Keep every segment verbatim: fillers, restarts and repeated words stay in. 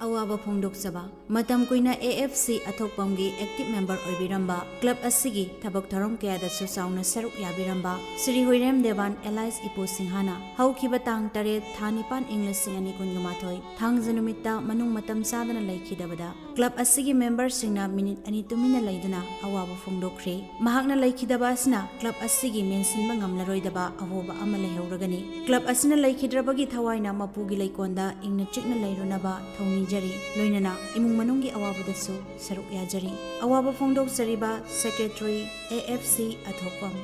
ꯑꯋꯥꯕ ꯐꯣꯡꯗꯣꯛꯆꯕ꯫ ꯃꯇꯝ ꯀꯨꯏꯅ AFC ꯑꯊꯣꯛꯄꯝꯒꯤ active member ꯑꯣꯏꯕꯤꯔꯝꯕ, club ꯑꯁꯤꯒꯤ ꯊꯕꯛ ꯊꯧꯔꯝ ꯀꯌꯥꯗꯁꯨ ꯆꯥꯎꯅ ꯁꯔꯨꯛ ꯌꯥꯕꯤꯔꯝꯕ ꯁ꯭ꯔꯤ ꯍꯨꯏꯔꯦꯝ ꯗꯦꯋꯥꯟ alias ꯏꯄꯨ ꯁꯤꯡꯍꯅ ꯍꯧꯈꯤꯕ ꯇꯥꯡ ꯇꯔꯦꯠ ꯊꯥ ꯅꯤꯄꯥꯟ ꯏꯪ ꯂꯤꯁꯤꯡ ꯑꯅꯤ ꯀꯨꯟꯒ ꯃꯥꯊꯣꯏ ꯊꯥꯡꯖ ꯅꯨꯃꯤꯠꯇ ꯃꯅꯨꯡ ꯃꯇꯝ ꯆꯥꯗꯅ ꯂꯩꯈꯤꯗꯕꯗ club ꯑꯁꯤꯒꯤ memberꯁꯤꯡꯅ minute ꯑꯅꯤ ꯇꯨꯃꯤꯟꯅ ꯂꯩꯗꯨꯅ ꯑꯋꯥꯕ ꯐꯣꯡꯗꯣꯛꯈ꯭ꯔꯦ꯫ ꯃꯍꯥꯛꯅ ꯂꯩꯈꯤꯗꯕ ꯑꯁꯤꯅ club ꯑꯁꯤꯒꯤ ꯃꯦꯟꯁꯤꯟꯕ ꯉꯝꯂꯔꯣꯏꯗꯕ ꯑꯍꯣꯕ ꯑꯃ ꯂꯩꯍꯧꯔꯒꯅꯤ꯫ Club ꯑꯁꯤꯅ ꯂꯩꯈꯤꯗ꯭ꯔꯕꯒꯤ ꯊꯋꯥꯏꯅ ꯃꯄꯨꯒꯤ ꯂꯩꯀꯣꯜꯗ ꯏꯪꯅ ꯆꯤꯛꯅ ꯂꯩꯔꯨꯅꯕ ꯊꯧꯅꯤꯖꯔꯤ꯫ ꯂꯣꯏꯅꯅ ꯏꯃꯨꯡ ꯃꯅꯨꯡꯒꯤ ꯑꯋꯥꯕꯗꯁꯨ ꯁꯔꯨꯛ ꯌꯥꯖꯔꯤ꯫ ꯑꯋꯥꯕ ꯐꯣꯡꯗꯣꯛꯆꯔꯤꯕ Secretary, AFC ꯑꯊꯣꯛꯄꯝ꯫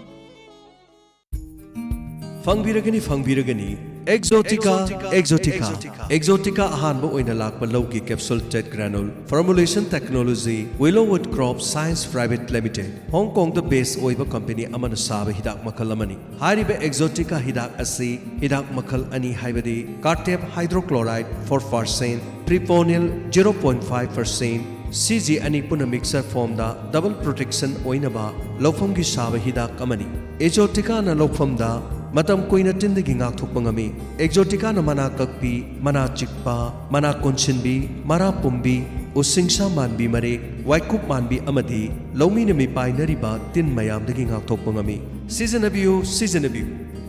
ꯐꯪꯕꯤꯔꯒꯅꯤ, ꯐꯪꯕꯤꯔꯒꯅꯤ꯫ Exotica, Exotica, Exotica ꯑꯍꯥꯟꯕ ꯑꯣꯏꯅ ꯂꯥꯛꯄ ꯂꯧꯒꯤ capsule tet granule formulation technology, Willowwood Crop Science Private Limited, ꯍꯣꯡ ꯀꯣꯡꯗ base ꯑꯣꯏꯕ company ꯑꯃꯅ ꯁꯥꯕ ꯍꯤꯗꯥꯛ ꯃꯈꯜ ꯑꯃꯅꯤ꯫ ꯍꯥꯏꯔꯤꯕ Exotica ꯍꯤꯗꯥꯛ ꯑꯁꯤ ꯍꯤꯗꯥꯛ ꯃꯈꯜ ꯑꯅꯤ, ꯍꯥꯏꯕꯗꯤ cartep hydrochloride four percent, propionyl zero point five percent, ꯁꯤꯖꯤ ꯑꯅꯤ ꯄꯨꯟꯅ mixture formꯗ double protection ꯑꯣꯏꯅꯕ ꯂꯧꯐꯝꯒꯤ ꯁꯥꯕ ꯍꯤꯗꯥꯛ ꯑꯃꯅꯤ꯫ Exoticaꯅ ꯂꯧꯐꯝꯗ ꯃꯇꯝ ꯀꯨꯏꯅ ꯇꯤꯟꯗꯒꯤ ꯉꯥꯛꯊꯣꯛꯄ ꯉꯝꯃꯤ꯫ Exoticaꯅ ꯃꯅꯥ ꯀꯛꯄꯤ, ꯃꯅꯥ ꯆꯤꯛꯄ, ꯃꯅꯥ ꯀꯣꯟꯁꯤꯟꯕꯤ, ꯃꯔꯥ ꯄꯨꯝꯕꯤ, ꯎꯁꯤꯡꯁꯥ ꯃꯥꯟꯕꯤ ꯃꯔꯦꯛ, ꯋꯥꯏꯀꯨꯞ ꯃꯥꯟꯕꯤ ꯑꯃꯗꯤ ꯂꯧꯃꯤꯅ ꯃꯤꯄꯥꯏꯅꯔꯤꯕ ꯇꯤꯟ ꯃꯌꯥꯝꯗꯒꯤ ꯉꯥꯛꯊꯣꯛꯄ ꯉꯝꯃꯤ꯫ ꯁꯤꯖꯤꯟꯅꯕꯤꯌꯨ, ꯁꯤꯖꯤꯟꯅꯕꯤꯌꯨ꯫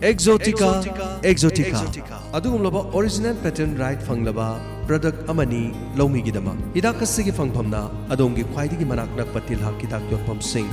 Exotica, Exotica꯫ ꯑꯗꯨꯒꯨꯝꯂꯕ original patent right ꯐꯪꯂꯕ product ꯑꯃꯅꯤ ꯂꯧꯃꯤꯒꯤꯗꯃꯛ꯫ ꯍꯤꯗꯥꯛ ꯑꯁꯤꯒꯤ ꯐꯪꯐꯝꯅ ꯑꯗꯣꯝꯒꯤ ꯈ꯭ꯋꯥꯏꯗꯒꯤ ꯃꯅꯥꯛ ꯅꯛꯄ ꯇꯤꯜꯍꯥꯠ ꯍꯤꯗꯥꯛ ꯌꯣꯟꯐꯝꯁꯤꯡ꯫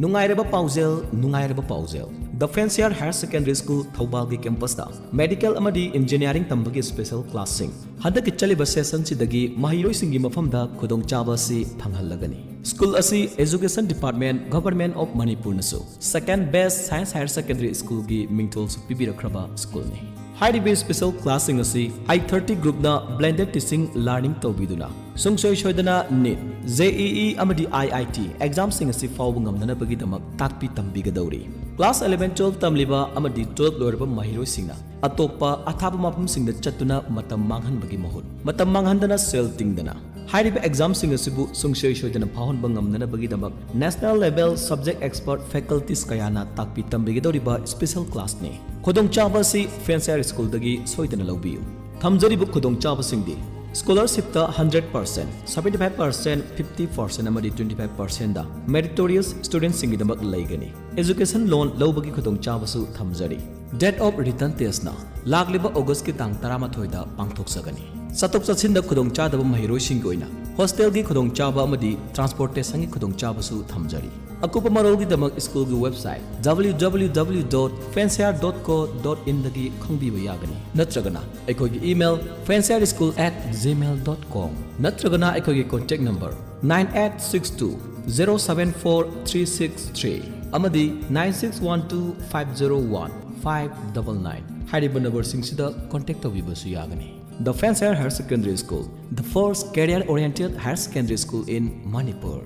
ꯅꯨꯡꯉꯥꯏꯔꯕ ꯄꯥꯎꯖꯦꯜ, ꯅꯨꯡꯉꯥꯏꯔꯕ ꯄꯥꯎꯖꯦꯜ꯫ The Fancier Higher Secondary School ꯊꯧꯕꯥꯜꯒꯤ campusꯇ medical ꯑꯃꯗꯤ engineering ꯇꯝꯕꯒꯤ special classꯁꯤꯡ ꯍꯟꯗꯛꯀꯤ ꯆꯠꯂꯤꯕ sessionꯁꯤꯗꯒꯤ ꯃꯍꯩꯔꯣꯏꯁꯤꯡꯒꯤ ꯃꯐꯝꯗ ꯈꯨꯗꯣꯡꯆꯥꯕ ꯑꯁꯤ ꯐꯪꯍꯜꯂꯒꯅꯤ꯫ School ꯑꯁꯤ Education Department, Government of Manipurꯅꯁꯨ second best science higher secondary schoolꯒꯤ ꯃꯤꯡꯊꯣꯜꯁꯨ ꯄꯤꯕꯤꯔꯛꯈ꯭ꯔꯕ schoolꯅꯤ꯫ ꯍꯥꯏꯔꯤꯕ special classꯁꯤꯡ ꯑꯁꯤ I thirty groupꯅ blended teaching learning ꯇꯧꯕꯤꯗꯨꯅ ꯁꯨꯡꯁꯣꯏ ꯁꯣꯏꯗꯅ NEET, JEE ꯑꯃꯗꯤ IIT examꯁꯤꯡ ꯑꯁꯤ ꯐꯥꯎꯕ ꯉꯝꯅꯅꯕꯒꯤꯗꯃꯛ ꯇꯥꯛꯄꯤ ꯇꯝꯕꯤꯒꯗꯧꯔꯤ꯫ Class eleven twelve ꯇꯝꯂꯤꯕ ꯑꯃꯗꯤ twelve ꯂꯣꯏꯔꯕ ꯃꯍꯩꯔꯣꯏꯁꯤꯡꯅ ꯑꯇꯣꯞꯄ ꯑꯊꯥꯞꯄ ꯃꯐꯝꯁꯤꯡꯗ ꯆꯠꯇꯨꯅ ꯃꯇꯝ ꯃꯥꯡꯍꯟꯕꯒꯤ ꯃꯍꯨꯠ, ꯃꯇꯝ ꯃꯥꯡꯍꯟꯗꯅ ꯁꯦꯜ ꯇꯤꯡꯗꯅ ꯍꯥꯏꯔꯤꯕ examꯁꯤꯡ ꯑꯁꯤꯕꯨ ꯁꯨꯡꯁꯣꯏ ꯁꯣꯏꯗꯅ ꯐꯥꯎꯍꯟꯕ ꯉꯝꯅꯅꯕꯒꯤꯗꯃꯛ National Level Subject Expert Faculties ꯀꯌꯥꯅ ꯇꯥꯛꯄꯤ ꯇꯝꯕꯤꯒꯗꯧꯔꯤꯕ special classꯅꯤ꯫ ꯈꯨꯗꯣꯡꯆꯥꯕ ꯑꯁꯤ Fancier Schoolꯗꯒꯤ ꯁꯣꯏꯗꯅ ꯂꯧꯕꯤꯌꯨ꯫ ꯊꯝꯖꯔꯤꯕ ꯈꯨꯗꯣꯡꯆꯥꯕꯁꯤꯡꯗꯤ: ꯁ꯭ꯀꯣꯂꯔꯁꯤꯞꯇ hundred percent, seventy five percent, fifty percent ꯑꯃꯗꯤ ꯇ꯭ꯋꯦꯟꯇꯤ ꯐꯥꯏꯚ ꯄꯥꯔꯁꯦꯟꯗ ꯃꯦꯔꯤꯇꯣꯔꯤꯌꯁ ꯁ꯭ꯇꯨꯗꯦꯟꯠꯁꯤꯡꯒꯤꯗꯃꯛ ꯂꯩꯒꯅꯤ꯫ ꯑꯦꯖꯨꯀꯦꯁꯟ ꯂꯣꯟ ꯂꯧꯕꯒꯤ ꯈꯨꯗꯣꯡꯆꯥꯕꯁꯨ ꯊꯝꯖꯔꯤ꯫ ꯗꯦꯠ ꯑꯣꯐ ꯔꯤꯇꯟ ꯇꯦꯁꯅ ꯂꯥꯛꯂꯤꯕ ꯑꯣꯒꯁꯀꯤ ꯇꯥꯡ ꯇꯔꯥꯃꯥꯊꯣꯏꯗ ꯄꯥꯡꯊꯣꯛꯆꯒꯅꯤ꯫ ꯆꯠꯊꯣꯛ ꯆꯠꯁꯤꯟꯗ ꯈꯨꯗꯣꯡꯆꯥꯗꯕ ꯃꯍꯩꯔꯣꯏꯁꯤꯡꯒꯤ ꯑꯣꯏꯅ ꯍꯣꯁꯇꯦꯜꯒꯤ ꯈꯨꯗꯣꯡꯆꯥꯕ ꯑꯃꯗꯤ ꯇ꯭ꯔꯥꯟꯁꯄꯣꯔꯇꯦꯁꯟꯒꯤ ꯈꯨꯗꯣꯡꯆꯥꯕꯁꯨ ꯊꯝꯖꯔꯤ꯫ ꯑꯀꯨꯞꯄ ꯃꯔꯣꯜꯒꯤꯗꯃꯛ ꯁ꯭ꯀꯨꯜꯒꯤ website W W W dot fancire dot co dot in ꯗꯒꯤ ꯈꯪꯕꯤꯕ ꯌꯥꯒꯅꯤ, ꯅꯠꯇ꯭ꯔꯒꯅ ꯑꯩꯈꯣꯏꯒꯤ email fancireschool at gmail dot com ꯅꯠꯇ꯭ꯔꯒꯅ ꯑꯩꯈꯣꯏꯒꯤ contact number nine eight six two zero seven four three six three ꯑꯃꯗꯤ nine six one two five zero one five double nine ꯍꯥꯏꯔꯤꯕ ꯅꯝꯕꯔꯁꯤꯡꯁꯤꯗ contact ꯇꯧꯕꯤꯕꯁꯨ ꯌꯥꯒꯅꯤ꯫ The Fancire Higher Secondary School, the first career-oriented higher secondary school in Manipur.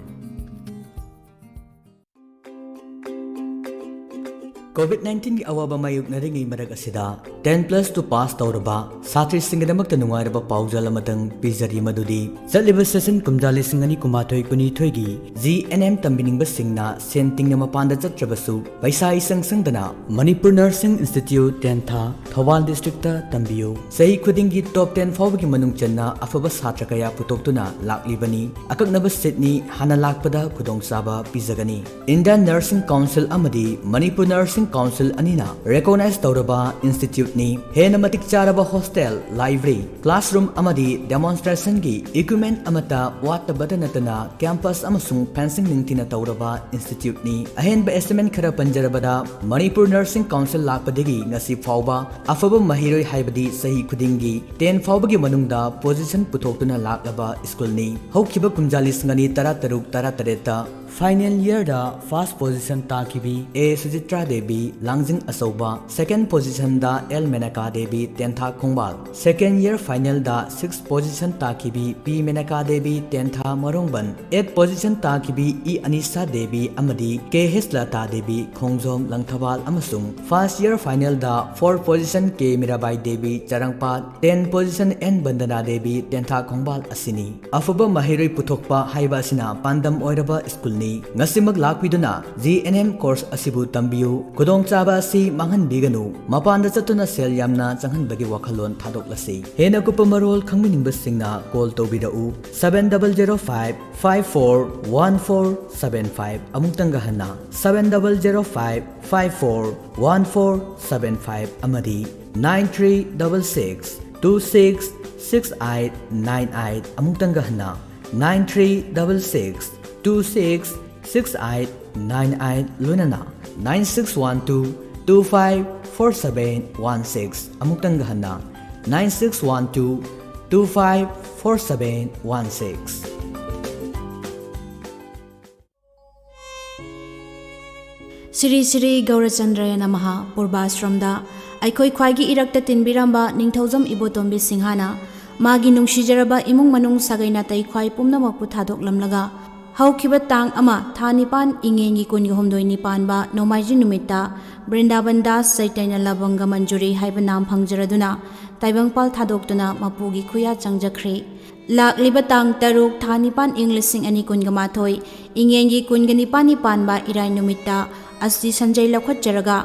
COVID ꯅꯥꯏꯟꯇꯤꯟꯒꯤ ꯑꯋꯥꯕ ꯃꯥꯌꯣꯛꯅꯔꯤꯉꯩ ꯃꯔꯛ ꯑꯁꯤꯗ ten plus two pass ꯇꯧꯔꯕ ꯁꯥꯇ꯭ꯔꯤꯁꯤꯡꯒꯤꯗꯃꯛꯇ ꯅꯨꯡꯉꯥꯏꯔꯕ ꯄꯥꯎꯖꯦꯜ ꯑꯃꯇꯪ ꯄꯤꯖꯔꯤ, ꯃꯗꯨꯗꯤ ꯆꯠꯂꯤꯕ ꯁꯦꯁꯟ ꯀꯨꯝꯖꯥ ꯂꯤꯁꯤꯡ ꯑꯅꯤ ꯀꯨꯟꯃꯥꯊꯣꯏ ꯀꯨꯟꯅꯤꯊꯣꯏꯒꯤ G N M ꯇꯝꯕꯤꯅꯤꯡꯕꯁꯤꯡꯅ ꯁꯦꯟ ꯇꯤꯡꯅ ꯃꯄꯥꯟꯗ ꯆꯠꯇ꯭ꯔꯕꯁꯨ ꯄꯩꯁꯥ ꯏꯁꯪ ꯁꯪꯗꯅ ꯃꯅꯤꯄꯨꯔ ꯅꯔꯁꯤꯡ ꯏꯟꯁꯇꯤꯇ꯭ꯌꯨꯠ ꯇꯦꯟꯊꯥ, ꯊꯧꯕꯥꯜ ꯗꯤꯁꯇ꯭ꯔꯤꯛꯇ ꯇꯝꯕꯤꯌꯨ꯫ ꯆꯍꯤ ꯈꯨꯗꯤꯡꯒꯤ ꯇꯣꯞ ꯇꯦꯟ ꯐꯥꯎꯕꯒꯤ ꯃꯅꯨꯡ ꯆꯟꯅ ꯑꯐꯕ ꯁꯥꯇ꯭ꯔ ꯀꯌꯥ ꯄꯨꯊꯣꯛꯇꯨꯅ ꯂꯥꯛꯂꯤꯕꯅꯤ꯫ ꯑꯀꯛꯅꯕ ꯁꯤꯠꯅꯤ, ꯍꯥꯟꯅ ꯂꯥꯛꯄꯗ ꯈꯨꯗꯣꯡꯆꯥꯕ ꯄꯤꯖꯒꯅꯤ꯫ ꯏꯟꯗꯤꯌꯟ ꯅꯔꯁꯤꯡ ꯀꯥꯎꯟꯁꯤꯜ ꯑꯃꯗꯤ ꯃꯅꯤꯄꯨꯔ ꯅꯔꯁꯤꯡ ꯀꯥꯎꯟꯁꯤꯜ ꯑꯅꯤꯅ ꯔꯦꯀꯣꯒꯅꯥꯏꯖ ꯇꯧꯔꯕ ꯏꯟꯁꯇꯤꯇ꯭ꯌꯨꯠꯅꯤ꯫ ꯍꯦꯟꯅ ꯃꯇꯤꯛ ꯆꯥꯔꯕ ꯍꯣꯁꯇꯦꯜ, ꯂꯥꯏꯕ꯭ꯔꯦꯔꯤ, ꯀ꯭ꯂꯥꯁꯔꯨꯝ ꯑꯃꯗꯤ ꯗꯦꯃꯣꯟꯁꯇ꯭ꯔꯦꯁꯟꯒꯤ ꯏꯀ꯭ꯋꯤꯞꯃꯦꯟꯠ ꯑꯃꯠꯇ ꯋꯥꯠꯇꯕꯇ ꯅꯠꯇꯅ ꯀꯦꯝꯄꯁ ꯑꯃꯁꯨꯡ ꯐꯦꯟꯁꯤꯡ ꯅꯤꯡꯊꯤꯅ ꯇꯧꯔꯕ ꯏꯟꯁꯇꯤꯇ꯭ꯌꯨꯠꯅꯤ꯫ ꯑꯍꯦꯟꯕ ꯑꯦꯁꯇꯤꯃꯦꯠ ꯈꯔ ꯄꯟꯖꯔꯕꯗ, ꯃꯅꯤꯄꯨꯔ ꯅꯔꯁꯤꯡ ꯀꯥꯎꯟꯁꯤꯜ ꯂꯥꯛꯄꯗꯒꯤ ꯉꯁꯤ ꯐꯥꯎꯕ ꯑꯐꯕ ꯃꯍꯩꯔꯣꯏ ꯍꯥꯏꯕꯗꯤ ꯆꯍꯤ ꯈꯨꯗꯤꯡꯒꯤ ꯇꯦꯟ ꯐꯥꯎꯕꯒꯤ ꯃꯅꯨꯡꯗ ꯄꯣꯖꯤꯁꯟ ꯄꯨꯊꯣꯛꯇꯨꯅ ꯂꯥꯛꯂꯕ ꯁ꯭ꯀꯨꯜꯅꯤ꯫ ꯍꯧꯈꯤꯕ ꯀꯨꯝꯖꯥ ꯂꯤꯁꯤꯡ ꯑꯅꯤ ꯇꯔꯥꯇꯔꯨꯛ ꯇꯔꯥꯇꯔꯦꯠꯇ ꯐꯥꯏꯅꯦꯜ ꯏꯌꯔꯗ ꯐꯥꯔꯁ ꯄꯣꯖꯤꯁꯟ ꯇꯥꯈꯤꯕꯤ ꯑꯦ ꯁꯨꯖꯤꯇ꯭ꯔꯥ ꯗꯦꯕꯤ, ꯂꯥꯡꯖꯤꯡ ꯑꯆꯧꯕ, ꯁꯦꯀꯦꯟ ꯄꯣꯖꯤꯁꯟꯗ L Menaka Devi, Tentha Khongbal, second year ꯐꯥꯏꯅꯦꯜꯗ ꯁꯤꯛꯁ ꯄꯣꯖꯤꯁꯟ ꯇꯥꯈꯤꯕꯤ P Menaka Devi, Tentha Marongban, eighth position ꯇꯥꯈꯤꯕꯤ ꯏ ꯑꯅꯤꯁꯥ ꯗꯦꯕꯤ ꯑꯃꯗꯤ ꯀꯦ ꯍꯦꯁꯂꯇꯥ ꯗꯦꯕꯤ, ꯈꯣꯡꯖꯣꯝ, ꯂꯪꯊꯕꯥꯜ ꯑꯃꯁꯨꯡ ꯐꯥꯔꯁ ꯏꯌꯔ ꯐꯥꯏꯅꯦꯜꯗ fourth position K Mirabai Devi, Charangpat, tenth position N Bandana Devi, Tentha Khongbal ꯑꯁꯤꯅꯤ꯫ ꯑꯐꯕ ꯃꯍꯩꯔꯣꯏ ꯄꯨꯊꯣꯛꯄ ꯍꯥꯏꯕ ꯑꯁꯤꯅ ꯄꯥꯟꯗꯝ ꯑꯣꯏꯔꯕ ꯁ꯭ꯀꯨꯜꯅꯤ꯫ ꯉꯁꯤꯃꯛ ꯂꯥꯛꯄꯤꯗꯨꯅ G N M course ꯑꯁꯤꯕꯨ ꯇꯝꯕꯤꯌꯨ꯫ ꯈꯨꯗꯣꯡꯆꯥꯕ ꯑꯁꯤ ꯃꯥꯡꯍꯟꯕꯤꯒꯅꯨ꯫ ꯃꯄꯥꯟꯗ ꯆꯠꯇꯨꯅ ꯁꯦꯜ ꯌꯥꯝꯅ ꯆꯪꯍꯟꯕꯒꯤ ꯋꯥꯈꯜꯂꯣꯟ ꯊꯥꯗꯣꯛꯂꯁꯤ꯫ ꯍꯦꯟꯅ ꯀꯨꯞꯄ ꯃꯔꯣꯜ ꯈꯪꯕꯤꯅꯤꯡꯕꯁꯤꯡꯅ call ꯇꯧꯕꯤꯔꯛꯎ, seven double zero five five four one four seven five꯫ ꯑꯃꯨꯛꯇꯪꯒ ꯍꯟꯅ, seven double zero five five four one four seven five ꯑꯃꯗꯤ nine three double six two six six eight nine eight꯫ ꯑꯃꯨꯛꯇꯪꯒ ꯍꯟꯅ, nine three double six two six six eight nine eight, ꯂꯣꯏꯅꯅ nine six one two two five four seven one six꯫ ꯑꯃꯨꯛꯇꯪꯒ ꯍꯟꯅ, nine six one two two five four seven one six꯫ Shri Shri ꯒꯧꯔꯆꯟꯗ꯭ꯔꯌ ꯅꯃꯍ ꯄꯨꯔꯕꯥꯁ꯭ꯔꯝꯗ ꯑꯩꯈꯣꯏ ꯈ꯭ꯋꯥꯏꯒꯤ ꯏꯔꯛꯇ ꯇꯤꯟꯕꯤꯔꯝꯕ ꯅꯤꯡꯊꯧꯖꯝ ꯏꯕꯣꯇꯣꯝꯕꯤ ꯁꯤꯡꯍꯅ ꯃꯥꯒꯤ ꯅꯨꯡꯁꯤꯖꯔꯕ ꯏꯃꯨꯡ ꯃꯅꯨꯡ ꯁꯥꯒꯩ ꯅꯥꯇꯩ ꯈ꯭ꯋꯥꯏ ꯄꯨꯝꯅꯃꯛꯄꯨ ꯊꯥꯗꯣꯛꯂꯝꯂꯒ, ꯍꯧꯈꯤꯕ ꯇꯥꯡ ꯑꯃ ꯊꯥ ꯅꯤꯄꯥꯟ ꯏꯉꯦꯟꯒꯤ ꯀꯨꯟꯒ ꯍꯨꯝꯗꯣꯏꯅꯤ ꯄꯥꯟꯕ ꯅꯣꯡꯃꯥꯏꯖꯤꯡ ꯅꯨꯃꯤꯠꯇ ꯕ꯭ꯔꯤꯟꯗꯥꯕꯟ ꯗꯥꯁ ꯆꯩꯇꯟꯌ ꯂꯕꯪꯒ ꯃꯟꯖꯨꯔꯤ ꯍꯥꯏꯕ ꯅꯥꯝ ꯐꯪꯖꯔꯗꯨꯅ ꯇꯥꯏꯕꯪꯄꯥꯜ ꯊꯥꯗꯣꯛꯇꯨꯅ ꯃꯄꯨꯒꯤ ꯈꯨꯌꯥ ꯆꯪꯖꯈ꯭ꯔꯦ꯫ ꯂꯥꯛꯂꯤꯕ ꯇꯥꯡ ꯇꯔꯨꯛ ꯊꯥ ꯅꯤꯄꯥꯟ ꯏꯪ ꯂꯤꯁꯤꯡ ꯑꯅꯤ ꯀꯨꯟꯒ ꯃꯥꯊꯣꯏ ꯏꯉꯦꯟꯒꯤ ꯀꯨꯟꯒ ꯅꯤꯄꯥꯟꯅꯤ ꯄꯥꯟꯕ ꯏꯔꯥꯏ ꯅꯨꯃꯤꯠꯇ ꯑꯁꯇꯤ ꯁꯟꯖꯩ ꯂꯧꯈꯠꯆꯔꯒ,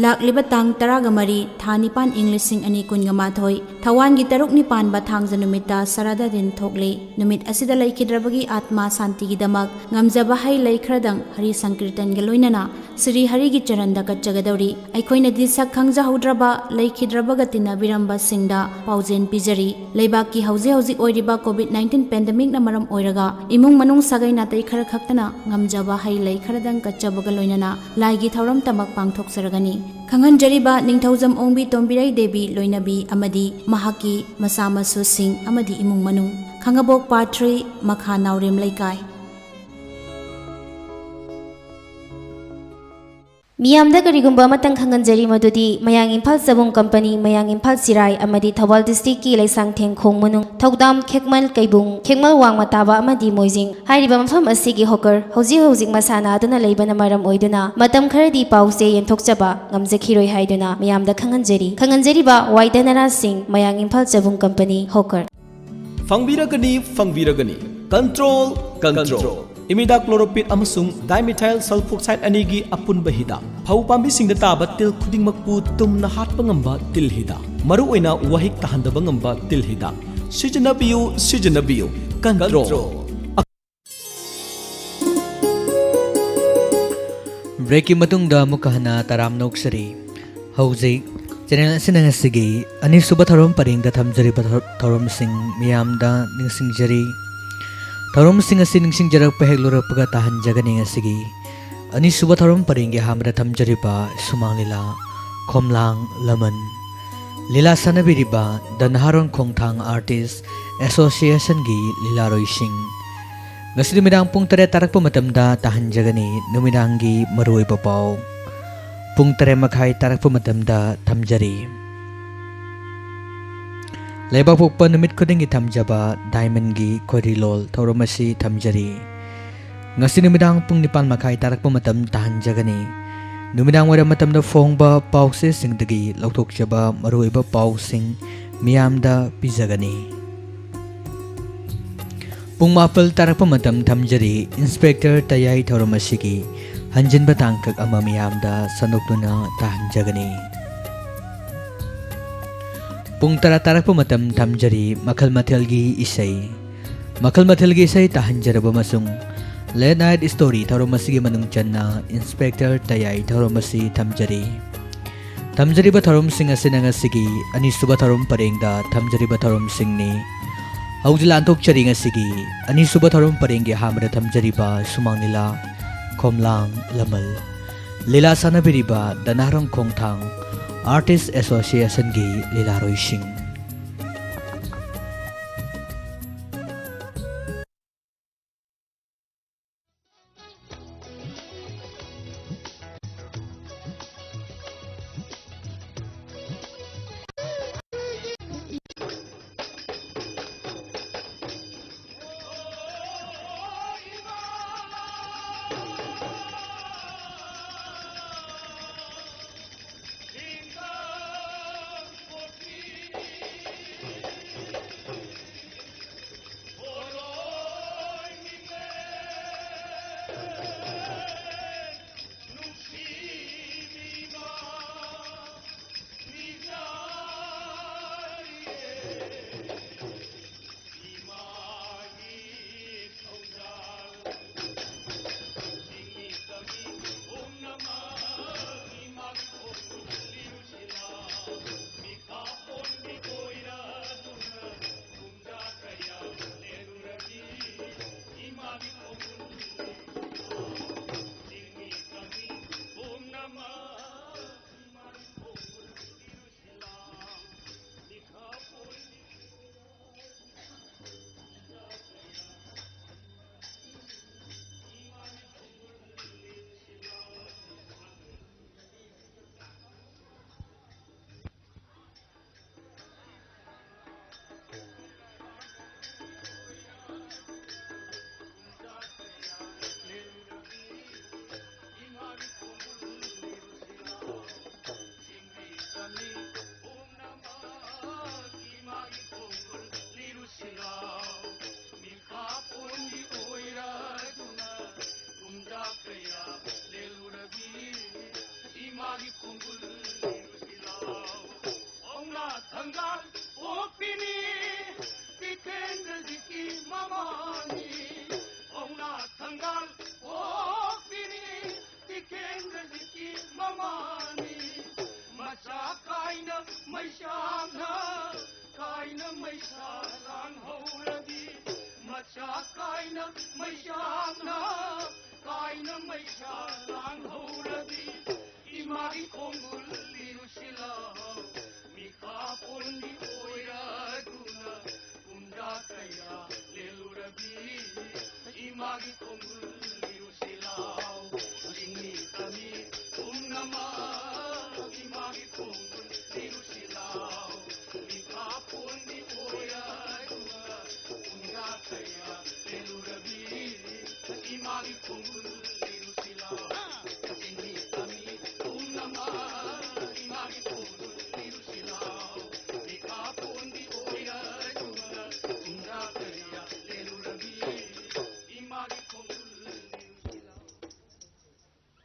ꯂꯥꯛꯂꯤꯕ ꯇꯥꯡ ꯇꯔꯥꯒ ꯃꯔꯤ ꯊꯥ ꯅꯤꯄꯥꯟ ꯏꯪ ꯂꯤꯁꯤꯡ ꯑꯅꯤ ꯀꯨꯟꯒ ꯃꯥꯊꯣꯏ ꯊꯋꯥꯟꯒꯤ ꯇꯔꯨꯛꯅꯤ ꯄꯥꯟꯕ ꯊꯥꯡꯖ ꯅꯨꯃꯤꯠꯇ ꯁꯔꯥꯗ ꯗꯤꯟ ꯊꯣꯛꯂꯤ꯫ ꯅꯨꯃꯤꯠ ꯑꯁꯤꯗ ꯂꯩꯈꯤꯗ꯭ꯔꯕꯒꯤ ꯑꯥꯠꯃꯥ ꯁꯥꯟꯇꯤꯒꯤꯗꯃꯛ ꯉꯝꯖꯕ ꯍꯩ ꯂꯩ ꯈꯔꯗꯪ ꯍꯔꯤ ꯁꯪꯀꯤꯔꯇꯟꯒ ꯂꯣꯏꯅꯅ ꯁ꯭ꯔꯤ ꯍꯔꯤꯒꯤ ꯆꯔꯟꯗ ꯀꯠꯆꯒꯗꯧꯔꯤ꯫ ꯑꯩꯈꯣꯏꯅꯗꯤ ꯁꯛ ꯈꯪꯖꯍꯧꯗ꯭ꯔꯕ ꯂꯩꯈꯤꯗ꯭ꯔꯕꯒ ꯇꯤꯟꯅꯕꯤꯔꯝꯕꯁꯤꯡꯗ ꯄꯥꯎꯖꯦꯜ ꯄꯤꯖꯔꯤ꯫ ꯂꯩꯕꯥꯛꯀꯤ ꯍꯧꯖꯤꯛ ꯍꯧꯖꯤꯛ ꯑꯣꯏꯔꯤꯕ COVID nineteen pandemic ꯅ ꯃꯔꯝ ꯑꯣꯏꯔꯒ ꯏꯃꯨꯡ ꯃꯅꯨꯡ ꯁꯥꯒꯩ ꯅꯥꯇꯩ ꯈꯔ ꯈꯛꯇꯅ ꯉꯝꯖꯕ ꯍꯩ ꯂꯩ ꯈꯔꯗꯪ ꯀꯠꯆꯕꯒ ꯂꯣꯏꯅꯅ ꯂꯥꯏꯒꯤ ꯊꯧꯔꯝ ꯇꯃꯛ ꯄꯥꯡꯊꯣꯛꯆꯔꯒꯅꯤ꯫ ꯈꯪꯍꯟꯖꯔꯤꯕ ꯅꯤꯡꯊꯧꯖꯝ ꯑꯣꯡꯕꯤ ꯇꯣꯝꯕꯤꯔꯩ ꯗꯦꯕꯤ ꯂꯣꯏꯅꯕꯤ ꯑꯃꯗꯤ ꯃꯍꯥꯛꯀꯤ ꯃꯆꯥ ꯃꯁꯨꯁꯤꯡ ꯑꯃꯗꯤ ꯏꯃꯨꯡ ꯃꯅꯨꯡ꯫ ꯈꯥꯉꯕꯣꯛ Part three, ꯃꯈꯥ ꯅꯥꯎꯔꯦꯝ ꯂꯩꯀꯥꯏ꯫ ꯃꯤꯌꯥꯝꯗ ꯀꯔꯤꯒꯨꯝꯕ ꯑꯃꯇꯪ ꯈꯪꯍꯟꯖꯔꯤ, ꯃꯗꯨꯗꯤ ꯃꯌꯥꯡ ꯏꯝꯐꯥꯜ ꯆꯕꯨꯡ ꯀꯝꯄꯅꯤ, ꯃꯌꯥꯡ ꯏꯝꯐꯥꯜ ꯆꯤꯔꯥꯏ ꯑꯃꯗꯤ ꯊꯧꯕꯥꯜ district ꯀꯤ ꯂꯩꯁꯥꯡꯊꯦꯝ ꯈꯣꯡ ꯃꯅꯨꯡ, ꯊꯧꯗꯥꯝ, ꯈꯦꯛꯃꯜ, ꯀꯩꯕꯨꯡ, ꯈꯦꯛꯃꯜ ꯋꯥꯡꯃ ꯇꯥꯕ ꯑꯃꯗꯤ ꯃꯣꯏꯖꯤꯡ ꯍꯥꯏꯔꯤꯕ ꯃꯐꯝ ꯑꯁꯤꯒꯤ hawker ꯍꯧꯖꯤꯛ ꯍꯧꯖꯤꯛ ꯃꯁꯥ ꯅꯥꯗꯨꯅ ꯂꯩꯕꯅ ꯃꯔꯝ ꯑꯣꯏꯗꯨꯅ ꯃꯇꯝ ꯈꯔꯗꯤ ꯄꯥꯎ ꯆꯦ ꯌꯦꯟꯊꯣꯛꯆꯕ ꯉꯝꯖꯈꯤꯔꯣꯏ ꯍꯥꯏꯗꯨꯅ ꯃꯌꯥꯝꯗ ꯈꯪꯍꯟꯖꯔꯤ꯫ ꯈꯪꯍꯟꯖꯔꯤꯕ ꯋꯥꯏꯗꯅꯔꯥ ꯁꯤꯡ, ꯃꯌꯥꯡ ꯏꯝꯐꯥꯜ ꯆꯕꯨꯡ ꯀꯝꯄꯅꯤ, hawker꯫ ꯐꯪꯕꯤꯔꯒꯅꯤ, ꯐꯪꯕꯤꯔꯒꯅꯤ꯫ Control, control꯫ Imidacloroprid ꯑꯃꯁꯨꯡ dimethyl sulfoxide ꯑꯅꯤꯒꯤ ꯑꯄꯨꯟꯕ ꯍꯤꯗꯥꯛ꯫ ꯐꯧ ꯄꯥꯝꯕꯤꯁꯤꯡꯗ ꯇꯥꯕ ꯇꯤꯜ ꯈꯨꯗꯤꯡꯃꯛꯄꯨ ꯇꯨꯝꯅ ꯍꯥꯠꯄ ꯉꯝꯕ ꯇꯤꯜ ꯍꯤꯗꯥꯛ, ꯃꯔꯨꯑꯣꯏꯅ ꯋꯥꯍꯤꯛ ꯇꯥꯍꯟꯗꯕ ꯉꯝꯕ ꯇꯤꯜ ꯍꯤꯗꯥꯛ꯫ ꯁꯤꯖꯤꯟꯅꯕꯤꯌꯨ, ꯁꯤꯖꯤꯟꯅꯕꯤꯌꯨ꯫ Control꯫ Breakꯀꯤ ꯃꯇꯨꯡꯗ ꯑꯃꯨꯛꯀ ꯍꯟꯅ ꯇꯔꯥꯝꯅ ꯑꯣꯛꯆꯔꯤ꯫ ꯍꯧꯖꯤꯛ channel ꯑꯁꯤꯅ ꯉꯁꯤꯒꯤ ꯑꯅꯤꯁꯨꯕ ꯊꯧꯔꯝ ꯄꯔꯦꯡꯗ ꯊꯝꯖꯔꯤꯕ ꯊꯧ-, ꯊꯧꯔꯝꯁꯤꯡ ꯃꯤꯌꯥꯝꯗ ꯅꯤꯡꯁꯤꯡꯖꯔꯤ꯫ ꯊꯧꯔꯝꯁꯤꯡ ꯑꯁꯤ ꯅꯤꯡꯁꯤꯡꯖꯔꯛꯄ ꯍꯦꯛ ꯂꯣꯏꯔꯛꯄꯒ ꯇꯥꯍꯟꯖꯒꯅꯤ ꯉꯁꯤꯒꯤ ꯑꯅꯤꯁꯨꯕ ꯊꯧꯔꯝ ꯄꯔꯦꯡꯒꯤ ꯑꯍꯥꯟꯕꯗ ꯊꯝꯖꯔꯤꯕ ꯁꯨꯃꯥꯡ ꯂꯤꯂꯥ, ꯈꯣꯝꯂꯥꯡ ꯂꯃꯟ꯫ ꯂꯤꯂꯥ ꯁꯥꯟꯅꯕꯤꯔꯤꯕ ꯗ ꯅꯍꯥꯔꯣꯟ ꯈꯣꯡꯊꯥꯡ Artist Associationꯒꯤ ꯂꯤꯂꯥꯔꯣꯏꯁꯤꯡ꯫ ꯉꯁꯤ ꯅꯨꯃꯤꯗꯥꯡ ꯄꯨꯡ ꯇꯔꯦꯠ ꯇꯥꯔꯛꯄ ꯃꯇꯝꯗ ꯇꯥꯍꯟꯖꯒꯅꯤ ꯅꯨꯃꯤꯗꯥꯡꯒꯤ ꯃꯔꯨꯑꯣꯏꯕ ꯄꯥꯎ꯫ ꯄꯨꯡ ꯇꯔꯦꯠ ꯃꯈꯥꯏ ꯇꯥꯔꯛꯄ ꯃꯇꯝꯗ ꯊꯝꯖꯔꯤ꯫ ꯂꯩꯕꯥꯛꯄꯣꯛꯄ ꯅꯨꯃꯤꯠ ꯈꯨꯗꯤꯡꯒꯤ ꯊꯝꯖꯕ Diamondꯒꯤ ꯈꯣꯏꯔꯤꯂꯣꯜ ꯊꯧꯔꯝ ꯑꯁꯤ ꯊꯝꯖꯔꯤ꯫ ꯉꯁꯤ ꯅꯨꯃꯤꯗꯥꯡ ꯄꯨꯡ ꯅꯤꯄꯥꯟ ꯃꯈꯥꯏ ꯇꯥꯔꯛꯄ ꯃꯇꯝ ꯇꯥꯍꯟꯖꯒꯅꯤ꯫ ꯅꯨꯃꯤꯗꯥꯡ ꯋꯥꯏꯔꯝ ꯃꯇꯝꯗ ꯐꯣꯡꯕ ꯄꯥꯎꯆꯦꯁꯤꯡꯗꯒꯤ ꯂꯧꯊꯣꯛꯆꯕ ꯃꯔꯨꯑꯣꯏꯕ ꯄꯥꯎꯁꯤꯡ ꯃꯤꯌꯥꯝꯗ ꯄꯤꯖꯒꯅꯤ꯫ ꯄꯨꯡ ꯃꯥꯄꯜ ꯇꯥꯔꯛꯄ ꯃꯇꯝ ꯊꯝꯖꯔꯤ꯫ Inspector ꯇꯌꯥꯏ ꯊꯧꯔꯝ ꯑꯁꯤꯒꯤ ꯍꯟꯖꯤꯟꯕ ꯇꯥꯡꯀꯛ ꯑꯃ ꯃꯤꯌꯥꯝꯗ ꯁꯟꯗꯣꯛꯇꯨꯅ ꯇꯥꯍꯟꯖꯒꯅꯤ꯫ ꯄꯨꯡ ꯇꯔꯥ ꯇꯥꯔꯛꯄ ꯃꯇꯝ ꯊꯝꯖꯔꯤ꯫ ꯃꯈꯜ ꯃꯊꯦꯜꯒꯤ ꯏꯁꯩ꯫ ꯃꯈꯜ ꯃꯊꯦꯜꯒꯤ ꯏꯁꯩ ꯇꯥꯍꯟꯖꯔꯕ ꯑꯃꯁꯨꯡ Late Night Story ꯊꯧꯔꯝ ꯑꯁꯤꯒꯤ ꯃꯅꯨꯡ ꯆꯟꯅ Inspector ꯇꯌꯥꯏ ꯊꯧꯔꯝ ꯑꯁꯤ ꯊꯝꯖꯔꯤ꯫ ꯊꯝꯖꯔꯤꯕ ꯊꯧꯔꯝꯁꯤꯡ ꯑꯁꯤꯅ ꯉꯁꯤꯒꯤ ꯑꯅꯤꯁꯨꯕ ꯊꯧꯔꯝ ꯄꯔꯦꯡꯗ ꯊꯝꯖꯔꯤꯕ ꯊꯧꯔꯝꯁꯤꯡꯅꯤ꯫ ꯍꯧꯖꯤꯛ ꯂꯥꯟꯊꯣꯛꯆꯔꯤ ꯉꯁꯤꯒꯤ ꯑꯅꯤꯁꯨꯕ ꯊꯧꯔꯝ ꯄꯔꯦꯡꯒꯤ ꯑꯍꯥꯟꯕꯗ ꯊꯝꯖꯔꯤꯕ ꯁꯨꯃꯥꯡ ꯂꯤꯂꯥ, ꯈꯣꯝꯂꯥꯡ ꯂꯃꯜ꯫ ꯂꯤꯂꯥ ꯁꯥꯟꯅꯕꯤꯔꯤꯕ ꯗ ꯅꯍꯥꯔꯣꯟ ꯈꯣꯡꯊꯥꯡ Artist Associationꯒꯤ ꯂꯤꯂꯥꯔꯣꯏꯁꯤꯡ꯫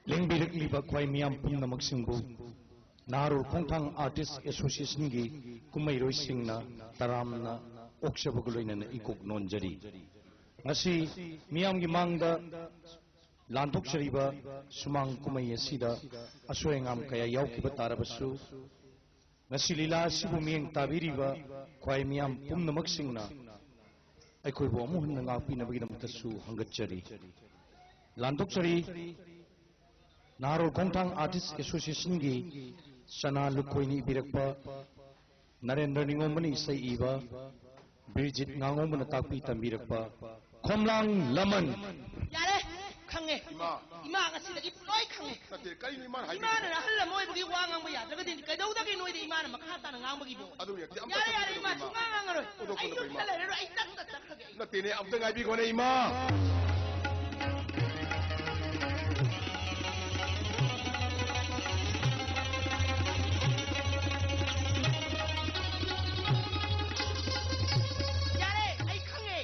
ꯂꯦꯡꯕꯤꯔꯛꯂꯤꯕ ꯈ꯭ꯋꯥꯏ ꯃꯤꯌꯥꯝ ꯄꯨꯝꯅꯃꯛꯁꯤꯡꯕꯨ ꯅꯥꯔꯨꯔ ꯈꯣꯡꯊꯥꯡ ꯑꯥꯔꯇꯤꯁ ꯑꯦꯁꯣꯁꯤꯌꯦꯁꯟꯒꯤ ꯀꯨꯝꯍꯩꯔꯣꯏꯁꯤꯡꯅ ꯇꯔꯥꯝꯅ ꯑꯣꯛꯆꯕꯒ ꯂꯣꯏꯅꯅ ꯏꯀꯣꯛ ꯅꯣꯟꯖꯔꯤ꯫ ꯉꯁꯤ ꯃꯤꯌꯥꯝꯒꯤ ꯃꯥꯡꯗ ꯂꯥꯟꯊꯣꯛꯆꯔꯤꯕ ꯁꯨꯃꯥꯡ ꯀꯨꯝꯍꯩ ꯑꯁꯤꯗ ꯑꯁꯣꯏ ꯑꯉꯥꯝ ꯀꯌꯥ ꯌꯥꯎꯈꯤꯕ ꯇꯥꯔꯕꯁꯨ, ꯉꯁꯤ ꯂꯤꯂꯥ ꯑꯁꯤꯕꯨ ꯃꯤꯠꯌꯦꯡ ꯇꯥꯕꯤꯔꯤꯕ ꯈ꯭ꯋꯥꯏ ꯃꯤꯌꯥꯝ ꯄꯨꯝꯅꯃꯛꯁꯤꯡꯅ ꯑꯩꯈꯣꯏꯕꯨ ꯑꯃꯨꯛ ꯍꯟꯅ ꯉꯥꯛꯄꯤꯅꯕꯒꯤꯗꯃꯛꯇꯁꯨ ꯍꯪꯒꯠꯆꯔꯤ꯫ ꯂꯥꯟꯊꯣꯛꯆꯔꯤ꯫ ꯅꯍꯥꯔꯣꯜ ꯈꯣꯡꯊꯥꯡ ꯑꯥꯔꯇꯤꯁ ꯑꯦꯁꯣꯁꯤꯌꯦꯁꯟꯒꯤ ꯆꯅꯥ ꯂꯨꯈꯣꯏꯅ ꯏꯕꯤꯔꯛꯄ ꯅꯔꯦꯟꯗ꯭ꯔ ꯅꯤꯉꯣꯝꯕꯅ ꯏꯁꯩ ꯏꯕ, ꯕꯤꯔꯖꯤꯠ ꯉꯥꯉꯣꯝꯕꯅ ꯇꯥꯛꯄꯤ ꯇꯝꯕꯤꯔꯛꯄ ꯈꯣꯝꯂꯥꯡ ꯂꯃꯟ꯫ ꯌꯥꯔꯦ, ꯈꯪꯉꯦ꯫ ꯏꯃꯥ꯫ ꯏꯃꯥ ꯉꯁꯤꯗꯒꯤ ꯂꯣꯏ ꯈꯪꯉꯦ꯫ ꯅꯠꯇꯦ, ꯀꯔꯤꯅꯣ ꯏꯃꯥꯅ ꯍꯥꯏꯕꯤꯔꯤꯕ? ꯏꯃꯥꯅ ꯑꯍꯜ ꯑꯃ ꯑꯣꯏꯕꯒꯤ ꯋꯥ ꯉꯥꯡꯕ ꯌꯥꯗ꯭ꯔꯒꯗꯤ ꯀꯩꯗꯧꯗꯒꯦ ꯅꯣꯏꯗ ꯏꯃꯥꯅ ꯃꯈꯥ ꯇꯥꯅ ꯉꯥꯡꯕꯒꯤꯕꯣ? ꯑꯗꯨ ꯌꯥꯗꯦ, ꯑꯝꯇ ꯌꯥꯔꯦ, ꯌꯥꯔꯦ, ꯊꯝꯕꯤꯔꯣ, ꯏꯃꯥ, ꯏꯃꯥ꯫ ꯁꯨꯡꯉꯥꯡ ꯉꯥꯡꯉꯔꯣꯏ꯫ ꯑꯣꯗꯣꯛꯄꯅꯨꯀꯣ, ꯑꯩ ꯌꯨꯝꯗ ꯏꯃꯥ꯫ ꯂꯩꯔꯔꯣꯏ, ꯑꯩ ꯇꯠ ꯇꯠ ꯆꯠꯈ꯭ꯔꯒꯦ꯫ ꯅꯠꯇꯦꯅꯦ, ꯑꯝꯇ ꯉꯥꯏꯕꯤꯈꯣꯅꯦ, ꯏꯃꯥ꯫ ꯌꯥꯔꯦ, ꯑꯩ ꯈꯪꯉꯦ꯫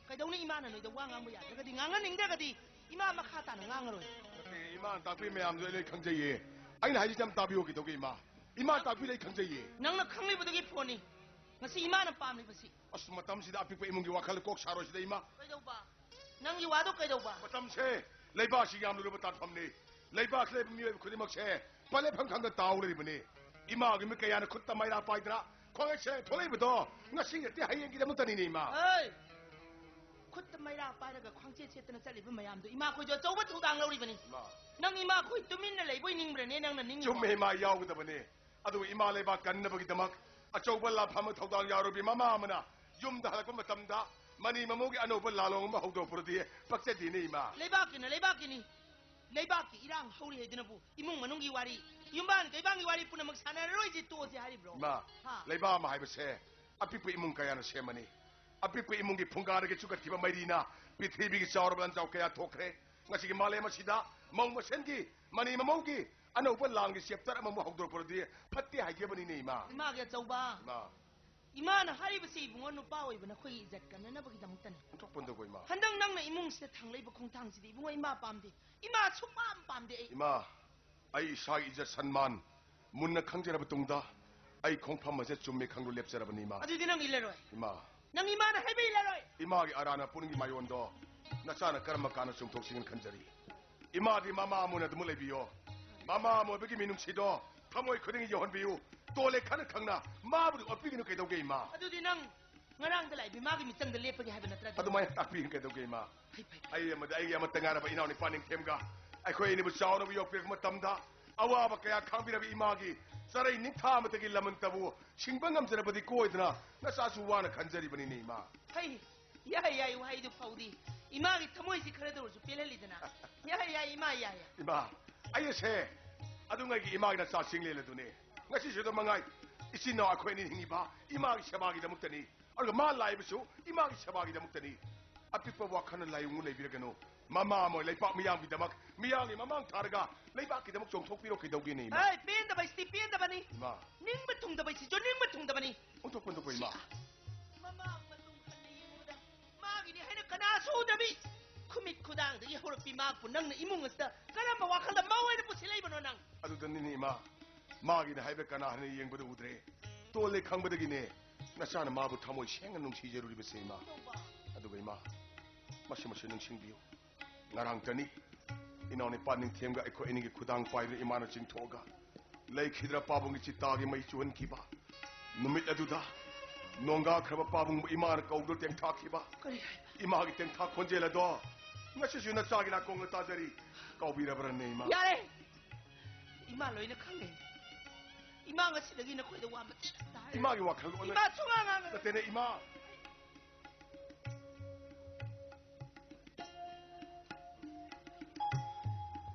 ꯀꯩꯗꯧꯅꯤ ꯏꯃꯥꯅ ꯅꯣꯏꯗ ꯋꯥ ꯉꯥꯡꯕ ꯌꯥꯗ꯭ꯔꯒꯗꯤ, ꯉꯥꯡꯍꯟꯅꯤꯡꯗ꯭ꯔꯒꯗꯤ ꯏꯃꯥ ꯃꯈꯥ ꯇꯥꯅ ꯉꯥꯡꯉꯔꯣꯏ꯫ ꯅꯠꯇꯦ, ꯏꯃꯥꯅ ꯇꯥꯛꯄꯤ ꯃꯌꯥꯝꯗꯣ ꯑꯩ ꯂꯣꯏ ꯈꯪꯖꯩꯌꯦ꯫ ꯑꯩꯅ ꯍꯥꯏꯁꯤ ꯌꯥꯝ ꯇꯥꯕꯤꯌꯨ ꯀꯩꯗꯧꯒꯦ, ꯏꯃꯥ? ꯏꯃꯥ ꯇꯥꯛꯄꯤ ꯂꯩ ꯈꯪꯖꯩꯌꯦ꯫ ꯅꯪꯅ ꯈꯪꯂꯤꯕꯗꯨꯒꯤ ꯐꯣꯟꯅꯤ ꯉꯁꯤ ꯏꯃꯥꯅ ꯄꯥꯝꯂꯤꯕꯁꯤ꯫ ꯑꯁ, ꯃꯇꯝꯁꯤꯗ ꯑꯄꯤꯛꯄ ꯏꯃꯨꯡꯒꯤ ꯋꯥꯈꯜ ꯀꯣꯛ ꯁꯥꯔꯣꯏꯁꯤꯗ, ꯏꯃꯥ꯫ ꯀꯩꯗꯧꯕ? ꯅꯪꯒꯤ ꯋꯥꯗꯣ ꯀꯩꯗꯧꯕ? ꯃꯇꯝꯁꯦ ꯂꯩꯕꯥꯛꯁꯤ ꯌꯥꯝ ꯂꯨꯔꯕ ꯇꯥꯟꯐꯝꯅꯤ꯫ ꯂꯩꯕꯥꯛꯁꯤꯗ ꯂꯩꯕ ꯃꯤꯑꯣꯏꯕ ꯈꯨꯗꯤꯡꯃꯛꯁꯦ ꯄꯂꯦꯐꯝ ꯈꯪꯗ ꯇꯥꯎ ꯂꯩꯔꯤꯕꯅꯤ꯫ ꯏꯃꯥꯒꯤ ꯃꯤꯠ ꯀꯌꯥꯅ ꯈꯨꯠꯇ ꯃꯩꯔꯥ ꯄꯥꯏꯗꯅ ꯈ꯭ꯋꯥꯡꯒꯩ ꯁꯦ ꯊꯣꯛꯂꯛꯏꯕꯗꯣ ꯉꯁꯤ ꯅꯠꯇꯦ, ꯍꯌꯦꯡꯒꯤꯗꯃꯛꯇꯅꯤꯅꯦ, ꯏꯃꯥ꯫ ꯍꯩ! ꯈꯨꯠꯇ ꯃꯩꯔꯥ ꯄꯥꯏꯔꯒ ꯈ꯭ꯋꯥꯡꯆꯦꯠ ꯆꯦꯠꯇꯅ ꯆꯠꯂꯤꯕ ꯃꯌꯥꯝꯗꯣ ꯏꯃꯥꯈꯣꯏꯁꯨ ꯑꯆꯧꯕ ꯊꯧꯗꯥꯡ ꯂꯧꯔꯤꯕꯅꯤ꯫ ꯏꯃꯥ꯫ ꯅꯪ ꯏꯃꯥꯈꯣꯏ ꯇꯨꯃꯤꯟꯅ ꯂꯩꯕꯣꯏ ꯅꯤꯡꯕ꯭ꯔꯅꯦ ꯅꯪꯅ ꯅꯤꯡꯉꯤꯕꯣ? ꯆꯨꯝꯃꯦ, ꯏꯃꯥ, ꯌꯥꯎꯒꯗꯕꯅꯦ꯫ ꯑꯗꯨꯕꯨ ꯏꯃꯥ ꯂꯩꯕꯥꯛ ꯀꯟꯅꯕꯒꯤꯗꯃꯛ ꯑꯆꯧꯕ ꯂꯥꯟꯐꯝ ꯑꯃ ꯊꯧꯗꯥꯡ ꯌꯥꯎꯔꯕꯤ ꯃꯃꯥ ꯑꯃꯅ ꯌꯨꯝꯗ ꯍꯜꯂꯛꯄ ꯃꯇꯝꯗ ꯃꯅꯤ ꯃꯃꯧꯒꯤ ꯑꯅꯧꯕ ꯂꯥꯂꯣꯡ ꯑꯃ ꯍꯧꯗꯣꯔꯛꯄꯗꯨꯗꯤ ꯄꯛꯆꯗꯦꯅꯦ, ꯏꯃꯥ꯫ ꯂꯩꯕꯥꯛꯀꯤꯅ ꯂꯩꯕꯥꯛꯀꯤꯅꯤ꯫ ꯂꯩꯕꯥꯛꯀꯤ ꯏꯔꯥꯡ ꯍꯧꯔꯤ ꯍꯥꯏꯗꯨꯅꯕꯨ ꯏꯃꯨꯡ ꯃꯅꯨꯡꯒꯤ ꯋꯥꯔꯤ, ꯌꯨꯝꯕꯥꯟ ꯀꯩꯕꯥꯟꯒꯤ ꯋꯥꯔꯤ ꯄꯨꯝꯅꯃꯛ ꯁꯥꯟꯅꯔꯔꯣꯏꯁꯤ, ꯇꯣꯛꯑꯁꯤ ꯍꯥꯏꯔꯤꯕ꯭ꯔꯣ? ꯏꯃꯥ, ꯍꯥ? ꯂꯩꯕꯥꯛ ꯑꯃ ꯍꯥꯏꯕꯁꯦ ꯑꯄꯤꯛꯄ ꯏꯃꯨꯡ ꯀꯌꯥꯅ ꯁꯦꯝꯕꯅꯤ꯫ ꯑꯄꯤꯛꯄ ꯏꯃꯨꯡꯒꯤ ꯐꯨꯡꯒꯥꯗꯒꯤ ꯆꯨꯈꯠꯈꯤꯕ ꯃꯩꯔꯤꯅ ꯄ꯭ꯔꯤꯊꯤꯕꯤꯒꯤ ꯆꯥꯎꯔꯕ ꯂꯥꯟꯖꯥꯎ ꯀꯌꯥ ꯊꯣꯛꯈ꯭ꯔꯦ꯫ ꯉꯁꯤꯒꯤ ꯃꯥꯂꯦꯝ ꯑꯁꯤꯗ ꯃꯧ ꯃꯁꯦꯟꯒꯤ, ꯃꯅꯤ ꯃꯃꯧꯒꯤ ꯑꯅꯧꯕ ꯂꯥꯟꯒꯤ chapter ꯑꯃꯃꯨꯛ ꯍꯧꯗꯣꯔꯛꯄꯗꯨꯗꯤ ꯐꯠꯇꯦ ꯍꯥꯏꯖꯕꯅꯤꯅꯦ, ꯏꯃꯥ꯫ ꯏꯃꯥꯒꯤ ꯑꯆꯧꯕ꯫ ꯏꯃꯥ꯫ ꯏꯃꯥꯅ ꯍꯥꯏꯔꯤꯕꯁꯤ ꯏꯕꯨꯡꯉꯣ, ꯅꯨꯄꯥ ꯑꯣꯏꯕ ꯅꯈꯣꯏꯒꯤ ꯏꯖꯠ ꯀꯟꯅꯅꯕꯒꯤꯗꯃꯛꯇꯅꯤ꯫ ꯑꯣꯟꯊꯣꯛꯄꯟꯗꯀꯣ, ꯏꯃꯥ꯫ ꯍꯟꯗꯛ ꯅꯪꯅ ꯏꯃꯨꯡꯁꯤꯗ ꯊꯥꯡꯂꯛꯏꯕ ꯈꯣꯡꯊꯥꯡꯁꯤꯗꯤ ꯏꯕꯨꯡꯉꯣ, ꯏꯃꯥ ꯄꯥꯝꯗꯦ꯫ ꯏꯃꯥ ꯁꯨꯛꯄꯥꯝ ꯄꯥꯝꯗꯦ ꯑꯩ꯫ ꯏꯃꯥ, ꯑꯩ ꯏꯁꯥꯒꯤ ꯏꯖꯠ ꯁꯟꯃꯥꯟ ꯃꯨꯟꯅ ꯈꯪꯖꯔꯕ ꯇꯨꯡꯗ ꯑꯩ ꯈꯣꯡꯐꯝ ꯑꯁꯦ ꯆꯨꯝꯃꯦ ꯈꯪꯗꯨ ꯂꯦꯞꯆꯔꯕꯅꯤ, ꯏꯃꯥ꯫ ꯑꯗꯨꯗꯤ ꯅꯪ ꯏꯜꯂꯔꯣꯏ? ꯏꯃꯥ꯫ ꯅꯪ ꯏꯃꯥꯅ ꯍꯥꯏꯕ ꯏꯜꯂꯔꯣꯏ? ꯏꯃꯥꯒꯤ ꯑꯔꯥꯟꯕ ꯄꯨꯛꯅꯤꯡꯒꯤ ꯃꯥꯏꯑꯣꯟꯗꯣ ꯅꯆꯥꯅ ꯀꯔꯝꯕ ꯀꯥꯟꯅ ꯆꯨꯝꯊꯣꯛꯁꯤꯒꯦꯅ ꯈꯟꯖꯔꯤ? ꯏꯃꯥꯗꯤ ꯃꯃꯥ ꯑꯃ ꯑꯣꯏꯅ ꯑꯗꯨꯃꯛ ꯂꯩꯕꯤꯌꯣ꯫ ꯃꯃꯥ ꯑꯃ ꯑꯣꯏꯕꯒꯤ ꯃꯤꯅꯨꯡꯁꯤꯗꯣ ꯊꯃꯣꯏ ꯈꯨꯗꯤꯡꯒꯤ ꯌꯧꯍꯟꯕꯤꯌꯨ꯫ ꯇꯣꯜꯂꯦ ꯈꯟꯅ ꯈꯪꯅ ꯃꯥꯕꯨꯗꯤ ꯑꯣꯠꯄꯤꯒꯅꯨ ꯀꯩꯗꯧꯒꯦ, ꯏꯃꯥ? ꯑꯗꯨꯗꯤ ꯅꯪ ꯉꯔꯥꯡꯗ ꯂꯥꯛꯏꯕ ꯏꯃꯥꯒꯤ ꯃꯤꯆꯪꯗ ꯂꯦꯞꯄꯒꯦ ꯍꯥꯏꯕ ꯅꯠꯇ꯭ꯔꯗꯤ? ꯑꯗꯨꯃꯥꯏꯅ ꯇꯥꯛꯄꯤꯒꯅꯨ ꯀꯩꯗꯧꯒꯦ, ꯏꯃꯥ? ꯐꯩ, ꯐꯩ, ꯐꯩ꯫ ꯑꯩ ꯑꯃꯗꯤ ꯑꯩꯒꯤ ꯑꯃꯠꯇ ꯉꯥꯏꯔꯕ ꯏꯅꯥꯎ ꯅꯤꯄꯥ ꯅꯤꯡꯊꯦꯝꯒ ꯑꯩꯈꯣꯏ ꯑꯅꯤꯕꯨ ꯆꯥꯎꯅꯕ ꯌꯣꯛꯄꯤꯔꯛꯄ ꯃꯇꯝꯗ ꯑꯋꯥꯕ ꯀꯌꯥ ꯈꯥꯡꯕꯤꯔꯕ ꯏꯃꯥꯒꯤ ꯆꯔꯩ ꯅꯤꯡꯊꯥ ꯑꯃꯠꯇꯒꯤ ꯂꯃꯟꯇꯕꯨ ꯁꯤꯡꯕ ꯉꯝꯖꯔꯕꯗꯤ ꯀꯣꯏꯗꯅ ꯅꯆꯥꯁꯨ ꯋꯥꯅ ꯈꯟꯖꯔꯤꯕꯅꯤꯅꯦ, ꯏꯃꯥ꯫ ꯐꯩ, ꯌꯥꯏ, ꯌꯥꯏ, ꯋꯥꯍꯩꯗꯨ ꯐꯧꯗꯤ꯫ ꯏꯃꯥꯒꯤ ꯊꯃꯣꯏꯁꯤ ꯈꯔꯗ ꯑꯣꯏꯔꯁꯨ ꯄꯦꯜꯍꯜꯂꯤꯗꯅ꯫ ꯌꯥꯏ, ꯌꯥꯏ, ꯏꯃꯥ, ꯌꯥꯏ, ꯌꯥꯏ꯫ ꯏꯃꯥ, ꯑꯩ ꯑꯁꯦ ꯑꯗꯨꯉꯩꯒꯤ ꯏꯃꯥꯒꯤ ꯅꯆꯥ ꯆꯤꯡꯂꯦꯜ ꯑꯗꯨꯅꯦ꯫ ꯉꯁꯤꯁꯨ ꯑꯗꯨꯝ ꯃꯉꯥꯏ, ꯏꯆꯤꯟ ꯏꯅꯥꯎ ꯑꯩꯈꯣꯏ ꯑꯅꯤ ꯍꯤꯡꯉꯤꯕ ꯏꯃꯥꯒꯤ ꯁꯦꯕꯥꯒꯤꯗꯃꯛꯇꯅꯤ꯫ ꯑꯗꯨꯒ ꯃꯥ ꯂꯥꯛꯏꯕꯁꯨ ꯏꯃꯥꯒꯤ ꯁꯦꯕꯥꯒꯤꯗꯃꯛꯇꯅꯤ꯫ ꯑꯄꯤꯛꯄ ꯋꯥꯈꯜꯅ ꯂꯥꯏꯑꯣꯡ ꯂꯩꯕꯤꯔꯒꯅꯨ꯫ ꯃꯃꯥ ꯑꯃ ꯑꯣꯏ ꯂꯩꯄꯥꯛ ꯃꯤꯌꯥꯝꯒꯤꯗꯃꯛ, ꯃꯤꯌꯥꯝꯒꯤ ꯃꯃꯥꯡ ꯊꯥꯔꯒ ꯂꯩꯕꯥꯛꯀꯤꯗꯃꯛ ꯆꯣꯡꯊꯣꯛꯄꯤꯔꯣ ꯀꯩꯗꯧꯒꯦꯅꯦ, ꯏꯃꯥ? ꯑꯦ, ꯄꯦꯟꯗꯕ ꯏꯁꯇꯤ ꯄꯦꯟꯗꯕꯅꯤ꯫ ꯏꯃꯥ꯫ ꯅꯤꯡꯕ ꯊꯨꯡꯗꯕ ꯏꯁꯤꯁꯨ ꯅꯤꯡꯕ ꯊꯨꯡꯗꯕꯅꯤ꯫ ꯑꯣꯟꯊꯣꯛꯄ ꯑꯣꯟꯊꯣꯛꯄ, ꯏꯃꯥ꯫ ꯃꯃꯥ ꯃꯇꯨꯡ ꯍꯟꯅ ꯌꯦꯡꯉꯨꯗ ꯃꯥꯒꯤꯅꯤ ꯍꯥꯏꯅ ꯀꯅꯥꯁꯨ ꯎꯗꯕꯤ꯫ ꯈꯨꯃꯤꯠ ꯈꯨꯗꯥꯡꯗꯒꯤ ꯍꯧꯔꯛꯄꯤ ꯃꯍꯥꯛꯄꯨ ꯅꯪꯅ ꯏꯃꯨꯡ ꯑꯁꯤꯗ ꯀꯔꯝꯕ ꯋꯥꯈꯜꯗ ꯃꯧ ꯑꯣꯏꯅ ꯄꯨꯁꯤꯜꯂꯛꯏꯕꯅꯣ ꯅꯪ? ꯑꯗꯨꯗꯅꯤꯅꯦ, ꯏꯃꯥ꯫ ꯃꯥꯒꯤꯅꯤ ꯍꯥꯏꯕ ꯀꯅꯥ ꯍꯥꯏꯅ ꯌꯦꯡꯕꯗ ꯎꯗ꯭ꯔꯦ꯫ ꯇꯣꯜꯂꯦ ꯈꯪꯕꯗꯒꯤꯅꯦ ꯅꯆꯥꯅ ꯃꯥꯕꯨ ꯊꯃꯣꯏ ꯁꯦꯡꯅ ꯅꯨꯡꯁꯤꯖꯔꯨꯔꯤꯕꯁꯦ, ꯏꯃꯥ꯫ ꯇꯣꯝꯕ꯫ ꯑꯗꯨꯒ ꯏꯃꯥ, ꯃꯁꯤ ꯃꯁꯤ ꯅꯤꯡꯁꯤꯡꯕꯤꯌꯨ꯫ ꯉꯔꯥꯡꯇꯅꯤ ꯏꯅꯥꯎ ꯅꯤꯄꯥ ꯅꯤꯡꯊꯦꯝꯒ ꯑꯩꯈꯣꯏ ꯑꯅꯤꯒꯤ ꯈꯨꯗꯥꯡ ꯄꯥꯏꯗꯨꯅ ꯏꯃꯥꯅ ꯆꯤꯡꯊꯣꯛꯑꯒ ꯂꯩꯈꯤꯗ꯭ꯔ ꯄꯥꯕꯨꯡꯒꯤ ꯆꯤꯇꯥꯒꯤ ꯃꯩ ꯆꯨꯍꯟꯈꯤꯕ꯫ ꯅꯨꯃꯤꯠ ꯑꯗꯨꯗ ꯅꯣꯡꯒꯥꯈ꯭ꯔꯕ ꯄꯥꯕꯨꯡꯕꯨ ꯏꯃꯥꯅ ꯀꯧꯗꯨꯅ ꯇꯦꯡꯊꯥꯈꯤꯕ꯫ ꯀꯔꯤ ꯍꯥꯏꯕ? ꯏꯃꯥꯒꯤ ꯇꯦꯡꯊꯥ ꯈꯣꯟꯖꯦꯜ ꯑꯗꯣ ꯉꯁꯤꯁꯨ ꯅꯆꯥꯒꯤ ꯅꯥꯀꯣꯡꯗ ꯇꯥꯖꯔꯤ꯫ ꯀꯥꯎꯕꯤꯔꯕ꯭ꯔꯅꯦ, ꯏꯃꯥ? ꯌꯥꯔꯦ! ꯏꯃꯥ ꯂꯣꯏꯅ ꯈꯪꯉꯦ꯫ ꯏꯃꯥ ꯉꯁꯤꯗꯒꯤ ꯅꯈꯣꯏꯗ ꯋꯥ ꯃꯆꯦꯠ ꯑꯝꯇ ꯍꯥꯏꯔꯣꯏ꯫ ꯏꯃꯥꯒꯤ ꯋꯥꯈꯜ ꯑꯣꯟꯅ- ꯏꯃꯥ ꯁꯨꯡꯉꯥꯡ ꯉꯥꯡꯉꯔꯣꯏ꯫ ꯅꯠꯇꯦꯅꯦ, ꯏꯃꯥ꯫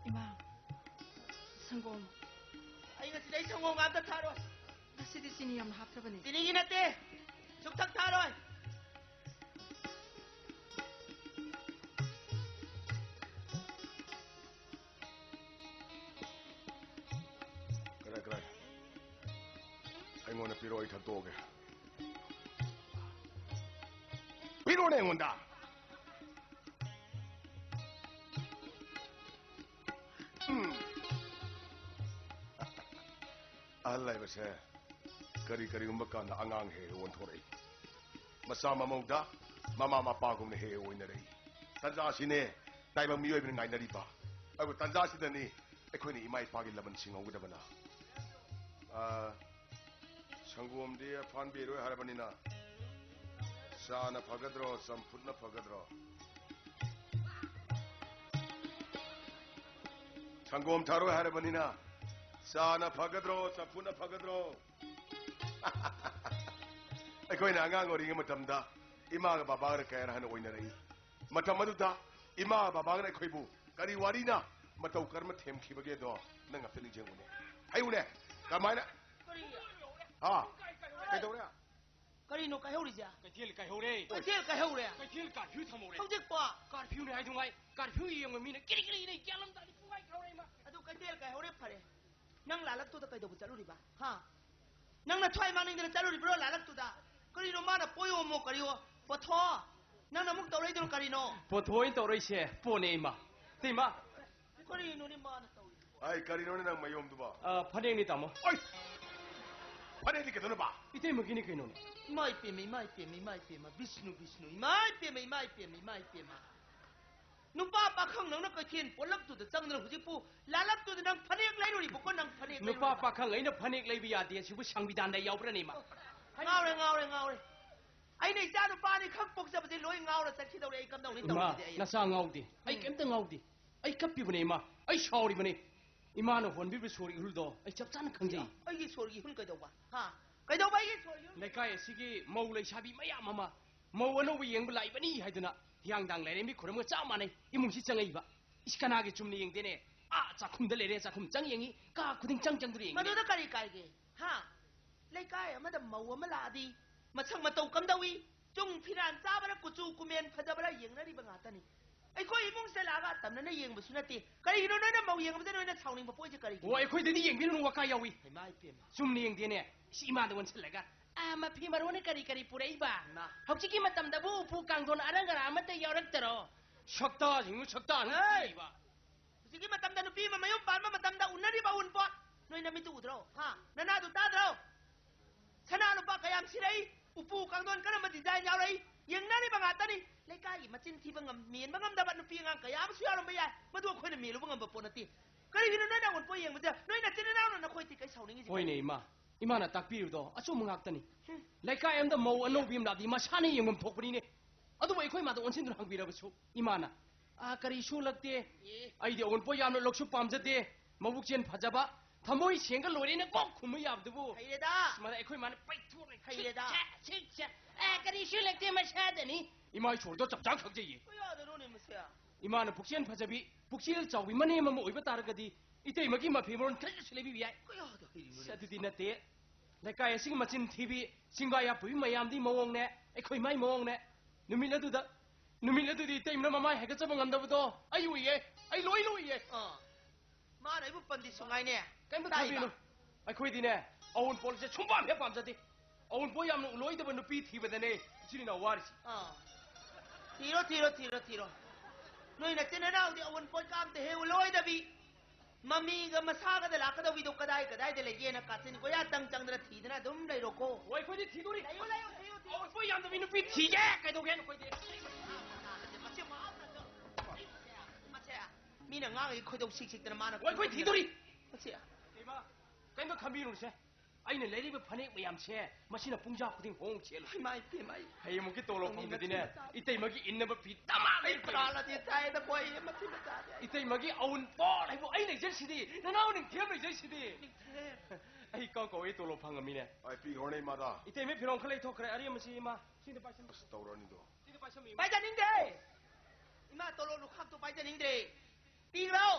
ꯏꯃꯥ, ꯁꯪꯒꯣꯝ꯫ ꯑꯩ ꯉꯁꯤꯗꯤ ꯑꯩ ꯁꯪꯒꯣꯝꯒ ꯑꯝꯇ ꯊꯛꯑꯔꯣꯏ꯫ ꯉꯁꯤꯗꯤ ꯆꯤꯅꯤ ꯌꯥꯝꯅ ꯍꯥꯞꯇ꯭ꯔꯕꯅꯤ꯫ ꯆꯤꯅꯤꯒꯤ ꯅꯠꯇꯦ, ꯁꯨꯛꯊꯛ ꯊꯛꯑꯔꯣꯏ꯫ ꯀꯗꯥꯏ, ꯀꯗꯥꯏ? ꯑꯩꯉꯣꯟꯗ ꯄꯤꯔꯛꯑꯣ, ꯑꯩ ꯊꯛꯇꯣꯛꯑꯒꯦ꯫ ꯄꯤꯔꯛꯑꯣꯅꯦ ꯑꯩꯉꯣꯟꯗ꯫ ꯎꯝ꯫ ꯑꯍꯜ ꯍꯥꯏꯕꯁꯦ ꯀꯔꯤ ꯀꯔꯤꯒꯨꯝꯕ ꯀꯥꯟꯗ ꯑꯉꯥꯡ ꯍꯦꯛ ꯍꯦꯛ ꯑꯣꯟꯊꯣꯔꯛꯏ꯫ ꯃꯆꯥ ꯃꯃꯧꯗ ꯃꯃꯥ ꯃꯄꯥꯒꯨꯝꯅ ꯍꯦꯛ ꯍꯦꯛ ꯑꯣꯏꯅꯔꯛꯏ꯫ ꯇꯟꯖꯥꯁꯤꯅꯦ ꯇꯥꯏꯕꯪ ꯃꯤꯑꯣꯏꯕꯅ ꯉꯥꯏꯅꯔꯤꯕ꯫ ꯑꯗꯨꯕꯨ ꯇꯟꯖꯥꯁꯤꯗꯅꯤ ꯑꯩꯈꯣꯏꯅ ꯏꯃꯥ ꯏꯄꯥꯒꯤ ꯂꯃꯟ ꯁꯤꯡꯍꯧꯒꯗꯕꯅ꯫ ꯑꯥ, ꯁꯪꯒꯣꯝꯗꯤ ꯐꯥꯟꯕꯤꯔꯣꯏ ꯍꯥꯏꯔꯕꯅꯤꯅ ꯆꯥꯅ ꯐꯒꯗ꯭ꯔꯣ, ꯆꯝꯐꯨꯠꯅ ꯐꯒꯗ꯭ꯔꯣ? ꯁꯪꯒꯣꯝ ꯊꯛꯑꯔꯣꯏ ꯍꯥꯏꯔꯕꯅꯤꯅ ꯆꯥꯅ ꯐꯒꯗ꯭ꯔꯣ, ꯆꯝꯐꯨꯠꯅ ꯐꯒꯗ꯭ꯔꯣ? ꯑꯩꯈꯣꯏꯅ ꯑꯉꯥꯡ ꯑꯣꯏꯔꯤꯉꯩ ꯃꯇꯝꯗ ꯏꯃꯥꯒ ꯕꯕꯥꯒꯅ ꯀꯌꯥꯔ ꯍꯥꯟꯅ ꯑꯣꯏꯅꯔꯛꯏ꯫ ꯃꯇꯝ ꯑꯗꯨꯗ ꯏꯃꯥ ꯕꯕꯥꯒꯅ ꯑꯩꯈꯣꯏꯕꯨ ꯀꯔꯤ ꯋꯥꯔꯤꯅ ꯃꯇꯧ ꯀꯔꯝꯅ ꯊꯦꯝꯈꯤꯕꯒꯦꯗꯣ ꯅꯪ ꯑꯝꯇ ꯅꯤꯡꯁꯤꯡꯉꯨꯅꯦ꯫ ꯍꯥꯏꯌꯨꯅꯦ, ꯀꯃꯥꯏꯅ? ꯀꯔꯤ? ꯍꯥ? ꯀꯩꯗꯧꯔꯦ? ꯀꯔꯤꯅꯣ ꯀꯥꯏꯍꯧꯔꯤꯁꯦ? ꯀꯩꯊꯦꯜ ꯀꯥꯏꯍꯧꯔꯦ꯫ ꯀꯩꯊꯦꯜ ꯀꯥꯏꯍꯧꯔꯦ? ꯀꯩꯊꯦꯜ ꯀꯥꯔꯐ꯭ꯌꯨ ꯊꯝꯍꯧꯔꯦ꯫ ꯍꯧꯖꯤꯛꯄꯣ? ꯀꯥꯔꯐ꯭ꯌꯨꯅꯦ ꯍꯥꯏꯗꯨꯉꯥꯏ꯫ ꯀꯥꯔꯐ꯭ꯌꯨ ꯌꯦꯡꯕ ꯃꯤꯅ ꯀꯤꯔꯤ ꯀꯤꯔꯤ ꯏꯅꯩ, ꯒ꯭ꯌꯥꯟ ꯑꯃ ꯇꯥꯗꯦ, ꯄꯨꯡꯀꯥꯏ ꯀꯥꯏꯍꯧꯔꯦ ꯏꯃꯥ꯫ ꯑꯗꯨ ꯀꯩꯊꯦꯜ ꯀꯥꯏꯍꯧꯔꯦ ꯐꯔꯦ꯫ ꯅꯪ ꯂꯥꯂꯛꯇꯨꯗ ꯀꯩꯗꯧꯕ ꯆꯠꯂꯨꯔꯤꯕ? ꯍꯥ? ꯅꯪ ꯅꯊ꯭ꯋꯥꯏ ꯃꯥꯡꯅꯤꯡꯗꯅ ꯆꯠꯂꯨꯔꯤꯕ꯭ꯔꯣ ꯂꯥꯂꯛꯇꯨꯗ? ꯀꯔꯤꯅꯣ ꯃꯥꯅ ꯄꯣꯌꯣꯝꯃꯣ ꯀꯔꯤꯌꯣ? ꯄꯣꯊꯣ! ꯅꯪꯅ ꯑꯃꯨꯛ ꯇꯧꯔꯛꯏꯗꯨꯅ ꯀꯔꯤꯅꯣ? ꯄꯣꯊꯣ ꯑꯣꯏꯅ ꯇꯧꯔꯛꯏꯁꯦ ꯄꯣꯠꯅꯦ ꯏꯃꯥ꯫ ꯏꯃꯥ! ꯀꯔꯤꯅꯣꯅꯦ ꯃꯥꯅ ꯇꯧꯔꯤꯗꯨꯕꯣ? ꯑꯩ ꯀꯔꯤꯅꯣꯅꯦ ꯅꯪ ꯃꯌꯣꯝꯗꯨꯕꯣ? ꯑ, ꯐꯅꯦꯛꯅꯤ ꯇꯥꯃꯣ꯫ ꯑꯣꯏ! ꯐꯅꯦꯛꯇꯤ ꯀꯩꯗꯧꯅꯕ? ꯏꯇꯩꯃꯒꯤꯅꯤ ꯀꯩꯅꯣꯅꯦ꯫ ꯏꯃꯥ ꯏꯄꯦꯝꯃ, ꯏꯃꯥ ꯏꯄꯦꯝꯃ, ꯏꯃꯥ ꯏꯄꯦꯝꯃ, ꯕꯤꯁꯅꯨ, ꯕꯤꯁꯅꯨ, ꯏꯃꯥ ꯏꯄꯦꯝꯃ, ꯏꯃꯥ ꯏꯄꯦꯝꯃ, ꯏꯃꯥ ꯏꯄꯦꯝꯃ꯫ ꯅꯨꯄꯥ ꯄꯥꯈꯪ ꯅꯪꯅ ꯀꯩꯊꯦꯜ ꯄꯣꯠꯂꯛꯇꯨꯗ ꯆꯪꯗꯅ ꯍꯧꯖꯤꯛꯄꯨ ꯂꯥꯂꯛꯇꯨꯗ ꯅꯪ ꯐꯅꯦꯛ ꯂꯩꯔꯨꯔꯤꯕꯀꯣ, ꯅꯪ ꯐꯅꯦꯛ ꯅꯨꯄꯥ ꯂꯩꯔꯨꯔꯤꯕ? ꯄꯥꯈꯪ ꯑꯩꯅ ꯐꯅꯦꯛ ꯂꯩꯕ ꯌꯥꯗꯦ, ꯑꯁꯤꯕꯨ ꯁꯪꯕꯤꯙꯥꯟꯗ ꯌꯥꯎꯕ꯭ꯔꯅꯦ, ꯏꯃꯥ? ꯉꯥꯎꯔꯦ, ꯉꯥꯎꯔꯦ, ꯉꯥꯎꯔꯦ꯫ ꯑꯩꯅ ꯏꯆꯥ ꯅꯨꯄꯥ ꯑꯅꯤ ꯈꯛ ꯄꯣꯛꯆꯕꯁꯦ ꯂꯣꯏ ꯉꯥꯎꯔ ꯆꯠꯈꯤꯗꯧꯔꯦ꯫ ꯑꯩ ꯀꯝꯗꯧꯅꯤ ꯏꯃꯥ, ꯇꯧꯔꯤꯁꯤꯗꯤ ꯑꯩ? ꯅꯆꯥ ꯉꯥꯎꯗꯦ꯫ ꯑꯩ ꯎꯝ꯫ ꯀꯩꯝꯇ ꯉꯥꯎꯗꯦ꯫ ꯑꯩ ꯀꯞꯄꯤꯕꯅꯦ, ꯏꯃꯥ꯫ ꯑꯩ ꯁꯥꯎꯔꯤꯕꯅꯦ꯫ ꯏꯃꯥꯅ ꯍꯣꯟꯕꯤꯕ ꯁꯣꯔ ꯏꯍꯨꯜꯗꯣ ꯑꯩ ꯆꯞ ꯆꯥꯅ ꯈꯪꯖꯩ꯫ ꯑꯩꯒꯤ ꯁꯣꯔꯒꯤ ꯏꯍꯨꯜ ꯀꯩꯗꯧꯕ? ꯍꯥ? ꯀꯩꯗꯧꯕ ꯑꯩꯒꯤ ꯁꯣꯔꯒꯤ ꯏꯍꯨꯜ? ꯂꯩꯀꯥꯏ ꯑꯁꯤꯒꯤ ꯃꯧ ꯂꯩꯁꯥꯕꯤ ꯃꯌꯥꯝ ꯑꯃ ꯃꯧ ꯑꯅꯧꯕ ꯌꯦꯡꯕ ꯂꯥꯛꯏꯕꯅꯤ ꯍꯥꯏꯗꯨꯅ ꯍꯤꯌꯥꯡꯗꯥꯡ ꯂꯥꯏꯔꯦꯝꯕꯤ ꯈꯨꯔꯨꯝꯒ ꯆꯞ ꯃꯥꯟꯅꯩ꯫ ꯏꯃꯨꯡꯁꯤ ꯆꯪꯉꯛꯏꯕ꯫ ꯏꯁ, ꯀꯅꯥꯒꯤ ꯆꯨꯝꯅ ꯌꯦꯡꯗꯦꯅꯦ? ꯑꯥ ꯆꯥꯛꯈꯨꯝꯗ ꯂꯩꯔꯦ, ꯆꯥꯛꯈꯨꯝ ꯆꯪ ꯌꯦꯡꯉꯤ, ꯀꯥ ꯈꯨꯗꯤꯡ ꯆꯪ ꯆꯪꯗꯨꯅ ꯌꯦꯡꯉꯤ꯫ ꯃꯗꯨꯗ ꯀꯔꯤ ꯀꯥꯏꯒꯦ? ꯍꯥ? ꯂꯩꯀꯥꯏ ꯑꯃꯗ ꯃꯧ ꯑꯃ ꯂꯥꯛꯑꯗꯤ ꯃꯁꯛ ꯃꯇꯧ ꯀꯝꯗꯧꯏ? ꯆꯨꯡ ꯐꯤꯔꯥꯟ ꯆꯥꯕꯔ, ꯀꯨꯆꯨ ꯀꯨꯃꯦꯟ ꯐꯖꯕꯔ ꯌꯦꯡꯅꯔꯤꯕ ꯉꯥꯛꯇꯅꯤ꯫ ꯑꯩꯈꯣꯏ ꯏꯃꯨꯡꯁꯦ ꯂꯥꯛꯑꯒ ꯇꯝꯅꯅ ꯌꯦꯡꯕꯁꯨ ꯅꯠꯇꯦ꯫ ꯀꯔꯤꯒꯤꯅꯣ ꯅꯣꯏꯅ ꯃꯧ ꯌꯦꯡꯕꯗ ꯅꯣꯏꯅ ꯁꯥꯎꯅꯤꯡꯕ ꯄꯣꯛꯏꯁꯦ ꯀꯔꯤꯒꯤꯅꯣ? ꯑꯣ, ꯑꯩꯈꯣꯏꯗꯗꯤ ꯌꯦꯡꯕꯤꯔꯨꯅꯨ, ꯋꯥꯀꯥ ꯌꯥꯎꯏ꯫ ꯍꯩꯃꯥ ꯏꯄꯦꯝꯃ꯫ ꯆꯨꯝꯅ ꯌꯦꯡꯗꯦꯅꯦ꯫ ꯏꯁ, ꯏꯃꯥꯗ ꯑꯣꯟꯁꯤꯜꯂꯒ, "ꯑꯥ, ꯃꯐꯤ ꯃꯔꯣꯟꯅ ꯀꯔꯤ ꯀꯔꯤ ꯄꯨꯔꯛꯏꯕ? ꯏꯃꯥ꯫ ꯍꯧꯖꯤꯛꯀꯤ ꯃꯇꯝꯗꯕꯨ ꯎꯄꯨ ꯀꯥꯡꯊꯣꯟ ꯑꯔꯪ ꯑꯔꯥꯛ ꯑꯃꯠꯇ ꯌꯥꯎꯔꯛꯇꯔꯣ?" ꯁꯛꯇꯥꯁꯤꯡꯗꯨ ꯁꯛꯇꯥꯁꯤꯡ ꯍꯩ! ꯊꯤꯕ꯫ ꯍꯧꯖꯤꯛꯀꯤ ꯃꯇꯝꯗ ꯅꯨꯄꯤ ꯑꯃ ꯃꯌꯨꯝ ꯄꯥꯟꯕ ꯃꯇꯝꯗ ꯎꯅꯔꯤꯕ ꯑꯎꯟꯄꯣꯠ ꯅꯣꯏ ꯅꯃꯤꯠꯇꯨ ꯎꯗ꯭ꯔꯣ? ꯍꯥ? ꯅꯅꯥꯗꯨ ꯇꯥꯗ꯭ꯔꯣ? ꯁꯅꯥ ꯂꯨꯄꯥ ꯀꯌꯥꯝ ꯁꯤꯔꯛꯏ, ꯎꯄꯨ ꯀꯥꯡꯊꯣꯟ ꯀꯔꯝꯕ ꯗꯤꯖꯥꯏꯟ ꯌꯥꯎꯔꯛꯏ, ꯌꯦꯡꯅꯔꯤꯕ ꯉꯥꯛꯇꯅꯤ꯫ ꯂꯩꯀꯥꯏꯒꯤ ꯃꯆꯤꯟ ꯊꯤꯕ ꯉꯝ-, ꯃꯦꯟꯕ ꯉꯝꯗꯕ ꯅꯨꯄꯤ ꯑꯉꯥꯡ ꯀꯌꯥ ꯑꯃꯁꯨ ꯌꯥꯎꯔꯝꯕ ꯌꯥꯏ, ꯃꯗꯨ ꯑꯩꯈꯣꯏꯅ ꯃꯦꯜꯂꯨꯕ ꯉꯝꯕ ꯄꯣꯠ ꯅꯠꯇꯦ꯫ ꯀꯔꯤꯒꯤꯅꯣ ꯅꯣꯏꯅ ꯑꯑꯣꯟꯄꯣꯠ ꯌꯦꯡꯕꯗ ꯅꯣꯏ ꯅꯆꯤꯟ ꯅꯅꯥꯎꯅ ꯅꯈꯣꯏ ꯊꯤ ꯀꯩ ꯁꯥꯎꯅꯤꯡꯉꯤꯁꯤ? ꯍꯣꯏꯅꯦ, ꯀꯔꯤꯒꯤꯅꯣ? ꯏꯃꯥ, ꯏꯃꯥꯅ ꯇꯥꯛꯄꯤꯔꯤꯕꯗꯣ ꯑꯆꯨꯝꯕ ꯉꯥꯛꯇꯅꯤ꯫ ꯍꯝ꯫ ꯂꯩꯀꯥꯏ ꯑꯃꯗ ꯃꯧ ꯑꯅꯧꯕꯤ ꯑꯃ ꯂꯥꯛꯑꯗꯤ ꯃꯁꯥꯅ ꯌꯦꯡꯐꯝ ꯊꯣꯛꯄꯅꯤꯅꯦ꯫ ꯑꯗꯨꯕꯨ ꯑꯩꯈꯣꯏ ꯃꯥꯗ ꯑꯣꯟꯁꯤꯟꯗꯨꯅ ꯍꯪꯕꯤꯔꯕꯁꯨ ꯏꯃꯥꯅ, "ꯑꯥ, ꯀꯔꯤꯁꯨ ꯂꯛꯇꯦ꯫ ꯑꯦ꯫ ꯑꯩꯗꯤ ꯑꯑꯣꯟꯄꯣꯠ ꯌꯥꯝꯅ ꯂꯛꯁꯨ ꯄꯥꯝꯖꯗꯦ꯫ ꯃꯕꯨꯛ ꯆꯦꯟ ꯐꯖꯕ, ꯊꯃꯣꯏ ꯁꯦꯡꯒ ꯂꯣꯏꯔꯦꯅ ꯀꯣꯛ ꯈꯨꯝꯃꯨ ꯌꯥꯕꯗꯨꯕꯨ?" ꯍꯩꯔꯦꯗ꯫ ꯑꯁ, ꯃꯗ ꯑꯩꯈꯣꯏ ꯃꯥꯅ ꯄꯩꯊꯣꯛꯂꯦ꯫ ꯍꯩꯔꯦꯗ꯫ ꯁꯤꯛ ꯁꯦ, ꯁꯤꯛ ꯁꯦ꯫ "ꯑꯥ, ꯀꯔꯤꯁꯨ ꯂꯛꯇꯦ, ꯃꯁꯥꯗꯅꯤ꯫" ꯏꯃꯥ ꯏꯁꯣꯔꯗꯣ ꯆꯞ ꯆꯥꯅ ꯈꯪꯖꯩꯌꯦ꯫ ꯀꯌꯥꯗꯅꯣꯅꯦ ꯃꯁꯦ? ꯏꯃꯥꯅ ꯄꯨꯛꯆꯦꯜ ꯐꯖꯕꯤ, ꯄꯨꯛꯆꯦꯜ ꯆꯥꯎꯕꯤ ꯃꯅꯦꯝ ꯑꯃ ꯑꯣꯏꯕ ꯇꯥꯔꯒꯗꯤ ꯏꯇꯩꯃꯒꯤ ꯃꯐꯤ ꯃꯔꯣꯟ ꯈꯔꯁꯨ ꯂꯩꯕꯤꯕ ꯌꯥꯏ꯫ ꯀꯌꯥꯗ ꯍꯩꯔꯤꯅꯣꯅꯦ? ꯑꯁ, ꯑꯗꯨꯗꯤ ꯅꯠꯇꯦ꯫ ꯂꯩꯀꯥꯏ ꯑꯁꯤꯒꯤ ꯃꯆꯤꯟ ꯊꯤꯕꯤ, ꯆꯤꯡꯕꯥ ꯌꯥꯄꯨꯕꯤ ꯃꯌꯥꯝꯗꯤ ꯃꯑꯣꯡꯅꯦ, ꯑꯩꯈꯣꯏ ꯃꯥꯏ ꯃꯑꯣꯡꯅꯦ꯫ ꯅꯨꯃꯤꯠ ꯑꯗꯨꯗ, ꯅꯨꯃꯤꯠ ꯑꯗꯨꯗꯤ ꯏꯇꯩꯃꯅ ꯃꯃꯥꯏ ꯍꯥꯏꯒꯠꯆꯕ ꯉꯝꯗꯕꯗꯣ ꯑꯩ ꯎꯏꯌꯦ, ꯑꯩ ꯂꯣꯏꯅ ꯎꯏꯌꯦ꯫ ꯑꯥ, ꯃꯥꯅ ꯑꯩꯕꯨ ꯄꯟꯗꯤ ꯁꯨꯡꯉꯥꯏꯅꯦ꯫ ꯀꯩꯝꯇ ꯇꯥꯏꯕ꯫ ꯈꯟꯕꯤꯅꯨ꯫ ꯑꯩꯈꯣꯏꯗꯤꯅꯦ, ꯑꯑꯣꯟꯄꯣꯠꯁꯦ ꯁꯨꯡꯄꯥꯝ ꯍꯦꯛ ꯄꯥꯝꯖꯗꯦ꯫ ꯑꯑꯣꯟꯄꯣꯠ ꯌꯥꯝꯅ ꯎꯂꯣꯏꯗꯕ ꯅꯨꯄꯤ ꯊꯤꯕꯗꯅꯦ ꯏꯆꯤꯟ ꯏꯅꯥꯎ ꯋꯥꯔꯤꯁꯤ꯫ ꯑꯥ꯫ ꯊꯤꯔꯣ, ꯊꯤꯔꯣ, ꯊꯤꯔꯣ, ꯊꯤꯔꯣ꯫ ꯅꯣꯏ ꯅꯆꯤꯟ ꯅꯅꯥꯎꯗꯤ ꯑꯑꯣꯟꯄꯣꯠꯀ ꯑꯝꯇ ꯍꯦꯛ ꯎꯂꯣꯏꯗꯕꯤ꯫ ꯃꯃꯤꯒ ꯃꯁꯥꯒꯗ ꯂꯥꯛꯀꯗꯧꯕꯤꯗꯣ ꯀꯗꯥꯏ ꯀꯗꯥꯏꯗ ꯂꯩꯒꯦꯅ ꯀꯥꯆꯤꯟ ꯀꯣꯌꯥ ꯇꯪ ꯆꯪꯗꯅ ꯊꯤꯗꯅ ꯑꯗꯨꯝ ꯂꯩꯔꯣꯀꯣ꯫ ꯍꯣꯏ, ꯑꯩꯈꯣꯏꯗꯤ ꯊꯤꯗꯣꯔꯤ꯫ ꯂꯩꯌꯨ, ꯂꯩꯌꯨ, ꯊꯤꯌꯨ, ꯊꯤꯌꯨ꯫ ꯑꯑꯣꯟꯄꯣꯠ ꯌꯥꯝꯗꯕꯤ ꯅꯨꯄꯤ ꯊꯤꯒꯦ ꯀꯩꯗꯧꯒꯦ ꯅꯈꯣꯏꯗꯤ? ꯃꯁꯦ, ꯃꯁꯦ, ꯃꯤꯅ ꯉꯥꯡꯉꯤ ꯈꯣꯏꯗꯧ ꯁꯤꯛ ꯁꯤꯛꯇꯅ ꯃꯥꯅ ꯍꯣꯏ, ꯑꯩꯈꯣꯏ ꯊꯤꯗꯣꯔꯤ꯫ ꯃꯁꯦ꯫ ꯏꯃꯥ, ꯀꯩꯝꯇ ꯈꯟꯕꯤꯔꯨꯅꯨꯁꯦ꯫ ꯑꯩꯅ ꯂꯩꯔꯤꯕ ꯐꯅꯦꯛ ꯃꯌꯥꯝꯁꯦ ꯃꯁꯤꯅ ꯄꯨꯡꯖꯥ ꯈꯨꯗꯤꯡ ꯍꯣꯡ ꯆꯦꯜꯂꯨ꯫ ꯏꯃꯥꯏ, ꯏꯃꯥꯏ꯫ ꯍꯌꯦꯡꯃꯨꯛꯀꯤ ꯇꯣꯂꯣꯞ ꯐꯪꯕꯗꯗꯤꯅꯦ, ꯃꯆꯤꯟ ꯃꯆꯥ꯫ ꯏꯇꯩꯃꯒꯤ ꯏꯟꯅꯕ ꯐꯤ ꯗꯃꯥ ꯑꯩ ꯂꯩꯔꯛꯇꯣꯏꯅꯤ꯫ ꯄ꯭ꯔꯥꯟ ꯑꯗꯤ ꯊꯥꯏꯗ ꯀꯣ, ꯑꯩ ꯃꯆꯤꯟ ꯃꯆꯥꯗꯤ ꯑꯩ ꯏꯇꯩꯃꯒꯤ ꯑꯎꯟꯄꯣꯠ ꯍꯥꯏꯕꯨ ꯑꯩ ꯂꯩꯖꯩꯁꯤꯗꯤ, ꯅꯅꯥꯎ ꯅꯤꯡꯊꯦꯝ ꯂꯩꯖꯩꯁꯤꯗꯤ꯫ ꯅꯤꯡꯊꯦꯝ꯫ ꯑꯩ ꯀꯥꯎ ꯀꯥꯎ ꯑꯩ ꯇꯣꯂꯣꯞ ꯐꯪꯉꯝꯃꯤꯅꯦ꯫ ꯑꯩ ꯄꯤꯈ꯭ꯔꯣꯅꯦ ꯏꯃꯥꯗ꯫ ꯏꯇꯩꯃ ꯐꯤꯔꯣꯟ ꯈꯔ ꯂꯩꯊꯣꯛꯈ꯭ꯔꯦ, ꯑꯔꯦꯝꯕꯁꯤ ꯏꯃꯥ, ꯁꯤꯗ ꯄꯥꯏꯁꯟ-, ꯑꯁ, ꯇꯧꯔꯅꯤꯗꯣ꯫ ꯁꯤꯗ ꯄꯥꯏꯁꯟꯕꯤꯌꯨ꯫ ꯄꯥꯏꯖꯅꯤꯡꯗꯦ꯫ ꯏꯃꯥ ꯇꯣꯂꯣꯞ ꯂꯨꯈꯥꯛꯇꯣ ꯄꯥꯏꯖꯅꯤꯡꯗ꯭ꯔꯦ꯫ ꯄꯤꯈ꯭ꯔꯣ꯫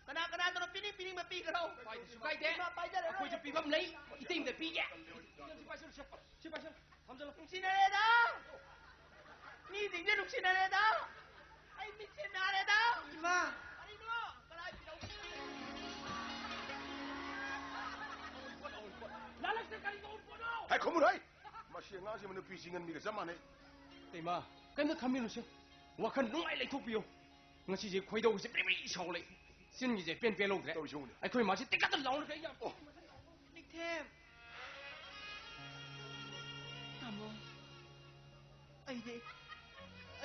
ꯀꯅꯥ ꯀꯅꯥꯗꯅꯣ ꯄꯤꯅꯤꯡ ꯄꯤꯅꯤꯡꯕ ꯄꯤꯈ꯭ꯔꯣ꯫ ꯄꯥꯏꯗꯁꯨ ꯀꯥꯏꯗꯦ꯫ ꯏꯃꯥ ꯄꯥꯏꯖꯔꯔꯣꯏ꯫ ꯑꯩꯈꯣꯏꯁꯨ ꯄꯤꯐꯝ ꯂꯩ꯫ ꯏꯇꯩꯗ ꯄꯤꯒꯦ꯫ ꯁꯤ ꯄꯥꯏꯁꯜꯂꯨ, ꯁꯤ, ꯁꯤ ꯄꯥꯏꯁꯜꯂꯨ꯫ ꯊꯝꯖꯜꯂꯨ꯫ ꯅꯨꯡꯁꯤꯅꯔꯦꯗ꯫ ꯃꯤꯁꯤꯡꯁꯦ ꯅꯨꯡꯁꯤꯅꯔꯦꯗ꯫ ꯑꯩ ꯃꯤꯠꯁꯦ ꯅꯥꯔꯦꯗ꯫ ꯏꯃꯥ꯫ ꯀꯔꯤꯅꯣ? ꯀꯗꯥꯏ ꯄꯤꯔꯧ-, ꯂꯥꯂꯛꯁꯦ ꯀꯔꯤ ꯀꯧꯕ ꯄꯣꯠꯅꯣ? ꯍꯥꯏ ꯈꯨꯝꯃꯨꯔꯣꯏ꯫ ꯃꯁꯤ ꯑꯉꯥꯡꯁꯤ ꯅꯨꯄꯤ ꯆꯤꯡꯍꯟꯕꯤꯒ ꯆꯞ ꯃꯥꯟꯅꯩ꯫ ꯏꯃꯥ, ꯀꯩꯝꯇ ꯈꯟꯕꯤꯔꯨꯁꯦ꯫ ꯋꯥꯈꯜ ꯅꯨꯡꯉꯥꯏ ꯂꯩꯊꯣꯛꯄꯤꯌꯨ꯫ ꯉꯁꯤꯁꯦ ꯈꯣꯏꯗꯧꯁꯦ ꯄ꯭ꯔꯤ ꯄ꯭ꯔꯤ ꯁꯥꯎꯒꯠꯂꯛꯏ꯫ ꯆꯤꯟꯒꯤꯁꯦ ꯄꯦꯟ ꯄꯦꯟ ꯂꯧꯗ꯭ꯔꯦ꯫ ꯇꯧꯔꯤꯁꯤ ꯌꯦꯡꯉꯨꯅꯦ꯫ ꯑꯩꯈꯣꯏ ꯃꯥꯁꯦ ꯇꯤꯛꯀꯠꯇ ꯂꯥꯎꯅ ꯀꯩ ꯌꯥꯝ-, ꯑꯣ꯫ ꯅꯤꯡꯊꯦꯝ꯫ ꯑꯩꯗꯤ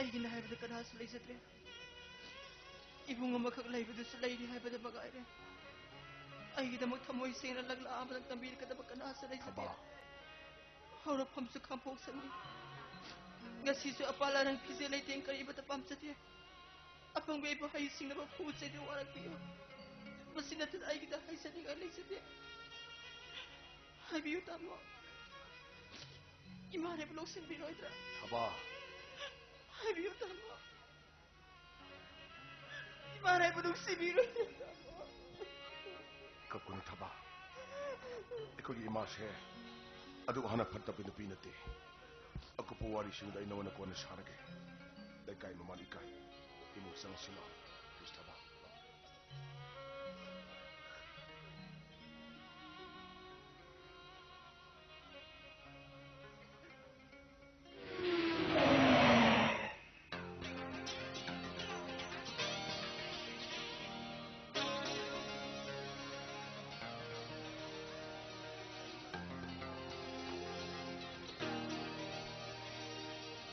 ꯑꯩꯒꯤꯅ ꯍꯥꯏꯕꯗ ꯀꯅꯥꯁꯨ ꯂꯩꯖꯗ꯭ꯔꯦ꯫ ꯏꯕꯨꯡ ꯑꯃꯈꯛ ꯂꯩꯕꯗꯨꯁꯨ ꯂꯩꯔꯤ ꯍꯥꯏꯕꯗ ꯃꯉꯥꯏꯔꯦ꯫ ꯑꯩꯒꯤꯗꯃꯛ ꯊꯃꯣꯏ ꯁꯦꯡꯅ ꯂꯛꯂꯥ ꯑꯃꯅ ꯇꯝꯕꯤꯔꯛꯀꯗꯕ ꯀꯅꯥꯁꯨ ꯂꯩꯖꯗꯦ꯫ ꯊꯕꯥ꯫ ꯍꯧꯔꯛꯐꯝꯁꯨ ꯈꯥꯝꯄꯣꯛꯁꯟꯅꯤ꯫ ꯉꯁꯤꯁꯨ ꯑꯄꯥ ꯂꯥꯏꯔꯪ ꯐꯤꯖꯦ ꯂꯩꯇꯦꯡ ꯀꯔꯤꯃꯠꯇ ꯄꯥꯝꯖꯗꯦ꯫ ꯑꯄꯪꯕ ꯑꯩꯕꯨ ꯍꯩ ꯁꯤꯡꯅꯕ ꯐꯨ ꯆꯩꯗꯨꯅ ꯋꯥꯔꯛꯄꯤꯌꯨ꯫ ꯃꯁꯤ ꯅꯠꯇꯅ ꯑꯩꯒꯤꯗ ꯍꯥꯏꯖꯅꯤꯡꯉꯥꯏ ꯂꯩꯖꯗꯦ꯫ ꯍꯥꯏꯕꯤꯌꯨ ꯇꯥꯃꯣ꯫ ꯏꯃꯥꯅ ꯑꯩꯕꯨ ꯂꯧꯁꯤꯟꯕꯤꯔꯣꯏꯗ꯭ꯔꯥ? ꯊꯕꯥ꯫ ꯍꯥꯏꯕꯤꯌꯨ ꯇꯥꯃꯣ꯫ ꯏꯃꯥꯅ ꯑꯩꯕꯨ ꯅꯨꯡꯁꯤꯕꯤꯔꯣꯏꯗ꯭ꯔꯥ ꯇꯥꯃꯣ? ꯀꯞꯀꯅꯨ ꯊꯕꯥ꯫ ꯑꯩꯈꯣꯏꯒꯤ ꯏꯃꯥꯁꯦ ꯑꯗꯨꯛ ꯍꯥꯟꯅ ꯐꯠꯇꯕ ꯅꯨꯄꯤ ꯅꯠꯇꯦ꯫ ꯑꯀꯨꯞꯄ ꯋꯥꯔꯤꯁꯤꯡꯗ ꯑꯩ ꯅꯉꯣꯟꯗ ꯀꯣꯟꯅ ꯁꯥꯔꯒꯦ꯫ ꯂꯩꯀꯥꯏ ꯃꯃꯥꯡ ꯏꯀꯥꯏ꯫ ꯏꯃꯨꯡ ꯆꯪꯁꯤꯜꯂꯣ꯫ ꯄ꯭ꯂꯤꯁ ꯊꯕꯥ꯫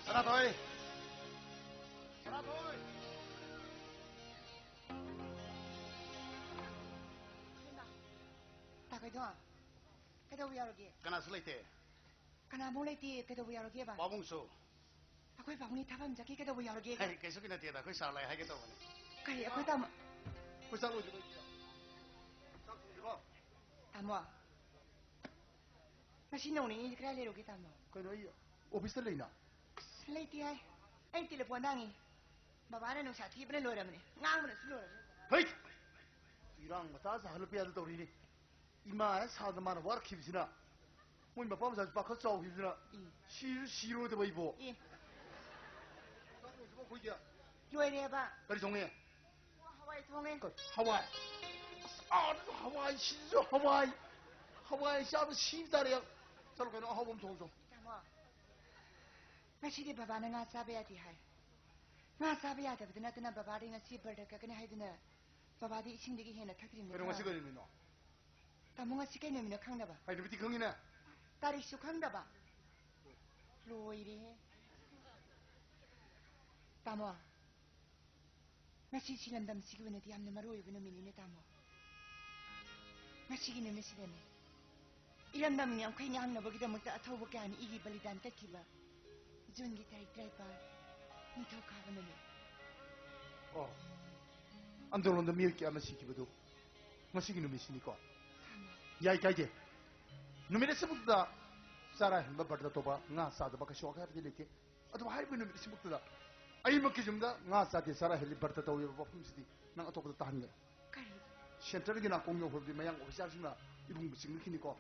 ꯁꯅꯥꯊꯣꯏ! ꯁꯅꯥꯊꯣꯏ! ꯍꯩꯃꯥ! ꯇꯥ ꯀꯩꯗꯣ? ꯀꯩꯗꯧꯕ ꯌꯥꯎꯔꯒꯦ? ꯀꯅꯥꯁꯨ ꯂꯩꯇꯦ꯫ ꯀꯅꯥꯃꯨꯛ ꯂꯩꯇꯦ? ꯀꯩꯗꯧꯕ ꯌꯥꯎꯔꯒꯦꯕ? ꯄꯥꯕꯨꯡꯁꯨ꯫ ꯑꯩꯈꯣꯏ ꯄꯥꯕꯨꯡꯗꯤ ꯊꯕꯛ ꯑꯃ ꯆꯠꯈꯤ꯫ ꯀꯩꯗꯧꯕ ꯌꯥꯎꯔꯒꯦ? ꯍꯦ, ꯀꯩꯁꯨꯒꯤ ꯅꯠꯇꯦꯗ, ꯑꯩꯈꯣꯏ ꯁꯥꯔ ꯂꯥꯛꯑꯦ ꯍꯥꯏꯒꯦ ꯇꯧꯕꯅꯤ꯫ ꯀꯔꯤ? ꯑꯩꯈꯣꯏ ꯇꯥꯃꯣ? ꯑꯩꯈꯣꯏ ꯆꯥꯛ ꯂꯣꯏꯗ꯭ꯔꯤꯕꯣ? ꯆꯥꯛ ꯊꯣꯡꯗ꯭ꯔꯤꯕꯣ? ꯇꯥꯃꯣ, ꯉꯁꯤ ꯅꯧꯅꯤꯡꯉꯤꯁꯦ ꯀꯗꯥꯏ ꯂꯩꯔꯨꯒꯦ, ꯇꯥꯃꯣ? ꯀꯩꯅꯣ, ꯑꯩ ꯑꯣꯐꯤꯁꯇ ꯂꯩꯅ꯫ ꯑꯁ, ꯂꯩꯇꯦ ꯍꯥꯏ꯫ ꯑꯩ ꯇꯦꯂꯤꯐꯣꯟꯗ ꯍꯪꯉꯤ꯫ ꯕꯕꯥꯅ ꯅꯨꯡꯁꯥ ꯊꯤꯕꯅ ꯂꯣꯏꯔꯕꯅꯦ꯫ ꯉꯥꯡꯕꯅꯁꯨ ꯂꯣꯏꯔꯕꯅꯦ꯫ ꯍꯩꯠ! ꯏꯔꯥꯡ ꯃꯇꯥ ꯁꯥꯍꯜꯂꯛꯄ ꯌꯥꯗ ꯇꯧꯔꯤꯅꯤ꯫ ꯏꯃꯥ ꯍꯦꯛ ꯁꯥꯗ ꯃꯥꯅ ꯋꯥꯔꯛꯈꯤꯕꯁꯤꯅ, ꯃꯣꯏ ꯃꯄꯥ ꯃꯆꯥꯁꯨ ꯄꯥꯈꯠ ꯆꯥꯎꯈꯤꯕꯁꯤꯅ, ꯏ꯫ ꯁꯤꯁꯨ ꯁꯤꯔꯣꯏꯗꯕ ꯑꯩꯕꯣ꯫ ꯏ꯫ ꯆꯥꯛ ꯂꯣꯏꯗ꯭ꯔꯤꯕꯣ ꯑꯩꯈꯣꯏꯒꯤ? ꯂꯣꯏꯔꯦꯕ꯫ ꯀꯔꯤ ꯊꯣꯡꯉꯦ? ꯍꯋꯥꯏ ꯊꯣꯡꯉꯦ꯫ ꯀ-, ꯍꯋꯥꯏ? ꯑꯁ, ꯑꯥꯗꯁꯨ ꯍꯋꯥꯏ, ꯁꯤꯗꯁꯨ ꯍꯋꯥꯏ꯫ ꯍꯋꯥꯏ ꯆꯥꯕ ꯁꯤꯕ ꯇꯥꯔꯦ꯫ ꯆꯠꯂꯣ ꯀꯩꯅꯣ, ꯑꯍꯥꯎꯕ ꯑꯃ ꯊꯣꯡꯉꯨ ꯆꯣ꯫ ꯇꯥꯃꯣ, ꯉꯁꯤꯗꯤ ꯕꯕꯥꯅ ꯉꯥ ꯆꯥꯕ ꯌꯥꯗꯦ ꯍꯥꯏ꯫ ꯉꯥ ꯆꯥꯕ ꯌꯥꯗꯕꯗ ꯅꯠꯇꯅ ꯕꯕꯥꯗꯤ ꯉꯁꯤ ꯕ꯭ꯔꯗ ꯀꯛꯀꯅꯤ ꯍꯥꯏꯗꯨꯅ ꯕꯕꯥꯗꯤ ꯏꯁꯤꯡꯗꯒꯤ ꯍꯦꯟꯅ ꯊꯛꯇ꯭ꯔꯤꯕꯅꯤ꯫ ꯀꯩꯅꯣ, ꯉꯁꯤ ꯀꯩ ꯅꯨꯃꯤꯠꯅꯣ? ꯇꯥꯃꯣ, ꯉꯁꯤ ꯀꯩ ꯅꯨꯃꯤꯠꯅꯣ ꯈꯪꯗꯕ? ꯑꯩ ꯅꯨꯃꯤꯠꯇꯤ ꯈꯪꯉꯤꯅꯦ꯫ ꯇꯥꯔꯤꯛꯁꯨ ꯈꯪꯗꯕ? ꯂꯣꯏꯔꯦꯍꯦ꯫ ꯇꯥꯃꯣ, ꯉꯁꯤꯁꯤ ꯂꯝꯗꯝꯁꯤꯒꯤ ꯑꯣꯏꯅꯗꯤ ꯌꯥꯝꯅ ꯃꯔꯨ ꯑꯣꯏꯕ ꯅꯨꯃꯤꯠꯅꯤꯅꯦ, ꯇꯥꯃꯣ꯫ ꯉꯁꯤꯒꯤ ꯅꯨꯃꯤꯠꯁꯤꯗꯅꯦ, ꯏꯔꯝꯗꯝ ꯉꯝꯈꯩ ꯉꯥꯡꯅꯕꯒꯤꯗꯃꯛꯇ ꯑꯊꯧꯕ ꯀꯌꯥꯅ ꯏꯒꯤ ꯕꯂꯤꯗꯥꯟ ꯀꯠꯈꯤꯕ ꯖꯨꯟꯒꯤ ꯇꯥꯔꯤꯛ ꯇꯔꯥꯅꯤꯄꯥꯟ, ꯅꯤꯡꯊꯧꯀꯥꯕ ꯅꯨꯃꯤꯠ꯫ ꯑꯣ, ꯑꯟꯗꯣꯂꯟꯗ ꯃꯤꯑꯣꯏ ꯀꯌꯥ ꯑꯃ ꯁꯤꯈꯤꯕꯗꯨ ꯉꯁꯤꯒꯤ ꯅꯨꯃꯤꯠꯁꯤꯅꯤꯀꯣ꯫ ꯇꯥꯃꯣ꯫ ꯌꯥꯏ, ꯀꯥꯏꯗꯦ꯫ ꯅꯨꯃꯤꯠ ꯑꯁꯤꯃꯛꯇꯗ ꯆꯔꯥ ꯍꯦꯟꯕ, ꯕ꯭ꯔꯇ ꯇꯧꯕ, ꯉꯥ ꯆꯥꯗꯕ ꯀꯩꯁꯨ ꯑꯀꯥꯏꯕꯗꯤ ꯂꯩꯇꯦ꯫ ꯑꯗꯨꯕꯨ ꯍꯥꯏꯔꯤꯕ ꯅꯨꯃꯤꯠ ꯑꯁꯤꯃꯛꯇꯗ ꯑꯩꯃꯛꯀꯤ ꯌꯨꯝꯗ ꯉꯥ ꯆꯥꯗꯦ, ꯆꯔꯥ ꯍꯦꯜꯂꯤ, ꯕ꯭ꯔꯇ ꯇꯧꯏ ꯍꯥꯏꯕ ꯋꯥꯐꯝꯁꯤꯗꯤ ꯅꯪ ꯑꯇꯣꯞꯄꯗ ꯇꯥꯍꯟꯒꯅꯨ꯫ ꯀꯔꯤ? ꯁꯦꯟꯇꯔꯒꯤ ꯅꯥꯀꯣꯡ ꯌꯧꯈ꯭ꯔꯕꯗꯤ ꯃꯌꯥꯡ ꯑꯣꯐꯤꯁꯥꯔꯁꯤꯡꯅ ꯏꯕꯨꯡꯕꯨ ꯆꯤꯡꯅꯈꯤꯅꯤꯀꯣ꯫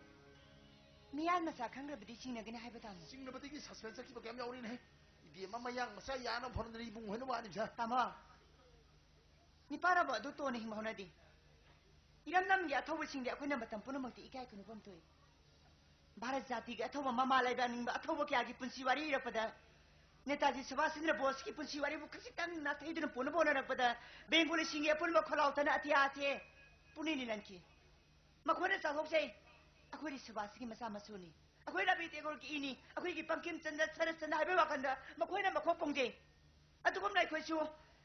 ꯃꯤꯌꯥꯟ ꯃꯆꯥ ꯈꯪꯈ꯭ꯔꯕꯗꯤ ꯆꯤꯡꯅꯒꯅꯤ ꯍꯥꯏꯕ, ꯇꯥꯃꯣ꯫ ꯆꯤꯡꯅꯕꯗꯒꯤ ꯁꯁꯄꯦꯟꯁ ꯆꯠꯈꯤꯕ ꯀꯌꯥꯝ ꯌꯥꯎꯔꯤꯅꯦ꯫ ꯏꯕꯦꯝꯃ, ꯃꯌꯥꯡ ꯃꯆꯥ ꯌꯥꯅꯕ ꯍꯣꯠꯅꯗꯅ ꯏꯕꯨꯡ ꯍꯣꯏꯅ ꯋꯥꯔꯤꯕꯁꯦ꯫ ꯇꯥꯃꯣ, ꯅꯤꯄꯥꯔꯕ ꯑꯗꯨ ꯇꯣꯟꯅ ꯍꯤꯡꯕ ꯍꯧꯅꯗꯦ꯫ ꯏꯔꯝꯗꯝꯒꯤ ꯑꯊꯧꯕꯁꯤꯡꯗꯤ ꯑꯩꯈꯣꯏꯅ ꯃꯇꯝ ꯄꯨꯝꯅꯃꯛꯇ ꯏꯀꯥꯏ ꯈꯨꯝꯅꯐꯝ ꯊꯣꯛꯏ꯫ ꯚꯥꯔꯠ ꯖꯥꯇꯤꯒꯤ ꯑꯊꯧꯕ ꯃꯃꯥ ꯂꯩꯕꯥꯛ ꯅꯤꯡꯕ ꯑꯊꯧꯕ ꯀꯌꯥꯒꯤ ꯄꯨꯟꯁꯤ ꯋꯥꯔꯤ ꯏꯔꯛꯄꯗ ꯅꯦꯇꯥꯖꯤ ꯁꯨꯚꯥꯁ ꯆꯟꯗ꯭ꯔ ꯕꯣꯁꯀꯤ ꯄꯨꯟꯁꯤ ꯋꯥꯔꯤꯕꯨ ꯈꯖꯤꯛꯇꯪ ꯅꯥꯊꯩꯗꯨꯅ ꯄꯨꯅꯕ ꯍꯣꯠꯅꯔꯛꯄꯗ ꯕꯦꯡꯒꯣꯂꯤꯁꯤꯡꯒꯤ ꯑꯄꯨꯟꯕ ꯈꯣꯜꯂꯥꯎ ꯇꯅ ꯑꯇꯤꯌꯥꯁꯦ ꯄꯨꯅꯤꯅꯤ ꯂꯟꯈꯤ꯫ ꯃꯈꯣꯏꯅ ꯆꯥꯎꯊꯣꯛꯆꯩ꯫ ꯑꯩꯈꯣꯏꯗꯤ ꯁꯨꯕꯥꯁꯀꯤ ꯃꯆꯥ ꯃꯁꯨꯅꯤ꯫ ꯑꯩꯈꯣꯏ ꯔꯕꯤ ꯇꯦꯒꯣꯔꯒꯤ ꯏꯅꯤ꯫ ꯑꯩꯈꯣꯏꯒꯤ ꯕꯪꯀꯤꯝ ꯆꯟꯗ꯭ꯔ ꯁꯔꯠ ꯆꯟꯗ꯭ꯔ ꯍꯥꯏꯕꯒꯤ ꯋꯥꯈꯜꯗ ꯃꯈꯣꯏꯅ ꯃꯈꯣꯛ ꯄꯣꯡꯖꯩ꯫ ꯑꯗꯨꯒꯨꯝꯅ ꯑꯩꯈꯣꯏꯁꯨ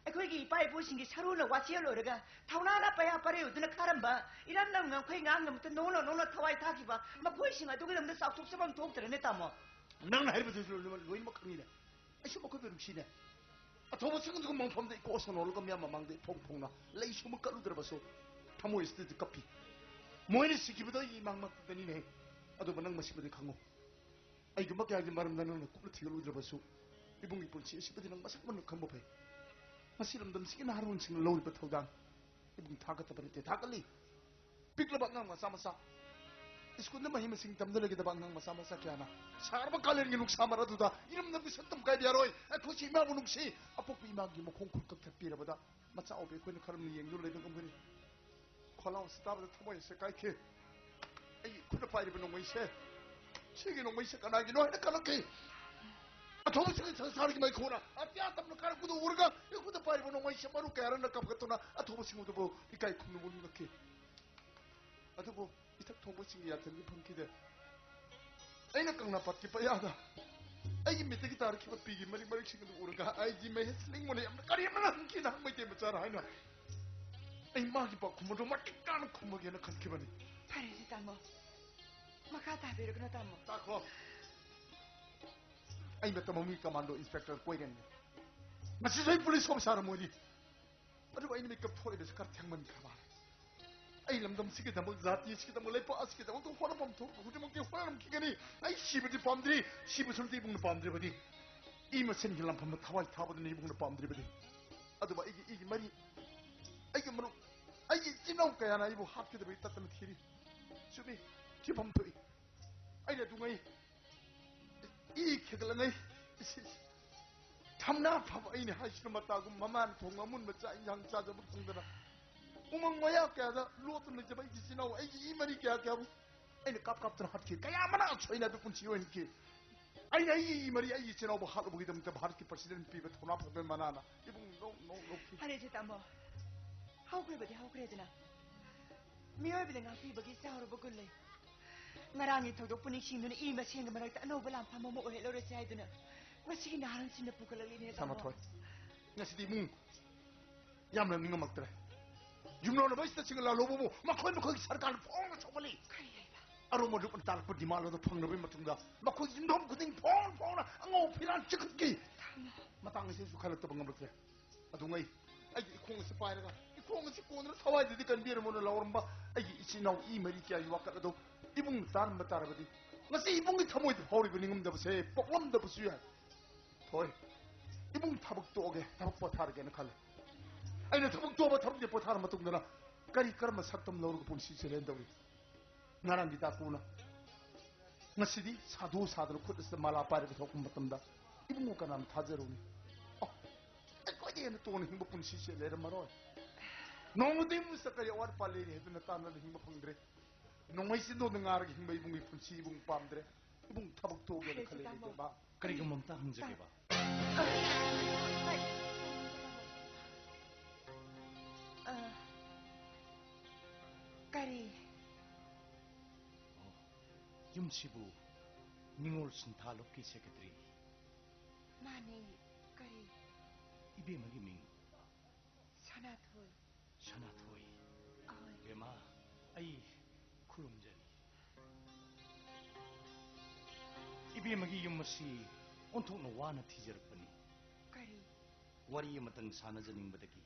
ꯑꯩꯈꯣꯏꯒꯤ ꯏꯄꯥ ꯏꯄꯨꯁꯤꯡꯒꯤ ꯁꯔꯨꯅ ꯋꯥꯁꯦꯜ ꯑꯣꯏꯔꯒ ꯊꯧꯅꯥꯅ ꯄꯌꯥ ꯄꯔꯦꯡꯗꯨꯅ ꯈꯥꯔꯝꯕ ꯏꯔꯝꯗꯝ ꯉꯝꯈꯩ ꯉꯥꯡꯅꯃꯛꯇ ꯅꯣꯡꯅ ꯅꯣꯡꯅ ꯊꯋꯥꯏ ꯊꯥꯈꯤꯕ ꯃꯈꯣꯏꯁꯤꯡ ꯑꯗꯨꯒꯤꯗꯃꯛꯇ ꯆꯥꯎꯊꯣꯛꯆꯐꯝ ꯊꯣꯛꯇ꯭ꯔꯅꯦ, ꯇꯥꯃꯣ? ꯅꯪꯅ ꯍꯥꯏꯔꯤꯕꯗꯨꯁꯨ ꯂꯣꯏꯅꯃꯛ ꯈꯪꯉꯤꯅꯦ꯫ ꯑꯩꯁꯨ ꯃꯈꯣꯏꯕꯨ ꯅꯨꯡꯁꯤꯅꯦ꯫ ꯑꯊꯧꯕꯁꯤꯡ ꯑꯗꯨꯒ ꯃꯪꯐꯝꯗ ꯏꯀꯣ ꯁꯣꯟꯅꯣꯔꯒ ꯃꯤꯌꯥꯝ ꯃꯃꯥꯡꯗ ꯏꯐꯣꯡ ꯐꯣꯡꯅ ꯂꯩꯁꯨ ꯑꯃ ꯀꯠꯂꯨꯗ꯭ꯔꯕꯁꯨ ꯊꯃꯣꯏ ꯑꯁꯤꯗꯗꯤ ꯀꯞꯄꯤ꯫ ꯃꯣꯏꯅ ꯁꯤꯈꯤꯕꯗꯣ ꯑꯩꯒꯤ ꯏꯃꯥꯡꯃꯛꯇꯅꯤꯅꯦ꯫ ꯑꯗꯨꯕꯨ ꯅꯪ ꯃꯁꯤꯃꯗꯤ ꯈꯪꯉꯨ, ꯑꯩꯒꯨꯝꯕ ꯀꯌꯥꯒꯤ ꯃꯔꯝꯗ ꯅꯪꯅ ꯀꯨꯞꯅ ꯊꯤꯒꯠꯂꯨꯗ꯭ꯔꯕꯁꯨ ꯏꯕꯨꯡꯒꯤ ꯄꯨꯟꯁꯤ ꯑꯁꯤꯕꯨꯗꯤ ꯅꯪ ꯃꯁꯛ ꯃꯨꯟꯅ ꯈꯪꯕ ꯐꯩ꯫ ꯃꯁꯤ ꯂꯝꯗꯝꯁꯤꯒꯤ ꯅꯍꯥꯔꯣꯟꯁꯤꯡꯅ ꯂꯧꯔꯤꯕ ꯊꯧꯗꯥꯡ ꯏꯕꯨꯡ ꯊꯥꯒꯠꯇꯕ ꯅꯠꯇꯦ, ꯊꯥꯒꯠꯂꯤ꯫ ꯄꯤꯛꯂꯕ ꯑꯉꯥꯡ ꯃꯆꯥ ꯃꯆꯥ, ꯁ꯭ꯀꯨꯜꯗ ꯃꯍꯩ ꯃꯁꯤꯡ ꯇꯝꯗ ꯂꯩꯒꯗꯕ ꯑꯉꯥꯡ ꯃꯆꯥ ꯃꯆꯥ ꯀꯌꯥꯅ ꯁꯥꯔꯕ ꯀꯥꯂꯦꯟꯒꯤ ꯅꯨꯡꯁꯥ ꯃꯔꯛ ꯑꯗꯨꯗ ꯏꯔꯝꯗꯝꯒꯤ ꯁꯛꯇꯝ ꯀꯥꯏꯕ ꯌꯥꯔꯣꯏ꯫ ꯑꯩꯈꯣꯏꯁꯤ ꯏꯃꯥꯕꯨ ꯅꯨꯡꯁꯤ, ꯑꯄꯣꯛꯄ ꯏꯃꯥꯒꯤ ꯃꯈꯣꯡ ꯈꯨꯠ ꯀꯛꯊꯠꯄꯤꯔꯕꯗ ꯃꯆꯥ ꯑꯣꯏꯕ ꯑꯩꯈꯣꯏꯅ ꯀꯔꯝꯅ ꯌꯦꯡꯗꯨꯅ ꯂꯩꯕ ꯉꯝꯒꯅꯤ? ꯈꯣꯜꯂꯥꯎ ꯑꯁꯤ ꯇꯥꯕꯗ ꯊꯃꯣꯏ ꯑꯁꯦ ꯀꯥꯏꯈꯤ꯫ ꯑꯩꯒꯤ ꯈꯨꯠꯅ ꯄꯥꯏꯔꯤꯕ ꯅꯣꯡꯃꯩꯁꯦ, ꯁꯤꯒꯤ ꯅꯣꯡꯃꯩꯁꯦ ꯀꯅꯥꯒꯤꯅꯣ ꯍꯥꯏꯅ ꯈꯜꯂꯛꯈꯤ꯫ ꯑꯊꯧꯕꯁꯤꯡꯒꯤ ꯁꯪꯁꯥꯔꯒꯤ ꯃꯩꯈꯨꯅ ꯑꯇꯤꯌꯥ ꯇꯝꯅ ꯀꯥꯔꯛꯄꯗꯨ ꯎꯔꯒ ꯑꯩꯈꯣꯏꯗ ꯄꯥꯏꯔꯤꯕ ꯅꯣꯡꯃꯩꯁꯦ ꯃꯔꯨ ꯀꯌꯥꯔꯟꯅ ꯀꯥꯞꯈꯠꯇꯨꯅ ꯑꯊꯧꯕꯁꯤꯡ ꯑꯗꯨꯕꯨ ꯏꯀꯥꯏ ꯈꯨꯝꯅꯕ ꯎꯠꯂꯛꯈꯤ꯫ ꯑꯗꯨꯕꯨ ꯏꯊꯛ ꯊꯣꯡꯕꯁꯤꯡꯒꯤ ꯌꯥꯊꯪꯗꯤ ꯐꯪꯈꯤꯗꯦ꯫ ꯑꯩꯅ ꯀꯪꯂꯥꯄꯥꯠꯀꯤ ꯄꯌꯥꯗ ꯑꯩꯒꯤ ꯃꯤꯠꯇꯒꯤ ꯇꯥꯔꯛꯈꯤꯕ ꯄꯤꯒꯤ ꯃꯔꯤꯛ ꯃꯔꯤꯛꯁꯤꯡ ꯑꯗꯨ ꯎꯔꯒ ꯑꯩꯗꯤ ꯃꯍꯦꯁ ꯅꯤꯡꯕꯅ ꯌꯥꯝꯅ ꯀꯔꯤ ꯑꯃꯅ ꯍꯪꯈꯤꯅ ꯍꯪꯕꯩꯇꯦ ꯃꯆꯥꯔ ꯍꯥꯏꯅ ꯑꯩ ꯃꯥꯒꯤ ꯄꯥꯎꯈꯨꯝ ꯑꯗꯨ ꯃꯇꯤꯛ ꯆꯥꯅ ꯈꯨꯝꯃꯒꯦꯅ ꯈꯟꯈꯤꯕꯅꯤ꯫ ꯐꯔꯦꯁꯦ ꯇꯥꯃꯣ, ꯃꯈꯥ ꯇꯥꯕꯤꯔꯒꯅꯨ ꯇꯥꯃꯣ꯫ ꯇꯥꯈꯣ꯫ ꯑꯩ ꯃꯇꯝ ꯑꯃꯒꯤ ꯀꯃꯥꯟꯗꯣ ꯏꯟꯁꯄꯦꯛꯇꯔ ꯀꯣꯏꯔꯦꯟꯅꯤ꯫ ꯃꯁꯤꯁꯨ ꯑꯩ ꯄꯨꯂꯤꯁ ꯑꯣꯐꯤꯁꯥꯔ ꯑꯃ ꯑꯣꯏꯔꯤ꯫ ꯑꯗꯨꯕꯨ ꯑꯩꯅ ꯃꯤꯀꯞ ꯊꯣꯛꯂꯤꯕꯁꯤ ꯈꯔ ꯊꯦꯡꯃꯟꯈ꯭ꯔ ꯃꯥꯜꯂꯦ꯫ ꯑꯩ ꯂꯝꯗꯝꯁꯤꯒꯤꯗꯃꯛ, ꯖꯥꯇꯤꯁꯤꯒꯤꯗꯃꯛ, ꯂꯩꯄꯥꯛ ꯑꯁꯤꯒꯤꯗꯃꯛꯇ ꯍꯣꯠꯅꯐꯝ ꯊꯣꯛꯄ ꯈꯨꯗꯤꯡꯃꯛꯇꯤ ꯍꯣꯠꯅꯔꯝꯈꯤꯒꯅꯤ꯫ ꯑꯩ ꯁꯤꯕꯗꯤ ꯄꯥꯝꯗ꯭ꯔꯤ, ꯁꯤꯕꯁꯨ ꯅꯠꯇꯦ ꯏꯕꯨꯡꯅ ꯄꯥꯝꯗ꯭ꯔꯤꯕꯗꯤ꯫ ꯏ ꯃꯁꯦꯟꯒꯤ ꯂꯥꯟꯐꯝꯗ ꯊꯋꯥꯏ ꯊꯥꯕꯗꯨꯅ ꯏꯕꯨꯡꯅ ꯄꯥꯝꯗ꯭ꯔꯤꯕꯗꯤ꯫ ꯑꯗꯨꯕꯨ ꯑꯩꯒꯤ ꯏꯒꯤ ꯃꯔꯤ, ꯑꯩꯒꯤ ꯃꯔꯨꯞ, ꯑꯩꯒꯤ ꯏꯆꯤꯟ ꯏꯅꯥꯎ ꯀꯌꯥꯅ ꯑꯩꯕꯨ ꯍꯥꯠꯀꯗꯕꯒꯤ ꯇꯠꯇꯅ ꯊꯤꯔꯤ꯫ ꯆꯨꯝꯃꯤ, ꯊꯤꯐꯝ ꯊꯣꯛꯏ꯫ ꯑꯩꯅ ꯑꯗꯨꯉꯩ ꯏ ꯈꯦꯒꯠꯂꯉꯩ ꯊꯝꯅꯥ ꯐꯕ ꯑꯩꯅ ꯍꯥꯏꯁꯤꯅ ꯃꯇꯥꯒꯨꯝ ꯃꯃꯥꯅ ꯊꯣꯡ ꯑꯃꯨꯟꯕ ꯆꯥꯛ ꯏꯟꯁꯥꯡ ꯆꯥꯖꯕ ꯐꯪꯗꯅ ꯎꯃꯪ ꯋꯥꯌꯥ ꯀꯌꯥꯗ ꯂꯣꯠꯇꯨꯅ ꯂꯩꯖꯕ ꯑꯩꯒꯤ ꯏꯆꯤꯟ ꯏꯅꯥꯎ, ꯑꯩꯒꯤ ꯏ ꯃꯔꯤ ꯀꯌꯥ ꯀꯌꯥꯕꯨ ꯑꯩꯅ ꯀꯥꯞ ꯀꯥꯞꯇꯨꯅ ꯍꯥꯠꯈꯤ꯫ ꯀꯌꯥ ꯑꯃꯅ ꯑꯁꯣꯏꯅꯕ ꯄꯨꯟꯁꯤ ꯑꯣꯏꯍꯟꯈꯤ꯫ ꯑꯩꯅ ꯑꯩꯒꯤ ꯏ ꯃꯔꯤ, ꯑꯩꯒꯤ ꯏꯆꯤꯟ ꯏꯅꯥꯎꯕꯨ ꯍꯥꯠꯂꯨꯕꯒꯤꯗꯃꯛꯇ ꯚꯥꯔꯠꯀꯤ ꯄ꯭ꯔꯁꯤꯗꯦꯟ ꯄꯤꯕ ꯊꯧꯅꯥ ꯐꯕ ꯃꯅꯥꯅ ꯏꯕꯨꯡ ꯅꯣꯛ ꯅꯣꯛ ꯅꯣꯛꯈꯤ꯫ ꯐꯔꯦꯁꯦ ꯇꯥꯃꯣ, ꯍꯧꯈ꯭ꯔꯕꯗꯤ ꯍꯧꯈ꯭ꯔꯦꯗꯅ꯫ ꯃꯤꯑꯣꯏꯕꯗ ꯉꯥꯛꯄꯤꯕꯒꯤ ꯆꯥꯎꯔꯕ ꯒꯨꯟ ꯂꯩ꯫ ꯉꯔꯥꯡꯒꯤ ꯊꯧꯗꯣꯛꯄꯨ ꯅꯤꯡꯁꯤꯡꯗꯨꯅ ꯏ ꯃꯁꯦꯟꯒꯤ ꯃꯔꯛꯇ ꯑꯅꯧꯕ ꯂꯥꯟꯐꯝ ꯑꯃ ꯑꯣꯏꯍꯜꯂꯨꯔꯁꯤ ꯍꯥꯏꯗꯨꯅ ꯉꯁꯤꯒꯤ ꯅꯍꯥꯔꯣꯟꯁꯤꯡꯅ ꯄꯨꯈꯠꯂꯛꯂꯤꯅꯦ ꯇꯥꯃꯣ꯫ ꯁꯥꯃꯊꯣꯏ, ꯉꯁꯤꯗꯤ ꯏꯃꯨꯡ ꯌꯥꯝꯅ ꯅꯤꯡꯉꯝꯃꯛꯇ꯭ꯔꯦ꯫ ꯌꯨꯝꯂꯣꯟꯅꯕ ꯏꯁꯇꯁꯤꯡꯒ ꯂꯥꯜꯍꯧꯕꯕꯨ ꯃꯈꯣꯏ ꯃꯈꯣꯏꯒꯤ ꯁꯔꯀꯥꯔꯅ ꯐꯣꯡꯅ ꯁꯧꯒꯠꯂꯤ꯫ ꯀꯔꯤ ꯂꯩꯕ? ꯑꯔꯨꯝ ꯑꯔꯨꯝ ꯇꯥꯜꯂꯛꯄ ꯗꯤꯃꯥꯟ ꯑꯗꯨ ꯐꯪꯂꯕ ꯃꯇꯨꯡꯗ ꯃꯈꯣꯏꯒꯤ ꯌꯨꯝꯊꯣꯡ ꯈꯨꯗꯤꯡ ꯐꯣꯡ ꯐꯣꯡꯅ ꯑꯉꯧ ꯐꯤꯔꯥꯟ ꯆꯤꯛꯈꯠꯈꯤ꯫ ꯃꯇꯥꯡ ꯑꯁꯤꯁꯨ ꯈꯜꯂꯛꯇꯕ ꯉꯝꯂꯛꯇ꯭ꯔꯦ꯫ ꯑꯗꯨꯉꯩ ꯑꯩꯒꯤ ꯏꯈꯣꯡ ꯑꯁꯤ ꯄꯥꯏꯔꯒ, "ꯏꯈꯣꯡ ꯑꯁꯤ ꯀꯣꯟꯗꯨꯅ ꯊꯋꯥꯏꯗꯗꯤ ꯀꯟꯕꯤꯔꯝꯃꯣꯅ" ꯂꯥꯎꯔꯝꯕ ꯑꯩꯒꯤ ꯏꯆꯤꯟ ꯏꯅꯥꯎ ꯏ ꯃꯔꯤ ꯀꯌꯥꯒꯤ ꯋꯥꯀꯠ ꯑꯗꯨ ꯏꯕꯨꯡꯅ ꯇꯥꯔꯝꯕ ꯇꯥꯔꯕꯗꯤ ꯉꯁꯤ ꯏꯕꯨꯡꯒꯤ ꯊꯃꯣꯏꯗ ꯐꯥꯎꯔꯤꯕ ꯅꯤꯡꯉꯝꯗꯕꯁꯦ ꯄꯣꯛꯂꯝꯗꯕꯁꯨ ꯌꯥꯏ꯫ ꯍꯣꯏ, ꯏꯕꯨꯡ ꯊꯕꯛ ꯇꯣꯛꯑꯒꯦ, ꯊꯕꯛ ꯄꯣꯊꯥꯔꯒꯦꯅ ꯈꯜꯂꯦ꯫ ꯑꯩꯅ ꯊꯕꯛ ꯇꯣꯛꯑꯕ, ꯊꯕꯛꯇꯤ ꯄꯣꯊꯥꯔ ꯃꯇꯨꯡꯗꯅ ꯀꯔꯤ ꯀꯔꯝꯕ ꯁꯛꯇꯝ ꯂꯧꯔꯒ ꯄꯨꯟꯁꯤ ꯆꯦꯜꯍꯟꯗꯧꯔꯤ? ꯉꯔꯥꯡꯒꯤ ꯇꯥꯀꯨꯅ ꯉꯁꯤꯗꯤ ꯁꯥꯗꯨ ꯁꯥꯗꯅ ꯈꯨꯠ ꯑꯁꯤꯗ ꯃꯥꯂꯥ ꯄꯥꯏꯔꯒ ꯊꯣꯛꯄ ꯃꯇꯝꯗ ꯏꯕꯨꯡꯉꯣ ꯀꯅꯥꯅ ꯊꯥꯖꯔꯨꯅꯤ? ꯑꯣ, ꯑꯩꯈꯣꯏꯗꯤ ꯍꯦꯟꯅ ꯇꯣꯟꯅ ꯍꯤꯡꯕ ꯄꯨꯟꯁꯤꯁꯦ ꯂꯩꯔꯝꯃꯔꯣꯏ꯫ ꯅꯣꯡꯃꯗꯤ ꯏꯃꯨꯡꯁꯤꯗ ꯀꯔꯤ ꯑꯋꯥꯠ ꯑꯄꯥ ꯂꯩꯔꯤ ꯍꯥꯏꯗꯨꯅ ꯇꯥꯟꯅꯗ ꯍꯤꯡꯕ ꯐꯪꯗ꯭ꯔꯦ꯫ ꯅꯣꯡꯃꯩ ꯆꯤꯟꯗꯣꯟꯗ ꯉꯥꯔꯒ ꯍꯤꯡꯕ ꯏꯕꯨꯡꯒꯤ ꯄꯨꯟꯁꯤ ꯏꯕꯨꯡ ꯄꯥꯝꯗ꯭ꯔꯦ꯫ ꯏꯕꯨꯡ ꯊꯕꯛ ꯇꯣꯛꯑꯒꯦꯅ ꯈꯜꯂꯦ, ꯇꯥꯃꯣ꯫ ꯏꯕꯦꯝꯃ꯫ ꯀꯔꯤꯒꯨꯝꯕ ꯑꯝꯇ ꯍꯪꯖꯒꯦꯕ꯫ ꯑ, ꯀꯔꯤ? ꯑꯣ, ꯌꯨꯝꯁꯤꯕꯨ ꯅꯤꯉꯣꯜ ꯁꯤꯟꯊꯥꯂꯣꯛꯀꯤ ꯁꯦꯀ꯭ꯔꯦꯇꯔꯤ꯫ ꯃꯥꯅꯦ꯫ ꯀꯔꯤ? ꯏꯕꯦꯝꯃꯒꯤ ꯃꯤꯡ? ꯁꯅꯥꯊꯣꯏ꯫ ꯁꯅꯥꯊꯣꯏ꯫ ꯑꯍꯣꯏ꯫ ꯏꯕꯦꯝꯃ, ꯑꯩ ꯈꯨꯔꯨꯝꯖꯔꯤ꯫ ꯏꯕꯦꯝꯃꯒꯤ ꯌꯨꯝ ꯑꯁꯤ ꯑꯣꯟꯊꯣꯛꯅ ꯋꯥꯅ ꯊꯤꯖꯔꯛꯄꯅꯤ꯫ ꯀꯔꯤ? ꯋꯥꯔꯤ ꯑꯃꯇꯪ ꯁꯥꯟꯅꯖꯅꯤꯡꯕꯗꯒꯤ꯫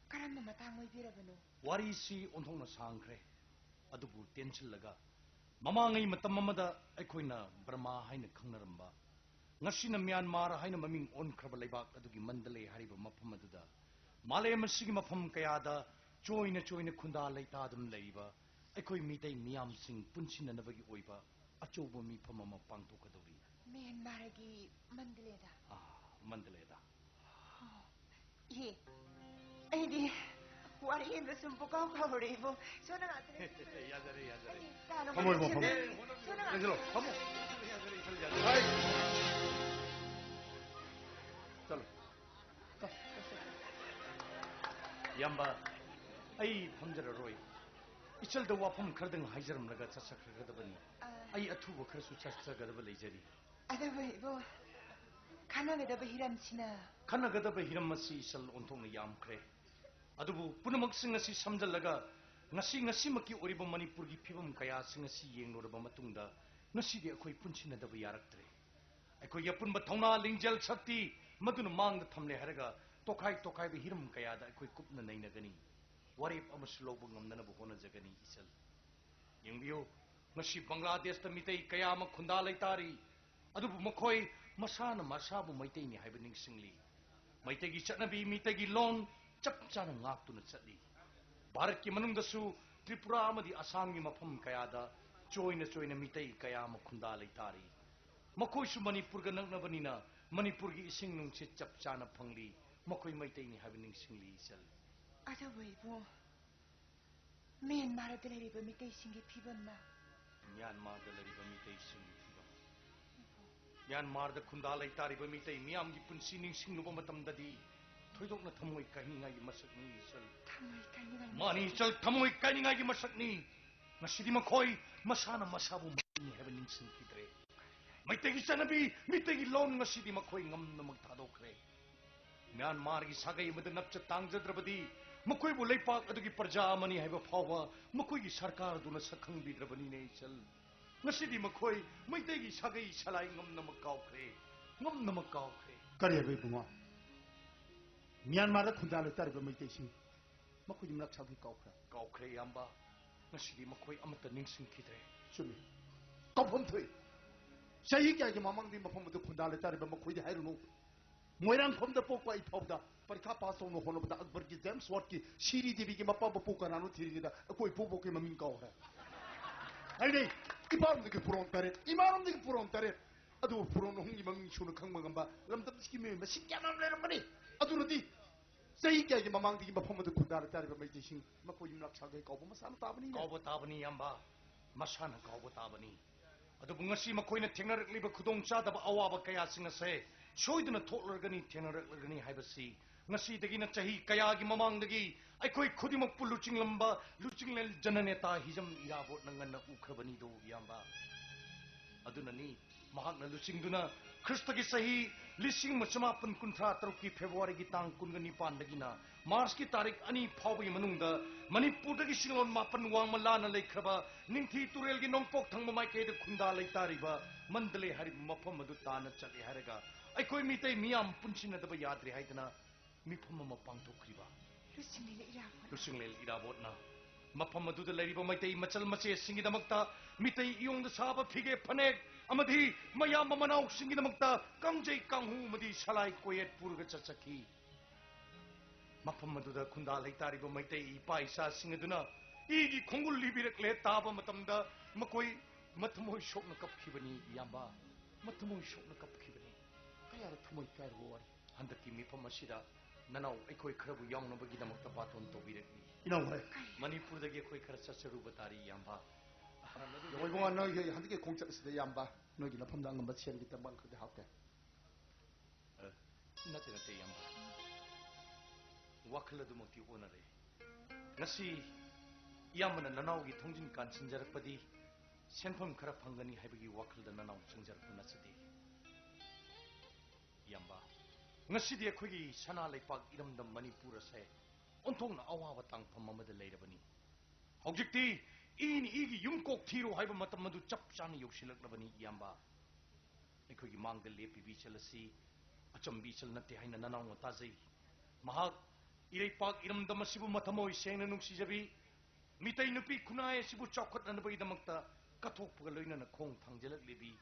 ꯀꯔꯝꯕ ꯃꯇꯥꯡ ꯑꯣꯏꯕꯤꯔꯕꯅꯣ? ꯋꯥꯔꯤꯁꯤ ꯑꯣꯟꯊꯣꯛꯅ ꯁꯥꯡꯈ꯭ꯔꯦ꯫ ꯑꯗꯨꯕꯨ ꯇꯦꯟꯁꯤꯜꯂꯒ, ꯃꯃꯥꯡꯉꯩ ꯃꯇꯝ ꯑꯃꯗ ꯑꯩꯈꯣꯏꯅ ꯕꯔꯃꯥ ꯍꯥꯏꯅ ꯈꯪꯅꯔꯝꯕ, ꯉꯁꯤꯅ ꯃ꯭ꯌꯥꯟꯃꯥꯔ ꯍꯥꯏꯅ ꯃꯃꯤꯡ ꯑꯣꯟꯈ꯭ꯔꯕ ꯂꯩꯕꯥꯛ ꯑꯗꯨꯒꯤ ꯃꯟꯗꯂꯦ ꯍꯥꯏꯔꯤꯕ ꯃꯐꯝ ꯑꯗꯨꯗ, ꯃꯥꯂꯦꯝ ꯑꯁꯤꯒꯤ ꯃꯐꯝ ꯀꯌꯥꯗ ꯆꯣꯏꯅ ꯆꯣꯏꯅ ꯈꯨꯟꯗꯥ ꯂꯩꯇꯥꯗꯨꯅ ꯂꯩꯔꯤꯕ ꯑꯩꯈꯣꯏ ꯃꯤꯇꯩ ꯃꯤꯌꯥꯝꯁꯤꯡ ꯄꯨꯟꯁꯤꯟꯅꯅꯕꯒꯤ ꯑꯣꯏꯕ ꯑꯆꯧꯕ ꯃꯤꯐꯝ ꯑꯃ ꯄꯥꯡꯊꯣꯛꯀꯗꯧꯔꯤ꯫ ꯃ꯭ꯌꯥꯟꯃꯥꯔꯒꯤ ꯃꯟꯗꯂꯦꯗ꯫ ꯑꯥ, ꯃꯟꯗꯂꯦꯗ꯫ ꯏꯍꯦ, ꯑꯩꯗꯤ ꯋꯥꯔꯤ ꯑꯃꯗ ꯁꯨꯝ ꯄꯨꯀꯥꯎ ꯀꯥꯎꯔꯦ ꯏꯕꯣ꯫ ꯁꯣꯝꯅ ꯉꯥꯛꯇꯅꯦ꯫ ꯌꯥꯖꯔꯦ, ꯌꯥꯖꯔꯦ꯫ ꯑꯩ ꯇꯥꯅ ꯐꯝꯃꯣ, ꯏꯕꯣ, ꯐꯝꯃꯣ꯫ ꯁꯣꯝꯅ ꯉꯥꯛꯇꯅꯦ꯫ ꯆꯪꯁꯤꯜꯂꯣ, ꯐꯝꯃꯣ꯫ ꯌꯥꯖꯔꯦ, ꯌꯥꯖꯔꯦ, ꯌꯥꯖꯔꯦ꯫ ꯍꯥꯏ! ꯆꯠꯂꯣ꯫ ꯏꯌꯥꯝꯕ, ꯑꯩ ꯐꯝꯖꯔꯔꯣꯏ꯫ ꯏꯆꯜꯗ ꯋꯥꯐꯝ ꯈꯔꯗꯪ ꯍꯥꯏꯖꯔꯝꯂꯒ ꯆꯠꯆꯈ꯭ꯔꯒꯗꯕꯅꯤ꯫ ꯑ꯫ ꯑꯩ ꯑꯊꯨꯕ ꯈꯔꯁꯨ ꯆꯠꯆꯒꯗꯕ ꯂꯩꯖꯔꯤ꯫ ꯑꯗꯨꯕꯨ ꯏꯕꯣ, ꯈꯟꯅꯒꯗꯕ ꯍꯤꯔꯝꯁꯤꯅ? ꯈꯟꯅꯒꯗꯕ ꯍꯤꯔꯝ ꯑꯁꯤ ꯏꯆꯜ ꯑꯣꯟꯊꯣꯛꯅ ꯌꯥꯝꯈ꯭ꯔꯦ꯫ ꯑꯗꯨꯕꯨ ꯄꯨꯝꯅꯃꯛꯁꯤꯡ ꯑꯁꯤ ꯁꯝꯖꯜꯂꯒ ꯉꯁꯤ, ꯉꯁꯤꯃꯛꯀꯤ ꯑꯣꯏꯔꯤꯕ ꯃꯅꯤꯄꯨꯔꯒꯤ ꯐꯤꯕꯝ ꯀꯌꯥꯁꯤꯡ ꯑꯁꯤ ꯌꯦꯡꯂꯨꯔꯕ ꯃꯇꯨꯡꯗ ꯉꯁꯤꯗꯤ ꯑꯩꯈꯣꯏ ꯄꯨꯟꯁꯤꯟꯅꯗꯕ ꯌꯥꯔꯛꯇ꯭ꯔꯦ꯫ ꯑꯩꯈꯣꯏꯒꯤ ꯑꯄꯨꯟꯕ ꯊꯧꯅꯥ, ꯂꯤꯡꯖꯦꯜ, ꯁꯛꯇꯤ ꯃꯗꯨꯅ ꯃꯥꯡꯗ ꯊꯝꯂꯦ ꯍꯥꯏꯔꯒ ꯇꯣꯈꯥꯏ ꯇꯣꯈꯥꯏꯕ ꯍꯤꯔꯝ ꯀꯌꯥꯗ ꯑꯩꯈꯣꯏ ꯀꯨꯞꯅ ꯅꯩꯅꯒꯅꯤ꯫ ꯋꯥꯔꯦꯞ ꯑꯃꯁꯨ ꯂꯧꯕ ꯉꯝꯅꯅꯕ ꯍꯣꯠꯅꯖꯒꯅꯤ ꯏꯆꯜ꯫ ꯌꯦꯡꯕꯤꯌꯨ, ꯉꯁꯤ ꯕꯪꯒ꯭ꯂꯥꯗꯦꯁꯇ ꯃꯤꯇꯩ ꯀꯌꯥ ꯑꯃ ꯈꯨꯟꯗꯥ ꯂꯩꯇꯥꯔꯤ꯫ ꯑꯗꯨꯕꯨ ꯃꯈꯣꯏ ꯃꯁꯥꯅ ꯃꯁꯥꯕꯨ ꯃꯩꯇꯩꯅꯤ ꯍꯥꯏꯕ ꯅꯤꯡꯁꯤꯡꯂꯤ꯫ ꯃꯩꯇꯩꯒꯤ ꯆꯠꯅꯕꯤ, ꯃꯤꯇꯩꯒꯤ ꯂꯣꯟ ꯆꯞ ꯆꯥꯅ ꯉꯥꯛꯇꯨꯅ ꯆꯠꯂꯤ꯫ ꯚꯥꯔꯠꯀꯤ ꯃꯅꯨꯡꯗꯁꯨ ꯇ꯭ꯔꯤꯄꯨꯔꯥ ꯑꯃꯗꯤ ꯑꯁꯥꯝꯒꯤ ꯃꯐꯝ ꯀꯌꯥꯗ ꯆꯣꯏꯅ ꯆꯣꯏꯅ ꯃꯤꯇꯩ ꯀꯌꯥ ꯑꯃ ꯈꯨꯟꯗꯥ ꯂꯩꯇꯥꯔꯤ꯫ ꯃꯈꯣꯏꯁꯨ ꯃꯅꯤꯄꯨꯔꯒ ꯅꯛꯅꯕꯅꯤꯅ ꯃꯅꯤꯄꯨꯔꯒꯤ ꯏꯁꯤꯡ ꯅꯨꯡꯁꯤꯠ ꯆꯞ ꯆꯥꯅ ꯐꯪꯂꯤ꯫ ꯃꯈꯣꯏ ꯃꯩꯇꯩꯅꯤ ꯍꯥꯏꯕ ꯅꯤꯡꯁꯤꯡꯂꯤ ꯏꯆꯜ꯫ ꯑꯗꯨꯕꯨ ꯏꯕꯣ, ꯃ꯭ꯌꯥꯟꯃꯥꯔꯗ ꯂꯩꯔꯤꯕ ꯃꯤꯇꯩꯁꯤꯡꯒꯤ ꯐꯤꯕꯝꯅ? ꯃ꯭ꯌꯥꯟꯃꯥꯔꯗ ꯂꯩꯔꯤꯕ ꯃꯤꯇꯩꯁꯤꯡꯒꯤ ꯐꯤꯕꯝ꯫ ꯃ꯭ꯌꯥꯟꯃꯥꯔꯗ ꯈꯨꯟꯗꯥ ꯂꯩꯇꯥꯔꯤꯕ ꯃꯤꯇꯩ ꯃꯤꯌꯥꯝꯒꯤ ꯄꯨꯟꯁꯤ ꯅꯤꯡꯁꯤꯡꯂꯨꯕ ꯃꯇꯝꯗꯗꯤ ꯊꯣꯏꯗꯣꯛꯅ ꯊꯃꯣꯏ ꯀꯥꯏꯅꯤꯡꯉꯥꯏꯒꯤ ꯃꯁꯛꯅꯤ ꯏꯆꯜ꯫ ꯊꯃꯣꯏ ꯀꯥꯏꯅꯤꯡꯉꯥꯏ ꯃꯥꯅꯤ ꯏꯆꯜ, ꯊꯃꯣꯏ ꯀꯥꯏꯅꯤꯡꯉꯥꯏꯒꯤ ꯃꯁꯛꯅꯤ꯫ ꯉꯁꯤꯗꯤ ꯃꯈꯣꯏ ꯃꯁꯥꯅ ꯃꯁꯥꯕꯨ ꯃꯩꯇꯩꯅꯤ ꯍꯥꯏꯕ ꯅꯤꯡꯁꯤꯡꯈꯤꯗ꯭ꯔꯦ꯫ ꯃꯩꯇꯩꯒꯤ ꯆꯠꯅꯕꯤ, ꯃꯩꯇꯩꯒꯤ ꯂꯣꯟ ꯉꯁꯤꯗꯤ ꯃꯈꯣꯏ ꯉꯝꯅꯃꯛ ꯊꯥꯗꯣꯛꯈ꯭ꯔꯦ꯫ ꯃ꯭ꯌꯥꯟꯃꯥꯔꯒꯤ ꯁꯥꯒꯩ ꯑꯃꯗ ꯅꯞꯆ ꯇꯥꯡꯖꯗ꯭ꯔꯕꯗꯤ ꯃꯈꯣꯏꯕꯨ ꯂꯩꯄꯥꯛ ꯑꯗꯨꯒꯤ ꯄ꯭ꯔꯖꯥ ꯑꯃꯅꯤ ꯍꯥꯏꯕ ꯐꯥꯎꯕ ꯃꯈꯣꯏꯒꯤ ꯁꯔꯀꯥꯔ ꯑꯗꯨꯅ ꯁꯛꯈꯪꯕꯤꯗ꯭ꯔꯕꯅꯤꯅꯦ, ꯏꯆꯜ꯫ ꯉꯁꯤꯗꯤ ꯃꯈꯣꯏ ꯃꯩꯇꯩꯒꯤ ꯁꯥꯒꯩ ꯁꯂꯥꯏ ꯉꯝꯅꯃꯛ ꯀꯥꯎꯈ꯭ꯔꯦ, ꯉꯝꯅꯃꯛ ꯀꯥꯎꯈ꯭ꯔꯦ꯫ ꯀꯔꯤ ꯍꯥꯏꯕ ꯏꯕꯨꯡꯉꯣ? ꯃ꯭ꯌꯥꯟꯃꯥꯔꯗ ꯈꯨꯟꯗꯥ ꯂꯩꯇꯥꯔꯤꯕ ꯃꯩꯇꯩꯁꯤꯡ ꯃꯈꯣꯏꯗꯤ ꯃꯅꯥꯛ ꯁꯥꯒꯩ ꯀꯥꯎꯈ꯭ꯔꯦ꯫ ꯀꯥꯎꯈ꯭ꯔꯦ, ꯏꯌꯥꯝꯕ꯫ ꯉꯁꯤꯗꯤ ꯃꯈꯣꯏ ꯑꯃꯠꯇ ꯅꯤꯡꯁꯤꯡꯈꯤꯗ꯭ꯔꯦ꯫ ꯆꯨꯝꯃꯤ꯫ ꯀꯥꯎꯐꯝ ꯊꯣꯛꯏ꯫ ꯆꯍꯤ ꯀꯌꯥꯒꯤ ꯃꯃꯥꯡꯗꯒꯤ ꯃꯐꯝ ꯑꯗꯨ ꯈꯨꯟꯗꯥ ꯂꯩꯇꯥꯔꯤꯕ ꯃꯈꯣꯏꯗꯤ ꯍꯥꯏꯔꯨꯅꯨ꯫ ꯃꯣꯏꯔꯥꯡꯈꯣꯝꯗ ꯄꯣꯛꯄ ꯑꯩ ꯐꯥꯎꯗ ꯄꯔꯤꯈꯥ ꯄꯥꯁ ꯇꯧꯅ ꯍꯣꯠꯅꯕꯗ ꯑꯛꯕꯔꯒꯤ ꯖꯦꯝꯁ ꯋꯥꯠꯀꯤ ꯁꯤꯔꯤ ꯗꯦꯕꯤꯒꯤ ꯃꯄꯥ ꯃꯄꯨ ꯀꯅꯥꯅꯣ ꯊꯤꯔꯤꯉꯩꯗ ꯑꯩꯈꯣꯏ ꯏꯄꯨꯕꯣꯛꯀꯤ ꯃꯃꯤꯡ ꯀꯥꯎꯈ꯭ꯔꯦ꯫ ꯑꯩꯅꯦ ꯏꯄꯥꯔꯣꯝꯗꯒꯤ ꯄꯨꯔꯣꯟ ꯇꯔꯦꯠ, ꯏꯃꯥꯔꯣꯝꯗꯒꯤ ꯄꯨꯔꯣꯟ ꯇꯔꯦꯠ꯫ ꯑꯗꯨꯕꯨ ꯄꯨꯔꯣꯟ ꯑꯍꯨꯝꯒꯤ ꯃꯃꯤꯡ ꯁꯨꯅ ꯈꯪꯕ ꯉꯝꯕ ꯂꯝꯗꯝꯁꯤꯒꯤ ꯃꯤꯑꯣꯏ ꯃꯁꯤꯡ ꯀꯌꯥꯃꯔꯨꯝ ꯂꯩꯔꯝꯒꯅꯤ꯫ ꯑꯗꯨꯅꯗꯤ ꯆꯍꯤ ꯀꯌꯥꯒꯤ ꯃꯃꯥꯡꯗꯒꯤ ꯃꯐꯝ ꯑꯗꯨ ꯈꯨꯟꯗꯥ ꯂꯩꯇꯥꯔꯤꯕ ꯃꯩꯇꯩꯁꯤꯡ ꯃꯈꯣꯏ ꯌꯨꯝꯂꯛ ꯁꯥꯒꯩ ꯀꯥꯎꯕ ꯃꯁꯥꯅ ꯇꯥꯕꯅꯤꯅꯦ꯫ ꯀꯥꯎꯕ ꯇꯥꯕꯅꯤ, ꯏꯌꯥꯝꯕ꯫ ꯃꯁꯥꯅ ꯀꯥꯎꯕ ꯇꯥꯕꯅꯤ꯫ ꯑꯗꯨꯕꯨ ꯉꯁꯤ ꯃꯈꯣꯏꯅ ꯊꯦꯡꯅꯔꯛꯂꯤꯕ ꯈꯨꯗꯣꯡꯆꯥꯗꯕ ꯑꯋꯥꯕ ꯀꯌꯥꯁꯤꯡ ꯑꯁꯦ ꯁꯣꯏꯗꯅ ꯊꯣꯛꯂꯔꯒꯅꯤ, ꯊꯦꯡꯅꯔꯛꯂꯒꯅꯤ ꯍꯥꯏꯕꯁꯤ ꯉꯁꯤꯗꯒꯤ ꯅꯠꯇ꯭ꯔꯒ ꯆꯍꯤ ꯀꯌꯥꯒꯤ ꯃꯃꯥꯡꯗꯒꯤ ꯑꯩꯈꯣꯏ ꯈꯨꯗꯤꯡꯃꯛꯄꯨ ꯂꯨꯆꯤꯡꯂꯝꯕ ꯂꯨꯆꯤꯡꯂꯦꯟ ꯖꯅꯅꯦꯇꯥ ꯍꯤꯖꯝ ꯏꯔꯥꯕꯣꯠꯅ ꯉꯟꯅ ꯎꯈ꯭ꯔꯕꯅꯤꯗꯣ, ꯏꯌꯥꯝꯕ꯫ ꯑꯗꯨꯅꯅꯤ ꯃꯍꯥꯛꯅ ꯂꯨꯆꯤꯡꯗꯨꯅ ꯈ꯭ꯔꯤꯁꯇꯒꯤ ꯆꯍꯤ ꯂꯤꯁꯤꯡ ꯑꯃ ꯆꯃꯥꯄꯟ ꯀꯨꯟꯊ꯭ꯔꯥ ꯇꯔꯨꯛꯀꯤ ꯐꯦꯕ꯭ꯔꯨꯋꯥꯔꯤꯒꯤ ꯇꯥꯡ ꯀꯨꯟꯒ ꯅꯤꯄꯥꯟꯗꯒꯤꯅ ꯃꯥꯔꯆꯀꯤ ꯇꯥꯔꯤꯛ ꯑꯅꯤ ꯐꯥꯎꯕꯒꯤ ꯃꯅꯨꯡꯗ ꯃꯅꯤꯄꯨꯔꯗꯒꯤ ꯁꯤꯡꯂꯣꯟ ꯃꯥꯄꯟ ꯋꯥꯡꯃ ꯂꯥꯟꯅ ꯂꯩꯈ꯭ꯔꯕ ꯅꯤꯡꯊꯤ ꯇꯨꯔꯦꯜꯒꯤ ꯅꯣꯡꯄꯣꯛ ꯊꯪꯕ ꯃꯥꯏꯀꯩꯗ ꯈꯨꯟꯗꯥ ꯂꯩꯇꯥꯔꯤꯕ ꯃꯟꯗꯂꯦ ꯍꯥꯏꯔꯤꯕ ꯃꯐꯝ ꯑꯗꯨ ꯇꯥꯟꯅ ꯆꯠꯂꯦ ꯍꯥꯏꯔꯒ ꯑꯩꯈꯣꯏ ꯃꯤꯇꯩ ꯃꯤꯌꯥꯝ ꯄꯨꯟꯁꯤꯟꯅꯗꯕ ꯌꯥꯗ꯭ꯔꯦ ꯍꯥꯏꯗꯅ ꯃꯤꯐꯝ ꯑꯃ ꯄꯥꯡꯊꯣꯛꯈ꯭ꯔꯤꯕ꯫ ꯂꯨꯆꯤꯡꯂꯦꯟ ꯏꯔꯥꯕꯣꯠ꯫ ꯂꯨꯆꯤꯡꯂꯦꯟ ꯏꯔꯥꯕꯣꯠꯅ ꯃꯐꯝ ꯑꯗꯨꯗ ꯂꯩꯔꯤꯕ ꯃꯩꯇꯩ ꯃꯆꯜ ꯃꯆꯦꯁꯤꯡꯒꯤꯗꯃꯛꯇ ꯃꯤꯇꯩ ꯏꯌꯣꯡꯗ ꯁꯥꯕ ꯐꯤꯒꯦ ꯐꯅꯦꯛ ꯑꯃꯗꯤ ꯃꯌꯥꯝꯕ ꯃꯅꯥꯎꯁꯤꯡꯒꯤꯗꯃꯛꯇ ꯀꯥꯡꯖꯩ ꯀꯥꯡꯍꯨ ꯑꯃꯗꯤ ꯁꯂꯥꯏ ꯀꯣꯌꯦꯠ ꯄꯨꯔꯒ ꯆꯠꯆꯈꯤ꯫ ꯃꯐꯝ ꯑꯗꯨꯗ ꯈꯨꯟꯗꯥ ꯂꯩꯇꯥꯔꯤꯕ ꯃꯩꯇꯩ ꯏꯄꯥ ꯏꯆꯥꯁꯤꯡ ꯑꯗꯨꯅ ꯏꯒꯤ ꯈꯣꯡꯒꯨꯜ ꯂꯤꯕꯤꯔꯛꯂꯦ ꯇꯥꯕ ꯃꯇꯝꯗ ꯃꯈꯣꯏ ꯃꯊꯃꯣꯏ ꯁꯣꯛꯅ ꯀꯞꯈꯤꯕꯅꯤ, ꯏꯌꯥꯝꯕ꯫ ꯃꯊꯃꯣꯏ ꯁꯣꯛꯅ ꯀꯞꯈꯤꯕꯅꯤ꯫ ꯀꯌꯥꯗ ꯊꯃꯣꯏ ꯀꯥꯏꯔꯕ ꯋꯥꯔꯤ꯫ ꯍꯟꯗꯛꯀꯤ ꯃꯤꯐꯝ ꯑꯁꯤꯗ ꯅꯅꯥꯎ ꯑꯩꯈꯣꯏ ꯈꯔꯕꯨ ꯌꯥꯎꯅꯕꯒꯤꯗꯃꯛꯇ ꯕꯥꯇꯣꯟ ꯇꯧꯕꯤꯔꯛꯂꯤ꯫ ꯏꯅꯥꯎ ꯍꯣꯏ꯫ ꯃꯅꯤꯄꯨꯔꯗꯒꯤ ꯑꯩꯈꯣꯏ ꯈꯔ ꯆꯠꯆꯔꯨꯕ ꯇꯥꯔꯤ, ꯏꯌꯥꯝꯕ꯫ ꯑ, ꯃꯗꯨ ꯌꯥꯝ ꯏꯕꯨꯡꯉꯣ, ꯅꯣꯏꯒꯤ ꯍꯟꯗꯛꯀꯤ ꯈꯣꯡꯆꯠ ꯑꯁꯤꯗ, ꯏꯌꯥꯝꯕ, ꯅꯣꯏꯒꯤ ꯅꯐꯝꯗ ꯑꯉꯝꯕ ꯁꯦꯜꯒꯤ ꯇꯦꯡꯕꯥꯡ ꯈꯔꯗꯤ ꯍꯥꯞꯀꯦ꯫ ꯑ, ꯅꯠꯇꯦ, ꯅꯠꯇꯦ, ꯏꯌꯥꯝꯕ꯫ ꯋꯥꯈꯜ ꯑꯗꯨꯃꯛꯇꯤ ꯑꯣꯟꯅꯔꯦ꯫ ꯉꯁꯤ ꯏꯌꯥꯝꯕꯅ ꯅꯅꯥꯎꯒꯤ ꯊꯣꯡꯖꯤꯟ ꯀꯥꯟꯁꯤꯟꯖꯔꯛꯄꯗꯤ ꯁꯦꯟꯐꯝ ꯈꯔ ꯐꯪꯒꯅꯤ ꯍꯥꯏꯕꯒꯤ ꯋꯥꯈꯜꯗ ꯅꯅꯥꯎ ꯆꯪꯖꯔꯛꯄ ꯅꯠꯆꯗꯦ꯫ ꯏꯌꯥꯝꯕ, ꯉꯁꯤꯗꯤ ꯑꯩꯈꯣꯏꯒꯤ ꯁꯅꯥ ꯂꯩꯄꯥꯛ ꯏꯔꯝꯗꯝ ꯃꯅꯤꯄꯨꯔ ꯑꯁꯦ ꯑꯣꯟꯊꯣꯛꯅ ꯑꯋꯥꯕ ꯇꯥꯡꯐꯝ ꯑꯃꯗ ꯂꯩꯔꯕꯅꯤ꯫ ꯍꯧꯖꯤꯛꯇꯤ ꯏꯅ ꯏꯒꯤ ꯌꯨꯝ ꯀꯣꯛ ꯊꯤꯔꯣ ꯍꯥꯏꯕ ꯃꯇꯝ ꯑꯗꯨ ꯆꯞ ꯆꯥꯅ ꯌꯧꯁꯤꯜꯂꯛꯂꯕꯅꯤ ꯏꯌꯥꯝꯕ꯫ ꯑꯩꯈꯣꯏꯒꯤ ꯃꯥꯡꯗ ꯂꯦꯞꯄꯤꯕ ꯏꯆꯜ ꯑꯁꯤ ꯑꯆꯝꯕ ꯏꯆꯜ ꯅꯠꯇꯦ ꯍꯥꯏꯅ ꯅꯅꯥꯎꯅ ꯇꯥꯖꯩ꯫ ꯃꯍꯥꯛ ꯏꯔꯩꯄꯥꯛ ꯏꯔꯝꯗꯝ ꯑꯁꯤꯕꯨ ꯃꯊꯃꯣꯏ ꯁꯦꯡꯅ ꯅꯨꯡꯁꯤꯖꯕꯤ, ꯃꯤꯇꯩ ꯅꯨꯄꯤ ꯈꯨꯟꯅꯥꯏ ꯑꯁꯤꯕꯨ ꯆꯥꯎꯈꯠꯅꯅꯕꯒꯤꯗꯃꯛꯇ ꯀꯠꯊꯣꯛꯄꯒ ꯂꯣꯏꯅꯅ ꯈꯣꯡ ꯊꯥꯡꯖꯤꯜꯂꯛꯂꯤꯕꯤ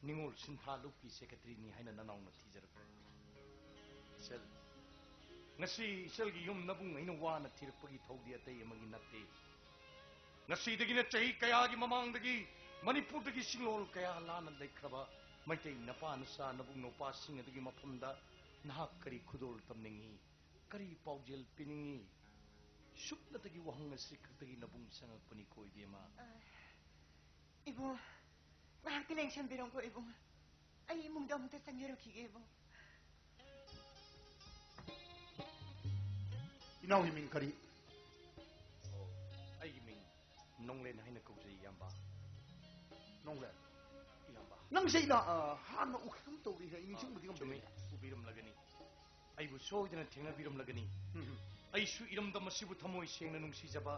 ꯅꯤꯉꯣꯜ ꯁꯤꯟꯊꯥ ꯂꯨꯞꯀꯤ ꯁꯦꯀ꯭ꯔꯦꯇꯔꯤꯅꯤ ꯍꯥꯏꯅ ꯅꯅꯥꯎꯅ ꯊꯤꯖꯔꯛꯄ꯫ ꯏꯆꯜ, ꯉꯁꯤ ꯏꯆꯜꯒꯤ ꯌꯨꯝ ꯅꯕꯨꯡ ꯑꯩꯅ ꯋꯥꯅ ꯊꯤꯔꯛꯄꯒꯤ ꯊꯧꯗꯤ ꯑꯇꯩ ꯑꯃꯒꯤ ꯅꯠꯇꯦ꯫ ꯉꯁꯤꯗꯒꯤꯅ ꯆꯍꯤ ꯀꯌꯥꯒꯤ ꯃꯃꯥꯡꯗꯒꯤ ꯃꯅꯤꯄꯨꯔꯗꯒꯤ ꯁꯤꯡꯂꯣꯜ ꯀꯌꯥ ꯂꯥꯟꯅ ꯂꯩꯈ꯭ꯔꯕ ꯃꯩꯇꯩ ꯅꯄꯥ ꯅꯆꯥ ꯅꯕꯨꯡ ꯅꯨꯄꯥꯁꯤꯡ ꯑꯗꯨꯒꯤ ꯃꯐꯝꯗ ꯅꯍꯥꯛ ꯀꯔꯤ ꯈꯨꯗꯣꯜ ꯇꯝꯅꯤꯡꯏ, ꯀꯔꯤ ꯄꯥꯎꯖꯦꯜ ꯄꯤꯅꯤꯡꯏ? ꯁꯨꯞꯅꯇꯒꯤ ꯋꯥꯍꯪ ꯑꯁꯤ ꯈꯛꯇꯒꯤ ꯅꯕꯨꯡ ꯁꯪꯉꯛꯄꯅꯤꯀꯣ ꯏꯕꯦꯝꯃ꯫ ꯑ, ꯏꯕꯨꯡ, ꯉꯥꯏꯍꯥꯛꯇꯤ ꯂꯦꯡꯁꯟꯕꯤꯔꯝꯈꯣ ꯏꯕꯨꯡ꯫ ꯑꯩ ꯏꯃꯨꯡꯗ ꯑꯃꯨꯛꯇ ꯆꯪꯖꯔꯨꯈꯤꯒꯦ ꯏꯕꯨꯡ꯫ ꯏꯅꯥꯎꯒꯤ ꯃꯤꯡ ꯀꯔꯤ? ꯑꯣ, ꯑꯩꯒꯤ ꯃꯤꯡ ꯅꯣꯡꯂꯦꯟ ꯍꯥꯏꯅ ꯀꯧꯖꯩ ꯏꯌꯥꯝꯕ꯫ ꯅꯣꯡꯂꯦꯟ? ꯏꯌꯥꯝꯕ꯫ ꯅꯪꯁꯦ ꯏꯅꯥ-, ꯑ, ꯍꯥꯟꯅ ꯎꯈꯤꯒꯨꯝ ꯇꯧꯔꯤꯍꯦ, ꯑꯩ ꯅꯤꯡꯁꯤꯡꯕꯗꯤ ꯆꯨꯝꯃꯤ, ꯉꯝꯗ꯭ꯔꯦ꯫ ꯎꯕꯤꯔꯝꯂꯒꯅꯤ꯫ ꯑꯩꯕꯨ ꯁꯣꯏꯗꯅ ꯊꯦꯡꯅꯕꯤꯔꯝꯂꯒꯅꯤ꯫ ꯎꯝ꯫ ꯑꯩꯁꯨ ꯏꯔꯝꯗꯝ ꯑꯁꯤꯕꯨ ꯊꯃꯣꯏ ꯁꯦꯡꯅ ꯅꯨꯡꯁꯤꯖꯕ,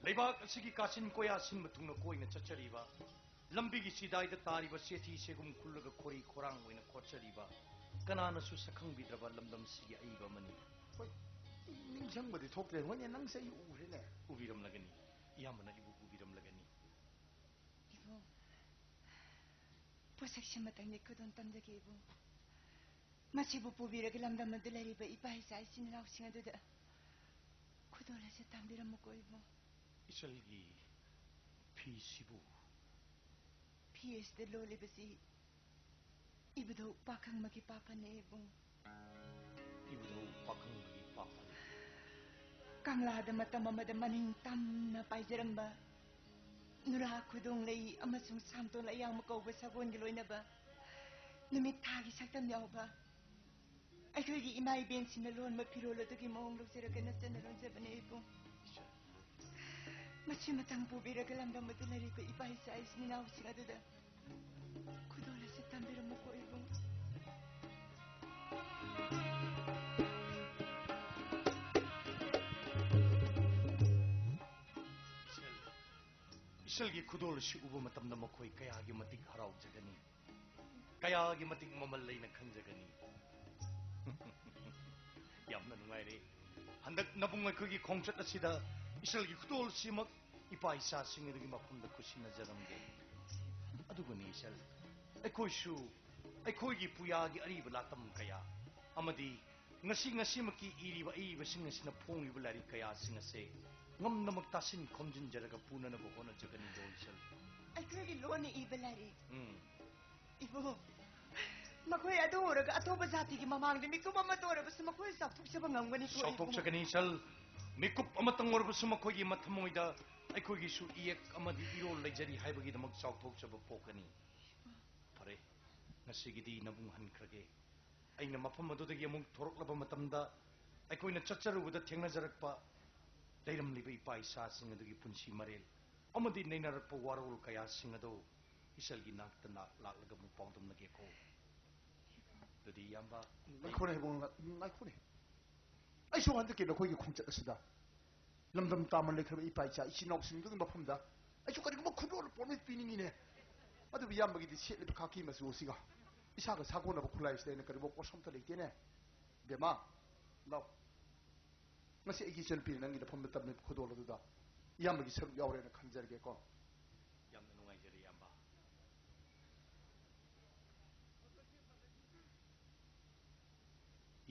ꯂꯩꯕꯥꯛ ꯑꯁꯤꯒꯤ ꯀꯥꯆꯤꯟ ꯀꯣꯌꯥ ꯁꯤꯟꯕ ꯊꯨꯡꯅ ꯀꯣꯏꯅ ꯆꯠꯆꯔꯤꯕ, ꯂꯝꯕꯤꯒꯤ ꯆꯤꯗꯥꯏꯗ ꯇꯥꯔꯤꯕ ꯆꯦꯊꯤ ꯆꯦꯒꯨꯝ ꯈꯨꯜꯂꯒ ꯈꯣꯔꯤ ꯈꯣꯔꯥꯡ ꯑꯣꯏꯅ ꯈꯣꯠꯆꯔꯤꯕ, ꯀꯅꯥꯅꯁꯨ ꯁꯛꯈꯪꯕꯤꯗ꯭ꯔꯕ ꯂꯝꯗꯝꯁꯤꯒꯤ ꯑꯏꯕ ꯑꯃꯅꯤ꯫ ꯍꯣꯏ, ꯅꯤꯡꯁꯤꯡꯕꯗꯤ ꯊꯣꯛꯇ꯭ꯔꯦ꯫ ꯍꯣꯏꯅꯦ, ꯅꯪꯁꯦ ꯑꯩ ꯎꯈ꯭ꯔꯦꯅꯦ꯫ ꯎꯕꯤꯔꯝꯂꯒꯅꯤ, ꯏꯌꯥꯝꯕꯅ ꯑꯩꯕꯨ ꯎꯕꯤꯔꯝꯂꯒꯅꯤ꯫ ꯏꯕꯨꯡ, ꯄꯣꯠꯁꯛꯁꯤꯃꯇꯪꯗꯤ ꯈꯨꯗꯣꯜ ꯇꯝꯖꯒꯦ ꯏꯕꯨꯡ꯫ ꯃꯁꯤꯕꯨ ꯄꯨꯕꯤꯔꯒ ꯂꯝꯗꯝ ꯑꯗꯨ ꯂꯩꯔꯤꯕ ꯏꯄꯥ ꯏꯆꯥ ꯏꯆꯤꯟ ꯏꯅꯥꯎꯁꯤꯡ ꯑꯗꯨꯗ ꯈꯨꯗꯣꯜ ꯑꯁꯤ ꯇꯝꯕꯤꯔꯝꯃꯨꯀꯣ ꯏꯕꯨꯡ꯫ ꯏꯆꯜꯒꯤ ꯐꯤꯁꯤꯕꯨ? ꯐꯤ ꯑꯁꯤꯗ ꯂꯣꯜꯂꯤꯕꯁꯤ ꯏꯕꯨꯙꯧ ꯄꯥꯈꯪꯕꯒꯤ ꯄꯥꯐꯅꯦ ꯏꯕꯨꯡ꯫ ꯏꯕꯨꯙꯧ ꯄꯥꯈꯪꯕꯒꯤ ꯄꯥꯐꯅꯦ꯫ ꯀꯪꯂꯥꯗ ꯃꯇꯝ ꯑꯃꯗ ꯃꯅꯤꯡ ꯇꯝꯅ ꯄꯥꯏꯖꯔꯝꯕ ꯅꯨꯔꯥ ꯈꯨꯗꯣꯡꯂꯩ ꯑꯃꯁꯨꯡ ꯁꯥꯝꯇꯣꯟ ꯑꯌꯥꯡꯕ ꯀꯧꯕ ꯁꯒꯣꯜꯒꯤ ꯂꯣꯏꯅꯕ ꯅꯨꯃꯤꯠ ꯊꯥꯒꯤ ꯁꯛꯇꯝ ꯌꯥꯎꯕ ꯑꯩꯈꯣꯏꯒꯤ ꯏꯃꯥ ꯏꯕꯦꯟꯁꯤꯡꯅ ꯂꯣꯟꯕ ꯐꯤꯔꯣꯜ ꯑꯗꯨꯒꯤ ꯃꯑꯣꯡ ꯂꯧꯖꯔꯒ ꯅꯠꯆꯅ ꯂꯣꯟꯖꯕꯅꯦ ꯏꯕꯨꯡ꯫ ꯃꯁꯤꯃꯇꯪ ꯄꯨꯕꯤꯔꯒ ꯂꯝꯗꯝ ꯑꯗꯨ ꯂꯩꯔꯤꯕ ꯏꯄꯥ ꯏꯆꯥ ꯏꯆꯤꯟ ꯏꯅꯥꯎꯁꯤꯡ ꯑꯗꯨꯗ ꯈꯨꯗꯣꯜ ꯑꯁꯤ ꯇꯝꯕꯤꯔꯝꯃꯨꯀꯣ ꯏꯕꯨꯡ꯫ ꯏꯆꯜ, ꯏꯆꯜꯒꯤ ꯈꯨꯗꯣꯜ ꯑꯁꯤ ꯎꯕ ꯃꯇꯝꯗ ꯃꯈꯣꯏ ꯀꯌꯥꯒꯤ ꯃꯇꯤꯛ ꯍꯔꯥꯎꯖꯒꯅꯤ, ꯀꯌꯥꯒꯤ ꯃꯇꯤꯛ ꯃꯃꯜ ꯂꯩꯅ ꯈꯟꯖꯒꯅꯤ꯫ ꯌꯥꯝꯅ ꯅꯨꯡꯉꯥꯏꯔꯦ꯫ ꯍꯟꯗꯛ ꯅꯕꯨꯡ ꯑꯩꯈꯣꯏꯒꯤ ꯈꯣꯡꯆꯠ ꯑꯁꯤꯗ ꯏꯆꯜꯒꯤ ꯈꯨꯗꯣꯜꯁꯤꯃꯛ ꯏꯄꯥ ꯏꯆꯥꯁꯤꯡ ꯑꯗꯨꯒꯤ ꯃꯐꯝꯗ ꯈꯨꯠꯁꯤꯟꯅꯖꯔꯝꯒꯦ꯫ ꯑꯗꯨꯒꯅꯤ ꯏꯆꯜ, ꯑꯩꯈꯣꯏꯁꯨ ꯑꯩꯈꯣꯏꯒꯤ ꯄꯨꯌꯥꯒꯤ ꯑꯔꯤꯕ ꯂꯥꯇꯝ ꯀꯌꯥ ꯑꯃꯗꯤ ꯉꯁꯤ ꯉꯁꯤꯃꯛꯀꯤ ꯏꯔꯤꯕ ꯑꯏꯕꯁꯤꯡ ꯑꯁꯤꯅ ꯐꯣꯡꯂꯤꯕ ꯂꯥꯏꯔꯤꯛ ꯀꯌꯥꯁꯤꯡ ꯑꯁꯦ ꯉꯝꯅꯃꯛ ꯇꯥꯁꯤꯟ ꯈꯣꯝꯖꯤꯟꯖꯔꯒ ꯄꯨꯅꯅꯕ ꯍꯣꯠꯅꯖꯒꯅꯤꯗꯣ ꯏꯆꯜ꯫ ꯑꯩꯈꯣꯏꯒꯤ ꯂꯣꯟꯅ ꯏꯕ ꯂꯥꯏꯔꯤꯛ꯫ ꯎꯝ꯫ ꯏꯕꯨꯡ, ꯃꯈꯣꯏ ꯑꯗꯨ ꯎꯔꯒ ꯑꯇꯣꯞꯄ ꯖꯥꯇꯤꯒꯤ ꯃꯃꯥꯡꯗ ꯃꯤꯀꯨꯞ ꯑꯃꯇ ꯑꯣꯏꯔꯕꯁꯨ ꯃꯈꯣꯏ ꯆꯥꯎꯊꯣꯛꯆꯕ ꯉꯝꯒꯅꯤꯀꯣ ꯏꯕꯨꯡ꯫ ꯆꯥꯎꯊꯣꯛꯆꯒꯅꯤ ꯏꯆꯜ꯫ ꯃꯤꯀꯨꯞ ꯑꯃꯇꯪ ꯑꯣꯏꯔꯕꯁꯨ ꯃꯈꯣꯏꯒꯤ ꯃꯊꯃꯣꯏꯗ ꯑꯩꯈꯣꯏꯒꯤꯁꯨ ꯏꯌꯦꯛ ꯑꯃꯗꯤ ꯏꯔꯣꯜ ꯂꯩꯖꯔꯤ ꯍꯥꯏꯕꯒꯤꯗꯃꯛ ꯆꯥꯎꯊꯣꯛꯆꯕ ꯄꯣꯛꯀꯅꯤ꯫ ꯐꯔꯦ, ꯉꯁꯤꯒꯤꯗꯤ ꯅꯕꯨꯡ ꯍꯟꯈ꯭ꯔꯒꯦ꯫ ꯑꯩꯅ ꯃꯐꯝ ꯑꯗꯨꯗꯒꯤ ꯑꯃꯨꯛ ꯊꯣꯔꯛꯂꯕ ꯃꯇꯝꯗ ꯑꯩꯈꯣꯏꯅ ꯆꯠꯆꯔꯨꯕꯗ ꯊꯦꯡꯅꯖꯔꯛꯄ ꯂꯩꯔꯝꯂꯤꯕ ꯏꯄꯥ ꯏꯆꯥꯁꯤꯡ ꯑꯗꯨꯒꯤ ꯄꯨꯟꯁꯤ ꯃꯔꯦꯜ ꯑꯃꯗꯤ ꯅꯩꯅꯔꯛꯄ ꯋꯥꯔꯣꯜ ꯀꯌꯥꯁꯤꯡ ꯑꯗꯨ ꯏꯆꯜꯒꯤ ꯅꯥꯛꯇ ꯅꯥꯛ ꯂꯥꯛꯂꯒ ꯑꯃꯨꯛ ꯄꯥꯎꯗꯝꯅꯒꯦꯀꯣ꯫ ꯑꯗꯨꯗꯤ ꯏꯌꯥꯝꯕ, ꯉꯥꯏꯈꯣꯅꯦ ꯏꯕꯨꯡꯉꯣ, ꯉꯥꯏꯈꯣꯅꯦ꯫ ꯑꯩꯁꯨ ꯍꯟꯗꯛꯀꯤ ꯅꯈꯣꯏꯒꯤ ꯈꯣꯡꯆꯠ ꯑꯁꯤꯗ ꯂꯝꯗꯝ ꯇꯥꯃꯟ ꯂꯩꯈ꯭ꯔꯕ ꯏꯄꯥ ꯏꯆꯥ ꯏꯆꯤꯟ ꯏꯅꯥꯎꯁꯤꯡꯗꯨꯒꯤ ꯃꯐꯝꯗ ꯑꯩꯁꯨ ꯀꯔꯤꯒꯨꯝꯕ ꯈꯨꯗꯣꯜ ꯄꯣꯠ ꯑꯃ ꯄꯤꯅꯤꯡꯉꯤꯅꯦ꯫ ꯑꯗꯨꯕꯨ ꯏꯌꯥꯝꯕꯒꯤꯗꯤ ꯁꯦꯠꯂꯤꯕ ꯈꯥꯀꯤ ꯃꯆꯨ ꯑꯁꯤꯒ ꯏꯁꯥꯒ ꯁꯥꯒꯣꯟꯅꯕ ꯈꯨꯠꯂꯥꯏ ꯑꯁꯤꯗ ꯑꯩꯅ ꯀꯔꯤꯒꯨꯝꯕ ꯄꯣꯠꯁꯛ ꯑꯝꯇ ꯂꯩꯇꯦꯅꯦ꯫ ꯕꯦꯝꯃ, ꯂꯥꯎ꯫ ꯉꯁꯤ ꯑꯩꯒꯤ ꯏꯆꯟꯅꯨꯄꯤꯅ ꯅꯪꯒꯤ ꯅꯐꯝꯗ ꯇꯝꯂꯤꯕ ꯈꯨꯗꯣꯜ ꯑꯗꯨꯗ ꯏꯌꯥꯝꯕꯒꯤ ꯁꯔꯨꯛ ꯌꯥꯎꯔꯦꯅ ꯈꯟꯖꯔꯒꯦꯀꯣ꯫ ꯌꯥꯝꯅ ꯅꯨꯡꯉꯥꯏꯖꯔꯦ, ꯏꯌꯥꯝꯕ꯫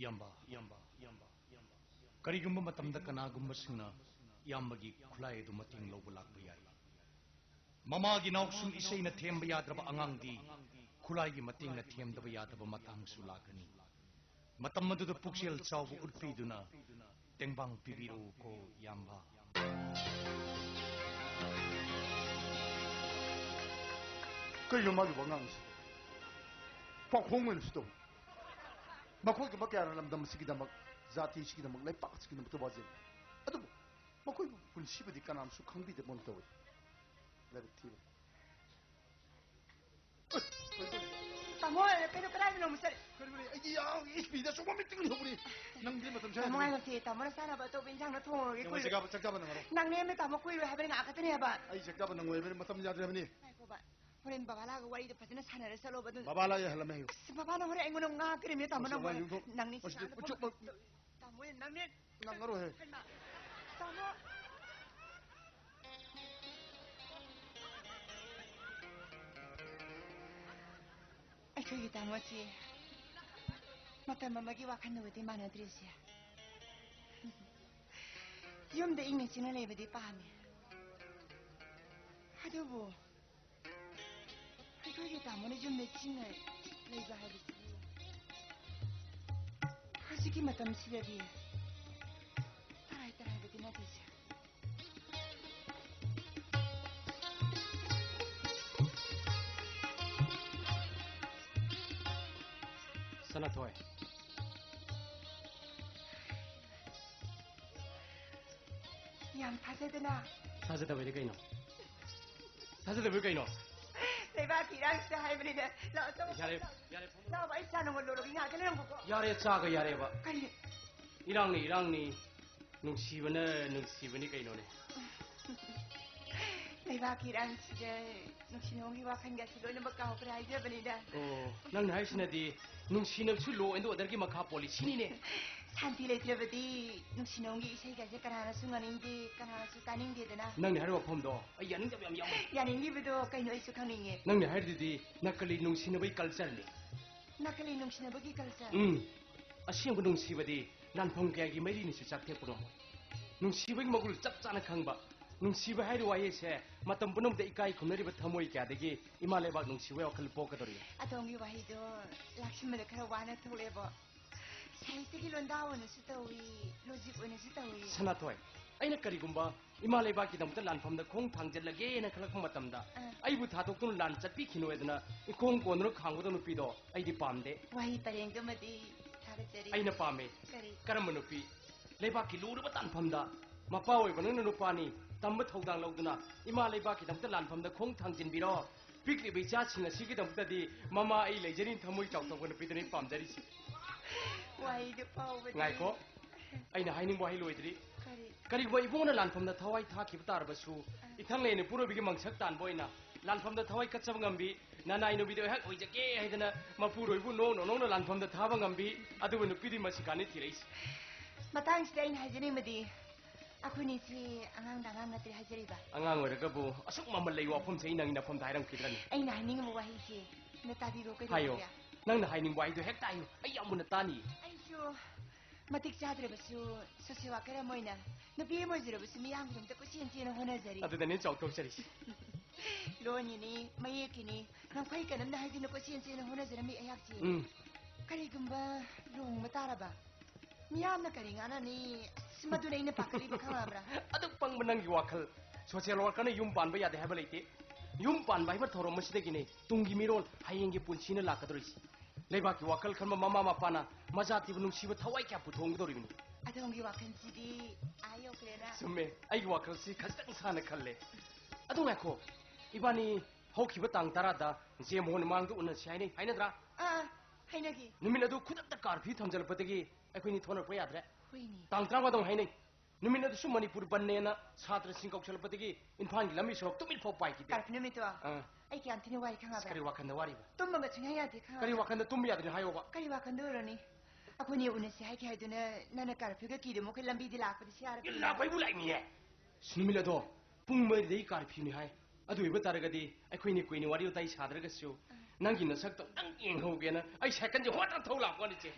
ꯏꯌꯥꯝꯕ, ꯏꯌꯥꯝꯕ, ꯏꯌꯥꯝꯕ, ꯏꯌꯥꯝꯕ, ꯀꯔꯤꯒꯨꯝꯕ ꯃꯇꯝꯗ ꯀꯅꯥꯒꯨꯝꯕꯁꯤꯡꯅ ꯏꯌꯥꯝꯕꯒꯤ ꯈꯨꯠꯂꯥꯏ ꯑꯗꯨ ꯃꯇꯦꯡ ꯂꯧꯕ ꯂꯥꯛꯄ ꯌꯥꯏ꯫ ꯃꯃꯥꯒꯤ ꯅꯥꯎꯁꯨꯝ ꯏꯁꯩꯅ ꯊꯦꯝꯕ ꯌꯥꯗ꯭ꯔꯕ ꯑꯉꯥꯡꯗꯤ ꯈꯨꯠꯂꯥꯏꯒꯤ ꯃꯇꯦꯡꯅ ꯊꯦꯝꯗꯕ ꯌꯥꯗꯕ ꯃꯇꯥꯡꯁꯨ ꯂꯥꯛꯀꯅꯤ꯫ ꯃꯇꯝ ꯑꯗꯨꯗ ꯄꯨꯛꯆꯦꯜ ꯆꯥꯎꯕ ꯎꯠꯄꯤꯗꯨꯅ ꯇꯦꯡꯕꯥꯡ ꯄꯤꯕꯤꯔꯛꯎꯀꯣ, ꯏꯌꯥꯝꯕ꯫ ꯀꯩꯅꯣ ꯃꯥꯒꯤ ꯋꯥꯉꯥꯡꯁꯦ? ꯄꯥꯎꯈꯣꯡ ꯑꯣꯏꯅꯁꯨ ꯇꯧꯏ꯫ ꯃꯈꯣꯏꯒꯨꯝꯕ ꯀꯌꯥꯅ ꯂꯝꯗꯝ ꯑꯁꯤꯒꯤꯗꯃꯛ, ꯖꯥꯇꯤ ꯑꯁꯤꯒꯤꯗꯃꯛ, ꯂꯩꯄꯥꯛ ꯑꯁꯤꯒꯤꯗꯃꯛꯇ ꯋꯥꯖꯩ꯫ ꯑꯗꯨꯕꯨ ꯃꯈꯣꯏꯕꯨ ꯄꯨꯟꯁꯤꯕꯨꯗꯤ ꯀꯅꯥꯝꯁꯨ ꯈꯪꯕꯤꯗꯕ ꯑꯃ ꯇꯧꯏ꯫ ꯂꯥꯏꯕꯛ ꯊꯤꯕ꯫ ꯇꯥꯃꯣ, ꯀꯩꯅꯣ, ꯀꯗꯥꯏꯗꯅꯣ ꯑꯃꯨꯛ ꯆꯠꯂꯤ? ꯀꯔꯤꯅꯣꯅꯦ? ꯑꯩꯗꯤ ꯌꯥꯝ ꯏꯁꯄꯤꯗ ꯑꯆꯧꯕ ꯃꯤꯇꯤꯡ ꯍꯧꯕꯅꯤ꯫ ꯅꯪꯗꯤ ꯃꯇꯝ ꯆꯥꯗ꯭ꯔꯦ꯫ ꯇꯥꯃꯣ, ꯉꯥꯏꯈꯣ ꯁꯤ, ꯇꯥꯃꯣꯅ ꯆꯥꯅꯕ ꯑꯇꯣꯞꯄ ꯏꯟꯖꯥꯡꯗꯣ ꯊꯣꯡꯉꯒꯦ, ꯌꯦꯡꯉꯣ, ꯀꯨꯏꯔꯣꯏ꯫ ꯆꯥꯛ ꯆꯥꯕ, ꯆꯥꯛ ꯆꯥꯕ ꯅꯪꯉꯔꯣꯏ꯫ ꯅꯪꯅꯦ ꯇꯥꯃꯣ, ꯀꯨꯏꯔꯣꯏ ꯍꯥꯏꯕꯅꯤ, ꯉꯥꯏꯍꯥꯛ ꯈꯛꯇꯅꯦ ꯍꯥꯏꯕ꯫ ꯑꯩ ꯆꯥꯛ ꯆꯥꯕ ꯅꯪꯉꯣꯏ ꯍꯥꯏꯕꯅꯤ, ꯃꯇꯝ ꯌꯥꯗ꯭ꯔꯦ ꯍꯥꯏꯕꯅꯤ꯫ ꯉꯥꯏꯈꯣꯕ, ꯍꯣꯔꯦꯟ ꯕꯕꯥ ꯂꯥꯛꯑꯒ ꯋꯥꯔꯤꯗꯣ ꯐꯖꯅ ꯁꯥꯟꯅꯔ ꯆꯠꯂꯣꯕ ꯑꯗꯨ꯫ ꯕꯕꯥ ꯂꯥꯛꯑꯦ ꯍꯜꯂꯝꯃꯦ ꯍꯥꯏꯌꯨ꯫ ꯑꯁ, ꯕꯕꯥꯅ ꯍꯣꯔꯦꯟ ꯑꯩꯉꯣꯟꯗ ꯉꯥꯡꯉꯛꯀꯅꯤꯅꯦ, ꯇꯥꯃꯣ, ꯃꯁꯤ ꯅꯪ ꯋꯥ ꯌꯨꯝꯊꯣꯡ-, ꯅꯪꯅꯦ ꯃꯁꯤꯗꯤ ꯁꯤꯗ ꯎꯆꯨꯞ-, ꯇꯥꯃꯣ, ꯅꯪꯅꯦ꯫ ꯅꯪꯉꯔꯣꯏꯍꯦ꯫ ꯍꯩꯃꯥ꯫ ꯇꯥꯃꯣ꯫ ꯑꯩꯈꯣꯏꯒꯤ ꯇꯥꯃꯣꯁꯤ ꯃꯇꯝ ꯑꯃꯒꯤ ꯋꯥꯈꯜꯗꯨꯒꯗꯤ ꯃꯥꯟꯅꯗ꯭ꯔꯤꯁꯦ꯫ ꯌꯨꯝꯗ ꯏꯪꯅ ꯆꯤꯛꯅ ꯂꯩꯕꯗꯤ ꯄꯥꯝꯃꯤ꯫ ꯑꯗꯨꯕꯨ ꯑꯩꯈꯣꯏꯒꯤ ꯇꯥꯃꯣꯅ ꯌꯨꯝꯗ ꯆꯤꯡꯅ ꯂꯩꯕ ꯍꯥꯏꯕꯁꯤꯗꯤ ꯍꯧꯖꯤꯛꯀꯤ ꯃꯇꯝꯁꯤꯗꯗꯤ ꯇꯔꯥꯏ ꯇꯔꯥꯏꯕꯗꯤ ꯅꯠꯇꯦꯁꯦ꯫ ꯁꯅꯥꯊꯣꯏ꯫ ꯌꯥꯝ ꯊꯥꯖꯗꯅ꯫ ꯊꯥꯖꯗꯕꯩꯗꯤ ꯀꯩꯅꯣ? ꯊꯥꯖꯗꯕꯩ ꯀꯩꯅꯣ? ꯂꯩꯕꯥꯛꯀꯤ ꯏꯔꯥꯡꯁꯤꯗ ꯍꯥꯏꯕꯅꯤꯅꯦ꯫ ꯂꯥꯛꯑꯣ, ꯆꯪꯉꯣ, ꯌꯥꯔꯦ, ꯆꯪꯉꯣ꯫ ꯌꯥꯔꯦ, ꯐꯝꯃꯣ꯫ ꯂꯥꯛꯑꯣ, ꯑꯩ ꯆꯥ ꯅꯪꯉꯣꯟ ꯂꯣꯜꯂꯨꯒꯦ, ꯉꯥꯏꯍꯥꯛꯇ ꯂꯩꯔꯝꯃꯨꯀꯣ꯫ ꯌꯥꯔꯦ, ꯆꯥꯒ ꯌꯥꯔꯦꯕ꯫ ꯀꯔꯤ? ꯏꯔꯥꯡꯅꯤ, ꯏꯔꯥꯡꯅꯤ꯫ ꯅꯨꯡꯁꯤꯕꯅ ꯅꯨꯡꯁꯤꯕꯅꯤ ꯀꯩꯅꯣꯅꯦ꯫ ꯂꯩꯕꯥꯛꯀꯤ ꯏꯔꯥꯡꯁꯤꯗ ꯅꯨꯡꯁꯤ ꯅꯨꯡꯒꯤ ꯋꯥꯈꯜꯒꯁꯤ ꯂꯣꯏꯅꯃꯛ ꯀꯥꯎꯈ꯭ꯔꯦ ꯍꯥꯏꯖꯕꯅꯤꯗ꯫ ꯑꯣ, ꯅꯪꯅ ꯍꯥꯏꯁꯤꯅꯗꯤ ꯅꯨꯡꯁꯤꯅꯕꯁꯨ law and order ꯒꯤ ꯃꯈꯥ ꯄꯣꯜꯂꯤ ꯁꯤꯅꯤꯅꯦ꯫ ꯁꯥꯟꯇꯤ ꯂꯩꯇ꯭ꯔꯕꯗꯤ ꯅꯨꯡꯁꯤ ꯅꯨꯡꯒꯤ ꯏꯁꯩꯒꯁꯦ ꯀꯅꯥꯅꯁꯨ ꯉꯥꯡꯅꯤꯡꯗꯦ, ꯀꯅꯥꯅꯁꯨ ꯇꯥꯅꯤꯡꯗꯦꯗꯅ꯫ ꯅꯪꯅ ꯍꯥꯏꯔꯤꯕ ꯋꯥꯐꯝꯗꯣ ꯑꯩ ꯌꯥꯅꯤꯡꯗꯕ ꯌꯥꯝ ꯌꯥꯎꯋꯦ꯫ ꯌꯥꯅꯤꯡꯗꯕꯗꯣ ꯀꯩꯅꯣ ꯑꯩꯁꯨ ꯈꯪꯅꯤꯡꯉꯦ꯫ ꯅꯪꯅ ꯍꯥꯏꯔꯤꯗꯨꯗꯤ ꯅꯀꯂꯤ ꯅꯨꯡꯁꯤꯅꯕꯒꯤ culture ꯅꯤ꯫ ꯅꯀꯂꯤ ꯅꯨꯡꯁꯤꯅꯕꯒꯤ culture? ꯎꯝ꯫ ꯑꯁꯦꯡꯕ ꯅꯨꯡꯁꯤꯕꯗꯤ ꯂꯥꯟꯐꯝ ꯀꯌꯥꯒꯤ ꯃꯩꯔꯤꯅꯁꯨ ꯆꯥꯛꯊꯦꯛꯄ ꯉꯝꯃꯣꯏ꯫ ꯅꯨꯡꯁꯤꯕꯒꯤ ꯃꯒꯨꯜ ꯆꯞ ꯆꯥꯅ ꯈꯪꯕ, ꯅꯨꯡꯁꯤꯕ ꯍꯥꯏꯔꯤꯕ ꯋꯥꯍꯩ ꯑꯁꯦ ꯃꯇꯝ ꯄꯨꯝꯅꯃꯛꯇ ꯏꯀꯥꯏ ꯈꯨꯝꯅꯔꯤꯕ ꯊꯃꯣꯏ ꯀꯌꯥꯗꯒꯤ ꯏꯃꯥ ꯂꯩꯕꯥꯛ ꯅꯨꯡꯁꯤꯕꯒꯤ ꯋꯥꯈꯜ ꯄꯣꯛꯀꯗꯧꯔꯤ꯫ ꯑꯗꯣꯝꯒꯤ ꯋꯥꯍꯩꯗꯣ ꯂꯥꯛꯁꯤꯟꯕꯗ ꯈꯔ ꯋꯥꯅ ꯊꯣꯛꯂꯦꯕꯣ꯫ ꯁꯥꯍꯤꯇ꯭ꯌꯒꯤ ꯂꯣꯟꯗꯥ ꯑꯣꯏꯅꯁꯨ ꯇꯧꯏ, logic ꯑꯣꯏꯅꯁꯨ ꯇꯧꯏ꯫ ꯁꯅꯥꯊꯣꯏ, ꯑꯩꯅ ꯀꯔꯤꯒꯨꯝꯕ ꯏꯃꯥ ꯂꯩꯕꯥꯛꯀꯤꯗꯃꯛꯇ ꯂꯥꯟꯐꯝꯗ ꯈꯣꯡ ꯊꯥꯡꯖꯤꯜꯂꯒꯦꯅ ꯈꯜꯂꯛꯄ ꯃꯇꯝꯗ, ꯑꯥ꯫ ꯑꯩꯕꯨ ꯊꯥꯗꯣꯛꯇꯨꯅ ꯂꯥꯟ ꯆꯠꯄꯤꯈꯤꯅꯨ ꯍꯥꯏꯗꯅ ꯏꯈꯣꯡ ꯀꯣꯟꯗꯨꯅ ꯈꯥꯡꯒꯗꯕ ꯅꯨꯄꯤꯗꯣ ꯑꯩꯗꯤ ꯄꯥꯝꯗꯦ꯫ ꯋꯥꯍꯩ ꯄꯔꯦꯡꯗꯨꯃꯗꯤ ꯊꯥꯒꯠꯆꯔꯤ꯫ ꯑꯩꯅ ꯄꯥꯝꯃꯦ꯫ ꯀꯔꯤ? ꯀꯔꯝꯕ ꯅꯨꯄꯤ? ꯂꯩꯕꯥꯛꯀꯤ ꯂꯨꯔꯕ ꯇꯥꯟꯐꯝꯗ ꯃꯄꯥ ꯑꯣꯏꯕ ꯅꯪꯅ ꯅꯨꯄꯥꯅꯤ, ꯇꯝꯕ ꯊꯧꯗꯥꯡ ꯂꯧꯗꯨꯅ ꯏꯃꯥ ꯂꯩꯕꯥꯛꯀꯤꯗꯃꯛꯇ ꯂꯥꯟꯐꯝꯗ ꯈꯣꯡ ꯊꯥꯡꯖꯤꯟꯕꯤꯔꯣ꯫ ꯄꯤꯛꯂꯤꯕ ꯏꯆꯥꯁꯤꯡ ꯑꯁꯤꯒꯤꯗꯃꯛꯇꯗꯤ ꯃꯃꯥ ꯑꯩ ꯂꯩꯖꯔꯤ, ꯊꯃꯣꯏ ꯆꯥꯎꯊꯣꯛꯄ ꯅꯨꯄꯤꯗꯨꯅ ꯑꯩ ꯄꯥꯝꯖꯔꯤꯁꯤ꯫ ꯋꯥꯍꯩꯗꯨ ꯐꯥꯎꯕꯗꯤ꯫ ꯉꯥꯏꯈꯣ, ꯑꯩꯅ ꯍꯥꯏꯅꯤꯡꯕ ꯋꯥꯍꯩ ꯂꯣꯏꯗ꯭ꯔꯤ꯫ ꯀꯔꯤ? ꯀꯔꯤꯒꯨꯝꯕ ꯏꯕꯨꯡꯅ ꯂꯥꯟꯐꯝꯗ ꯊꯋꯥꯏ ꯊꯥꯈꯤꯕ ꯇꯥꯔꯕꯁꯨ, ꯏꯊꯪ ꯂꯩꯅ ꯄꯨꯔꯣꯏꯕꯒꯤ ꯃꯪꯁꯛ ꯇꯥꯟꯕ ꯑꯣꯏꯅ ꯂꯥꯟꯐꯝꯗ ꯊꯋꯥꯏ ꯀꯠꯆꯕ ꯉꯝꯕꯤ ꯅꯅꯥꯏ ꯅꯨꯄꯤꯗꯣ ꯑꯩꯍꯥꯛ ꯑꯣꯏꯖꯒꯦ ꯍꯥꯏꯗꯅ ꯃꯄꯨꯔꯣꯏꯕꯨ ꯅꯣꯡꯅ ꯅꯣꯡꯅ ꯂꯥꯟꯐꯝꯗ ꯊꯥꯕ ꯉꯝꯕꯤ ꯑꯗꯨꯒꯨꯝꯕ ꯅꯨꯄꯤꯗꯤ ꯃꯁꯤꯀꯥꯟꯅꯤ ꯊꯤꯔꯛꯏꯁꯤ꯫ ꯃꯇꯥꯡꯁꯤꯗ ꯑꯩꯅ ꯍꯥꯏꯖꯅꯤꯡꯕꯗꯤ, ꯑꯩꯈꯣꯏꯅꯤꯁꯤ ꯑꯉꯥꯡꯗ ꯑꯉꯥꯡ ꯅꯠꯇ꯭ꯔꯦ ꯍꯥꯏꯖꯔꯤꯕ꯫ ꯑꯉꯥꯡ ꯑꯣꯏꯔꯒꯕꯨ ꯑꯁꯨꯛ ꯃꯃꯜ ꯂꯩꯕ ꯋꯥꯐꯝꯁꯦ ꯑꯩ ꯅꯪꯒꯤ ꯅꯐꯝꯗ ꯍꯥꯏꯔꯝꯈꯤꯗ꯭ꯔꯅꯤ? ꯑꯩꯅ ꯍꯥꯏꯅꯤꯡꯉꯤꯕ ꯋꯥꯍꯩꯁꯦ ꯅ ꯇꯥꯕꯤꯔꯣ꯫ ꯍꯥꯏꯌꯣ, ꯀꯩꯗꯧꯔꯒꯦ? ꯅꯪꯅ ꯍꯥꯏꯅꯤꯡꯕ ꯋꯥꯍꯩꯗꯣ ꯍꯦꯛꯇ ꯍꯥꯏꯌꯨ, ꯑꯩ ꯌꯥꯝ ꯃꯨꯟꯅ ꯇꯥꯅꯤ꯫ ꯑꯩꯁꯨ ꯃꯇꯤꯛ ꯆꯥꯗ꯭ꯔꯕꯁꯨ, ꯁꯣꯁꯦꯜ ꯋꯥꯀꯔ ꯑꯃ ꯑꯣꯏꯅ ꯅꯨꯄꯤ ꯑꯃ ꯑꯣꯏꯖꯔꯕꯁꯨ ꯃꯤꯌꯥꯝꯒꯤꯗꯃꯛꯇ ꯀꯣꯏꯆꯦꯟ ꯆꯦꯟꯅ ꯍꯣꯠꯅꯖꯔꯤ꯫ ꯑꯗꯨꯗꯅꯦ ꯆꯥꯎꯊꯣꯛꯆꯔꯤꯁꯤ꯫ ꯂꯣꯟꯒꯤꯅꯤ, ꯃꯌꯦꯛꯀꯤꯅꯤ, ꯉꯝꯈꯩ ꯀꯅꯝꯅ ꯍꯥꯏꯗꯨꯅ ꯀꯣꯏꯆꯦꯟ ꯆꯦꯟꯅ ꯍꯣꯠꯅꯖꯔꯝꯃꯤ ꯑꯩꯍꯥꯛꯁꯤ꯫ ꯎꯝ꯫ ꯀꯔꯤꯒꯨꯝꯕ ꯂꯨꯍꯣꯡꯕ ꯇꯥꯔꯕ, ꯃꯤꯌꯥꯝꯅ ꯀꯔꯤ ꯉꯥꯡꯅꯅꯤ? ꯑꯁ, ꯃꯗꯨꯅ ꯑꯩꯅ ꯄꯥꯈꯠꯂꯤꯕ, ꯈꯪꯉꯕ꯭ꯔꯥ? ꯑꯗꯨꯛ ꯄꯪꯕ ꯅꯪꯒꯤ ꯋꯥꯈꯜ꯫ ꯁꯣꯁꯦꯜ ꯋꯥꯔꯀꯔꯅ ꯌꯨꯝ ꯄꯥꯟꯕ ꯌꯥꯗꯦ ꯍꯥꯏꯕ ꯂꯩꯇꯦ꯫ ꯌꯨꯝ ꯄꯥꯟꯕ ꯍꯥꯏꯕ ꯊꯧꯔꯝ ꯑꯁꯤꯗꯒꯤꯅꯦ ꯇꯨꯡꯒꯤ ꯃꯤꯔꯣꯜ, ꯍꯌꯦꯡꯒꯤ ꯄꯨꯟꯁꯤꯅ ꯂꯥꯛꯀꯗꯧꯔꯤꯁꯤ꯫ ꯂꯩꯕꯥꯛꯀꯤ ꯋꯥꯈꯜ ꯈꯟꯕ ꯃꯃꯥ ꯃꯄꯥꯅ ꯃꯆꯥ ꯊꯤꯕ ꯅꯨꯡꯁꯤꯕ ꯊꯋꯥꯏ ꯀꯌꯥ ꯄꯨꯊꯣꯛꯑꯝꯒꯗꯧꯔꯤꯕꯅꯤ꯫ ꯑꯗꯣꯝꯒꯤ ꯋꯥꯈꯜꯁꯤꯗꯤ ꯑꯥ ꯌꯧꯈ꯭ꯔꯦꯅ꯫ ꯆꯨꯝꯃꯦ, ꯑꯩꯒꯤ ꯋꯥꯈꯜꯁꯤ ꯈꯖꯤꯛꯇꯪ ꯁꯥꯟꯅ ꯈꯜꯂꯦ꯫ ꯑꯗꯨ ꯉꯥꯏꯈꯣ, ꯏꯕꯥꯅꯤ ꯍꯧꯈꯤꯕ ꯇꯥꯡ ꯇꯔꯥꯗ ꯖꯦ ꯃꯣꯍꯟ ꯃꯥꯡꯗ ꯎꯅꯁꯤ ꯍꯥꯏꯅꯩ, ꯍꯥꯏꯅꯗ꯭ꯔꯥ? ꯑꯥ, ꯍꯥꯏꯅꯈꯤ꯫ ꯅꯨꯃꯤꯠ ꯑꯗꯨ ꯈꯨꯗꯛꯇ ꯀꯥꯔꯐ꯭ꯌꯨ ꯊꯝꯖꯤꯜꯂꯛꯄꯗꯒꯤ ꯑꯩꯈꯣꯏꯅꯤ ꯊꯣꯛꯅꯔꯛꯄ ꯌꯥꯗ꯭ꯔꯦ꯫ ꯍꯣꯏꯅꯦ꯫ ꯇꯥꯡ ꯇꯔꯥꯃꯉꯥꯗ ꯑꯃꯨꯛ ꯍꯥꯏꯅꯩ꯫ ꯅꯨꯃꯤꯠ ꯑꯗꯨꯁꯨ ꯃꯅꯤꯄꯨꯔ ꯕꯟꯅꯦꯅ ꯁꯥꯇ꯭ꯔꯁꯤꯡ ꯀꯧꯁꯜꯂꯛꯄꯗꯒꯤ ꯏꯝꯐꯥꯜꯒꯤ ꯂꯝꯕꯤ ꯁꯣꯔꯣꯛ ꯇꯨꯃꯤꯠ ꯐꯥꯎ ꯄꯥꯏꯈꯤꯗꯦ꯫ ꯀꯥꯔꯐ꯭ꯌꯨ ꯅꯨꯃꯤꯠꯇꯣ ꯑꯥ꯫ ꯑꯩ ꯀꯌꯥꯝ ꯊꯤꯅ ꯋꯥꯏ, ꯑꯁ, ꯈꯪꯉꯕ꯭ꯔꯥ? ꯀꯔꯤ ꯋꯥꯈꯜꯗ ꯋꯥꯔꯤꯕ? ꯇꯨꯝꯕꯒ ꯁꯨꯡꯌꯥ ꯌꯥꯗꯦ, ꯈꯪꯉꯕ꯭ꯔꯥ? ꯀꯔꯤ ꯋꯥꯈꯜꯗ ꯇꯨꯝꯕ ꯌꯥꯗ꯭ꯔꯤꯅꯣ ꯍꯥꯏꯌꯣꯕ? ꯀꯔꯤ ꯋꯥꯈꯜꯗ ꯑꯣꯏꯔꯅꯤ? ꯑꯩꯈꯣꯏꯅꯤ ꯎꯅꯁꯤ ꯍꯥꯏꯒꯦ ꯍꯥꯏꯗꯨꯅ ꯅꯪꯅ ꯀꯥꯔꯐ꯭ꯌꯨꯒ ꯀꯤꯗꯨ ꯃꯈꯣꯏ ꯂꯝꯕꯤꯗ ꯂꯥꯛꯄꯗ ꯁꯤ ꯌꯥꯔꯕꯅꯤꯅ꯫ ꯂꯥꯛꯄꯩꯕꯨ ꯂꯥꯛꯏꯅꯤꯅꯦ꯫ ꯑꯁ, ꯅꯨꯃꯤꯠ ꯑꯗꯣ ꯄꯨꯡ ꯃꯔꯤꯗꯒꯤ ꯀꯥꯔꯐ꯭ꯌꯨꯅꯤ ꯍꯥꯏ꯫ ꯑꯗꯨ ꯑꯣꯏꯕ ꯇꯥꯔꯒꯗꯤ ꯑꯩꯈꯣꯏꯅꯤ ꯀꯨꯏꯅ ꯋꯥꯔꯤ ꯋꯥꯇꯥꯏ ꯁꯥꯗ꯭ꯔꯒꯁꯨ ꯅꯪꯒꯤ ꯅꯁꯛꯇꯣ ꯑꯝꯇꯪ ꯌꯦꯡꯍꯧꯒꯦꯅ ꯑꯩ ꯁꯥꯏꯀꯜꯁꯦ ꯍꯣꯠꯅ ꯊꯧ ꯂꯥꯛꯄꯅꯤ, ꯏꯆꯦ꯫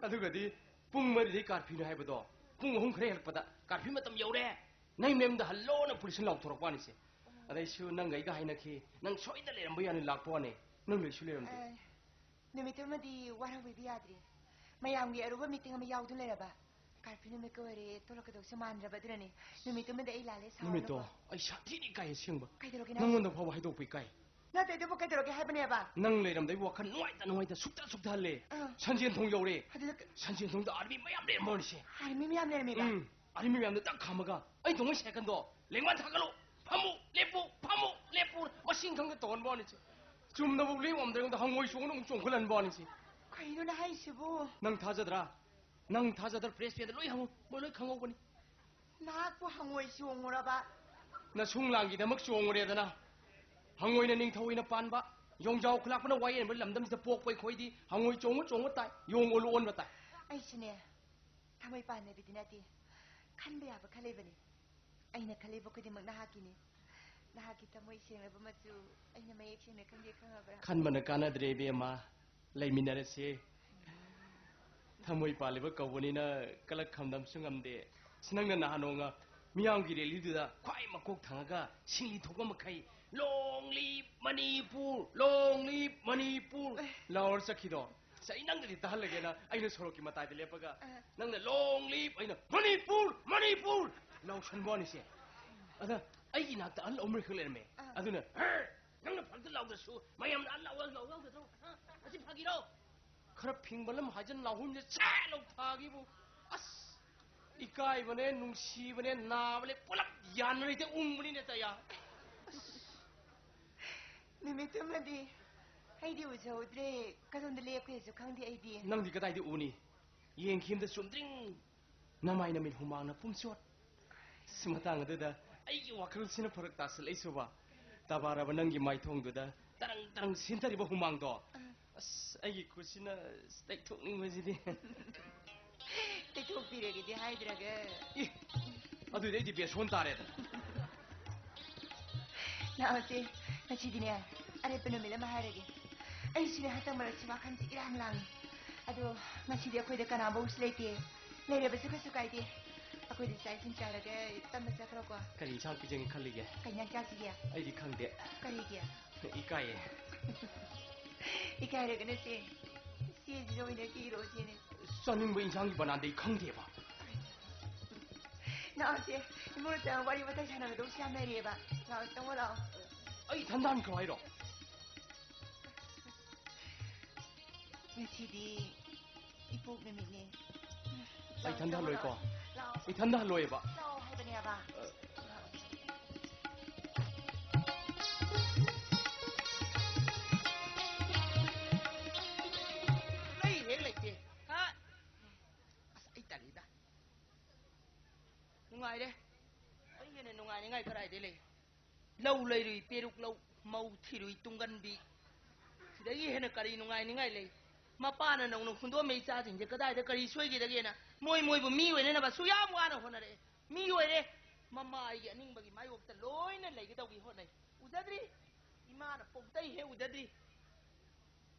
ꯑꯗꯨꯒꯗꯤ ꯄꯨꯡ ꯃꯔꯤꯗꯒꯤ ꯀꯥꯔꯐ꯭ꯌꯨꯅꯤ ꯍꯥꯏꯕꯗꯣ ꯄꯨꯡ ꯑꯍꯨꯝ ꯈꯔ ꯍꯦꯜꯂꯛꯄꯗ ꯀꯥꯔꯐ꯭ꯌꯨ ꯃꯇꯝ ꯌꯧꯔꯦ, ꯅꯪ ꯃꯌꯨꯝꯗ ꯍꯜꯂꯣꯅ ꯄꯨꯂꯤꯁꯅ ꯂꯥꯎꯊꯣꯔꯛꯄ ꯋꯥꯅꯤꯁꯦ꯫ ꯑꯗꯩꯁꯨ ꯅꯪꯒ ꯑꯩꯒ ꯍꯥꯏꯅꯈꯤ, ꯅꯪ ꯁꯣꯏꯗꯅ ꯂꯩꯔꯝꯕ ꯌꯥꯅꯤ ꯂꯥꯛꯄ ꯋꯥꯅꯤ, ꯅꯪ ꯂꯩꯁꯨ ꯂꯩꯔꯝꯗꯦ꯫ ꯑꯦ, ꯅꯨꯃꯤꯠꯇꯨꯃꯗꯤ ꯋꯥꯔꯧꯕꯤꯕ ꯌꯥꯗ꯭ꯔꯦ꯫ ꯃꯌꯥꯝꯒꯤ ꯑꯔꯨꯕ ꯃꯤꯇꯤꯡ ꯑꯃ ꯌꯥꯎꯗꯨꯅ ꯂꯩꯔꯕ꯫ ꯀꯥꯔꯐ꯭ꯌꯨ ꯅꯨꯃꯤꯠꯀ ꯑꯣꯏꯔꯦ, ꯊꯣꯛꯂꯛꯀꯗꯧꯁꯨ ꯃꯥꯟꯗ꯭ꯔꯕ꯫ ꯑꯗꯨꯅꯅꯦ, ꯅꯨꯃꯤꯠꯇꯨꯃꯗꯤ ꯑꯩ ꯂꯥꯜꯂꯦ, ꯁꯥꯎꯔꯅꯨꯀꯣ꯫ ꯅꯨꯃꯤꯠꯇꯣ ꯑꯩ ꯁꯥꯊꯤꯅ ꯏꯀꯥꯏ ꯑꯁꯦꯡꯕ꯫ ꯀꯩꯗꯧꯔꯒꯦ ꯅꯪ? ꯅꯪꯉꯣꯟꯗ ꯐꯥꯎꯕ ꯍꯥꯏꯗꯣꯛꯄ ꯏꯀꯥꯏ꯫ ꯅꯠꯇꯦ, ꯑꯗꯨꯕꯨ ꯀꯩꯗꯧꯔꯒꯦ ꯍꯥꯏꯕꯅꯦꯕ? ꯅꯪ ꯂꯩꯔꯝꯗꯕꯩ ꯋꯥꯈꯜ ꯅꯨꯡꯉꯥꯏꯇ ꯅꯨꯡꯉꯥꯏꯇ ꯁꯨꯛꯇ ꯁꯨꯛꯇꯍꯜꯂꯦ꯫ ꯑꯥ꯫ ꯁꯟꯖꯦꯟ ꯊꯣꯡ ꯌꯧꯔꯦ꯫ ꯑꯗꯨꯗ ꯀ- ꯁꯟꯖꯦꯟ ꯊꯣꯡꯗ ꯑꯥꯔꯃꯤ ꯃꯌꯥꯝ ꯂꯩꯔꯝꯕ ꯋꯥꯅꯤꯁꯦ꯫ ꯑꯥꯔꯃꯤ ꯃꯌꯥꯝ ꯂꯩꯔꯝꯃꯦꯕ? ꯎꯝ꯫ ꯑꯔꯤꯃꯤ ꯃꯌꯥꯝꯗꯣ ꯇꯛ ꯈꯥꯝꯃꯒ ꯑꯩ ꯇꯣꯡꯕ ꯁꯥꯏꯀꯜꯗꯣ ꯂꯦꯡꯕꯥꯟ ꯊꯥꯒꯠꯂꯨ, ꯐꯝꯃꯨ, ꯂꯦꯞꯄꯨ, ꯐꯝꯃꯨ, ꯂꯦꯞꯄꯨ, ꯃꯁꯤꯡ ꯈꯪꯗ ꯇꯧꯍꯟꯕ ꯋꯥꯅꯤ ꯁꯤ꯫ ꯆꯨꯝꯅꯕꯨ ꯂꯦꯞ ꯉꯝꯗ꯭ꯔꯦ, ꯑꯩꯉꯣꯟꯗ ꯍꯪꯉꯣꯏ ꯆꯣꯡꯅ ꯑꯃꯨꯛ ꯆꯣꯡꯈꯠꯍꯟꯕ ꯋꯥꯅꯤ ꯁꯤ꯫ ꯀꯩꯅꯣꯅ ꯍꯥꯏꯁꯤꯕꯨ? ꯅꯪ ꯊꯥꯖꯗ꯭ꯔꯥ? ꯅꯪ ꯊꯥꯖꯗ꯭ꯔ ꯄ꯭ꯔꯦꯁ ꯃꯦꯟꯗ ꯂꯣꯏ ꯍꯪꯉꯨ, ꯃꯣꯏ ꯂꯣꯏ ꯈꯪꯍꯧꯕꯅꯤ꯫ ꯅꯍꯥꯛꯄꯨ ꯍꯪꯉꯣꯏ ꯆꯣꯡꯉꯨꯔꯕ? ꯅꯁꯨꯡꯂꯥꯡꯒꯤꯗꯃꯛ ꯆꯣꯡꯉꯨꯔꯦꯗꯅ꯫ ꯍꯪꯉꯣꯏꯅ ꯅꯤꯡꯊꯧ ꯑꯣꯏꯅ ꯄꯥꯟꯕ, ꯌꯣꯡꯖꯥꯎ ꯈꯨꯂꯥꯛꯄꯅ ꯋꯥꯌꯦꯟꯕ ꯂꯝꯗꯝꯁꯤꯗ ꯄꯣꯛꯄ ꯑꯩꯈꯣꯏꯗꯤ ꯍꯪꯉꯣꯏ ꯆꯣꯡꯉꯨ ꯆꯣꯡꯉꯨ ꯇꯥꯏ, ꯌꯣꯡ ꯑꯣꯜꯂꯨ ꯑꯣꯟꯕ ꯇꯥꯏ꯫ ꯑꯩꯁꯨꯅꯦ, ꯊꯃꯣꯏ ꯄꯥꯟꯅꯕꯤꯗꯤ ꯅꯠꯇꯦ, ꯈꯟꯕ ꯌꯥꯕ ꯈꯜꯂꯤꯕꯅꯤ꯫ ꯑꯩꯅ ꯈꯜꯂꯤꯕ ꯈꯨꯗꯤꯡꯃꯛ ꯅꯍꯥꯛꯀꯤꯅꯤ꯫ ꯅꯍꯥꯛꯀꯤ ꯊꯃꯣꯏ ꯁꯦꯡꯂꯕ ꯃꯆꯨ ꯑꯩꯅ ꯃꯌꯦꯛ ꯁꯦꯡꯅ ꯈꯪꯗꯦ ꯈꯪꯉꯕ꯭ꯔꯥ? ꯈꯟꯕꯅ ꯀꯥꯟꯅꯗ꯭ꯔꯦ ꯏꯕꯦꯝꯃ, ꯂꯩꯃꯤꯟꯅꯔꯁꯦ꯫ ꯊꯃꯣꯏ ꯄꯥꯜꯂꯤꯕ ꯀꯧꯕꯅꯤꯅ ꯀꯂꯛ ꯈꯝꯗꯝꯁꯨ ꯉꯝꯗꯦ꯫ ꯑꯁ, ꯅꯪꯅ ꯅꯍꯥꯟ ꯅꯣꯡꯃ ꯃꯤꯌꯥꯝꯒꯤ ꯔꯦꯂꯤꯗꯨꯗ ꯈ꯭ꯋꯥꯏ ꯃꯀꯣꯛ ꯊꯪꯉꯒ ꯁꯤꯡꯂꯤ ꯊꯣꯛꯄ ꯃꯈꯩ "Long live Manipur, long live Manipur" ꯂꯥꯎꯔ ꯆꯠꯈꯤꯗꯣ꯫ ꯑꯁ, ꯑꯩ ꯅꯪꯒꯗꯤ ꯇꯥꯍꯜꯂꯒꯦꯅ ꯑꯩꯅ ꯁꯣꯔꯣꯛꯀꯤ ꯃꯇꯥꯏꯗ ꯂꯦꯞꯄꯒ ꯑ꯫ ꯅꯪꯅ "Long live" ꯑꯩꯅ "ꯃꯅꯤꯄꯨꯔ, ꯃꯅꯤꯄꯨꯔ" ꯂꯥꯎꯁꯟꯕ ꯋꯥꯅꯤꯁꯦ꯫ ꯑꯗ ꯑꯩꯒꯤ ꯅꯥꯛꯇ ꯑꯍꯜ ꯑꯃꯈꯛ ꯂꯩꯔꯝꯃꯦ꯫ ꯑ꯫ ꯑꯗꯨꯅ "ꯍꯔ!" ꯅꯪꯅ ꯐꯔꯛꯇ ꯂꯥꯎꯗ꯭ꯔꯁꯨ ꯃꯌꯥꯝꯅ ꯑꯍꯜ ꯂꯥꯎ ꯂꯥꯎ ꯂꯥꯎꯗ꯭ꯔꯣ? ꯍꯥ? ꯑꯁꯤ ꯐꯥꯒꯤꯔꯣ? ꯈꯔ ꯐꯤꯡꯕ ꯂꯝ ꯍꯥꯏꯖꯟ ꯂꯥꯎꯍꯨꯝꯁꯦ ꯆꯦ ꯂꯧ ꯊꯥꯈꯤꯕꯨ꯫ ꯑꯁ! ꯏꯀꯥꯏꯕꯅꯦ, ꯅꯨꯡꯁꯤꯕꯅꯦ, ꯅꯥꯕꯅꯦ, ꯄꯨꯂꯞ ꯌꯥꯟꯅꯔꯤꯗ ꯎꯪꯕꯅꯤꯅꯦ ꯇꯌꯥ꯫ ꯑꯁ! ꯅꯨꯃꯤꯠꯇꯨꯃꯗꯤ ꯑꯩꯗꯤ ꯎꯖꯍꯧꯗ꯭ꯔꯦ꯫ ꯀꯗꯣꯝꯗ ꯂꯦꯞꯈ꯭ꯔꯦꯁꯨ ꯈꯪꯗꯦ ꯑꯩꯗꯤ꯫ ꯅꯪꯗꯤ ꯀꯗꯥꯏꯗ ꯎꯅꯤ? ꯌꯦꯡꯈꯤꯕꯗ ꯆꯨꯝꯗ꯭ꯔꯤꯡ ꯅꯃꯥꯏ ꯅꯃꯤꯠ ꯍꯨꯃꯥꯡꯅ ꯄꯨꯝꯆꯣꯠ꯫ ꯑꯁ, ꯃꯇꯥꯡ ꯑꯗꯨꯗ ꯑꯩꯒꯤ ꯋꯥꯈꯜꯁꯤꯅ ꯐꯔꯛ ꯇꯥꯁꯤꯜꯂꯛꯏꯁꯨꯕ꯫ ꯇꯕꯥꯔꯕ ꯅꯪꯒꯤ ꯃꯥꯏꯊꯣꯡꯗꯨꯗ ꯇꯔꯪ ꯇꯔꯪ ꯁꯤꯟꯊꯔꯤꯕ ꯍꯨꯃꯥꯡꯗꯣ꯫ ꯑ꯫ ꯑꯁ, ꯑꯩꯒꯤ ꯈꯨꯠꯁꯤꯅ ꯇꯩꯊꯣꯛꯅꯤꯡꯕꯁꯤꯗꯤ꯫ ꯇꯩꯊꯣꯛꯄꯤꯔꯒꯦꯗꯤ ꯍꯥꯏꯗ꯭ꯔꯒ꯫ ꯏ! ꯑꯗꯨꯗꯤ ꯑꯩꯗꯤ ꯕꯦꯁꯣꯟ ꯇꯥꯔꯦꯗꯅ꯫ ꯂꯥꯛꯑꯣꯁꯦ, ꯉꯁꯤꯗꯤꯅꯦ, ꯑꯔꯦꯞꯄ ꯅꯨꯃꯤꯠ ꯑꯃ ꯍꯥꯏꯔꯒꯦ꯫ ꯑꯩꯁꯨꯅꯦ, ꯍꯟꯗꯛ ꯃꯔꯛꯁꯤ ꯋꯥꯈꯜꯁꯦ ꯏꯔꯥꯡ ꯂꯥꯡꯉꯤ꯫ ꯑꯗꯣ ꯉꯁꯤꯗꯤ ꯑꯩꯈꯣꯏꯗ ꯀꯅꯥꯐꯧꯁꯨ ꯂꯩꯇꯦ꯫ ꯂꯩꯔꯕꯁꯨ ꯀꯩꯁꯨ ꯀꯥꯏꯗꯦ꯫ ꯑꯩꯈꯣꯏꯗꯤ ꯆꯥꯛ ꯏꯁꯤꯡ ꯆꯥꯔꯒ ꯇꯞꯅ ꯆꯠꯈ꯭ꯔꯣꯀꯣ꯫ ꯀꯔꯤ ꯏꯟꯁꯥꯡ ꯄꯤꯖꯒꯦ ꯈꯜꯂꯤꯒꯦ? ꯀꯩ ꯏꯟꯁꯥꯡ ꯆꯥꯁꯤꯒꯦ? ꯑꯩꯗꯤ ꯈꯪꯗꯦ꯫ ꯀꯔꯤꯒꯤ? ꯏꯀꯥꯏꯌꯦ꯫ ꯏꯀꯥꯏꯔꯒꯅ ꯁꯦ, ꯁꯦꯁꯤꯗ ꯑꯣꯏꯅ ꯀꯤꯔꯣ ꯁꯤꯅꯦ꯫ ꯆꯥꯅꯤꯡꯕ ꯏꯟꯁꯥꯡꯒꯤ ꯕꯅꯥꯟꯗꯤ ꯑꯩ ꯈꯪꯗꯦꯕ꯫ ꯂꯥꯛꯑꯣꯁꯦ, ꯏꯃꯨꯡꯗ ꯋꯥꯔꯤ ꯋꯥꯇꯥꯏ ꯁꯥꯟꯅꯒꯗꯧꯕꯁꯨ ꯌꯥꯝ ꯂꯩꯔꯤꯑꯕ꯫ ꯂꯥꯛꯑꯣ, ꯆꯪꯉꯣ ꯂꯥꯛꯑꯣ꯫ ꯑꯩ ꯏꯊꯟꯗ ꯍꯟꯈ꯭ꯔꯣ ꯍꯥꯏꯔꯣ? ꯉꯁꯤꯗꯤ ꯏꯄꯣꯛ ꯅꯨꯃꯤꯠꯅꯦ꯫ ꯑꯩ ꯏꯊꯟꯗ ꯍꯜꯂꯣꯏꯀꯣ꯫ ꯂꯥꯛꯑꯣ꯫ ꯏꯊꯟꯗ ꯍꯜꯂꯣꯏꯕ꯫ ꯂꯥꯛꯑꯣ ꯍꯥꯏꯕꯅꯦꯕ꯫ ꯂꯩ ꯍꯦꯛ ꯂꯩꯇꯦ꯫ ꯍꯥ? ꯑꯁ, ꯑꯩ ꯇꯜꯂꯤꯗ꯫ ꯅꯨꯡꯉꯥꯏꯔꯦ꯫ ꯑꯩ ꯍꯦꯟꯅ ꯅꯨꯡꯉꯥꯏꯅꯤꯡꯉꯥꯏ ꯀꯗꯥꯏꯗ ꯂꯩ? ꯂꯧ ꯂꯩꯔꯨꯏ ꯄꯦꯔꯨꯛ ꯂꯧ, ꯃꯧ ꯊꯤꯔꯨꯏ ꯇꯨꯡꯒꯟꯕꯤ꯫ ꯁꯤꯗꯒꯤ ꯍꯦꯟꯅ ꯀꯔꯤ ꯅꯨꯡꯉꯥꯏꯅꯤꯡꯉꯥꯏ ꯂꯩ? ꯃꯄꯥꯅ ꯅꯧꯅ ꯍꯨꯟꯗꯣꯛꯑꯝꯃꯦ ꯏꯆꯥꯁꯤꯡꯁꯦ ꯀꯗꯥꯏꯗ ꯀꯔꯤ ꯁꯣꯏꯈꯤꯗꯒꯦꯅ꯫ ꯃꯣꯏ ꯃꯣꯏꯕꯨ ꯃꯤ ꯑꯣꯏꯅꯅꯕ ꯑꯁꯨꯛ ꯌꯥꯝ ꯋꯥꯅ ꯍꯣꯠꯅꯔꯛꯑꯦ꯫ ꯃꯤ ꯑꯣꯏꯔꯦ꯫ ꯃꯃꯥ ꯑꯩꯒꯤ ꯑꯅꯤꯡꯕꯒꯤ ꯃꯥꯌꯣꯛꯇ ꯂꯣꯏꯅ ꯂꯩꯒꯗꯧꯒꯤ ꯍꯣꯠꯅꯩ꯫ ꯎꯖꯗ꯭ꯔꯤ? ꯏꯃꯥꯅ ꯄꯣꯛꯇꯩ ꯍꯦꯛ ꯎꯖꯗ꯭ꯔꯤ꯫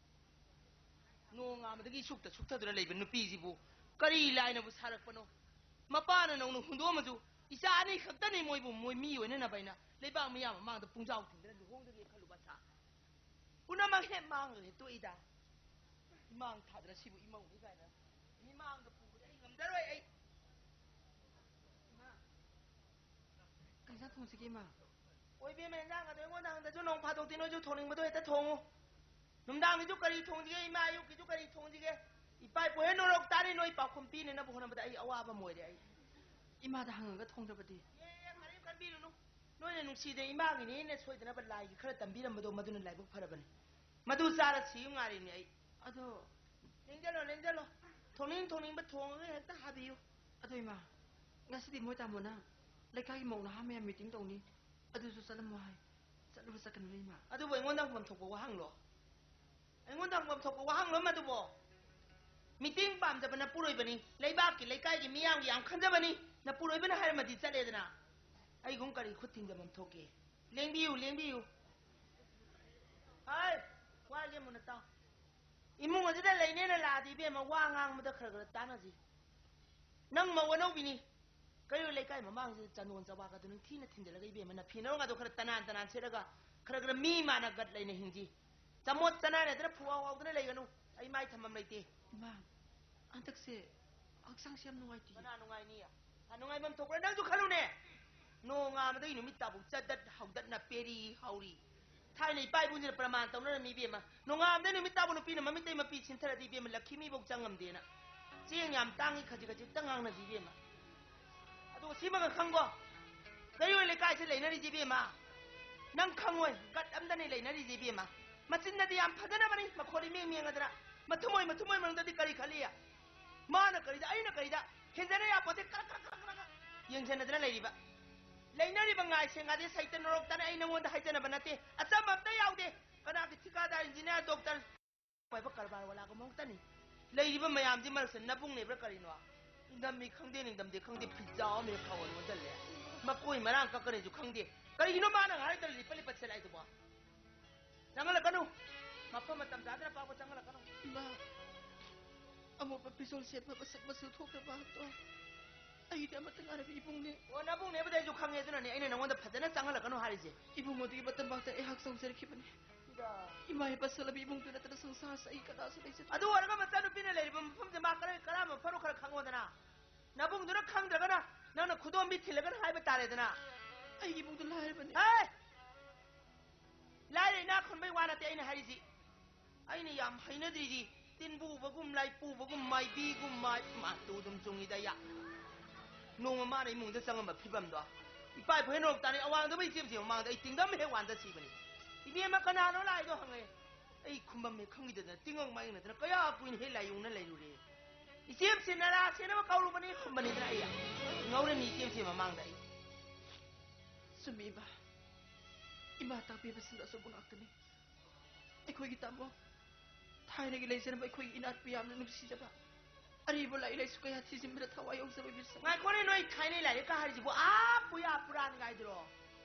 ꯅꯣꯡ ꯉꯥꯟꯕꯗꯒꯤ ꯁꯨꯛꯇ ꯁꯨꯛꯊꯗꯨꯅ ꯂꯩꯕ ꯅꯨꯄꯤꯁꯤꯕꯨ ꯀꯔꯤ ꯂꯥꯏꯅꯕꯨ ꯁꯥꯔꯛꯄꯅꯣ? ꯃꯄꯥꯅ ꯅꯧꯅ ꯍꯨꯟꯗꯣꯛꯑꯝꯃꯁꯨ ꯏꯆꯥ ꯑꯅꯤ ꯈꯛꯇꯅꯤ ꯃꯣꯏꯕꯨ ꯃꯣꯏ ꯃꯤ ꯑꯣꯏꯅꯅꯕ ꯑꯩꯅ ꯂꯩꯕꯥꯛ ꯃꯤꯌꯥꯝ ꯃꯃꯥꯡꯗ ꯄꯨꯡꯖꯥꯎ ꯊꯤꯡꯗꯅ ꯂꯨꯍꯣꯡꯖꯒꯦ ꯈꯜꯂꯨꯕ ꯑꯁꯥ ꯄꯨꯝꯅꯃꯛ ꯍꯦꯛ ꯃꯥꯡꯈ꯭ꯔꯦ ꯇꯣꯛꯏꯗ꯫ ꯏꯃꯥꯡ ꯊꯥꯗꯅ ꯁꯤꯕꯨ ꯏꯃꯧꯅꯤ ꯀꯥꯏꯅ ꯃꯤꯃꯥꯡꯗ ꯄꯨꯕꯗꯤ ꯑꯩ ꯉꯝꯖꯔꯣꯏ ꯑꯩ꯫ ꯏꯃꯥ꯫ ꯀꯩ ꯏꯟꯖꯥꯡ ꯊꯣꯡꯁꯤꯒꯦ, ꯏꯃꯥ? ꯑꯣꯏꯕꯤ ꯑꯃ ꯏꯟꯖꯥꯡ ꯑꯗꯣ ꯑꯩꯉꯣꯟꯗ ꯍꯪꯗꯁꯨ ꯅꯣꯡ ꯐꯥꯗꯣꯛꯇꯤ ꯅꯣꯏꯁꯨ ꯊꯣꯡꯅꯤꯡꯕꯗꯣ ꯍꯦꯛꯇ ꯊꯣꯡꯉꯨ꯫ ꯅꯨꯡꯗꯥꯡꯒꯤꯁꯨ ꯀꯔꯤ ꯊꯣꯡꯁꯤꯒꯦ, ꯏꯃꯥ ꯑꯌꯨꯛꯀꯤꯁꯨ ꯀꯔꯤ ꯊꯣꯡꯁꯤꯒꯦ? ꯏꯄꯥ ꯏꯄꯨ ꯍꯦꯛ ꯅꯣꯔꯣꯛ ꯇꯥꯔꯤ ꯅꯣꯏ ꯄꯥꯎꯈꯨꯝ ꯄꯤꯅꯅꯕ ꯍꯣꯠꯅꯕꯗ ꯑꯩ ꯑꯋꯥꯕ ꯑꯃ ꯑꯣꯏꯔꯦ ꯑꯩ꯫ ꯏꯃꯥꯗ ꯍꯪꯉꯒ ꯊꯣꯡꯗ꯭ꯔꯕꯗꯤ? ꯑꯦ, ꯑꯦ, ꯀꯔꯤꯝ ꯈꯟꯕꯤꯔꯨꯅꯨ꯫ ꯅꯣꯏꯅ ꯅꯨꯡꯁꯤꯗꯅ ꯏꯃꯥꯒꯤꯅꯦꯅ ꯁꯣꯏꯗꯅꯕ ꯂꯥꯏꯒꯤ ꯈꯔ ꯇꯝꯕꯤꯔꯝꯕꯗꯣ ꯃꯗꯨꯅ ꯂꯥꯏꯕꯛ ꯐꯔꯕꯅꯤ꯫ ꯃꯗꯨ ꯆꯥꯔ ꯁꯤꯌꯨ ꯉꯥꯏꯔꯤꯅꯤ ꯑꯩ꯫ ꯑꯗꯣ ꯂꯦꯡꯖꯜꯂꯣ, ꯂꯦꯡꯖꯜꯂꯣ꯫ ꯊꯣꯡꯅꯤꯡ ꯊꯣꯡꯅꯤꯡꯕ ꯊꯣꯡꯉꯒ ꯍꯦꯛꯇ ꯍꯥꯕꯤꯌꯨ꯫ ꯑꯗꯣ ꯏꯃꯥ, ꯉꯁꯤꯗꯤ ꯃꯣꯏ ꯇꯥꯃꯣꯅ ꯂꯩꯀꯥꯏꯒꯤ ꯃꯧ ꯅꯍꯥ ꯃꯌꯥꯝ ꯃꯤꯇꯤꯡ ꯇꯧꯅꯤ, ꯑꯗꯨꯁꯨ ꯆꯠꯂꯝꯃꯣ ꯍꯥꯏ꯫ ꯆꯠꯂꯨꯕ ꯆꯠꯀꯅꯨꯅꯦ ꯏꯃꯥ꯫ ꯑꯗꯨꯕꯨ ꯑꯩꯉꯣꯟꯗ ꯍꯪꯐꯝ ꯊꯣꯛꯄ ꯋꯥꯍꯪꯂꯣ? ꯑꯩꯉꯣꯟꯗ ꯍꯪꯐꯝ ꯊꯣꯛꯄ ꯋꯥꯍꯪꯂꯣ ꯃꯗꯨꯕꯣ? ꯃꯤꯇꯤꯡ ꯄꯥꯝꯖꯕ ꯅꯄꯨꯔꯣꯏꯕꯅꯤ, ꯂꯩꯕꯥꯛꯀꯤ ꯂꯩꯀꯥꯏꯒꯤ ꯃꯤꯌꯥꯝꯒꯤ ꯌꯥꯝ ꯈꯟꯖꯕꯅꯤ꯫ ꯅꯄꯨꯔꯣꯏꯕꯅ ꯍꯥꯏꯔꯝꯃꯗꯤ ꯆꯠꯂꯦꯗꯅ꯫ ꯑꯩꯒꯨꯝ ꯀꯔꯤ ꯈꯨꯠ ꯊꯤꯡꯖꯐꯝ ꯊꯣꯛꯀꯦ? ꯂꯦꯡꯕꯤꯌꯨ, ꯂꯦꯡꯕꯤꯌꯨ꯫ ꯍꯥꯏ, ꯋꯥ ꯂꯦꯝꯃꯨꯅ ꯇꯥꯎ꯫ ꯏꯃꯨꯡ ꯑꯁꯤꯗ ꯂꯩꯅꯦꯅ ꯂꯥꯛꯑꯗꯤ ꯏꯕꯦꯝꯃ ꯋꯥ ꯉꯥꯡꯕꯗ ꯈꯔ ꯈꯔ ꯇꯥꯟꯅꯁꯤ꯫ ꯅꯪ ꯃꯧ ꯑꯅꯧꯕꯤꯅꯤ꯫ ꯀꯩꯔꯣꯜ ꯂꯩꯀꯥꯏ ꯃꯃꯥꯡꯁꯤꯗ ꯆꯟꯗꯣꯟ ꯆꯋꯥꯒꯗꯣ ꯅꯪ ꯊꯤꯅ ꯊꯤꯟꯖꯤꯜꯂꯒ ꯏꯕꯦꯝꯃ ꯅꯐꯤ ꯅꯔꯣꯟꯒꯗꯣ ꯈꯔ ꯇꯅꯥꯟ ꯇꯅꯥꯟ ꯁꯦꯠꯂꯒ ꯈꯔ ꯈꯔ ꯃꯤ ꯃꯥꯟꯅ ꯒꯠ ꯂꯩꯅ ꯍꯤꯡꯁꯤ꯫ ꯆꯃꯣꯠ ꯆꯅꯥꯏ ꯅꯠꯇꯅ ꯐꯨꯋꯥꯎ ꯋꯥꯎꯗꯅ ꯂꯩꯒꯅꯨ꯫ ꯑꯩ ꯃꯥꯏ ꯊꯝꯐꯝ ꯂꯩꯇꯦ꯫ ꯏꯃꯥ, ꯍꯟꯗꯛꯁꯦ ꯍꯛꯆꯥꯡꯁꯦ ꯌꯥꯝ ꯅꯨꯡꯉꯥꯏꯇꯦ꯫ ꯀꯅꯥ ꯅꯨꯡꯉꯥꯏꯅꯤ? ꯀꯅꯥ ꯅꯨꯡꯉꯥꯏꯐꯝ ꯊꯣꯛꯄ꯭ꯔꯥ? ꯅꯪꯁꯨ ꯈꯜꯂꯨꯅꯦ꯫ ꯅꯣꯡꯉꯥꯟꯕꯗꯒꯤ ꯅꯨꯃꯤꯠ ꯇꯥꯕꯨ ꯆꯠꯗꯠ ꯍꯧꯗꯠꯅ ꯄꯦꯔꯤ ꯍꯧꯔꯤ꯫ ꯊꯥꯏꯅ ꯏꯄꯥ ꯏꯄꯨꯁꯤꯅ ꯄ꯭ꯔꯃꯥꯟ ꯇꯧꯅꯔꯝꯃꯤ ꯏꯕꯦꯝꯃ꯫ ꯅꯣꯡꯉꯥꯟꯕꯗꯒꯤ ꯅꯨꯃꯤꯠ ꯇꯥꯕꯨ ꯅꯨꯄꯤꯅ ꯃꯃꯤꯠꯇꯩ ꯃꯄꯤ ꯁꯤꯟꯊꯔꯗꯤ ꯏꯕꯦꯝꯃ ꯂꯛꯈꯤꯃꯤꯐꯧ ꯆꯪꯉꯝꯗꯦꯅ꯫ ꯆꯦꯡ ꯌꯥꯝ ꯇꯥꯡꯉꯤ, ꯈꯖꯤꯛ ꯈꯖꯤꯛꯇ ꯉꯥꯡꯅꯁꯤ ꯏꯕꯦꯝꯃ꯫ ꯑꯗꯨꯒ ꯁꯤꯃꯒ ꯈꯪꯕꯣ? ꯀꯩꯔꯣꯏ ꯂꯩꯀꯥꯏꯁꯦ ꯂꯩꯅꯔꯤꯁꯦ ꯏꯕꯦꯝꯃ꯫ ꯅꯪ ꯈꯪꯉꯣꯏ, ꯒꯠ ꯑꯝꯗꯅꯦ ꯂꯩꯅꯔꯤꯁꯦ ꯏꯕꯦꯝꯃ꯫ ꯃꯆꯤꯟꯗꯗꯤ ꯌꯥꯝ ꯐꯖꯅꯕꯅꯤ, ꯃꯈꯣꯜ ꯏꯃꯦꯡ ꯃꯦꯡꯉꯗꯅ꯫ ꯃꯊꯃꯣꯏ, ꯃꯊꯃꯣꯏ ꯃꯅꯨꯡꯗꯗꯤ ꯀꯔꯤ ꯈꯜꯂꯤ? ꯃꯥꯅ ꯀꯔꯤꯗ, ꯑꯩꯅ ꯀꯔꯤꯗ? ꯍꯦꯟꯖꯅ ꯌꯥꯄꯣꯠꯇꯦ, ꯀ꯭ꯔꯛ, ꯀ꯭ꯔꯛ, ꯀ꯭ꯔꯛ, ꯀ꯭ꯔꯛ, ꯀ꯭ꯔꯛ ꯌꯦꯡꯁꯤꯟꯅꯗꯅ ꯂꯩꯔꯤꯕ꯫ ꯂꯩꯅꯔꯤꯕ ꯉꯥꯏ ꯁꯦꯡꯉꯗꯤ ꯁꯩꯇ ꯅꯣꯔꯣꯛꯇꯅ ꯑꯩ ꯅꯉꯣꯟꯗ ꯍꯥꯏꯖꯅꯕ ꯅꯠꯇꯦ꯫ ꯑꯆꯝꯕ ꯑꯝꯇ ꯌꯥꯎꯗꯦ꯫ ꯀꯅꯥꯒꯤ ꯊꯤꯀꯥꯗꯥꯔ, ꯏꯟꯖꯤꯅꯤꯌꯥꯔ, ꯗꯣꯛꯇꯔ? ꯑꯣꯏꯕ ꯀꯔꯕꯥꯔ ꯋꯥꯂꯥꯒ ꯃꯍꯨꯠꯇꯅꯤ꯫ ꯂꯩꯔꯤꯕ ꯃꯌꯥꯝꯁꯤ ꯃꯔꯛꯁꯤꯗ ꯅꯕꯨꯡꯅꯦꯕ꯭ꯔꯥ ꯀꯔꯤꯅꯣ? ꯏꯪꯗꯝꯃꯤ ꯈꯪꯗꯦ, ꯅꯤꯡꯗꯝꯗꯦ ꯈꯪꯗꯦ, ꯐꯤꯖꯥꯎ ꯑꯃ ꯍꯦꯛ ꯈꯥꯎꯍꯟ ꯑꯣꯟꯁꯤꯜꯂꯦ꯫ ꯃꯀꯣꯏ ꯃꯔꯥꯡ ꯀꯛꯀꯅꯤꯁꯨ ꯈꯪꯗꯦ꯫ ꯀꯔꯤꯒꯤꯅꯣ ꯃꯥꯅ ꯉꯥꯏꯍꯥꯛꯇ ꯂꯤꯄꯠ ꯂꯤꯄꯠ ꯁꯦꯠꯂꯛꯏꯗꯨꯕꯣ? ꯆꯪꯍꯜꯂꯛꯀꯅꯨ꯫ ꯃꯐꯝ ꯃꯇꯝ ꯆꯥꯗꯅ ꯄꯥꯛꯄ ꯆꯪꯍꯜꯂꯛꯀꯅꯨ꯫ ꯏꯃꯥ, ꯑꯃꯣꯠꯄ ꯐꯤꯖꯣꯜ ꯁꯦꯠꯄ ꯃꯁꯛ ꯃꯆꯨ ꯊꯣꯛꯇꯕ ꯑꯗꯣ ꯑꯩꯗꯤ ꯑꯃꯠꯇ ꯉꯥꯏꯔꯕ ꯏꯕꯨꯡꯅꯦ꯫ ꯑꯣ, ꯅꯕꯨꯡꯅꯦꯕꯨꯗꯤ ꯑꯩꯁꯨ ꯈꯪꯉꯦ, ꯑꯗꯨꯅꯅꯦ ꯑꯩꯅ ꯅꯉꯣꯟꯗ ꯐꯖꯅ ꯆꯪꯍꯜꯂꯛꯀꯅꯨ ꯍꯥꯏꯔꯤꯁꯦ꯫ ꯏꯕꯨꯡ ꯑꯗꯨꯒꯤ ꯃꯇꯝ ꯐꯥꯎꯗ ꯑꯩꯍꯥꯛ ꯆꯥꯎꯖꯔꯛꯈꯤꯕꯅꯤ꯫ ꯏꯃꯥ ꯏꯄꯥ ꯁꯣꯜꯂꯕ ꯏꯕꯨꯡꯗꯨ ꯅꯠꯇꯅ ꯁꯪꯁꯥꯔꯁꯤꯗ ꯑꯩ ꯀꯅꯥꯁꯨ ꯂꯩꯖꯗꯦ꯫ ꯑꯗꯨ ꯑꯣꯏꯔꯒ ꯃꯆꯥꯅꯨꯄꯤꯅ ꯂꯩꯔꯤꯕ ꯃꯐꯝꯁꯦ ꯃꯥ ꯀꯔꯥꯏ, ꯀꯔꯝꯕ ꯃꯐꯝꯅꯣ ꯈꯔ ꯈꯪꯉꯣꯗꯅ꯫ ꯅꯕꯨꯡꯗꯨꯅ ꯈꯪꯗ꯭ꯔꯒꯅ ꯅꯪꯅ ꯈꯨꯗꯣꯝꯕꯤ ꯊꯤꯜꯂꯒꯅ ꯍꯥꯏꯕ ꯇꯥꯔꯦꯗꯅ꯫ ꯑꯩꯒꯤ ꯏꯕꯨꯡꯗꯨ ꯂꯥꯏꯔꯕꯅꯤ꯫ ꯍꯦ! ꯂꯥꯏꯔ ꯏꯅꯥꯛ ꯈꯨꯟꯕꯩ ꯋꯥ ꯅꯠꯇꯦ ꯑꯩꯅ ꯍꯥꯏꯔꯤꯁꯤ꯫ ꯑꯩꯅ ꯌꯥꯝ ꯍꯩꯅꯗ꯭ꯔꯤꯗꯤ ꯇꯤꯟꯕꯨꯕꯒꯨꯝ, ꯂꯥꯏꯄꯨꯕꯒꯨꯝ, ꯃꯥꯏꯕꯤꯒꯨꯝ, ꯃꯥꯏ, ꯃꯥ, ꯇꯨ ꯑꯗꯨꯝ ꯆꯨꯡꯉꯤꯗ ꯌꯥ꯫ ꯅꯣꯡꯃ ꯃꯥꯅ ꯏꯃꯨꯡꯗ ꯆꯪꯉꯝꯕ ꯐꯤꯕꯝꯗꯣ ꯏꯄꯥ ꯏꯄꯨ ꯍꯦꯟ ꯅꯣꯛ ꯇꯥꯅꯤ꯫ ꯑꯋꯥꯡꯗꯕ ꯏꯆꯦꯝꯁꯤ ꯃꯃꯥꯡꯗ ꯑꯩ ꯇꯤꯡꯗꯝ ꯍꯦꯛ ꯋꯥꯟꯗ ꯁꯤꯕꯅꯤ꯫ "ꯏꯕꯦꯝꯃ, ꯀꯅꯥꯅꯣ ꯂꯥꯛꯏꯗꯣ?" ꯍꯪꯉꯦ꯫ ꯑꯩ ꯈꯨꯝꯕꯝ ꯍꯦꯛ ꯈꯪꯈꯤꯗꯗꯅ ꯇꯤꯡꯉꯪ ꯃꯥꯏꯉꯅꯗꯅ ꯀꯌꯥ ꯀꯨꯏꯅ ꯍꯦꯛ ꯂꯥꯏꯌꯨꯡꯅ ꯂꯩꯔꯨꯔꯦ꯫ "ꯏꯆꯦꯝꯁꯤ ꯅꯔꯥ ꯁꯦꯟꯅꯕ ꯀꯧꯔꯨꯕꯅꯤ" ꯈꯨꯝꯕꯅꯤꯗꯅ ꯑꯩ꯫ ꯉꯧꯔꯅꯤ ꯏꯆꯦꯝꯁꯤ ꯃꯃꯥꯡꯗ ꯑꯩ꯫ ꯆꯨꯝꯃꯤ ꯏꯃꯥ꯫ ꯏꯃꯥ ꯇꯥꯛꯄꯤꯕꯁꯤꯡꯗꯣ ꯑꯆꯨꯝꯕ ꯉꯥꯛꯇꯅꯤ꯫ ꯑꯩꯈꯣꯏꯒꯤ ꯇꯥꯃꯣ, ꯊꯥꯏꯅꯒꯤ ꯂꯩꯖꯔꯝꯕ ꯑꯩꯈꯣꯏꯒꯤ ꯏꯅꯥꯠꯄꯨ ꯌꯥꯝꯅ ꯅꯨꯡꯁꯤꯖꯕ, ꯑꯔꯤꯕ ꯂꯥꯏꯔꯤꯛ ꯂꯥꯏꯁꯨ ꯀꯌꯥ ꯊꯤꯖꯤꯟꯕꯗ ꯊꯋꯥꯏ ꯌꯥꯎꯖꯕ ꯏꯕꯤꯁꯛ꯫ ꯉꯥꯏꯈꯣꯅꯦ, ꯅꯣꯏ ꯊꯥꯏꯅꯩ ꯂꯥꯏꯔꯤꯛꯀ ꯍꯥꯏꯔꯤꯁꯤꯕꯨ ꯑꯥ ꯄꯨꯌꯥ ꯄꯨꯔꯥꯟ ꯀꯥꯏꯗꯨꯔꯣ?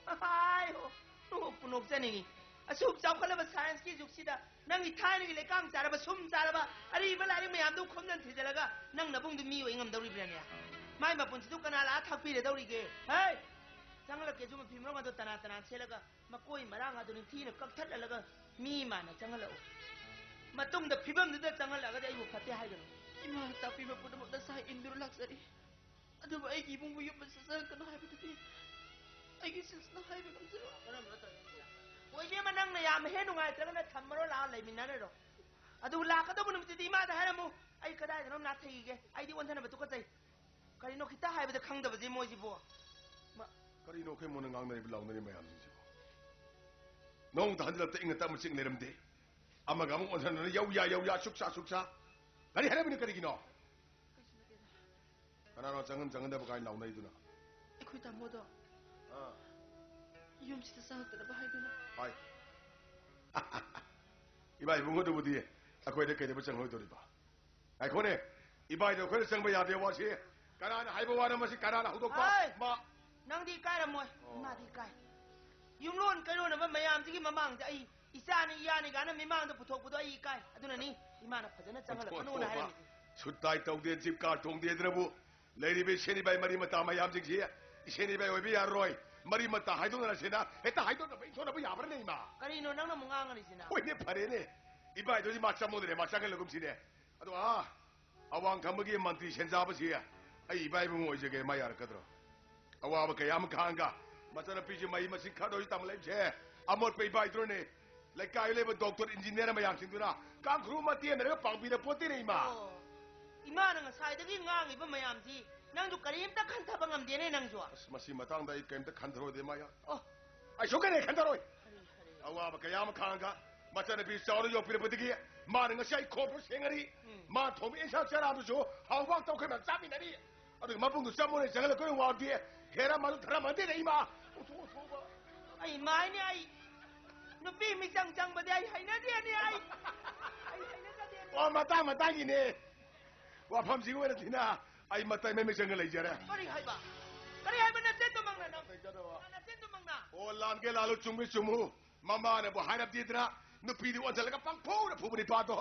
ꯍꯥꯏ ꯍꯣ, ꯅꯣꯛꯄꯨ ꯅꯣꯛꯆꯅꯤꯡꯉꯤ꯫ ꯑꯁꯨꯛ ꯆꯥꯎꯈꯠꯂꯕ ꯁꯥꯏꯟꯁꯀꯤ ꯖꯨꯒꯁꯤꯗ ꯅꯪꯒꯤ ꯊꯥꯏꯅꯒꯤ ꯂꯩꯀꯥꯝ ꯆꯥꯔꯕ, ꯁꯨꯝ ꯆꯥꯔꯕ ꯑꯔꯤꯕ ꯂꯥꯏꯔꯤꯛ ꯃꯌꯥꯝꯗꯨ ꯈꯣꯝꯖꯟ ꯊꯤꯖꯤꯜꯂꯒ ꯅꯪ ꯅꯕꯨꯡꯗꯨ ꯃꯤ ꯑꯣꯏ ꯉꯝꯗꯧꯔꯤꯕ꯭ꯔꯥꯅꯦ? ꯃꯥꯏ ꯃꯄꯨꯟꯁꯤꯗꯨ ꯀꯅꯥ ꯂꯥꯛꯑ ꯊꯥꯛꯄꯤꯔꯗꯧꯔꯤꯒꯦ? ꯍꯦ! ꯆꯪꯍꯜꯂꯛꯀꯦꯁꯨ ꯃꯐꯤ ꯃꯔꯣꯟ ꯑꯗꯣ ꯇꯅꯥ ꯇꯅꯥ ꯁꯦꯠꯂꯒ ꯃꯀꯣꯏ ꯃꯔꯥꯡ ꯑꯗꯨ ꯅꯤꯡꯊꯤꯅ ꯀꯛꯊꯠꯍꯜꯂꯒ ꯃꯤ ꯃꯥꯟꯅ ꯆꯪꯍꯜꯂꯛꯎ꯫ ꯃꯇꯨꯡꯗ ꯐꯤꯕꯝꯗꯨꯗ ꯆꯪꯍꯜꯂꯛꯑꯒꯗꯤ ꯑꯩꯕꯨ ꯐꯠꯇꯦ ꯍꯥꯏꯒꯅꯨ꯫ ꯏꯃꯥꯅ ꯇꯥꯛꯄꯤꯕ ꯄꯨꯝꯅꯃꯛ ꯅꯁꯥ ꯏꯟꯗꯨꯅ ꯂꯥꯛꯆꯔꯤ꯫ ꯑꯗꯨꯕꯨ ꯑꯩꯒꯤ ꯏꯕꯨꯡꯕꯨ ꯌꯨꯝꯗ ꯆꯠꯆꯔꯛꯀꯅꯨ ꯍꯥꯏꯕꯗꯨꯗꯤ ꯑꯩꯒꯤ ꯁꯤꯟꯁꯤꯅ ꯍꯥꯏꯕ ꯉꯝꯖꯔꯣꯏ꯫ ꯀꯔꯝꯕꯅꯣ ꯇꯧꯔꯤꯁꯦ? ꯑꯣ, ꯏꯕꯦꯝꯃ, ꯅꯪꯅ ꯌꯥꯝ ꯍꯦꯛ ꯅꯨꯡꯉꯥꯏꯇ꯭ꯔꯒꯅ ꯊꯝꯃꯔꯣ, ꯂꯥꯛꯑꯣ, ꯂꯩꯃꯤꯟꯅꯔꯔꯣ꯫ ꯑꯗꯨ ꯂꯥꯛꯀꯗꯧꯕ ꯅꯨꯃꯤꯠꯇꯨꯗꯤ ꯏꯃꯥꯗ ꯍꯥꯏꯔꯝꯃꯨ꯫ ꯑꯩ ꯀꯗꯥꯏꯗꯅꯣꯝ ꯅꯥꯊꯩꯈꯤꯒꯦ꯫ ꯑꯩꯗꯤ ꯑꯣꯟꯊꯅꯕ ꯇꯨꯀꯠꯆꯩ꯫ ꯀꯔꯤꯅꯣ ꯈꯤꯇ ꯍꯥꯏꯕꯗ ꯈꯪꯗꯕꯁꯦ ꯃꯣꯏꯁꯤꯕꯣ꯫ ꯃ- ꯀꯔꯤꯅꯣ ꯑꯩꯈꯣꯏ ꯃꯣꯟꯅ ꯉꯥꯡꯅꯔꯤꯕ ꯂꯥꯎꯅꯔꯤꯕ ꯃꯌꯥꯝꯁꯤꯡꯁꯤꯕꯣ? ꯅꯣꯡꯃꯇ ꯍꯟꯖꯤꯜꯂꯛꯇ ꯏꯪꯅ ꯇꯞꯅ ꯆꯤꯛ ꯂꯩꯔꯝꯗꯦ꯫ ꯑꯃꯒ ꯑꯃꯨꯛ ꯑꯣꯟꯁꯤꯟꯅꯗꯅ ꯌꯧ ꯌꯥ ꯌꯧ ꯌꯥ, ꯁꯨꯛ ꯁꯥ ꯁꯨꯛ ꯁꯥ꯫ ꯀꯔꯤ ꯍꯥꯏꯅꯕꯅꯣ, ꯀꯔꯤꯒꯤꯅꯣ? ꯀꯩꯁꯨ ꯅꯠꯇꯦꯗ꯫ ꯀꯅꯥꯅꯣ ꯆꯪꯍꯟ ꯆꯪꯍꯟꯗꯕ ꯀꯥꯏꯅ ꯂꯥꯎꯅꯩꯗꯨꯅ? ꯑꯩꯈꯣꯏ ꯇꯥꯃꯣꯗꯣ ꯑꯥ, ꯌꯨꯝꯁꯤꯗ ꯆꯪꯉꯛꯇꯅꯕ ꯍꯥꯏꯗꯨꯅ꯫ ꯍꯥꯏ꯫ ꯏꯃꯥ ꯏꯕꯨꯡꯉꯣꯗꯨꯕꯨꯗꯤ ꯑꯩꯈꯣꯏꯗ ꯀꯩꯗꯧꯕ ꯆꯪꯍꯧꯗꯣꯔꯤꯕ? ꯉꯥꯏꯈꯣꯅꯦ, ꯏꯕꯥꯏꯗꯣ ꯑꯩꯈꯣꯏꯅ ꯆꯪꯕ ꯌꯥꯗꯦ ꯋꯥꯁꯤ ꯀꯅꯥꯅ ꯍꯥꯏꯕ ꯋꯥꯅꯣ? ꯃꯁꯤ ꯀꯅꯥꯅ ꯍꯧꯗꯣꯛꯄ? ꯍꯥꯏ! ꯃꯥ ꯅꯪꯗꯤ ꯏꯀꯥꯏꯔꯝꯃꯣꯏ꯫ ꯑꯣ꯫ ꯏꯃꯥꯗꯤ ꯏꯀꯥꯏ꯫ ꯌꯨꯝꯂꯣꯟ ꯀꯩꯔꯣꯟꯅꯕ ꯃꯌꯥꯝꯁꯤꯒꯤ ꯃꯃꯥꯡꯗ ꯑꯩ ꯏꯆꯥꯅꯤ ꯏꯌꯥꯅꯤ ꯀꯥꯏꯅ ꯃꯤꯃꯥꯡꯗ ꯄꯨꯊꯣꯛꯄꯗꯣ ꯑꯩ ꯏꯀꯥꯏ꯫ ꯑꯗꯨꯅꯅꯤ ꯏꯃꯥꯅ ꯐꯖꯅ ꯆꯪꯍꯜꯂꯛꯀꯅꯣꯅ ꯍꯥꯏꯔꯝꯃꯤꯁꯦ꯫ ꯁꯨꯠ ꯇꯥꯏ ꯇꯧꯗꯦ, ꯖꯤꯞ ꯀꯥꯔ ꯇꯣꯡꯗꯦꯗꯅꯕꯨ ꯂꯩꯔꯤꯕ ꯏꯁꯦꯟ ꯏꯕꯥꯏ ꯃꯔꯤ ꯃꯇꯥ ꯃꯌꯥꯝꯁꯤꯡꯁꯤ꯫ ꯏꯁꯦꯟ ꯏꯕꯥꯏ ꯑꯣꯏꯕ ꯌꯥꯔꯣꯏ, ꯃꯔꯤ ꯃꯇꯥ ꯍꯥꯏꯗꯣꯛꯅꯔꯁꯤꯅ ꯍꯦꯛꯇ ꯍꯥꯏꯗꯣꯛꯅꯕ ꯏꯟꯊꯣꯛꯅꯕ ꯌꯥꯕ꯭ꯔꯅꯦ, ꯏꯃꯥ? ꯀꯔꯤꯅꯣ ꯅꯪꯅ ꯑꯃꯨꯛ ꯉꯥꯡꯉꯔꯤꯁꯤꯅ? ꯍꯣꯏꯅꯦ, ꯐꯔꯦꯅꯦ, ꯏꯕꯥꯏꯗꯨꯗꯤ ꯃꯥ ꯆꯪꯃꯣꯗꯅꯦ, ꯃꯥ ꯆꯪꯍꯜꯂꯒꯨꯝꯁꯤꯅꯦ꯫ ꯑꯗꯣ ꯑꯥ ꯑꯋꯥꯡ ꯈꯝꯕꯒꯤ ꯃꯟꯇ꯭ꯔꯤ ꯁꯦꯟꯖꯥꯕꯁꯤ ꯑꯩ ꯏꯕꯥꯏ ꯏꯕꯨꯡ ꯑꯣꯏꯖꯒꯦ, ꯃꯥ ꯌꯥꯔꯛꯀꯗ꯭ꯔꯣ? ꯑꯋꯥꯕ ꯀꯌꯥ ꯑꯃ ꯈꯥꯡꯒ ꯃꯆꯥꯅꯨꯄꯤꯁꯤ ꯃꯍꯩ ꯃꯁꯤꯡ ꯈꯔꯗ ꯑꯣꯏꯁꯨ ꯇꯝꯂꯛꯏꯕꯁꯦ ꯑꯃꯣꯠꯄ ꯏꯕꯥꯏꯗꯨꯅꯅꯦ꯫ ꯂꯩꯀꯥꯏꯗ ꯂꯩꯕ ꯗꯣꯛꯇꯔ ꯏꯟꯖꯤꯅꯤꯌꯥꯔ ꯃꯌꯥꯝꯁꯤꯡꯗꯨꯅ ꯀꯥꯡꯈ꯭ꯔꯨ ꯑꯃ ꯇꯦꯟꯅꯔꯒ ꯄꯥꯡꯕꯤꯔ ꯄꯣꯠꯇꯦꯅꯦ, ꯏꯃꯥ꯫ ꯑꯣ, ꯏꯃꯥꯅ ꯉꯁꯥꯏꯗꯒꯤ ꯉꯥꯡꯉꯤꯕ ꯃꯌꯥꯝꯁꯤ ꯅꯪꯁꯨ ꯀꯔꯤꯝꯇ ꯈꯟꯊꯕ ꯉꯝꯗꯦꯅꯦ ꯅꯪꯁꯨ꯫ ꯑꯁ, ꯃꯁꯤ ꯃꯇꯥꯡꯗ ꯑꯩ ꯀꯔꯤꯝꯇ ꯈꯟꯊꯔꯣꯏꯗꯦ, ꯃꯥ ꯌꯥ-, ꯑꯣ, ꯑꯩ ꯁꯨꯡꯈꯟ ꯍꯦꯛ ꯈꯟꯊꯔꯣꯏ꯫ ꯐꯔꯦ, ꯐꯔꯦ꯫ ꯑꯋꯥꯕ ꯀꯌꯥ ꯑꯃ ꯈꯥꯡꯉꯒ ꯃꯆꯥꯅꯨꯄꯤ ꯆꯥꯎꯅ ꯌꯣꯛꯄꯤꯔꯛꯄꯗꯒꯤ ꯃꯥꯅ ꯉꯁꯤ ꯑꯩ ꯈꯣꯡꯐꯥꯎ ꯁꯦꯡꯉꯔꯤ꯫ ꯎꯝ꯫ ꯃꯥ ꯊꯣꯡꯕ ꯏꯟꯁꯥꯡ ꯆꯥꯔꯛꯑꯕꯁꯨ ꯍꯥꯎꯕ ꯍꯥꯎꯇꯕ ꯈꯔ ꯃꯌꯥꯝ ꯆꯥꯃꯤꯟꯅꯔꯤ꯫ ꯑꯗꯨꯒ ꯃꯕꯨꯡꯗꯨ ꯆꯃꯣꯅ ꯆꯪꯍꯜꯂꯛꯄ ꯋꯥꯗꯤ ꯍꯦꯔꯥ ꯃꯗꯨ ꯊꯔꯥ ꯃꯟꯗꯦꯅꯦ, ꯏꯃꯥ꯫ ꯑꯣꯊꯣꯛ ꯑꯣꯊꯣꯛꯄ꯫ ꯑꯩ ꯃꯥꯏꯅꯦ ꯑꯩ꯫ ꯅꯨꯄꯤ ꯃꯤꯆꯪ ꯆꯪꯕꯗꯤ ꯑꯩ ꯍꯩꯅꯗꯦꯅꯦ ꯑꯩ꯫ ꯑꯩ ꯍꯩꯅꯖꯗꯦꯅꯦ꯫ ꯑꯣ, ꯃꯇꯥꯡ ꯃꯇꯥꯡꯒꯤꯅꯦ꯫ ꯋꯥꯐꯝꯁꯤꯒꯤ ꯑꯣꯏꯅ ꯊꯤꯅ ꯑꯩ ꯃꯇꯩ ꯃꯃꯤꯆꯪꯒ ꯂꯩꯖꯔꯦ꯫ ꯀꯔꯤ ꯍꯥꯏꯕ? ꯀꯔꯤ ꯍꯥꯏꯕ ꯅꯆꯤꯟꯗꯨꯃꯛꯅ ꯅꯪ? ꯅꯆꯤꯟꯗꯨꯃꯛꯅ? ꯑꯣ, ꯂꯥꯟꯒꯦ ꯂꯥꯜꯂꯨ, ꯆꯨꯝꯃꯤ ꯆꯨꯝꯃꯨ꯫ ꯃꯃꯥꯅꯕꯨ ꯍꯥꯏꯔꯕꯗꯤꯗ꯭ꯔꯥ ꯅꯨꯄꯤꯗꯤ ꯑꯣꯟꯁꯤꯜꯂꯒ ꯄꯪꯐꯨꯗ ꯐꯨꯕ ꯅꯤꯄꯥꯗꯣ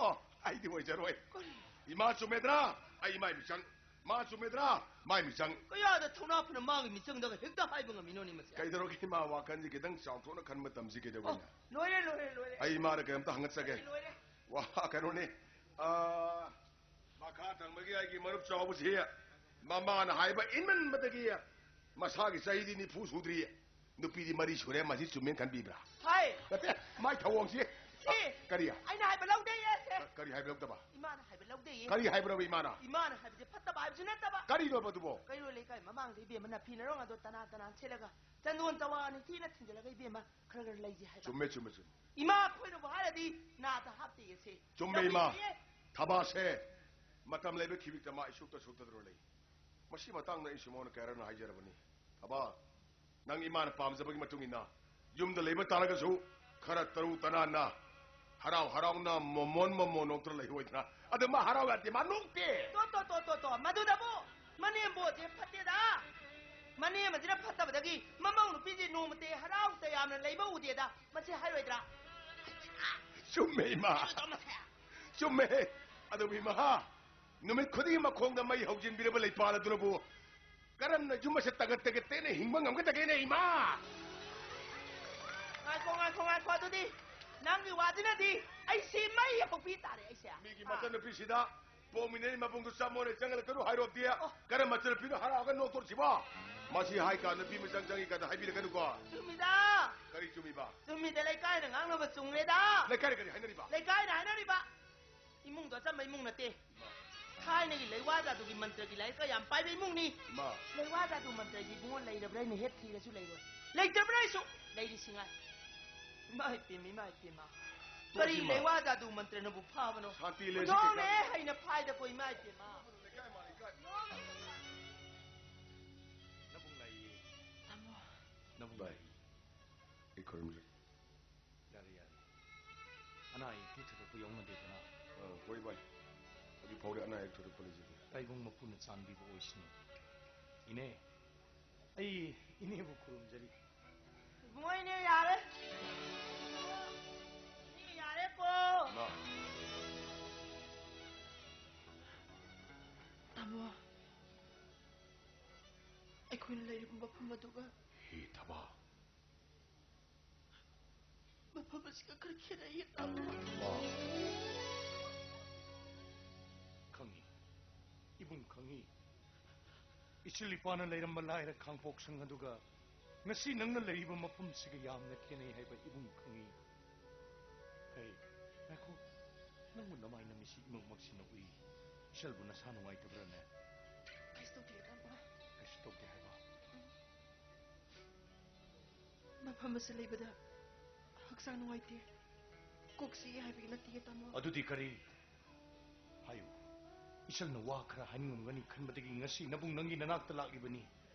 ꯑꯩꯗꯤ ꯑꯣꯏꯖꯔꯣꯏ꯫ ꯀꯔꯤ? ꯏꯃꯥ ꯆꯨꯝꯃꯦꯗ꯭ꯔꯥ? ꯑꯩ ꯏꯃꯥꯏ ꯃꯤꯆꯪ꯫ ꯃꯥ ꯆꯨꯝꯃꯦꯗ꯭ꯔꯥ? ꯃꯥꯏ ꯃꯤꯆꯪ꯫ ꯀꯌꯥꯗ ꯊꯧꯅꯥ ꯐꯅ ꯃꯥꯒꯤ ꯃꯤꯆꯪꯗꯒ ꯍꯦꯛꯇ ꯍꯥꯏꯕ ꯉꯝꯃꯤꯅꯣꯅꯦ ꯃꯁꯦ? ꯀꯩꯗꯧꯔꯒꯦ ꯏꯃꯥ, ꯋꯥꯈꯜꯁꯤ ꯈꯤꯇꯪ ꯆꯥꯎꯊꯣꯛꯅ ꯈꯟꯕ ꯃꯇꯝꯁꯤ ꯑꯣ, ꯀꯩꯗꯧꯕꯩꯅ? ꯂꯣꯏꯔꯦ, ꯂꯣꯏꯔꯦ, ꯂꯣꯏꯔꯦ꯫ ꯑꯩ ꯏꯃꯥꯗ ꯀꯩꯅꯣꯝꯇ ꯍꯪꯒꯠꯆꯒꯦ꯫ ꯂꯣꯏꯔꯦ꯫ ꯋꯥ, ꯀꯩꯅꯣꯅꯦ꯫ ꯑꯥ, ꯃꯈꯥ ꯊꯪꯕꯒꯤ ꯑꯩꯒꯤ ꯃꯔꯨꯞ ꯆꯥꯎꯕꯁꯤ ꯃꯃꯥꯅ ꯍꯥꯏꯕ ꯏꯟꯃꯟꯕꯗꯒꯤ ꯃꯁꯥꯒꯤ ꯆꯍꯤꯗꯤ ꯅꯤꯐꯨ ꯁꯨꯗ꯭ꯔꯤ, ꯅꯨꯄꯤꯗꯤ ꯃꯔꯤ ꯁꯨꯔꯦ, ꯃꯁꯤ ꯆꯨꯝꯃꯦꯅ ꯈꯟꯕꯤꯕ꯭ꯔꯥ? ꯍꯥꯏ꯫ ꯅꯠꯇꯦ, ꯃꯥꯏ ꯊꯧꯑꯣꯡꯁꯤ꯫ ꯀꯔꯤ? ꯑꯩꯅ ꯍꯥꯏꯕ ꯂꯧꯗꯦꯌꯦ ꯁꯦ꯫ ꯀ-, ꯀꯔꯤ ꯍꯥꯏꯕ ꯂꯧꯗꯕ? ꯏꯃꯥꯅ ꯍꯥꯏꯕ ꯂꯧꯗꯦꯌꯦ꯫ ꯀꯔꯤ ꯍꯥꯏꯕ꯭ꯔꯕ ꯏꯃꯥꯅ? ꯏꯃꯥꯅ ꯍꯥꯏꯕꯁꯦ ꯐꯠꯇꯕ ꯍꯥꯏꯕꯁꯨ ꯅꯠꯇꯕ꯫ ꯀꯔꯤꯅꯣꯕ ꯑꯗꯨꯕꯣ? ꯀꯩꯔꯣꯜ ꯂꯩꯀꯥꯏ ꯃꯃꯥꯡꯗ ꯏꯕꯦꯝꯃ ꯅꯥꯐꯤ ꯅꯔꯣꯡ ꯑꯗꯣ ꯇꯅꯥ ꯇꯅꯥ ꯁꯦꯠꯂꯒ ꯆꯟꯗꯣꯟ ꯆꯋꯥ ꯅꯤꯡꯊꯤꯅ ꯊꯤꯟꯖꯤꯜꯂꯒ ꯏꯕꯦꯝꯃ ꯈꯔ ꯈꯔ ꯂꯩꯁꯦ ꯍꯥꯏꯕ꯫ ꯆꯨꯝꯃꯦ, ꯆꯨꯝꯃꯦ, ꯆꯨꯝꯃꯦ꯫ ꯏꯃꯥ ꯑꯩꯈꯣꯏꯅꯕꯨ ꯍꯥꯏꯔꯗꯤ ꯅꯥꯗ ꯍꯥꯞꯇꯦꯌꯦ ꯁꯦ꯫ ꯆꯨꯝꯃꯦ, ꯏꯃꯥ꯫ ꯂꯧꯕꯤꯗꯦꯌꯦ꯫ ꯊꯕꯥꯁꯦ ꯃꯇꯝ ꯂꯩꯕ ꯈꯤꯕꯤꯛꯇ ꯃꯥ ꯏꯁꯨꯛꯇ ꯁꯨꯛꯇꯗꯅ ꯂꯩ꯫ ꯃꯁꯤ ꯃꯇꯥꯡꯗ ꯑꯩꯁꯨ ꯃꯉꯣꯟꯗ ꯀꯌꯥꯔꯛꯅ ꯍꯥꯏꯖꯔꯕꯅꯤ꯫ ꯊꯕꯥ, ꯅꯪ ꯏꯃꯥꯅ ꯄꯥꯝꯖꯕꯒꯤ ꯃꯇꯨꯡ ꯏꯟꯅ ꯌꯨꯝꯗ ꯂꯩꯕ ꯇꯥꯔꯒꯁꯨ ꯈꯔ ꯇꯔꯨ ꯇꯅꯥꯟꯅ ꯍꯔꯥꯎ ꯍꯔꯥꯎꯅ ꯃꯣꯃꯣꯟ ꯃꯣꯃꯣꯟ ꯅꯣꯛꯇꯅ ꯂꯩꯍꯧꯏꯗꯅ꯫ ꯑꯗꯨ ꯃꯥ ꯍꯔꯥꯎ ꯌꯥꯗꯦ, ꯃꯥ ꯅꯣꯛꯇꯦ꯫ ꯇꯣ, ꯇꯣ, ꯇꯣ, ꯇꯣ, ꯇꯣ, ꯃꯗꯨꯗꯕꯨ ꯃꯅꯦꯝꯕꯣꯛꯁꯦ ꯐꯠꯇꯦꯗ꯫ ꯃꯅꯦꯝ ꯑꯁꯤꯅ ꯐꯠꯇꯕꯗꯒꯤ ꯃꯃꯧ ꯅꯨꯄꯤꯁꯦ ꯅꯣꯡꯃꯇ ꯍꯔꯥꯎ ꯇꯌꯥꯝꯅ ꯂꯩꯕ ꯎꯗꯦꯗ꯫ ꯃꯁꯤ ꯍꯥꯏꯔꯣꯏꯗ꯭ꯔꯥ? ꯆꯨꯝꯃꯦ, ꯏꯃꯥ꯫ ꯍꯥꯏꯔꯣꯏꯗ꯭ꯔꯣ ꯃꯁꯦ? ꯆꯨꯝꯃꯦ꯫ ꯑꯗꯨꯕꯨ ꯏꯃꯥ, ꯅꯨꯃꯤꯠ ꯈꯨꯗꯤꯡꯒꯤ ꯃꯈꯣꯡꯗ ꯃꯩ ꯍꯧꯖꯤꯟꯕꯤꯔꯕ ꯂꯩꯄꯥꯜ ꯑꯗꯨꯅꯕꯨ ꯀꯔꯝꯅ ꯌꯨꯝ ꯑꯁꯤ ꯇꯒꯠ ꯇꯒꯠ ꯇꯦꯛꯅ ꯍꯤꯡꯕ ꯉꯝꯒꯗꯒꯦꯅꯦ, ꯏꯃꯥ? ꯉꯥꯏꯈꯣ, ꯉꯥꯏꯈꯣ, ꯉꯥꯏꯈꯣ꯫ ꯑꯗꯨꯗꯤ ꯅꯪꯒꯤ ꯋꯥꯁꯤꯅꯗꯤ ꯑꯩꯁꯤ ꯃꯩ ꯍꯧꯕꯤ ꯇꯥꯔꯦ, ꯑꯩꯁꯦ꯫ ꯃꯤꯒꯤ ꯑꯥ꯫ ꯃꯆꯟꯅꯨꯄꯤꯁꯤꯗ ꯄꯣꯛꯃꯤꯟꯅꯔꯤ ꯃꯕꯨꯡꯗꯨ ꯆꯃꯣꯠꯅꯦ ꯆꯪꯍꯜꯂꯛꯀꯅꯨ ꯍꯥꯏꯔꯣꯕꯗꯤ꯫ ꯑꯣ꯫ ꯀꯔꯝꯕ ꯃꯆꯟꯅꯨꯄꯤꯅꯣ ꯍꯔꯥꯎꯒ ꯅꯣꯛꯇꯣꯔꯤꯁꯤꯕꯣ? ꯃꯁꯤ ꯍꯥꯏ ꯀꯥꯟꯗ ꯅꯨꯄꯤ ꯃꯆꯪ ꯆꯪꯉꯤ ꯀꯥꯏꯅ ꯍꯥꯏꯕꯤꯔꯛꯀꯅꯨꯀꯣ꯫ ꯆꯨꯝꯃꯤꯗ꯫ ꯀꯔꯤ ꯆꯨꯝꯃꯤꯕ? ꯆꯨꯝꯃꯤꯗ, ꯂꯩꯀꯥꯏꯅ ꯉꯥꯡꯅꯕ ꯆꯨꯝꯂꯦꯗ꯫ ꯂꯩꯀꯥꯏꯅ ꯀꯔꯤ ꯍꯥꯏꯅꯔꯤꯕ? ꯂꯩꯀꯥꯏꯅ ꯍꯥꯏꯅꯔꯤꯕ꯫ ꯏꯃꯨꯡꯗꯣ ꯑꯆꯝꯕ ꯏꯃꯨꯡ ꯅꯠꯇꯦ꯫ ꯊꯥꯏꯅꯒꯤ ꯂꯩꯋꯥ ꯖꯥꯗꯨꯒꯤ ꯃꯟꯇ꯭ꯔꯒꯤ ꯂꯥꯏꯔꯤꯛꯀ ꯌꯥꯝ ꯄꯥꯏꯕ ꯏꯃꯨꯡꯅꯤ꯫ ꯏꯃꯥ꯫ ꯂꯩꯋꯥ ꯖꯥꯗꯨ ꯃꯟꯇ꯭ꯔꯁꯤ ꯏꯕꯨꯡꯉꯣ ꯂꯩꯔꯕ꯭ꯔꯥ? ꯑꯩꯅ ꯍꯦꯛ ꯊꯤꯔꯁꯨ ꯂꯩꯔꯣꯏ꯫ ꯂꯩꯇ꯭ꯔꯕ꯭ꯔꯥ ꯑꯩꯁꯨ? ꯂꯩꯔꯤꯁꯤ ꯉꯥꯏ꯫ ꯏꯃꯥ ꯏꯄꯦꯝꯃ, ꯏꯃꯥ ꯏꯄꯦꯝꯃ꯫ ꯀꯔꯤ ꯏꯃꯥ꯫ ꯂꯩꯋꯥ ꯖꯥꯗꯨ ꯃꯟꯇ꯭ꯔꯅꯕꯨ ꯐꯥꯕꯅꯣ? ꯁꯥꯟꯇꯤ ꯂꯩꯁꯤ ꯍꯨꯟꯗꯣꯛꯑꯝꯃꯦ ꯀꯩꯀꯥ꯫ ꯍꯩꯅ ꯐꯥꯏꯗꯀꯣ, ꯏꯃꯥ ꯏꯄꯦꯝꯃ꯫ ꯅꯕꯨꯡ ꯂꯥꯛꯏꯌꯦ꯫ ꯇꯥꯃꯣ꯫ ꯅꯕꯨꯡ ꯚꯥꯏ, ꯂꯥꯛꯏꯌꯦ꯫ ꯑꯩ ꯈꯨꯔꯨꯝꯖꯔꯤ꯫ ꯌꯥꯔꯦ, ꯌꯥꯔꯦ꯫ ꯑꯅꯥ ꯑꯌꯦꯛꯇꯤ ꯊꯣꯏꯗꯣꯛꯄ ꯌꯥꯎꯅꯗꯦꯗꯅ? ꯑ, ꯍꯣꯏ ꯚꯥꯏ꯫ ꯍꯧꯖꯤꯛ ꯐꯥꯎꯗꯤ ꯑꯅꯥ ꯑꯌꯦꯛ ꯊꯣꯏꯗꯣꯛꯄ ꯂꯩꯖꯗꯦ꯫ ꯂꯥꯏꯕꯨꯡ ꯃꯄꯨꯅ ꯆꯥꯟꯕꯤꯕ ꯑꯣꯏꯁꯅꯨ꯫ ꯏꯅꯦ, ꯑꯩ ꯏꯅꯦꯕꯨ ꯈꯨꯔꯨꯝꯖꯔꯤ꯫ ꯏꯕꯨꯡꯉꯣ, ꯏꯅꯦ ꯌꯥꯔꯦ꯫ ꯏꯅꯦ ꯌꯥꯔꯦꯀꯣ꯫ ꯏꯃꯥ꯫ ꯇꯥꯃꯣ, ꯑꯩꯈꯣꯏꯅ ꯂꯩꯔꯤꯕ ꯃꯐꯝ ꯑꯗꯨꯒ ꯍꯦ ꯊꯕꯥ꯫ ꯃꯐꯝ ꯑꯁꯤꯒ ꯈꯔ ꯈꯦꯠꯅꯩꯌꯦ, ꯇꯥꯃꯣ꯫ ꯈꯪꯉꯤ, ꯏꯕꯨꯡ ꯈꯪꯉꯤ꯫ ꯏꯆꯤꯜ ꯏꯄꯥꯅ ꯂꯩꯔꯝꯕ ꯂꯥꯏꯔ ꯈꯥꯡꯄꯣꯛꯁꯪ ꯑꯗꯨꯒ ꯉꯁꯤ ꯅꯪꯅ ꯂꯩꯔꯤꯕ ꯃꯐꯝꯁꯤꯒ ꯌꯥꯝꯅ ꯈꯦꯠꯅꯩ ꯍꯥꯏꯕ ꯏꯕꯨꯡ ꯈꯪꯉꯤ꯫ ꯑꯩ, ꯉꯥꯏꯈꯣ꯫ ꯅꯪꯕꯨ ꯅꯃꯥꯏ ꯅꯃꯤꯠꯁꯤ ꯏꯃꯛꯃꯛꯁꯤꯅ ꯎꯏ꯫ ꯏꯆꯜꯕꯨ ꯅꯁꯥ ꯅꯨꯡꯉꯥꯏꯇꯕ꯭ꯔꯥꯅꯦ? ꯀꯩꯁꯨ ꯇꯧꯗꯦ, ꯇꯥꯃꯣ꯫ ꯀꯩꯁꯨ ꯇꯧꯗꯦ ꯍꯥꯏꯕ? ꯃꯐꯝ ꯑꯁꯤ ꯂꯩꯕꯗ ꯍꯛꯆꯥꯡ ꯅꯨꯡꯉꯥꯏꯇꯦ꯫ ꯀꯣꯛ ꯆꯤꯛꯑꯦ ꯍꯥꯏꯕꯒꯤ ꯅꯠꯇꯤꯌꯦ, ꯇꯥꯃꯣ꯫ ꯑꯗꯨꯗꯤ ꯀꯔꯤ? ꯍꯥꯏꯌꯨ꯫ ꯏꯆꯜꯅ ꯋꯥ ꯈꯔ ꯍꯥꯏꯅꯤꯡꯉꯝꯒꯅꯤ ꯈꯟꯕꯗꯒꯤ ꯉꯁꯤ ꯅꯕꯨꯡ ꯅꯪꯒꯤ ꯅꯅꯥꯛꯇ ꯂꯥꯛꯂꯤꯕꯅꯤ꯫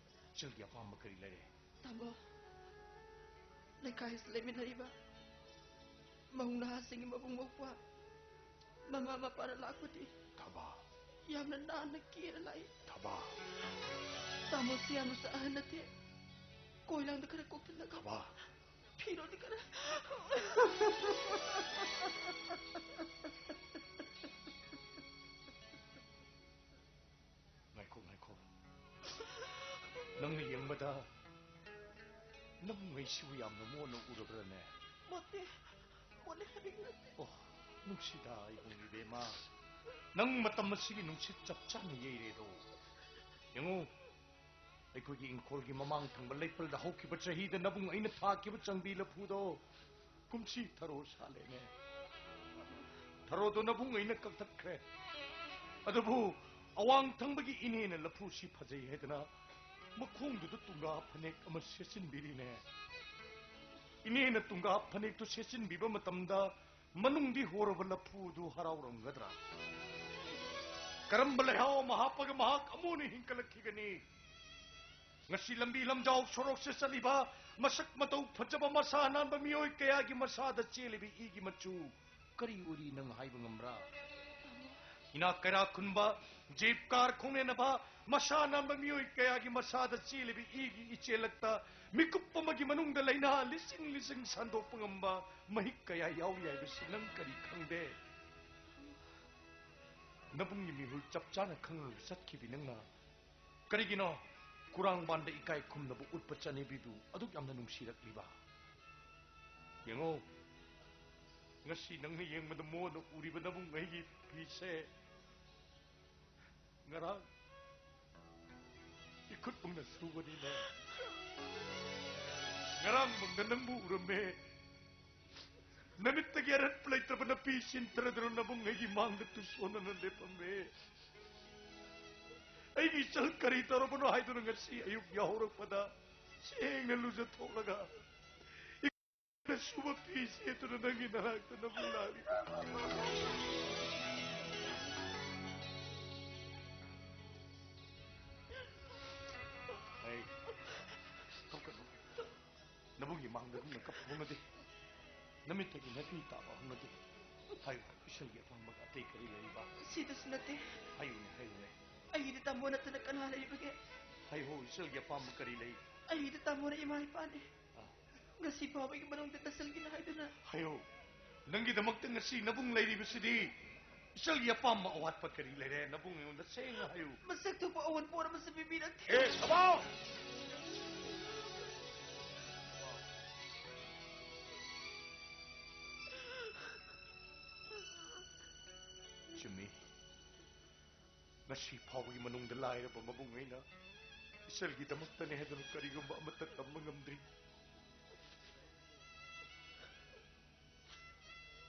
ꯏꯆꯜꯒꯤ ꯑꯄꯥꯝꯕ ꯀꯔꯤ ꯂꯩꯔꯦ? ꯇꯥꯃꯣ, ꯂꯩꯀꯥꯏꯁꯤ ꯂꯩꯃꯤꯟꯅꯔꯤꯕ ꯃꯧ ꯅꯍꯥꯁꯤꯡꯒꯤ ꯃꯕꯨꯡ ꯃꯧꯄ꯭ꯋꯥ, ꯃꯃꯥ ꯃꯄꯥꯅ ꯂꯥꯛꯄꯗꯤ ꯊꯕꯥ꯫ ꯌꯥꯝꯅ ꯅꯥꯟꯅ ꯀꯦꯔ ꯂꯥꯛꯏ꯫ ꯊꯕꯥ꯫ ꯇꯥꯃꯣꯁꯤ ꯌꯥꯝꯅꯁꯨ ꯑꯍꯟ ꯅꯠꯇꯦ꯫ ꯀꯣꯏ ꯂꯥꯡꯗ ꯈꯔ ꯀꯣꯛꯊꯠꯂꯒ ꯊꯕꯥ꯫ ꯐꯤꯔꯣꯜꯗꯤ ꯈꯔ꯫ ꯉꯥꯏꯈꯣ, ꯉꯥꯏꯈꯣ꯫ ꯅꯪꯅ ꯌꯦꯡꯕꯗ ꯅꯪꯉꯩꯁꯤꯕꯨ ꯌꯥꯝꯅ ꯃꯣꯠꯅ ꯎꯔꯕ꯭ꯔꯥꯅꯦ? ꯃꯣꯠꯇꯦ꯫ ꯃꯣꯠꯂꯦ ꯍꯥꯏꯕꯒꯤ ꯅꯠꯇꯦ꯫ ꯑꯣ, ꯅꯨꯡꯁꯤꯗ ꯏꯕꯨꯡ ꯏꯕꯦꯝꯃ꯫ ꯅꯪ ꯃꯇꯝ ꯑꯁꯤꯒꯤ ꯅꯨꯡꯁꯤꯠ ꯆꯞ ꯆꯥꯅ ꯌꯩꯔꯦꯗꯣ꯫ ꯌꯦꯡꯉꯨ, ꯑꯩꯈꯣꯏꯒꯤ ꯏꯪꯈꯣꯜꯒꯤ ꯃꯃꯥꯡ ꯊꯪꯕ ꯂꯩꯄꯜꯗ ꯍꯧꯈꯤꯕ ꯆꯍꯤꯗ ꯅꯕꯨꯡ ꯑꯩꯅ ꯊꯥꯈꯤꯕ ꯆꯪꯕꯤ ꯂꯐꯨꯗꯣ ꯀꯨꯝꯁꯤ ꯊꯔꯣ ꯁꯥꯠꯂꯦꯅꯦ꯫ ꯊꯔꯣꯗꯣ ꯅꯕꯨꯡ ꯑꯩꯅ ꯀꯛꯊꯠꯈ꯭ꯔꯦ꯫ ꯑꯗꯨꯕꯨ ꯑꯋꯥꯡ ꯊꯪꯕꯒꯤ ꯏꯅꯦꯅ ꯂꯐꯨꯁꯤ ꯐꯖꯩ ꯍꯥꯏꯗꯅ ꯃꯈꯣꯡꯗꯨꯗ ꯇꯨꯡꯒꯥ ꯐꯅꯦꯛ ꯑꯃ ꯁꯦꯠꯆꯤꯟꯕꯤꯔꯤꯅꯦ꯫ ꯏꯅꯦꯅ ꯇꯨꯡꯒꯥ ꯐꯅꯦꯛꯇꯨ ꯁꯦꯠꯆꯤꯟꯕꯤꯕ ꯃꯇꯝꯗ ꯃꯅꯨꯡꯗꯤ ꯍꯣꯔꯕ ꯂꯐꯨꯗꯨ ꯍꯔꯥꯎꯔꯝꯒꯗ꯭ꯔꯥ? ꯀꯔꯝꯕ ꯂꯩꯍꯥꯎ ꯑꯃ ꯍꯥꯞꯄꯒ ꯃꯍꯥꯛ ꯑꯃꯨꯛ ꯍꯟꯅ ꯍꯤꯡꯒꯠꯂꯛꯈꯤꯒꯅꯤ? ꯉꯁꯤ ꯂꯝꯕꯤ ꯂꯝꯖꯥꯎ ꯁꯣꯔꯣꯛꯁꯦ ꯆꯠꯂꯤꯕ ꯃꯁꯛ ꯃꯇꯧ ꯐꯖꯕ ꯃꯁꯥ ꯅꯥꯟꯕ ꯃꯤꯑꯣꯏ ꯀꯌꯥꯒꯤ ꯃꯁꯥꯗ ꯆꯦꯜꯂꯤꯕ ꯏꯒꯤ ꯃꯆꯨ ꯀꯔꯤ ꯎꯔꯤ ꯅꯪ ꯍꯥꯏꯕ ꯉꯝꯕ꯭ꯔꯥ? ꯏꯅꯥꯛ ꯀꯩꯔꯥꯛ ꯈꯨꯟꯕ ꯖꯤꯞ ꯀꯥꯔ ꯈꯣꯡꯅꯦꯟꯅꯕ ꯃꯁꯥ ꯅꯥꯟꯕ ꯃꯤꯑꯣꯏ ꯀꯌꯥꯒꯤ ꯃꯁꯥꯗ ꯆꯦꯜꯂꯤꯕ ꯏꯒꯤ ꯏꯆꯦꯜꯂꯛꯇ ꯃꯤꯀꯨꯞ ꯑꯃꯒꯤ ꯃꯅꯨꯡꯗ ꯂꯥꯏꯅꯥ ꯂꯤꯁꯤꯡ ꯂꯤꯁꯤꯡ ꯁꯟꯗꯣꯛꯄ ꯉꯝꯕ ꯃꯍꯤꯛ ꯀꯌꯥ ꯌꯥꯎꯔꯤ ꯍꯥꯏꯕꯁꯤ ꯅꯪ ꯀꯔꯤ ꯈꯪꯗꯦ? ꯅꯕꯨꯡꯒꯤ ꯃꯤꯍꯨꯜ ꯆꯞ ꯆꯥꯅ ꯈꯪꯂꯒ ꯆꯠꯈꯤꯕꯤ ꯅꯪꯅ ꯀꯔꯤꯒꯤꯅꯣ ꯀꯨꯔꯥꯡꯕꯥꯟꯗ ꯏꯀꯥꯏ ꯈꯨꯝꯅꯕ ꯎꯠꯄ ꯆꯠꯅꯕꯤꯗꯨ ꯑꯗꯨꯛ ꯌꯥꯝꯅ ꯅꯨꯡꯁꯤꯔꯛꯂꯤꯕ? ꯌꯦꯡꯉꯣ, ꯉꯁꯤ ꯅꯪꯅ ꯌꯦꯡꯕꯗ ꯃꯣꯟꯅ ꯎꯔꯤꯕ ꯅꯕꯨꯡ ꯑꯩꯒꯤ ꯐꯤꯁꯦ ꯉꯔꯥꯡ ꯏꯈꯨꯠ ꯃꯪꯅ ꯁꯨꯕꯅꯤꯅꯦ꯫ ꯉꯔꯥꯡ ꯃꯪꯗ ꯅꯪꯕꯨ ꯎꯔꯝꯃꯦ꯫ ꯅꯃꯤꯠꯇꯒꯤ ꯑꯔꯟꯕ ꯂꯩꯇ꯭ꯔꯕ ꯅꯨꯄꯤ ꯁꯤꯟꯊꯔꯗꯨꯅ ꯅꯕꯨꯡ ꯑꯩꯒꯤ ꯃꯥꯡꯗ ꯇꯨꯁꯣꯟꯅꯅ ꯂꯦꯞꯄꯝꯃꯦ꯫ ꯑꯩꯒꯤ ꯏꯆꯜ ꯀꯔꯤ ꯇꯧꯔꯕꯅꯣ ꯍꯥꯏꯗꯨꯅ ꯉꯁꯤ ꯑꯌꯨꯛ ꯌꯥꯍꯧꯔꯛꯄꯗ ꯁꯦꯡꯅ ꯂꯨꯖꯊꯣꯛꯂꯒ ꯁꯨꯕ ꯐꯤ ꯁꯦꯠꯇꯨꯅ ꯅꯪꯒꯤ ꯅꯅꯥꯛꯇ ꯅꯕꯨꯡ ꯂꯥꯛꯂꯤꯕ꯫ ꯑꯩ ꯀꯞꯀꯅꯨ꯫ ꯅꯕꯨꯡꯒꯤ ꯃꯥꯡꯗ ꯅꯪꯅ ꯀꯞꯄ ꯍꯧꯅꯗꯦ꯫ ꯅꯃꯤꯠꯇꯒꯤ ꯅꯥꯄꯤ ꯇꯥꯕ ꯍꯧꯅꯗꯦ꯫ ꯍꯥꯏꯌꯨ, ꯏꯆꯜꯒꯤ ꯑꯄꯥꯝꯕꯒ ꯑꯇꯩ ꯀꯔꯤ ꯂꯩꯔꯤꯕ? ꯁꯤꯗꯁꯨ ꯅꯠꯇꯦ꯫ ꯍꯥꯏꯌꯨꯅꯦ, ꯍꯥꯏꯌꯨꯅꯦ꯫ ꯑꯩꯒꯤꯗꯤ ꯇꯥꯃꯣ ꯅꯠꯇꯅ ꯀꯅꯥ ꯂꯩꯔꯤꯕꯒꯦ? ꯍꯥꯏꯌꯨ, ꯏꯆꯜꯒꯤ ꯑꯄꯥꯝꯕ ꯀꯔꯤ ꯂꯩ? ꯑꯩꯒꯤꯗꯤ ꯇꯥꯃꯣꯅ ꯏꯃꯥ ꯏꯄꯥꯅꯦ꯫ ꯑꯥ꯫ ꯉꯁꯤ ꯐꯥꯎꯕꯒꯤ ꯃꯅꯨꯡꯗ ꯇꯁꯜꯒꯤꯅ ꯍꯥꯏꯗꯨꯅ꯫ ꯍꯥꯏꯌꯨ, ꯅꯪꯒꯤꯗꯃꯛꯇ ꯉꯁꯤ ꯅꯕꯨꯡ ꯂꯩꯔꯤꯕꯁꯤꯗꯤ ꯏꯆꯜꯒꯤ ꯑꯄꯥꯝꯕ ꯑꯋꯥꯠꯄ ꯀꯔꯤ ꯂꯩꯔꯦ? ꯅꯕꯨꯡ ꯑꯩꯉꯣꯟꯗ ꯁꯦꯡꯅ ꯍꯥꯏꯌꯨ꯫ ꯃꯁꯛ ꯊꯣꯛꯄ ꯑꯑꯣꯟꯄꯣꯠ ꯑꯃꯁꯨ ꯄꯤꯕꯤꯔꯛꯇꯦ꯫ ꯑꯦ, ꯁꯕꯥ! ꯆꯨꯝꯃꯤ꯫ ꯉꯁꯤ ꯐꯥꯎꯕꯒꯤ ꯃꯅꯨꯡꯗ ꯂꯥꯏꯔꯕ ꯃꯕꯨꯡ ꯑꯩꯅ ꯏꯆꯜꯒꯤꯗꯃꯛꯇꯅꯦ ꯍꯥꯏꯗꯨꯅ ꯀꯔꯤꯒꯨꯝꯕ ꯑꯃꯠꯇ ꯇꯝꯕ ꯉꯝꯗ꯭ꯔꯤ꯫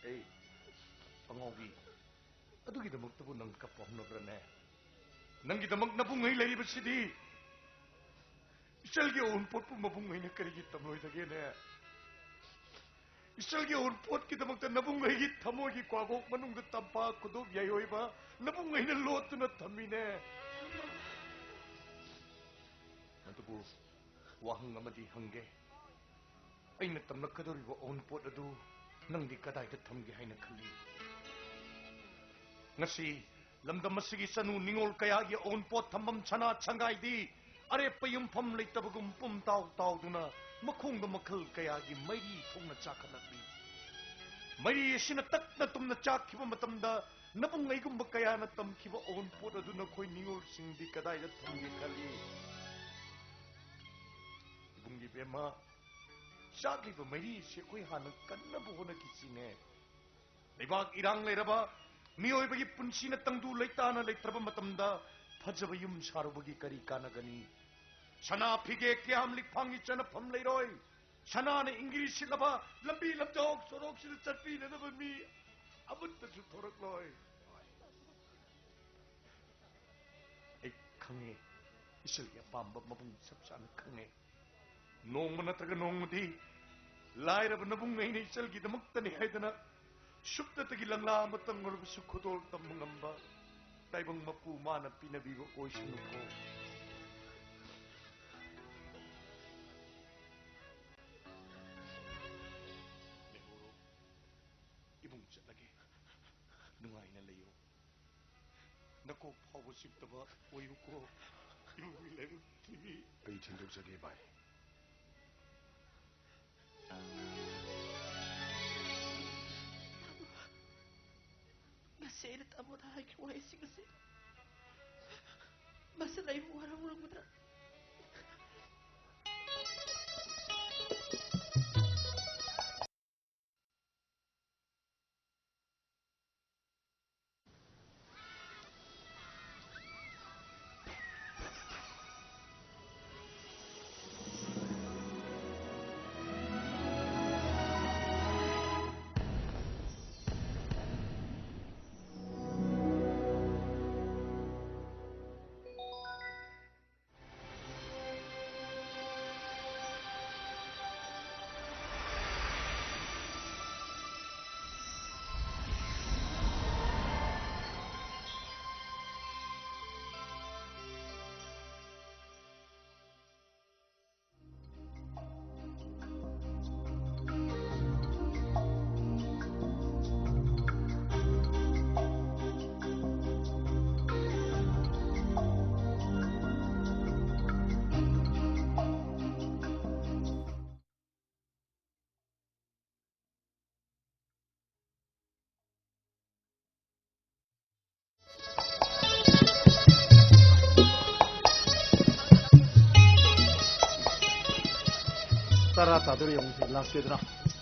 ꯑꯦ, ꯑꯉꯥꯎꯕꯤ, ꯑꯗꯨꯒꯤꯗꯃꯛꯇꯕꯨ ꯅꯪ ꯀꯞꯄ ꯍꯧꯅꯕ꯭ꯔꯅꯦ? ꯅꯪꯒꯤꯗꯃꯛ ꯅꯕꯨꯡꯉꯩ ꯂꯩꯔꯤꯕꯁꯤꯗꯤ꯫ ꯏꯆꯜꯒꯤ ꯑꯎꯟꯄꯣꯠꯄꯨ ꯃꯕꯨꯡꯉꯩꯅ ꯀꯔꯤꯒꯤ ꯇꯝꯂꯣꯏꯗꯒꯦꯅꯦ? ꯏꯆꯜꯒꯤ ꯑꯎꯟꯄꯣꯠꯀꯤꯗꯃꯛꯇ ꯅꯕꯨꯡꯉꯩꯒꯤ ꯊꯃꯣꯏꯒꯤ ꯀ꯭ꯋꯥꯒꯣꯛ ꯃꯅꯨꯡꯗ ꯇꯝꯄꯥꯛ ꯈꯨꯗꯣꯞ ꯌꯥꯏꯑꯣꯏꯕ ꯅꯕꯨꯡꯉꯩꯅ ꯂꯣꯠꯇꯨꯅ ꯊꯝꯃꯤꯅꯦ꯫ ꯑꯗꯨꯕꯨ ꯋꯥꯍꯪ ꯑꯃꯗꯤ ꯍꯪꯒꯦ꯫ ꯑꯩꯅ ꯇꯝꯂꯛꯀꯗꯧꯔꯤꯕ ꯑꯎꯟꯄꯣꯠ ꯑꯗꯨ ꯅꯪꯗꯤ ꯀꯗꯥꯏꯗ ꯊꯝꯒꯦ ꯍꯥꯏꯅ ꯈꯜꯂꯤ? ꯉꯁꯤ ꯂꯝꯗꯝ ꯑꯁꯤꯒꯤ ꯆꯅꯨ ꯅꯤꯉꯣꯜ ꯀꯌꯥꯒꯤ ꯑꯎꯟꯄꯣꯠ ꯊꯝꯐꯝ ꯁꯅꯥ ꯁꯪꯒꯥꯏꯗꯤ ꯑꯔꯦꯞꯄ ꯌꯨꯝꯐꯝ ꯂꯩꯇꯕꯒꯨꯝ ꯄꯨꯝ ꯇꯥꯎ ꯇꯥꯎꯗꯨꯅ ꯃꯈꯣꯡꯗ ꯃꯈꯜ ꯀꯌꯥꯒꯤ ꯃꯩꯔꯤ ꯊꯣꯛꯅ ꯆꯥꯛꯈꯠꯂꯛꯂꯤ꯫ ꯃꯩꯔꯤ ꯑꯁꯤꯅ ꯇꯛꯅ ꯇꯨꯝꯅ ꯆꯥꯛꯈꯤꯕ ꯃꯇꯝꯗ ꯅꯕꯨꯡꯉꯩꯒꯨꯝꯕ ꯀꯌꯥꯅ ꯇꯝꯈꯤꯕ ꯑꯎꯟꯄꯣꯠ ꯑꯗꯨ ꯅꯈꯣꯏ ꯅꯤꯉꯣꯜꯁꯤꯡꯗꯤ ꯀꯗꯥꯏꯗ ꯊꯝꯒꯦ ꯈꯜꯂꯤ? ꯏꯕꯨꯡꯒꯤ ꯕꯦꯝꯃ, ꯆꯥꯛꯂꯤꯕ ꯃꯩꯔꯤ ꯑꯁꯤ ꯑꯩꯈꯣꯏ ꯍꯥꯟꯅ ꯀꯟꯅꯕ ꯍꯣꯠꯅꯈꯤꯁꯤꯅꯦ꯫ ꯂꯩꯕꯥꯛ ꯏꯔꯥꯡ ꯂꯩꯔꯕ ꯃꯤꯑꯣꯏꯕꯒꯤ ꯄꯨꯟꯁꯤꯅ ꯇꯪꯗꯨ ꯂꯩꯇꯥꯅ ꯂꯩꯇ꯭ꯔꯕ ꯃꯇꯝꯗ ꯐꯖꯕ ꯌꯨꯝ ꯁꯥꯔꯨꯕꯒꯤ ꯀꯔꯤ ꯀꯥꯟꯅꯒꯅꯤ? ꯁꯅꯥ ꯐꯤꯒꯦ ꯀꯌꯥꯝ ꯂꯤꯛꯐꯥꯡꯒꯤ ꯆꯅꯐꯝ ꯂꯩꯔꯣꯏ꯫ ꯁꯅꯥꯅ ꯏꯪꯒꯤꯔꯤ ꯁꯤꯠꯂꯕ ꯂꯝꯕꯤ ꯂꯝꯖꯥꯎ ꯁꯣꯔꯣꯛꯁꯤꯗ ꯆꯠꯄꯤꯅꯅꯕ ꯃꯤ ꯑꯃꯠꯇꯁꯨ ꯊꯣꯔꯛꯂꯣꯏ꯫ ꯑꯩ ꯈꯪꯉꯦ, ꯏꯆꯜꯒꯤ ꯑꯄꯥꯝꯕ ꯃꯕꯨꯡ ꯆꯞ ꯆꯥꯅ ꯈꯪꯉꯦ꯫ ꯅꯣꯡꯃ ꯅꯠꯇ꯭ꯔꯒ ꯅꯣꯡꯃꯗꯤ ꯂꯥꯏꯔꯕ ꯅꯕꯨꯡ ꯑꯩꯅ ꯏꯆꯜꯒꯤꯗꯃꯛꯇꯅꯤ ꯍꯥꯏꯗꯅ ꯁꯨꯞꯅꯇꯒꯤ ꯂꯪꯂꯥ ꯑꯃꯇꯪ ꯑꯣꯏꯔꯕꯁꯨ ꯈꯨꯗꯣꯜ ꯇꯝꯕ ꯉꯝꯕ ꯇꯥꯏꯕꯪ ꯃꯄꯨ ꯃꯥꯅ ꯄꯤꯅꯕꯤꯕ ꯑꯣꯏꯁꯅꯨꯀꯣ꯫ ꯂꯩꯍꯧꯔꯣ꯫ ꯏꯕꯨꯡ ꯆꯠꯂꯒꯦ꯫ ꯅꯨꯡꯉꯥꯏꯅ ꯂꯩꯌꯨ꯫ ꯅꯀꯣꯛ ꯐꯥꯎꯕ ꯆꯤꯛꯇꯕ ꯑꯣꯏꯌꯨꯀꯣ꯫ ꯏꯕꯨꯡꯒꯤ ꯂꯥꯏꯕꯛ ꯊꯤꯕꯤ꯫ ꯑꯩ ꯊꯤꯟꯗꯣꯛꯆꯒꯦ ꯚꯥꯏ꯫ ꯉꯁꯤ ꯑꯩꯅ ꯇꯥꯃꯣꯗ ꯍꯥꯏꯈꯤꯕ ꯋꯥꯍꯩꯁꯤꯡ ꯑꯁꯤ ꯃꯁꯤꯅ ꯑꯩꯕꯨ ꯋꯥꯔꯧꯔꯝꯒꯗ꯭ꯔꯥ? ꯇꯔꯥ ꯇꯥꯗꯣꯔꯦ ꯌꯦꯡꯉꯨ, ꯂꯥꯛꯇꯦꯗꯅ꯫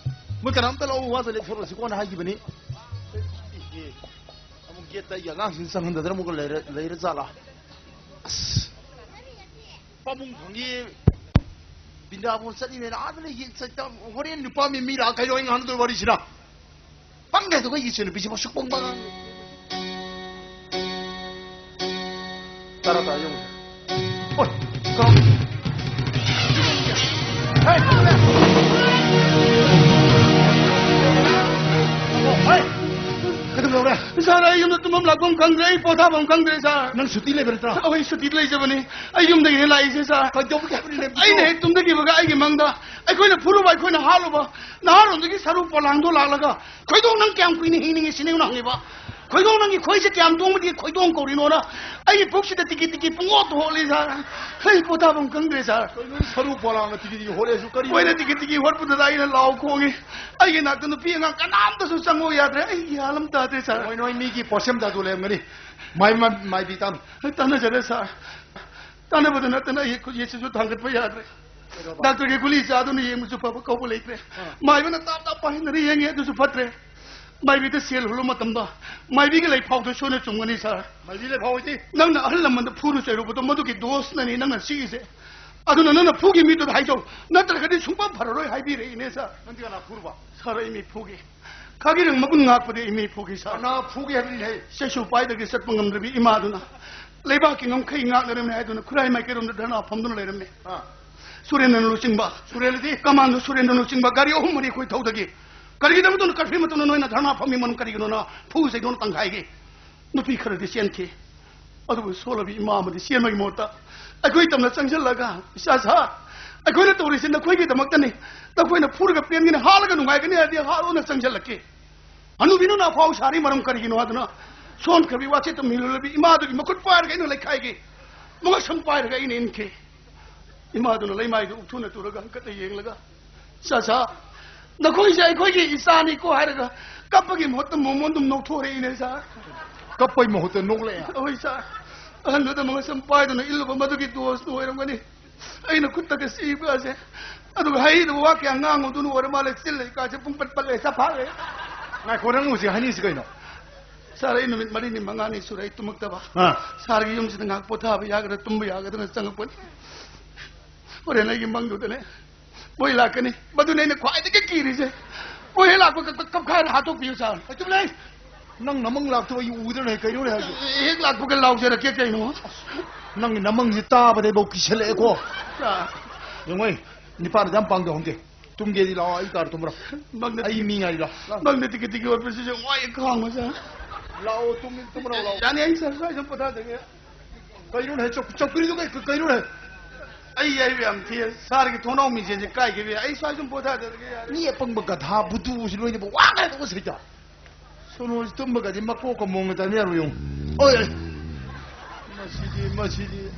ꯃꯣꯏ ꯀꯅꯥꯝꯇ ꯂꯧ ꯋꯥꯗ ꯂꯦꯞꯊꯣꯔꯛꯑꯣꯁꯤ ꯀꯣꯟꯅ ꯍꯥꯏꯈꯤꯕꯅꯤ꯫ ꯑꯦ, ꯑꯃꯨꯛ ꯒꯦꯠꯇ ꯑꯩꯒꯤ ꯑꯉꯥꯡꯁꯤꯡ ꯆꯪꯍꯟꯗꯗꯅ ꯑꯃꯨꯛꯀ ꯂꯩꯔ-, ꯂꯩꯔ ꯖꯥꯠꯂꯥ? ꯑꯁ, ꯄꯥꯕꯨꯡ ꯐꯪꯉꯤ꯫ ꯕ꯭ꯔꯤꯟꯗꯥꯕꯣꯟ ꯆꯠꯂꯤꯅꯦꯅ ꯑꯥꯗ ꯂꯩ ꯌꯦꯡ ꯆꯠꯇ ꯍꯣꯔꯦꯟ ꯅꯨꯄꯥ ꯃꯤ, ꯃꯤ ꯂꯥꯛꯑ ꯀꯩꯗꯧ ꯑꯩ ꯉꯥꯡꯅꯗꯣꯏ ꯋꯥꯔꯤꯁꯤꯅ? ꯄꯪꯗꯦ, ꯑꯗꯨꯒ ꯑꯩꯒꯤ ꯏꯆꯟ ꯅꯨꯄꯤꯁꯤꯕꯨ ꯑꯁꯨꯛ ꯄꯪꯕ ꯑꯉꯥꯡꯅꯤ꯫ ꯇꯔꯥ ꯇꯔꯥ ꯌꯦꯡꯉꯨ꯫ ꯑꯣꯏ, ꯀꯔꯝ-, ꯍꯦ, ꯀꯔꯝ-, ꯑꯣ, ꯍꯦ, ꯀꯩꯗꯧꯔꯦ? ꯁꯥꯔ, ꯑꯩ ꯌꯨꯝꯗ ꯇꯨꯝꯐꯝ ꯂꯥꯛꯐꯝ ꯈꯪꯗ꯭ꯔꯦ, ꯑꯩ ꯄꯣꯊꯥꯐꯝ ꯈꯪꯗ꯭ꯔꯦ, ꯁꯥꯔ꯫ ꯅꯪ ꯁꯨꯇꯤ ꯂꯩꯕ ꯅꯠꯇ꯭ꯔꯥ? ꯑꯩ ꯁꯨꯇꯤ ꯂꯩꯖꯕꯅꯤ꯫ ꯑꯩ ꯌꯨꯝꯗꯒꯤꯅꯦ ꯂꯥꯛꯏꯁꯦ, ꯁꯥꯔ꯫ ꯀꯩꯗꯧꯕꯒꯤ ꯍꯥꯏꯕꯅꯣ ꯂꯩꯕꯗꯣ? ꯑꯩꯅ ꯍꯦꯛ ꯇꯨꯝꯖꯈꯤꯕꯒ ꯑꯩꯒꯤ ꯃꯪꯗ ꯑꯩꯈꯣꯏꯅ ꯐꯨꯔꯨꯕ, ꯑꯩꯈꯣꯏꯅ ꯍꯥꯠꯂꯨꯕ ꯅꯍꯥꯔꯣꯟꯗꯒꯤ ꯁꯔꯨ ꯄꯣꯂꯥꯡꯗꯣ ꯂꯥꯛꯂꯒ, "ꯈꯣꯏꯗꯧ, ꯅꯪ ꯀꯌꯥꯝ ꯀꯨꯏꯅ ꯍꯤꯡꯅꯤꯡꯉꯤ?" ꯁꯤꯅꯦ ꯑꯩꯅ ꯍꯪꯉꯤꯕ꯫ "ꯈꯣꯏꯗꯧ, ꯅꯪꯒꯤ ꯈꯣꯏꯁꯦ ꯀꯌꯥꯝ ꯇꯣꯡꯕꯗꯤ ꯈꯣꯏꯗꯣꯡ ꯀꯧꯔꯤꯅꯣꯅ?" ꯑꯩꯒꯤ ꯄꯨꯛꯁꯤꯗ ꯇꯤꯀꯤ ꯇꯤꯀꯤ ꯄꯨꯡꯍꯣꯠꯇ ꯍꯣꯠꯂꯤ, ꯁꯥꯔ꯫ ꯑꯩ ꯄꯣꯊꯥꯐꯝ ꯈꯪꯗ꯭ꯔꯦ, ꯁꯥꯔ꯫ ꯀꯩꯅꯣ, ꯁꯔꯨ ꯄꯣꯂꯥꯡꯅ ꯇꯤꯀꯤ ꯇꯤꯀꯤ ꯍꯣꯠꯂꯦꯁꯨ ꯀꯔꯤ? ꯃꯣꯏꯅ ꯇꯤꯀꯤ ꯇꯤꯀꯤ ꯍꯣꯠꯄꯗꯨꯗ ꯑꯩꯅ ꯂꯥꯎ ꯈꯣꯡꯉꯤ꯫ ꯑꯩꯒꯤ ꯅꯥꯛꯇ ꯅꯨꯄꯤ ꯑꯉꯥꯡ ꯀꯅꯥꯝꯇꯁꯨ ꯆꯪꯉꯣ ꯌꯥꯗ꯭ꯔꯦ꯫ ꯑꯩ ꯒ꯭ꯌꯥꯟ ꯑꯃ ꯇꯥꯗ꯭ꯔꯦ, ꯁꯥꯔ꯫ ꯅꯣꯏ, ꯅꯣꯏ ꯃꯤꯒꯤ ꯄꯣꯠꯁꯦꯝꯗ ꯑꯗꯨ ꯂꯩꯔꯝꯒꯅꯤ꯫ ꯃꯥꯏ-, ꯃꯥꯏ-, ꯃꯥꯏꯕꯤ ꯇꯥꯅ꯫ ꯑꯩ ꯇꯥꯟꯅꯖꯔꯦ, ꯁꯥꯔ꯫ ꯇꯥꯟꯅꯕꯗ ꯅꯠꯇꯅ ꯑꯩꯒꯤ ꯈꯨꯠ ꯌꯦꯠꯁꯤꯁꯨ ꯊꯥꯡꯒꯠꯄ ꯌꯥꯗ꯭ꯔꯦ꯫ ꯀꯩꯗꯧꯕ? ꯗꯥꯛꯇꯔꯒꯤ ꯒꯨꯂꯤ ꯆꯥꯗꯨꯅ ꯌꯦꯡꯕꯁꯨ ꯐꯕ ꯀꯧꯕ ꯂꯩꯇ꯭ꯔꯦ꯫ ꯑꯥ꯫ ꯃꯥꯏꯕꯅ ꯇꯥꯞ ꯇꯥꯞ ꯄꯥꯏꯍꯟꯗꯅ ꯌꯦꯡꯉꯦ, ꯑꯗꯨꯁꯨ ꯐꯠꯇ꯭ꯔꯦ꯫ ꯃꯥꯏꯕꯤꯗ ꯁꯦꯜ ꯍꯨꯜꯂꯨ ꯃꯇꯝꯗ ꯃꯥꯏꯕꯤꯒꯤ ꯂꯩꯐꯥꯎꯗꯣ ꯁꯣꯏꯅ ꯆꯨꯝꯒꯅꯤ, ꯁꯥꯔ꯫ ꯃꯥꯏꯕꯤ ꯂꯩꯐꯥꯎ ꯍꯥꯏꯗꯤ? ꯅꯪꯅ ꯑꯍꯜ ꯂꯃꯟꯗ ꯐꯨꯔꯨ ꯆꯩꯔꯨꯕꯗꯣ ꯃꯗꯨꯒꯤ ꯗꯣꯁꯅꯅꯤ ꯅꯪꯅ ꯁꯤꯒꯤꯁꯦ꯫ ꯑꯗꯨꯅ ꯅꯪꯅ ꯐꯨꯒꯤ ꯃꯤꯗꯨꯗ ꯍꯥꯏꯖꯧ, ꯅꯠꯇ꯭ꯔꯒꯗꯤ ꯁꯨꯡꯐ ꯐꯔꯔꯣꯏ ꯍꯥꯏꯕꯤꯔꯛꯏꯅꯦ, ꯁꯥꯔ꯫ ꯅꯪꯗꯤ ꯀꯅꯥ ꯐꯨꯔꯨꯕ? ꯁꯥꯔ, ꯑꯩ ꯃꯤ ꯐꯨꯒꯤ꯫ ꯈꯥꯒꯤꯔꯪ ꯃꯒꯨꯟ ꯉꯥꯛꯄꯗꯤ ꯑꯩ ꯃꯤ ꯐꯨꯒꯤ, ꯁꯥꯔ꯫ ꯀꯅꯥ ꯐꯨꯒꯦ ꯍꯥꯏꯕꯅꯤ ꯍꯦ? ꯆꯩꯁꯨ ꯄꯥꯏꯗꯒꯤ ꯆꯠꯄ ꯉꯝꯗ꯭ꯔꯕꯤ ꯏꯃꯥꯗꯨꯅ ꯂꯩꯕꯥꯛꯀꯤ ꯉꯝꯈꯩ ꯉꯥꯛꯅꯔꯝꯃꯦ ꯍꯥꯏꯗꯨꯅ ꯈꯨꯔꯥꯏ ꯃꯥꯏꯀꯩꯔꯣꯝꯗ ꯙꯔꯅꯥ ꯐꯝꯗꯨꯅ ꯂꯩꯔꯝꯃꯦ꯫ ꯑꯥ꯫ ꯁꯨꯔꯦꯟꯗ꯭ꯔꯅ ꯂꯨꯆꯤꯡꯕ, ꯁꯨꯔꯦꯟꯗ꯭ꯔꯗꯤ? ꯀꯃꯥꯟꯗꯣ ꯁꯨꯔꯦꯟꯗ꯭ꯔꯅ ꯂꯨꯆꯤꯡꯕ ꯒꯥꯔꯤ ꯑꯍꯨꯝ ꯃꯔꯤ ꯑꯩꯈꯣꯏ ꯊꯧꯗꯒꯤ꯫ ꯀꯔꯤꯒꯤꯗꯃꯛꯇꯅꯣ ꯀꯔꯐ꯭ꯌꯨ ꯃꯇꯝꯗ ꯅꯣꯏꯅ ꯙꯔꯅꯥ ꯐꯝꯃꯤ ꯃꯔꯝ ꯀꯔꯤꯒꯤꯅꯣꯅ ꯐꯨ ꯆꯩꯗꯨꯅ ꯇꯪꯈꯥꯏꯒꯤ꯫ ꯅꯨꯄꯤ ꯈꯔꯗꯤ ꯆꯦꯟꯈꯤ, ꯑꯗꯨꯕꯨ ꯁꯣꯜꯂꯕꯤ ꯏꯃꯥ ꯑꯃꯗꯤ ꯆꯦꯟꯕꯒꯤ ꯃꯍꯨꯠꯇ ꯑꯩꯈꯣꯏ ꯇꯝꯅ ꯆꯪꯁꯤꯜꯂꯒ, "ꯏꯆꯥ ꯁꯥ, ꯑꯩꯈꯣꯏꯅ ꯇꯧꯔꯤꯁꯤ ꯅꯈꯣꯏꯒꯤꯗꯃꯛꯇꯅꯤ, ꯅꯈꯣꯏꯅ ꯐꯨꯔꯒ ꯄꯦꯟꯒꯅꯤ, ꯍꯥꯠꯂꯒ ꯅꯨꯡꯉꯥꯏꯒꯅꯤ ꯍꯥꯏꯔꯗꯤ ꯍꯥꯠꯂꯣꯅ" ꯆꯪꯁꯤꯜꯂꯛꯈꯤ꯫ ꯍꯅꯨꯕꯤꯅ ꯑꯐꯥꯎ ꯁꯥꯔꯤ ꯃꯔꯝ ꯀꯔꯤꯒꯤꯅꯣ ꯍꯥꯏꯗꯨꯅ ꯁꯣꯟꯈ꯭ꯔꯕꯤ ꯋꯥꯆꯦꯠꯇ ꯃꯤꯂꯨꯂꯕꯤ ꯏꯃꯥꯗꯨꯒꯤ ꯃꯈꯨꯠ ꯄꯥꯏꯔꯒ ꯑꯩꯅ ꯂꯩꯈꯥꯏꯒꯤ, ꯃꯉꯛꯁꯝ ꯄꯥꯏꯔꯒ ꯑꯩꯅ ꯏꯟꯈꯤ꯫ ꯏꯃꯥꯗꯨꯅ ꯂꯩꯃꯥꯏꯗꯨ ꯎꯛꯊꯨꯅ ꯇꯨꯔꯒ ꯍꯟꯀꯠꯅ ꯌꯦꯡꯂꯒ, "ꯆꯥꯆꯥ, ꯅꯈꯣꯏꯁꯦ ꯑꯩꯈꯣꯏꯒꯤ ꯏꯆꯥꯅꯤꯀꯣ" ꯍꯥꯏꯔꯒ ꯀꯞꯄꯒꯤ ꯃꯍꯨꯠꯇ ꯃꯣꯃꯣꯟ ꯑꯗꯨꯝ ꯅꯣꯛꯊꯣꯔꯛꯏꯅꯦ, ꯁꯥꯔ꯫ ꯀꯞꯄꯩ ꯃꯍꯨꯠꯇ ꯅꯣꯛꯂꯛꯑꯦ? ꯍꯣꯏ, ꯁꯥꯔ꯫ ꯑꯍꯟꯗꯨꯗ ꯃꯉꯛꯁꯝ ꯄꯥꯏꯗꯨꯅ ꯏꯜꯂꯨꯕ ꯃꯗꯨꯒꯤ ꯗꯣꯁꯇꯨ ꯑꯣꯏꯔꯝꯒꯅꯤ꯫ ꯑꯩꯅ ꯈꯨꯠꯇꯒ ꯁꯤꯕꯒꯁꯦ, ꯑꯗꯨꯒ ꯍꯩꯗꯕ ꯋꯥ ꯀꯌꯥ ꯉꯥꯡꯉꯨꯗꯨꯅ ꯑꯣꯏꯔ ꯃꯥꯜꯂꯦ, ꯆꯤꯜ ꯂꯩꯀꯥꯁꯦ ꯄꯨꯡ ꯄꯠ ꯄꯠꯂꯦ, ꯆꯐꯥꯠꯂꯦ꯫ ꯉꯥꯏꯈꯣ, ꯅꯪ ꯍꯧꯖꯤꯛ ꯍꯥꯏꯅꯤꯡꯉꯤꯁꯤ ꯀꯩꯅꯣ? ꯁꯥꯔ, ꯑꯩ ꯅꯨꯃꯤꯠ ꯃꯔꯤꯅꯤ ꯃꯉꯥꯅꯤ ꯁꯨꯔꯦ ꯑꯩ ꯇꯨꯝꯃꯛꯇꯕ꯫ ꯑꯥ꯫ ꯁꯥꯔꯒꯤ ꯌꯨꯝꯁꯤꯗ ꯉꯥꯏꯍꯥꯛ ꯄꯣꯊꯥꯕ ꯌꯥꯒꯗ꯭ꯔꯥ, ꯇꯨꯝꯕ ꯌꯥꯒꯗ꯭ꯔꯥ ꯆꯪꯉꯛꯄꯅꯤ꯫ ꯍꯣꯔꯦꯟ ꯑꯩꯒꯤ ꯃꯪꯗꯨꯗꯅꯦ, ꯃꯣꯏ ꯂꯥꯛꯀꯅꯤ꯫ ꯃꯗꯨꯅꯦ ꯑꯩꯅ ꯈ꯭ꯋꯥꯏꯗꯒꯤ ꯀꯤꯔꯤꯁꯦ꯫ ꯃꯣꯏ ꯍꯦꯛ ꯂꯥꯛꯄ ꯀ-, ꯀ-, ꯀꯞꯈꯥꯏꯔ ꯍꯥꯠꯇꯣꯛꯄꯤꯌꯨ, ꯁꯥꯔ꯫ ꯑꯩ ꯆꯨꯞ ꯂꯩ꯫ ꯅꯪ ꯅꯃꯪ ꯂꯥꯛꯇꯕ ꯑꯩ ꯎꯗ꯭ꯔꯅꯦ, ꯀꯩꯅꯣꯅꯦ ꯍꯥꯏꯁꯦ? ꯍꯦꯛ ꯂꯥꯛꯄꯒ ꯂꯥꯎꯖꯔꯛꯀꯦ ꯀꯩꯅꯣ꯫ ꯅꯪꯒꯤ ꯅꯃꯪꯁꯦ ꯇꯥꯕꯗꯩꯐꯥꯎ ꯀꯤꯁꯜꯂꯛꯑꯦꯀꯣ꯫ ꯁꯥꯔ꯫ ꯌꯦꯡꯉꯣ, ꯅꯤꯄꯥꯗ ꯌꯥꯝ ꯄꯥꯡꯗ ꯍꯣꯡꯒꯦ꯫ ꯇꯨꯝꯒꯦꯗꯤ ꯂꯥꯛꯑꯣ, ꯑꯩ ꯀꯥꯔ ꯇꯨꯝꯕ꯭ꯔꯣ? ꯃꯪꯗ ꯑꯩ ꯃꯤ ꯉꯥꯏꯔꯤ, ꯂꯥꯛꯑꯣ꯫ ꯃꯪꯗ ꯇꯤꯀꯤ ꯇꯤꯀꯤ ꯑꯣꯠꯄꯁꯤꯁꯨ ꯋꯥꯏ ꯈꯥꯡꯕ, ꯁꯥꯔ꯫ ꯂꯥꯛꯑꯣ, ꯇꯨꯝꯒꯦ ꯇꯨꯝꯕ꯭ꯔꯣ, ꯂꯥꯛꯑꯣ꯫ ꯌꯥꯅꯤ, ꯑꯩ ꯁꯥꯔ ꯁ꯭ꯋꯥꯏꯗ ꯄꯣꯊꯥꯖꯒꯦ꯫ ꯀꯩꯅꯣꯅꯦ, ꯆꯧ-, ꯆꯧꯀ꯭ꯔꯤꯗꯨ ꯀꯩ-, ꯀꯩꯅꯣꯅꯦ? ꯑꯩ ꯌꯥꯏꯕ ꯌꯥꯝ ꯊꯤ꯫ ꯁꯥꯔꯒꯤ ꯊꯣꯡꯅꯥꯎ ꯃꯤꯡꯁꯦꯟꯁꯦ ꯀꯥꯏꯈꯤꯕ ꯌꯥꯏ꯫ ꯑꯩ ꯁ꯭ꯋꯥꯏ ꯁꯨꯝ ꯄꯣꯊꯥꯖꯔꯒꯦ, ꯌꯥꯔꯦ꯫ ꯃꯤ ꯑꯄꯪꯕ ꯒꯙꯥ ꯕꯨꯗꯨꯁꯤ ꯂꯣꯏꯅꯃꯛ ꯋꯥ ꯉꯥꯡꯗꯕ ꯁꯩꯇ꯫ ꯁꯣꯅꯣꯁꯤ ꯇꯨꯝꯕꯒꯗꯤ ꯃꯀꯣꯛꯀ ꯃꯣꯡꯒ ꯇꯥꯅ ꯌꯥꯔꯣꯏ, ꯌꯦꯡꯉꯨ꯫ ꯑꯣꯏ! ꯃꯁꯤꯗꯤ, ꯃꯁꯤꯗꯤ꯫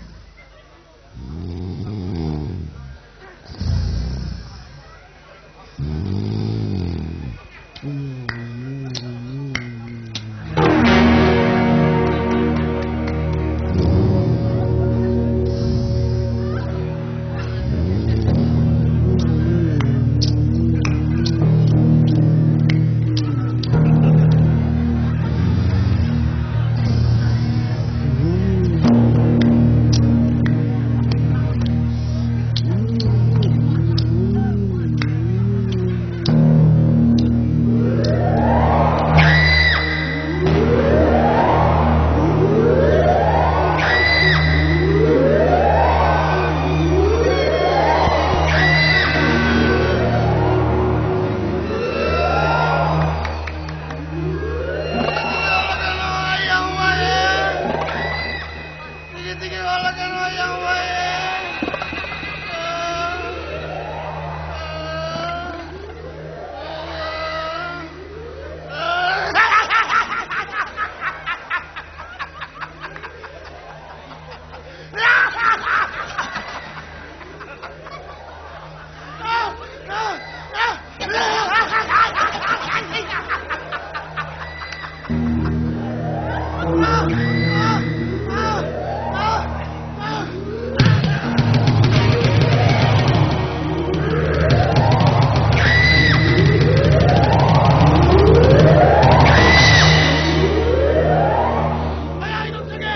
ꯑꯩ ꯍꯥꯏꯗꯣꯛꯆꯒꯦ!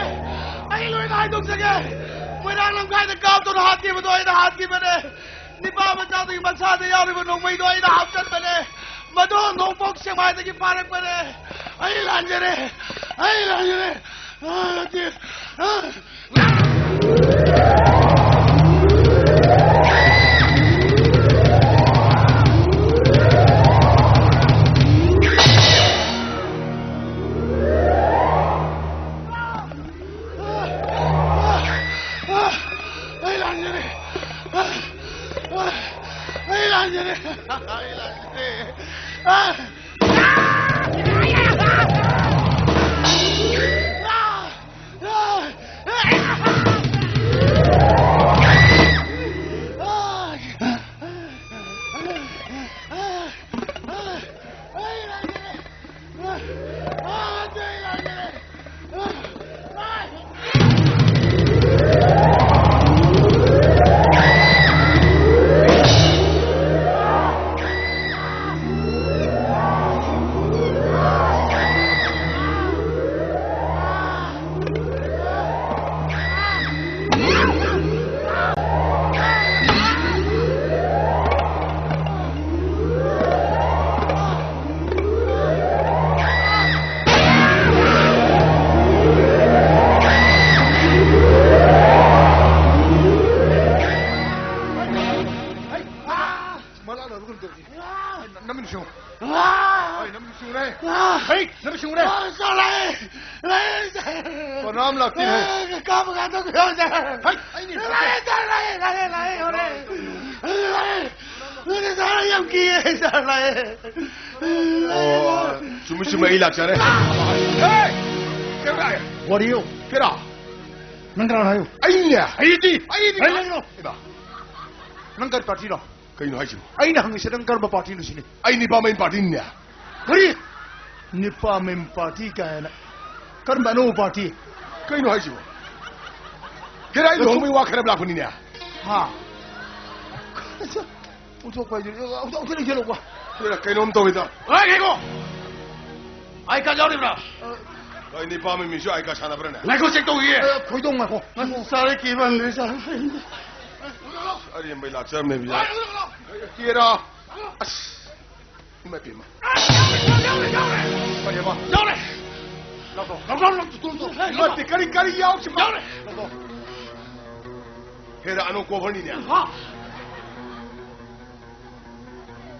ꯑꯩ ꯂꯣꯏꯅ ꯍꯥꯏꯗꯣꯛꯆꯒꯦ! ꯃꯣꯏꯔꯥꯡ ꯂꯝꯈꯥꯏꯗ ꯀꯥꯞꯇꯨꯅ ꯍꯥꯠꯈꯤꯕꯗꯣ ꯑꯩꯅ ꯍꯥꯠꯈꯤꯕꯅꯦ꯫ ꯅꯤꯄꯥ ꯃꯆꯥꯗꯨꯒꯤ ꯃꯁꯥꯗ ꯌꯥꯎꯔꯤꯕ ꯅꯣꯡꯃꯩꯗꯣ ꯑꯩꯅ ꯍꯥꯞꯆꯟꯕꯅꯦ꯫ ꯃꯗꯨ ꯅꯣꯡꯄꯣꯛ ꯁꯦꯛꯃꯥꯏꯗꯒꯤ ꯐꯥꯔꯛꯄꯅꯦ꯫ ꯑꯩ ꯂꯥꯟꯖꯔꯦ꯫ ꯑꯩ ꯂꯥꯟꯖꯔꯦ꯫ ꯑꯥ, ꯅꯠꯇꯦ꯫ ꯑꯥ꯫ ꯑꯩ ꯂꯥꯟꯖꯔꯦ꯫ ꯑꯩ ꯂꯥꯟꯖꯔꯦ꯫ ꯑꯩ ꯂꯥꯟꯖꯔꯦ꯫ ꯁꯨꯃꯥꯏꯅ ꯂꯥꯛꯅꯕ ꯀꯩꯅꯣ ꯇꯧꯔꯤꯁꯦ? ꯅ-, ꯅꯝꯃꯤꯟ ꯁꯤꯡꯉꯨ꯫ ꯑꯩ ꯅꯝꯃꯤꯟ ꯁꯤꯡꯉꯨꯅꯦ꯫ ꯍꯩ, ꯅꯝꯃꯤꯟ ꯁꯤꯡꯉꯨꯅꯦ꯫ ꯁꯥꯔ, ꯂꯥꯛꯑꯦ꯫ ꯂꯥꯛꯑꯦ, ꯁꯥꯔ꯫ ꯀꯅꯥꯝ ꯂꯥꯛꯇꯦ, ꯍꯩ꯫ ꯑꯦ, ꯀꯥꯞꯄ ꯀꯥꯞꯊꯣꯛꯄꯤꯌꯣ, ꯁꯥꯔ꯫ ꯍꯩ, ꯑꯩꯅꯦ꯫ ꯂꯥꯛꯑꯦ, ꯁꯥꯔ, ꯂꯥꯛꯑꯦ, ꯂꯥꯛꯑꯦ, ꯂꯥꯛꯑꯦ, ꯍꯣꯔꯦꯟ꯫ ꯂꯥꯛꯑꯦ꯫ ꯁꯥꯔ, ꯌꯥꯝ ꯀꯤꯌꯦ, ꯁꯥꯔ, ꯂꯥꯛꯑꯦ꯫ ꯑꯣ, ꯆꯨꯝꯃꯤ, ꯆꯨꯝꯃꯤ, ꯑꯩ ꯂꯥꯛꯆꯔꯦ꯫ ꯍꯩ! ꯀꯩꯗꯧꯔꯦ? ꯋꯥꯔꯤꯌꯣ꯫ ꯀꯩꯔꯥ? ꯅꯪ ꯀꯅꯥꯅꯣ ꯍꯥꯏꯌꯨ? ꯑꯩꯅꯦ꯫ ꯑꯩꯗꯤ꯫ ꯑꯩꯗꯤ꯫ ꯑꯩ ꯅꯪꯅꯣ꯫ ꯏꯃꯥ꯫ ꯅꯪ ꯀꯔꯤ ꯄꯥꯔꯇꯤꯅꯣ? ꯀꯩꯅꯣ ꯍꯥꯏꯁꯤꯕꯣ? ꯑꯩꯅ ꯍꯪꯉꯤꯁꯦ ꯅꯪ ꯀꯔꯝꯕ ꯄꯥꯔꯇꯤꯅꯣ ꯁꯤꯅꯤ꯫ ꯑꯩ ꯅꯤꯄꯥ ꯃꯌꯨꯝ ꯄꯥꯔꯇꯤꯅꯤꯅꯦ꯫ ꯀꯔꯤ? ꯅꯤꯄꯥ ꯃꯌꯨꯝ ꯄꯥꯔꯇꯤ ꯀꯥꯏꯅ꯫ ꯀꯔꯝꯕ ꯑꯅꯧꯕ ꯄꯥꯔꯇꯤ? ꯀꯩꯅꯣ ꯍꯥꯏꯁꯤꯕꯣ? ꯀꯩꯅꯣ ꯑꯩ ꯂꯨꯍꯣꯡꯕꯒꯤ ꯋꯥ ꯈꯟꯅꯕ ꯂꯥꯛꯄꯅꯤꯅꯦ꯫ ꯍꯥ? ꯑꯣꯟꯊꯣꯛꯄ ꯍꯥꯏꯗꯨꯅꯤ꯫ ꯑꯣꯟꯊꯣꯛ-, ꯑꯣꯟꯊꯣꯛ-, ꯌꯦꯜꯂꯛꯄ꯫ ꯀꯩꯅꯣ-, ꯀꯩꯅꯣꯝ ꯇꯧꯋꯤꯗ꯫ ꯑꯦ, ꯉꯥꯏꯈꯣ! ꯑꯥꯏ ꯀꯥꯔꯗ ꯌꯥꯎꯔꯤꯕ꯭ꯔꯥ? ꯑ, ꯀꯩ ꯅꯤꯄꯥ ꯃꯃꯤꯁꯨ ꯑꯥꯏ ꯀꯥ ꯁꯥꯟꯅꯕ꯭ꯔꯅꯦ? ꯉꯥꯏꯈꯣ, ꯆꯦꯛ ꯇꯧꯈꯤꯒꯦ꯫ ꯑꯦ, ꯈꯣꯏꯗꯣꯡ ꯉꯥꯏꯈꯣ, ꯉꯥꯏꯈꯣ꯫ ꯁꯥꯔ, ꯑꯩ ꯀꯤꯕ ꯍꯟꯗ꯭ꯔꯦ, ꯁꯥꯔ꯫ ꯑꯔꯦꯝꯕꯩ ꯂꯥꯛꯆꯔꯝꯃꯦ, ꯕꯤꯖꯥ꯫ ꯀꯦꯔꯥ꯫ ꯑꯁ꯫ ꯏꯃꯥ ꯏꯄꯦꯝꯃ꯫ ꯀꯔꯤꯕ? ꯌꯥꯎꯔꯦ꯫ ꯂꯧꯊꯣꯛ꯫ ꯂꯧꯊꯣꯛ, ꯂꯧꯊꯣꯛ, ꯂꯧꯊꯣꯛ꯫ ꯅꯠꯇꯦ, ꯀꯔꯤ, ꯀꯔꯤ ꯌꯥꯎꯁꯤ? ꯌꯥꯎꯔꯦ꯫ ꯂꯧꯊꯣꯛ꯫ ꯍꯦꯔꯥ, ꯑꯅꯧ ꯀꯣꯚꯔꯅꯤꯅꯦ꯫ ꯍꯥ?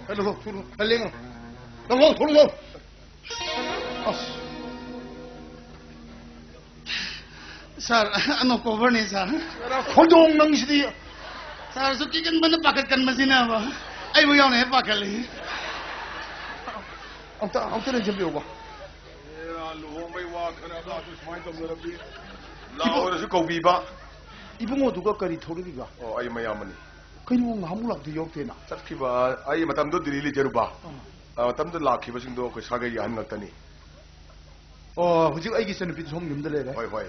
ꯍꯦ, ꯂꯧꯊꯣꯛ, ꯊꯨꯅ, ꯍꯦ, ꯂꯦꯡꯉꯣ꯫ ꯂꯧꯊꯣꯛ, ꯊꯨꯅ ꯂꯧꯊꯣꯛ꯫ ꯑꯁ꯫ ꯁꯥꯔ, ꯑꯅꯧ ꯀꯣꯚꯔꯅꯤ, ꯁꯥꯔ꯫ ꯈꯣꯏꯗꯣꯡ ꯅꯪꯁꯤꯗꯤ꯫ ꯁꯥꯔꯁꯨ ꯀꯤꯒꯟꯕꯅ ꯄꯥꯈꯠꯀꯟꯕꯁꯤꯅꯕ ꯑꯩꯕꯨ ꯌꯥꯎꯅ ꯍꯦꯛ ꯄꯥꯈꯠꯂꯤ꯫ ꯑꯝꯇ, ꯑꯝꯇ ꯂꯦꯡꯁꯤꯟꯕꯤꯌꯨꯕ꯫ ꯑꯦꯔꯥ, ꯂꯨꯍꯣꯡꯕꯩ ꯋꯥ ꯈꯟꯅꯕ ꯑꯗꯨ ꯁꯨꯃꯥꯏꯅ ꯇꯧꯅꯔꯕꯗꯤ ꯂꯥꯛꯑꯣꯅꯁꯨ ꯀꯧꯕꯤꯕ꯫ ꯏꯕꯨꯡꯉꯣꯗꯨꯒ ꯀꯔꯤ ꯊꯣꯛꯂꯛꯏꯕ? ꯑꯣ, ꯑꯩ ꯃꯌꯥꯝꯕꯅꯤ꯫ ꯀꯩꯅꯣ ꯉꯍꯥꯟꯃꯨꯛ ꯂꯥꯛꯇ ꯌꯧꯔꯛꯇꯦꯅ? ꯆꯠꯈꯤꯕ, ꯑꯩ ꯃꯇꯝꯗꯣ ꯗꯤꯜꯂꯤ ꯂꯩꯖꯔꯨꯕ꯫ ꯑꯥ꯫ ꯑ, ꯃꯇꯝꯗꯨ ꯂꯥꯛꯈꯤꯕꯁꯤꯡꯗꯣ ꯑꯩꯈꯣꯏ ꯁꯥꯒꯩꯒꯤ ꯑꯍꯟ ꯉꯥꯛꯇꯅꯤ꯫ ꯑꯣ, ꯍꯧꯖꯤꯛ ꯑꯩꯒꯤ ꯏꯆꯟꯅꯨꯄꯤꯗꯨ ꯁꯣꯝ ꯌꯨꯝꯗ ꯂꯩꯔꯦ꯫ ꯍꯣꯏ, ꯍꯣꯏ꯫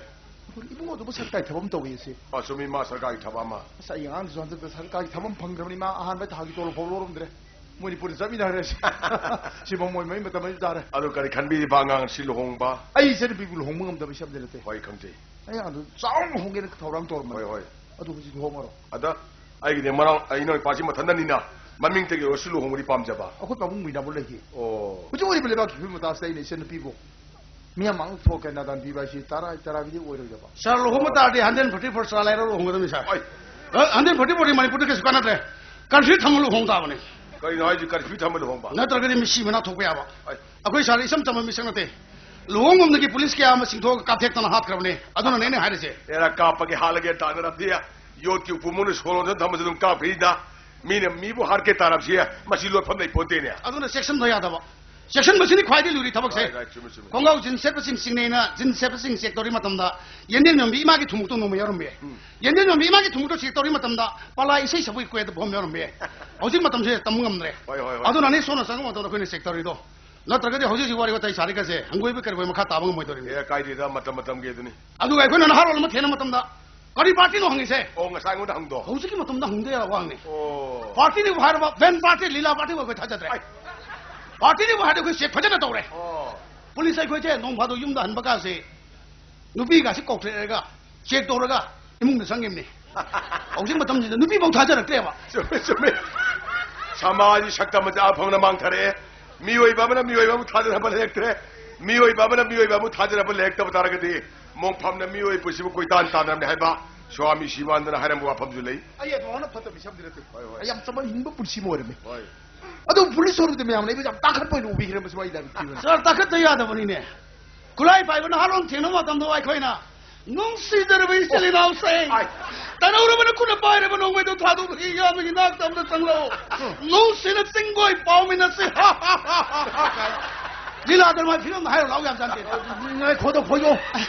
ꯑꯗꯨ ꯏꯕꯨꯡꯉꯣꯗꯨꯕꯨ ꯁꯔꯀꯥꯔꯒꯤ ꯊꯕꯛ ꯑꯃ ꯇꯧꯋꯤ ꯏꯆꯦ꯫ ꯑ, ꯆꯨꯝꯃꯤ, ꯃꯥ ꯁꯔꯀꯥꯔꯒꯤ ꯊꯕꯛ ꯑꯃ꯫ ꯑꯁ, ꯑꯩ ꯑꯉꯥꯡꯗꯨꯁꯨ ꯍꯟꯗꯛꯇ ꯁꯔꯀꯥꯔꯒꯤ ꯊꯕꯛ ꯑꯃ ꯐꯪꯗ꯭ꯔꯕꯅꯤ, ꯃꯥ ꯑꯍꯥꯟꯕ ꯊꯥꯒꯤ ꯇꯣꯂꯣꯞ ꯐꯥꯎ ꯂꯧꯔꯝꯗ꯭ꯔꯦ꯫ ꯃꯣꯏꯅꯤ ꯄꯨꯟꯅ ꯆꯠꯃꯤꯟꯅꯈ꯭ꯔꯦ꯫ ꯁꯤ ꯃꯃꯣꯏ ꯃꯩ ꯃꯇꯝ ꯑꯩꯁꯨ ꯇꯥꯔꯦ꯫ ꯑꯗꯨ ꯀꯔꯤ ꯈꯟꯕꯤꯔꯤꯕ ꯑꯉꯥꯡ ꯁꯤ ꯂꯨꯍꯣꯡꯕ? ꯑꯩ ꯏꯆꯟꯅꯨꯄꯤꯕꯨ ꯂꯨꯍꯣꯡꯕ ꯉꯝꯗꯕ ꯏꯁꯝꯗ ꯅꯠꯇꯦ꯫ ꯍꯣꯏ, ꯈꯪꯖꯩ꯫ ꯑꯩ ꯑꯉꯥꯡꯗꯨ ꯆꯥꯎꯅ ꯍꯣꯡꯒꯦꯅ ꯊꯧꯔꯥꯡ ꯇꯧꯔꯝꯕꯅꯤ꯫ ꯍꯣꯏ, ꯍꯣꯏ꯫ ꯑꯗꯨ ꯍꯧꯖꯤꯛ ꯂꯨꯍꯣꯡꯉꯔꯣꯏ꯫ ꯑꯗ ꯑꯩꯒꯤꯗꯤ ꯃꯅꯥꯎ, ꯑꯩ ꯏꯅꯥꯎ ꯏꯄꯥꯁꯤ ꯃꯊꯟꯗꯅꯤꯅ ꯃꯃꯤꯡꯇꯒꯤ ꯑꯣꯏꯔꯁꯨ ꯂꯨꯍꯣꯡꯕꯗꯤ ꯄꯥꯝꯖꯕ꯫ ꯑꯩꯈꯣꯏ ꯄꯥꯕꯨꯡ ꯃꯤꯅꯥꯕꯨ ꯂꯩꯈꯤ꯫ ꯑꯣ꯫ ꯍꯧꯖꯤꯛ ꯑꯣꯏꯔꯤꯕ ꯂꯩꯕꯥꯛꯀꯤ ꯐꯤꯕꯝ ꯃꯇꯥꯁꯤꯗ ꯑꯩꯅ ꯏꯆꯟꯅꯨꯄꯤꯕꯨ ꯃꯤꯌꯥꯝ ꯃꯥꯡꯗ ꯊꯣꯛꯀꯦ ꯅꯥꯗꯥꯟ ꯄꯤꯕ ꯍꯥꯏꯁꯤ ꯇꯔꯥ, ꯇꯔꯥꯒꯤꯗꯤ ꯑꯣꯏꯔꯣꯏꯗꯕ꯫ ꯁꯥꯔ, ꯂꯨꯍꯣꯡꯕ ꯇꯥꯔꯗꯤ ꯍꯟꯗ꯭ꯔꯦꯠ ꯐꯣꯔꯇꯤ ꯐꯣꯔ ꯆꯂꯥꯏꯔ ꯂꯨꯍꯣꯡꯒꯗꯕꯅꯤ, ꯁꯥꯔ꯫ ꯑꯩ ꯑ, ꯍꯟꯗ꯭ꯔꯦꯠ ꯐꯣꯔꯇꯤ ꯐꯣꯔꯗꯤ ꯃꯅꯤꯄꯨꯔꯗ ꯀꯩꯁꯨ ꯀꯥꯟꯅꯗ꯭ꯔꯦ꯫ ꯀꯟꯐ꯭ꯌꯨꯁ ꯊꯝꯃ ꯂꯨꯍꯣꯡ ꯇꯥꯕꯅꯤ꯫ ꯀꯩꯅꯣ ꯍꯥꯏꯁꯤ, ꯀꯟꯐ꯭ꯌꯨꯁ ꯊꯝꯃ ꯂꯨꯍꯣꯡꯕ? ꯅꯠꯇ꯭ꯔꯒꯗꯤ ꯃꯤꯁꯤ ꯃꯅꯥ ꯊꯣꯛꯄ ꯌꯥꯕ꯫ ꯑꯩ ꯑꯩꯈꯣꯏ ꯁꯥꯔ ꯏꯆꯝ ꯆꯝꯕ ꯃꯤꯁꯛ ꯅꯠꯇꯦ꯫ ꯂꯨꯍꯣꯡꯐꯝꯗꯒꯤ ꯄꯨꯂꯤꯁ ꯀꯌꯥ ꯑꯃ ꯆꯤꯡꯊꯣꯛꯑꯒ ꯀꯥꯞꯊꯦꯛꯇꯅ ꯍꯥꯠꯈ꯭ꯔꯕꯅꯦ꯫ ꯑꯗꯨꯅꯅꯦ ꯑꯩꯅ ꯍꯥꯏꯔꯤꯁꯦ꯫ ꯑꯦꯔꯥ, ꯀꯥꯞꯄꯒꯦ ꯍꯥꯠꯂꯒꯦ ꯇꯥꯟꯅꯔꯕꯗꯤ ꯌꯣꯠꯀꯤ ꯎꯄꯨ ꯃꯅꯨꯡꯗ ꯁꯣ ꯂꯣꯟꯗꯅ ꯊꯝꯕꯁꯨ ꯑꯗꯨꯝ ꯀꯥꯞꯈ꯭ꯔꯤꯗ꯫ ꯃꯤꯅ ꯃꯤꯕꯨ ꯍꯥꯠꯀꯦ ꯇꯥꯔꯕꯁꯤ ꯃꯁꯤ ꯂꯣꯠꯐꯝ ꯂꯩ ꯄꯣꯟꯇꯦꯅꯦ꯫ ꯑꯗꯨꯅ ꯆꯦꯛꯁꯤꯟꯕ ꯌꯥꯗꯕ꯫ ꯆꯦꯛꯁꯤꯟꯕꯁꯤꯅꯤ ꯈ꯭ꯋꯥꯏꯗꯒꯤ ꯂꯨꯔꯤ ꯊꯕꯛꯁꯦ꯫ ꯔꯥꯏꯠ, ꯔꯥꯏꯠ, ꯆꯨꯝꯃꯤ, ꯆꯨꯝꯃꯤ꯫ ꯈꯣꯡꯒ꯭ꯔꯥꯎ ꯖꯤꯟꯁ ꯁꯦꯠꯄꯁꯤꯡ ꯆꯤꯡꯅꯩꯅ ꯖꯤꯟꯁ ꯁꯦꯠꯄꯁꯤꯡ ꯆꯦꯛ ꯇꯧꯔꯤ ꯃꯇꯝꯗ ꯌꯦꯟꯗꯦꯝ ꯌꯣꯟꯕꯤ ꯏꯃꯥꯒꯤ ꯊꯨꯝꯃꯣꯛꯇꯣ ꯅꯣꯡꯃ ꯌꯥꯎꯔꯝꯕ ꯌꯥꯏ꯫ ꯎꯝ꯫ ꯌꯦꯟꯗꯦꯝ ꯌꯣꯟꯕꯤ ꯏꯃꯥꯒꯤ ꯊꯨꯝꯃꯣꯛꯇꯣ ꯆꯦꯛ ꯇꯧꯔꯤ ꯃꯇꯝꯗ ꯄꯂꯥ ꯏꯁꯩ ꯁꯛꯄꯒꯤ ꯀꯣꯏꯗ ꯐꯝ ꯌꯥꯎꯔꯝꯕ ꯌꯥꯏ꯫ ꯍꯧꯖꯤꯛ ꯃꯇꯝꯁꯦ ꯇꯝꯕ ꯉꯝꯗ꯭ꯔꯦ꯫ ꯍꯣꯏ, ꯍꯣꯏ, ꯍꯣꯏ꯫ ꯑꯗꯨꯅꯅꯦ ꯁꯣꯝꯅ ꯆꯪꯕ ꯃꯇꯝꯗ ꯑꯩꯈꯣꯏꯅ ꯆꯦꯛ ꯇꯧꯔꯤꯗꯣ꯫ ꯅꯠꯇ꯭ꯔꯒꯗꯤ ꯍꯧꯖꯤꯛ ꯍꯧꯖꯤꯛ ꯋꯥꯔꯤ ꯋꯥꯇꯥꯏ ꯁꯥꯔꯤꯒꯁꯦ ꯍꯪꯒꯣꯏꯕ ꯀꯔꯤꯕꯣꯏ ꯃꯈꯥ ꯇꯥꯕ ꯉꯝꯃꯣꯏꯗꯧꯔꯤꯅꯤ꯫ ꯑꯦ, ꯀꯥꯏꯗꯦꯗ, ꯃꯇꯝ ꯃꯇꯝꯒꯤ ꯑꯗꯨꯅꯤ꯫ ꯑꯗꯨꯒ ꯑꯩꯈꯣꯏꯅ ꯅꯍꯥꯔꯣꯜ ꯑꯃ ꯊꯦꯡꯅ ꯃꯇꯝꯗ ꯀꯔꯤ ꯄꯥꯔꯇꯤꯅꯣ ꯍꯪꯉꯤꯁꯦ? ꯑꯣ, ꯉꯁꯥꯏ ꯑꯩꯉꯣꯟꯗ ꯍꯪꯗꯣ? ꯍꯧꯖꯤꯛꯀꯤ ꯃꯇꯝꯗ ꯍꯪꯗ ꯌꯥꯕ ꯋꯥꯍꯪꯅꯤ꯫ ꯑꯣ꯫ ꯄꯥꯔꯇꯤꯅꯤꯕꯨ ꯍꯥꯏꯔꯕ, ꯚꯦꯟ ꯄꯥꯔꯇꯤ, ꯂꯤꯂꯥ ꯄꯥꯔꯇꯤꯕꯨ ꯑꯩꯈꯣꯏ ꯊꯥꯖꯗ꯭ꯔꯦ꯫ ꯑꯩ꯫ ꯄꯥꯔꯇꯤꯅꯤꯕꯨ ꯍꯥꯏꯔꯗꯤ ꯑꯩꯈꯣꯏ ꯆꯦꯛ ꯐꯖꯅ ꯇꯧꯔꯦ꯫ ꯑꯣ꯫ ꯄꯨꯂꯤꯁ ꯑꯩꯈꯣꯏꯁꯦ ꯅꯣꯡ ꯐꯥꯗꯣꯛ ꯌꯨꯝꯗ ꯍꯟꯕ ꯀꯥꯁꯦ ꯅꯨꯄꯤꯒꯁꯤ ꯀꯧꯊꯔꯒ ꯆꯦꯛ ꯇꯧꯔꯒ ꯏꯃꯨꯡꯗ ꯆꯪꯉꯤꯕꯅꯤ꯫ ꯍꯧꯖꯤꯛ ꯃꯇꯝꯁꯤꯗ ꯅꯨꯄꯤꯐꯥꯎ ꯊꯥꯖꯔꯛꯇ꯭ꯔꯦꯕ꯫ ꯆꯨꯝꯃꯦ, ꯆꯨꯝꯃꯦ꯫ ꯁꯃꯥꯖꯒꯤ ꯁꯛꯇꯝ ꯑꯁꯤ ꯑꯥ ꯐꯥꯎꯅ ꯃꯥꯡꯊꯔꯛꯑꯦ꯫ ꯃꯤꯑꯣꯏꯕ ꯑꯃꯅ ꯃꯤꯑꯣꯏꯕ ꯑꯃꯕꯨ ꯊꯥꯖꯅꯕ ꯂꯩꯔꯛꯇ꯭ꯔꯦ꯫ ꯃꯤꯑꯣꯏꯕ ꯑꯃꯅ ꯃꯤꯑꯣꯏꯕ ꯑꯃꯕꯨ ꯊꯥꯖꯅꯕ ꯂꯩꯔꯛꯇꯕ ꯇꯥꯔꯒꯗꯤ ꯃꯣꯡꯐꯝꯅ ꯃꯤꯑꯣꯏ ꯄꯨꯟꯁꯤꯕꯨ ꯀꯣꯏꯇꯥꯟ ꯇꯥꯟꯅꯔꯝꯅꯤ ꯍꯥꯏꯕ ꯁ꯭ꯋꯥꯃꯤ ꯁꯤꯕꯥꯅꯟꯗꯅ ꯍꯥꯏꯔꯝꯕ ꯋꯥꯐꯝꯁꯨ ꯂꯩ꯫ ꯑꯩ ꯑꯗꯨꯃꯥꯏꯅ ꯐꯠꯇꯕ ꯃꯤꯁꯛ ꯑꯃꯗꯤ ꯅꯠꯇꯦ꯫ ꯍꯣꯏ, ꯍꯣꯏ꯫ ꯑꯩ ꯌꯥꯝ ꯆꯝꯕ ꯍꯤꯡꯕ ꯄꯨꯟꯁꯤ ꯑꯃ ꯑꯣꯏꯔꯝꯃꯤ꯫ ꯍꯣꯏ꯫ ꯑꯗꯨ ꯄꯨꯂꯤꯁ ꯑꯣꯏꯔꯨꯕꯗꯤ ꯃꯌꯥꯝꯅ ꯑꯩꯕꯨ ꯌꯥꯝ ꯇꯥꯡꯈꯠꯄ ꯑꯣꯏꯅ ꯎꯕꯤꯈ꯭ꯔꯦ, ꯃꯁꯤ ꯑꯩ ꯂꯥꯏꯕꯛ ꯊꯤꯕꯅꯤ꯫ ꯁꯥꯔ, ꯇꯥꯡꯈꯠꯇ ꯌꯥꯗꯕꯅꯤꯅꯦ꯫ ꯈꯨꯠꯂꯥꯏ ꯄꯥꯏꯕ ꯅꯍꯥꯔꯣꯜ ꯊꯦꯡꯅꯕ ꯃꯇꯝꯗ ꯑꯩꯈꯣꯏꯅ ꯅꯨꯡꯁꯤꯖꯔꯕ ꯏꯆꯤꯜ ꯏꯅꯥꯎꯁꯤꯡ, ꯑꯥꯏ꯫ ꯇꯅꯧꯔꯕꯅ ꯈꯨꯠꯅ ꯄꯥꯏꯔꯕ ꯅꯣꯡꯃꯩꯗꯨ ꯊꯥꯗꯣꯛꯂꯒ ꯏꯌꯥꯝꯕꯒꯤ ꯅꯥꯛꯇ ꯑꯃꯗ ꯆꯪꯂꯛꯎ꯫ ꯅꯨꯡꯁꯤꯅ ꯆꯤꯡꯒꯣꯏ ꯄꯥꯎꯃꯤꯟꯅꯁꯤ꯫ ꯂꯤꯂꯥ ꯗ꯭ꯔꯃꯥ ꯐꯤꯂꯝ ꯍꯥꯏꯔꯣ ꯂꯥꯎ ꯌꯥꯝ ꯆꯥꯟꯗꯦ꯫ ꯉꯥꯏꯈꯣꯗ ꯈꯣꯏꯌꯣ꯫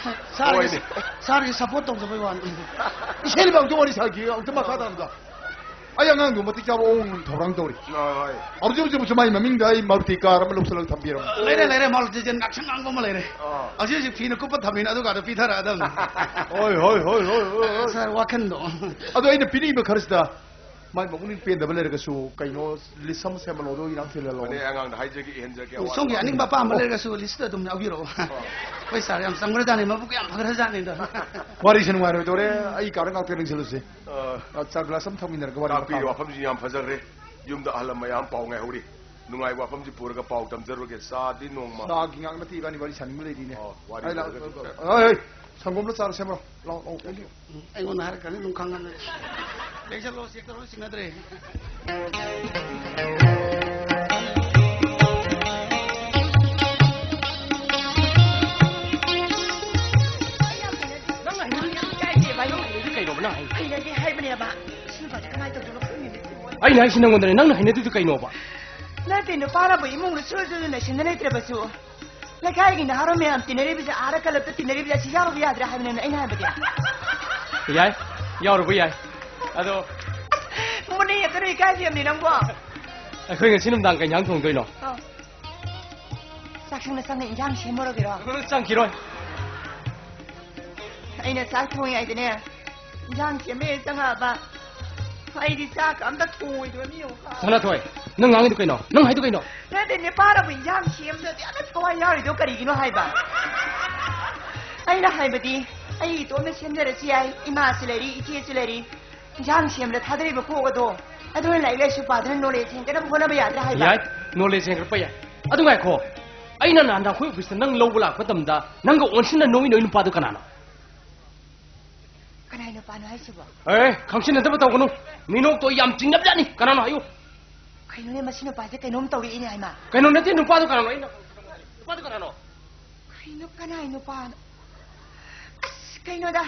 ꯁꯥꯔꯒꯤ, ꯍꯣꯏꯅꯦ꯫ ꯁꯥꯔꯒꯤ ꯁꯄꯣꯔꯠ ꯇꯧꯖꯕꯩ ꯋꯥꯅꯤ꯫ ꯏꯁꯩ ꯑꯝꯇ ꯋꯥꯔꯤ ꯁꯥꯈꯤ, ꯑꯝꯇ ꯃꯈꯥ ꯇꯥꯅ꯫ ꯑꯩ ꯑꯉꯥꯡꯗꯨ ꯃꯇꯤꯛ ꯆꯥꯕ ꯑꯑꯣꯟ ꯊꯧꯔꯥꯡ ꯇꯧꯔꯤ꯫ ꯍꯣꯏ, ꯍꯣꯏ꯫ ꯍꯧꯖꯤꯛ ꯍꯧꯖꯤꯛ ꯃꯥꯏ ꯃꯃꯤꯡꯗ ꯑꯩ ꯃꯥꯔꯨꯇꯤ ꯀꯥꯔ ꯑꯃ ꯂꯧꯁꯤꯜꯂꯒ ꯊꯝꯕꯤꯔꯝꯃꯦ꯫ ꯂꯩꯔꯦ, ꯂꯩꯔꯦ, ꯃꯥꯔꯨꯇꯤꯁꯦ ꯉꯥꯛꯁꯪ ꯉꯥꯡꯕ ꯑꯃ ꯂꯩꯔꯦ꯫ ꯑꯥ꯫ ꯍꯧꯖꯤꯛ ꯍꯧꯖꯤꯛ ꯐꯤꯅ ꯀꯨꯞꯄ ꯊꯝꯃꯤꯅ ꯑꯗꯨꯒꯗꯣ ꯄꯤꯊꯔꯛꯑꯗꯝꯅꯤ꯫ ꯍꯣꯏ, ꯍꯣꯏ, ꯍꯣꯏ, ꯍꯣꯏ, ꯍꯣꯏ, ꯍꯣꯏ꯫ ꯁꯥꯔ, ꯋꯥꯈꯟꯗꯣ꯫ ꯑꯗꯣ ꯑꯩꯅ ꯄꯤꯅꯤꯡꯕ ꯈꯔꯁꯤꯗ ꯃꯥꯏ ꯃꯄꯨꯛꯅꯤꯡ ꯄꯦꯟꯗꯕ ꯂꯩꯔꯒꯁꯨ ꯀꯩꯅꯣ ꯂꯤꯁ ꯑꯃ ꯁꯦꯝꯍꯜꯂꯣ, ꯑꯗꯣ ꯏꯔꯥꯡ ꯊꯤꯜꯍꯜꯂꯣ꯫ ꯐꯅꯤ, ꯑꯉꯥꯡꯗ ꯍꯥꯏꯖꯒꯦ, ꯏꯍꯟꯖꯒꯦ, ꯑꯋꯥꯠ ꯁꯣꯝꯒꯤ ꯑꯄꯥ꯫ ꯑꯅꯤꯡꯕ ꯑꯄꯥꯝꯕ ꯑꯣ꯫ ꯂꯩꯔꯒꯁꯨ ꯂꯤꯁꯇ ꯑꯗꯨꯝ ꯌꯥꯎꯕꯤꯔꯛꯑꯣ꯫ ꯑꯣ꯫ ꯑꯩꯈꯣꯏ ꯁꯥꯔ ꯌꯥꯝ ꯆꯝꯈ꯭ꯔꯖꯥꯠꯅꯤ, ꯃꯕꯨꯛ ꯌꯥꯝ ꯐꯈ꯭ꯔꯖꯥꯠꯅꯤꯗ꯫ ꯋꯥꯔꯤꯁꯦ ꯅꯨꯡꯉꯥꯏꯔꯣꯏꯗꯧꯔꯦ, ꯑꯩ ꯀꯥꯗ ꯉꯥꯛꯇ ꯂꯦꯡꯁꯤꯜꯂꯨꯁꯦ꯫ ꯑ, ꯑ, ꯆꯥ ꯒ꯭ꯂꯥꯁ ꯑꯃ ꯊꯛꯃꯤꯟꯅꯔꯒ ꯋꯥꯔꯤ ꯇꯥꯛꯄꯤꯔꯤꯕ ꯃꯈꯥ ꯋꯥꯐꯝꯁꯤ ꯌꯥꯝ ꯐꯖꯈ꯭ꯔꯦ꯫ ꯌꯨꯝꯗ ꯑꯍꯜ ꯂꯃꯟ ꯃꯌꯥꯝ ꯄꯥꯎ ꯉꯥꯏꯍꯧꯔꯤ꯫ ꯅꯨꯡꯉꯥꯏꯕ ꯋꯥꯐꯝꯁꯤ ꯄꯨꯔꯒ ꯄꯥꯎ ꯇꯝꯖꯔꯨꯔꯒꯦ꯫ ꯆꯥꯗꯤ ꯅꯣꯡꯃ꯫ ꯆꯥꯒꯤ ꯉꯥꯛ ꯅꯠꯇꯦ, ꯏꯕꯥꯅꯤ ꯋꯥꯔꯤ ꯁꯥꯅꯤꯡꯕ ꯂꯩꯔꯤꯅꯦ꯫ ꯑꯣ, ꯋꯥꯔꯤ ꯑꯩ ꯂꯥꯛ-, ꯂꯣꯏꯔꯒꯗꯤ꯫ ꯑ, ꯑ, ꯑ, ꯁꯪꯒꯣꯝꯂ ꯆꯥꯔ ꯁꯦꯝꯃꯣ꯫ ꯂꯥꯛꯑꯣ, ꯂꯥꯛꯑꯣ, ꯂꯥꯛꯑꯣ꯫ ꯎꯝ, ꯑꯩꯉꯣꯟꯗ ꯍꯥꯏꯔꯛꯀꯅꯤ ꯑꯗꯨꯝ ꯈꯪꯉꯕꯅꯦ꯫ ꯂꯦꯡꯁꯜꯂꯣ, ꯆꯦꯛ ꯇꯧꯔꯣ, ꯁꯤꯡꯅꯗ꯭ꯔꯦ꯫ ꯅꯪꯅ ꯍꯩꯅꯗ꯭ꯔꯤꯁꯦ ꯀꯥꯏꯗꯦꯕ? ꯑꯩꯅ ꯍꯩꯅꯗ꯭ꯔꯤꯁꯦ ꯀꯩꯅꯣꯕ ꯅꯪ ꯍꯥꯏꯁꯦ? ꯍꯩꯅꯗꯦ ꯍꯥꯏꯕꯅꯦꯕ꯫ ꯁꯤ ꯅꯨꯄꯥꯁꯦ ꯀꯃꯥꯏꯅ ꯇꯧꯗꯣꯏꯅꯣ ꯈꯪꯗꯦꯅꯦ꯫ ꯑꯩꯅ ꯍꯥꯏꯁꯤ ꯅꯪꯉꯣꯟꯗꯅꯦ, ꯅꯪꯅ ꯍꯩꯅꯗ꯭ꯔꯤꯗꯨ ꯀꯩꯅꯣꯕ? ꯅꯠꯇꯦ, ꯅꯨꯄꯥꯅꯕꯨ ꯏꯃꯨꯡꯗ ꯁꯨꯔ ꯁꯨꯔ ꯅꯩꯁꯤꯟꯅ ꯂꯩꯇ꯭ꯔꯕꯁꯨ, ꯂꯩꯀꯥꯏꯒꯤ ꯅꯍꯥꯔꯣꯜ ꯃꯌꯥꯝ ꯇꯤꯟꯅꯔꯤꯕꯁꯦ, ꯑꯥꯔ ꯀ꯭ꯂꯕꯇ ꯇꯤꯟꯅꯔꯤꯕꯁꯦ, ꯑꯁꯤ ꯌꯥꯎꯔꯨꯕ ꯌꯥꯗ꯭ꯔꯥ ꯍꯥꯏꯕꯅꯦ ꯑꯩꯅ ꯍꯥꯏꯕꯗꯤ꯫ ꯌꯥꯏ, ꯌꯥꯎꯔꯨꯕ ꯌꯥꯏ꯫ ꯑꯗꯣ ꯃꯨꯟꯅ ꯌꯦꯡꯉꯛꯀꯅꯨ, ꯏꯀꯥꯏꯁꯤ ꯌꯥꯝꯅꯤ ꯅꯪꯕꯣ꯫ ꯑꯩꯈꯣꯏ ꯉꯁꯤ ꯅꯨꯡꯗꯥꯡ ꯀꯩ ꯏꯟꯖꯥꯡ ꯊꯣꯡꯗꯣꯏꯅꯣ? ꯑꯥ꯫ ꯆꯥꯛꯁꯪꯗ ꯆꯪꯉ ꯏꯟꯖꯥꯡ ꯁꯦꯝꯃꯨꯔꯒꯦꯔꯣ? ꯆꯪꯈꯤꯔꯣꯏ꯫ ꯑꯩꯅ ꯆꯥꯛ ꯊꯣꯡꯉꯤꯉꯩꯗꯅꯦ, ꯏꯟꯖꯥꯡ ꯁꯦꯝꯕ ꯍꯦꯛ ꯆꯪꯉꯛꯑꯕ, ꯑꯩꯗꯤ ꯆꯥꯛ ꯑꯝꯇ ꯊꯣꯡꯉꯣꯏꯗꯕ ꯃꯤ ꯑꯃꯨꯛ ꯐꯥꯎꯔꯦ꯫ ꯁꯅꯥꯊꯣꯏ, ꯅꯪ ꯉꯥꯡꯉꯤꯗꯣ ꯀꯩꯅꯣ? ꯅꯪ ꯍꯥꯏꯗꯣ ꯀꯩꯅꯣ? ꯅꯠꯇꯦ, ꯅꯨꯄꯥꯅꯕꯨ ꯏꯟꯖꯥꯡ ꯁꯦꯝꯗ꯭ꯔꯗꯤ ꯑꯃ ꯊꯋꯥꯏ ꯌꯥꯎꯔꯤꯗꯣ ꯀꯔꯤꯒꯤꯅꯣ ꯍꯥꯏꯕ? ꯑꯩꯅ ꯍꯥꯏꯕꯗꯤ, ꯑꯩ ꯏꯇꯣꯝꯅ ꯁꯦꯝꯖꯔꯁꯨ ꯌꯥꯏ, ꯏꯃꯥꯁꯨ ꯂꯩꯔꯤ, ꯏꯆꯦꯁꯨ ꯂꯩꯔꯤ꯫ ꯏꯟꯖꯥꯡ ꯁꯦꯝꯕꯗ ꯊꯥꯗꯔꯤꯕ ꯀꯣꯛ ꯑꯗꯣ, ꯑꯗꯨꯅ ꯂꯥꯏꯔꯤꯛ ꯂꯥꯏꯁꯨ ꯄꯥꯗꯨꯅ ꯅꯣꯂꯦꯖ ꯍꯦꯟꯒꯠꯅꯕ ꯍꯣꯠꯅꯕ ꯌꯥꯗ꯭ꯔꯥ ꯍꯥꯏꯕ? ꯌꯥꯏ, ꯅꯣꯂꯦꯖ ꯍꯦꯟꯒꯠꯄ ꯌꯥꯏ꯫ ꯑꯗꯨ ꯉꯥꯏꯈꯣ, ꯑꯩꯅ ꯅꯍꯥꯟ ꯑꯩꯈꯣꯏ ꯑꯣꯐꯤꯁꯇ ꯅꯪ ꯂꯧꯕ ꯂꯥꯛꯄ ꯃꯇꯝꯗ ꯅꯪꯒ ꯑꯣꯟꯁꯤꯟꯅ ꯅꯣꯡꯃꯤ ꯅꯣꯏ ꯅꯨꯄꯥꯗꯣ ꯀꯅꯥꯅꯣ? ꯀꯅꯥꯏ ꯅꯨꯄꯥꯅꯣ ꯍꯥꯏꯁꯤꯕꯣ? ꯑꯦ, ꯈꯪꯁꯤꯟꯅꯗꯕ ꯇꯧꯒꯅꯨ꯫ ꯃꯤꯅꯣꯛꯇꯣ ꯌꯥꯝ ꯆꯤꯡꯅꯕꯖꯥꯠꯅꯤ꯫ ꯀꯅꯥꯅꯣ ꯍꯥꯏꯌꯨ? ꯀꯩꯅꯣꯅꯦ, ꯃꯁꯤ ꯅꯨꯄꯥꯁꯦ ꯀꯩꯅꯣꯝ ꯇꯧꯔꯛꯏꯅꯦ ꯍꯥꯏꯃ꯫ ꯀꯩꯅꯣ ꯅꯠꯇꯦ, ꯅꯨꯄꯥꯗꯣ ꯀꯅꯥꯅꯣ? ꯑꯩꯅ ꯅꯨꯄꯥꯗꯣ ꯀꯅꯥꯅꯣ? ꯀꯩꯅꯣ, ꯀꯅꯥꯏ ꯅꯨꯄꯥꯅꯣ? ꯑꯁ, ꯀꯩꯅꯣꯗ,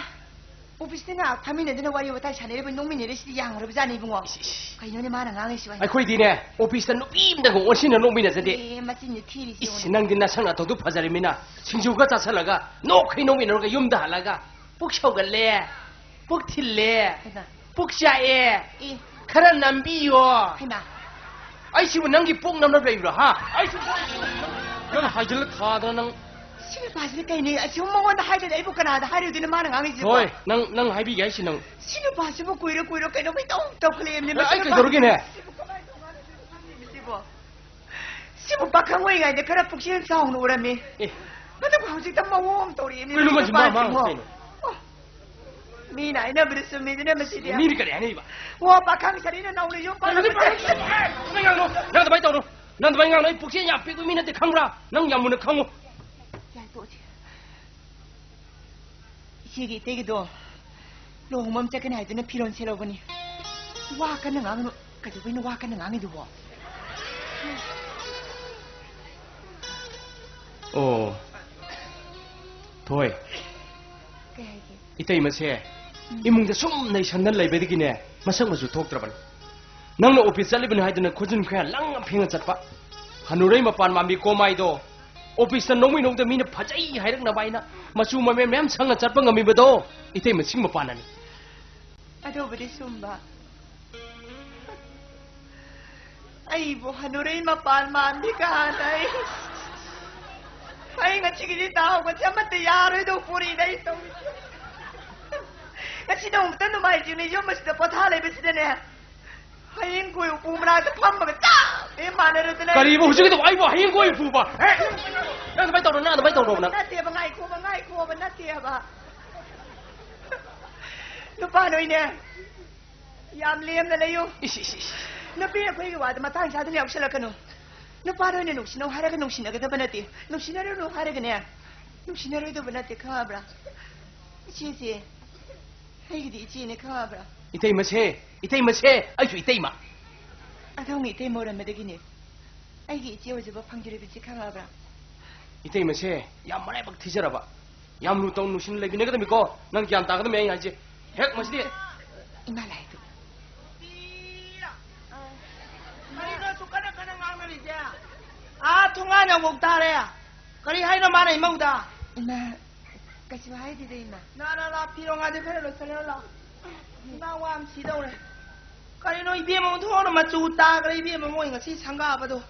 ꯑꯣꯐꯤꯁꯇ ꯉꯥꯏꯍꯥꯛ ꯐꯝꯃꯤꯟꯅꯗꯅ ꯋꯥꯔꯤ ꯋꯥꯇꯥꯏ ꯁꯥꯟꯅꯔꯤꯕ, ꯅꯣꯛꯃꯤꯟꯅꯔꯤꯁꯤꯗꯤ ꯌꯥꯝꯈ꯭ꯔꯕꯖꯥꯠꯅꯤ, ꯏꯕꯨꯡꯉꯣ꯫ ꯏꯁ, ꯏꯁ꯫ ꯀꯩꯅꯣꯅꯦ ꯃꯥꯅ ꯉꯥꯡꯉꯤꯁꯤꯕꯣ? ꯑꯩꯈꯣꯏꯗꯤꯅꯦ, ꯑꯣꯐꯤꯁꯇ ꯅꯨꯄꯤ ꯑꯃꯗꯒ ꯑꯣꯟꯁꯤꯟꯅ ꯅꯣꯛꯃꯤꯟꯅꯖꯗꯦ꯫ ꯑꯦ, ꯃꯆꯤꯟꯁꯦ ꯊꯤꯔꯤꯁꯤ ꯏꯁ, ꯌꯦꯡꯉꯨꯅꯦ꯫ ꯅꯪꯗꯤ ꯅꯁꯛ ꯅꯇꯧꯗꯨ ꯐꯖꯔꯤꯃꯤꯅ, ꯁꯤꯡꯖꯨꯒ ꯆꯥꯁꯤꯜꯂꯒ ꯅꯣꯛꯈꯩ ꯅꯣꯛꯃꯤꯟꯅꯔꯒ ꯌꯨꯝꯗ ꯍꯜꯂꯒ ꯄꯨꯛ ꯁꯧꯒꯠꯂꯦ, ꯄꯨꯛ ꯊꯤꯜꯂꯦ, ꯍꯩꯃꯥ꯫ ꯄꯨꯛ ꯆꯥꯛꯑꯦ, ꯏ꯫ ꯈꯔ ꯅꯝꯕꯤꯌꯣ꯫ ꯍꯩꯃꯥ꯫ ꯑꯩꯁꯤꯕꯨ ꯅꯪꯒꯤ ꯄꯨꯛ ꯅꯝꯅꯕ ꯂꯩꯕ꯭ꯔꯥ, ꯍꯥ? ꯑꯩꯁꯤꯕꯨ ꯅꯪ ꯍꯥꯏꯖꯤꯜꯂ ꯊꯥꯗꯅ ꯅꯪ꯫ ꯁꯤ ꯅꯨꯄꯥꯁꯤꯅ ꯀꯩꯅꯣ? ꯑꯁꯤꯕꯨ ꯃꯉꯣꯟꯗ ꯍꯥꯏꯗ꯭ꯔꯗꯤ ꯑꯩꯕꯨ ꯀꯅꯥꯗ ꯍꯥꯏꯔꯨꯗꯣꯏꯅꯣ ꯃꯥꯅ ꯉꯥꯡꯉꯤꯁꯤꯕꯣ? ꯍꯣꯏ, ꯅꯪ, ꯅꯪ ꯍꯥꯏꯕꯤꯒꯦ ꯍꯥꯏꯁꯤ ꯅꯪ꯫ ꯁꯤ ꯅꯨꯄꯥꯁꯤꯕꯨ ꯀꯨꯏꯔ ꯀꯨꯏꯔ ꯀꯩꯅꯣꯝ ꯏꯇꯧ ꯇꯧꯈꯠꯂꯛꯑꯦꯕꯅꯦ꯫ ꯑꯦ, ꯃꯁꯤ ꯑꯩ ꯅꯨꯄꯥ-, ꯀꯩꯗꯧꯔꯒꯦꯅꯦ? ꯁꯤꯕꯨ ꯀꯃꯥꯏꯅ ꯇꯧꯕꯅꯣ ꯁꯤꯕꯣ? ꯁꯤꯕꯨ ꯄꯥꯈꯪ ꯑꯣꯏꯔꯤꯉꯩꯗ ꯈꯔ ꯄꯨꯛꯆꯦꯜ ꯆꯥꯎꯅ ꯎꯔꯝꯃꯤ꯫ ꯑꯦ꯫ ꯑꯗꯨꯒ ꯍꯧꯖꯤꯛꯇ ꯃꯑꯣꯡ ꯑꯃ ꯇꯧꯔꯛꯑꯦꯅꯦ ꯀꯩꯅꯣ ꯃꯁꯤ ꯃꯥ-, ꯃꯥ-, ꯅꯨꯄꯥꯁꯤꯕꯣ꯫ ꯀꯩꯅꯣ? ꯑꯣ, ꯃꯤꯅ ꯍꯥꯏꯅꯕꯗ ꯆꯨꯝꯃꯤꯗꯨꯅ ꯃꯁꯤꯗꯤ꯫ ꯃꯤꯅ ꯀꯔꯤ ꯍꯥꯏꯅꯩꯕ? ꯑꯣ, ꯄꯥꯈꯪ ꯁꯥꯔꯤꯅ ꯅꯧꯅ ꯌꯨꯝ ꯀꯩꯅꯣ ꯄꯥꯜꯂꯛꯄꯁꯦ꯫ ꯅꯪ ꯑꯗꯨꯃꯥꯏꯅ ꯉꯥꯡꯅꯨ꯫ ꯅꯪ ꯑꯗꯨꯃꯥꯏꯅ ꯇꯧꯅꯨ꯫ ꯅꯪ ꯑꯗꯨꯃꯥꯏꯅ ꯉꯥꯡꯅꯨ꯫ ꯑꯩ ꯄꯨꯛꯆꯦꯜ ꯌꯥꯝ ꯄꯤꯛꯄ ꯃꯤ ꯅꯠꯇꯦ, ꯈꯪꯕ꯭ꯔꯥ? ꯅꯪ ꯌꯥꯝ ꯃꯨꯟꯅ ꯈꯪꯉꯨ꯫ ꯌꯥꯏ, ꯇꯣꯛꯑꯁꯤ꯫ ꯏꯆꯦꯒꯤ ꯏꯇꯩꯒꯤꯗꯣ ꯂꯨꯍꯣꯡꯕ ꯑꯃ ꯆꯠꯀꯅꯤ ꯍꯥꯏꯗꯨꯅ ꯐꯤꯔꯣꯜ ꯁꯦꯠꯍꯧꯕꯅꯤ꯫ ꯋꯥ ꯀꯟꯅ ꯉꯥꯡꯒꯅꯨ꯫ ꯀꯩꯗꯧꯕꯩꯅꯣ ꯋꯥ ꯀꯟꯅ ꯉꯥꯡꯉꯤꯗꯨꯕꯣ? ꯑꯣ꯫ ꯊꯣꯏ꯫ ꯀꯩ ꯍꯥꯏꯒꯦ? ꯏꯇꯩꯃꯁꯦ ꯎꯝ꯫ ꯏꯃꯨꯡꯗ ꯁꯨꯝ ꯅꯩꯁꯟꯗꯅ ꯂꯩꯕꯗꯒꯤꯅꯦ, ꯃꯁꯛ ꯃꯆꯨ ꯊꯣꯛꯇ꯭ꯔꯕꯅꯤ꯫ ꯅꯪꯅ ꯑꯣꯐꯤꯁ ꯆꯠꯂꯤꯕꯅꯤ ꯍꯥꯏꯗꯨꯅ ꯈꯨꯖꯤꯟ ꯈꯨꯌꯥ ꯂꯪ ꯐꯦꯡꯉ ꯆꯠꯄ꯫ ꯍꯅꯨꯔꯩ ꯃꯄꯥꯟ ꯃꯥꯟꯕꯤ ꯀꯣꯃꯥꯏꯗꯣ ꯑꯣꯐꯤꯁꯇ ꯅꯣꯡꯃꯩ ꯅꯣꯡꯗ ꯃꯤꯅ ꯐꯖꯩ ꯍꯥꯏꯔꯛꯅꯕ ꯍꯥꯏꯅ ꯃꯆꯨ ꯃꯃꯦꯟ ꯃꯌꯥꯝ ꯁꯪꯉ ꯆꯠꯄ ꯉꯝꯃꯤꯕꯗꯣ ꯏꯇꯩꯃ ꯁꯤꯡ ꯃꯄꯥꯟꯅꯅꯤ꯫ ꯑꯗꯨꯕꯨꯗꯤ ꯆꯨꯝꯕ꯫ ꯑꯩꯕꯨ ꯍꯅꯨꯔꯩ ꯃꯄꯥꯟ ꯃꯥꯟꯕꯤ ꯀꯥꯟꯅ ꯑꯩ, ꯑꯩ ꯉꯁꯤꯒꯤꯗꯤ ꯗꯥꯎꯒꯁꯦ ꯑꯃꯠꯇ ꯌꯥꯔꯣꯏꯗꯧ ꯄꯣꯔꯤꯗ ꯑꯩ ꯇꯧꯔꯤꯁꯦ꯫ ꯉꯁꯤ ꯅꯣꯡꯃꯇ ꯅꯣꯡꯃꯥꯏꯖꯤꯡꯅꯤ ꯌꯨꯝ ꯑꯁꯤꯗ ꯄꯣꯊꯥ ꯂꯩꯕꯁꯤꯗꯅꯦ, ꯍꯌꯦꯡ ꯀꯣꯏ ꯎꯄꯨ ꯃꯅꯥꯛꯇ ꯐꯝꯃꯒ ꯆꯞ ꯍꯦꯛ ꯃꯥꯟꯅꯔꯗꯅ꯫ ꯀꯔꯤꯕꯨ ꯍꯧꯖꯤꯛꯀꯤꯗꯨꯕꯨ? ꯑꯩꯕꯨ ꯍꯌꯦꯡ ꯀꯣꯏ ꯎꯄꯨꯕ? ꯍꯦ? ꯅꯪ ꯑꯗꯨꯃꯥꯏꯅ ꯇꯧꯔꯣ, ꯅꯪ ꯑꯗꯨꯃꯥꯏꯅ ꯇꯧꯔꯣ, ꯅꯪ꯫ ꯅꯠꯇꯦꯕ, ꯉꯥꯏꯈꯣꯕ, ꯉꯥꯏꯈꯣꯕ, ꯅꯠꯇꯦꯕ꯫ ꯅꯨꯄꯥ ꯅꯣꯏꯅꯦ, ꯌꯥꯝ ꯂꯦꯝꯅ ꯂꯩꯌꯨ꯫ ꯏꯁ, ꯏꯁ, ꯏꯁ꯫ ꯅꯨꯄꯤ ꯑꯩꯈꯣꯏꯒꯤ ꯋꯥꯗ ꯃꯇꯥꯡ ꯆꯥꯗꯅ ꯌꯥꯎꯁꯜꯂꯛꯀꯅꯨ꯫ ꯅꯨꯄꯥ ꯅꯣꯏꯅ ꯅꯨꯡꯁꯤꯅꯧ ꯍꯥꯏꯔꯒ ꯅꯨꯡꯁꯤꯅꯒꯗꯕ ꯅꯠꯇꯦ, ꯅꯨꯡꯁꯤꯅꯔꯨꯅꯨ ꯍꯥꯏꯔꯒꯅꯦ, ꯅꯨꯡꯁꯤꯅꯔꯣꯏꯗꯕ ꯅꯠꯇꯦ, ꯈꯪꯉꯕ꯭ꯔꯥ? ꯏꯆꯦꯁꯦ, ꯑꯩꯒꯤꯗꯤ ꯏꯆꯦꯅꯦ, ꯈꯪꯉꯕ꯭ꯔꯥ? ꯏꯇꯩꯃꯁꯦ, ꯏꯇꯩꯃꯁꯦ, ꯑꯩꯁꯨ ꯏꯇꯩꯃ꯫ ꯑꯗꯣꯝꯒꯤ ꯏꯇꯩꯃ ꯑꯣꯏꯔꯝꯕꯗꯒꯤꯅꯦ ꯑꯩꯒꯤ ꯏꯆꯦ ꯑꯣꯏꯖꯕ ꯐꯪꯖꯔꯤꯕꯁꯤ, ꯈꯪꯉꯕ꯭ꯔꯥ? ꯏꯇꯩꯃꯁꯦ ꯌꯥꯝ ꯃꯔꯥꯏꯕꯛ ꯊꯤꯖꯔꯕ꯫ ꯌꯥꯝ ꯂꯨ ꯇꯧꯅ « ꯅꯪ ꯒ꯭ꯌꯥꯟ ꯇꯥꯒꯗꯕꯅꯤ ꯑꯩ ꯍꯥꯏꯁꯦ꯫ ꯍꯦꯛ ꯃꯁꯤꯗꯤ꯫ ꯏꯃꯥ ꯂꯥꯏꯗꯨ꯫ ꯀꯔꯤꯅꯣ ꯑꯁꯨꯛ ꯀꯟꯅ ꯀꯟꯅ ꯉꯥꯡꯅꯔꯤꯁꯦ? ꯑꯥ ꯊꯣꯡꯒꯥꯟ ꯌꯧꯕꯧ ꯇꯥꯔꯦ꯫ ꯀꯔꯤ ꯍꯥꯏꯅꯣ ꯃꯥꯅ ꯏꯃꯧꯗ? ꯏꯃꯥ, ꯀꯩꯁꯨ ꯍꯥꯏꯗꯦꯗ, ꯏꯃꯥ꯫ ꯂꯥ, ꯂꯥ, ꯂꯥ, ꯐꯤꯔꯣꯟꯒꯥꯁꯦ ꯈꯔ ꯂꯣꯏꯁꯜꯂꯦ ꯂꯥ꯫ ꯏꯃꯥ ꯋꯥ ꯑꯃ ꯁꯤꯗꯧꯔꯦ꯫ ꯀꯔꯤꯅꯣ ꯏꯕꯦꯝꯃ ꯑꯣꯟꯊꯣꯛꯅ ꯃꯆꯨ ꯇꯥꯈ꯭ꯔꯦ ꯏꯕꯦꯝꯃ, ꯃꯣꯏ ꯉꯁꯤ ꯁꯪꯒꯥꯕꯗꯣ꯫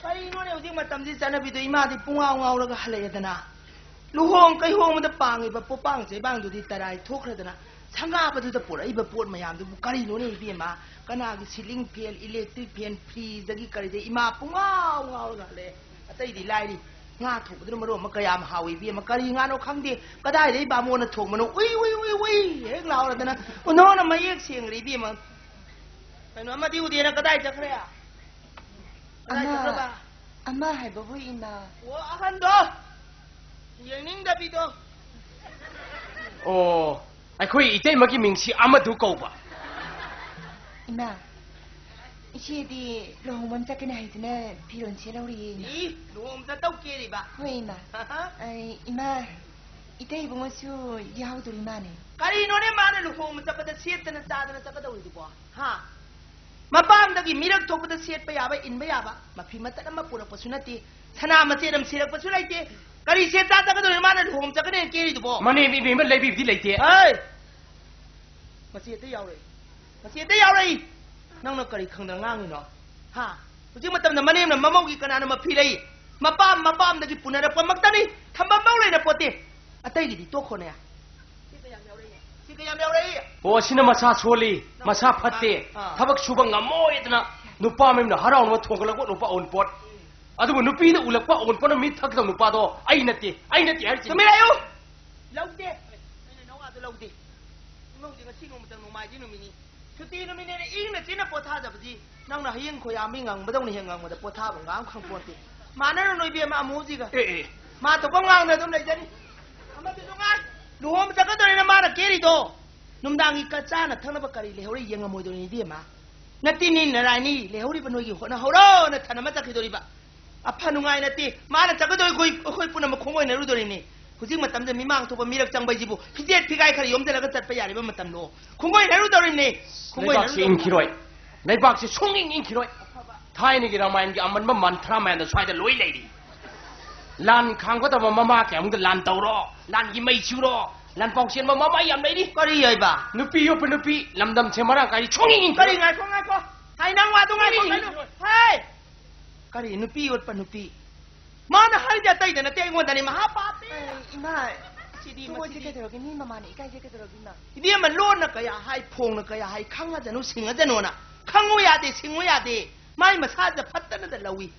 ꯀꯔꯤꯅꯣꯅꯦ ꯍꯧꯖꯤꯛ ꯃꯇꯝꯁꯤ ꯆꯠꯅꯕꯤꯗꯣ? ꯏꯃꯥꯗꯤ ꯄꯨꯡꯉꯥꯎ ꯉꯥꯎꯔꯒ ꯍꯜꯂꯛꯑꯦꯗꯅ꯫ ꯂꯨꯍꯣꯡ ꯀꯩꯍꯣꯡꯕꯗ ꯄꯥꯡꯉꯤꯕ ꯄꯣꯄꯥꯡ ꯆꯩꯕꯥꯡꯗꯨꯗꯤ ꯇꯔꯥꯏ ꯊꯣꯛꯈ꯭ꯔꯗꯅ, ꯁꯪꯒꯥꯕꯗꯨꯗ ꯄꯨꯔꯛꯏꯕ ꯄꯣꯠ ꯃꯌꯥꯝꯗꯨꯕꯨ ꯀꯔꯤꯅꯣꯅꯦ ꯏꯕꯦꯝꯃ? ꯀꯅꯥꯒꯤ ceiling fan, electric fan, fridge ꯗꯒꯤ ꯀꯔꯤꯗꯒꯤ ꯏꯃꯥ ꯄꯨꯡꯉꯥꯎ ꯉꯥꯎꯔꯒ ꯍꯜꯂꯛꯑꯦ꯫ ꯑꯇꯩꯗꯤ ꯂꯥꯏꯔꯤ, ꯉꯥ ꯊꯣꯡꯕꯗꯨꯅ ꯃꯔꯣꯟ ꯑꯃ ꯀꯌꯥꯝ ꯍꯥꯎꯏ ꯏꯕꯦꯝꯃ꯫ ꯀꯔꯤ ꯉꯥꯅꯣ ꯈꯪꯗꯦ, ꯀꯗꯥꯏꯗꯒꯤ ꯕꯥꯃꯣꯟꯅ ꯊꯣꯡꯕꯅꯣ? ꯎꯏ, ꯎꯏ, ꯎꯏ, ꯎꯏ ꯍꯦꯛ ꯂꯥꯎꯔꯗꯅ꯫ ꯑꯣꯟꯊꯣꯛꯅ ꯃꯌꯦꯛ ꯁꯦꯡꯈ꯭ꯔꯦ ꯏꯕꯦꯝꯃ꯫ ꯀꯩꯅꯣ, ꯑꯃꯗꯤ ꯎꯗꯦꯅ ꯀꯗꯥꯏ ꯆꯠꯈ꯭ꯔꯦ? ꯀꯗꯥꯏ ꯑꯃ, ꯆꯠꯈ꯭ꯔꯕ? ꯑꯃ ꯍꯥꯏꯕꯕꯨ, ꯏꯃꯥ꯫ ꯑꯣ, ꯑꯍꯟꯗꯣ! ꯌꯦꯡꯅꯤꯡꯗꯕꯤꯗꯣ꯫ ꯑꯣ, ꯑꯩꯈꯣꯏ ꯏꯇꯩꯃꯒꯤ ꯃꯤꯡꯁꯤ ꯑꯃꯗꯨ ꯀꯧꯕ꯫ ꯏꯃꯥ, ꯏꯆꯦꯗꯤ ꯂꯨꯍꯣꯡꯕ ꯑꯃ ꯆꯠꯀꯅꯤ ꯍꯥꯏꯗꯨꯅ ꯐꯤꯔꯣꯜ ꯁꯦꯠꯍꯧꯔꯤꯌꯦ, ꯏꯃꯥ꯫ ꯏ, ꯂꯨꯍꯣꯡꯕ ꯆꯠꯇꯧ ꯀꯦꯔꯤꯕ? ꯍꯣꯏ, ꯏꯃꯥ꯫ ꯑꯩ, ꯏꯃꯥ, ꯏꯇꯩ ꯏꯕꯨꯡꯉꯣꯁꯨ ꯌꯥꯎꯗꯣꯔꯤ ꯃꯥꯅꯦ꯫ ꯀꯔꯤꯅꯣꯅꯦ ꯃꯥꯅ ꯂꯨꯍꯣꯡꯕ ꯆꯠꯄꯗ ꯁꯦꯠꯇꯅ ꯆꯥꯗꯅ ꯆꯠꯀꯗꯧꯔꯤꯗꯨꯕꯣ? ꯍꯥ? ꯃꯄꯥꯝꯗꯒꯤ ꯃꯤꯔꯛ ꯊꯣꯛꯄꯗ ꯁꯦꯠꯄ ꯌꯥꯕ, ꯏꯟꯕ ꯌꯥꯕ ꯃꯐꯤ ꯃꯇꯠ ꯑꯃ ꯄꯨꯔꯛꯄꯁꯨ ꯅꯠꯇꯦ, ꯁꯅꯥ ꯃꯆꯦꯠ ꯑꯃ ꯁꯤꯔꯛꯄꯁꯨ ꯂꯩꯇꯦ꯫ ꯀꯔꯤ ꯁꯦꯠ ꯆꯥ ꯆꯠꯀꯗꯧꯔꯤꯅꯣ ꯃꯥꯅ ꯂꯨꯍꯣꯡ ꯆꯠꯀꯅꯦꯅ ꯀꯦꯔꯤꯗꯨꯕꯣ? ꯃꯅꯦꯝ ꯏꯕꯦꯝꯃ ꯂꯩꯕꯤꯕꯨꯗꯤ ꯂꯩꯇꯦ꯫ ꯍꯩ! ꯃꯆꯦꯠꯇ ꯌꯥꯎꯔꯛꯏ, ꯃꯆꯦꯠꯇ ꯌꯥꯎꯔꯛꯏ꯫ ꯅꯪꯅ ꯀꯔꯤ ꯈꯪꯗꯅ ꯉꯥꯡꯉꯤꯅꯣ? ꯍꯥ? ꯍꯧꯖꯤꯛ ꯃꯇꯝꯗ ꯃꯅꯦꯝꯅ ꯃꯃꯧꯒꯤ ꯀꯅꯥꯅ ꯃꯐꯤ ꯂꯩ? ꯃꯄꯥꯝ ꯃꯄꯥꯝꯗꯒꯤ ꯄꯨꯅꯔꯛꯄꯃꯛꯇꯅꯤ, ꯊꯝꯐꯝꯐꯥꯎ ꯂꯩꯔ ꯄꯣꯠꯇꯦ꯫ ꯑꯇꯩꯒꯤꯗꯤ ꯇꯣꯛꯈꯣꯅꯦ꯫ ꯁꯤ ꯀꯌꯥꯝ ꯌꯥꯎꯔꯛꯏ? ꯁꯤ ꯀꯌꯥꯝ ꯌꯥꯎꯔꯛꯏ? ꯑꯣ, ꯑꯁꯤꯅ ꯃꯁꯥ ꯁꯣꯜꯂꯤ, ꯃꯁꯥ ꯐꯠꯇꯦ, ꯑꯥ꯫ ꯊꯕꯛ ꯁꯨꯕ ꯉꯝꯃꯣꯏꯗꯅ ꯅꯨꯄꯥ ꯃꯌꯨꯝꯅ ꯍꯔꯥꯎꯅꯕ ꯊꯣꯡꯒꯠꯂꯛꯄ ꯅꯨꯄꯥ ꯑꯎꯟꯄꯣꯠ꯫ ꯑꯗꯨꯕꯨ ꯅꯨꯄꯤꯅ ꯎꯂꯛꯄ ꯑꯎꯟꯄꯣꯠꯅ ꯃꯤꯠ ꯊꯛꯇꯕ ꯅꯨꯄꯥꯗꯣ ꯑꯩ ꯅꯠꯇꯦ, ꯑꯩ ꯅꯠꯇꯦ ꯍꯥꯏꯔꯤꯁꯤꯅꯤ꯫ ꯇꯨꯃꯤꯟ ꯂꯩꯌꯨ! ꯂꯧꯗꯦ꯫ ꯑꯩꯅ ꯅꯋꯥꯗꯣ ꯂꯧꯗꯦ꯫ ꯏꯃꯧꯗꯤ ꯉꯁꯤ ꯅꯣꯡꯃꯇꯪ ꯅꯣꯡꯃꯥꯏꯖꯤꯡ ꯅꯨꯃꯤꯠꯅꯤ꯫ ꯁꯨꯇꯤ ꯅꯨꯃꯤꯠꯅꯦꯅ ꯏꯪꯅ ꯆꯤꯛꯅ ꯄꯣꯊꯥꯖꯕꯗꯤ ꯅꯪꯅ ꯍꯌꯦꯡ ꯈꯣꯏꯌꯥꯝꯕꯤ ꯉꯪꯕꯗꯧꯅ ꯍꯦꯛ ꯉꯪꯕꯗ ꯄꯣꯊꯥꯕ ꯉꯥꯡ ꯈꯪꯄꯣꯟꯇꯦ꯫ ꯃꯥꯟꯅꯔꯨꯅꯨ ꯏꯕꯦꯝꯃ ꯑꯃꯨꯖꯤꯒ꯫ ꯑꯦ, ꯑꯦ꯫ ꯃꯥ ꯊꯣꯛꯄ ꯉꯥꯡꯅ ꯑꯗꯨꯝ ꯂꯩꯖꯅꯤ꯫ ꯑꯃꯗꯨꯁꯨ ꯉꯥꯏ꯫ ꯂꯨꯍꯣꯡꯕ ꯆꯠꯀꯗꯧꯔꯦꯅ ꯃꯥꯅ ꯀꯦꯔꯤꯗꯣ꯫ ꯅꯨꯡꯗꯥꯡꯒꯤ ꯀ-, ꯆꯥꯅ ꯊꯛꯅꯕ ꯀꯔꯤ ꯂꯩꯍꯧꯔꯤ ꯌꯦꯡꯉꯝꯃꯣꯏꯗꯧꯔꯤꯅꯤ ꯏꯕꯦꯝꯃ꯫ ꯅꯠꯇꯤꯅꯤ ꯅꯔꯥꯏꯅꯤ ꯂꯩꯍꯧꯔꯤꯕ ꯅꯣꯏꯒꯤ ꯍꯣꯠꯅꯍꯧꯔꯣꯅ ꯊꯅꯝꯃ ꯆꯠꯈꯤꯗꯣꯔꯤꯕ꯫ ꯑꯐ ꯅꯨꯡꯉꯥꯏ ꯅꯠꯇꯦ꯫ ꯃꯥꯅ ꯆꯠꯀꯗꯧꯔꯤ ꯑꯩꯈꯣꯏ, ꯑꯩꯈꯣꯏ ꯄꯨꯝꯅꯃꯛ ꯈꯣꯡꯒꯣꯏꯅꯔꯨꯗꯧꯔꯤꯅꯤ꯫ ꯍꯧꯖꯤꯛ ꯃꯇꯝꯗ ꯃꯤꯃꯥꯡ ꯊꯣꯛꯄ ꯃꯤꯔꯛ ꯆꯪꯕ ꯍꯥꯏꯁꯤꯕꯨ ꯐꯤꯖꯦꯠ ꯐꯤꯒꯥꯏ ꯈꯔ ꯌꯣꯝꯁꯤꯜꯂꯒ ꯆꯠꯄ ꯌꯥꯔꯤꯕ ꯃꯇꯝꯂꯣ? ꯈꯣꯡꯒꯣꯏꯅꯔꯨꯗꯧꯔꯤꯅꯤ꯫ ꯂꯩꯕꯥꯛꯁꯤ ꯈꯣꯡꯒꯣꯏꯅꯔꯨꯗꯧꯔꯤꯅꯤ꯫ ꯏꯪꯈꯤꯔꯣꯏ꯫ ꯂꯩꯕꯥꯛꯁꯤ ꯁꯨꯡꯏꯪ ꯏꯪꯈꯤꯔꯣꯏ꯫ ꯊꯥꯏꯅꯒꯤ ꯔꯥꯃꯥꯌꯟꯒꯤ ꯑꯃꯟꯕ ꯃꯟꯊ꯭ꯔꯥ ꯃꯌꯥꯝꯗꯣ ꯁ꯭ꯋꯥꯏꯗ ꯂꯣꯏ ꯂꯩꯔꯤ꯫ ꯂꯥꯟ ꯈꯥꯡꯒꯗꯕ ꯃꯃꯥ ꯀꯌꯥꯃꯨꯛꯇ ꯂꯥꯟ ꯇꯧꯔꯣ, ꯂꯥꯟꯒꯤ ꯃꯩ ꯆꯤꯔꯣ, ꯂꯥꯟ ꯄꯥꯎꯆꯦꯟꯕ ꯃꯃꯥ ꯌꯥꯝ ꯂꯩꯔꯤ꯫ ꯀꯔꯤ ꯍꯥꯏꯕ? ꯅꯨꯄꯤ ꯌꯣꯛꯄ ꯅꯨꯄꯤ, ꯂꯝꯗꯝꯁꯦ ꯃꯔꯥꯡ ꯀꯥꯏꯔꯤ, ꯁꯨꯡꯏꯪ ꯏꯪꯈꯤꯔꯣꯏ꯫ ꯀꯔꯤ? ꯉꯥꯏꯈꯣ, ꯉꯥꯏꯈꯣ꯫ ꯍꯥꯏ, ꯅꯪ ꯋꯥꯗꯣ ꯉꯥꯏꯈꯣ, ꯀꯔꯤ? ꯀꯩꯅꯣ? ꯍꯥꯏ! ꯀꯔꯤ ꯅꯨꯄꯤ ꯌꯣꯠꯄ ꯅꯨꯄꯤ? ꯃꯥꯅ ꯍꯥꯏꯔꯤꯁꯦ ꯑꯇꯩꯗ ꯅꯠꯇꯦ, ꯑꯩꯉꯣꯟꯗꯅꯤ, ꯃꯍꯥ ꯄꯥꯄꯤ! ꯑꯩ, ꯏꯃꯥ, ꯁꯤꯗꯤ ꯇꯣꯛꯑꯁꯤ ꯃꯁꯤꯗꯤ꯫ ꯀꯩꯗꯧꯔꯒꯦ? ꯃꯤ ꯃꯃꯥꯅ ꯏꯀꯥꯏꯖꯩ ꯀꯩꯗꯧꯔꯒꯦ, ꯏꯃꯥ? ꯏꯕꯦꯝꯃ, ꯂꯣꯟꯅ ꯀꯌꯥ ꯍꯥꯏ, ꯐꯣꯡꯅ ꯀꯌꯥ ꯍꯥꯏ, ꯈꯪꯉꯖꯅꯨ, ꯁꯤꯡꯉꯖꯅꯣꯅ꯫ ꯈꯪꯉꯨ ꯌꯥꯗꯦ, ꯁꯤꯡꯉꯨ ꯌꯥꯗꯦ꯫ ꯃꯥꯏ ꯃꯁꯥꯁꯦ ꯐꯠꯇꯅꯗ ꯂꯧꯏ꯫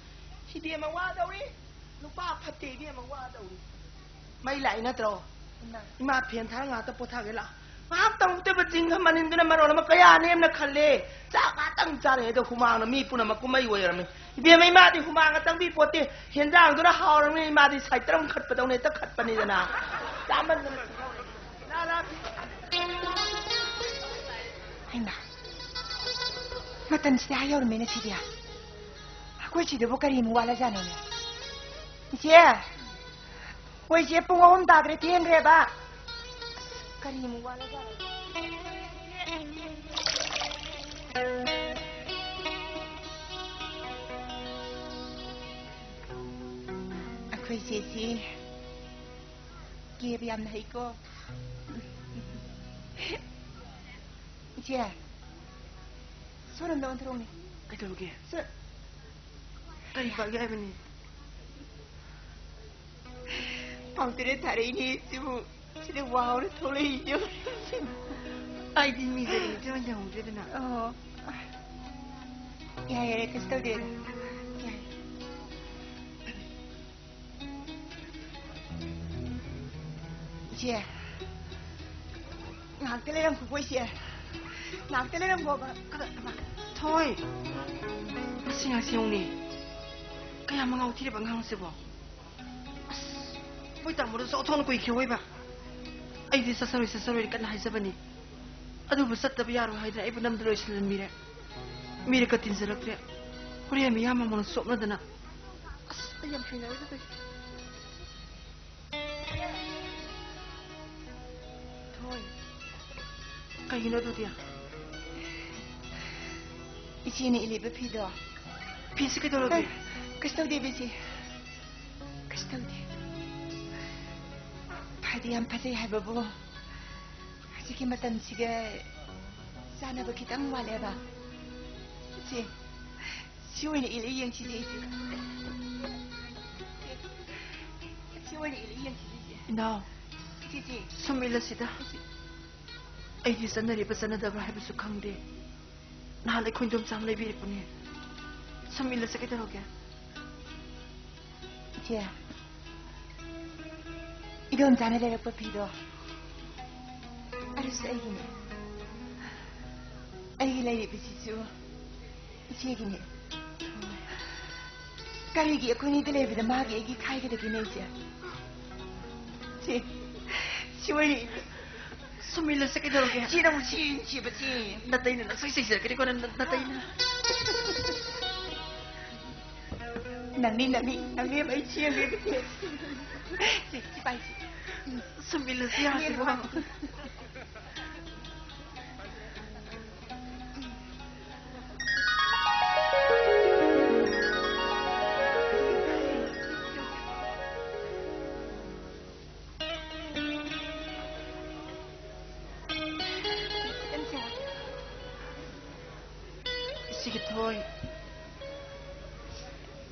ꯏꯕꯦꯝꯃ ꯋꯥꯗꯧꯔꯤ꯫ ꯅꯨꯄꯥ ꯐꯠꯇꯦ, ꯏꯕꯦꯝꯃ ꯋꯥꯗꯧꯔꯤ꯫ ꯃꯩ ꯂꯥꯛꯏ ꯅꯠꯇ꯭ꯔꯣ? ꯏꯃꯥ꯫ ꯏꯃꯥ, ꯐꯦꯟ ꯊꯥꯔ ꯉꯥꯛꯇ ꯄꯣꯊꯥꯒꯦ ꯂꯥꯛꯑꯣ꯫ ꯉꯥꯏꯍꯥꯛꯇꯪ ꯎꯠꯇꯕ ꯆꯤꯡꯒ ꯃꯅꯤꯟꯗꯨꯅ ꯃꯔꯣꯜ ꯑꯃ ꯀꯌꯥ ꯅꯦꯝꯅ ꯈꯜꯂꯦ꯫ ꯆꯥꯛ ꯉꯥꯛꯇꯪ ꯆꯥꯔꯤꯉꯩꯗ ꯍꯨꯃꯥꯡꯅ ꯃꯤ ꯄꯨꯝꯅꯃꯛ ꯀꯨꯝꯃꯩ ꯑꯣꯏꯔꯝꯃꯤ꯫ ꯏꯕꯦꯝꯃ, ꯏꯃꯥꯗꯤ ꯍꯨꯃꯥꯡꯒ ꯆꯪꯕꯤ ꯄꯣꯠꯇꯦ꯫ ꯍꯦꯟꯖꯥꯡꯗꯨꯅ ꯍꯥꯎꯔꯕꯅꯤꯅ ꯏꯃꯥꯗꯤ ꯁꯥꯏꯇ꯭ꯔꯝ ꯈꯠꯄꯗꯧꯅ ꯍꯦꯛꯇ ꯈꯠꯄꯅꯤꯗꯅ꯫ ꯆꯥꯃꯟꯗꯅ꯫ ꯂꯥ, ꯂꯥ꯫ ꯍꯩꯃꯥ, ꯃꯇꯝꯁꯤꯗꯤ ꯑꯥ ꯌꯧꯔꯝꯃꯦꯅꯦ ꯁꯤꯗꯤ꯫ ꯑꯩꯈꯣꯏ ꯁꯤꯗꯕꯨ ꯀꯔꯤꯃꯨꯛ ꯋꯥꯠꯂꯖꯥꯠꯅꯣꯅꯦ? ꯏꯆꯦ! ꯍꯣꯏ, ꯏꯆꯦ, ꯄꯨꯡ ꯑꯍꯨꯝ ꯇꯥꯈ꯭ꯔꯦ, ꯊꯦꯡꯈ꯭ꯔꯦꯕ꯫ ꯑꯁ, ꯀꯔꯤꯃꯨꯛ ꯋꯥꯠꯂꯖꯥꯠꯅꯣ? ꯑꯩꯈꯣꯏ ꯏꯆꯦꯁꯤ ꯀꯦꯕ ꯌꯥꯝꯅ ꯍꯩꯀꯣ꯫ ꯏꯆꯦ, ꯁꯣꯝꯗ ꯑꯣꯟꯊꯣꯔꯛꯎꯅꯦ꯫ ꯀꯩꯗꯧꯔꯒꯦ? ꯁꯣ-, ꯀꯔꯤ ꯄꯥꯛꯒꯦ ꯍꯥꯏꯕꯅꯤ? ꯄꯥꯎꯇꯔꯦ ꯊꯥꯔꯛꯏꯅꯦ ꯁꯤꯕꯨ꯫ ꯁꯤꯗꯤ ꯋꯥꯍꯧꯔꯦ ꯊꯣꯛꯂꯛꯏꯁꯦ꯫ ꯑꯩꯗꯤ ꯃꯤꯁꯦ ꯏꯆꯦ ꯑꯣꯏꯅ ꯇꯧꯍꯧꯗ꯭ꯔꯦꯗꯅ꯫ ꯑꯣ꯫ ꯌꯥꯏ, ꯌꯥꯏ, ꯀꯩꯁꯨ ꯇꯧꯗꯦ꯫ ꯌꯥꯏ꯫ ꯏꯆꯦ, ꯉꯥꯏꯍꯥꯛꯇ ꯂꯩꯔꯝꯈꯣꯀꯣ, ꯏꯆꯦ꯫ ꯉꯥꯏꯍꯥꯛꯇ ꯂꯩꯔꯝꯈꯣꯕ꯫ ꯀꯗ-, ꯊꯣꯏ! ꯃꯁꯤ ꯉꯥꯏꯁꯤ ꯌꯦꯡꯉꯨꯅꯦ꯫ ꯀꯌꯥꯝ ꯃꯉꯥꯎ ꯊꯤꯔꯕ ꯑꯉꯥꯡꯁꯤꯕꯣ? ꯑꯁ, ꯃꯣꯏ ꯇꯥꯃꯣꯗꯨꯁꯨ ꯑꯣꯟꯊꯣꯛꯅ ꯀꯨꯏꯈ꯭ꯔꯦ ꯑꯣꯏꯕ꯫ ꯑꯩꯗꯤ ꯆꯠꯆꯔꯣꯏ, ꯆꯠꯆꯔꯣꯏꯅ ꯀꯟꯅ ꯍꯥꯏꯖꯕꯅꯤ꯫ ꯑꯗꯨꯕꯨ ꯆꯠꯇꯕ ꯌꯥꯔꯣꯏ ꯍꯥꯏꯗꯅ ꯑꯩꯕꯨ ꯅꯝꯗ ꯂꯣꯏꯁꯤꯜꯍꯟꯕꯤꯔꯦ꯫ ꯃꯤꯔꯛꯀ ꯇꯤꯟꯖꯔꯛꯇ꯭ꯔꯦ꯫ ꯍꯣꯔꯦꯟ ꯃꯤꯌꯥꯝ ꯃꯃꯥꯡꯗ ꯆꯣꯞꯅꯗꯅ꯫ ꯑꯁ, ꯑꯩ ꯌꯥꯝ ꯍꯩꯅꯔꯣꯏꯗ ꯇꯧꯏ꯫ ꯊꯣꯏ, ꯀꯩꯒꯤꯅꯣ ꯑꯗꯨꯗꯤ? ꯏꯆꯦꯅ ꯏꯜꯂꯤꯕ ꯐꯤꯗꯣ꯫ ꯐꯤꯁꯤ ꯀꯩꯗꯧꯔꯒꯦ? ꯑ, ꯀꯩꯁꯨ ꯇꯧꯗꯦ, ꯏꯆꯦ꯫ ꯀꯩꯁꯨ ꯇꯧꯗꯦ꯫ ꯐꯗꯤ ꯌꯥꯝ ꯐꯖꯩ ꯍꯥꯏꯕꯕꯨ, ꯍꯧꯖꯤꯛꯀꯤ ꯃꯇꯝꯁꯤꯒ ꯆꯥꯟꯅꯕ ꯈꯤꯇꯪ ꯋꯥꯠꯂꯦꯕ꯫ ꯏꯆꯦ, ꯁꯤ ꯑꯣꯏꯅ ꯏꯜꯂ ꯌꯦꯡꯁꯤꯅꯦ, ꯏꯆꯦ꯫ ꯁꯤ ꯑꯣꯏꯅ ꯏꯜꯂ ꯌꯦꯡꯁꯤꯅꯦ, ꯏꯆꯦ꯫ ꯏꯅꯥꯎ, ꯏꯆꯦ, ꯏꯆꯦ꯫ ꯁꯨꯝ ꯏꯜꯂꯁꯤꯗ꯫ ꯏꯆꯦ꯫ ꯑꯩꯗꯤ ꯆꯠꯅꯔꯤꯕ ꯆꯠꯅꯗꯕ꯭ꯔꯥ ꯍꯥꯏꯕꯁꯨ ꯈꯪꯗꯦ꯫ ꯅꯍꯥꯟ ꯑꯩꯈꯣꯏ ꯏꯟꯗꯣꯝꯆꯥ ꯑꯃ ꯂꯩꯕꯤꯔꯛꯄꯅꯦ꯫ ꯁꯨꯝ ꯏꯜꯂꯁꯤ ꯀꯩꯗꯧꯔꯒꯦ? ꯏꯆꯦ, ꯏꯗꯣꯝꯆꯥꯅ ꯂꯩꯔꯛꯄ ꯐꯤꯗꯣ ꯑꯗꯨꯁꯨ ꯑꯩꯒꯤꯅꯦ꯫ ꯑꯩꯒꯤ ꯂꯩꯔꯤꯕꯁꯤꯁꯨ ꯏꯆꯦꯒꯤꯅꯦ꯫ ꯀꯔꯤꯒꯤ ꯑꯩꯈꯣꯏꯅꯤꯗ ꯂꯩꯕꯗ ꯃꯥꯒꯤ ꯑꯩꯒꯤ ꯈꯥꯏꯒꯗꯒꯦꯅꯦ, ꯏꯆꯦ? ꯏꯆꯦ, ꯁꯤ ꯑꯣꯏꯅ ꯏꯜꯂꯨ꯫ ꯁꯨꯝ ꯏꯜꯂꯁꯤ ꯀꯩꯗꯧꯔꯒꯦ? ꯏꯆꯦꯅ ꯑꯃꯨꯛ ꯁꯤ ꯏꯟꯁꯤꯕ, ꯏꯆꯦ꯫ ꯅꯇꯩꯅ ꯅꯁꯛ ꯁꯤꯖꯔꯛꯀꯅꯤꯀꯣ, ꯅ-, ꯅꯇꯩꯅ꯫ ꯅꯪꯅꯤ, ꯅꯪꯅꯤ, ꯅꯪꯅꯤ ꯑꯩ ꯆꯦꯟꯒꯦ꯫ ꯁꯤ, ꯁꯤ ꯄꯥꯏꯁꯤ꯫ ꯁꯨꯝ ꯏꯜꯂꯁꯤ ꯌꯥꯁꯤꯕꯣ꯫ ꯏꯆꯦꯒꯤ ꯊꯣꯏ,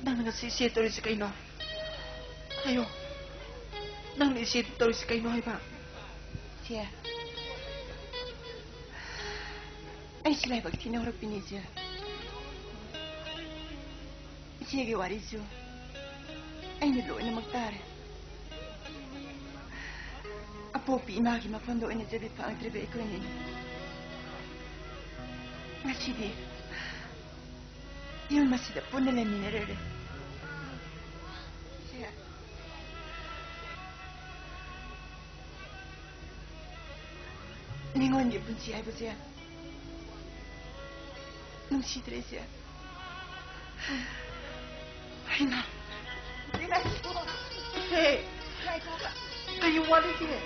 ꯅꯪꯅ ꯉꯁꯤ ꯏꯆꯦ ꯇꯧꯔꯤꯁꯤ ꯀꯩꯅꯣ? ꯍꯥꯏꯌꯣ, ꯅꯪꯅ ꯏꯆꯦ ꯇꯧꯔꯤꯁꯤ ꯀꯩꯅꯣ ꯍꯥꯏꯕ? ꯏꯆꯦ, ꯑꯩꯁꯤ ꯂꯥꯏꯕꯛ ꯊꯤꯅ ꯍꯧꯔꯛꯄꯤꯅꯤ, ꯏꯆꯦ꯫ ꯏꯆꯦꯒꯤ ꯋꯥꯔꯤꯁꯨ ꯑꯩꯅ ꯂꯣꯏꯅꯃꯛ ꯇꯥꯔꯦ꯫ ꯑꯄꯣꯛꯄꯤ ꯏꯃꯥꯒꯤ ꯃꯐꯝꯗ ꯑꯣꯏꯅ ꯆꯦꯕꯤ ꯐꯪꯉꯛꯇ꯭ꯔꯤꯕ ꯑꯩꯈꯣꯏꯅꯤ ꯉꯁꯤꯗꯤ ꯌꯨꯝ ꯑꯁꯤꯗ ꯄꯨꯟꯅ ꯂꯩꯃꯤꯟꯅꯔꯦ꯫ ꯏꯆꯦ, ꯅꯤꯉꯣꯜꯒꯤ ꯄꯨꯟꯁꯤ ꯍꯥꯏꯕꯁꯦ ꯅꯨꯡꯁꯤꯗ꯭ꯔꯦ, ꯏꯆꯦ꯫ ꯍꯩꯃꯥ! ꯏꯆꯦ, ꯉꯥꯏꯈꯣ꯫ ꯏꯆꯦ! ꯉꯥꯏꯈꯣꯕ꯫ ꯀꯔꯤ ꯋꯥꯠꯂꯤꯒꯦ?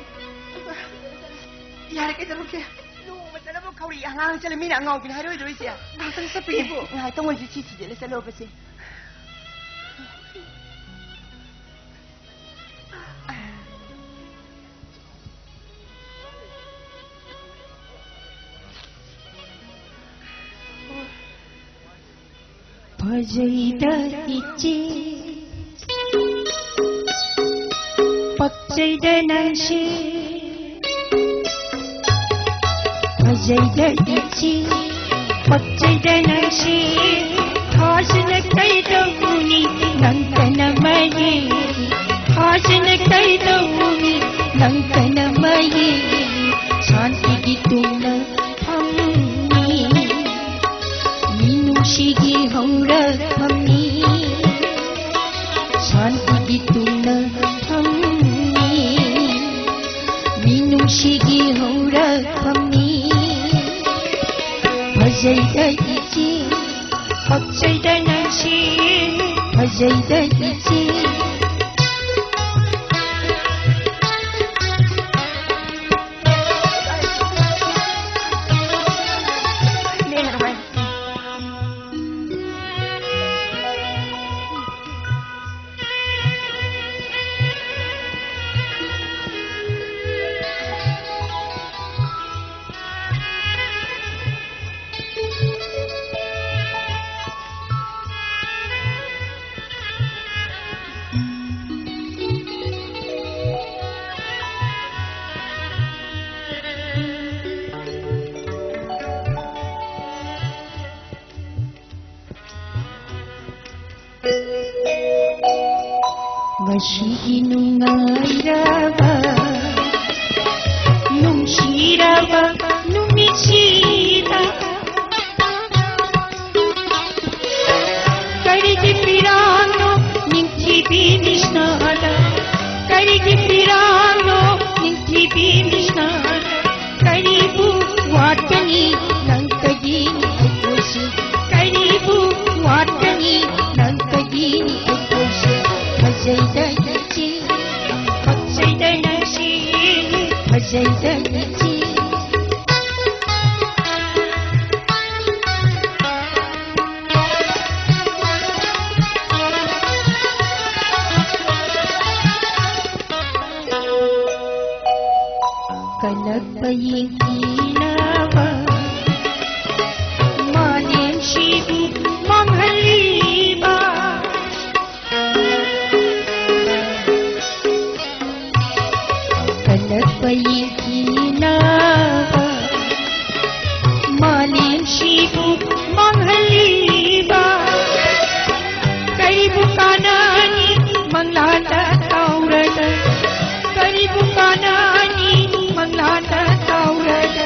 ꯌꯥꯔꯦ, ꯀꯩꯗꯧꯔꯒꯦ? ꯂꯨꯍꯣꯡꯕ ꯆꯠꯂꯕ ꯈꯧꯔꯤ ꯑꯉꯥꯡ ꯆꯠꯂ ꯃꯤꯅ ꯑꯉꯥꯎꯕꯤꯅ ꯍꯥꯏꯔꯣꯏꯗ꯭ꯔꯣ, ꯏꯆꯦ? ꯉꯥꯏꯍꯥꯛꯇꯪ ꯆꯠꯄꯤꯒꯦ꯫ ꯏꯆꯦ, ꯉꯥꯏꯍꯥꯛꯇꯪ ꯑꯣꯏꯔꯁꯨ ꯁꯤ ꯊꯤꯖꯤꯜꯂ ꯆꯠꯂꯣꯕꯁꯦ꯫ ꯐꯖꯩꯗ ꯏꯆꯦ, ꯄꯛꯆꯩꯗ ꯅꯪꯁꯦ꯫ ꯐꯖꯩꯗ ꯏꯆꯦ, ꯄꯛꯆꯩꯗ ꯅꯪꯁꯦ꯫ ꯊꯥꯖꯅ ꯀꯩꯗꯧꯅꯤ ꯅꯪꯇꯅ ꯃꯌꯦꯛ, ꯊꯥꯖꯅ ꯀꯩꯗꯧꯅꯤ ꯅꯪꯇꯅ ꯃꯌꯦꯛ꯫ ꯁꯥꯟꯇꯤꯒꯤ ꯇꯨꯡꯅ ꯐꯝꯅꯤ, ꯃꯤꯅꯨꯡꯁꯤꯒꯤ ꯍꯧꯔꯛꯐꯝꯅꯤ꯫ ꯁꯥꯟꯇꯤꯒꯤ ꯇꯨꯡꯅ ꯐꯝꯅꯤ, ꯃꯤꯅꯨꯡꯁꯤꯒꯤ ꯍꯧꯔꯛꯐꯝꯅꯤ꯫ ꯐꯖꯩꯗ ꯏꯆꯦ, ꯄꯛꯆꯩꯗ ꯅꯪꯁꯦ꯫ ꯐꯖꯩꯗ ꯏꯆꯦ꯫ ꯁꯤꯒꯤ ꯅꯨꯡꯉꯥꯏꯔꯕ, ꯅꯨꯡꯁꯤꯔꯕ ꯅꯨꯃꯤꯠꯁꯤꯗ ꯀꯔꯤꯒꯤ ꯄꯤꯔꯥꯡꯅꯣ ꯅꯤꯡꯊꯤꯕꯤ ꯃꯤꯁꯅꯥꯗ? ꯀꯔꯤꯒꯤ ꯄꯤꯔꯥꯡꯅꯣ ꯅꯤꯡꯊꯤꯕꯤ ꯃꯤꯁꯅꯥꯗ? ꯀꯔꯤꯕꯨ ꯋꯥꯠꯀꯅꯤ ꯅꯪꯇꯒꯤꯅꯤ ꯑꯩꯈꯣꯏꯁꯤ? ꯀꯔꯤꯕꯨ ꯋꯥꯠꯀꯅꯤ ꯅꯪꯇꯒꯤꯅꯤ ꯑꯩꯈꯣꯏꯁꯤ? ꯐꯖꯩꯗ ꯏꯆꯦ, ꯄꯛꯆꯩꯗ ꯅꯪꯁꯤ, ꯐꯖꯩꯗ ꯏꯆꯦ꯫ ꯀꯜꯂꯛꯄ ꯌꯦꯡꯊꯤꯅꯕ ꯃꯥꯂꯦꯝꯁꯤꯕꯨ ꯃꯥꯡꯍꯜꯂꯤꯕ꯫ ꯀꯜꯂꯛꯄ ꯌꯦꯡꯊꯤꯅꯕ ꯃꯥꯂꯦꯝꯁꯤꯕꯨ ꯃꯥꯡꯍꯜꯂꯤꯕ꯫ ꯀꯔꯤꯕꯨ ꯀꯥꯟꯅꯅꯤ ꯃꯪꯂꯥꯟꯗ ꯇꯧꯔꯒ? ꯀꯔꯤꯕꯨ ꯀꯥꯟꯅꯅꯤ ꯃꯪꯂꯥꯟꯗ ꯇꯧꯔꯒ?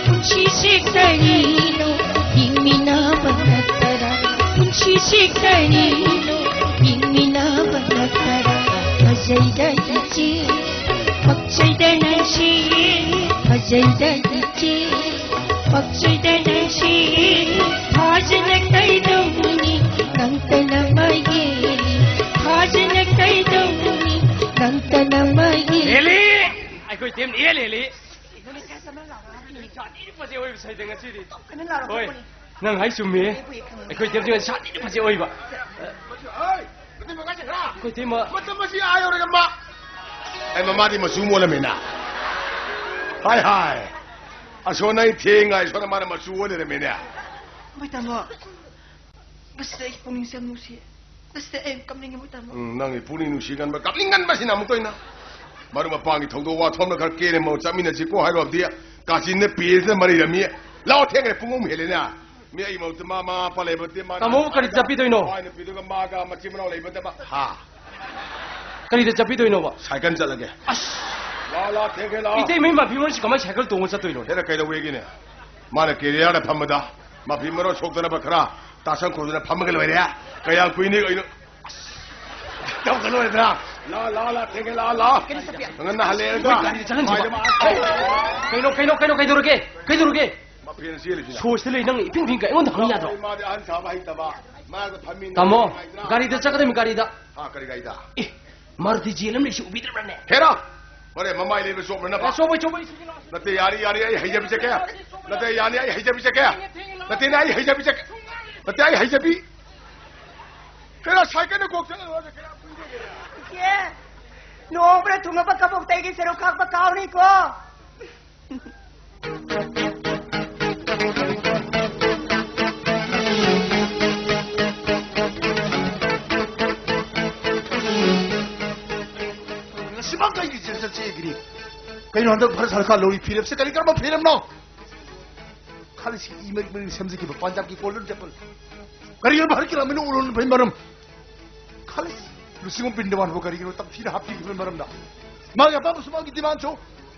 ꯄꯨꯟꯁꯤꯁꯦ ꯀꯔꯤꯅꯣ ꯍꯤꯡꯃꯤꯟꯅꯕ ꯅꯠꯇꯔꯥ? ꯄꯨꯟꯁꯤꯁꯦ ꯀꯔꯤꯅꯣ ꯍꯤꯡꯃꯤꯟꯅꯕ ꯅꯠꯇꯔꯥ? ꯐꯖꯩꯗ ꯏꯆꯦ, ꯄꯛꯆꯩꯗ ꯅꯪꯁꯤ, ꯐꯖꯩꯗ ꯏꯆꯦ, ꯄꯛꯆꯩꯗ ꯅꯪꯁꯤ꯫ ꯐꯥꯖꯅ ꯀꯩꯗꯧꯅꯤ ꯅꯪꯇꯅ ꯃꯥꯒꯤ? ꯐꯥꯖꯅ ꯀꯩꯗꯧꯅꯤ ꯅꯪꯇꯅ ꯃꯥꯒꯤ? ꯍꯦꯂꯤ! ꯑꯩꯈꯣꯏ ꯇꯤꯝ ꯑꯦ ꯍꯦꯂꯤ꯫ ꯁꯥꯊꯤꯅ ꯐꯖꯩ ꯑꯣꯏꯕ ꯁꯩꯗ ꯉꯁꯤꯗꯤ꯫ ꯀꯟꯅ ꯂꯥꯎꯔꯣ, ꯍꯣꯏ, ꯄꯣꯠꯄꯣꯅꯤ꯫ ꯅꯪ ꯍꯥꯏ ꯆꯨꯝꯃꯦ꯫ ꯑꯩꯕꯨ ꯍꯦꯛ ꯈꯪꯉꯦ꯫ ꯑꯩꯈꯣꯏ ꯇꯤꯝꯁꯤ ꯉꯁꯤ ꯁꯥꯊꯤꯅ ꯐꯖꯩ ꯑꯣꯏꯕ꯫ ꯍꯣꯏ, ꯃꯇꯩ ꯃꯀꯥ ꯆꯠꯈ꯭ꯔꯥ? ꯑꯩꯈꯣꯏ ꯇꯤꯝ ꯑꯃ ꯃꯇꯝ ꯑꯁꯤ ꯑꯥ ꯌꯧꯔꯒ ꯃꯥ꯫ ꯑꯩ ꯃꯃꯥꯗꯤ ꯃꯆꯨ ꯃꯣꯜꯂꯝꯃꯦꯅ꯫ ꯍꯥꯏ ꯍꯥꯏ꯫ ꯑꯁꯣꯝꯅ ꯑꯩ ꯊꯦꯡꯉꯥꯏ, ꯁꯣꯝꯗ ꯃꯥꯅ ꯃꯆꯨ ꯑꯣꯜ ꯂꯩꯔꯝꯃꯦꯅꯦ꯫ ꯃꯣꯏ ꯇꯥꯃꯣ, ꯃꯁꯤꯗ ꯑꯩ ꯄꯨꯛꯅꯤꯡꯁꯦ ꯌꯥꯝ ꯅꯨꯡꯁꯤꯌꯦ꯫ ꯃꯁꯤꯗ ꯑꯩ ꯌꯥꯝ ꯀꯞꯅꯤꯡꯉꯦ, ꯃꯣꯏ ꯇꯥꯃꯣ꯫ ꯎꯝ, ꯅꯪꯒꯤ ꯄꯨꯛꯅꯤꯡ ꯅꯨꯡꯁꯤ ꯀꯟꯕ, ꯀꯞꯅꯤꯡ ꯀꯟꯕꯁꯤꯅ ꯑꯃꯨꯛꯇ ꯑꯣꯏꯅ꯫ ꯃꯔꯨꯞ ꯃꯄꯥꯡꯒꯤ ꯊꯧꯗꯣꯛ ꯋꯥꯊꯣꯛꯅ ꯈꯔ ꯀꯦꯔꯦ, ꯃꯧ ꯆꯠꯃꯤꯟꯅꯁꯤꯀꯣ ꯍꯥꯏꯔꯨꯕꯗꯤ, ꯀꯥꯆꯤꯟꯗ ꯄꯦꯁꯤꯅ ꯃꯔꯩꯔꯝꯃꯤ꯫ ꯂꯥꯛꯑꯣ, ꯊꯦꯡꯈ꯭ꯔꯦ, ꯄꯨꯡ ꯑꯍꯨꯝ ꯍꯦꯜꯂꯦꯅ꯫ ꯃꯤ ꯑꯩ ꯃꯧ ꯃꯥ, ꯃꯃꯥ ꯃꯄꯥ ꯂꯩꯕ ꯅꯠꯇꯦ, ꯃꯥ ꯇꯥꯃꯣꯕꯨ ꯀꯔꯤ ꯆꯠꯄꯤꯗꯣꯏꯅꯣ? ꯃꯥꯏ ꯅꯨꯄꯤꯗꯨꯒ ꯃꯥꯒ ꯃꯆꯤꯟ ꯃꯅꯥꯎ ꯂꯩꯕꯗ ꯃꯥ-, ꯍꯥ? ꯀꯔꯤꯗ ꯆꯠꯄꯤꯗꯣꯏꯅꯣꯕ? ꯁꯥꯏꯀꯜ ꯆꯠꯂꯒꯦ꯫ ꯑꯁ! ꯂꯥ, ꯂꯥ, ꯊꯦꯡꯉꯦ, ꯂꯥ꯫ ꯏꯇꯩꯃꯩ ꯃꯐꯤ ꯃꯔꯣꯟꯁꯤ ꯀꯃꯥꯏꯅ ꯁꯥꯏꯀꯜ ꯇꯣꯡꯉ ꯆꯠꯇꯣꯏꯅꯣ? ꯍꯦꯔꯥ, ꯀꯩꯗꯧꯋꯦꯒꯦꯅꯦ? ꯃꯥꯅ ꯀꯦꯔꯤꯌꯔꯗ ꯐꯝꯕꯗ ꯃꯐꯤ ꯃꯔꯣꯟ ꯁꯣꯛꯇꯅꯕ ꯈꯔ ꯇꯥꯁꯟ ꯈꯣꯠꯇꯅ ꯐꯝꯃꯒ ꯂꯣꯏꯔꯦ꯫ ꯀꯌꯥꯝ ꯀꯨꯏꯅꯤ ꯀꯩꯅꯣ? ꯑꯁ! ꯇꯧꯒ ꯂꯣꯏꯔꯦꯗꯅ꯫ ꯂꯥ, ꯂꯥ, ꯂꯥ, ꯊꯦꯡꯉꯦ, ꯂꯥ, ꯂꯥ꯫ ꯀꯩꯅꯣ ꯆꯠꯄꯤ? ꯉꯟꯅ ꯍꯜꯂꯛꯑꯦꯗ꯫ ꯃꯣꯏ ꯒꯥꯔꯤꯗ ꯆꯪꯍꯟꯁꯤꯕ꯫ ꯃꯥꯏꯗ ꯃꯥ-, ꯀꯩꯅꯣ, ꯀꯩꯅꯣ, ꯀꯩꯅꯣ, ꯀꯩꯗꯧꯔꯒꯦ? ꯀꯩꯗꯧꯔꯒꯦ? ꯃꯐꯦꯟ ꯆꯦꯜꯂꯤꯁꯤꯅ꯫ ꯁꯣꯏꯁꯤꯗ ꯂꯩ, ꯅꯪ ꯏꯄꯤꯡ ꯄꯤꯡ ꯀꯩ ꯑꯩꯉꯣꯟꯗ ꯍꯪ ꯌꯥꯗ꯭ꯔꯣ? ꯃꯥꯗꯤ ꯑꯍꯟ ꯁꯥꯕ ꯍꯩꯇꯕ꯫ ꯃꯥꯒ ꯐꯝꯃꯤꯟꯅ ꯇꯥꯃꯣ, ꯅꯨꯡꯉꯥꯏꯇ꯭ꯔꯥ? ꯒꯥꯔꯤꯗ ꯆꯠꯀꯗꯕꯅꯤ, ꯒꯥꯔꯤꯗ꯫ ꯍꯥ, ꯀꯔꯤ ꯒꯥꯔꯤꯗ? ꯑꯦ, ꯃꯥꯔꯨꯇꯤ ꯖꯦꯜ ꯑꯃ ꯂꯩꯁꯤ ꯎꯕꯤꯗ꯭ꯔꯕ꯭ꯔꯅꯦ? ꯍꯦꯔꯥ! ꯍꯣꯔꯦꯟ ꯃꯃꯥꯏ ꯂꯩꯕ ꯆꯣꯞꯅꯅꯕ꯫ ꯑꯦ, ꯆꯣꯞꯄꯣꯏ, ꯆꯣꯞꯄꯣꯏ, ꯁꯤꯒꯤ ꯂꯥꯎ-, ꯅꯠꯇꯦ, ꯌꯥꯅꯤ, ꯌꯥꯅꯤ, ꯑꯩ ꯍꯩꯖꯕꯤ ꯆꯠꯀꯦ꯫ ꯅꯠꯇꯦ, ꯌꯥꯅꯤ, ꯑꯩ ꯍꯩꯖꯕꯤ ꯆꯠꯀꯦ꯫ ꯅꯠꯇꯦꯅꯦ, ꯑꯩ ꯍꯩꯖꯕꯤ ꯆꯠꯀꯦ꯫ ꯅꯠꯇꯦ, ꯑꯩ ꯍꯩꯖꯕꯤ꯫ ꯀꯩꯅꯣ, ꯁꯥꯏꯀꯜꯅ ꯀꯣꯛ ꯆꯠꯂ ꯂꯣꯏꯔꯦ, ꯀꯌꯥꯝ ꯀꯨꯏꯗꯣꯏꯅꯣ? ꯏꯆꯦ, ꯂꯨꯍꯣꯡꯕꯗ ꯊꯨꯡꯉꯕ ꯀꯕꯣꯛꯇꯒꯤ ꯁꯔꯨꯛ ꯈꯥꯛꯄ ꯀꯥꯎꯅꯤꯀꯣ꯫ ꯉꯁꯤꯃꯛ ꯑꯩꯒꯤ ꯆꯦ ꯆꯠꯆꯒꯅꯤ꯫ ꯀꯩꯅꯣ ꯍꯟꯗꯛ ꯚꯥꯔꯠ ꯁꯔꯀꯥꯔ ꯂꯧꯔꯤ ꯐꯤꯔꯦꯞꯁꯦ ꯀꯔꯤ ꯀꯔꯝꯕ ꯐꯤꯔꯦꯞꯅꯣ? ꯈꯜꯂꯤꯁꯤ ꯏ ꯃꯔꯤꯛ ꯃꯔꯤꯛ ꯁꯦꯝꯖꯈꯤꯕ ꯄꯟꯖꯥꯕꯀꯤ ꯒꯣꯜꯗꯟ ꯇꯦꯝꯄꯜ꯫ ꯀꯔꯤꯒꯤꯅꯣ ꯚꯥꯔꯠꯀꯤ ꯂꯥꯟꯃꯤꯅ ꯎꯔꯣꯟꯕꯒꯤ ꯃꯔꯝ? ꯈꯜꯂꯤꯁꯤ ꯂꯨꯆꯤꯡꯕ ꯕ꯭ꯔꯤꯟꯗꯥꯕꯟꯕꯨ ꯀꯔꯤꯒꯤꯅꯣ ꯇꯝꯊꯤꯅ ꯍꯥꯞꯄꯤꯈꯤꯕꯒꯤ ꯃꯔꯝꯗ? ꯃꯥꯒꯤ ꯑꯄꯥꯝꯕꯁꯨ ꯃꯥꯒꯤ ꯗꯤꯃꯥꯟꯁꯨ꯫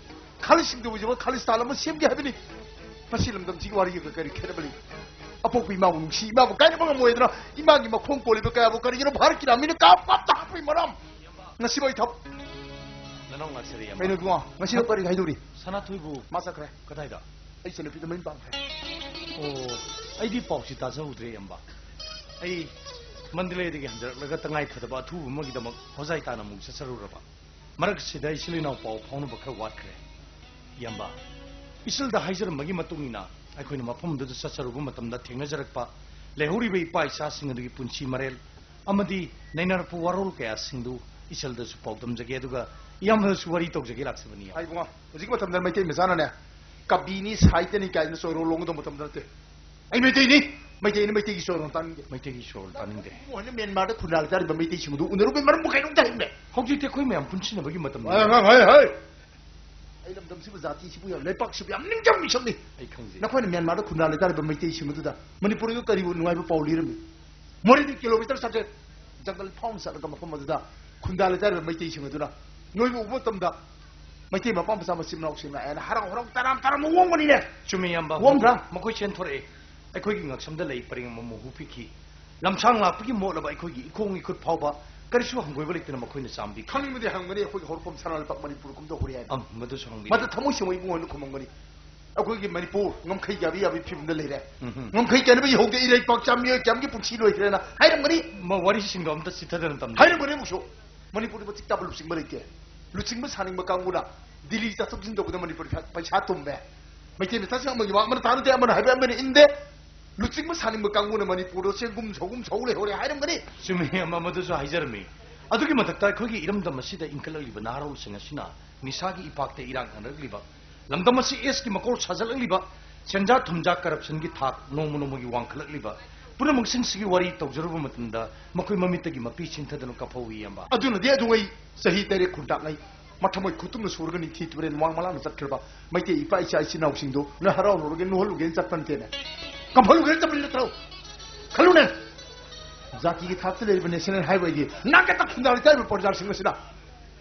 ꯈꯜꯂꯤꯁꯤꯡꯗꯨꯕꯨ ꯌꯦꯡꯉꯣ, ꯈꯥꯂꯤꯁꯇꯥꯟ ꯑꯃ ꯁꯦꯝꯒꯦ ꯍꯥꯏꯕꯅꯤ꯫ ꯃꯁꯤ ꯂꯝꯗꯝꯁꯤꯒꯤ ꯋꯥꯔꯤꯒ ꯀꯔꯤ ꯈꯦꯠꯅꯕ ꯂꯩ? ꯑꯄꯣꯛꯄ ꯏꯃꯥꯕꯨ ꯅꯨꯡꯁꯤ, ꯏꯃꯥꯕꯨ ꯀꯥꯏꯅꯕ ꯉꯝꯃꯣꯏꯗꯅ ꯏꯃꯥꯒꯤ ꯃꯈꯣꯡ ꯀꯣꯜꯂꯤꯕ ꯀꯌꯥꯕꯨ ꯀꯔꯤꯒꯤꯅꯣ ꯚꯥꯔꯠꯀꯤ ꯂꯥꯟꯃꯤꯅ ꯀꯥꯞ ꯀꯥꯞꯇ ꯍꯥꯠꯄꯒꯤ ꯃꯔꯝ? ꯉꯁꯤꯕꯨ ꯑꯩ ꯊꯕꯛ ꯅꯅꯥꯎ ꯉꯥꯛꯆꯔꯤ, ꯏꯌꯥꯝꯕ꯫ ꯀꯩꯅꯣ ꯏꯕꯨꯡꯉꯣ? ꯉꯁꯤ ꯅꯪ ꯀꯔꯤ ꯍꯥꯏꯗꯧꯔꯤ? ꯁꯅꯥꯊꯣꯏꯕꯨ ꯃꯥ ꯆꯠꯈ꯭ꯔꯦ꯫ ꯀꯗꯥꯏꯗ? ꯑꯩ ꯏꯆꯟꯅꯨꯄꯤꯗ ꯃꯌꯨꯝ ꯄꯥꯟꯈ꯭ꯔꯦ꯫ ꯑꯣ, ꯑꯩꯗꯤ ꯄꯥꯎꯁꯤ ꯇꯥꯖꯍꯧꯗ꯭ꯔꯦ, ꯏꯌꯥꯝꯕ꯫ ꯑꯩ ꯃꯟꯗꯂꯦꯗꯒꯤ ꯍꯟꯖꯔꯛꯂꯒ ꯇꯉꯥꯏ ꯐꯗꯕ ꯑꯊꯨꯕ ꯑꯃꯒꯤꯗꯃꯛ ꯍꯣꯖꯥꯏ ꯇꯥꯟꯅ ꯑꯃꯨꯛ ꯆꯠꯆꯔꯨꯔꯕ꯫ ꯃꯔꯛꯁꯤꯗ ꯏꯆꯤꯜ ꯏꯅꯥꯎ ꯄꯥꯎ ꯐꯥꯎꯅꯕ ꯈꯔ ꯋꯥꯠꯈ꯭ꯔꯦ꯫ ꯏꯌꯥꯝꯕ, ꯏꯆꯜꯗ ꯍꯥꯏꯖꯔꯝꯕꯒꯤ ꯃꯇꯨꯡ ꯏꯟꯅ ꯑꯩꯈꯣꯏꯅ ꯃꯐꯝꯗꯨꯗ ꯆꯠꯆꯔꯨꯕ ꯃꯇꯝꯗ ꯊꯦꯡꯅꯖꯔꯛꯄ ꯂꯩꯍꯧꯔꯤꯕ ꯏꯄꯥ ꯏꯆꯥꯁꯤꯡ ꯑꯗꯨꯒꯤ ꯄꯨꯟꯁꯤ ꯃꯔꯦꯜ ꯑꯃꯗꯤ ꯅꯩꯅꯔꯛꯄ ꯋꯥꯔꯣꯜ ꯀꯌꯥꯁꯤꯡꯗꯨ ꯏꯆꯜꯗꯁꯨ ꯄꯥꯎꯗꯝꯖꯒꯦ, ꯑꯗꯨꯒ ꯏꯌꯥꯝꯕꯗꯁꯨ ꯋꯥꯔꯤ ꯇꯧꯖꯒꯦ ꯂꯥꯛꯆꯕꯅꯤ, ꯏꯌꯥꯝꯕ꯫ ꯍꯥꯏ ꯏꯕꯨꯡꯉꯣ, ꯍꯧꯖꯤꯛ ꯃꯇꯝꯗ ꯃꯩꯇꯩ ꯃꯆꯥꯅꯅꯦ, ꯀꯕꯤꯅꯤ, ꯁꯥꯍꯤꯇ꯭ꯌꯅꯤ ꯀꯥꯏꯗꯅ ꯆꯣꯏꯔꯣꯜ ꯂꯣꯡꯒꯗꯧꯕ ꯃꯇꯝꯗ ꯅꯠꯇꯦ꯫ ꯑꯩ ꯃꯩꯇꯩꯅꯤ, ꯃꯩꯇꯩꯅꯤ, ꯃꯩꯇꯩꯒꯤ ꯆꯣꯏꯔꯣꯜ ꯇꯥꯅꯤꯡꯗꯦ꯫ ꯃꯩꯇꯩꯒꯤ ꯆꯣꯏꯔꯣꯜ ꯇꯥꯅꯤꯡꯗꯦ꯫ ꯏꯕꯨꯡꯉꯣ, ꯍꯣꯏꯅ ꯃ꯭ꯌꯥꯟꯃꯥꯔꯗ ꯈꯨꯟꯗꯥ ꯂꯩꯇꯥꯔꯤꯕ ꯃꯩꯇꯩꯁꯤꯡꯗꯨ ꯎꯅꯔꯨꯕꯩ ꯃꯔꯝꯕꯨ ꯀꯩꯅꯣꯝꯇ ꯍꯥꯏꯌꯨꯅꯦ꯫ ꯍꯧꯖꯤꯛꯇꯤ ꯑꯩꯈꯣꯏ ꯃꯌꯥꯝ ꯄꯨꯟꯁꯤꯟꯅꯕꯒꯤ ꯃꯇꯝꯅꯤ꯫ ꯍꯣꯏ, ꯍꯣꯏ, ꯍꯣꯏ, ꯍꯣꯏ꯫ ꯑꯩ ꯂꯝꯗꯝꯁꯤꯕꯨ, ꯖꯥꯇꯤꯁꯤꯕꯨ ꯌꯥꯝ, ꯂꯩꯄꯥꯛꯁꯤꯕꯨ ꯌꯥꯝ ꯅꯤꯡꯖꯕ ꯃꯤꯁꯛꯅꯤ꯫ ꯑꯩ ꯈꯪꯖꯩ꯫ ꯅꯈꯣꯏꯅ ꯃ꯭ꯌꯥꯟꯃꯥꯔꯗ ꯈꯨꯟꯗꯥ ꯂꯩꯇꯥꯔꯤꯕ ꯃꯩꯇꯩꯁꯤꯡ ꯑꯗꯨꯗ ꯃꯅꯤꯄꯨꯔꯗ ꯀꯔꯤꯕꯨ ꯅꯨꯡꯉꯥꯏꯕ ꯄꯥꯎ ꯂꯤꯔꯝꯃꯤ? ꯃꯣꯔꯦꯗꯒꯤ ꯀꯤꯂꯣꯃꯤꯇꯔ ꯆꯥꯇ꯭ꯔꯦꯠ ꯖꯪꯒꯜ ꯐꯥꯎꯅ ꯆꯠꯂꯒ ꯃꯐꯝ ꯑꯗꯨꯗ ꯈꯨꯟꯗꯥ ꯂꯩꯇꯥꯔꯤꯕ ꯃꯩꯇꯩꯁꯤꯡ ꯑꯗꯨꯅ ꯅꯣꯏꯕꯨ ꯎꯕ ꯃꯇꯝꯗ ꯃꯩꯇꯩ ꯃꯄꯥ ꯃꯆꯥ ꯃꯆꯤꯟ ꯃꯅꯥꯎꯁꯤꯡꯅ ꯑꯩꯅ ꯍꯔꯥꯎ ꯍꯔꯥꯎ ꯇꯔꯥꯝ ꯇꯔꯥꯝ ꯑꯣꯡꯕꯅꯤꯅꯦ꯫ ꯆꯨꯝꯃꯤ, ꯏꯌꯥꯝꯕ꯫ ꯑꯣꯡꯕ꯭ꯔꯥ? ꯃꯈꯣꯏ ꯆꯦꯟꯊꯣꯔꯛꯑꯦ꯫ ꯑꯩꯈꯣꯏꯒꯤ ꯉꯛꯁꯝꯗ ꯂꯩ ꯄꯔꯦꯡ ꯑꯃ ꯃꯍꯨ ꯄꯤꯈꯤ꯫ ꯂꯝꯁꯥꯡ ꯂꯥꯛꯄꯒꯤ ꯃꯣꯠꯂꯕ ꯑꯩꯈꯣꯏꯒꯤ ꯏꯈꯣꯡ ꯏꯈꯨꯠ ꯐꯥꯎꯕ ꯀꯔꯤꯁꯨ ꯍꯪꯒꯣꯏꯕ ꯂꯩꯇꯅ ꯃꯈꯣꯏꯅ ꯆꯥꯝꯕꯤꯈꯤ꯫ ꯈꯪꯅꯤꯡꯕꯗꯤ ꯍꯪꯒꯅꯤ, ꯑꯩꯈꯣꯏꯒꯤ ꯍꯧꯔꯛꯐꯝ ꯁꯅꯥ ꯂꯩꯕꯥꯛ ꯃꯅꯤꯄꯨꯔ ꯀꯝꯗꯧ ꯍꯧꯔꯦ ꯍꯥꯏꯕ꯫ ꯑꯪ, ꯃꯗꯨꯁꯨ ꯍꯪꯕꯤꯌꯨ꯫ ꯃꯗꯨ ꯊꯃꯣꯏ ꯁꯦꯡꯕ ꯏꯕꯨꯡꯉꯣꯅ ꯈꯨꯝꯃꯝꯒꯅꯤ꯫ ꯑꯩꯈꯣꯏꯒꯤ ꯃꯅꯤꯄꯨꯔ ꯉꯝꯈꯩ ꯌꯥꯕꯤ ꯌꯥꯕꯤ ꯐꯤꯕꯝꯗ ꯂꯩꯔꯦ꯫ ꯎꯝꯍꯨꯝ꯫ ꯉꯝꯈꯩ ꯀꯥꯏꯅꯕ ꯏꯍꯧꯗꯦ, ꯏꯔꯩꯄꯥꯛ ꯆꯥꯝꯃꯤꯑꯣꯏ ꯀꯌꯥꯝꯒꯤ ꯄꯨꯟꯁꯤ ꯂꯣꯏꯈ꯭ꯔꯦꯅ ꯍꯥꯏꯔꯝꯒꯅꯤ꯫ ꯃ-, ꯋꯥꯔꯤꯁꯤꯡꯗꯣ ꯑꯝꯇ ꯆꯤꯊꯗꯅ ꯇꯝꯕꯤꯌꯨ꯫ ꯍꯥꯏꯔꯝꯒꯅꯤ ꯑꯃꯨꯛꯁꯨ꯫ ꯃꯅꯤꯄꯨꯔꯗ ꯃꯇꯤꯛ ꯆꯥꯕ ꯂꯨꯆꯤꯡꯕ ꯂꯩꯇꯦ꯫ ꯂꯨꯆꯤꯡꯕ ꯁꯥꯅꯤꯡꯕ ꯀꯥꯡꯕꯨꯅ ꯗꯤꯜꯂꯤ ꯆꯠꯊꯣꯛ ꯆꯠꯁꯤꯟ ꯇꯧꯕꯗ ꯃꯅꯤꯄꯨꯔ ꯄꯩꯁꯥ, ꯄꯩꯁꯥ ꯇꯨꯝꯃꯦ꯫ ꯃꯩꯇꯩ ꯃꯆꯥꯁꯤꯡ ꯑꯃꯒꯤ ꯋꯥ ꯑꯃꯅ ꯇꯥꯅꯗꯦ, ꯑꯃꯅ ꯍꯥꯏꯕ ꯑꯃꯅ ꯏꯟꯗꯦ꯫ ꯂꯨꯆꯤꯡꯕ ꯁꯥꯅꯤꯡꯕ ꯀꯥꯡꯕꯨꯅ ꯃꯅꯤꯄꯨꯔꯗ ꯆꯦꯡꯒꯨꯝ ꯁꯧꯒꯨꯝ ꯁꯧ ꯂꯩꯍꯧꯔꯦ ꯍꯥꯏꯔꯝꯒꯅꯤ꯫ ꯆꯨꯝꯃꯤ, ꯏꯌꯥꯝꯕ, ꯃꯗꯨꯁꯨ ꯍꯥꯏꯖꯔꯝꯃꯤ꯫ ꯑꯗꯨꯒꯤ ꯃꯊꯛꯇ ꯑꯩꯈꯣꯏꯒꯤ ꯏꯔꯝꯗꯝ ꯑꯁꯤꯗ ꯏꯟꯈꯠꯂꯛꯂꯤꯕ ꯅꯍꯥꯔꯣꯜꯁꯤꯡ ꯑꯁꯤꯅ ꯅꯤꯁꯥꯒꯤ ꯏꯄꯥꯛꯇ ꯏꯔꯥꯛꯅꯔꯛꯂꯤꯕ, ꯂꯝꯗꯝ ꯑꯁꯤ ꯑꯦꯁꯀꯤ ꯃꯀꯣꯜ ꯁꯥꯖꯤꯜꯂꯛꯂꯤꯕ, ꯁꯦꯟꯖꯥ ꯊꯨꯝꯖꯥ ꯀꯔꯞꯁꯟꯒꯤ ꯊꯥꯛ ꯅꯣꯡꯃ ꯅꯣꯡꯃꯒꯤ ꯋꯥꯡꯈꯠꯂꯛꯂꯤꯕ, ꯄꯨꯝꯅꯃꯛꯁꯤꯡꯁꯤꯒꯤ ꯋꯥꯔꯤ ꯇꯧꯖꯔꯨꯕ ꯃꯇꯝꯗ ꯃꯈꯣꯏ ꯃꯃꯤꯠꯇꯒꯤ ꯃꯄꯤ ꯆꯤꯡꯊꯗꯅ ꯀꯞꯐꯧꯏ, ꯏꯌꯥꯝꯕ꯫ ꯑꯗꯨꯅꯗꯤ ꯑꯗꯨꯉꯩ ꯆꯍꯤ ꯇꯔꯦꯠ ꯈꯨꯟꯇꯥꯛꯉꯩ ꯃꯊꯃꯣꯏ ꯈꯨꯠꯇꯨꯝꯅ ꯁꯨꯔꯒ ꯅꯤꯡꯊꯤ ꯇꯨꯔꯦꯟ ꯋꯥꯡ ꯃꯂꯥꯡꯅ ꯆꯠꯈ꯭ꯔꯕ ꯃꯩꯇꯩ ꯏꯄꯥ ꯏꯆꯥ ꯏꯆꯤꯟ ꯏꯅꯥꯎꯁꯤꯡꯗꯨ ꯅꯣꯏ ꯍꯔꯥꯎꯔꯨꯔꯒꯦ, ꯅꯣꯍꯜꯂꯨꯒꯦꯅ ꯆꯠꯄ ꯅꯠꯇꯦꯅꯦ꯫ ꯀꯝꯐꯜꯂꯨꯒꯦꯅ ꯆꯠꯄꯅꯤ ꯅꯠꯇ꯭ꯔꯣ? ꯈꯜꯂꯨꯅꯦ꯫ ꯖꯥꯇꯤꯒꯤ ꯊꯥꯛꯇ ꯂꯩꯔꯤꯕ ꯅꯦꯁꯅꯦꯜ ꯍꯥꯏꯋꯦꯒꯤ ꯅꯥꯀꯠꯇ ꯈꯨꯟꯗꯥ ꯂꯩꯇꯥꯔꯤꯕ ꯄ꯭ꯔꯖꯥꯁꯤꯡ ꯑꯁꯤꯅ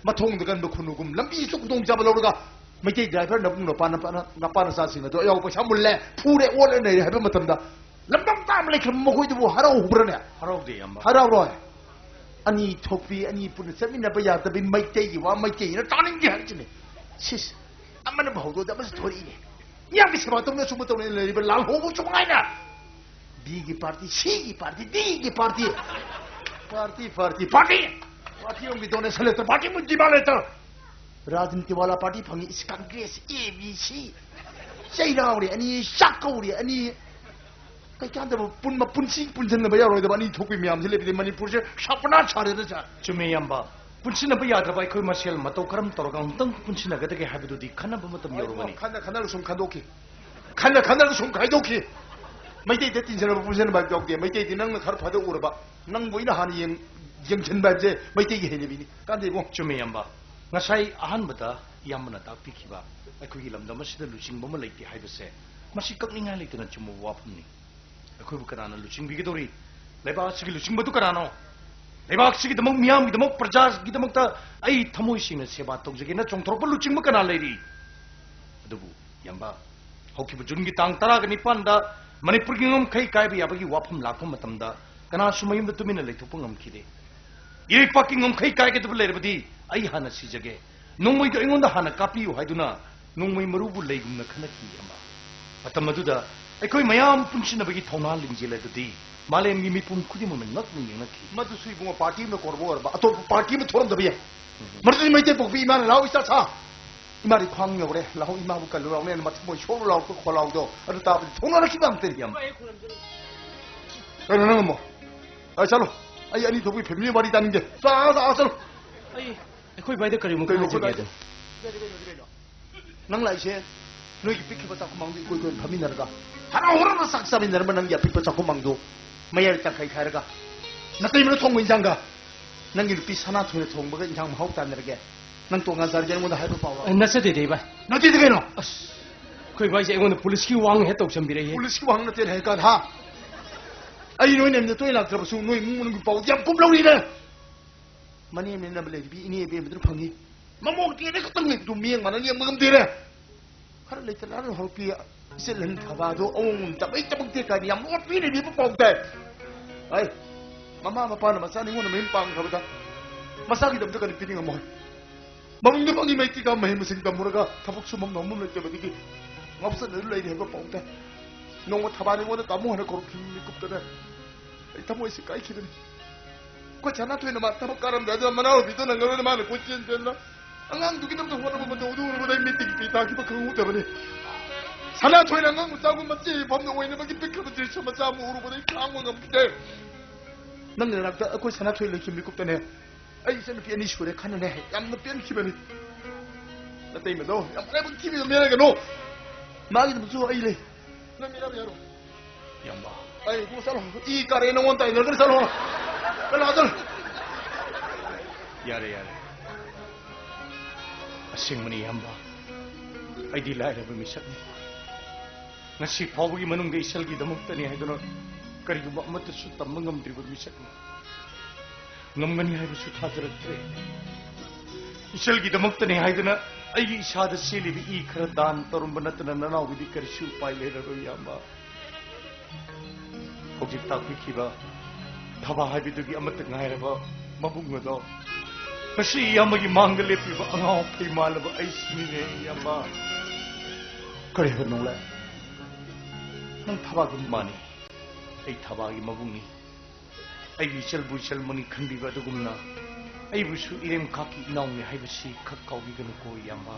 ꯃꯊꯣꯡꯗ ꯀꯟꯕ ꯈꯨꯟꯅꯨꯒꯨꯝ ꯂꯝꯕꯤꯁꯨ ꯈꯨꯗꯣꯡꯆꯥꯕ ꯂꯧꯔꯒ ꯃꯩꯇꯩ ꯗ꯭ꯔꯥꯏꯚꯔ ꯅꯕꯨꯡ ꯅꯄꯥ ꯅꯄꯥ ꯅꯄꯥ ꯅꯆꯥꯁꯤꯡ ꯑꯗꯨ ꯑꯌꯥꯎꯕ ꯄꯩꯁꯥ ꯃꯨꯜꯂꯦ, ꯐꯨꯔꯦ, ꯑꯣꯠꯂꯦ ꯅꯩꯔꯦ ꯍꯥꯏꯕ ꯃꯇꯝꯗ ꯂꯝꯗꯝ ꯇꯥ ꯑꯃ ꯂꯩꯈ꯭ꯔꯕ ꯃꯈꯣꯏꯗꯨꯕꯨ ꯍꯔꯥꯎꯍꯧꯕ꯭ꯔꯅꯦ? ꯍꯔꯥꯎꯗꯦ, ꯏꯌꯥꯝꯕ꯫ ꯍꯔꯥꯎꯔꯣꯏ꯫ ꯑꯅꯤ ꯊꯣꯛꯄꯤ ꯑꯅꯤ ꯄꯨꯟꯅ ꯆꯠꯃꯤꯟꯅꯕ ꯌꯥꯗꯕꯤ ꯃꯩꯇꯩꯒꯤ ꯋꯥ ꯃꯩꯇꯩꯅ ꯇꯥꯅꯤꯡꯗꯦ ꯍꯥꯏꯔꯤꯁꯤꯅꯦ꯫ ꯁꯤꯁ, ꯑꯃꯅꯕꯨ ꯍꯧꯗꯣꯛꯑꯗꯤ ꯑꯃꯁꯨ ꯊꯣꯔꯛꯏꯅꯦ꯫ ꯃꯤꯌꯥꯝꯒꯤ ꯁꯦꯕꯥ ꯇꯧꯅ ꯁꯨꯝꯕ ꯇꯧꯅ ꯂꯩꯔꯤꯕ ꯂꯥꯜꯍꯧꯕꯁꯨ ꯃꯉꯥꯏꯅ ꯕꯤꯒꯤ ꯄꯥꯔꯇꯤ, ꯁꯤꯒꯤ ꯄꯥꯔꯇꯤ, ꯗꯤꯒꯤ party. Party, party, party. Party ꯑꯃꯒꯤ ꯗꯣꯅꯦꯁꯟ ꯂꯩꯇ, ꯄꯥꯔꯇꯤ ꯑꯃꯒꯤ ꯗꯤꯃꯥꯟ ꯂꯩꯇ꯫ ꯔꯥꯖꯅꯤꯇꯤ ꯋꯥꯂꯥ ꯄꯥꯔꯇꯤ ꯐꯪꯉꯤ, ꯏꯁ ꯀꯪꯒ꯭ꯔꯦꯁ, ꯑꯦ ꯕꯤ ꯁꯤ꯫ ꯆꯩꯔꯥꯎꯔꯦ ꯑꯅꯤ, ꯆꯥꯛꯀꯧꯔꯦ ꯑꯅꯤ꯫ ꯀꯩꯀꯥꯟꯗꯕ ꯄꯨꯟꯕ, ꯄꯨꯟꯁꯤ ꯄꯨꯟꯁꯤꯟꯅꯕ ꯌꯥꯔꯣꯏꯗꯕ ꯑꯅꯤ ꯊꯣꯛꯄꯤ ꯃꯌꯥꯝꯁꯤ ꯂꯩꯕꯗꯤ ꯃꯅꯤꯄꯨꯔꯁꯦ ꯁꯥꯄꯅꯥ ꯁꯥꯔꯦꯗ ꯁꯥꯔ꯫ ꯆꯨꯝꯃꯦ, ꯏꯌꯥꯝꯕ꯫ ꯄꯨꯟꯁꯤꯟꯅꯕ ꯌꯥꯗ꯭ꯔꯕ ꯑꯩꯈꯣꯏ ꯃꯁꯦꯜ ꯃꯇꯧ ꯀꯔꯝ ꯇꯧꯔꯒ ꯑꯃꯨꯛꯇꯪ ꯄꯨꯟꯁꯤꯟꯅꯒꯗꯒꯦ ꯍꯥꯏꯕꯗꯨꯗꯤ ꯈꯟꯅꯕ ꯃꯇꯝ ꯌꯧꯔꯕꯅꯤ꯫ ꯈꯟꯅ ꯈꯟꯅꯔꯒ ꯁꯨꯝ ꯈꯟꯗꯣꯛꯈꯤ꯫ ꯈꯟꯅ ꯈꯟꯅꯔꯒ ꯁꯨꯝ ꯈꯥꯏꯗꯣꯛꯈꯤ꯫ ꯃꯩꯇꯩꯗ ꯇꯤꯟꯖꯅꯕ ꯄꯨꯟꯁꯤꯟꯕ ꯍꯥꯏꯕ ꯌꯥꯎꯗꯦ꯫ ꯃꯩꯇꯩꯗꯤ ꯅꯪꯅ ꯈꯔ ꯐꯗ ꯎꯔꯕ, ꯅꯪꯕꯨ ꯑꯩꯅ ꯍꯥꯟꯅ ꯌꯦꯡ-, ꯌꯦꯡꯁꯤꯟꯕ ꯍꯥꯏꯕꯁꯦ ꯃꯩꯇꯩꯒꯤ ꯍꯩꯅꯕꯤꯅꯤ꯫ ꯀꯥꯟꯗꯦ ꯏꯕꯨꯡ꯫ ꯆꯨꯝꯃꯦ, ꯏꯌꯥꯝꯕ꯫ ꯉꯁꯥꯏ ꯑꯍꯥꯟꯕꯗ ꯏꯌꯥꯝꯕꯅ ꯇꯥꯛꯄꯤꯈꯤꯕ ꯑꯩꯈꯣꯏꯒꯤ ꯂꯝꯗꯝ ꯑꯁꯤꯗ ꯂꯨꯆꯤꯡꯕ ꯑꯃ ꯂꯩꯇꯦ ꯍꯥꯏꯕꯁꯦ, ꯃꯁꯤ ꯀꯛꯅꯤꯡꯉꯥꯏ ꯂꯩꯇꯅ ꯆꯨꯝꯕ ꯋꯥꯐꯝꯅꯤ꯫ ꯑꯩꯈꯣꯏꯕꯨ ꯀꯅꯥꯅ ꯂꯨꯆꯤꯡꯕꯤꯒꯗꯧꯔꯤ? ꯂꯩꯕꯥꯛ ꯑꯁꯤꯒꯤ ꯂꯨꯆꯤꯡꯕꯗꯨ ꯀꯅꯥꯅꯣ? ꯂꯩꯕꯥꯛꯁꯤꯒꯤꯗꯃꯛ, ꯃꯤꯌꯥꯝꯒꯤꯗꯃꯛ, ꯄ꯭ꯔꯖꯥꯒꯤꯗꯃꯛꯇ ꯑꯩ ꯊꯃꯣꯏ ꯁꯦꯡꯅ ꯁꯦꯕꯥ ꯇꯧꯖꯒꯦꯅ ꯆꯣꯡꯊꯣꯔꯛꯄ ꯂꯨꯆꯤꯡꯕ ꯀꯅꯥ ꯂꯩꯔꯤ? ꯑꯗꯨꯕꯨ ꯏꯌꯥꯝꯕ, ꯍꯧꯈꯤꯕ ꯖꯨꯟꯒꯤ ꯇꯥꯡ ꯇꯔꯥꯒ ꯅꯤꯄꯥꯟꯗ ꯃꯅꯤꯄꯨꯔꯒꯤ ꯉꯝꯈꯩ ꯀꯥꯏꯕ ꯌꯥꯕꯒꯤ ꯋꯥꯐꯝ ꯂꯥꯛꯄ ꯃꯇꯝꯗ ꯀꯅꯥꯁꯨ ꯃꯌꯨꯝꯗ ꯇꯨꯃꯤꯟꯅ ꯂꯩꯊꯣꯛꯄ ꯉꯝꯈꯤꯗꯦ꯫ ꯏꯔꯩꯄꯥꯛꯀꯤ ꯉꯝꯈꯩ ꯀꯥꯏꯒꯗꯕ ꯂꯩꯔꯕꯗꯤ ꯑꯩ ꯍꯥꯟꯅ ꯁꯤꯖꯒꯦ꯫ ꯅꯣꯡꯃꯩꯗꯣ ꯑꯩꯉꯣꯟꯗ ꯍꯥꯟꯅ ꯀꯥꯞꯄꯤꯌꯨ ꯍꯥꯏꯗꯨꯅ ꯅꯣꯡꯃꯩ ꯃꯔꯨꯕꯨ ꯂꯩꯒꯨꯝꯅ ꯈꯟꯅꯈꯤ ꯏꯌꯥꯝꯕ꯫ ꯃꯇꯝ ꯑꯗꯨꯗ ꯑꯩꯈꯣꯏ ꯃꯌꯥꯝ ꯄꯨꯟꯁꯤꯟꯅꯕꯒꯤ ꯊꯧꯅꯥ ꯂꯤꯡꯖꯦꯜ ꯑꯗꯨꯗꯤ ꯃꯥꯂꯦꯝꯒꯤ ꯃꯤꯄꯨꯝ ꯈꯨꯗꯤꯡꯃꯛꯅ ꯉꯛꯅ ꯌꯦꯡꯅꯈꯤ꯫ ꯃꯗꯨꯁꯨ ꯏꯕꯨꯡꯉꯣ, ꯄꯥꯔꯇꯤ ꯑꯃꯅ ꯀꯧꯔꯕ ꯑꯣꯏꯔꯕ, ꯑꯇꯣꯞꯄ ꯄꯥꯔꯇꯤ ꯑꯃ ꯊꯣꯛꯂꯝꯗꯕ ꯌꯥꯏ꯫ ꯎꯝ꯫ ꯃꯗꯨꯗꯤ ꯃꯩꯇꯩ ꯄꯣꯛꯄꯤ ꯏꯃꯥꯅ ꯂꯥꯛꯑꯣ ꯏꯆꯥ ꯁꯥ, ꯏꯃꯥꯗꯤ ꯈ꯭ꯋꯥꯡ ꯌꯧꯔꯦ, ꯂꯥꯛꯑꯣ ꯏꯃꯥꯕꯨ ꯀꯜꯂꯨ ꯂꯥꯛꯑꯣꯅꯦꯅ ꯃꯊꯃꯣꯏ ꯁꯣꯛꯂꯨ ꯂꯥꯎꯕ ꯈꯣꯜꯂꯥꯎꯗꯣ ꯑꯗꯨ ꯇꯥꯕꯗꯤ ꯊꯣꯛꯅꯔꯛꯈꯤꯕ ꯉꯝꯇꯅꯤ꯫ ꯌꯥꯝ ꯀꯩꯅꯣ ꯅꯪ ꯑꯃꯨꯛ? ꯑ, ꯆꯠꯂꯣ꯫ ꯑꯩ ꯑꯅꯤ ꯊꯣꯛꯄꯒꯤ ꯐꯦꯃꯤꯂꯤ ꯋꯥꯔꯤ ꯇꯥꯅꯤꯡꯗꯦ꯫ ꯆꯠꯂꯣ, ꯆꯠꯂꯣ, ꯆꯠꯂꯣ꯫ ꯑꯩ, ꯑꯩꯈꯣꯏ ꯚꯥꯏꯗ ꯀꯔꯤꯃꯨꯛ ꯀꯩꯅꯣ ꯍꯥꯏꯖꯒꯦ ꯑꯩꯈꯣꯏ ꯑꯗꯨꯝ? ꯅꯪ ꯂꯥꯛꯏꯁꯦ ꯅꯣꯏꯒꯤ ꯄꯤꯛꯈꯤꯕ ꯆꯥꯛꯈꯨꯃꯥꯡꯗꯨ ꯏꯀꯣꯏ ꯀꯣꯏꯅ ꯐꯝꯃꯤꯟꯅꯔꯒ, ꯍꯔꯥꯎ ꯍꯔꯥꯎꯅ ꯆꯥꯛ ꯆꯥꯃꯤꯟꯅꯔꯝꯕ ꯅꯪꯒꯤ ꯑꯄꯤꯛꯄ ꯆꯥꯛꯈꯨꯃꯥꯡꯗꯨ ꯃꯌꯥꯏ ꯇꯪꯈꯥꯏ ꯈꯥꯏꯔꯒ, ꯅꯇꯩꯃꯅ ꯊꯣꯡꯕ ꯏꯟꯖꯥꯡꯒ ꯅꯪꯒꯤ ꯅꯨꯄꯤ ꯁꯅꯥꯊꯣꯏꯅ ꯊꯣꯡꯕꯒ ꯏꯟꯖꯥꯡ ꯃꯍꯥꯎ ꯇꯥꯟꯅꯔꯒꯦ꯫ ꯅꯪ ꯇꯣꯉꯥꯟ ꯆꯥꯔꯒꯦ ꯑꯩꯉꯣꯟꯗ ꯍꯥꯏꯕ ꯄꯥꯎꯔꯣ? ꯑꯦ, ꯅꯠꯆꯗꯦꯗ, ꯏꯕꯥꯏ꯫ ꯅꯠꯇꯦꯗꯤ ꯀꯩꯅꯣ? ꯑꯁ, ꯑꯩꯈꯣꯏ ꯏꯕꯥꯏꯁꯦ ꯑꯩꯉꯣꯟꯗ ꯄꯨꯂꯤꯁꯀꯤ ꯋꯥꯍꯪ ꯍꯦꯛ ꯇꯧꯁꯟꯕꯤꯔꯛꯏꯍꯦ꯫ ꯄꯨꯂꯤꯁꯀꯤ ꯋꯥꯍꯪ ꯅꯠꯇꯦꯅ ꯍꯥꯏ ꯀꯥꯟꯗ, ꯍꯥ? ꯑꯩ ꯅꯣꯏ ꯅꯦꯝꯅ ꯇꯣꯏꯅ ꯂꯥꯛꯇ꯭ꯔꯕꯁꯨ ꯅꯣꯏ ꯏꯃꯨꯡ ꯃꯅꯨꯡꯒꯤ ꯄꯥꯎꯗꯤ ꯌꯥꯝ ꯀꯨꯞꯂꯧꯔꯤꯅꯦ꯫ ꯃꯅꯦꯝ ꯅꯦꯝꯅꯕ ꯂꯩꯔꯤꯕꯤ ꯏꯅꯦ ꯏꯕꯦꯝꯕꯗꯨꯅ ꯐꯪꯉꯤ꯫ ꯃꯃꯧ ꯀꯦꯅꯦ ꯈꯛꯇꯪ ꯂꯩꯕꯗꯨ ꯃꯤꯌꯦꯡ ꯃꯥꯟꯅ ꯌꯦꯡꯕ ꯉꯝꯗꯦꯅꯦ꯫ ꯈꯔ ꯂꯩꯇ ꯂꯥꯏꯔ ꯍꯧꯔꯛꯄꯤ ꯏꯆꯜ ꯑꯍꯟ ꯊꯕꯥꯗꯣ ꯑꯋꯣꯡ ꯆꯕꯩ ꯆꯕꯛ ꯇꯦꯛ ꯀꯥꯏꯅ ꯌꯥꯝ ꯂꯣꯠꯄꯤ ꯂꯩꯕꯤꯕ ꯄꯥꯎ ꯇꯥꯏ꯫ ꯑꯩ, ꯃꯃꯥ ꯃꯄꯥꯅ ꯃꯆꯥ ꯅꯤꯉꯣꯟꯗ ꯃꯌꯨꯝ ꯄꯥꯟꯈ꯭ꯔꯕꯗ ꯃꯆꯥꯒꯤꯗꯃꯛꯇ ꯀꯔꯤ ꯄꯤꯅꯤꯡꯉꯝꯃꯣꯏ? ꯃꯔꯨꯝꯗ ꯐꯪꯉꯤ ꯃꯩꯇꯤꯒ ꯃꯍꯩ ꯃꯁꯤꯡ ꯇꯝꯃꯨꯔꯒ ꯊꯕꯛ ꯁꯨꯐꯝ ꯅꯣꯝꯐꯝ ꯂꯩꯇꯕꯗꯒꯤ ꯉꯥꯎꯁꯟꯅꯗꯨꯅ ꯂꯩꯔꯤ ꯍꯥꯏꯕ ꯄꯥꯎ ꯇꯥꯏ꯫ ꯅꯣꯡꯃ ꯊꯕꯥ ꯅꯤꯉꯣꯟꯗ ꯇꯥꯃꯣ ꯍꯥꯏꯅ ꯀꯧꯔꯛꯈꯤꯕ ꯃꯤꯀꯨꯞꯇꯅ ꯑꯩ ꯊꯃꯣꯏꯁꯦ ꯀꯥꯏꯈꯤꯕꯅꯤ꯫ ꯑꯩꯈꯣꯏ ꯁꯅꯥꯊꯣꯏꯅ ꯃꯥ ꯊꯕꯛ ꯀꯥꯔꯝꯗꯥꯏꯗ ꯃꯅꯥꯎꯅꯨꯄꯤꯗꯣ ꯅꯪꯉꯔꯣꯏꯅ ꯃꯥꯅ ꯀꯣꯏꯆꯦꯟ ꯆꯦꯟꯅ ꯑꯉꯥꯡꯗꯨꯒꯤꯗꯃꯛꯇ ꯍꯣꯠꯅꯕ ꯃꯇꯧꯗꯨ ꯎꯔꯨꯕꯗ ꯑꯩ ꯃꯤꯠꯇꯒꯤ ꯄꯤ ꯇꯥꯈꯤꯕ ꯈꯪꯍꯧꯗꯕꯅꯤ꯫ ꯁꯅꯥꯊꯣꯏꯅ ꯑꯉꯥꯡ ꯃꯆꯥꯒꯨꯝ ꯃꯆꯦ ꯐꯝꯅ ꯑꯣꯏꯅꯕꯒꯤ ꯄꯤꯛꯈ꯭ꯔꯕ ꯗ꯭ꯔꯤꯁ꯭ꯌ ꯃꯆꯥ ꯑꯃ ꯎꯔꯨꯕꯗ ꯑꯩ ꯈꯥꯡꯕ ꯉꯝꯈꯤꯗꯦ꯫ ꯅꯪꯒꯤ ꯅꯅꯥꯛꯇ ꯑꯩꯈꯣꯏ ꯁꯅꯥꯊꯣꯏ ꯂꯩꯈꯤꯕ ꯃꯤꯀꯨꯞꯇꯅꯦ ꯑꯩ ꯏꯆꯟꯅꯨꯄꯤ ꯑꯅꯤ ꯁꯨꯔꯦ ꯈꯟꯅꯅꯦ ꯌꯥꯝꯅ ꯄꯦꯟꯈꯤꯕꯅꯤ꯫ ꯅꯇꯩꯃꯗꯣ ꯌꯥꯝ ꯂꯥꯏꯕꯛ ꯊꯤꯕꯤꯗꯣ ꯃꯤꯔꯒꯅꯣ꯫ ꯃꯥꯒꯤꯗꯃꯛꯁꯨ ꯑꯩ ꯂꯩ꯫ ꯅꯪ ꯃꯤꯔꯥꯕ ꯌꯥꯔꯣ? ꯏꯌꯥꯝꯕ꯫ ꯑꯩ ꯏꯕꯨꯡ ꯆꯠꯂꯣ꯫ ꯏ ꯀꯥꯔꯦ ꯅꯉꯣꯟ ꯇꯥꯏꯅꯔꯒꯅ ꯆꯠꯂꯣ꯫ ꯆꯠꯂꯣ, ꯆꯠꯂꯣ꯫ ꯌꯥꯔꯦ, ꯌꯥꯔꯦ꯫ ꯑꯁꯦꯡꯕꯅꯤ ꯏꯌꯥꯝꯕ꯫ ꯑꯩꯗꯤ ꯂꯥꯏꯔꯕ ꯃꯤꯁꯛꯅꯤ꯫ ꯉꯁꯤ ꯐꯥꯎꯕꯒꯤ ꯃꯅꯨꯡꯗ ꯏꯆꯜꯒꯤꯗꯃꯛꯇꯅꯤ ꯍꯥꯏꯗꯨꯅ ꯀꯔꯤꯒꯨꯝꯕ ꯑꯃꯠꯇꯁꯨ ꯇꯝꯕ ꯉꯝꯗ꯭ꯔꯤꯕ ꯃꯤꯁꯛꯅꯤ꯫ ꯉꯝꯒꯅꯤ ꯍꯥꯏꯕꯁꯨ ꯊꯥꯖꯔꯛꯇ꯭ꯔꯦ꯫ ꯏꯆꯜꯒꯤꯗꯃꯛꯇꯅꯦ ꯍꯥꯏꯗꯅ ꯑꯩꯒꯤ ꯏꯁꯥꯗ ꯆꯦꯜꯂꯤꯕ ꯏ ꯈꯔ ꯗꯥꯟ ꯇꯧꯔꯝꯕ ꯅꯠꯇꯅ ꯅꯅꯥꯎꯒꯤꯗꯤ ꯀꯔꯤꯁꯨ ꯎꯄꯥꯏ ꯂꯩꯔꯔꯣꯏ, ꯏꯌꯥꯝꯕ꯫ ꯍꯧꯖꯤꯛ ꯇꯥꯛꯄꯤꯈꯤꯕ ꯊꯕꯥ ꯍꯥꯏꯕꯗꯨꯒꯤ ꯑꯃꯠꯇ ꯉꯥꯏꯔꯕ ꯃꯕꯨꯡ ꯑꯗꯣ ꯉꯁꯤ ꯏꯌꯥꯝꯕꯒꯤ ꯃꯥꯡꯗ ꯂꯦꯞꯄꯤꯕ ꯑꯉꯥꯎ ꯑꯐꯩ ꯃꯥꯜꯂꯕ ꯑꯩꯁꯤꯅꯤꯅꯦ, ꯏꯌꯥꯝꯕ꯫ ꯀꯔꯤ ꯍꯥꯏꯕ ꯅꯣꯡꯂꯥꯏ? ꯅꯪ ꯊꯕꯥꯒꯤ ꯃꯥꯅꯤ꯫ ꯑꯩ ꯊꯕꯥꯒꯤ ꯃꯕꯨꯡꯅꯤ꯫ ꯑꯩꯒꯤ ꯏꯆꯜꯕꯨ ꯏꯆꯜꯃꯛꯅꯤ ꯈꯟꯕꯤꯕ ꯑꯗꯨꯒꯨꯝꯅ ꯑꯩꯕꯨꯁꯨ ꯏꯔꯦꯝ ꯈꯥꯛꯀꯤ ꯏꯅꯥꯎꯅꯤ ꯍꯥꯏꯕꯁꯤ ꯈꯛ ꯀꯥꯎꯕꯤꯒꯅꯨꯀꯣ, ꯏꯌꯥꯝꯕ꯫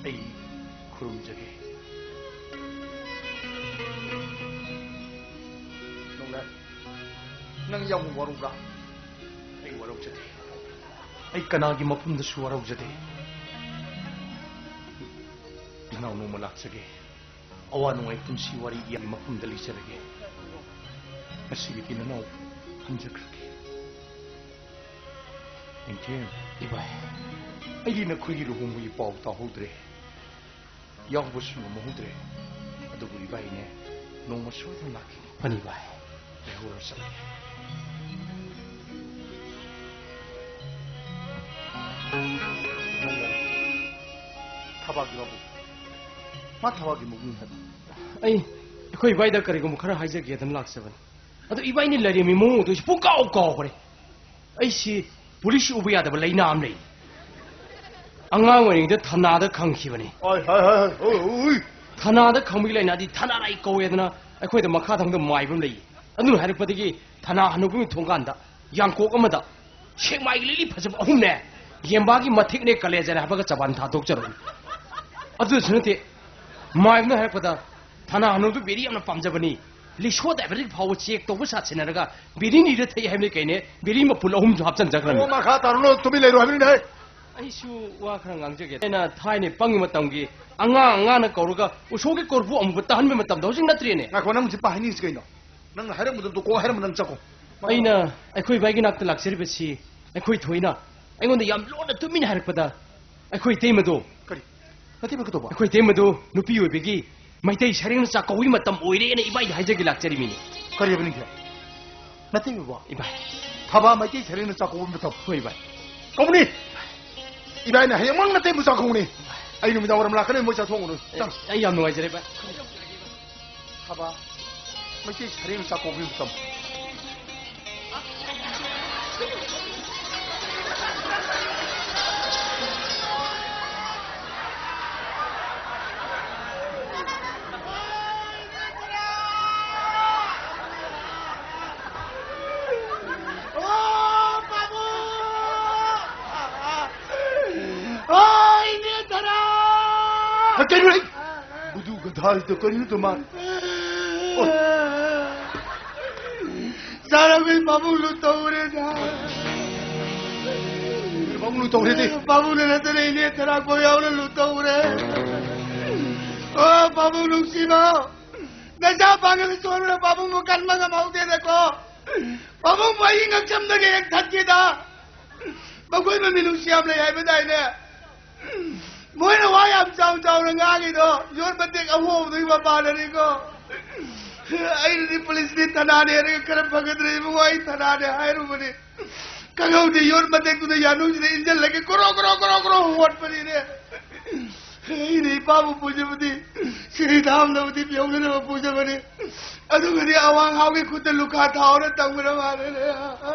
ꯑꯩ ꯈꯨꯔꯨꯝꯖꯒꯦ꯫ ꯅꯣꯡꯂꯥꯏ, ꯅꯪ ꯌꯥꯝ ꯋꯥꯔꯧꯕ꯭ꯔꯥ? ꯑꯩ ꯋꯥꯔꯧꯖꯗꯦ꯫ ꯑꯩ ꯀꯅꯥꯒꯤ ꯃꯐꯝꯗꯁꯨ ꯋꯥꯔꯧꯖꯗꯦ꯫ ꯅꯅꯥꯎ ꯅꯣꯡꯃ ꯂꯥꯛꯆꯒꯦ꯫ ꯑꯋꯥ ꯅꯨꯡꯉꯥꯏ ꯄꯨꯟꯁꯤ ꯋꯥꯔꯤ ꯏꯌꯥꯒꯤ ꯃꯐꯝꯗ ꯂꯤꯖꯔꯒꯦ꯫ ꯉꯁꯤꯒꯤꯗꯤ ꯅꯅꯥꯎ ꯍꯟꯖꯈ꯭ꯔꯒꯦ꯫ ꯅꯤꯡꯊꯦꯝ, ꯏꯕꯥꯏ, ꯑꯩꯗꯤ ꯅꯈꯣꯏꯒꯤ ꯂꯨꯍꯣꯡꯕꯒꯤ ꯄꯥꯎ ꯇꯥꯍꯧꯗ꯭ꯔꯦ, ꯌꯥꯎꯕꯁꯨ ꯉꯝꯍꯧꯗ꯭ꯔꯦ꯫ ꯑꯗꯨꯕꯨ ꯏꯕꯥꯏꯅꯦ, ꯅꯣꯡꯃ ꯁꯣꯏꯗꯅ ꯂꯥꯛꯈꯤꯅꯤ꯫ ꯐꯅꯤ ꯏꯕꯥꯏ꯫ ꯂꯩꯍꯧꯔꯣ, ꯆꯠꯂꯒꯦ꯫ ꯊꯕꯥꯛꯀꯤ ꯃꯕꯨꯡ꯫ ꯃꯥ ꯊꯕꯥꯛꯀꯤ ꯃꯕꯨꯡ ꯍꯥꯏꯕ꯫ ꯑꯩ, ꯑꯩꯈꯣꯏ ꯏꯕꯥꯏꯗ ꯀꯔꯤꯒꯨꯝꯕ ꯈꯔ ꯍꯥꯏꯖꯒꯦꯗꯅ ꯂꯥꯛꯆꯕꯅꯤ꯫ ꯑꯗꯣ ꯏꯕꯥꯏꯅꯤ ꯂꯩꯔꯦꯝꯃꯤ ꯃꯑꯣꯡꯗꯣ ꯑꯩꯁꯨ ꯄꯨꯡꯀꯥꯎ ꯀꯥꯎꯈ꯭ꯔꯦ꯫ ꯑꯩꯁꯤ ꯄꯨꯂꯤꯁ ꯎꯕ ꯌꯥꯗꯕ ꯂꯩꯅꯥ ꯑꯃ ꯂꯩ꯫ ꯑꯉꯥꯡ ꯑꯣꯏꯔꯤꯉꯩꯗ ꯊꯅꯥꯗ ꯈꯪꯈꯤꯕꯅꯤ꯫ ꯍꯣꯏ, ꯍꯣꯏ, ꯍꯣꯏ, ꯍꯣꯏ, ꯍꯣꯏ꯫ ꯊꯅꯥꯗ ꯈꯪꯕꯒꯤ ꯂꯩꯅꯥꯗꯤ ꯊꯅꯥꯔꯥꯏ ꯀꯧꯋꯦꯗꯅ ꯑꯩꯈꯣꯏꯗ ꯃꯈꯥ ꯊꯪꯕꯗ ꯃꯥꯏꯕ ꯑꯃ ꯂꯩ꯫ ꯑꯗꯨꯅ ꯍꯥꯏꯔꯛꯄꯗꯒꯤ ꯊꯅꯥ ꯍꯅꯨꯕꯒꯤ ꯊꯣꯡꯀꯥꯟꯗ ꯌꯥꯡꯀꯣꯛ ꯑꯃꯗ ꯁꯦꯛꯃꯥꯏꯒꯤ ꯂꯤꯛꯂꯤ ꯐꯖꯕ ꯑꯍꯨꯝꯅꯦ, ꯌꯦꯡꯕꯥꯒꯤ ꯃꯊꯤꯛꯅꯦ, ꯀꯂꯦꯖꯅꯦ ꯍꯥꯏꯕꯒ ꯆꯕꯥꯟ ꯊꯥꯗꯣꯛꯆꯔꯨꯏ꯫ ꯑꯗꯨꯗꯁꯨ ꯅꯠꯇꯦ, ꯃꯥꯏꯕꯅ ꯍꯥꯏꯔꯛꯄꯗ ꯊꯅꯥ ꯍꯅꯨꯗꯨ ꯕꯤꯔꯤ ꯌꯥꯝꯅ ꯄꯥꯝꯖꯕꯅꯤ, ꯂꯤꯁꯣ ꯗꯥꯏꯕꯦꯇꯤꯛ ꯐꯥꯎꯕ ꯆꯦꯛ ꯇꯧꯕ ꯁꯥꯠꯁꯤꯟꯅꯔꯒ ꯕꯤꯔꯤ ꯅꯤꯔ ꯊꯛꯏ ꯍꯥꯏꯕꯅꯤ ꯀꯩꯅꯦ, ꯕꯤꯔꯤ ꯃꯄꯨꯜ ꯑꯍꯨꯝꯁꯨ ꯍꯥꯞꯆꯤꯟꯖꯈ꯭ꯔꯃꯤ꯫ ꯑꯣ, ꯃꯈꯥ ꯇꯥꯔꯨꯅꯨ, ꯇꯨꯃꯤꯟ ꯂꯩꯔꯣ ꯍꯥꯏꯕꯅꯤꯅꯦ꯫ ꯑꯩꯁꯨ ꯋꯥ ꯈꯔ ꯉꯥꯡꯖꯒꯦ꯫ ꯑꯩꯅ ꯊꯥꯏꯅ ꯄꯪꯉꯤ ꯃꯇꯝꯒꯤ ꯑꯉꯥꯡ ꯑꯉꯥꯡꯅ ꯀꯧꯔꯒ ꯎꯁꯣꯞꯀꯤ ꯀꯣꯔꯐꯨ ꯑꯃꯨꯕ ꯇꯥꯍꯟꯕ ꯃꯇꯝꯗ ꯍꯧꯖꯤꯛ ꯅꯠꯇ꯭ꯔꯦꯅꯦ꯫ ꯉꯥꯏꯈꯣ, ꯅꯪ ꯍꯧꯖꯤꯛ ꯄꯥ ꯍꯥꯏꯅꯤꯡꯉꯤꯁꯤ ꯀꯩꯅꯣ? ꯅꯪꯅ ꯍꯥꯏꯔꯝꯕꯗꯣ ꯇꯣꯛꯑꯣ, ꯍꯥꯏꯔꯝꯕ ꯅꯪ ꯆꯠꯈꯣ꯫ ꯑꯩꯅ ꯑꯩꯈꯣꯏ ꯏꯕꯥꯏꯒꯤ ꯅꯥꯛꯇ ꯂꯥꯛꯆꯔꯤꯕꯁꯤ ꯑꯩꯈꯣꯏ ꯊꯣꯏꯅ ꯑꯩꯉꯣꯟꯗ ꯌꯥꯝ ꯂꯣꯟꯅ ꯇꯨꯃꯤꯟꯅ ꯍꯥꯏꯔꯛꯄꯗ ꯑꯩꯈꯣꯏ ꯏꯇꯩꯃꯗꯣ ꯀꯔꯤ? ꯅꯇꯩꯃ ꯀꯩꯗꯧꯕ? ꯑꯩꯈꯣꯏ ꯏꯇꯩꯃꯗꯣ ꯅꯨꯄꯤ ꯑꯣꯏꯕꯒꯤ ꯃꯩꯇꯩ ꯁꯔꯦꯡꯅ ꯆꯥꯛꯀꯧꯕꯒꯤ ꯃꯇꯝ ꯑꯣꯏꯔꯦꯅ ꯏꯕꯥꯏꯗ ꯍꯥꯏꯖꯒꯦ ꯂꯥꯛꯆꯔꯤꯃꯤꯅꯦ꯫ ꯀꯔꯤ ꯍꯥꯏꯕ ꯅꯤꯡꯊꯦꯝ? ꯅꯇꯩꯃꯕꯣ? ꯏꯕꯥꯏ, ꯊꯕꯥ ꯃꯩꯇꯩ ꯁꯔꯦꯡꯅ ꯆꯥꯛꯀꯧꯕ ꯃꯇꯝ꯫ ꯍꯣꯏ, ꯚꯥꯏ꯫ ꯀꯧꯅꯤ꯫ ꯏꯕꯥꯏꯅ ꯍꯌꯦꯡꯃꯛ ꯅꯇꯩꯕꯨ ꯆꯥꯛꯀꯧꯅꯤ꯫ ꯑꯩ ꯅꯨꯃꯤꯗꯥꯡ ꯋꯥꯏꯔꯝ ꯂꯥꯛꯀꯅꯤ, ꯃꯣꯏ ꯆꯥꯊꯣꯛꯎꯅꯨ꯫ ꯑꯦ, ꯆꯪ꯫ ꯑꯩ ꯌꯥꯝ ꯅꯨꯡꯉꯥꯏꯖꯔꯦ, ꯚꯥꯏ꯫ ꯊꯕꯥ ꯃꯩꯇꯩ ꯁꯔꯦꯡꯅ ꯆꯥꯛꯀꯧꯕ ꯃꯇꯝ꯫ ꯑꯣ, ꯄꯥꯕꯨꯡ! ꯑꯣ, ꯏꯅꯦ ꯙꯔꯥ! ꯀꯩꯅꯣ? ꯕꯨꯗꯨ ꯒꯙꯥꯁꯤꯗ ꯀꯔꯤꯅꯣ ꯇꯧ ꯃꯥꯜꯂꯦ? ꯑꯣ꯫ ꯆꯥꯔꯝꯃꯤ ꯄꯥꯕꯨꯡ ꯂꯨꯠ ꯇꯧꯔꯦꯗ꯫ ꯄꯥꯕꯨꯡ ꯂꯨꯠ ꯇꯧꯔꯦꯗꯤ? ꯄꯥꯕꯨꯡꯅ ꯅꯠꯇꯅ ꯏꯅꯦ ꯊꯔꯥꯛꯄ ꯌꯥꯎꯅ ꯂꯨꯠ ꯇꯧꯔꯦ꯫ ꯑꯣ, ꯄꯥꯕꯨꯡ ꯅꯨꯡꯁꯤꯕ꯫ ꯅꯆꯥ ꯄꯥꯡꯒꯜ ꯁꯣꯟꯕꯅ ꯄꯥꯕꯨꯡꯕꯨ ꯀꯟꯕ ꯉꯝꯍꯧꯗꯦꯗꯀꯣ꯫ ꯄꯥꯕꯨꯡꯕꯨ ꯑꯩ ꯉꯛꯁꯝꯗꯒꯤ ꯍꯦꯛ ꯊꯛꯈꯤꯗ꯫ ꯃꯈꯣꯏ ꯃꯃꯤꯅꯨꯡꯁꯤ ꯌꯥꯝ ꯂꯩ ꯍꯥꯏꯕꯗꯥꯏꯅꯦ? ꯃꯣꯏꯅ ꯋꯥ ꯌꯥꯝ ꯆꯥꯎ ꯆꯥꯎꯅ ꯉꯥꯡꯉꯤꯗꯣ ꯌꯣꯠ ꯃꯇꯦꯛ ꯑꯍꯣꯕꯗꯨꯒꯤ ꯃꯄꯥꯟꯅꯅꯤꯀꯣ꯫ ꯑꯩꯅꯗꯤ ꯄꯨꯂꯤꯁꯅꯤ ꯊꯅꯥꯅꯦ ꯍꯥꯏꯔꯒ ꯈꯔ ꯐꯒꯗ꯭ꯔꯦ ꯏꯕꯨꯡꯉꯣ, ꯑꯩ ꯊꯅꯥꯅꯦ ꯍꯥꯏꯔꯨꯕꯅꯤ꯫ ꯈꯪꯍꯧꯗꯦ, ꯌꯣꯠ ꯃꯇꯦꯛꯇꯨꯗ ꯌꯥꯅꯨꯡꯁꯤꯗ ꯏꯟꯁꯤꯜꯂꯒ ꯀ꯭ꯔꯣ ꯀ꯭ꯔꯣ ꯀ꯭ꯔꯣ ꯀ꯭ꯔꯣ ꯍꯣꯠꯄꯅꯤꯅꯦ꯫ ꯑꯩꯅ ꯏꯄꯥꯕꯨ ꯄꯨꯖꯕꯗꯤ ꯁꯤꯔꯤ ꯊꯥꯝꯅꯕꯗꯤ ꯄꯤꯍꯧꯅꯅꯕ ꯄꯨꯖꯕꯅꯤ꯫ ꯑꯗꯨꯒꯗꯤ ꯑꯋꯥꯡ ꯍꯥꯎꯒꯤ ꯈꯨꯠꯇ ꯂꯨꯈꯥ ꯊꯥꯎꯅ ꯇꯝꯈ꯭ꯔ ꯃꯥꯜꯂꯦꯅꯦ꯫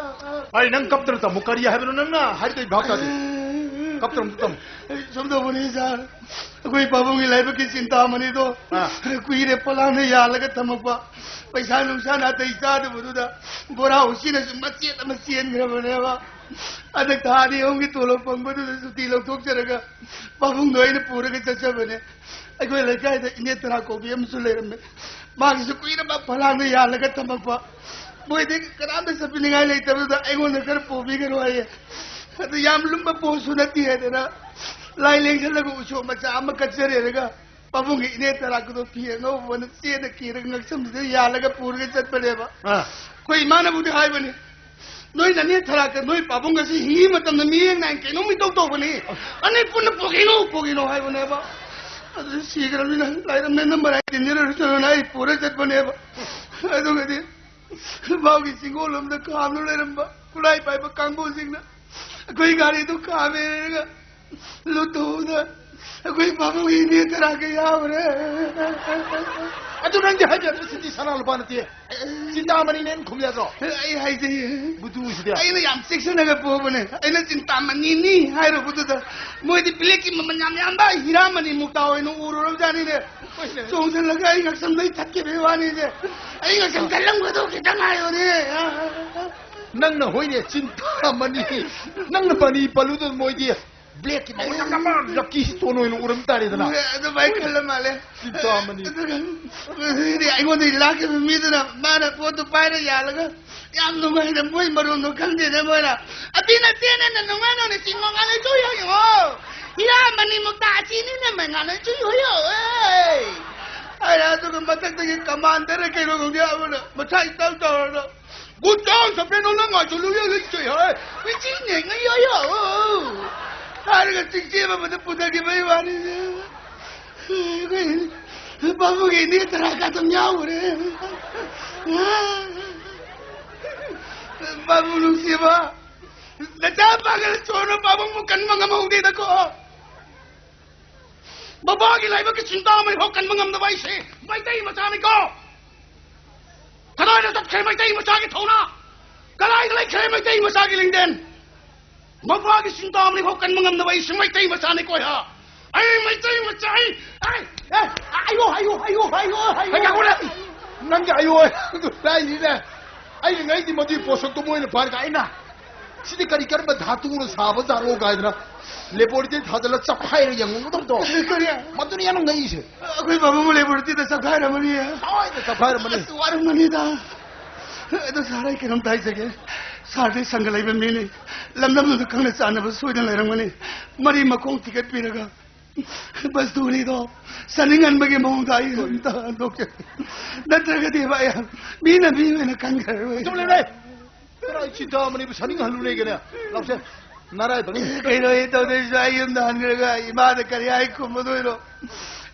ꯑꯩ ꯅꯪ ꯀꯞꯇꯅ ꯇꯝꯃꯨ꯫ ꯀꯔꯤ ꯍꯥꯏꯕꯅꯣ ꯅꯪꯅ ꯍꯥꯏꯗꯣꯏ? ꯚꯥꯞ ꯇꯥꯗꯦ꯫ ꯀꯞꯇꯅ ꯑꯝꯇ ꯇꯝꯃꯨ꯫ ꯑꯩ ꯁꯨꯝ ꯇꯧꯕꯅꯤ ꯁꯥꯔ, ꯑꯩꯈꯣꯏ ꯄꯥꯕꯨꯡꯒꯤ ꯂꯥꯏꯕꯛꯀꯤ ꯆꯤꯟꯇꯥꯃꯅꯤꯗꯣ, ꯑꯥ꯫ ꯀꯨꯏꯔꯦ ꯄꯣꯂꯥꯡꯗ ꯌꯥꯜꯂꯒ ꯊꯝꯃꯛꯄ꯫ ꯄꯩꯁꯥ ꯅꯨꯡꯁꯥ ꯅꯥꯇꯩ ꯆꯥꯗꯕꯗꯨꯗ ꯕꯣꯔꯥ ꯎꯆꯤꯅꯁꯨ ꯃꯆꯦꯠ ꯑꯃ ꯆꯦꯟꯈ꯭ꯔꯕꯅꯦꯕ꯫ ꯍꯟꯗꯛ ꯊꯥ ꯑꯅꯤ ꯑꯍꯨꯝꯒꯤ ꯇꯣꯂꯣꯞ ꯐꯪꯕꯗꯨꯗ ꯁꯨꯇꯤ ꯂꯧꯊꯣꯛꯆꯔꯒ ꯄꯥꯕꯨꯡꯗꯣ ꯑꯩꯅ ꯄꯨꯔꯒ ꯆꯠꯆꯕꯅꯦ꯫ ꯑꯩꯈꯣꯏ ꯂꯩꯀꯥꯏꯗ ꯏꯅꯦ ꯇꯔꯥ ꯀꯧꯕꯤ ꯑꯃꯁꯨ ꯂꯩꯔꯝꯃꯦ꯫ ꯃꯥꯒꯤꯁꯨ ꯀꯨꯏꯔꯕ ꯐꯂꯥꯡꯗ ꯌꯥꯜꯂꯒ ꯊꯝꯃꯛꯄ꯫ ꯃꯣꯏꯗꯤ ꯀꯅꯥꯝꯇ ꯆꯠꯄꯤꯅꯤꯡꯉꯥꯏ ꯂꯩꯇꯕꯗꯨꯗ ꯑꯩꯉꯣꯟꯗ ꯈꯔ ꯄꯨꯕꯤꯒꯅꯨ ꯍꯥꯏꯌꯦ꯫ ꯑꯗꯨ ꯌꯥꯝ ꯂꯨꯝꯕ ꯄꯣꯠꯁꯨ ꯅꯠꯇꯦ ꯍꯥꯏꯗꯅ ꯂꯥꯏ ꯂꯦꯡꯁꯜꯂꯒ ꯎꯁꯣꯞ ꯃꯆꯥ ꯑꯃ ꯀꯠꯆꯔꯦꯔꯒ ꯄꯥꯕꯨꯡꯒꯤ ꯏꯅꯦ ꯇꯔꯥꯛꯀꯗꯣ ꯐꯤ ꯑꯉꯧꯕꯅ ꯆꯦꯅ ꯀꯤꯔꯒ ꯉꯛꯁꯝꯁꯤꯗ ꯌꯥꯜꯂꯒ ꯄꯨꯔꯒ ꯆꯠꯄꯅꯦꯕ꯫ ꯑꯥ꯫ ꯑꯩꯈꯣꯏ ꯏꯃꯥꯅꯕꯨꯗꯤ ꯍꯥꯏꯕꯅꯤ, "ꯅꯣꯏ ꯅꯅꯦ ꯊꯔꯥꯛꯀ ꯅꯣꯏ ꯄꯥꯕꯨꯡꯒꯁꯤ ꯍꯤꯡꯉꯤ ꯃꯇꯝꯗ ꯃꯤꯠꯌꯦꯡ ꯅꯥꯏꯅ ꯀꯩꯅꯣꯝ ꯏꯇꯧ ꯇꯧꯕꯅꯤ꯫ ꯑꯅꯤ ꯄꯨꯟꯅ ꯄꯣꯛꯏꯅꯣ, ꯄꯣꯛꯏꯅꯣ" ꯍꯥꯏꯕꯅꯦꯕ꯫ ꯑꯗꯨ ꯁꯤꯈ꯭ꯔꯕꯅꯤꯅ ꯂꯥꯏꯔꯝꯅꯦꯅ ꯃꯔꯥꯏ ꯇꯤꯟꯖꯔꯁꯅꯨꯅ ꯑꯩ ꯄꯨꯔ ꯆꯠꯄꯅꯦꯕ꯫ ꯑꯗꯨꯒꯗꯤ ꯃꯥꯒꯤ ꯆꯤꯡꯒꯣꯜ ꯂꯣꯝꯗ ꯈꯥꯝꯗꯨꯅ ꯂꯩꯔꯝꯕ ꯈꯨꯠꯂꯥꯏ ꯄꯥꯏꯕ ꯀꯥꯡꯕꯨꯁꯤꯡꯅ ꯑꯩꯈꯣꯏ ꯒꯥꯔꯤꯗꯨ ꯈꯥꯝꯃꯦꯔꯒ ꯂꯨꯠꯊꯣꯛꯎꯗ ꯑꯩꯈꯣꯏ ꯄꯥꯕꯨꯡꯒꯤ ꯏꯅꯦ ꯇꯔꯥ ꯀꯌꯥ ꯌꯥꯎꯔꯦ꯫ ꯑꯗꯨ ꯅꯪꯗꯤ ꯍꯥꯏꯕ ꯌꯥꯗ꯭ꯔꯣ? ꯁꯤꯗꯤ ꯁꯅꯥ ꯂꯨꯄꯥ ꯅꯠꯇꯦ, ꯆꯤꯟꯇꯥꯃꯅꯤꯅꯦꯅ ꯈꯨꯝ ꯌꯥꯗ꯭ꯔꯣ? ꯑꯩ ꯍꯥꯏꯖꯩꯌꯦ꯫ ꯕꯨꯗꯨꯁꯤꯗꯤ꯫ ꯑꯩꯅ ꯌꯥꯝ ꯆꯦꯛꯁꯤꯟꯅꯒ ꯄꯣꯕꯅꯦ꯫ ꯑꯩꯅ ꯆꯤꯟꯇꯥꯃꯅꯤꯅꯤ ꯍꯥꯏꯔꯨꯕꯗꯨꯗ ꯃꯣꯏꯗꯤ ꯕ꯭ꯂꯦꯛꯀꯤ ꯃꯃꯜ ꯌꯥꯝ ꯌꯥꯝꯕ ꯍꯤꯔꯥꯃꯅꯤ ꯃꯨꯛꯇꯥ ꯑꯣꯏꯅ ꯎꯔꯨꯔꯕꯖꯥꯠꯅꯤꯅꯦ꯫ ꯍꯣꯏꯅꯦ꯫ ꯆꯣꯡꯁꯤꯜꯂꯒ ꯑꯩ ꯉꯛꯁꯝꯗꯩ ꯊꯠꯈꯤꯕꯒꯤ ꯋꯥꯅꯤꯁꯦ꯫ ꯑꯩ ꯉꯛꯁꯝ ꯊꯠꯂꯝꯒꯗꯧ ꯈꯤꯇꯪ ꯉꯥꯏꯕꯅꯦ꯫ ꯅꯪꯅ ꯍꯣꯏꯅꯦ ꯆꯤꯟꯇꯥꯃꯅꯤ꯫ ꯅꯪꯅ ꯃꯅꯤ ꯄꯜꯂꯨꯗ ꯃꯣꯏꯗꯤ ꯕ꯭ꯂꯦꯛꯀꯤ ꯃꯃꯜ ꯌꯥꯝ ꯌꯥꯝꯕ ꯂꯛꯀꯤ ꯁ꯭ꯇꯣꯟ ꯑꯣꯏꯅ ꯎꯔꯝ ꯇꯥꯔꯦꯗꯅ꯫ ꯑꯗꯨꯃꯥꯏꯅ ꯈꯜꯂ ꯃꯥꯜꯂꯦ꯫ ꯆꯤꯟꯇꯥꯃꯅꯤ꯫ ꯑꯗꯨꯒ ꯑꯩꯉꯣꯟꯗꯒꯤ ꯂꯥꯛꯈꯤꯕ ꯃꯤꯗꯨꯅ ꯃꯥꯅ ꯄꯣꯠꯇꯨ ꯄꯥꯏꯔ ꯌꯥꯜꯂꯒ ꯌꯥꯝ ꯅꯨꯡꯉꯥꯏꯅ ꯃꯣꯏ ꯃꯔꯣꯟꯗꯣ ꯈꯪꯗꯦꯅꯦ ꯃꯣꯏꯅ꯫ ꯑꯗꯨꯅ ꯇꯦꯅꯦꯅ ꯅꯨꯡꯉꯥꯏꯅ ꯆꯤꯡꯉꯣ ꯉꯥꯂꯩ ꯆꯨ ꯌꯥꯏꯌꯣ꯫ ꯍꯤꯔꯥ ꯃꯅꯤ ꯃꯨꯛꯇꯥ ꯑꯁꯤꯅꯤꯅꯦ ꯃꯩ ꯉꯥꯂꯩ ꯆꯨ ꯌꯣꯌꯣ꯫ ꯑꯦ꯫ ꯑꯩꯅ ꯑꯗꯨꯒ ꯃꯊꯛꯇꯒꯤ ꯀꯃꯥꯟꯗꯔ ꯀꯩꯅꯣ ꯈꯪꯗꯦ ꯑꯃꯅ ꯃꯁꯥ ꯏꯇꯧ ꯇꯧꯔꯒ ꯒꯨꯠ ꯗꯥꯎꯟ ꯁꯣꯐꯦꯅꯣ ꯅꯪ ꯉꯥꯏꯁꯨ ꯂꯨ ꯌꯣ ꯌꯣ ꯆꯨ ꯌꯣ꯫ ꯋꯤꯆꯤꯅꯦ ꯉꯥ ꯌꯣ ꯌꯣ꯫ ꯍꯥꯏꯔꯒ ꯆꯤꯡꯆꯦ ꯑꯃꯗ ꯄꯨꯊꯈꯤꯕꯩ ꯋꯥꯅꯤꯅꯦ꯫ ꯑꯩꯈꯣꯏ ꯄꯥꯕꯨꯡꯒꯤ ꯏꯅꯦ ꯇꯔꯥ ꯀꯥꯇꯨꯝ ꯌꯥꯎꯈ꯭ꯔꯦ꯫ ꯄꯥꯕꯨꯡ ꯅꯨꯡꯁꯤꯕ, ꯅꯆꯥ ꯄꯥꯒꯜ ꯆꯣꯔꯅ ꯄꯥꯕꯨꯡꯕꯨ ꯀꯟꯕ ꯉꯝꯍꯧꯗꯦꯗꯀꯣ꯫ ꯕꯕꯥꯒꯤ ꯂꯥꯏꯕꯛꯀꯤ ꯆꯤꯟꯇꯥꯃꯅꯤ ꯐꯥꯎ ꯀꯟꯕ ꯉꯝꯗꯕ ꯑꯩꯁꯦ ꯃꯩꯇꯩ ꯃꯆꯥꯅꯤꯀꯣ꯫ ꯀꯗꯥꯏꯗ ꯆꯠꯈ꯭ꯔꯦ ꯃꯩꯇꯩ ꯃꯆꯥꯒꯤ ꯊꯧꯅꯥ? ꯀꯗꯥꯏꯗ ꯂꯩꯈ꯭ꯔꯦ ꯃꯩꯇꯩ ꯃꯆꯥꯒꯤ ꯂꯤꯡꯖꯦꯜ? ꯃꯄꯥꯒꯤ ꯆꯤꯟꯇꯥꯃꯅꯤ ꯐꯥꯎ ꯀꯟꯕ ꯉꯝꯗꯕ ꯑꯩꯁꯦ ꯃꯩꯇꯩ ꯃꯆꯥꯅꯤꯀꯣ꯫ ꯑꯩ, ꯑꯩ ꯃꯩꯇꯩ ꯃꯆꯥ, ꯑꯩ, ꯑꯩ, ꯑꯦ, ꯑꯌꯣ, ꯑꯌꯣ, ꯑꯌꯣ, ꯑꯌꯣ, ꯑꯌꯣ, ꯑꯩ ꯉꯥꯏꯈꯣꯅꯦ꯫ ꯅꯪꯒꯤ ꯑꯌꯣ ꯑꯗꯨ ꯇꯥꯏꯅꯤꯅꯦ꯫ ꯑꯩꯅ ꯉꯩꯗꯤ ꯃꯗꯨꯒꯤ ꯄꯣꯠꯁꯛꯇꯣ ꯃꯣꯏꯅ ꯄꯥꯏꯔꯒ ꯑꯩꯅ ꯁꯤꯗꯤ ꯀꯔꯤ ꯀꯔꯝꯕ ꯙꯥꯇꯨꯅ ꯁꯥꯕ ꯖꯥꯠꯅꯣ ꯀꯥꯏꯗꯅ ꯂꯦꯕꯣꯔꯦꯇꯔꯤ ꯊꯥꯖꯤꯜꯂ ꯆꯞꯈꯥꯏꯔ ꯌꯦꯡꯉꯨꯒꯗꯕꯗꯣ꯫ ꯀꯔꯤ? ꯃꯗꯨꯅꯤ ꯌꯥꯝꯅ ꯉꯛꯏꯁꯦ꯫ ꯑꯩꯈꯣꯏ ꯕꯥꯕꯨꯡ ꯂꯦꯕꯣꯔꯦꯇꯔꯤꯗ ꯆꯞꯈꯥꯏꯔꯝꯃꯅꯤ꯫ ꯁꯣꯏꯗꯅ ꯆꯞꯈꯥꯏꯔꯝꯃꯅꯤ꯫ ꯑꯁ, ꯋꯥꯔꯝꯃꯅꯤꯗ꯫ ꯑꯗꯣ ꯁꯥꯔ, ꯑꯩ ꯀꯩꯅꯣꯝꯇ ꯍꯥꯏꯖꯒꯦ꯫ ꯁꯥꯔꯗꯤ ꯁꯪꯒ ꯂꯩꯕ ꯃꯤꯅꯤ꯫ ꯂꯝꯗꯝꯗꯨꯗ ꯈꯪꯅ ꯆꯥꯟꯅꯕ ꯁꯣꯏꯗꯅ ꯂꯩꯔꯝꯒꯅꯤ꯫ ꯃꯔꯤ ꯃꯈꯣꯡ ꯊꯤꯒꯠꯄꯤꯔꯒ ꯕꯁꯇꯨꯅꯤꯗꯣ ꯆꯥꯅꯤꯡꯍꯟꯕꯒꯤ ꯃꯑꯣꯡꯗ ꯑꯩ ꯑꯝꯇ ꯍꯟꯗꯣꯛꯆꯒꯦ꯫ ꯅꯠꯇ꯭ꯔꯒꯗꯤ ꯚꯥꯏ, ꯃꯤꯅ ꯃꯤ ꯑꯣꯏꯅ ꯈꯟꯈ꯭ꯔꯔꯣꯏ꯫ ꯆꯨꯝꯂꯦ ꯚꯥꯏ꯫ ꯀꯔꯥꯏ ꯆꯤꯟꯇꯥꯃꯅꯤꯕꯨ ꯁꯥꯅꯤꯡꯍꯜꯂꯨꯅꯦꯒꯦꯅꯦ? ꯂꯥꯎꯁꯦ, ꯅꯔꯥꯏꯕꯛꯅꯤ꯫ ꯀꯩꯅꯣ ꯑꯩ ꯇꯧꯗꯣꯏꯁꯨ ꯑꯩ ꯌꯨꯝꯗ ꯍꯟꯈ꯭ꯔꯒ ꯏꯃꯥꯗ ꯀꯔꯤ ꯍꯥꯏ ꯈꯨꯝꯃꯗꯣꯏꯅꯣ?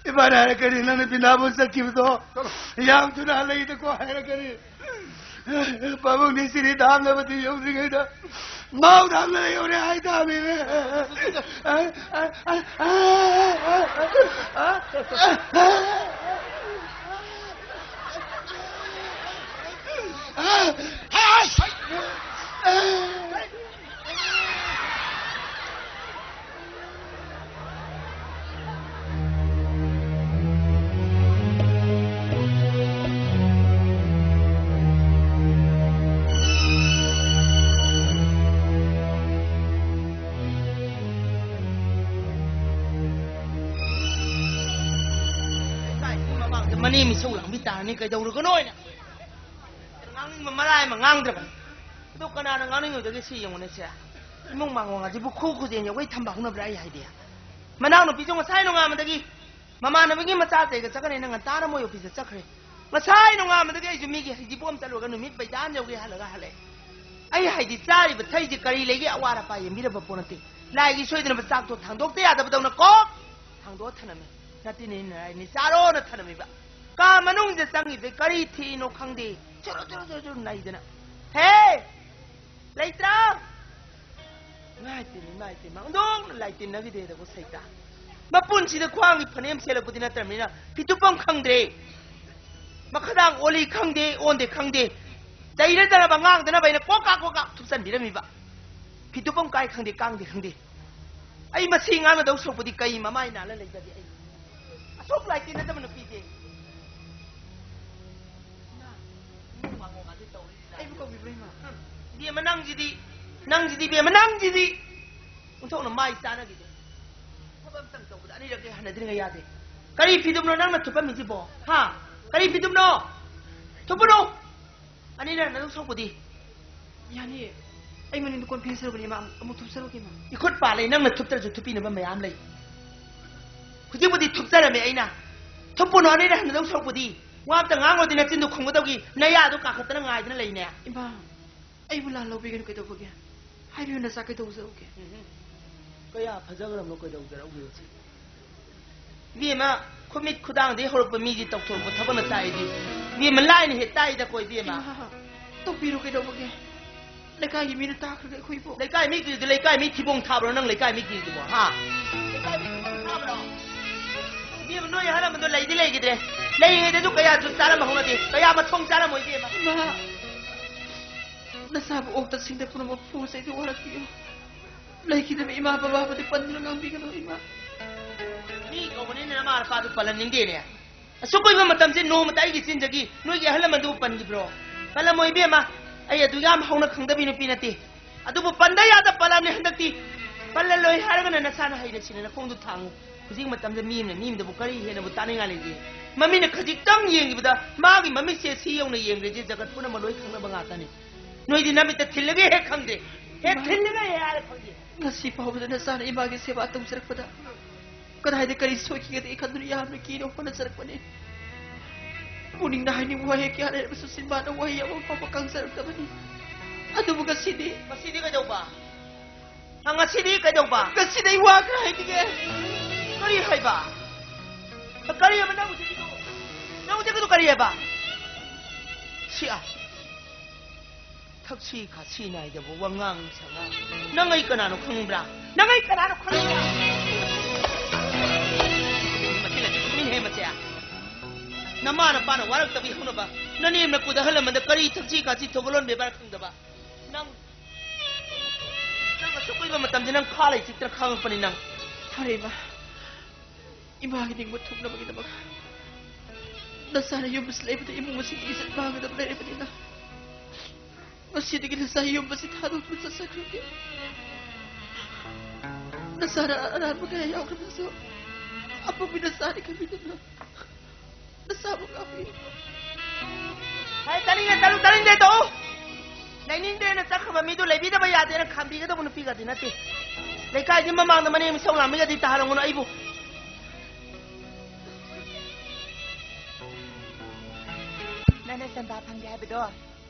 ꯏꯃꯥꯅ ꯍꯥꯏꯔꯛꯀꯅꯤ, "ꯅꯪꯅ ꯕꯤꯅꯥꯕꯨ ꯆꯠꯈꯤꯕꯗꯣ ꯌꯥꯝ ꯊꯨꯅ ꯍꯜꯂꯛꯏꯗꯀꯣ" ꯍꯥꯏꯔꯛꯀꯅꯤ꯫ ꯄꯥꯕꯨꯡꯗꯤ ꯁꯤꯔꯤ ꯊꯥꯡꯅꯕꯗꯤ ꯌꯧꯗ꯭ꯔꯤꯉꯩꯗ ꯃꯥꯎ ꯊꯥꯡꯅ ꯌꯧꯔꯦ ꯍꯥꯏ ꯇꯥꯕꯅꯤꯅꯦ꯫ ꯂꯩꯀꯥꯏꯒꯤ ꯃꯃꯥꯡꯗ ꯃꯅꯦꯝ ꯏꯁꯧ ꯂꯥꯡꯕꯤ ꯇꯥꯔꯅꯤ, ꯀꯩꯗꯧꯔꯒꯅꯣ ꯍꯥꯏꯅ꯫ ꯉꯥꯡꯅꯤꯡꯕ ꯃꯔꯥꯏ ꯑꯃ ꯉꯥꯡꯗ꯭ꯔꯕꯅꯤ꯫ ꯑꯗꯣ ꯀꯅꯥꯅ ꯉꯥꯡꯅꯤꯡꯉꯣꯏꯗꯒꯦ ꯁꯤ ꯌꯦꯡꯉꯨꯅꯦ ꯁꯦ꯫ ꯏꯃꯨꯡ ꯃꯥꯡꯒꯣꯟ ꯑꯁꯤꯕꯨ ꯈꯨ ꯈꯨꯖꯦꯡ ꯌꯧꯒꯩ ꯊꯝꯕ ꯍꯧꯅꯕ꯭ꯔꯥ ꯑꯩ ꯍꯥꯏꯗꯤ? ꯃꯅꯥꯎꯅꯨꯄꯤꯁꯨ ꯉꯁꯥꯏ ꯅꯣꯡꯉꯥꯟꯕꯗꯒꯤ ꯃꯃꯥꯟꯅꯕꯒꯤ ꯃꯆꯥ ꯆꯩꯒ ꯆꯠꯀꯅꯤꯅ ꯉꯟꯇꯥꯅ ꯃꯣꯏ ꯑꯣꯐꯤꯁꯇ ꯆꯠꯈ꯭ꯔꯦ꯫ ꯉꯁꯥꯏ ꯅꯣꯡꯉꯥꯟꯕꯗꯒꯤ ꯑꯩꯁꯨ ꯃꯤꯒꯤ ꯍꯩꯖꯤꯕꯣꯝ ꯆꯠꯂꯨꯔꯒ ꯅꯨꯃꯤꯠ ꯕꯩꯗꯥꯟ ꯌꯧꯒꯦ ꯍꯜꯂꯒ ꯍꯜꯂꯛꯑꯦ꯫ ꯑꯩ ꯍꯥꯏꯗꯤ ꯆꯥꯔꯤꯕ ꯊꯛꯏꯁꯦ ꯀꯔꯤ ꯂꯩꯒꯦ ꯑꯋꯥꯠ ꯑꯄꯥ ꯌꯦꯡꯕꯤꯔꯕ ꯄꯣꯠ ꯅꯠꯇꯦ꯫ ꯂꯥꯏꯒꯤ ꯁꯣꯏꯗꯅꯕ ꯆꯥꯛꯇꯣ ꯊꯥꯡꯗꯣꯛꯇ ꯌꯥꯗꯕꯗꯧꯅ ꯀꯣꯛ ꯊꯥꯡꯗꯣꯛꯑ ꯊꯅꯝꯃꯦ꯫ ꯅꯠꯇꯦꯅꯦ ꯅꯔꯥꯏꯅꯤ ꯆꯥꯔꯣꯅ ꯊꯅꯝꯃꯤꯕ꯫ ꯀꯥ ꯃꯅꯨꯡꯁꯤꯗ ꯆꯪꯉꯤꯕꯗꯩ ꯀꯔꯤ ꯊꯤꯅꯣ ꯈꯪꯗꯦ꯫ ꯆꯨꯔꯨ ꯆꯨꯔꯨ ꯆꯨꯔꯨ ꯆꯨꯔꯨ ꯅꯩꯗꯅ꯫ ꯍꯦ! ꯂꯩꯇ꯭ꯔꯥ? ꯏꯃꯥꯏ ꯄꯦꯝꯃ, ꯏꯃꯥꯏ ꯄꯦꯝꯃ, ꯑꯣꯟꯊꯣꯛꯅ ꯂꯥꯏꯇꯤꯟꯅꯈꯤꯗꯦꯗꯀꯣ ꯁꯩꯇ꯫ ꯃꯄꯨꯟꯁꯤꯗ ꯈ꯭ꯋꯥꯡꯒꯤ ꯐꯅꯦꯛ ꯑꯃ ꯁꯦꯠꯂꯛꯄꯗꯤ ꯅꯠꯇ꯭ꯔꯕꯅꯤꯅ ꯐꯤꯇꯨꯞꯐꯝ ꯈꯪꯗ꯭ꯔꯦ꯫ ꯃꯈꯥꯗꯥꯡ ꯑꯣꯜꯂꯤ ꯈꯪꯗꯦ, ꯑꯣꯟꯗꯦ ꯈꯪꯗꯦ꯫ ꯆꯩꯔꯗꯅꯕ, ꯉꯥꯡꯗꯅꯕ ꯑꯩꯅ ꯀꯣꯛ ꯀꯥ ꯀꯣꯛ ꯀꯥ ꯊꯨꯞꯆꯟꯕꯤꯔꯝꯃꯤꯕ꯫ ꯐꯤꯇꯨꯞꯐꯝ ꯀꯥꯏ ꯈꯪꯗꯦ, ꯀꯥꯡꯗꯦ ꯈꯪꯗꯦ꯫ ꯑꯩ ꯃꯁꯤ ꯉꯥꯡꯅꯗꯧ ꯁꯔꯨꯛꯄꯨꯗꯤ ꯀꯩ ꯃꯃꯥꯏ ꯅꯥꯜꯂ ꯂꯩꯖꯒꯦ ꯑꯩ? ꯑꯁꯨꯛ ꯂꯥꯏꯇꯤꯟꯅꯗꯕ ꯅꯨꯄꯤꯁꯦ꯫ ꯏꯃꯥ, ꯏꯃꯨꯡ ꯃꯥꯡꯒꯣꯟ ꯀꯥꯁꯦ ꯇꯧꯔꯤꯁꯤꯅ꯫ ꯑꯩꯕꯨ ꯀꯧꯕꯤꯕ꯭ꯔꯣ, ꯏꯃꯥ? ꯎꯝ꯫ ꯏꯕꯦꯝꯃ, ꯅꯪꯁꯤꯗꯤ, ꯅꯪꯁꯤꯗꯤ, ꯏꯕꯦꯝꯃ, ꯅꯪꯁꯤꯗꯤ ꯑꯣꯟꯊꯣꯛꯅ ꯃꯥꯏ ꯆꯥꯅꯈꯤꯗꯦ꯫ ꯊꯕꯛ ꯑꯝꯇꯪ ꯇꯧꯕꯗ ꯑꯅꯤꯔꯛ ꯍꯦꯛ ꯍꯟꯅꯗ꯭ꯔꯤꯉꯩ ꯌꯥꯗꯦ꯫ ꯀꯔꯤ ꯐꯤꯗꯨꯝꯅꯣ ꯅꯪꯅ ꯊꯨꯞꯄꯝꯃꯤꯁꯤꯕꯣ? ꯍꯥ? ꯀꯔꯤ ꯐꯤꯗꯨꯝꯅꯣ? ꯊꯨꯞꯄꯨꯅꯣ! ꯑꯅꯤꯔꯛ ꯍꯟꯅꯗꯧ ꯁꯔꯨꯛꯄꯨꯗꯤ꯫ ꯌꯥꯅꯤꯌꯦ꯫ ꯑꯩ ꯃꯅꯤꯡꯗ ꯀꯣꯟ ꯐꯦꯡꯖꯔꯨꯕꯅꯦ, ꯏꯃꯥ꯫ ꯑꯃꯨꯛ ꯊꯨꯞꯆꯔꯨꯒꯦ, ꯏꯃꯥ꯫ ꯏꯈꯨꯠ ꯄꯥꯜꯂꯦ, ꯅꯪꯅ ꯊꯨꯞꯇ꯭ꯔꯁꯨ ꯊꯨꯞꯄꯤꯅꯕ ꯃꯌꯥꯝ ꯂꯩ꯫ ꯍꯧꯖꯤꯛꯄꯨꯗꯤ ꯊꯨꯞꯆꯔꯝꯃꯦ ꯑꯩꯅ꯫ ꯊꯨꯞꯄꯨꯅꯣ, ꯑꯅꯤꯔꯛ ꯍꯟꯅꯗꯧ ꯁꯔꯨꯛꯄꯨꯗꯤ꯫ ꯋꯥ ꯑꯝꯇ ꯉꯥꯡꯉꯨꯔꯗꯤ ꯅꯆꯤꯟꯗꯣ ꯈꯨꯝꯒꯗꯧꯒꯤ ꯅꯌꯥꯗꯣ ꯀꯥꯈꯠꯇꯅ ꯉꯥꯏꯗꯅ ꯂꯩꯅꯦ꯫ ꯏꯃꯥ, ꯑꯩꯕꯨ ꯂꯥꯟ ꯂꯧꯕꯤꯒꯅꯨ ꯀꯩꯗꯧꯕꯒꯦ? ꯍꯥꯏꯕꯤꯌꯨ, ꯅꯆꯥ ꯀꯩꯗꯧꯖꯔꯨꯒꯦ? ꯎꯝ꯫ ꯀꯌꯥ ꯐꯖꯈ꯭ꯔꯕꯅꯣ ꯀꯩꯗꯧꯖꯔꯛꯎꯒꯦ ꯍꯧꯖꯤꯛ? ꯏꯕꯦꯝꯃ, ꯈꯨꯃꯤꯠ ꯈꯨꯗꯥꯡꯗꯒꯤ ꯍꯧꯔꯛꯄ ꯃꯤꯗꯤ ꯇꯧꯊꯣꯔꯛꯄ ꯊꯕꯛꯅ ꯇꯥꯛꯏꯗꯤ꯫ ꯏꯕꯦꯝꯃ, ꯂꯥꯏꯅ ꯍꯦꯛ ꯇꯥꯛꯏꯗꯀꯣ, ꯏꯕꯦꯝꯃ꯫ ꯏꯃꯥ꯫ ꯇꯧꯕꯤꯔꯣ, ꯀꯩꯗꯧꯕꯒꯦ? ꯂꯩꯀꯥꯏꯒꯤ ꯃꯤꯅ ꯇꯥꯈ꯭ꯔꯒ ꯑꯩꯈꯣꯏꯕꯨ꯫ ꯂꯩꯀꯥꯏ ꯃꯤ ꯀꯤꯔꯤꯗꯨ ꯂꯩꯀꯥꯏ ꯃꯤ ꯊꯤꯕꯣꯡ ꯊꯥꯕ꯭ꯔꯣ? ꯅꯪ ꯂꯩꯀꯥꯏ ꯃꯤ ꯀꯤꯔꯤꯗꯨꯕꯣ, ꯍꯥ? ꯂꯩꯀꯥꯏ ꯃꯤ ꯊꯤꯕꯣꯡ ꯊꯥꯕ꯭ꯔꯣ? ꯏꯕꯦꯝꯃ, ꯅꯣꯏ ꯑꯍꯜ ꯂꯃꯟꯗꯣ ꯂꯩꯗꯤ ꯂꯩꯈꯤꯗ꯭ꯔꯦ꯫ ꯂꯩꯔꯤꯉꯩꯗꯁꯨ ꯀꯌꯥ ꯖꯨꯠ ꯆꯥꯔꯝꯕ ꯍꯧꯅꯗꯦ, ꯀꯌꯥ ꯃꯊꯣꯡ ꯆꯥꯔꯝꯃꯣꯏ, ꯏꯕꯦꯝꯃ꯫ ꯏꯃꯥ, ꯅꯆꯥꯕꯨ ꯑꯣꯛꯇ ꯁꯤꯡꯗ ꯄꯨꯝꯅꯃꯛ ꯄꯨꯖꯩꯗ ꯋꯥꯔꯛꯄꯤꯌꯨ꯫ ꯂꯩꯈꯤꯗꯕ ꯏꯃꯥ ꯕꯕꯥꯕꯨꯗꯤ ꯄꯟꯗꯨꯅ ꯉꯥꯡꯕꯤꯒꯅꯨ, ꯏꯃꯥ꯫ ꯃꯤ ꯀꯧꯕꯅꯤꯅ ꯅꯃꯥ ꯅꯄꯥꯗꯨ ꯄꯜꯍꯟꯅꯤꯡꯗꯦꯅꯦ꯫ ꯑꯁꯨꯛ ꯀꯨꯏꯕ ꯃꯇꯝꯁꯦ ꯅꯣꯡꯃꯇ ꯑꯩꯒꯤ ꯆꯤꯟꯗꯒꯤ ꯅꯣꯏꯒꯤ ꯑꯍꯜ ꯂꯃꯟꯗꯨꯕꯨ ꯄꯟꯈꯤꯕ꯭ꯔꯣ? ꯄꯜꯂꯝꯃꯣꯏ, ꯏꯕꯦꯝꯃ꯫ ꯑꯩ ꯑꯗꯨ ꯌꯥꯝ ꯍꯧꯅ ꯈꯪꯗꯕꯤ ꯅꯨꯄꯤ ꯅꯠꯇꯦ꯫ ꯑꯗꯨꯕꯨ ꯄꯟꯗ ꯌꯥꯗ ꯄꯜꯂꯝꯅꯤ ꯍꯟꯗꯛꯇꯤ꯫ ꯄꯜꯂꯂꯣꯏ ꯍꯥꯏꯔꯒꯅ ꯅꯁꯥꯅ ꯍꯩꯅ ꯁꯤꯅ ꯅꯈꯣꯡꯗꯨ ꯊꯥꯡꯉꯨ꯫ ꯍꯧꯖꯤꯛ ꯃꯇꯝꯗ ꯃꯤ ꯑꯃꯅ ꯃꯤ ꯑꯃꯗꯕꯨ ꯀꯔꯤ ꯍꯦꯟꯅꯕꯨ ꯇꯥꯅꯤꯡꯉꯥꯏ ꯂꯩꯒꯦ? ꯃꯃꯤꯠꯅ ꯈꯖꯤꯛꯇꯪ ꯌꯦꯡꯈꯤꯕꯗ ꯃꯥꯒꯤ ꯃꯃꯤꯠꯁꯦ ꯁꯤ ꯌꯧꯅ ꯌꯦꯡꯈ꯭ꯔꯦꯁꯦ ꯖꯒꯠ ꯄꯨꯝꯅꯃꯛ ꯂꯣꯏ ꯈꯪꯅꯕ ꯉꯥꯛꯇꯅꯤ꯫ ꯅꯣꯏꯗꯤ ꯅꯃꯤꯠꯇ ꯊꯤꯜꯂꯒ ꯍꯦꯛ ꯈꯪꯗꯦ, ꯍꯦꯛ ꯊꯤꯜꯂꯒ ꯍꯦꯛ ꯍꯥꯏꯔ ꯈꯪꯗꯦ꯫ ꯉꯁꯤ ꯐꯥꯎꯕꯗ ꯅꯆꯥꯅ ꯏꯃꯥꯒꯤ ꯁꯦꯕꯥ ꯇꯧꯖꯔꯛꯄꯗ ꯀꯗꯥꯏꯗ ꯀꯔꯤ ꯁꯣꯏꯈꯤꯒꯗꯒꯦ ꯈꯟꯗꯨꯅ ꯌꯥꯝꯅ ꯀꯤꯅ ꯍꯣꯠꯅꯖꯔꯛꯄꯅꯤ꯫ ꯄꯨꯛꯅꯤꯡꯗ ꯍꯥꯏꯅꯤꯡꯕ ꯋꯥꯍꯩ ꯀꯌꯥ ꯂꯩꯔꯕꯁꯨ ꯆꯤꯟꯕꯥꯟꯗ ꯋꯥꯍꯩ ꯑꯃ ꯐꯥꯎꯕ ꯀꯪꯖꯔꯛꯇꯕꯅꯤ꯫ ꯑꯗꯨꯕꯨ ꯉꯁꯤꯗꯤ ꯉꯁꯤꯗꯤ ꯀꯩꯗꯧꯕ? ꯍ, ꯉꯁꯤꯗꯤ ꯀꯩꯗꯧꯕ? ꯉꯁꯤꯗꯤ ꯑꯩ ꯋꯥ ꯈꯔ ꯍꯥꯏꯅꯤꯡꯉꯦ꯫ ꯀꯔꯤ ꯍꯥꯏꯕ? ꯀꯔꯤ ꯍꯥꯏꯕ ꯅꯪ ꯍꯧꯖꯤꯛꯀꯤꯗꯣ? ꯅꯪ ꯍꯧꯖꯤꯛꯀꯤꯗꯣ ꯀꯔꯤ ꯍꯥꯏꯕ? ꯁꯤ ꯑ, ꯊꯛꯁꯤ ꯈꯥꯁꯤ ꯅꯥꯏꯗꯕ ꯋꯥꯉꯥꯡ ꯁꯉꯥꯡ꯫ ꯅꯪ ꯑꯩ ꯀꯅꯥꯅꯣ ꯈꯪꯕ꯭ꯔꯥ? ꯅꯪ ꯑꯩ ꯀꯅꯥꯅꯣ ꯈꯪꯕ꯭ꯔꯥ? ꯃꯁꯤ ꯂꯩꯇꯦ, ꯇꯨꯃꯤꯟ ꯍꯦ ꯃꯁꯦ꯫ ꯅꯃꯥ ꯅꯄꯥꯅ ꯋꯥꯔꯛꯇꯕꯤ ꯍꯧꯅꯕ ꯅꯅꯦꯝ ꯅꯀꯨꯗ ꯑꯍꯜ ꯂꯃꯟꯗ ꯀꯔꯤ ꯊꯛꯁꯤ ꯈꯥꯁꯤ ꯊꯧꯒꯜꯂꯣꯟ ꯕꯦꯕꯥꯔ ꯈꯪꯗꯕ? ꯅꯪ, ꯅꯪ ꯑꯁꯨꯛ ꯀꯨꯏꯕ ꯃꯇꯝꯁꯤ ꯅꯪ ꯈꯥ ꯂꯩ ꯆꯤꯠꯇꯅ ꯈꯥꯡꯉꯛꯄꯅꯤ ꯅꯪ꯫ ꯐꯔꯦ, ꯏꯃꯥ꯫ ꯏꯃꯥꯒꯤ ꯅꯤꯡꯕ ꯊꯨꯡꯅꯕꯒꯤꯗꯃꯛ ꯅꯆꯥꯅ ꯌꯨꯝ ꯑꯁꯤ ꯂꯩꯕꯗ ꯏꯃꯨꯡ ꯑꯁꯤꯒꯤ ꯏꯖꯠ ꯃꯥꯡꯒꯗꯕ ꯂꯩꯔꯕꯅꯤꯅ, ꯉꯁꯤꯗꯒꯤ ꯅꯆꯥ ꯌꯨꯝ ꯑꯁꯤ ꯊꯥꯗꯣꯛꯇꯨꯅ ꯆꯠꯆꯈ꯭ꯔꯒꯦ꯫ ꯅꯆꯥꯅ ꯑꯔꯥꯟꯕ ꯀꯌꯥ ꯌꯥꯎꯈ꯭ꯔꯕꯁꯨ ꯑꯄꯣꯛꯄꯤ ꯅꯆꯥꯅꯤ ꯈꯟꯕꯤꯗꯨꯅ ꯅꯆꯥꯕꯨ ꯉꯥꯛꯄꯤꯌꯨ꯫ ꯍꯥꯏ, ꯇꯥꯅꯤꯡꯗꯦ, ꯇꯥꯅꯤꯡ-, ꯇꯥꯅꯤꯡꯗꯦ, ꯇꯣꯛꯎ꯫ ꯂꯩꯅꯤꯡꯗꯦꯅ ꯆꯠꯈ꯭ꯔꯕ ꯃꯤꯗꯨ ꯂꯩꯕꯤꯗꯕ ꯌꯥꯗꯦꯅ ꯈꯥꯝꯕꯤꯒꯗꯧꯕ ꯅꯨꯄꯤꯒꯗꯤ ꯅꯠꯇꯦ꯫ ꯂꯩꯀꯥꯏꯒꯤ ꯃꯃꯥꯡꯗ ꯃꯅꯦꯝ ꯏꯁꯧ ꯂꯥꯡꯕꯤꯒꯗꯤ ꯇꯥꯍꯜꯂꯝꯒꯅꯨ ꯑꯩꯕꯨ꯫ ꯅꯪꯅ ꯆꯟꯗꯥ ꯐꯪꯗꯦ ꯍꯥꯏꯕꯗꯣ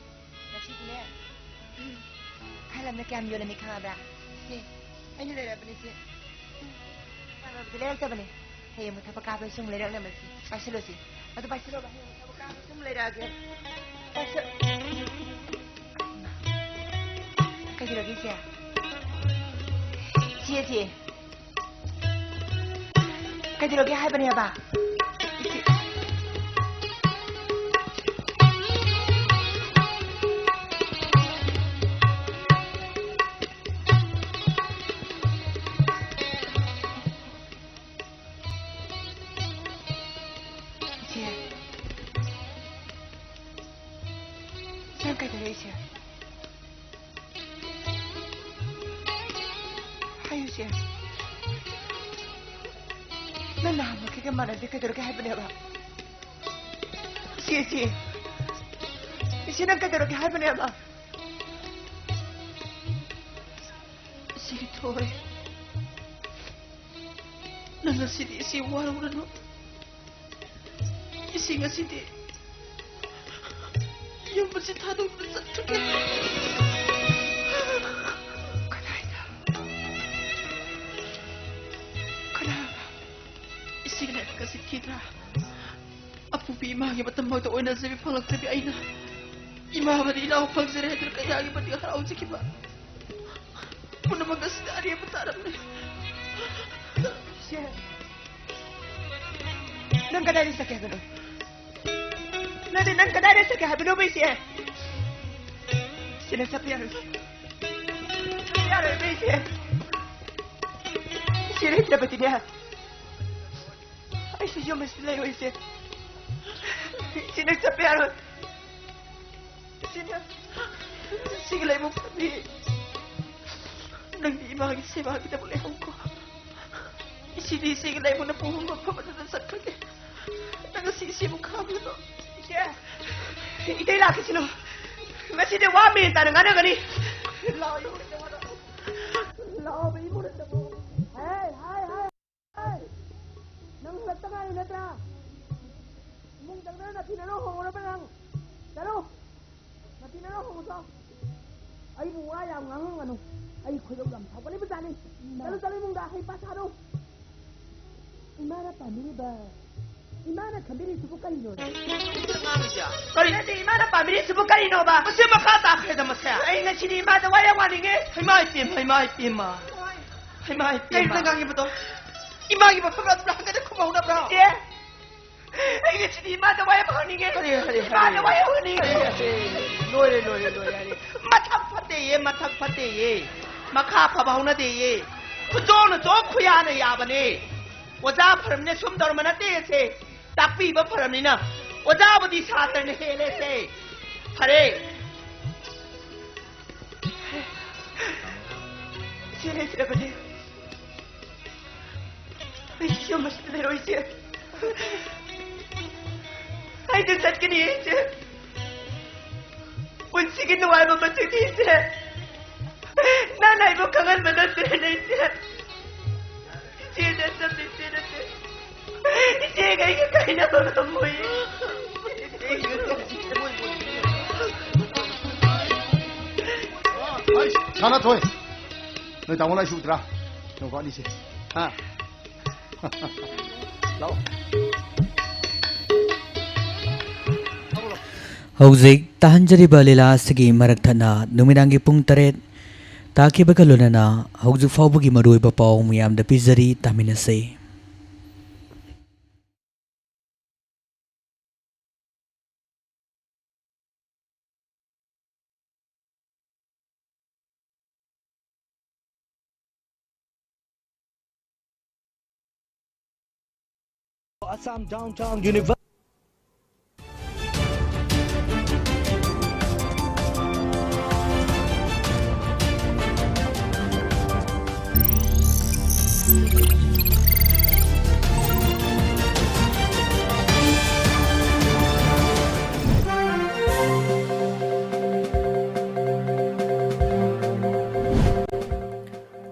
ꯉꯁꯤꯗꯤꯅꯦ, ꯑꯍꯜ ꯑꯃꯅ ꯀꯌꯥꯝ ꯌꯣꯜꯂꯝꯃꯤ ꯈꯪꯉꯕ꯭ꯔꯥ? ꯁꯦ, ꯑꯩꯅ ꯂꯩꯔꯛꯑꯕꯅꯦ ꯁꯦ꯫ ꯀꯥꯟꯅꯕꯗꯤ ꯂꯩꯔꯛꯇꯕꯅꯦ꯫ ꯍꯌꯦꯡ ꯑꯃꯨꯛ ꯊꯕꯛ ꯀꯥꯕꯗ ꯁꯨꯝ ꯂꯩꯔꯛꯅꯕꯁꯦ꯫ ꯄꯥꯏꯁꯤꯜꯂꯣ ꯁꯦ꯫ ꯑꯗꯨ ꯄꯥꯏꯁꯤꯜꯂꯣꯕ, ꯍꯌꯦꯡ ꯑꯃꯨꯛ ꯊꯕꯛ ꯀꯥꯕꯗ ꯁꯨꯝ ꯂꯩꯔꯛꯑꯒꯦ꯫ ꯄꯥꯏꯁꯤꯜ- ꯀꯩꯗꯧꯔꯒꯦ, ꯏꯆꯦ? ꯏꯆꯦ, ꯏꯆꯦ꯫ ꯀꯩꯗꯧꯔꯒꯦ ꯍꯥꯏꯕꯅꯦꯕ? ꯏꯆꯦ꯫ ꯏꯆꯦ꯫ ꯅꯪ ꯀꯩꯗꯧꯔꯦ, ꯏꯆꯦ? ꯍꯥꯏꯌꯨ, ꯏꯆꯦ꯫ ꯅꯪ ꯅꯍꯥꯟꯃꯨꯛꯀꯤꯒ ꯃꯥꯟꯅꯗꯦ, ꯀꯩꯗꯧꯔꯒꯦ ꯍꯥꯏꯕꯅꯦꯕ? ꯏꯆꯦ, ꯏꯆꯦ꯫ ꯏꯆꯦ, ꯅꯪ ꯀꯩꯗꯧꯔꯒꯦ ꯍꯥꯏꯕꯅꯦꯕ? ꯏꯆꯦ ꯊꯣꯏ꯫ ꯅꯪ ꯉꯁꯤꯗꯤ ꯏꯆꯦ ꯋꯥꯔꯧꯔꯅꯨ꯫ ꯏꯆꯦ ꯉꯁꯤꯗꯤ ꯌꯨꯝ ꯑꯁꯤ ꯊꯥꯗꯣꯛꯇꯨꯅ ꯆꯠꯈ꯭ꯔꯒꯦ꯫ ꯀꯗꯥꯏꯗ? ꯀꯅꯥ? ꯏꯆꯦꯒꯤ ꯂꯥꯏꯕꯛ ꯑꯁꯤ ꯊꯤꯗ꯭ꯔꯥ? ꯑꯄꯣꯛꯄꯤ ꯏꯃꯥꯒꯤ ꯃꯇꯝꯐꯥꯎꯗ ꯑꯣꯏꯅꯖꯕꯤ ꯐꯪꯂꯛꯇꯕꯤ ꯑꯩꯅ ꯏꯃꯥ ꯑꯃꯗꯤ ꯏꯅꯥꯎ ꯐꯪꯖꯔꯦ ꯍꯥꯏꯗꯨꯅ ꯀꯌꯥꯒꯤ ꯃꯇꯤꯛ ꯍꯔꯥꯎꯖꯈꯤꯕ꯫ ꯄꯨꯝꯅꯃꯛ ꯑꯁꯤꯗ ꯑꯔꯦꯝꯕ ꯇꯥꯔꯝꯂꯦ꯫ ꯏꯆꯦ, ꯅꯪ ꯀꯗꯥꯏꯗ ꯆꯠꯀꯦ ꯍꯥꯏꯕꯅꯣ? ꯅꯪꯗꯤ ꯅꯪ ꯀꯗꯥꯏꯗ ꯆꯠꯀꯦ ꯍꯥꯏꯕꯅꯣꯕ, ꯏꯆꯦ? ꯏꯆꯦ, ꯅꯪ ꯆꯠꯄ ꯌꯥꯔꯣꯏ꯫ ꯆꯠꯄ ꯌꯥꯔꯣꯏꯕ, ꯏꯆꯦ꯫ ꯏꯆꯦ ꯂꯩꯇ꯭ꯔꯕꯗꯤꯅꯦ, ꯑꯩꯁꯨ ꯌꯨꯝ ꯑꯁꯤꯗ ꯂꯩꯔꯣꯏ, ꯏꯆꯦ꯫ ꯏꯆꯦ, ꯅꯪ ꯆꯠꯄ ꯌꯥꯔꯣꯏ꯫ ꯏꯆꯦꯅ ꯁꯤꯒꯤ ꯂꯥꯏꯕꯛ ꯐꯕꯤ, ꯅꯪꯗꯤ ꯏꯃꯥꯒꯤ ꯁꯦꯕꯥꯒꯤꯗꯃꯛ ꯂꯩꯍꯧꯀꯣ꯫ ꯏꯆꯦꯗꯤ ꯏꯆꯦꯒꯤ ꯂꯥꯏꯕꯛꯅ ꯄꯨꯡꯐꯝ ꯐꯝ ꯑꯗꯨꯗ ꯆꯠꯈ꯭ꯔꯒꯦ꯫ ꯅꯪ ꯉꯁꯤ ꯏꯆꯦꯕꯨ ꯈꯥꯝꯒꯅꯨ꯫ ꯏꯆꯦ, ꯏꯇꯩ ꯂꯥꯛꯈꯤꯁꯤꯅꯨ꯫ ꯉꯁꯤꯗꯤ ꯋꯥ ꯃꯦꯟ ꯇꯥꯅ ꯉꯥꯡꯅꯒꯅꯤ꯫ ꯂꯥꯛꯑꯣ, ꯏꯃꯨꯡꯗ ꯆꯪꯉꯣ꯫ ꯂꯥꯛꯑꯣ, ꯏꯃꯨꯡꯗ ꯆꯪꯉꯣ꯫ ꯍꯦ, ꯍꯥꯏ, ꯍꯥꯏ꯫ ꯅꯪ ꯍꯜꯂꯛꯇ ꯉꯥꯏꯔꯤ ꯅꯠꯇ꯭ꯔꯥ? ꯏꯃꯨꯡ ꯆꯪꯗꯅ ꯅꯥꯊꯤ ꯅꯔꯣ ꯍꯣꯡꯉꯨꯔꯕ ꯅꯪ? ꯆꯠꯂꯣ! ꯅꯥꯊꯤ ꯅꯔꯣ ꯍꯣꯡꯉꯨꯆꯣ! ꯑꯩꯕꯨ ꯋꯥ ꯌꯥꯝ ꯉꯥꯡꯍꯟꯒꯅꯨ꯫ ꯑꯩ ꯈꯣꯏꯗꯧ ꯌꯥꯝ ꯁꯥꯎꯒꯠꯂꯤꯕ ꯖꯥꯠꯅꯤ꯫ ꯏꯃꯥ꯫ ꯆꯠꯂꯨ, ꯆꯠꯂꯨ, ꯏꯃꯨꯡꯗ ꯍꯩ ꯄꯥ ꯁꯥꯔꯨ꯫ ꯏꯃꯥꯅ ꯄꯥꯝꯕꯤꯔꯤꯕ ꯏꯃꯥꯅ ꯈꯟꯕꯤꯔꯤꯁꯤꯕꯨ ꯀꯔꯤꯅꯣ? ꯀꯔꯤ? ꯅꯠꯇꯦ, ꯏꯃꯥꯅ ꯄꯥꯝꯕꯤꯔꯤꯁꯤꯕꯨ ꯀꯔꯤꯅꯣꯕ? ꯃꯁꯤ ꯃꯈꯥ ꯇꯥꯈ꯭ꯔꯦꯗ ꯃꯁꯦ꯫ ꯑꯩ ꯉꯁꯤꯗꯤ ꯏꯃꯥꯗ ꯋꯥ ꯌꯥꯝ ꯋꯥꯅꯤꯡꯉꯦ꯫ ꯍꯩꯃꯥ ꯏꯄꯦꯝꯃ, ꯍꯩꯃꯥ ꯏꯄꯦꯝꯃ꯫ ꯍꯩꯃꯥ ꯏꯄꯦꯝꯃ꯫ ꯀꯩꯅꯣ ꯅꯪ ꯉꯥꯡꯉꯤꯕꯗꯣ? ꯏꯃꯥꯒꯤ ꯃꯐꯝ ꯑꯗꯨꯗ ꯍꯪꯒꯗ ꯈꯨꯝꯍꯧꯗꯕ꯭ꯔꯣ? ꯏꯆꯦ, ꯑꯩ ꯉꯁꯤꯗꯤ ꯏꯃꯥꯗ ꯋꯥ ꯌꯥꯝ ꯍꯪꯅꯤꯡꯉꯦ꯫ ꯍꯔꯦ, ꯍꯔꯦ, ꯏꯃꯥꯗ ꯍꯔꯦ꯫ ꯋꯥ ꯌꯥꯝ ꯍꯪꯅꯤꯡꯉꯦ꯫ ꯍꯔꯦ, ꯍꯔꯦ꯫ ꯂꯣꯏꯔꯦ, ꯂꯣꯏꯔꯦ, ꯂꯣꯏꯔꯦ, ꯍꯔꯦ꯫ ꯃꯊꯛ ꯐꯠꯇꯦꯌꯦ, ꯃꯊꯛ ꯐꯠꯇꯦꯌꯦ꯫ ꯃꯈꯥ ꯐꯕ ꯍꯧꯅꯗꯦꯌꯦ꯫ ꯈꯨꯖꯣꯅ ꯆꯣ ꯈꯨꯌꯥꯅ ꯌꯥꯕꯅꯦ꯫ ꯑꯣꯖꯥ ꯐꯔꯝꯅ ꯁꯨꯝ ꯇꯧꯔꯝꯕ ꯅꯠꯇꯦ ꯑꯁꯦ꯫ ꯇꯥꯛꯄꯤꯕ ꯐꯔꯝꯅꯤꯅ ꯑꯣꯖꯥꯕꯨꯗꯤ ꯁꯥꯇ꯭ꯔꯅ ꯍꯦꯜꯂꯦ ꯑꯁꯦ꯫ ꯐꯔꯦ꯫ ꯏꯆꯦ ꯂꯩꯇ꯭ꯔꯕꯗꯤ ꯑꯩ ꯌꯨꯝ ꯑꯁꯤꯗ ꯂꯩꯔꯣꯏ, ꯏꯆꯦ꯫ ꯑꯩꯗꯤ ꯆꯠꯀꯅꯤ, ꯏꯆꯦ꯫ ꯄꯨꯟꯁꯤꯒꯤ ꯅꯨꯡꯉꯥꯏꯕ ꯃꯁꯛꯇꯤ, ꯏꯆꯦ, ꯅꯪꯅ ꯑꯩꯕꯨ ꯈꯪꯍꯟꯕ ꯅꯠꯇ꯭ꯔꯦꯅꯦ, ꯏꯆꯦ꯫ ꯏꯆꯦ ꯅꯠꯇꯕ ꯏꯆꯦ ꯅꯠꯇꯦ꯫ ꯏꯆꯦꯒ ꯑꯩꯒ ꯀꯥꯏꯅꯕ ꯉꯝꯃꯣꯏ꯫ ꯁꯥꯅꯥꯊꯣꯏ, ꯅꯣꯏ ꯇꯥꯃꯣ ꯂꯥꯏ ꯁꯨꯗ꯭ꯔꯥ? ꯅꯣꯡ ꯐꯥꯅꯤꯁꯦ꯫ ꯍꯥ? ꯂꯥꯛꯑꯣ꯫ ꯍꯧꯖꯤꯛ ꯇꯥꯍꯟꯖꯔꯤꯕ ꯂꯤꯂꯥ ꯑꯁꯤꯒꯤ ꯃꯔꯛ ꯊꯠꯅ ꯅꯨꯃꯤꯗꯥꯡꯒꯤ ꯄꯨꯡ ꯇꯔꯦꯠ ꯇꯥꯈꯤꯕꯒ ꯂꯣꯏꯅꯅ ꯍꯧꯖꯤꯛ ꯐꯥꯎꯕꯒꯤ ꯃꯔꯨꯑꯣꯏꯕ ꯄꯥꯎ ꯃꯌꯥꯝꯗ ꯄꯤꯖꯔꯤ, ꯇꯥꯃꯤꯟꯅꯁꯤ꯫ Assam Downtown University.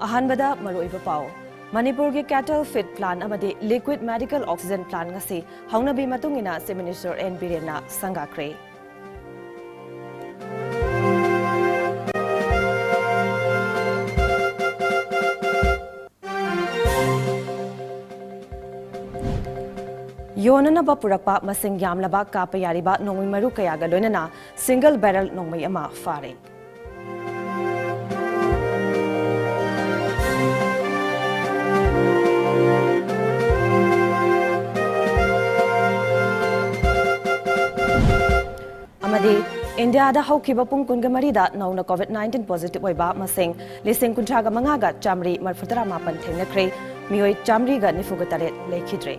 ꯑꯍꯥꯟꯕꯗ ꯃꯔꯨꯑꯣꯏꯕ ꯄꯥꯎ꯫ ꯃꯅꯤꯄꯨꯔꯒꯤ cattle feed plant ꯑꯃꯗꯤ liquid medical oxygen plant ꯉꯁꯤ ꯍꯧꯅꯕꯤ ꯃꯇꯨꯡ ꯏꯟꯅ Chief Minister N ꯕꯤꯔꯦꯟꯅ ꯁꯪꯒꯥꯈ꯭ꯔꯦ꯫ ꯀꯣꯟꯅꯅꯕ ꯄꯨꯔꯛꯄ ꯃꯁꯤꯡ ꯌꯥꯝꯂꯕ ꯀꯥꯞꯄ ꯌꯥꯔꯤꯕ ꯅꯣꯡꯃꯩ ꯃꯔꯨ ꯀꯌꯥꯒ ꯂꯣꯏꯅꯅ single barrel ꯅꯣꯡꯃꯩ ꯑꯃ ꯐꯥꯔꯦ꯫ ꯑꯃꯗꯤ ꯏꯟꯗꯤꯌꯥꯗ ꯍꯧꯈꯤꯕ ꯄꯨꯡ ꯀꯨꯟꯒ ꯃꯔꯤꯗ ꯅꯧꯅ COVID nineteen positive ꯑꯣꯏꯕ ꯃꯁꯤꯡ ꯂꯤꯁꯤꯡ ꯀꯨꯟꯊ꯭ꯔꯥꯒ ꯃꯉꯥꯒ ꯆꯥꯃꯔꯤ ꯃꯔꯤꯐꯨ ꯇꯔꯥ ꯃꯥꯄꯟ ꯊꯦꯡꯅꯈ꯭ꯔꯦ꯫ ꯃꯤꯑꯣꯏ ꯆꯥꯃꯔꯤꯒ ꯅꯤꯐꯨꯒ ꯇꯔꯦꯠ ꯂꯩꯈꯤꯗ꯭ꯔꯦ꯫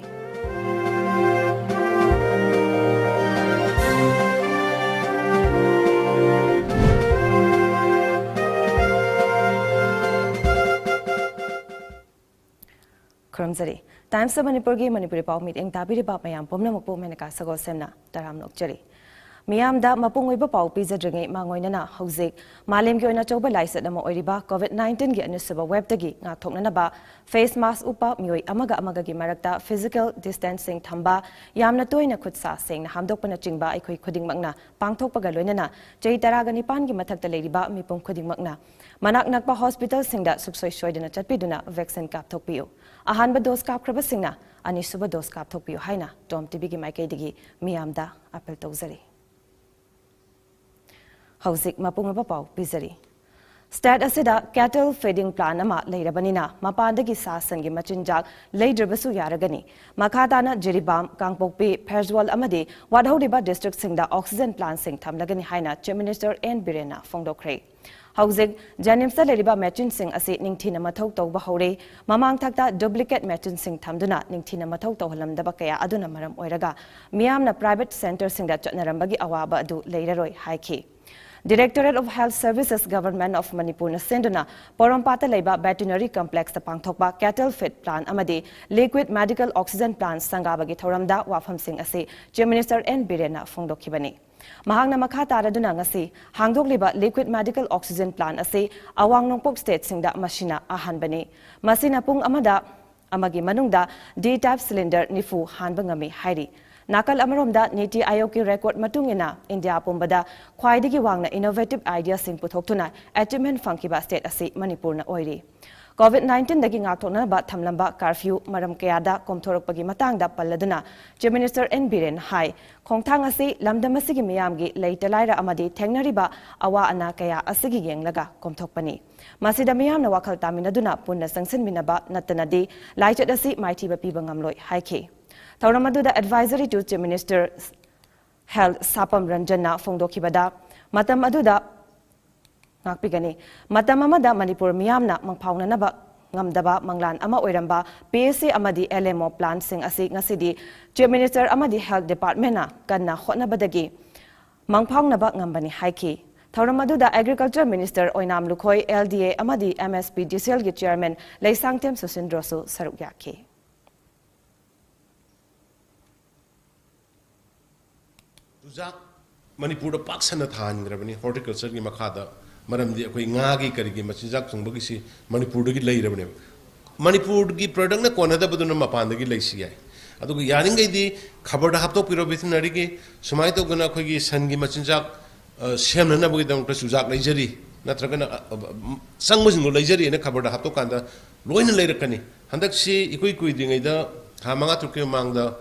ꯈꯨꯔꯨꯝꯖꯔꯤ꯫ Times of ꯃꯅꯤꯄꯨꯔꯒꯤ ꯃꯅꯤꯄꯨꯔꯤ ꯄꯥꯎ ꯃꯤꯠꯌꯦꯡ ꯇꯥꯕꯤꯔꯤꯕ ꯃꯌꯥꯝ ꯄꯨꯝꯅꯃꯛꯄꯨ ꯃꯦꯅꯀꯥ ꯁꯒꯣꯜꯁꯦꯝꯅ ꯇꯔꯥꯝꯅ ꯑꯣꯛꯆꯔꯤ꯫ ꯃꯤꯌꯥꯝꯗ ꯃꯄꯨꯡ ꯑꯣꯏꯕ ꯄꯥꯎ ꯄꯤꯖꯗ꯭ꯔꯤꯉꯩ ꯃꯥꯡꯑꯣꯏꯅꯅ ꯍꯧꯖꯤꯛ ꯃꯥꯂꯦꯝꯒꯤ ꯑꯣꯏꯅ ꯑꯆꯧꯕ ꯂꯥꯏꯆꯠ ꯑꯃ ꯑꯣꯏꯔꯤꯕ COVID nineteenꯒꯤ ꯑꯅꯤꯁꯨꯕ waveꯇꯒꯤ ꯉꯥꯛꯊꯣꯛꯅꯅꯕ face mask ꯎꯞꯄ, ꯃꯤꯑꯣꯏ ꯑꯃꯒ ꯑꯃꯒꯒꯤ ꯃꯔꯛꯇ physical distancing ꯊꯝꯕ, ꯌꯥꯝꯅ ꯇꯣꯏꯅ ꯈꯨꯠ ꯁꯥ ꯁꯦꯡꯅ ꯍꯥꯝꯗꯣꯛꯄꯅꯆꯤꯡꯕ ꯑꯩꯈꯣꯏ ꯈꯨꯗꯤꯡꯃꯛꯅ ꯄꯥꯡꯊꯣꯛꯄꯒ ꯂꯣꯏꯅꯅ ꯆꯍꯤ ꯇꯔꯥꯒ ꯅꯤꯄꯥꯟꯒꯤ ꯃꯊꯛꯇ ꯂꯩꯔꯤꯕ ꯃꯤꯄꯨꯝ ꯈꯨꯗꯤꯡꯃꯛꯅ ꯃꯅꯥꯛ ꯅꯛꯄ hospitalꯁꯤꯡꯗ ꯁꯨꯡꯁꯣꯏ ꯁꯣꯏꯗꯅ ꯆꯠꯄꯤꯗꯨꯅ vaccine ꯀꯥꯞꯊꯣꯛꯄꯤꯌꯨ꯫ ꯑꯍꯥꯟꯕ dose ꯀꯥꯞꯈ꯭ꯔꯕꯁꯤꯡꯅ ꯑꯅꯤꯁꯨꯕ dose ꯀꯥꯞꯊꯣꯛꯄꯤꯌꯨ ꯍꯥꯏꯅ TOM TVꯒꯤ ꯃꯥꯏꯀꯩꯗꯒꯤ ꯃꯤꯌꯥꯝꯗ appeal ꯇꯧꯖꯔꯤ꯫ ꯍꯧꯖꯤꯛ ꯃꯄꯨꯡ ꯑꯣꯏꯕ ꯄꯥꯎ ꯄꯤꯖꯔꯤ꯫ State ꯑꯁꯤꯗ cattle feeding plant ꯑꯃ ꯂꯩꯔꯕꯅꯤꯅ ꯃꯄꯥꯟꯗꯒꯤ ꯁꯥ ꯁꯟꯒꯤ ꯃꯆꯤꯟꯖꯥꯛ ꯂꯩꯗ꯭ꯔꯕꯁꯨ ꯌꯥꯔꯒꯅꯤ꯫ ꯃꯈꯥ ꯇꯥꯅ ꯖꯤꯔꯤꯕꯥꯝ, ꯀꯥꯡꯄꯣꯛꯄꯤ, ꯐꯦꯔꯖꯋꯥꯜ ꯑꯃꯗꯤ ꯋꯥꯠꯍꯧꯔꯤꯕ districtꯁꯤꯡꯗ oxygen plantꯁꯤꯡ ꯊꯝꯂꯒꯅꯤ ꯍꯥꯏꯅ Chief Minister N ꯕꯤꯔꯦꯟꯅ ꯐꯣꯡꯗꯣꯛꯈ꯭ꯔꯦ꯫ ꯍꯧꯖꯤꯛ JNIMSꯇ ꯂꯩꯔꯤꯕ machineꯁꯤꯡ ꯑꯁꯤ ꯅꯤꯡꯊꯤꯅ ꯃꯊꯧ ꯇꯧꯕ ꯍꯧꯔꯦ꯫ ꯃꯃꯥꯡ ꯊꯛꯇ duplicate machineꯁꯤꯡ ꯊꯝꯗꯨꯅ ꯅꯤꯡꯊꯤꯅ ꯃꯊꯧ ꯇꯧꯍꯜꯂꯝꯗꯕ ꯀꯌꯥ ꯑꯗꯨꯅ ꯃꯔꯝ ꯑꯣꯏꯔꯒ ꯃꯤꯌꯥꯝꯅ private centreꯁꯤꯡꯗ ꯆꯠꯅꯔꯝꯕꯒꯤ ꯑꯋꯥꯕ ꯑꯗꯨ ꯂꯩꯔꯔꯣꯏ ꯍꯥꯏꯈꯤ꯫ Directorate of Health Services, Government of Manipurꯅ ꯁꯤꯟꯗꯨꯅ ꯄꯣꯔꯣꯝꯄꯥꯠꯇ ꯂꯩꯕ veterinary complexꯇ ꯄꯥꯡꯊꯣꯛꯄ cattle feed plant ꯑꯃꯗꯤ liquid medical oxygen plant ꯁꯪꯒꯥꯕꯒꯤ ꯊꯧꯔꯝꯗ ꯋꯥꯐꯝꯁꯤꯡ ꯑꯁꯤ Chief Minister N ꯕꯤꯔꯦꯟꯅ ꯐꯣꯡꯗꯣꯛꯈꯤꯕꯅꯤ꯫ ꯃꯍꯥꯛꯅ ꯃꯈꯥ ꯇꯥꯔꯗꯨꯅ ꯉꯁꯤ ꯍꯥꯡꯗꯣꯛꯂꯤꯕ liquid medical oxygen plant ꯑꯁꯤ ꯑꯋꯥꯡ ꯅꯣꯡꯄꯣꯛ stateꯁꯤꯡꯗ ꯃꯁꯤꯅ ꯑꯍꯥꯟꯕꯅꯤ꯫ ꯃꯁꯤꯅ ꯄꯨꯡ ꯑꯃꯗ ꯑꯃꯒꯤ ꯃꯅꯨꯡꯗ D type cylinder ꯅꯤꯐꯨ ꯍꯥꯟꯕ ꯉꯝꯃꯤ ꯍꯥꯏꯔꯤ꯫ ꯅꯥꯀꯜ ꯑꯃꯔꯣꯝꯗ NITI Aayogꯀꯤ record ꯃꯇꯨꯡ ꯏꯟꯅ ꯏꯟꯗꯤꯌꯥ ꯄꯨꯝꯕꯗ ꯈ꯭ꯋꯥꯏꯗꯒꯤ ꯋꯥꯡꯅ innovative ideaꯁꯤꯡ ꯄꯨꯊꯣꯛꯇꯨꯅ achievement ꯐꯪꯈꯤꯕ state ꯑꯁꯤ ꯃꯅꯤꯄꯨꯔꯅ ꯑꯣꯏꯔꯤ꯫ ꯀꯣꯚꯤꯗ ꯅꯥꯏꯟꯇꯤꯟꯗꯒꯤ ꯉꯥꯛꯊꯣꯛꯅꯅꯕ ꯊꯝꯂꯝꯕ ꯀꯥꯔꯐ꯭ꯌꯨ ꯃꯔꯝ ꯀꯌꯥꯗ ꯀꯣꯝꯊꯣꯔꯛꯄꯒꯤ ꯃꯇꯥꯡꯗ ꯄꯜꯂꯗꯨꯅ Chief Minister N ꯕꯤꯔꯦꯟ ꯍꯥꯏ, ꯈꯣꯡꯊꯥꯡ ꯑꯁꯤ ꯂꯝꯗꯝ ꯑꯁꯤꯒꯤ ꯃꯤꯌꯥꯝꯒꯤ ꯂꯩꯇ ꯂꯥꯏꯔ ꯑꯃꯗꯤ ꯊꯦꯡꯅꯔꯤꯕ ꯑꯋꯥ ꯑꯅꯥ ꯀꯌꯥ ꯑꯁꯤꯒꯤ ꯌꯦꯡꯂꯒ ꯀꯣꯝꯊꯣꯛꯄꯅꯤ꯫ ꯃꯁꯤꯗ ꯃꯤꯌꯥꯝꯅ ꯋꯥꯈꯜ ꯇꯥꯃꯤꯟꯅꯗꯨꯅ ꯄꯨꯟꯅ ꯆꯪꯁꯤꯟꯃꯤꯟꯅꯕ ꯅꯠꯇꯅꯗꯤ ꯂꯥꯏꯆꯠ ꯑꯁꯤ ꯃꯥꯏꯊꯤꯕ ꯄꯤꯕ ꯉꯝꯂꯣꯏ ꯍꯥꯏꯈꯤ꯫ ꯊꯧꯔꯝ ꯑꯗꯨꯗ Advisory to Chief Minister Health ꯁꯥꯄꯝ ꯔꯟꯖꯟꯅ ꯐꯣꯡꯗꯣꯛꯈꯤꯕꯗ, ꯃꯇꯝ ꯑꯗꯨꯗ ꯉꯥꯛꯄꯤꯒꯅꯤ꯫ ꯃꯇꯝ ꯑꯃꯗ ꯃꯅꯤꯄꯨꯔ ꯃꯤꯌꯥꯝꯅ ꯃꯪꯐꯥꯎꯅꯅꯕ ꯉꯝꯗꯕ ꯃꯪꯂꯥꯟ ꯑꯃ ꯑꯣꯏꯔꯝꯕ P H C ꯑꯃꯗꯤ L M O plantꯁꯤꯡ ꯑꯁꯤ ꯉꯁꯤꯗꯤ Chief Minister ꯑꯃꯗꯤ Health Departmentꯅ ꯀꯟꯅ ꯍꯣꯠꯅꯕꯗꯒꯤ ꯃꯪꯐꯥꯎꯅꯕ ꯉꯝꯕꯅꯤ ꯍꯥꯏꯈꯤ꯫ ꯊꯧꯔꯝ ꯑꯗꯨꯗ Agriculture Minister Oinam Lukhoi, L D A ꯑꯃꯗꯤ M S P D C Lꯒꯤ Chairman Leishangthem ꯁꯨꯁꯤꯟꯗ꯭ꯔꯣꯁꯨ ꯁꯔꯨꯛ ꯌꯥꯈꯤ꯫ ꯆꯨꯖꯥꯛ ꯃꯅꯤꯄꯨꯔꯗ ꯄꯥꯛ ꯁꯟꯅ ꯊꯥꯍꯟꯈ꯭ꯔꯕꯅꯤ horticultureꯒꯤ ꯃꯈꯥꯗ, ꯃꯔꯝꯗꯤ ꯑꯩꯈꯣꯏ ꯉꯥꯒꯤ ꯀꯔꯤꯒꯤ ꯃꯆꯤꯟꯖꯥꯛ ꯊꯨꯡꯕꯒꯤꯁꯤ ꯃꯅꯤꯄꯨꯔꯗꯒꯤ ꯂꯩꯔꯕꯅꯦꯕ꯫ ꯃꯅꯤꯄꯨꯔꯒꯤ productꯅ ꯀꯣꯟꯅꯗꯕꯗꯨꯅ ꯃꯄꯥꯟꯗꯒꯤ ꯂꯩꯁꯤ ꯌꯥꯏ꯫ ꯑꯗꯨꯒ ꯌꯥꯔꯤꯈꯩꯗꯤ ꯈꯕꯔꯗ ꯍꯥꯞꯇꯣꯛꯄꯤꯔꯣ veterineryꯒꯤ, ꯁꯨꯃꯥꯏꯅ ꯇꯧꯗꯅ ꯑꯩꯈꯣꯏꯒꯤ ꯁꯟꯒꯤ ꯃꯆꯤꯟꯖꯥꯛ ꯑ, ꯁꯦꯝꯅꯅꯕꯒꯤꯗꯃꯛꯇ ꯆꯨꯖꯥꯛ ꯂꯩꯖꯔꯤ, ꯅꯠꯇ꯭ꯔꯒꯅ, ꯑ, ꯑ, ꯆꯪꯕꯁꯤꯡꯗꯣ ꯂꯩꯖꯔꯤꯅ ꯈꯕꯔꯗ ꯍꯥꯞꯇꯣꯛꯀꯥꯟꯗ ꯂꯣꯏꯅ ꯂꯩꯔꯛꯀꯅꯤ꯫ ꯍꯟꯗꯛꯁꯤ ꯏꯀꯨꯏ ꯀꯨꯏꯗ꯭ꯔꯤꯉꯩꯗ, ꯊꯥ ꯃꯉꯥ ꯇꯔꯨꯛꯀꯤ ꯃꯃꯥꯡꯗ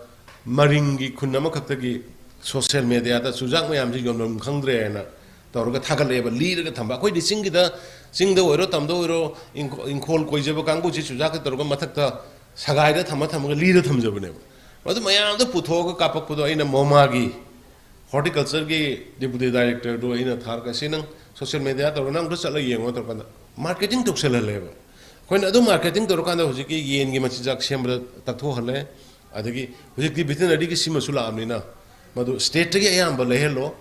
ꯃꯔꯤꯡꯒꯤ ꯈꯨꯟ ꯑꯃꯈꯛꯇꯒꯤ social mediaꯗ ꯆꯨꯖꯥꯛ ꯃꯌꯥꯝꯁꯤ ꯌꯣꯟꯐꯝ ꯈꯪꯗ꯭ꯔꯦꯅ ꯇꯧꯔꯒ ꯊꯥꯒꯠꯂꯛꯑꯦꯕ, ꯂꯤꯔꯒ ꯊꯝꯕ꯫ ꯑꯩꯈꯣꯏꯗꯤ ꯆꯤꯡꯒꯤꯗ, ꯆꯤꯡꯗ ꯑꯣꯏꯔꯣ, ꯇꯝꯗ ꯑꯣꯏꯔꯣ, ꯏꯪꯈꯣ-, ꯏꯪꯈꯣꯜ ꯀꯣꯏꯖꯕ ꯀꯥꯡꯕꯨꯁꯤ ꯆꯨꯖꯥꯛꯀ ꯇꯧꯔꯒ ꯃꯊꯛꯇ ꯁꯒꯥꯏꯗ ꯊꯝꯃ ꯊꯝꯃꯒ ꯂꯤꯔ ꯊꯝꯖꯕꯅꯦꯕ꯫ ꯃꯗꯨ ꯃꯌꯥꯝꯗꯣ ꯄꯨꯊꯣꯛꯑꯒ ꯀꯥꯞꯄꯛꯄꯗꯣ ꯑꯩꯅ ꯃꯣꯃꯥꯒꯤ horticultureꯒꯤ deputy directorꯗꯨ ꯑꯩꯅ ꯊꯥꯔꯒ, "ꯁꯤ ꯅꯪ social media ꯇꯧꯔꯣ, ꯅꯪ ꯑꯝꯇ ꯆꯠꯂꯒ ꯌꯦꯡꯉꯣ" ꯇꯧꯔꯀꯥꯟꯗ marketing ꯇꯧꯁꯜꯍꯜꯂꯦꯕ꯫ ꯑꯩꯈꯣꯏꯅ ꯑꯗꯨ marketing ꯇꯧꯔꯀꯥꯟꯗ ꯍꯧꯖꯤꯛꯀꯤ ꯌꯦꯟꯒꯤ ꯃꯆꯤꯟꯖꯥꯛ ꯁꯦꯝꯕꯗ ꯇꯛꯊꯣꯛꯍꯜꯂꯦ꯫ ꯑꯗꯒꯤ ꯍꯧꯖꯤꯛꯇꯤ veterineryꯒꯤ ꯁꯤꯃꯁꯨ ꯂꯥꯛꯑꯕꯅꯤꯅ, ꯃꯗꯨ stateꯇꯒꯤ ꯑꯌꯥꯝꯕ ꯂꯩꯍꯜꯂꯣ,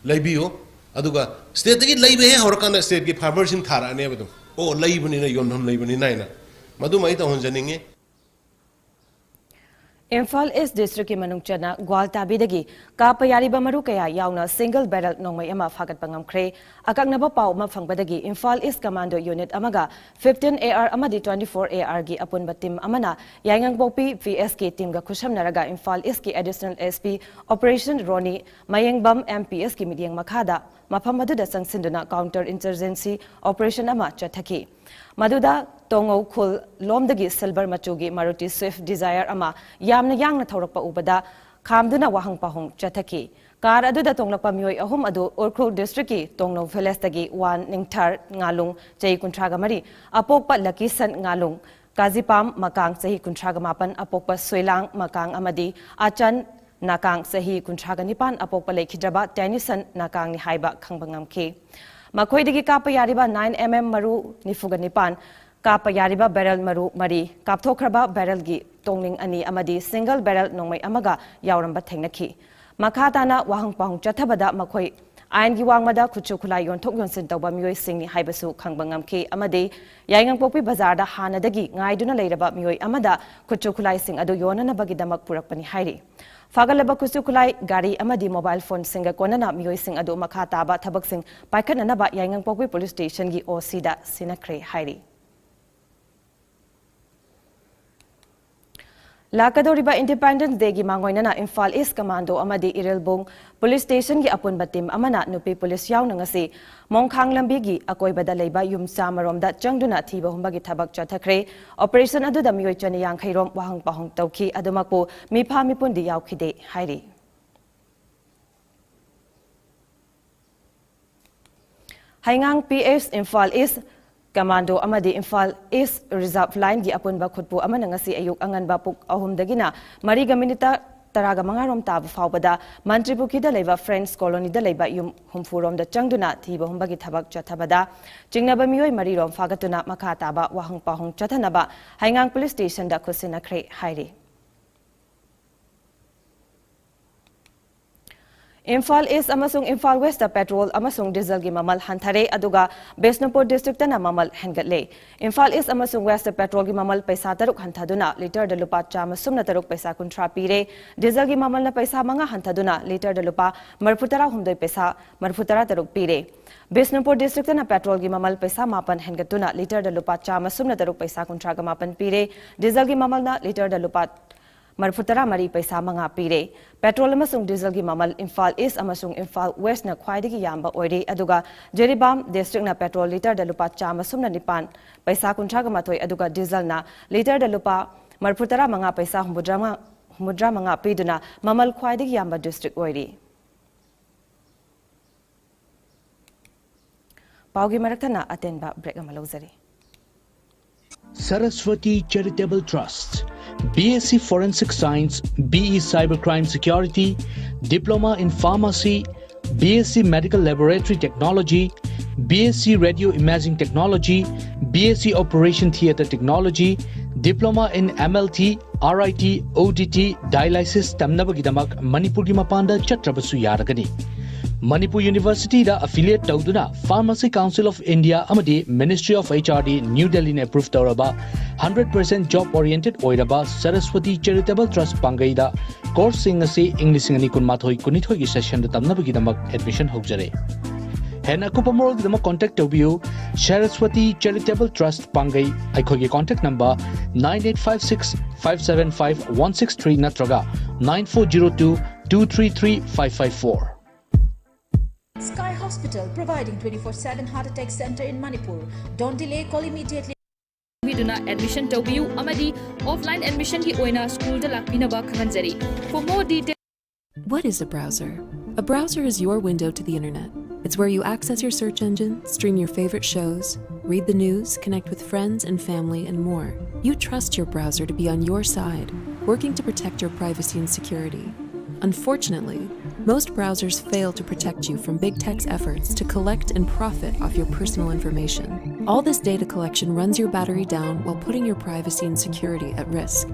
ꯂꯩꯕꯤꯌꯨ꯫ ꯑꯗꯨꯒ stateꯇꯒꯤ ꯂꯩꯕ ꯍꯦꯛ ꯍꯧꯔꯀꯥꯟꯗ stateꯀꯤ farmerꯁꯤꯡ ꯊꯥꯔꯛꯑꯅꯦꯕ ꯑꯗꯨꯝ, "ꯑꯣ, ꯂꯩꯕꯅꯤꯅ, ꯌꯣꯟꯐꯝ ꯂꯩꯕꯅꯤꯅ" ꯍꯥꯏꯅ꯫ ꯃꯗꯨꯃ ꯑꯩ ꯇꯧꯍꯟꯖꯅꯤꯡꯉꯤ꯫ ꯏꯝꯐꯥꯜ ꯏꯁ ꯗꯤꯁꯇ꯭ꯔꯤꯛꯀꯤ ꯃꯅꯨꯡ ꯆꯟꯅ ꯒ꯭ꯋꯥꯜꯇꯥꯕꯤꯗꯒꯤ ꯀꯥꯞꯄ ꯌꯥꯔꯤꯕ ꯃꯔꯨ ꯀꯌꯥ ꯌꯥꯎꯅ single barrel ꯅꯣꯡꯃꯩ ꯑꯃ ꯐꯥꯒꯠꯄ ꯉꯝꯈ꯭ꯔꯦ꯫ ꯑꯀꯛꯅꯕ ꯄꯥꯎ ꯑꯃ ꯐꯪꯕꯗꯒꯤ ꯏꯝꯐꯥꯜ ꯏꯁ ꯀꯃꯥꯟꯗꯣ ꯌꯨꯅꯤꯠ ꯑꯃꯒ fifteen A R ꯑꯃꯗꯤ twenty-four A Rꯒꯤ ꯑꯄꯨꯟꯕ team ꯑꯃꯅ ꯌꯥꯏꯉꯪꯄꯣꯛꯄꯤ P Sꯒꯤ teamꯒ ꯈꯨꯠꯁꯝꯅꯔꯒ ꯏꯝꯐꯥꯜ ꯏꯁꯀꯤ Additional S P Operation Ronnie ꯃꯌꯦꯡꯕꯝ M P Sꯀꯤ ꯃꯤꯠꯌꯦꯡ ꯃꯈꯥꯗ ꯃꯐꯝ ꯑꯗꯨꯗ ꯆꯪꯁꯤꯟꯗꯨꯅ counter insurgency operation ꯑꯃ ꯆꯠꯊꯈꯤ꯫ ꯃꯗꯨꯗ ꯇꯣꯉꯧ ꯈꯨꯜ ꯂꯣꯝꯗꯒꯤ silver ꯃꯆꯨꯒꯤ Maruti Swift Dzire ꯑꯃ ꯌꯥꯝꯅ ꯌꯥꯡꯅ ꯊꯧꯔꯛꯄ ꯎꯕꯗ ꯈꯥꯝꯗꯨꯅ ꯋꯥꯍꯪ ꯄꯥꯎꯍꯪ ꯆꯠꯊꯈꯤ꯫ Car ꯑꯗꯨꯗ ꯇꯣꯡꯂꯛꯄ ꯃꯤꯑꯣꯏ ꯑꯍꯨꯝ ꯑꯗꯨ ꯎꯈ꯭ꯔꯨꯜ districtꯀꯤ ꯇꯣꯡꯅꯧ villageꯇꯒꯤ ꯋꯥꯟ ꯅꯤꯡꯊꯥꯔ ꯉꯥꯂꯨꯡ, ꯆꯍꯤ ꯀꯨꯟꯊ꯭ꯔꯥꯒ ꯃꯔꯤ, ꯑꯄꯣꯛꯄ ꯂꯀꯤꯁꯟ ꯉꯥꯂꯨꯡ, ꯀꯥꯖꯤꯄꯥꯝ ꯃꯀꯥꯡ, ꯆꯍꯤ ꯀꯨꯟꯊ꯭ꯔꯥꯒ ꯃꯥꯄꯟ, ꯑꯄꯣꯛꯄ ꯁꯣꯏꯂꯥꯡ ꯃꯀꯥꯡ ꯑꯃꯗꯤ ꯑꯆꯟ ꯅꯥꯀꯥꯡ, ꯆꯍꯤ ꯀꯨꯟꯊ꯭ꯔꯥꯒ ꯅꯤꯄꯥꯟ, ꯑꯄꯣꯛꯄ ꯂꯩꯈꯤꯗ꯭ꯔꯕ ꯇꯦꯅꯤꯁꯟ ꯅꯥꯀꯥꯡꯅꯤ ꯍꯥꯏꯕ ꯈꯪꯕ ꯉꯝꯈꯤ꯫ ꯃꯈꯣꯏꯗꯒꯤ ꯀꯥꯞꯄ ꯌꯥꯔꯤꯕ nine MM ꯃꯔꯨ ꯅꯤꯐꯨꯒ ꯅꯤꯄꯥꯟ, ꯀꯥꯞꯄ ꯌꯥꯔꯤꯕ barrel ꯃꯔꯨ ꯃꯔꯤ, ꯀꯥꯞꯊꯣꯛꯈ꯭ꯔꯕ barrelꯒꯤ ꯇꯣꯡꯅꯤꯡ ꯑꯅꯤ ꯑꯃꯗꯤ single barrel ꯅꯣꯡꯃꯩ ꯑꯃꯒ ꯌꯥꯎꯔꯝꯕ ꯊꯦꯡꯅꯈꯤ꯫ ꯃꯈꯥ ꯇꯥꯅ ꯋꯥꯍꯪ ꯄꯥꯎꯍꯪ ꯆꯠꯊꯕꯗ ꯃꯈꯣꯏ ꯑꯥꯏꯟꯒꯤ ꯋꯥꯡꯃꯗ ꯈꯨꯠꯁꯨ ꯈꯨꯠꯂꯥꯏ ꯌꯣꯟꯊꯣꯛ ꯌꯣꯟꯁꯤꯟ ꯇꯧꯕ ꯃꯤꯑꯣꯏꯁꯤꯡꯅꯤ ꯍꯥꯏꯕꯁꯨ ꯈꯪꯕ ꯉꯝꯈꯤ ꯑꯃꯗꯤ ꯌꯥꯏꯉꯪꯄꯣꯛꯄꯤ ꯕꯖꯥꯔꯗ ꯍꯥꯟꯅꯗꯒꯤ ꯉꯥꯏꯗꯨꯅ ꯂꯩꯔꯕ ꯃꯤꯑꯣꯏ ꯑꯃꯗ ꯈꯨꯠꯁꯨ ꯈꯨꯠꯂꯥꯏꯁꯤꯡ ꯑꯗꯨ ꯌꯣꯟꯅꯅꯕꯒꯤꯗꯃꯛ ꯄꯨꯔꯛꯄꯅꯤ ꯍꯥꯏꯔꯤ꯫ ꯐꯥꯒꯠꯂꯕ ꯈꯨꯠꯁꯨ ꯈꯨꯠꯂꯥꯏ, ꯒꯥꯔꯤ ꯑꯃꯗꯤ mobile phoneꯁꯤꯡꯒ ꯀꯣꯟꯅꯅ ꯃꯤꯑꯣꯏꯁꯤꯡ ꯑꯗꯨ ꯃꯈꯥ ꯇꯥꯕ ꯊꯕꯛꯁꯤꯡ ꯄꯥꯏꯈꯠꯅꯅꯕ ꯌꯥꯏꯉꯪꯄꯣꯛꯄꯤ police stationꯒꯤ OCꯗ ꯁꯤꯟꯅꯈ꯭ꯔꯦ ꯍꯥꯏꯔꯤ꯫ ꯂꯥꯛꯀꯗꯧꯔꯤꯕ Independence Dayꯒꯤ ꯃꯥꯡꯑꯣꯏꯅꯅ ꯏꯝꯐꯥꯜ East Commando ꯑꯃꯗꯤ ꯏꯔꯤꯜꯕꯨꯡ police stationꯒꯤ ꯑꯄꯨꯟꯕ team ꯑꯃꯅ ꯅꯨꯄꯤ police ꯌꯥꯎꯅ ꯉꯁꯤ ꯃꯣꯡꯈꯥꯡ ꯂꯝꯕꯤꯒꯤ ꯑꯀꯣꯏꯕꯗ ꯂꯩꯕ ꯌꯨꯝ ꯆꯥꯃꯔꯣꯝꯗ ꯆꯪꯗꯨꯅ ꯊꯤꯕ ꯍꯨꯝꯕꯒꯤ ꯊꯕꯛ ꯆꯠꯊꯈ꯭ꯔꯦ꯫ Operation ꯑꯗꯨꯗ ꯃꯤꯑꯣꯏ ꯆꯅꯤ ꯌꯥꯡꯈꯩ ꯔꯣꯝ ꯋꯥꯍꯪ ꯄꯥꯎꯍꯪ ꯇꯧꯈꯤ꯫ ꯑꯗꯨꯃꯛꯄꯨ ꯃꯤꯐꯥ ꯃꯤꯄꯨꯟꯗꯤ ꯌꯥꯎꯈꯤꯗꯦ ꯍꯥꯏꯔꯤ꯫ ꯍꯩꯉꯥꯡ PS, ꯏꯝꯐꯥꯜ East Commando ꯑꯃꯗꯤ ꯏꯝꯐꯥꯜ East Reserve Lineꯒꯤ ꯑꯄꯨꯟꯕ ꯈꯨꯠꯄꯨ ꯑꯃꯅ ꯉꯁꯤ ꯑꯌꯨꯛ ꯑꯉꯟꯕ ꯄꯨꯡ ꯑꯍꯨꯝꯗꯒꯤꯅ ꯃꯔꯤꯒ ꯃꯤꯅꯤꯠ ꯇꯔꯥꯒ ꯃꯉꯥ ꯔꯣꯝ ꯇꯥꯕ ꯐꯥꯎꯕꯗ ꯃꯟꯇ꯭ꯔꯤꯄꯨꯈ꯭ꯔꯤꯗ ꯂꯩꯕ Friends Colonyꯗ ꯂꯩꯕ ꯌꯨꯝ ꯍꯨꯝꯐꯨ ꯔꯣꯝꯗ ꯆꯪꯗꯨꯅ ꯊꯤꯕ ꯍꯨꯝꯕꯒꯤ ꯊꯕꯛ ꯆꯠꯊꯕꯗ ꯆꯤꯡꯅꯕ ꯃꯤꯑꯣꯏ ꯃꯔꯤ ꯔꯣꯝ ꯐꯥꯒꯠꯇꯨꯅ ꯃꯈꯥ ꯇꯥꯕ ꯋꯥꯍꯪ ꯄꯥꯎꯍꯪ ꯆꯠꯊꯅꯕ ꯍꯩꯉꯥꯡ police stationꯗ ꯈꯨꯠꯁꯤꯟꯅꯈ꯭ꯔꯦ ꯍꯥꯏꯔꯤ꯫ ꯏꯝꯐꯥꯜ East ꯑꯃꯁꯨꯡ ꯏꯝꯐꯥꯜ Westꯇ petrol ꯑꯃꯁꯨꯡ dieselꯒꯤ ꯃꯃꯜ ꯍꯟꯊꯔꯦ, ꯑꯗꯨꯒ ꯕꯤꯁꯅꯨꯄꯨꯔ districtꯇꯅ ꯃꯃꯜ ꯍꯦꯟꯒꯠꯂꯦ꯫ ꯏꯝꯐꯥꯜ East ꯑꯃꯁꯨꯡ Westꯇ petrolꯒꯤ ꯃꯃꯜ ꯄꯩꯁꯥ ꯇꯔꯨꯛ ꯍꯟꯊꯗꯨꯅ literꯗ ꯂꯨꯄꯥ ꯆꯥꯝꯃ ꯁꯨꯞꯅ ꯇꯔꯨꯛ ꯄꯩꯁꯥ ꯀꯨꯟꯊ꯭ꯔꯥ ꯄꯤꯔꯦ꯫ Dieselꯒꯤ ꯃꯃꯜꯅ ꯄꯩꯁꯥ ꯃꯉꯥ ꯍꯟꯊꯗꯨꯅ literꯗ ꯂꯨꯄꯥ ꯃꯔꯤꯐꯨ ꯇꯔꯥꯍꯨꯝꯗꯣꯏ ꯄꯩꯁꯥ ꯃꯔꯤꯐꯨ ꯇꯔꯥ ꯇꯔꯨꯛ ꯄꯤꯔꯦ꯫ ꯕꯤꯁꯅꯨꯄꯨꯔ districtꯇꯅ petrolꯒꯤ ꯃꯃꯜ ꯄꯩꯁꯥ ꯃꯥꯄꯟ ꯍꯦꯟꯒꯠꯇꯨꯅ literꯗ ꯂꯨꯄꯥ ꯆꯥꯝꯃ ꯁꯨꯞꯅ ꯇꯔꯨꯛ ꯄꯩꯁꯥ ꯀꯨꯟꯊ꯭ꯔꯥꯒ ꯃꯥꯄꯟ ꯄꯤꯔꯦ꯫ Dieselꯒꯤ ꯃꯃꯜꯅ literꯗ ꯂꯨꯄꯥ ꯃꯔꯤꯐꯨꯇꯔꯥ ꯃꯔꯤ ꯄꯩꯁꯥ ꯃꯉꯥ ꯄꯤꯔꯦ꯫ ꯄꯦꯇ꯭ꯔꯣꯜ ꯑꯃꯁꯨꯡ ꯗꯤꯖꯜꯒꯤ ꯃꯃꯜ ꯏꯝꯐꯥꯜ ꯏꯁ ꯑꯃꯁꯨꯡ ꯏꯝꯐꯥꯜ ꯋꯦꯁ꯭ꯠꯅ ꯈ꯭ꯋꯥꯏꯗꯒꯤ ꯌꯥꯝꯕ ꯑꯣꯏꯔꯤ, ꯑꯗꯨꯒ ꯖꯤꯔꯤꯕꯥꯝ ꯗꯤꯁꯇ꯭ꯔꯤꯛꯅ ꯄꯦꯇ꯭ꯔꯣꯜ ꯂꯤꯇꯔꯗ ꯂꯨꯄꯥ ꯆꯥꯝꯃ ꯁꯨꯞꯅ ꯅꯤꯄꯥꯟ ꯄꯩꯁꯥ ꯀꯨꯟꯊ꯭ꯔꯥꯒ ꯃꯥꯊꯣꯏ, ꯑꯗꯨꯒ ꯗꯤꯖꯜꯅ ꯂꯤꯇꯔꯗ ꯂꯨꯄꯥ ꯃꯔꯤꯐꯨꯇꯔꯥ ꯃꯉꯥ ꯄꯩꯁꯥ ꯍꯨꯝꯐꯨꯇꯔꯥ ꯃꯉꯥ, ꯍꯨꯝꯐꯨꯇꯔꯥ ꯃꯉꯥ ꯄꯤꯗꯨꯅ ꯃꯃꯜ ꯈ꯭ꯋꯥꯏꯗꯒꯤ ꯌꯥꯝꯕ ꯗꯤꯁꯇ꯭ꯔꯤꯛ ꯑꯣꯏꯔꯤ꯫ ꯄꯥꯎꯒꯤ ꯃꯔꯛ ꯊꯠꯅ ꯑꯇꯦꯟꯕ ꯕ꯭ꯔꯦꯛ ꯑꯃ ꯂꯧꯖꯔꯤ꯫ Saraswati Charitable Trust, B S C Forensic Science, B E Cybercrime Security, Diploma in Pharmacy, B S C Medical Laboratory Technology, B S C Radio Imaging Technology, B S C Operation Theatre Technology, Diploma in M L T, R I T, O D T, Dialysis ꯇꯝꯅꯕꯒꯤꯗꯃꯛ ꯃꯅꯤꯄꯨꯔꯒꯤ ꯃꯄꯥꯟꯗ ꯆꯠꯇ꯭ꯔꯕꯁꯨ ꯌꯥꯔꯒꯅꯤ꯫ ꯃꯅꯤꯄꯨꯔ ꯌꯨꯅꯤꯚꯔꯁꯤꯇꯤꯗ affiliate ꯇꯧꯗꯨꯅ Pharmacy Council of India ꯑꯃꯗꯤ Ministry of H R D New Delhi ꯅ approve ꯇꯧꯔꯕ hundred percent job oriented ꯑꯣꯏꯔꯕ Saraswati Charitable Trust ꯄꯥꯡꯒꯩꯗ course ꯁꯤꯡ ꯑꯁꯤ ꯏꯪ ꯂꯤꯁꯤꯡ ꯑꯅꯤ ꯀꯨꯟꯃꯥꯊꯣꯏ ꯀꯨꯟꯅꯤꯊꯣꯏꯒꯤ session ꯗ ꯇꯝꯅꯕꯒꯤꯗꯃꯛ admission ꯍꯧꯖꯔꯦ꯫ ꯍꯦꯟꯅ ꯑꯀꯨꯞꯄ ꯃꯔꯣꯜꯒꯤꯗꯃꯛ contact ꯇꯧꯕꯤꯌꯨ, Saraswati Charitable Trust ꯄꯥꯡꯒꯩ꯫ ꯑꯩꯈꯣꯏꯒꯤ contact number nine eight five six five seven five one six three ꯅꯠꯇ꯭ꯔꯒ nine four zero two two three three five five four꯫ Sky Hospital, providing twenty-four seven heart attack center in Manipur. Don't delay, call immediately. ꯇꯧꯕꯤꯗꯨꯅ admission ꯇꯧꯕꯤꯌꯨ ꯑꯃꯗꯤ offline admission ꯒꯤ ꯑꯣꯏꯅ school ꯗ ꯂꯥꯛꯄꯤꯅꯕ ꯈꯪꯍꯟꯖꯔꯤ꯫ For more details, What is a browser? A browser is your window to the internet. It's where you access your search engine, stream your favorite shows, read the news, connect with friends and family, and more. You trust your browser to be on your side, working to protect your privacy and security. Unfortunately, most browsers fail to protect you from big tech's efforts to collect and profit off your personal information. All this data collection runs your battery down while putting your privacy and security at risk.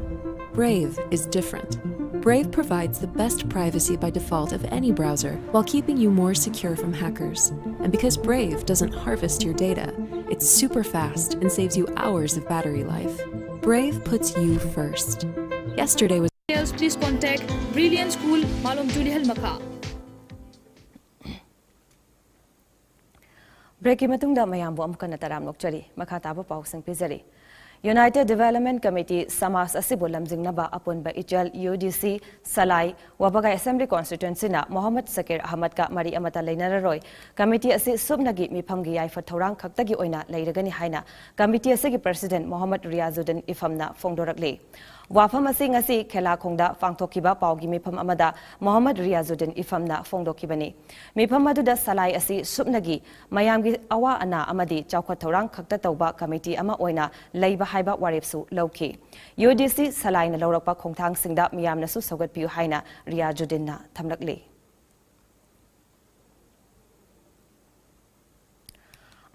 Brave is different. Brave provides the best privacy by default of any browser while keeping you more secure from hackers. And because Brave doesn't harvest your data, it's super fast and saves you hours of battery life. Brave puts you first. Yesterday was please contact Brilliant School, Malom Tulihal Makha. ꯕ꯭ꯔꯦꯛꯀꯤ ꯃꯇꯨꯡꯗ ꯃꯌꯥꯝꯕꯨ ꯑꯃꯨꯛ ꯍꯟꯅ ꯇꯔꯥꯝꯅ ꯑꯣꯛꯆꯔꯤ꯫ ꯃꯈꯥ ꯇꯥꯕ ꯄꯥꯎꯁꯤꯡ ꯄꯤꯖꯔꯤ꯫ United Development Committee, ꯁꯃꯥꯖ ꯑꯁꯤꯕꯨ ꯂꯝꯖꯤꯡꯅꯕ ꯑꯄꯨꯟꯕ ꯏꯆꯦꯜ, UDC, ꯁꯂꯥꯏ, ꯋꯥꯕꯒꯥꯏ Assembly Constituencyꯅ ꯃꯣꯍꯝꯃꯗ ꯁꯀꯤꯔ ꯑꯍꯃꯗꯀ ꯃꯔꯤ ꯑꯃꯠꯇ ꯂꯩꯅꯔꯔꯣꯏ꯫ Committee ꯑꯁꯤ ꯁꯨꯞꯅꯒꯤ ꯃꯤꯐꯝꯒꯤ ꯌꯥꯏꯐ ꯊꯧꯔꯥꯡ ꯈꯛꯇꯒꯤ ꯑꯣꯏꯅ ꯂꯩꯔꯒꯅꯤ ꯍꯥꯏꯅ committee ꯑꯁꯤꯒꯤ President ꯃꯣꯍꯝꯃꯗ ꯔꯤꯌꯥꯖꯨꯗꯤꯟ ꯏꯐꯝꯅ ꯐꯣꯡꯗꯣꯔꯛꯂꯤ꯫ ꯋꯥꯐꯝ ꯑꯁꯤ ꯉꯁꯤ ꯈꯦꯂꯥꯈꯣꯡꯗ ꯄꯥꯡꯊꯣꯛꯈꯤꯕ ꯄꯥꯎꯒꯤ ꯃꯤꯐꯝ ꯑꯃꯗ ꯃꯣꯍꯝꯃꯗ ꯔꯤꯌꯥꯖꯨꯗꯤꯟ ꯏꯐꯝꯅ ꯐꯣꯡꯗꯣꯛꯈꯤꯕꯅꯤ꯫ ꯃꯤꯐꯝ ꯑꯗꯨꯗ ꯁꯂꯥꯏ ꯑꯁꯤ ꯁꯨꯞꯅꯒꯤ ꯃꯌꯥꯝꯒꯤ ꯑꯋꯥ ꯑꯅꯥ ꯑꯃꯗꯤ ꯆꯥꯎꯈꯠ ꯊꯧꯔꯥꯡ ꯈꯛꯇ ꯇꯧꯕ committee ꯑꯃ ꯑꯣꯏꯅ ꯂꯩꯕ ꯍꯥꯏꯕ ꯋꯥꯔꯦꯞꯁꯨ ꯂꯧꯈꯤ꯫ UDC ꯁꯂꯥꯏꯅ ꯂꯧꯔꯛꯄ ꯈꯣꯡꯊꯥꯡꯁꯤꯡꯗ ꯃꯤꯌꯥꯝꯅꯁꯨ ꯁꯧꯒꯠꯄꯤꯌꯨ ꯍꯥꯏꯅ ꯔꯤꯌꯥꯖꯨꯗꯤꯟꯅ ꯊꯝꯂꯛꯂꯤ꯫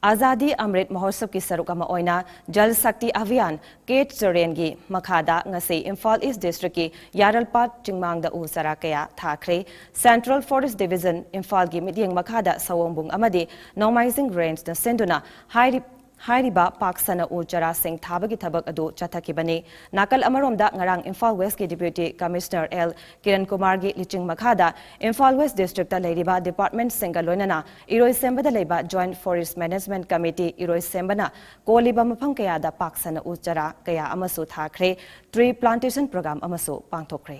ꯑꯥꯖꯥꯗꯤ ꯑꯃ꯭ꯔꯤꯠ ꯃꯍꯣꯠꯁꯕꯀꯤ ꯁꯔꯨꯛ ꯑꯃ ꯑꯣꯏꯅ ꯖꯜ ꯁꯛꯇꯤ ꯑꯚꯤꯌꯥꯟ ꯀꯦ ꯆꯔꯦꯟꯒꯤ ꯃꯈꯥꯗ ꯉꯁꯤ ꯏꯝꯐꯥꯜ ꯏꯁ ꯗꯤꯁꯇ꯭ꯔꯤꯛꯀꯤ ꯌꯥꯔꯜꯄꯥꯠ ꯆꯤꯡꯃꯥꯡꯗ ꯎ ꯆꯥꯔꯥ ꯀꯌꯥ ꯊꯥꯈ꯭ꯔꯦ꯫ Central Forest Division ꯏꯝꯐꯥꯜꯒꯤ ꯃꯤꯠꯌꯦꯡ ꯃꯈꯥꯗ ꯁꯑꯣꯝꯕꯨꯡ ꯑꯃꯗꯤ ꯅꯣꯡꯃꯥꯏꯖꯤꯡ ꯔꯦꯟꯖꯅ ꯁꯤꯟꯗꯨꯅ ꯍꯥꯏꯔꯤ-, ꯍꯥꯏꯔꯤꯕ ꯄꯥꯛ ꯁꯟꯅ ꯎ ꯆꯥꯔꯥꯁꯤꯡ ꯊꯥꯕꯒꯤ ꯊꯕꯛ ꯑꯗꯨ ꯆꯠꯊꯈꯤꯕꯅꯤ꯫ ꯅꯥꯀꯜ ꯑꯃꯔꯣꯝꯗ ꯉꯔꯥꯡ ꯏꯝꯐꯥꯜ ꯋꯦꯁꯀꯤ Deputy Commissioner ꯑꯦꯜ ꯀꯤꯔꯟ ꯀꯨꯃꯥꯔꯒꯤ ꯂꯨꯆꯤꯡ ꯃꯈꯥꯗ ꯏꯝꯐꯥꯜ ꯋꯦꯁ ꯗꯤꯁꯇ꯭ꯔꯤꯛꯇ ꯂꯩꯔꯤꯕ departmentꯁꯤꯡꯒ ꯂꯣꯏꯅꯅ ꯏꯔꯣꯏꯁꯦꯝꯕꯗ ꯂꯩꯕ Joint Forest Management Committee ꯏꯔꯣꯏꯁꯦꯝꯕꯅ ꯀꯣꯜꯂꯤꯕ ꯃꯐꯝ ꯀꯌꯥꯗ ꯄꯥꯛ ꯁꯟꯅ ꯎ ꯆꯥꯔꯥ ꯀꯌꯥ ꯑꯃꯁꯨ ꯊꯥꯈ꯭ꯔꯦ꯫ Tree plantation program ꯑꯃꯁꯨ ꯄꯥꯡꯊꯣꯛꯈ꯭ꯔꯦ꯫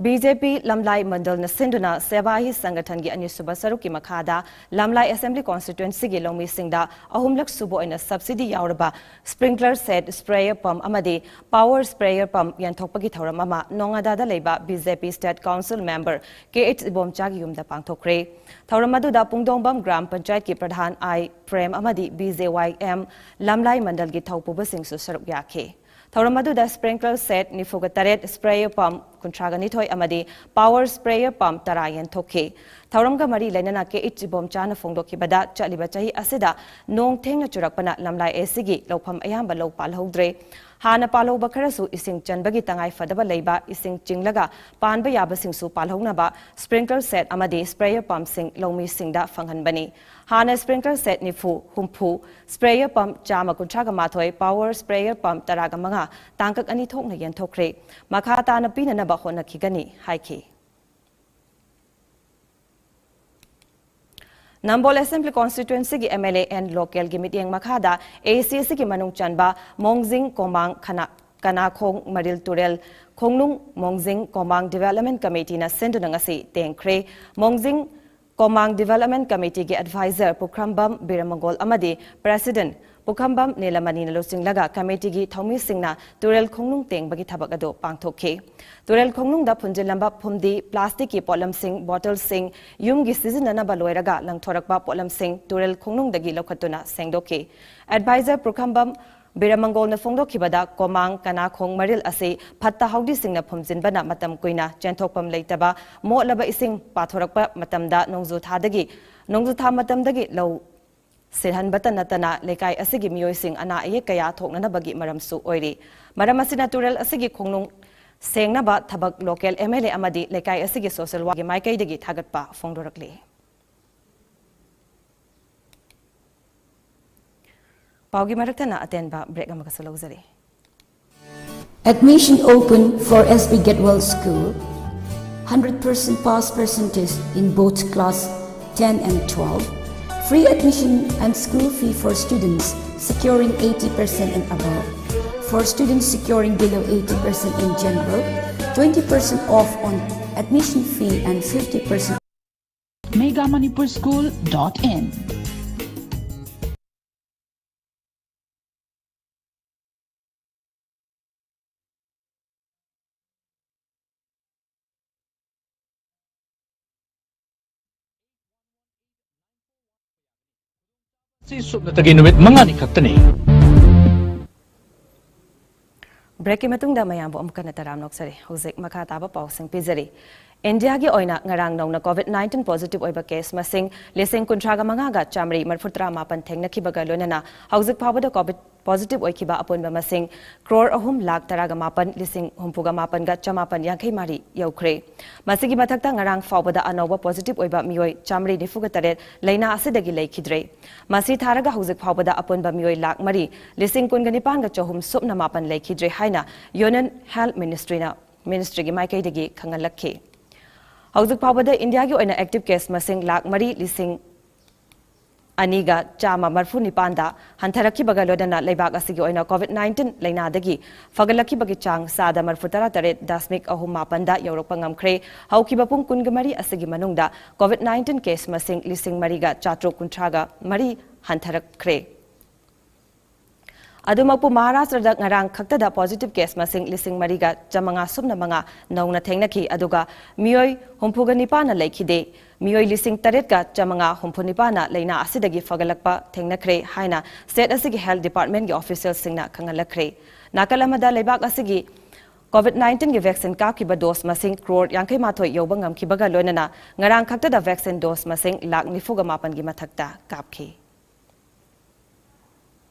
BJP ꯂꯝꯂꯥꯏ ꯃꯟꯗꯜꯅ ꯁꯤꯟꯗꯨꯅ ꯁꯦꯕꯥ ꯍꯤ ꯁꯪꯒꯊꯟꯒꯤ ꯑꯅꯤꯁꯨꯕ ꯁꯔꯨꯛꯀꯤ ꯃꯈꯥꯗ ꯂꯝꯂꯥꯏ Assembly Constituencyꯒꯤ ꯂꯧꯃꯤꯁꯤꯡꯗ ꯑꯍꯨꯝꯂꯛ ꯁꯨꯕ ꯑꯣꯏꯅ subsidy ꯌꯥꯎꯔꯕ sprinkler set, sprayer pump ꯑꯃꯗꯤ power sprayer pump ꯌꯦꯟꯊꯣꯛꯄꯒꯤ ꯊꯧꯔꯝ ꯑꯃ ꯅꯣꯉꯥꯗꯥꯗ ꯂꯩꯕ BJP State Council Member ꯀꯦ ꯑꯩꯆ ꯏꯕꯣꯝꯆꯥꯒꯤ ꯌꯨꯝꯗ ꯄꯥꯡꯊꯣꯛꯈ꯭ꯔꯦ꯫ ꯊꯧꯔꯝ ꯑꯗꯨꯗ ꯄꯨꯡꯗꯣꯡꯕꯝ ꯒ꯭ꯔꯥꯝ ꯄꯟꯆꯥꯌꯠꯀꯤ ꯄ꯭ꯔꯙꯥꯟ ꯑꯥꯏ ꯄ꯭ꯔꯦꯝ ꯑꯃꯗꯤ BJYM ꯂꯝꯂꯥꯏ ꯃꯟꯗꯜꯒꯤ ꯊꯧꯄꯨꯕꯁꯤꯡꯁꯨ ꯁꯔꯨꯛ ꯌꯥꯈꯤ꯫ ꯊꯧꯔꯝ ꯑꯗꯨꯗ sprinkler set ꯅꯤꯐꯨꯒ ꯇꯔꯦꯠ, sprayer pump ꯀꯨꯟꯊ꯭ꯔꯥꯒ ꯅꯤꯊꯣꯏ ꯑꯃꯗꯤ power sprayer pump ꯇꯔꯥ ꯌꯦꯟꯊꯣꯛꯈꯤ꯫ ꯊꯧꯔꯝꯒ ꯃꯔꯤ ꯂꯩꯅꯅ ꯀꯦ ꯑꯩꯆ ꯏꯕꯣꯝꯆꯥꯅ ꯐꯣꯡꯗꯣꯛꯈꯤꯕꯗ, ꯆꯠꯂꯤꯕ ꯆꯍꯤ ꯑꯁꯤꯗ ꯅꯣꯡ ꯊꯦꯡꯅ ꯆꯨꯔꯛꯄꯅ ꯂꯝꯂꯥꯏ ꯑꯁꯤꯒꯤ ꯂꯧꯐꯝ ꯑꯌꯥꯝꯕ ꯂꯧ ꯄꯥꯜꯍꯧꯗ꯭ꯔꯦ꯫ ꯍꯥꯟꯅ ꯄꯥꯜꯍꯧꯕ ꯈꯔꯁꯨ ꯏꯁꯤꯡ ꯆꯟꯕꯒꯤ ꯇꯉꯥꯏ ꯐꯗꯕ ꯂꯩꯕ, ꯏꯁꯤꯡ ꯆꯤꯡꯂꯒ ꯄꯥꯟꯕ ꯌꯥꯕꯁꯤꯡꯁꯨ ꯄꯥꯜꯍꯧꯅꯕ sprinkler set ꯑꯃꯗꯤ sprayer pumpꯁꯤꯡ ꯂꯧꯃꯤꯁꯤꯡꯗ ꯐꯪꯍꯟꯕꯅꯤ꯫ ꯍꯥꯟꯅ sprinkler set ꯅꯤꯐꯨ, ꯍꯨꯝꯐꯨ, sprayer pump ꯆꯥꯝꯃ ꯀꯨꯟꯊ꯭ꯔꯥꯒ ꯃꯥꯊꯣꯏ, power sprayer pump ꯇꯔꯥꯒ ꯃꯉꯥ ꯇꯥꯡꯀꯛ ꯑꯅꯤ ꯊꯣꯛꯅ ꯌꯦꯟꯊꯣꯛꯈ꯭ꯔꯦ꯫ ꯃꯈꯥ ꯇꯥꯅ ꯄꯤꯅꯅꯕ ꯍꯣꯠꯅꯈꯤꯒꯅꯤ ꯍꯥꯏꯈꯤ꯫ ꯅꯝꯕꯣꯜ Assembly Constituency ꯒꯤ M L A and local ꯒꯤ ꯃꯤꯠꯌꯦꯡ ꯃꯈꯥꯗ A C C ꯒꯤ ꯃꯅꯨꯡ ꯆꯟꯕ ꯃꯣꯡꯖꯤꯡ ꯀꯣꯃꯥꯡ ꯈꯅꯥ-, ꯀꯅꯥꯈꯣꯡ ꯃꯔꯤꯜ ꯇꯨꯔꯦꯜ ꯈꯣꯡꯅꯨꯡ ꯃꯣꯡꯖꯤꯡ ꯀꯣꯃꯥꯡ Development Committee ꯅ ꯁꯤꯟꯗꯨꯅ ꯉꯁꯤ ꯇꯦꯡꯈ꯭ꯔꯦ꯫ ꯃꯣꯡꯖꯤꯡ ꯀꯣꯃꯥꯡ Development Committee ꯒꯤ advisor ꯄꯨꯈ꯭ꯔꯝꯕꯝ ꯕꯤꯔꯃꯪꯒꯣꯜ ꯑꯃꯗꯤ President ꯄꯨꯈ꯭ꯔꯝꯕꯝ ꯅꯤꯂꯃꯅꯤꯅ ꯂꯨꯆꯤꯡꯂꯒ committee ꯒꯤ ꯊꯧꯃꯤꯁꯤꯡꯅ ꯇꯨꯔꯦꯜ ꯈꯣꯡꯅꯨꯡ ꯇꯦꯡꯕꯒꯤ ꯊꯕꯛ ꯑꯗꯨ ꯄꯥꯡꯊꯣꯛꯈꯤ꯫ ꯇꯨꯔꯦꯜ ꯈꯣꯡꯅꯨꯡꯗ ꯐꯨꯝꯖꯤꯜꯂꯝꯕ ꯐꯨꯝꯗꯤ, plastic ꯀꯤ ꯄꯣꯠꯂꯝꯁꯤꯡ, bottle ꯁꯤꯡ, ꯌꯨꯝꯒꯤ ꯁꯤꯖꯤꯟꯅꯅꯕ ꯂꯣꯏꯔꯒ ꯂꯪꯊꯣꯔꯛꯄ ꯄꯣꯠꯂꯝꯁꯤꯡ ꯇꯨꯔꯦꯜ ꯈꯣꯡꯅꯨꯡꯗꯒꯤ ꯂꯧꯈꯠꯇꯨꯅ ꯁꯦꯡꯗꯣꯛꯈꯤ꯫ Advisor ꯄꯨꯈ꯭ꯔꯝꯕꯝ ꯕꯤꯔꯃꯪꯒꯣꯜꯅ ꯐꯣꯡꯗꯣꯛꯈꯤꯕꯗ, ꯀꯣꯃꯥꯡ ꯀꯅꯥꯈꯣꯡ ꯃꯔꯤꯜ ꯑꯁꯤ ꯐꯠꯇ ꯍꯥꯎꯗꯤꯁꯤꯡꯅ ꯐꯨꯝꯖꯤꯟꯕꯅ ꯃꯇꯝ ꯀꯨꯏꯅ ꯆꯦꯟꯊꯣꯛꯐꯝ ꯂꯩꯇꯕ, ꯃꯣꯠꯂꯕ ꯏꯁꯤꯡ ꯄꯥꯊꯣꯔꯛꯄ ꯃꯇꯝꯗ ꯅꯣꯡꯖꯨ ꯊꯥꯗꯒꯤ, ꯅꯣꯡꯖꯨ ꯊꯥ ꯃꯇꯝꯗꯒꯤ ꯂꯧ ꯁꯤꯠꯍꯟꯕꯇ ꯅꯠꯇꯅ ꯂꯩꯀꯥꯏ ꯑꯁꯤꯒꯤ ꯃꯤꯑꯣꯏꯁꯤꯡ ꯑꯅꯥ ꯑꯌꯦꯛ ꯀꯌꯥ ꯊꯣꯛꯅꯅꯕꯒꯤ ꯃꯔꯝꯁꯨ ꯑꯣꯏꯔꯤ꯫ ꯃꯔꯝ ꯑꯁꯤꯅ ꯇꯨꯔꯦꯜ ꯑꯁꯤꯒꯤ ꯈꯣꯡꯅꯨꯡ ꯁꯦꯡꯅꯕ ꯊꯕꯛ local M L A ꯑꯃꯗꯤ ꯂꯩꯀꯥꯏ ꯑꯁꯤꯒꯤ social work ꯀꯤ ꯃꯥꯏꯀꯩꯗꯒꯤ ꯊꯥꯒꯠꯄ ꯐꯣꯡꯗꯣꯔꯛꯂꯤ꯫ ꯄꯥꯎꯒꯤ ꯃꯔꯛꯇꯅ ꯑꯇꯦꯟꯕ break ꯑꯃꯒꯁꯨ ꯂꯧꯖꯔꯤ꯫ Admission open for S B Gatewell School. Hundred percent pass percentage in both class ten and twelve. Free admission and school fee for students securing eighty percent and above. For students securing below eighty percent in general, twenty percent off on admission fee and fifty percent. Mega Manipur School dot in. ꯁꯤ ꯁꯨꯞꯅꯇꯒꯤ ꯅꯨꯃꯤꯠ ꯃꯉꯥꯅꯤ ꯈꯛꯇꯅꯤ꯫ Break ꯀꯤ ꯃꯇꯨꯡꯗ ꯃꯌꯥꯝꯕꯨ ꯑꯃꯨꯛ ꯍꯟꯅ ꯇꯔꯥꯝꯅ ꯑꯣꯛꯆꯔꯤ꯫ ꯍꯧꯖꯤꯛ ꯃꯈꯥ ꯇꯥꯕ ꯄꯥꯎꯁꯤꯡ ꯄꯤꯖꯔꯤ꯫ ꯏꯟꯗꯤꯌꯥꯒꯤ ꯑꯣꯏꯅ ꯉꯔꯥꯡ ꯅꯧꯅ COVID nineteen positive ꯑꯣꯏꯕ case ꯃꯁꯤꯡ ꯂꯤꯁꯤꯡ ꯀꯨꯟꯊ꯭ꯔꯥꯒ ꯃꯉꯥꯒ ꯆꯥꯃꯔꯤ ꯃꯔꯤꯐꯨꯇꯔꯥ ꯃꯥꯄꯟ ꯊꯦꯡꯅꯈꯤꯕꯒ ꯂꯣꯏꯅꯅ ꯍꯧꯖꯤꯛ ꯐꯥꯎꯕꯗ COVID positive ꯑꯣꯏꯈꯤꯕ ꯑꯄꯨꯟꯕ ꯃꯁꯤꯡ crore ꯑꯍꯨꯝ ꯂꯥꯈ ꯇꯔꯥꯒ ꯃꯥꯄꯟ ꯂꯤꯁꯤꯡ ꯍꯨꯝꯐꯨꯒ ꯃꯥꯄꯟꯒ ꯆꯃꯥꯄꯟ ꯌꯥꯡꯈꯩ ꯃꯔꯤ ꯌꯧꯈ꯭ꯔꯦ꯫ ꯃꯁꯤꯒꯤ ꯃꯊꯛꯇ ꯉꯔꯥꯡ ꯐꯥꯎꯕꯗ ꯑꯅꯧꯕ positive ꯑꯣꯏꯕ ꯃꯤꯑꯣꯏ ꯆꯥꯃꯔꯤ ꯅꯤꯐꯨꯒ ꯇꯔꯦꯠ ꯂꯥꯏꯅꯥ ꯑꯁꯤꯗꯒꯤ ꯂꯩꯈꯤꯗ꯭ꯔꯦ꯫ ꯃꯁꯤ ꯊꯥꯔꯒ ꯍꯧꯖꯤꯛ ꯐꯥꯎꯕꯗ ꯑꯄꯨꯟꯕ ꯃꯤꯑꯣꯏ ꯂꯥꯈ ꯃꯔꯤ ꯂꯤꯁꯤꯡ ꯀꯨꯟꯒ ꯅꯤꯄꯥꯟꯒ ꯆꯍꯨꯝ ꯁꯨꯞꯅ ꯃꯥꯄꯟ ꯂꯩꯈꯤꯗ꯭ꯔꯦ ꯍꯥꯏꯅ Union Health Ministry ꯅ, Ministry ꯒꯤ ꯃꯥꯏꯀꯩꯗꯒꯤ ꯈꯪꯍꯜꯂꯛꯈꯤ꯫ ꯍꯧꯖꯤꯛ ꯐꯥꯎꯕꯗ ꯏꯟꯗꯤꯌꯥꯒꯤ ꯑꯣꯏꯅ active case ꯃꯁꯤꯡ ꯂꯥꯈ ꯃꯔꯤ ꯂꯤꯁꯤꯡ ꯑꯅꯤꯒ ꯆꯥꯝꯃ ꯃꯔꯤꯐꯨ ꯅꯤꯄꯥꯟꯗ ꯍꯟꯊꯔꯛꯈꯤꯕꯒ ꯂꯣꯏꯅꯅ ꯂꯩꯕꯥꯛ ꯑꯁꯤꯒꯤ ꯑꯣꯏꯅ COVID nineteen ꯂꯥꯏꯅꯥꯗꯒꯤ ꯐꯒꯠꯂꯛꯈꯤꯕꯒꯤ ꯆꯥꯡ ꯆꯥꯗ ꯃꯔꯤꯐꯨ ꯇꯔꯥ ꯇꯔꯦꯠ ꯗꯁꯃꯤꯛ ꯑꯍꯨꯝ ꯃꯥꯄꯟꯗ ꯌꯧꯔꯛꯄ ꯉꯝꯈ꯭ꯔꯦ꯫ ꯍꯧꯈꯤꯕ ꯄꯨꯡ ꯀꯨꯟꯒ ꯃꯔꯤ ꯑꯁꯤꯒꯤ ꯃꯅꯨꯡꯗ COVID nineteen case ꯃꯁꯤꯡ ꯂꯤꯁꯤꯡ ꯃꯔꯤꯒ ꯆꯥꯇ꯭ꯔꯨꯛ ꯀꯨꯟꯊ꯭ꯔꯥꯒ ꯃꯔꯤ ꯍꯟꯊꯔꯛꯈ꯭ꯔꯦ꯫ ꯑꯗꯨꯃꯛꯄꯨ ꯃꯍꯥꯔꯥꯁꯇ꯭ꯔꯗ ꯉꯔꯥꯡ ꯈꯛꯇꯗ positive case ꯃꯁꯤꯡ ꯂꯤꯁꯤꯡ ꯃꯔꯤꯒ ꯆꯥꯃꯉꯥ ꯁꯨꯞꯅ ꯃꯉꯥ ꯅꯧꯅ ꯊꯦꯡꯅꯈꯤ, ꯑꯗꯨꯒ ꯃꯤꯑꯣꯏ ꯍꯨꯝꯐꯨꯒ ꯅꯤꯄꯥꯟꯅ ꯂꯩꯈꯤꯗꯦ꯫ ꯃꯤꯑꯣꯏ ꯂꯤꯁꯤꯡ ꯇꯔꯦꯠꯀ ꯆꯥꯃꯉꯥ ꯍꯨꯝꯐꯨ ꯅꯤꯄꯥꯟꯅ ꯂꯥꯏꯅꯥ ꯑꯁꯤꯗꯒꯤ ꯐꯒꯠꯂꯛꯄ ꯊꯦꯡꯅꯈ꯭ꯔꯦ ꯍꯥꯏꯅ state ꯑꯁꯤꯒꯤ health departmentꯀꯤ officialꯁꯤꯡꯅ ꯈꯪꯍꯜꯂꯛꯈ꯭ꯔꯦ꯫ ꯅꯥꯀꯜ ꯑꯃꯗ, ꯂꯩꯕꯥꯛ ꯑꯁꯤꯒꯤ COVID nineteenꯒꯤ vaccine ꯀꯥꯞꯈꯤꯕ dose ꯃꯁꯤꯡ crore ꯌꯥꯡꯈꯩ ꯃꯥꯊꯣꯏ ꯌꯧꯕ ꯉꯝꯈꯤꯕꯒ ꯂꯣꯏꯅꯅ ꯉꯔꯥꯡ ꯈꯛꯇꯗ vaccine dose ꯃꯁꯤꯡ ꯂꯥꯈ ꯅꯤꯐꯨꯒ ꯃꯥꯄꯟꯒꯤ ꯃꯊꯛꯇ ꯀꯥꯞꯈꯤ꯫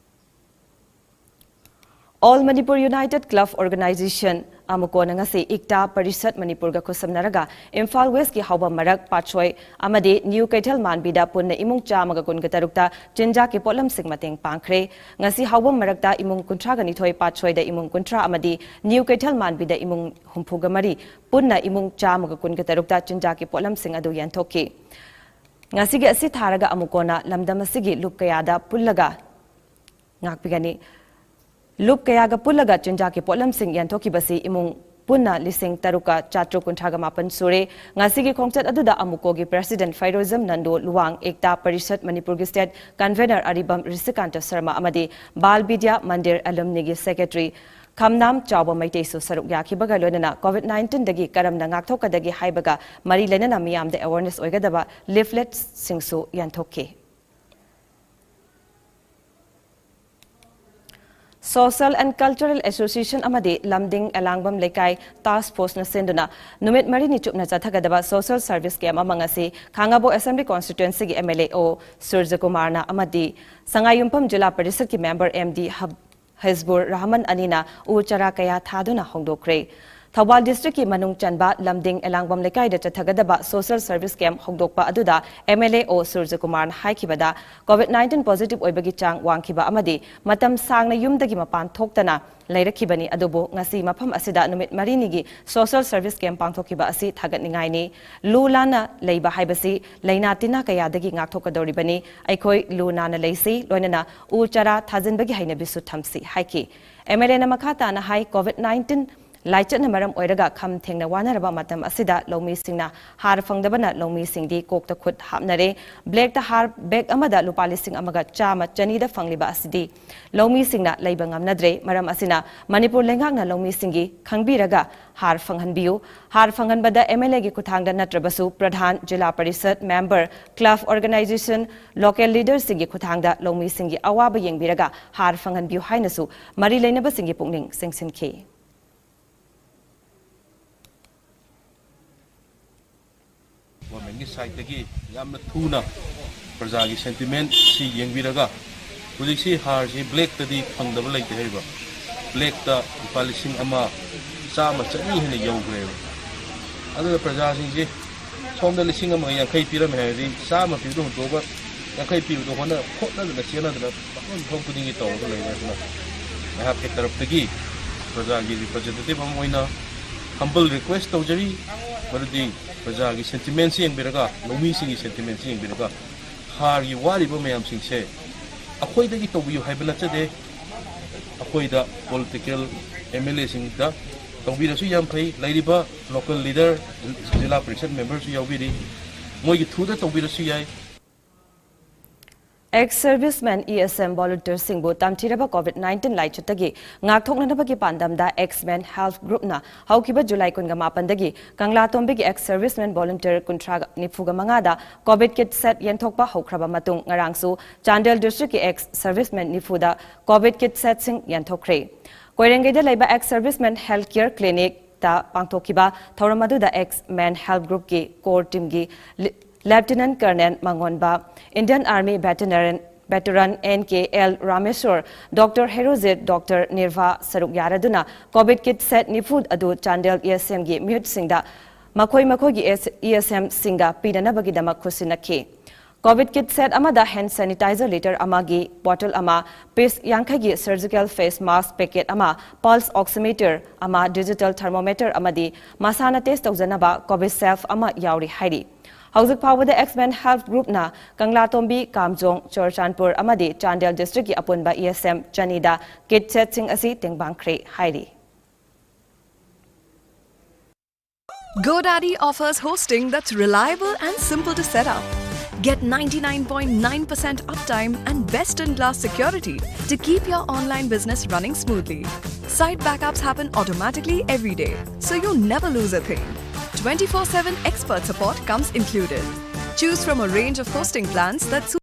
All Manipur United Club Organisation, ꯑꯃꯨꯀꯣꯅ ꯉꯁꯤ ꯏꯛꯇꯥ ꯄꯔꯤꯁꯠ ꯃꯅꯤꯄꯨꯔꯒ ꯈꯨꯠꯁꯝꯅꯔꯒ ꯏꯝꯐꯥꯜ ꯋꯦꯁꯀꯤ ꯍꯥꯎꯕꯝ ꯃꯔꯛ, ꯄꯥꯠꯁꯣꯏ ꯑꯃꯗꯤ ꯅ꯭ꯌꯨ ꯀꯩꯊꯦꯜ ꯃꯥꯟꯕꯤꯗ ꯄꯨꯟꯅ ꯏꯃꯨꯡ ꯆꯥꯝꯃꯒ ꯀꯨꯟꯒ ꯇꯔꯨꯛꯇ ꯆꯤꯟꯖꯥꯛꯀꯤ ꯄꯣꯠꯂꯝꯁꯤꯡ ꯃꯇꯦꯡ ꯄꯥꯡꯈ꯭ꯔꯦ꯫ ꯉꯁꯤ ꯍꯥꯎꯕꯝ ꯃꯔꯛꯇ ꯏꯃꯨꯡ ꯀꯨꯟꯊ꯭ꯔꯥꯒ ꯅꯤꯊꯣꯏ, ꯄꯥꯠꯁꯣꯏꯗ ꯏꯃꯨꯡ ꯀꯨꯟꯊ꯭ꯔꯥ ꯑꯃꯗꯤ ꯅ꯭ꯌꯨ ꯀꯩꯊꯦꯜ ꯃꯥꯟꯕꯤꯗ ꯏꯃꯨꯡ ꯍꯨꯝꯐꯨꯒ ꯃꯔꯤ, ꯄꯨꯟꯅ ꯏꯃꯨꯡ ꯆꯥꯝꯃꯒ ꯀꯨꯟꯒ ꯇꯔꯨꯛꯇ ꯆꯤꯟꯖꯥꯛꯀꯤ ꯄꯣꯠꯂꯝꯁꯤꯡ ꯑꯗꯨ ꯌꯦꯟꯊꯣꯛꯈꯤ꯫ ꯉꯁꯤꯒꯤ ꯑꯁꯤ ꯊꯥꯔꯒ ꯑꯃꯨꯀꯣꯅ ꯂꯝꯗꯝ ꯑꯁꯤꯒꯤ ꯂꯨꯞ ꯀꯌꯥꯗ ꯄꯨꯜꯂꯒ ꯉꯥꯛꯄꯤꯒꯅꯤ꯫ ꯂꯨꯞ ꯀꯌꯥꯒ ꯄꯨꯜꯂꯒ ꯆꯤꯟꯖꯥꯛꯀꯤ ꯄꯣꯠꯂꯝꯁꯤꯡ ꯌꯦꯟꯊꯣꯛꯈꯤꯕꯁꯤ ꯏꯃꯨꯡ ꯄꯨꯟꯅ ꯂꯤꯁꯤꯡ ꯇꯔꯨꯛꯀ ꯆꯥꯇ꯭ꯔꯨꯛ ꯀꯨꯟꯊ꯭ꯔꯥꯒ ꯃꯥꯄꯟ ꯁꯨꯔꯦ꯫ ꯉꯁꯤꯒꯤ ꯈꯣꯡꯆꯠ ꯑꯗꯨꯗ ꯑꯃꯨꯀꯣꯒꯤ president ꯐꯩꯔꯣꯖꯝ ꯅꯟꯗꯣ ꯂꯨꯋꯥꯡ, ꯑꯦꯛꯇꯥ ꯄꯔꯤꯁꯠ ꯃꯅꯤꯄꯨꯔꯒꯤ state convener ꯑꯔꯤꯕꯝ ꯔꯤꯁꯤꯀꯥꯟꯇ ꯁꯔꯃ ꯑꯃꯗꯤ ꯕꯥꯜ ꯕꯤꯗ꯭ꯌꯥ ꯃꯟꯗꯤꯔ alumniꯒꯤ secretary ꯈꯝꯅꯥꯝ ꯆꯥꯎꯕ ꯃꯩꯇꯩꯁꯨ ꯁꯔꯨꯛ ꯌꯥꯈꯤꯕꯒ ꯂꯣꯏꯅꯅ COVID nineteenꯗꯒꯤ ꯀꯔꯝꯅ ꯉꯥꯛꯊꯣꯛꯀꯗꯒꯦ ꯍꯥꯏꯕꯒ ꯃꯔꯤ ꯂꯩꯅꯅ ꯃꯤꯌꯥꯝꯗ awareness ꯑꯣꯏꯒꯗꯕ leafletꯁꯤꯡꯁꯨ ꯌꯦꯟꯊꯣꯛꯈꯤ꯫ Social and Cultural Association ꯑꯃꯗꯤ ꯂꯝꯗꯤꯡ ꯑꯦꯂꯥꯡꯕꯝ ꯂꯩꯀꯥꯏ task forceꯅ ꯁꯤꯟꯗꯨꯅ ꯅꯨꯃꯤꯠ ꯃꯔꯤꯅꯤ ꯆꯨꯞꯅ ꯆꯠꯊꯒꯗꯕ social service camp ꯑꯃ ꯉꯁꯤ ꯈꯥꯉꯕꯣꯛ Assembly Constituencyꯒꯤ MLA ꯑꯣ ꯁꯨꯔꯖꯀꯨꯃꯥꯔꯅ ꯑꯃꯗꯤ ꯁꯉꯥꯏꯌꯨꯝꯐꯝ ꯖꯤꯂꯥ ꯄꯔꯤꯁꯠꯀꯤ member MD ꯍꯕ-, ꯍꯤꯖꯕꯨꯔ ꯔꯍꯃꯟ ꯑꯅꯤꯅ ꯎ ꯆꯥꯔꯥ ꯀꯌꯥ ꯊꯥꯗꯨꯅ ꯍꯧꯗꯣꯛꯈ꯭ꯔꯦ꯫ ꯊꯧꯕꯥꯜ ꯗꯤꯁꯇ꯭ꯔꯤꯛꯀꯤ ꯃꯅꯨꯡ ꯆꯟꯕ ꯂꯝꯗꯤꯡ ꯑꯦꯂꯥꯡꯕꯝ ꯂꯩꯀꯥꯏꯗ ꯆꯠꯊꯒꯗꯕ ꯁꯣꯁꯤꯌꯦꯜ ꯁꯔꯚꯤꯁ ꯀꯦꯝꯞ ꯍꯧꯗꯣꯛꯄ ꯑꯗꯨꯗ ꯑꯦꯝ ꯑꯦꯜ ꯑꯦ ꯑꯣ ꯁꯨꯔꯖꯀꯨꯃꯥꯔꯅ ꯍꯥꯏꯈꯤꯕꯗ, ꯀꯣꯚꯤꯗ ꯅꯥꯏꯟꯇꯤꯟ ꯄꯣꯖꯤꯇꯤꯚ ꯑꯣꯏꯕꯒꯤ ꯆꯥꯡ ꯋꯥꯡꯈꯤꯕ ꯑꯃꯗꯤ ꯃꯇꯝ ꯁꯥꯡꯅ ꯌꯨꯝꯗꯒꯤ ꯃꯄꯥꯟ ꯊꯣꯛꯇꯅ ꯂꯩꯔꯛꯈꯤꯕꯅꯤ꯫ ꯑꯗꯨꯕꯨ ꯉꯁꯤ ꯃꯐꯝ ꯑꯁꯤꯗ ꯅꯨꯃꯤꯠ ꯃꯔꯤꯅꯤꯒꯤ ꯁꯣꯁꯤꯌꯦꯜ ꯁꯔꯚꯤꯁ ꯀꯦꯝꯞ ꯄꯥꯡꯊꯣꯛꯈꯤꯕ ꯑꯁꯤ ꯊꯥꯒꯠꯅꯤꯡꯉꯥꯏꯅꯤ꯫ ꯂꯨ ꯂꯥꯟꯅ ꯂꯩꯕ ꯍꯥꯏꯕꯁꯤ ꯂꯥꯏꯅꯥ ꯇꯤꯟꯅꯥ ꯀꯌꯥꯗꯒꯤ ꯉꯥꯛꯊꯣꯛꯀꯗꯧꯔꯤꯕꯅꯤ꯫ ꯑꯩꯈꯣꯏ ꯂꯨ ꯅꯥꯟꯅ ꯂꯩꯁꯤ, ꯂꯣꯏꯅꯅ ꯎ ꯆꯥꯔꯥ ꯊꯥꯖꯤꯟꯕꯒꯤ ꯍꯩꯅꯕꯤꯁꯨ ꯊꯝꯁꯤ ꯍꯥꯏꯈꯤ꯫ ꯑꯦꯝ ꯑꯦꯜ ꯑꯦꯅ ꯃꯈꯥ ꯇꯥꯅ ꯍꯥꯏ, ꯀꯣꯚꯤꯗ ꯅꯥꯏꯟꯇꯤꯟ ꯂꯥꯏꯆꯠꯅ ꯃꯔꯝ ꯑꯣꯏꯔꯒ ꯈꯝ ꯊꯦꯡꯅ ꯋꯥꯅꯔꯕ ꯃꯇꯝ ꯑꯁꯤꯗ ꯂꯧꯃꯤꯁꯤꯡꯅ ꯍꯥꯔ ꯐꯪꯗꯕꯅ ꯂꯧꯃꯤꯁꯤꯡꯗꯤ ꯀꯣꯛꯇ ꯈꯨꯠ ꯍꯥꯞꯅꯔꯦ꯫ ꯕ꯭ꯂꯦꯛꯇ ꯍꯥꯔ ꯕꯦꯒ ꯑꯃꯗ ꯂꯨꯄꯥ ꯂꯤꯁꯤꯡ ꯑꯃꯒ ꯆꯥꯝꯃ ꯆꯅꯤꯗ ꯐꯪꯂꯤꯕ ꯑꯁꯤꯗꯤ ꯂꯧꯃꯤꯁꯤꯡꯅ ꯂꯩꯕ ꯉꯝꯅꯗ꯭ꯔꯦ꯫ ꯃꯔꯝ ꯑꯁꯤꯅ ꯃꯅꯤꯄꯨꯔ ꯂꯩꯉꯥꯛꯅ ꯂꯧꯃꯤꯁꯤꯡꯒꯤ ꯈꯪꯕꯤꯔꯒ ꯍꯥꯔ ꯐꯪꯍꯟꯕꯤꯌꯨ꯫ ꯍꯥꯔ ꯐꯪꯍꯟꯕꯗ ꯑꯦꯝ ꯑꯦꯜ ꯑꯦꯒꯤ ꯈꯨꯠꯊꯥꯡꯗ ꯅꯠꯇ꯭ꯔꯕꯁꯨ ꯄ꯭ꯔꯙꯥꯟ, ꯖꯤꯂꯥ ꯄꯔꯤꯁꯗ ꯃꯦꯝꯕꯔ, ꯀ꯭ꯂꯕ ꯑꯣꯔꯒꯅꯥꯏꯖꯦꯁꯟ, ꯂꯣꯀꯦꯜ ꯂꯤꯗꯔꯁꯤꯡꯒꯤ ꯈꯨꯠꯊꯥꯡꯗ ꯂꯧꯃꯤꯁꯤꯡꯒꯤ ꯑꯋꯥꯕ ꯌꯦꯡꯕꯤꯔꯒ ꯍꯥꯔ ꯐꯪꯍꯟꯕꯤꯌꯨ ꯍꯥꯏꯅꯁꯨ ꯃꯔꯤ ꯂꯩꯅꯕꯁꯤꯡꯒꯤ ꯄꯨꯛꯅꯤꯡ ꯆꯤꯡꯁꯤꯟꯈꯤ꯫ ꯒꯣꯔꯃꯦꯟꯒꯤ ꯁꯥꯏꯠꯇꯒꯤ ꯌꯥꯝꯅ ꯊꯨꯅ ꯄ꯭ꯔꯖꯥꯒꯤ ꯁꯦꯟꯇꯤꯃꯦꯟꯁꯤ ꯌꯦꯡꯕꯤꯔꯒ ꯍꯧꯖꯤꯛꯁꯤ ꯍꯥꯔꯁꯤ ꯕ꯭ꯂꯦꯛꯇꯗꯤ ꯐꯪꯗꯕ ꯂꯩꯇꯦ ꯍꯥꯏꯔꯤꯕ꯫ ꯕ꯭ꯂꯦꯛꯇ ꯂꯨꯄꯥ ꯂꯤꯁꯤꯡ ꯑꯃ ꯆꯥꯝꯃ ꯆꯅꯤ ꯍꯦꯟꯅ ꯌꯧꯈ꯭ꯔꯦꯕ꯫ ꯑꯗꯨꯅ ꯄ꯭ꯔꯖꯥꯁꯤꯡꯁꯤ ꯁꯣꯝꯗ ꯂꯤꯁꯤꯡ ꯑꯃꯒ ꯌꯥꯡꯈꯩ ꯄꯤꯔꯝꯃꯦ ꯍꯥꯏꯔꯗꯤ ꯆꯥꯝꯃ ꯄꯤꯕꯗꯣ ꯍꯨꯟꯗꯣꯛꯑꯒ ꯌꯥꯡꯈꯩ ꯄꯤꯕꯗꯣ ꯍꯣꯠꯅ ꯈꯣꯠꯅꯗꯅ ꯆꯦꯟꯅꯗꯅ ꯃꯐꯝ ꯃꯐꯝ ꯈꯨꯗꯤꯡꯒꯤ ꯇꯧꯔꯒ ꯂꯩꯔꯦ꯫ ꯑꯗꯨꯅ ꯑꯩꯍꯥꯛꯀꯤ ꯇꯔꯞꯇꯒꯤ ꯄ꯭ꯔꯖꯥꯒꯤ ꯔꯤꯄ꯭ꯔꯖꯦꯟꯇꯦꯇꯤꯚ ꯑꯃ ꯑꯣꯏꯅ ꯍꯝꯕꯜ ꯔꯤꯀ꯭ꯋꯦꯁ ꯇꯧꯖꯔꯤ꯫ ꯃꯗꯨꯗꯤ ꯄ꯭ꯔꯖꯥꯒꯤ ꯁꯦꯟꯇꯤꯃꯦꯟꯁꯤ ꯌꯦꯡꯕꯤꯔꯒ, ꯂꯧꯃꯤꯁꯤꯡꯒꯤ ꯁꯦꯟꯇꯤꯃꯦꯟꯁꯤ ꯌꯦꯡꯕꯤꯔꯒ, ꯍꯥꯔꯒꯤ ꯋꯥꯔꯤꯕ ꯃꯌꯥꯝꯁꯤꯡꯁꯦ ꯑꯩꯈꯣꯏꯗꯒꯤ ꯇꯧꯕꯤꯌꯨ ꯍꯥꯏꯕ ꯅꯠꯆꯗꯦ꯫ ꯑꯩꯈꯣꯏꯗ ꯄꯣꯂꯤꯇꯤꯀꯦꯜ ꯑꯦꯝ ꯑꯦꯜ ꯑꯦꯁꯤꯡꯗ ꯇꯧꯕꯤꯔꯁꯨ ꯌꯥꯝ ꯐꯩ꯫ ꯂꯩꯔꯤꯕ ꯂꯣꯀꯦꯜ ꯂꯤꯗꯔ, ꯖꯤꯂꯥ ꯄꯔꯤꯁꯗ ꯃꯦꯝꯕꯔꯁꯨ ꯌꯥꯎꯕꯤꯔꯤ, ꯃꯣꯏꯒꯤ ꯊ꯭ꯔꯨꯗ ꯇꯧꯕꯤꯔꯁꯨ ꯌꯥꯏ꯫ Ex servicemen E S M ꯚꯣꯂꯨꯟꯇꯤꯌꯔꯁꯤꯡꯕꯨ ꯇꯝꯊꯤꯔꯕ ꯀꯣꯚꯤꯗ ꯅꯥꯏꯟꯇꯤꯟ ꯂꯥꯏꯆꯠꯇꯒꯤ ꯉꯥꯛꯊꯣꯛꯅꯅꯕꯒꯤ ꯄꯥꯟꯗꯝꯗ ꯑꯦꯛꯁ ꯃꯦꯟ ꯍꯦꯜꯞ ꯒ꯭ꯔꯨꯞꯅ ꯍꯧꯈꯤꯕ ꯖꯨꯂꯥꯏ ꯀꯨꯟꯒ ꯃꯥꯄꯟꯗꯒꯤ ꯀꯪꯂꯥꯇꯣꯝꯕꯤꯒꯤ ꯑꯦꯛꯁ ꯁꯔꯚꯤꯁꯃꯦꯟ ꯚꯣꯂꯨꯟꯇꯤꯌꯔ ꯀꯨꯟꯊ꯭ꯔꯥ ꯅꯤꯐꯨꯒ ꯃꯉꯥꯗ ꯀꯣꯚꯤꯗ ꯀꯤꯠ ꯁꯦꯠ ꯌꯦꯟꯊꯣꯛꯄ ꯍꯧꯈ꯭ꯔꯕ ꯃꯇꯨꯡ, ꯉꯔꯥꯡꯁꯨ ꯆꯥꯟꯗꯦꯜ ꯗꯤꯁꯇ꯭ꯔꯤꯛꯀꯤ ꯑꯦꯛꯁ ꯁꯔꯚꯤꯁꯃꯦꯟ ꯅꯤꯐꯨꯗ ꯀꯣꯚꯤꯗ ꯀꯤꯠ ꯁꯦꯠꯁꯤꯡ ꯌꯦꯟꯊꯣꯛꯈ꯭ꯔꯦ꯫ ꯀꯣꯏꯔꯦꯡꯒꯩꯗ ꯂꯩꯕ ꯑꯦꯛꯁ ꯁꯔꯚꯤꯁꯃꯦꯟ ꯍꯦꯜꯊ ꯀꯤꯌꯔ ꯀ꯭ꯂꯤꯅꯤꯛꯇ ꯄꯥꯡꯊꯣꯛꯈꯤꯕ ꯊꯧꯔꯝ ꯑꯗꯨꯗ ꯑꯦꯛꯁ ꯃꯦꯟ ꯍꯦꯜꯞ ꯒ꯭ꯔꯨꯞꯀꯤ ꯀꯣꯔ ꯇꯤꯝꯒꯤ ꯂꯤ-, ꯂꯦꯐꯇꯤꯅꯦꯟ ꯀꯔꯅꯦꯜ ꯃꯉꯣꯟꯕ, Indian army veteran veteran N K L Rameshwar, Doctor Herojit, Doctor Nirva ꯁꯔꯨꯛ ꯌꯥꯔꯗꯨꯅ COVID kit set ꯅꯤꯐꯨ ꯑꯗꯨ ꯆꯥꯟꯗꯦꯜ ESMꯒꯤ ꯃꯤꯍꯨꯠꯁꯤꯡꯗ ꯃꯈꯣꯏ ꯃꯈꯣꯏꯒꯤ ESMꯁꯤꯡꯒ ꯄꯤꯅꯅꯕꯒꯤꯗꯃꯛ ꯈꯨꯠꯁꯤꯟꯅꯈꯤ꯫ COVID kit set ꯑꯃꯗ hand sanitizer litre ꯑꯃꯒꯤ bottle ꯑꯃ, piece ꯌꯥꯡꯈꯩꯒꯤ surgical face mask packet ꯑꯃ, pulse oximeter ꯑꯃ, digital thermometer ꯑꯃꯗꯤ ꯃꯁꯥꯅ test ꯇꯧꯖꯅꯕ COVID self ꯑꯃ ꯌꯥꯎꯔꯤ ꯍꯥꯏꯔꯤ꯫ ꯍꯧꯖꯤꯛ ꯐꯥꯎꯕꯗ X-Men Health Groupꯅ ꯀꯪꯂꯥꯇꯣꯝꯕꯤ, ꯀꯥꯝꯖꯣꯡ, ꯆꯨꯔꯆꯥꯟꯄꯨꯔ ꯑꯃꯗꯤ ꯆꯥꯟꯗꯦꯜ districtꯀꯤ ꯑꯄꯨꯟꯕ ESM ꯆꯅꯤꯗ kit setꯁꯤꯡ ꯑꯁꯤ ꯇꯦꯡꯕꯥꯡꯈ꯭ꯔꯦ ꯍꯥꯏꯔꯤ꯫ GoDaddy offers hosting that's reliable and simple to set up. Get ninety-nine point nine percent uptime and best in class security to keep your online business running smoothly. Site backups happen automatically every day, so you never lose a thing. Twenty-four seven expert support comes included. Choose from a range of hosting plans that suit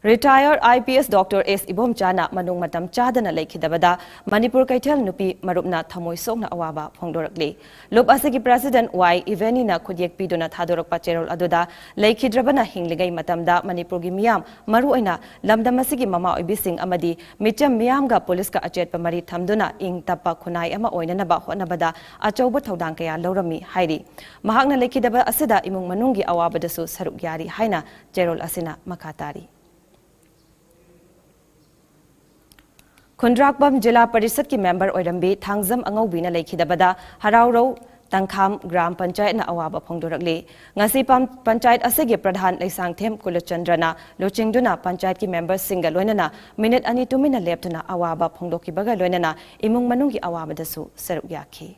Retired IPS Doctor S ꯏꯕꯣꯝꯆꯥꯅ ꯃꯅꯨꯡ ꯃꯇꯝ ꯆꯥꯗꯅ ꯂꯩꯈꯤꯗꯕꯗ ꯃꯅꯤꯄꯨꯔ ꯀꯩꯊꯦꯜ ꯅꯨꯄꯤ ꯃꯔꯨꯞꯅ ꯊꯃꯣꯏ ꯁꯣꯛꯅ ꯑꯋꯥꯕ ꯐꯣꯡꯗꯣꯔꯛꯂꯤ꯫ ꯂꯨꯞ ꯑꯁꯤꯒꯤ President Y ꯏꯚꯦꯅꯤꯅ ꯈꯨꯠꯌꯦꯛ ꯄꯤꯗꯨꯅ ꯊꯥꯗꯣꯔꯛꯄ ꯆꯦꯔꯣꯜ ꯑꯗꯨꯗ ꯂꯩꯈꯤꯗ꯭ꯔꯕꯅ ꯍꯤꯡꯂꯤꯉꯩ ꯃꯇꯝꯗ ꯃꯅꯤꯄꯨꯔꯒꯤ ꯃꯤꯌꯥꯝ, ꯃꯔꯨꯑꯣꯏꯅ ꯂꯝꯗꯝ ꯑꯁꯤꯒꯤ ꯃꯃꯥ ꯑꯣꯏꯕꯤꯁꯤꯡ ꯑꯃꯗꯤ ꯃꯤꯆꯝ ꯃꯤꯌꯥꯝꯒ ꯄꯨꯂꯤꯁꯀ ꯑꯆꯦꯠꯄ ꯃꯔꯤ ꯊꯝꯗꯨꯅ ꯏꯪ ꯇꯞꯄ ꯈꯨꯟꯅꯥꯏ ꯑꯃ ꯑꯣꯏꯅꯅꯕ ꯍꯣꯠꯅꯕꯗ ꯑꯆꯧꯕ ꯊꯧꯗꯥꯡ ꯀꯌꯥ ꯂꯧꯔꯝꯃꯤ ꯍꯥꯏꯔꯤ꯫ ꯃꯍꯥꯛꯅ ꯂꯩꯈꯤꯗꯕ ꯑꯁꯤꯗ ꯏꯃꯨꯡ ꯃꯅꯨꯡꯒꯤ ꯑꯋꯥꯕꯗꯁꯨ ꯁꯔꯨꯛ ꯌꯥꯔꯤ ꯍꯥꯏꯅ ꯆꯦꯔꯣꯜ ꯑꯁꯤꯅ ꯃꯈꯥ ꯇꯥꯔꯤ꯫ ꯈꯨꯟꯗ꯭ꯔꯥꯛꯄꯝ ꯖꯤꯂꯥ ꯄꯔꯤꯁꯠꯀꯤ member ꯑꯣꯏꯔꯝꯕꯤ ꯊꯥꯡꯖꯝ ꯑꯉꯧꯕꯤꯅ ꯂꯩꯈꯤꯗꯕꯗ ꯍꯔꯥꯎꯔꯧ ꯇꯪꯈꯥꯝ ꯒ꯭ꯔꯥꯝ ꯄꯟꯆꯥꯌꯠꯅ ꯑꯋꯥꯕ ꯐꯣꯡꯗꯣꯔꯛꯂꯤ꯫ ꯉꯁꯤ ꯄꯝ-, ꯄꯟꯆꯥꯌꯠ ꯑꯁꯤꯒꯤ ꯄ꯭ꯔꯙꯥꯟ ꯂꯩꯁꯥꯡꯊꯦꯝ ꯀꯨꯂꯆꯟꯗ꯭ꯔꯅ ꯂꯨꯆꯤꯡꯗꯨꯅ ꯄꯟꯆꯥꯌꯠꯀꯤ memberꯁꯤꯡꯒ ꯂꯣꯏꯅꯅ ꯃꯤꯅꯤꯠ ꯑꯅꯤ ꯇꯨꯃꯤꯟꯅ ꯂꯦꯞꯇꯨꯅ ꯑꯋꯥꯕ ꯐꯣꯡꯗꯣꯛꯈꯤꯕꯒ ꯂꯣꯏꯅꯅ ꯏꯃꯨꯡ ꯃꯅꯨꯡꯒꯤ ꯑꯋꯥꯕꯗꯁꯨ ꯁꯔꯨꯛ ꯌꯥꯈꯤ꯫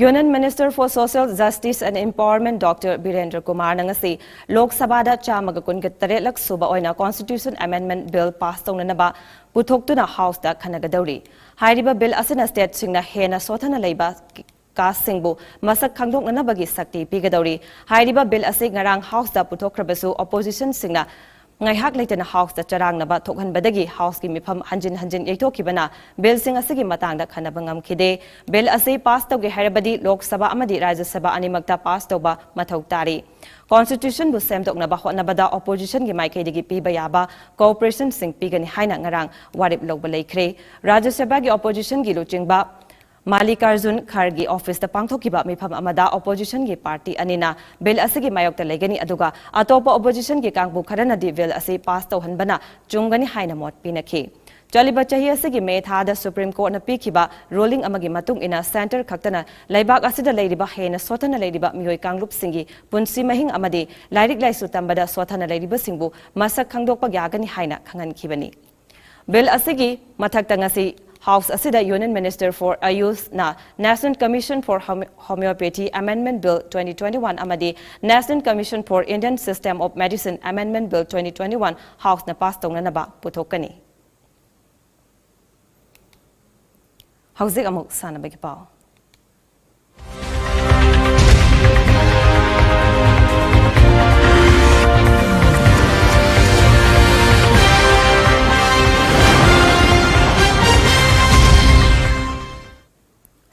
Union Minister for Social Justice and Empowerment Doctor Birendra ꯀꯨꯃꯥꯔꯅ ꯉꯁꯤ ꯂꯣꯛ ꯁꯚꯥꯗ ꯆꯥꯝꯃꯒ ꯀꯨꯟꯒ ꯇꯔꯦꯠꯂꯛ ꯁꯨꯕ ꯑꯣꯏꯅ Constitution Amendment Bill pass ꯇꯧꯅꯅꯕ ꯄꯨꯊꯣꯛꯇꯨꯅ Houseꯇ ꯈꯟꯅꯒꯗꯧꯔꯤ꯫ ꯍꯥꯏꯔꯤꯕ Bill ꯑꯁꯤꯅ stateꯁꯤꯡꯅ ꯍꯦꯟꯅ ꯁꯣꯠꯊꯅ ꯂꯩꯕ casteꯁꯤꯡꯕꯨ ꯃꯁꯛ ꯈꯪꯗꯣꯛꯅꯅꯕꯒꯤ ꯁꯛꯇꯤ ꯄꯤꯒꯗꯧꯔꯤ꯫ ꯍꯥꯏꯔꯤꯕ Bill ꯑꯁꯤ ꯉꯔꯥꯡ Houseꯇ ꯄꯨꯊꯣꯛꯈ꯭ꯔꯕꯁꯨ oppositionꯁꯤꯡꯅ ꯉꯥꯏꯍꯥꯛ ꯂꯩꯇꯅ ꯍꯥꯎꯁꯇ ꯆꯔꯥꯡꯅꯕ ꯊꯣꯛꯍꯟꯕꯗꯒꯤ ꯍꯥꯎꯁꯀꯤ ꯃꯤꯐꯝ ꯍꯟꯖꯤꯟ ꯍꯟꯖꯤꯟ ꯌꯩꯊꯣꯛꯈꯤꯕꯅ ꯕꯤꯜꯁꯤꯡ ꯑꯁꯤꯒꯤ ꯃꯇꯥꯡꯗ ꯈꯟꯅꯕ ꯉꯝꯈꯤꯗꯦ꯫ ꯕꯤꯜ ꯑꯁꯤ ꯄꯥꯁ ꯇꯧꯒꯦ ꯍꯥꯏꯔꯕꯗꯤ ꯂꯣꯛ ꯁꯚꯥ ꯑꯃꯗꯤ ꯔꯥꯖ꯭ꯌ ꯁꯚꯥ ꯑꯅꯤꯃꯛꯇ ꯄꯥꯁ ꯇꯧꯕ ꯃꯊꯧ ꯇꯥꯔꯤ꯫ ꯀꯣꯟꯁꯇꯤꯇ꯭ꯌꯨꯁꯟꯕꯨ ꯁꯦꯝꯗꯣꯛꯅꯕ ꯍꯣꯠꯅꯕꯗ ꯑꯣꯄꯣꯖꯤꯁꯟꯒꯤ ꯃꯥꯏꯀꯩꯗꯒꯤ ꯄꯤꯕ ꯌꯥꯕ ꯀꯣꯑꯣꯄꯔꯦꯁꯟꯁꯤꯡ ꯄꯤꯒꯅꯤ ꯍꯥꯏꯅ ꯉꯔꯥꯡ ꯋꯥꯔꯦꯞ ꯂꯧꯕ ꯂꯩꯈ꯭ꯔꯦ꯫ ꯔꯥꯖ꯭ꯌ ꯁꯚꯥꯒꯤ ꯑꯣꯄꯣꯖꯤꯁꯟꯒꯤ ꯂꯨꯆꯤꯡꯕ ꯃꯥꯂꯤꯀꯥꯔꯖꯨꯟ ꯈꯔꯒꯤ ꯑꯣꯐꯤꯁꯇ ꯄꯥꯡꯊꯣꯛꯈꯤꯕ ꯃꯤꯐꯝ ꯑꯃꯗ ꯑꯣꯄꯣꯖꯤꯁꯟꯒꯤ ꯄꯥꯔꯇꯤ ꯑꯅꯤꯅ ꯕꯤꯜ ꯑꯁꯤꯒꯤ ꯃꯥꯌꯣꯛꯇ ꯂꯩꯒꯅꯤ, ꯑꯗꯨꯒ ꯑꯇꯣꯞꯄ ꯑꯣꯄꯣꯖꯤꯁꯟꯒꯤ ꯀꯥꯡꯕꯨ ꯈꯔꯅꯗꯤ ꯕꯤꯜ ꯑꯁꯤ ꯄꯥꯁ ꯇꯧꯍꯟꯕꯅ ꯆꯨꯝꯒꯅꯤ ꯍꯥꯏꯅ ꯃꯣꯠ ꯄꯤꯅꯈꯤ꯫ ꯆꯠꯂꯤꯕ ꯆꯍꯤ ꯑꯁꯤꯒꯤ ꯃꯦ ꯊꯥꯗ ꯁꯨꯄ꯭ꯔꯤꯝ ꯀꯣꯔꯠꯅ ꯄꯤꯈꯤꯕ ꯔꯨꯂꯤꯡ ꯑꯃꯒꯤ ꯃꯇꯨꯡ ꯏꯟꯅ ꯁꯦꯟꯇꯔ ꯈꯛꯇꯅ ꯂꯩꯕꯥꯛ ꯑꯁꯤꯗ ꯂꯩꯔꯤꯕ ꯍꯦꯟꯅ ꯁꯣꯠꯊꯅ ꯂꯩꯔꯤꯕ ꯃꯤꯑꯣꯏ ꯀꯥꯡꯂꯨꯞꯁꯤꯡꯒꯤ ꯄꯨꯟꯁꯤ ꯃꯍꯤꯡ ꯑꯃꯗꯤ ꯂꯥꯏꯔꯤꯛ ꯂꯥꯏꯁꯨ ꯇꯝꯕꯗ ꯁꯣꯠꯊꯅ ꯂꯩꯔꯤꯕꯁꯤꯡꯕꯨ ꯃꯁꯛ ꯈꯪꯗꯣꯛꯄ ꯌꯥꯒꯅꯤ ꯍꯥꯏꯅ ꯈꯪꯍꯟꯈꯤꯕꯅꯤ꯫ ꯕꯤꯜ ꯑꯁꯤꯒꯤ ꯃꯊꯛꯇ ꯉꯁꯤ ꯍꯥꯎꯁ ꯑꯁꯤꯗ Union Minister for AYUSꯅ National Commission for Home-, Homeopathy Amendment Bill twenty twenty-one ꯑꯃꯗꯤ National Commission for Indian System of Medicine Amendment Bill twenty twenty-one ꯍꯥꯎꯁꯅ ꯄꯥꯁ ꯇꯧꯅꯅꯕ ꯄꯨꯊꯣꯛꯀꯅꯤ꯫ ꯍꯧꯖꯤꯛ ꯑꯃꯨꯛ ꯁꯥꯟꯅꯕꯒꯤ ꯄꯥꯎ꯫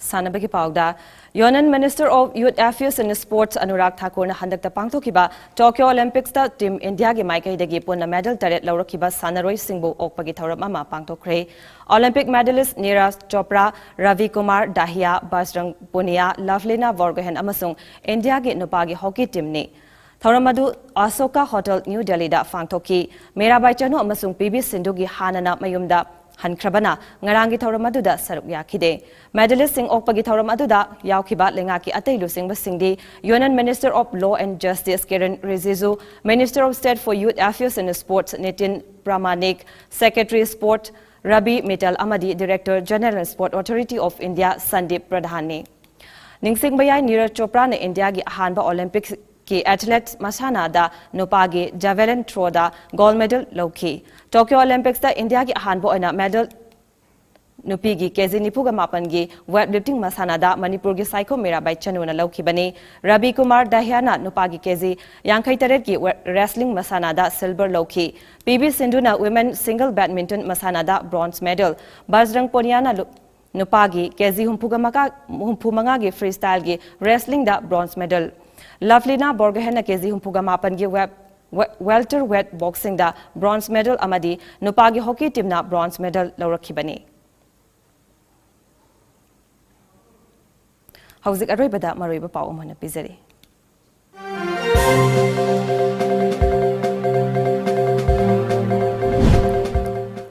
ꯁꯥꯟꯅꯕꯒꯤ ꯄꯥꯎꯗ, Union Minister of Youth Affairs and Sports Anurag ꯊꯥꯀꯨꯔꯅ ꯍꯟꯗꯛꯇ ꯄꯥꯡꯊꯣꯛꯈꯤꯕ ꯇꯣꯀꯤꯌꯣ ꯑꯣꯂꯤꯝꯄꯤꯛꯁꯇ ꯇꯤꯝ ꯏꯟꯗꯤꯌꯥꯒꯤ ꯃꯥꯏꯀꯩꯗꯒꯤ ꯄꯨꯟꯅ ꯃꯦꯗꯜ ꯇꯔꯦꯠ ꯂꯧꯔꯛꯈꯤꯕ ꯁꯥꯟꯅꯔꯣꯏꯁꯤꯡꯕꯨ ꯑꯣꯛꯄꯒꯤ ꯊꯧꯔꯝ ꯑꯃ ꯄꯥꯡꯊꯣꯛꯈ꯭ꯔꯦ꯫ ꯑꯣꯂꯤꯝꯄꯤꯛ ꯃꯦꯗꯥꯂꯤꯁ ꯅꯤꯔꯖ ꯆꯣꯄ꯭ꯔꯥ, ꯔꯕꯤ ꯀꯨꯃꯥꯔ ꯗꯥꯍꯤꯌꯥ, ꯕꯖꯔꯪ ꯄꯨꯅꯤꯌꯥ, ꯂꯚꯂꯤꯅꯥ ꯕꯣꯔꯒꯣꯍꯦꯟ ꯑꯃꯁꯨꯡ ꯏꯟꯗꯤꯌꯥꯒꯤ ꯅꯨꯄꯥꯒꯤ ꯍꯣꯀꯤ ꯇꯤꯝꯅꯤ꯫ ꯊꯧꯔꯝ ꯑꯗꯨ ꯑꯁꯣꯀꯥ ꯍꯣꯇꯦꯜ, ꯅ꯭ꯌꯨ ꯗꯦꯜꯂꯤꯗ ꯄꯥꯡꯊꯣꯛꯈꯤ꯫ ꯃꯤꯔꯥꯕꯥꯏ ꯆꯅꯨ ꯑꯃꯁꯨꯡ ꯄꯤ ꯚꯤ ꯁꯤꯟꯙꯨꯒꯤ ꯍꯥꯟꯅꯅ ꯃꯌꯨꯝꯗ ꯍꯟꯈ꯭ꯔꯕꯅ ꯉꯔꯥꯡꯒꯤ ꯊꯧꯔꯝ ꯑꯗꯨꯗ ꯁꯔꯨꯛ ꯌꯥꯈꯤꯗꯦ꯫ ꯃꯦꯗꯥꯂꯤꯁꯁꯤꯡ ꯑꯣꯛꯄꯒꯤ ꯊꯧꯔꯝ ꯑꯗꯨꯗ ꯌꯥꯎꯈꯤꯕ ꯂꯩꯉꯥꯛꯀꯤ ꯑꯇꯩ ꯂꯨꯆꯤꯡꯕꯁꯤꯡꯗꯤ Union Minister of Law and Justice Kiran ꯔꯤꯖꯤꯖꯨ, Minister of State for Youth Affairs and Sports Nitin ꯄ꯭ꯔꯥꯃꯥꯅꯤꯛ, Secretary Sport Ravi ꯃꯤꯇꯜ ꯑꯃꯗꯤ Director General Sport Authority of India Sandeep ꯄ꯭ꯔꯙꯥꯟꯅꯤ꯫ ꯅꯤꯡꯁꯤꯡꯕ ꯌꯥꯏ, ꯅꯤꯔꯖ ꯆꯣꯄ꯭ꯔꯥꯅ ꯏꯟꯗꯤꯌꯥꯒꯤ ꯑꯍꯥꯟꯕ ꯑꯣꯂꯤꯝꯄꯤꯛꯁꯀꯤ ꯑꯦꯊꯂꯦꯠ ꯃꯁꯥꯟꯅꯗ ꯅꯨꯄꯥꯒꯤ ꯖꯥꯚꯦꯂꯤꯟ ꯊ꯭ꯔꯣꯗ ꯒꯣꯜꯗ ꯃꯦꯗꯜ ꯂꯧꯈꯤ꯫ ꯇꯣꯀꯤꯌꯣ ꯑꯣꯂꯤꯝꯄꯤꯛꯁꯇ ꯏꯟꯗꯤꯌꯥꯒꯤ ꯑꯍꯥꯟꯕ ꯑꯣꯏꯅ ꯃꯦꯗꯜ ꯅꯨꯄꯤꯒꯤ ꯀꯦꯖꯤ ꯅꯤꯐꯨꯒ ꯃꯥꯄꯟꯒꯤ weight lifting ꯃꯁꯥꯟꯅꯗ ꯃꯅꯤꯄꯨꯔꯒꯤ ꯁꯥꯏꯈꯣꯝ ꯃꯤꯔꯥꯕꯥꯏ ꯆꯅꯨꯅ ꯂꯧꯈꯤꯕꯅꯤ꯫ ꯔꯕꯤ ꯀꯨꯃꯥꯔ ꯗꯍꯤꯌꯥꯅ ꯅꯨꯄꯥꯒꯤ ꯀꯦꯖꯤ ꯌꯥꯡꯈꯩ ꯇꯔꯦꯠꯀꯤ we-, wrestling ꯃꯁꯥꯟꯅꯗ silver ꯂꯧꯈꯤ꯫ ꯄꯤ ꯚꯤ ꯁꯤꯟꯙꯨꯅ women single badminton ꯃꯁꯥꯟꯅꯗ bronze medal, ꯕꯖꯔꯪ ꯄꯣꯅꯤꯌꯥꯅ ꯂꯨ-, ꯅꯨꯄꯥꯒꯤ ꯀꯦꯖꯤ ꯍꯨꯝꯐꯨꯒ ꯃꯉꯥ, ꯍꯨꯝꯐꯨ ꯃꯉꯥꯒꯤ freestyleꯒꯤ wrestlingꯗ bronze medal, ꯂꯚꯂꯤꯅꯥ ꯕꯣꯔꯒꯣꯍꯦꯟꯅ ꯀꯦꯖꯤ ꯍꯨꯝꯐꯨꯒ ꯃꯥꯄꯟꯒꯤ we-, we-, welterweight boxingꯗ bronze medal ꯑꯃꯗꯤ ꯅꯨꯄꯥꯒꯤ hockey teamꯅ bronze medal ꯂꯧꯔꯛꯈꯤꯕꯅꯤ꯫ ꯍꯧꯖꯤꯛ ꯑꯔꯣꯏꯕꯗ ꯃꯔꯨꯑꯣꯏꯕ ꯄꯥꯎ ꯑꯃ ꯑꯣꯏꯅ ꯄꯤꯖꯔꯤ꯫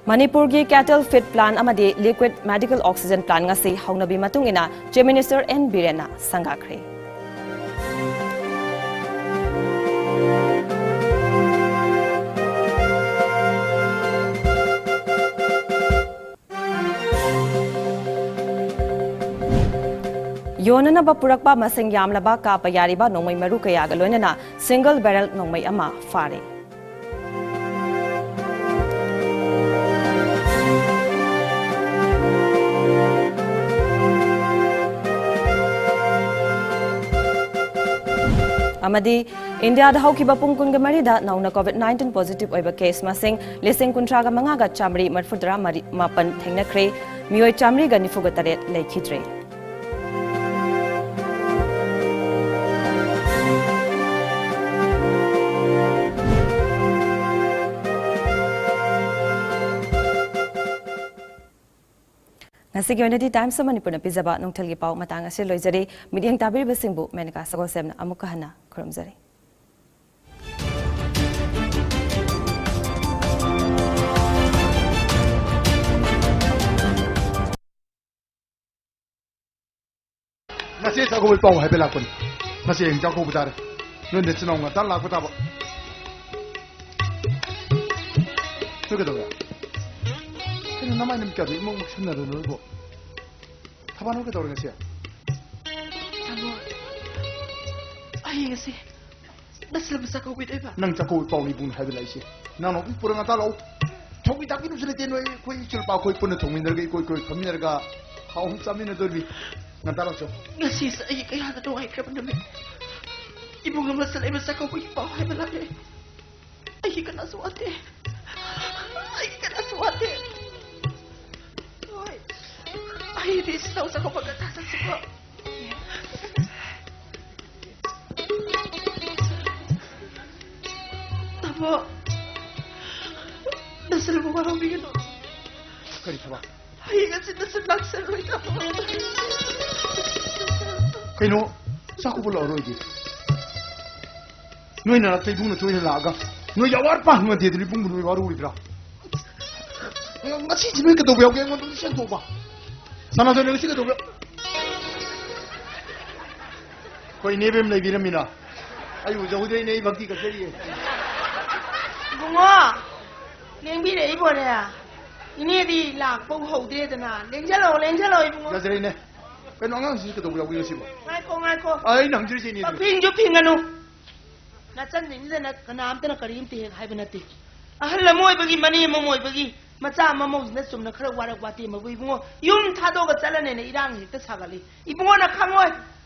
ꯃꯅꯤꯄꯨꯔꯒꯤ cattle feed plant ꯑꯃꯗꯤ liquid medical oxygen plant ꯉꯁꯤ ꯍꯧꯅꯕꯤ ꯃꯇꯨꯡ ꯏꯟꯅ Chief Minister ꯑꯦꯟ ꯕꯤꯔꯦꯟꯅ ꯁꯪꯒꯥꯈ꯭ꯔꯦ꯫ ꯌꯣꯟꯅꯅꯕ ꯄꯨꯔꯛꯄ ꯃꯁꯤꯡ ꯌꯥꯝꯂꯕ ꯀꯥꯞꯄ ꯌꯥꯔꯤꯕ ꯅꯣꯡꯃꯩ ꯃꯔꯨ ꯀꯌꯥꯒ ꯂꯣꯏꯅꯅ single barrel ꯅꯣꯡꯃꯩ ꯑꯃ ꯐꯥꯔꯦ꯫ ꯑꯃꯗꯤ ꯏꯟꯗꯤꯌꯥꯗ ꯍꯧꯈꯤꯕ ꯄꯨꯡ ꯀꯨꯟꯒ ꯃꯔꯤꯗ ꯅꯧꯅ COVID nineteen positive ꯑꯣꯏꯕ case ꯃꯁꯤꯡ ꯂꯤꯁꯤꯡ ꯀꯨꯟꯊ꯭ꯔꯥꯒ ꯃꯉꯥꯒ ꯆꯥꯃꯔꯤ ꯃꯔꯤꯐꯨꯇꯔꯥ ꯃꯔꯤ, ꯃꯥꯄꯟ ꯊꯦꯡꯅꯈ꯭ꯔꯦ꯫ ꯃꯤꯑꯣꯏ ꯆꯥꯃꯔꯤꯒ ꯅꯤꯐꯨꯒ ꯇꯔꯦꯠ ꯂꯩꯈꯤꯗ꯭ꯔꯦ꯫ ꯉꯁꯤꯒꯤ ꯑꯣꯏꯅꯗꯤ Times of ꯃꯅꯤꯄꯨꯔꯅ ꯄꯤꯖꯕ ꯅꯨꯡꯊꯤꯜꯒꯤ ꯄꯥꯎ ꯃꯇꯥꯡ ꯑꯁꯤ ꯂꯣꯏꯖꯔꯦ꯫ ꯃꯤꯠꯌꯦꯡ ꯇꯥꯕꯤꯔꯤꯕꯁꯤꯡꯕꯨ ꯃꯦꯅꯀꯥ ꯁꯒꯣꯜꯁꯦꯝꯅ ꯑꯃꯨꯛꯀ ꯍꯟꯅ ꯈꯨꯔꯨꯝꯖꯔꯤ꯫ ꯉꯁꯤ ꯆꯥꯛꯀꯧꯕꯩ ꯄꯥꯎ ꯍꯥꯏꯕ ꯂꯥꯛꯄꯅꯤ꯫ ꯉꯁꯤ ꯍꯌꯦꯡ ꯆꯥꯛꯀꯧꯕ ꯇꯥꯔꯦ꯫ ꯅꯣꯏ ꯅꯆꯤꯟ ꯅꯅꯥꯎ ꯉꯟꯇꯥ ꯂꯥꯛꯄ ꯇꯥꯕ꯫ ꯅꯣꯏ ꯀꯩꯗꯧꯔꯦ? ꯀꯩꯅꯣ ꯅꯃꯥꯏ ꯅꯃꯤꯠꯀꯗꯣ ꯏꯃꯛ ꯃꯛꯁꯟꯅꯔꯦ ꯅꯣꯏꯕꯣ? ꯊꯕꯥ, ꯅꯪ ꯀꯩꯗꯧꯔꯦ ꯉꯁꯤ? ꯇꯥꯃꯣ, ꯑꯩ ꯉꯁꯤ ꯅꯁꯂꯕ ꯆꯥꯛꯀꯧꯕꯩꯗꯣꯏꯕ? ꯅꯪ ꯆꯥꯛꯀꯧꯕ ꯄꯥꯎꯅꯤ ꯏꯕꯨꯡꯅ ꯍꯥꯏꯕ ꯂꯥꯛꯏꯁꯦ꯫ ꯅꯪ ꯅꯥꯎꯄꯤ ꯄꯨꯔ ꯉꯟꯇꯥ ꯂꯥꯛꯎ꯫ ꯊꯣꯡꯕꯤ ꯊꯥꯛꯄꯤꯅꯕꯁꯨ ꯂꯩꯇꯦ꯫ ꯅꯣꯏ ꯑꯩꯈꯣꯏ ꯏꯆꯤꯜ ꯏꯅꯥꯎ ꯑꯩꯈꯣꯏ ꯄꯨꯟꯅ ꯊꯣꯡꯃꯤꯟꯅꯔꯒ ꯏꯀꯣꯏ ꯀꯣꯏ ꯐꯝꯃꯤꯟꯅꯔꯒ ꯍꯥꯎꯅ ꯆꯥꯃꯤꯟꯅꯗꯣꯔꯤꯃꯤ꯫ ꯉꯟꯇꯥ ꯂꯥꯛꯆꯧ꯫ ꯉꯁꯤꯁꯦ ꯑꯩ ꯀꯌꯥꯗ ꯅꯨꯡꯉꯥꯏꯈ꯭ꯔꯕ ꯅꯨꯃꯤꯠ꯫ ꯏꯕꯨꯡ ꯑꯃ ꯁꯤꯜꯂꯛꯏꯕ ꯆꯥꯛꯀꯧꯕꯒꯤ ꯄꯥꯎ ꯍꯥꯏꯕ ꯂꯥꯛꯂꯦ꯫ ꯑꯩꯒꯤ ꯀꯅꯥꯁꯨ ꯋꯥꯠꯇꯦ꯫ ꯑꯩꯒꯤ ꯀꯅꯥꯁꯨ ꯋꯥꯠꯇꯦ꯫ ꯍꯣꯏ꯫ ꯑꯩꯗꯤ ꯏꯆꯤꯜ ꯏꯅꯥꯎ ꯆꯥꯛꯀꯧꯕ ꯉꯟꯇꯥ ꯆꯠꯁꯤꯀꯣ꯫ ꯇꯥꯃꯣ, ꯅꯁꯥꯅꯕꯨ ꯋꯥꯔꯧꯕꯤꯒꯅꯨ꯫ ꯀꯔꯤ ꯊꯕꯛ? ꯍꯌꯦꯡ ꯑꯁꯤ ꯅꯁꯨ ꯂꯥꯛꯆꯔꯣꯏ, ꯇꯥꯃꯣ꯫ ꯀꯩꯅꯣ? ꯆꯥꯛꯀꯧꯕ ꯂꯥꯛꯑꯔꯣꯏꯗꯤ? ꯅꯣꯏ ꯅꯅꯥꯛꯇ ꯏꯕꯨꯡꯅ ꯇꯣꯏꯅ ꯂꯥꯛꯑꯒ ꯅꯣꯏꯒꯤ ꯑꯋꯥꯠ ꯑꯄꯥ ꯍꯪꯉꯗꯤ ꯑꯗꯨꯗꯤ ꯏꯕꯨꯡꯕꯨ ꯅꯣꯏ ꯋꯥꯔꯧꯔꯣꯏꯗ꯭ꯔꯥ? ꯉꯁꯤꯁꯤ ꯅꯣꯏ ꯀꯩꯗꯧꯕ ꯌꯥꯎꯒꯦ? ꯑꯩꯉꯣꯟꯗ ꯂꯣꯏ ꯁꯦꯡꯗꯣꯛꯄ꯫ ꯁꯅꯥꯊꯣꯏ, ꯅꯪ ꯉꯁꯤ ꯀꯩꯗꯧꯕ ꯌꯥꯎ-, ꯑꯩꯈꯣꯏ ꯏꯅꯦꯕꯦꯝ ꯂꯩꯕꯤꯔꯝꯃꯤꯅ꯫ ꯑꯩ ꯎꯖꯍꯧꯗ꯭ꯔꯦ, ꯏꯅꯦ, ꯑꯩ ꯚꯛꯇꯤ ꯀꯠꯆꯔꯤꯌꯦ꯫ ꯏꯕꯨꯡꯉꯣ, ꯂꯦꯡꯕꯤꯔꯛꯏꯕꯣꯔꯦ꯫ ꯏꯅꯦꯗꯤ ꯂꯥꯛꯄ ꯎꯍꯧꯗ꯭ꯔꯦꯗꯅ꯫ ꯂꯦꯡꯖꯜꯂꯣ, ꯂꯦꯡꯖꯜꯂꯣ, ꯏꯕꯨꯡꯉꯣ꯫ ꯌꯥꯖꯔꯦ, ꯏꯅꯦ꯫ ꯀꯩꯅꯣ, ꯑꯉꯥꯡꯁꯤꯡꯁꯤ ꯀꯩꯗꯧꯕ ꯌꯥꯎꯒꯦ ꯉꯁꯤꯕꯣ? ꯉꯥꯏꯈꯣ, ꯉꯥꯏꯈꯣ꯫ ꯑꯩꯅ ꯍꯪꯖꯔꯤꯁꯦ, ꯏꯅꯦꯗꯨ꯫ ꯄꯛꯐꯤꯡꯁꯨ ꯐꯤꯡꯒꯅꯨ꯫ ꯅꯆꯟꯁꯤꯡꯁꯤꯗꯅ ꯀꯅꯥꯝꯇꯅ ꯀꯔꯤꯝꯇ ꯍꯦꯛ ꯍꯥꯏꯕ ꯅꯠꯇꯦ꯫ ꯑꯍꯜ ꯑꯃ ꯑꯣꯏꯕꯒꯤ, ꯃꯅꯦ ꯑꯃ ꯑꯣꯏꯕꯒꯤ, ꯃꯆꯥ ꯑꯃ ꯃꯧꯁꯤꯅ ꯆꯨꯝꯅ ꯈꯔ ꯋꯥꯔꯛ ꯋꯥꯇꯦꯝꯕꯕꯨ ꯏꯕꯨꯡꯉꯣ, ꯌꯨꯝ ꯊꯥꯗꯣꯛꯑꯒ ꯆꯠꯂꯅꯦꯅ ꯏꯔꯥꯡ ꯍꯦꯛꯇ ꯁꯥꯒꯠꯂꯤ꯫ ꯏꯕꯨꯡꯉꯣꯅ ꯈꯪꯉꯣꯏ꯫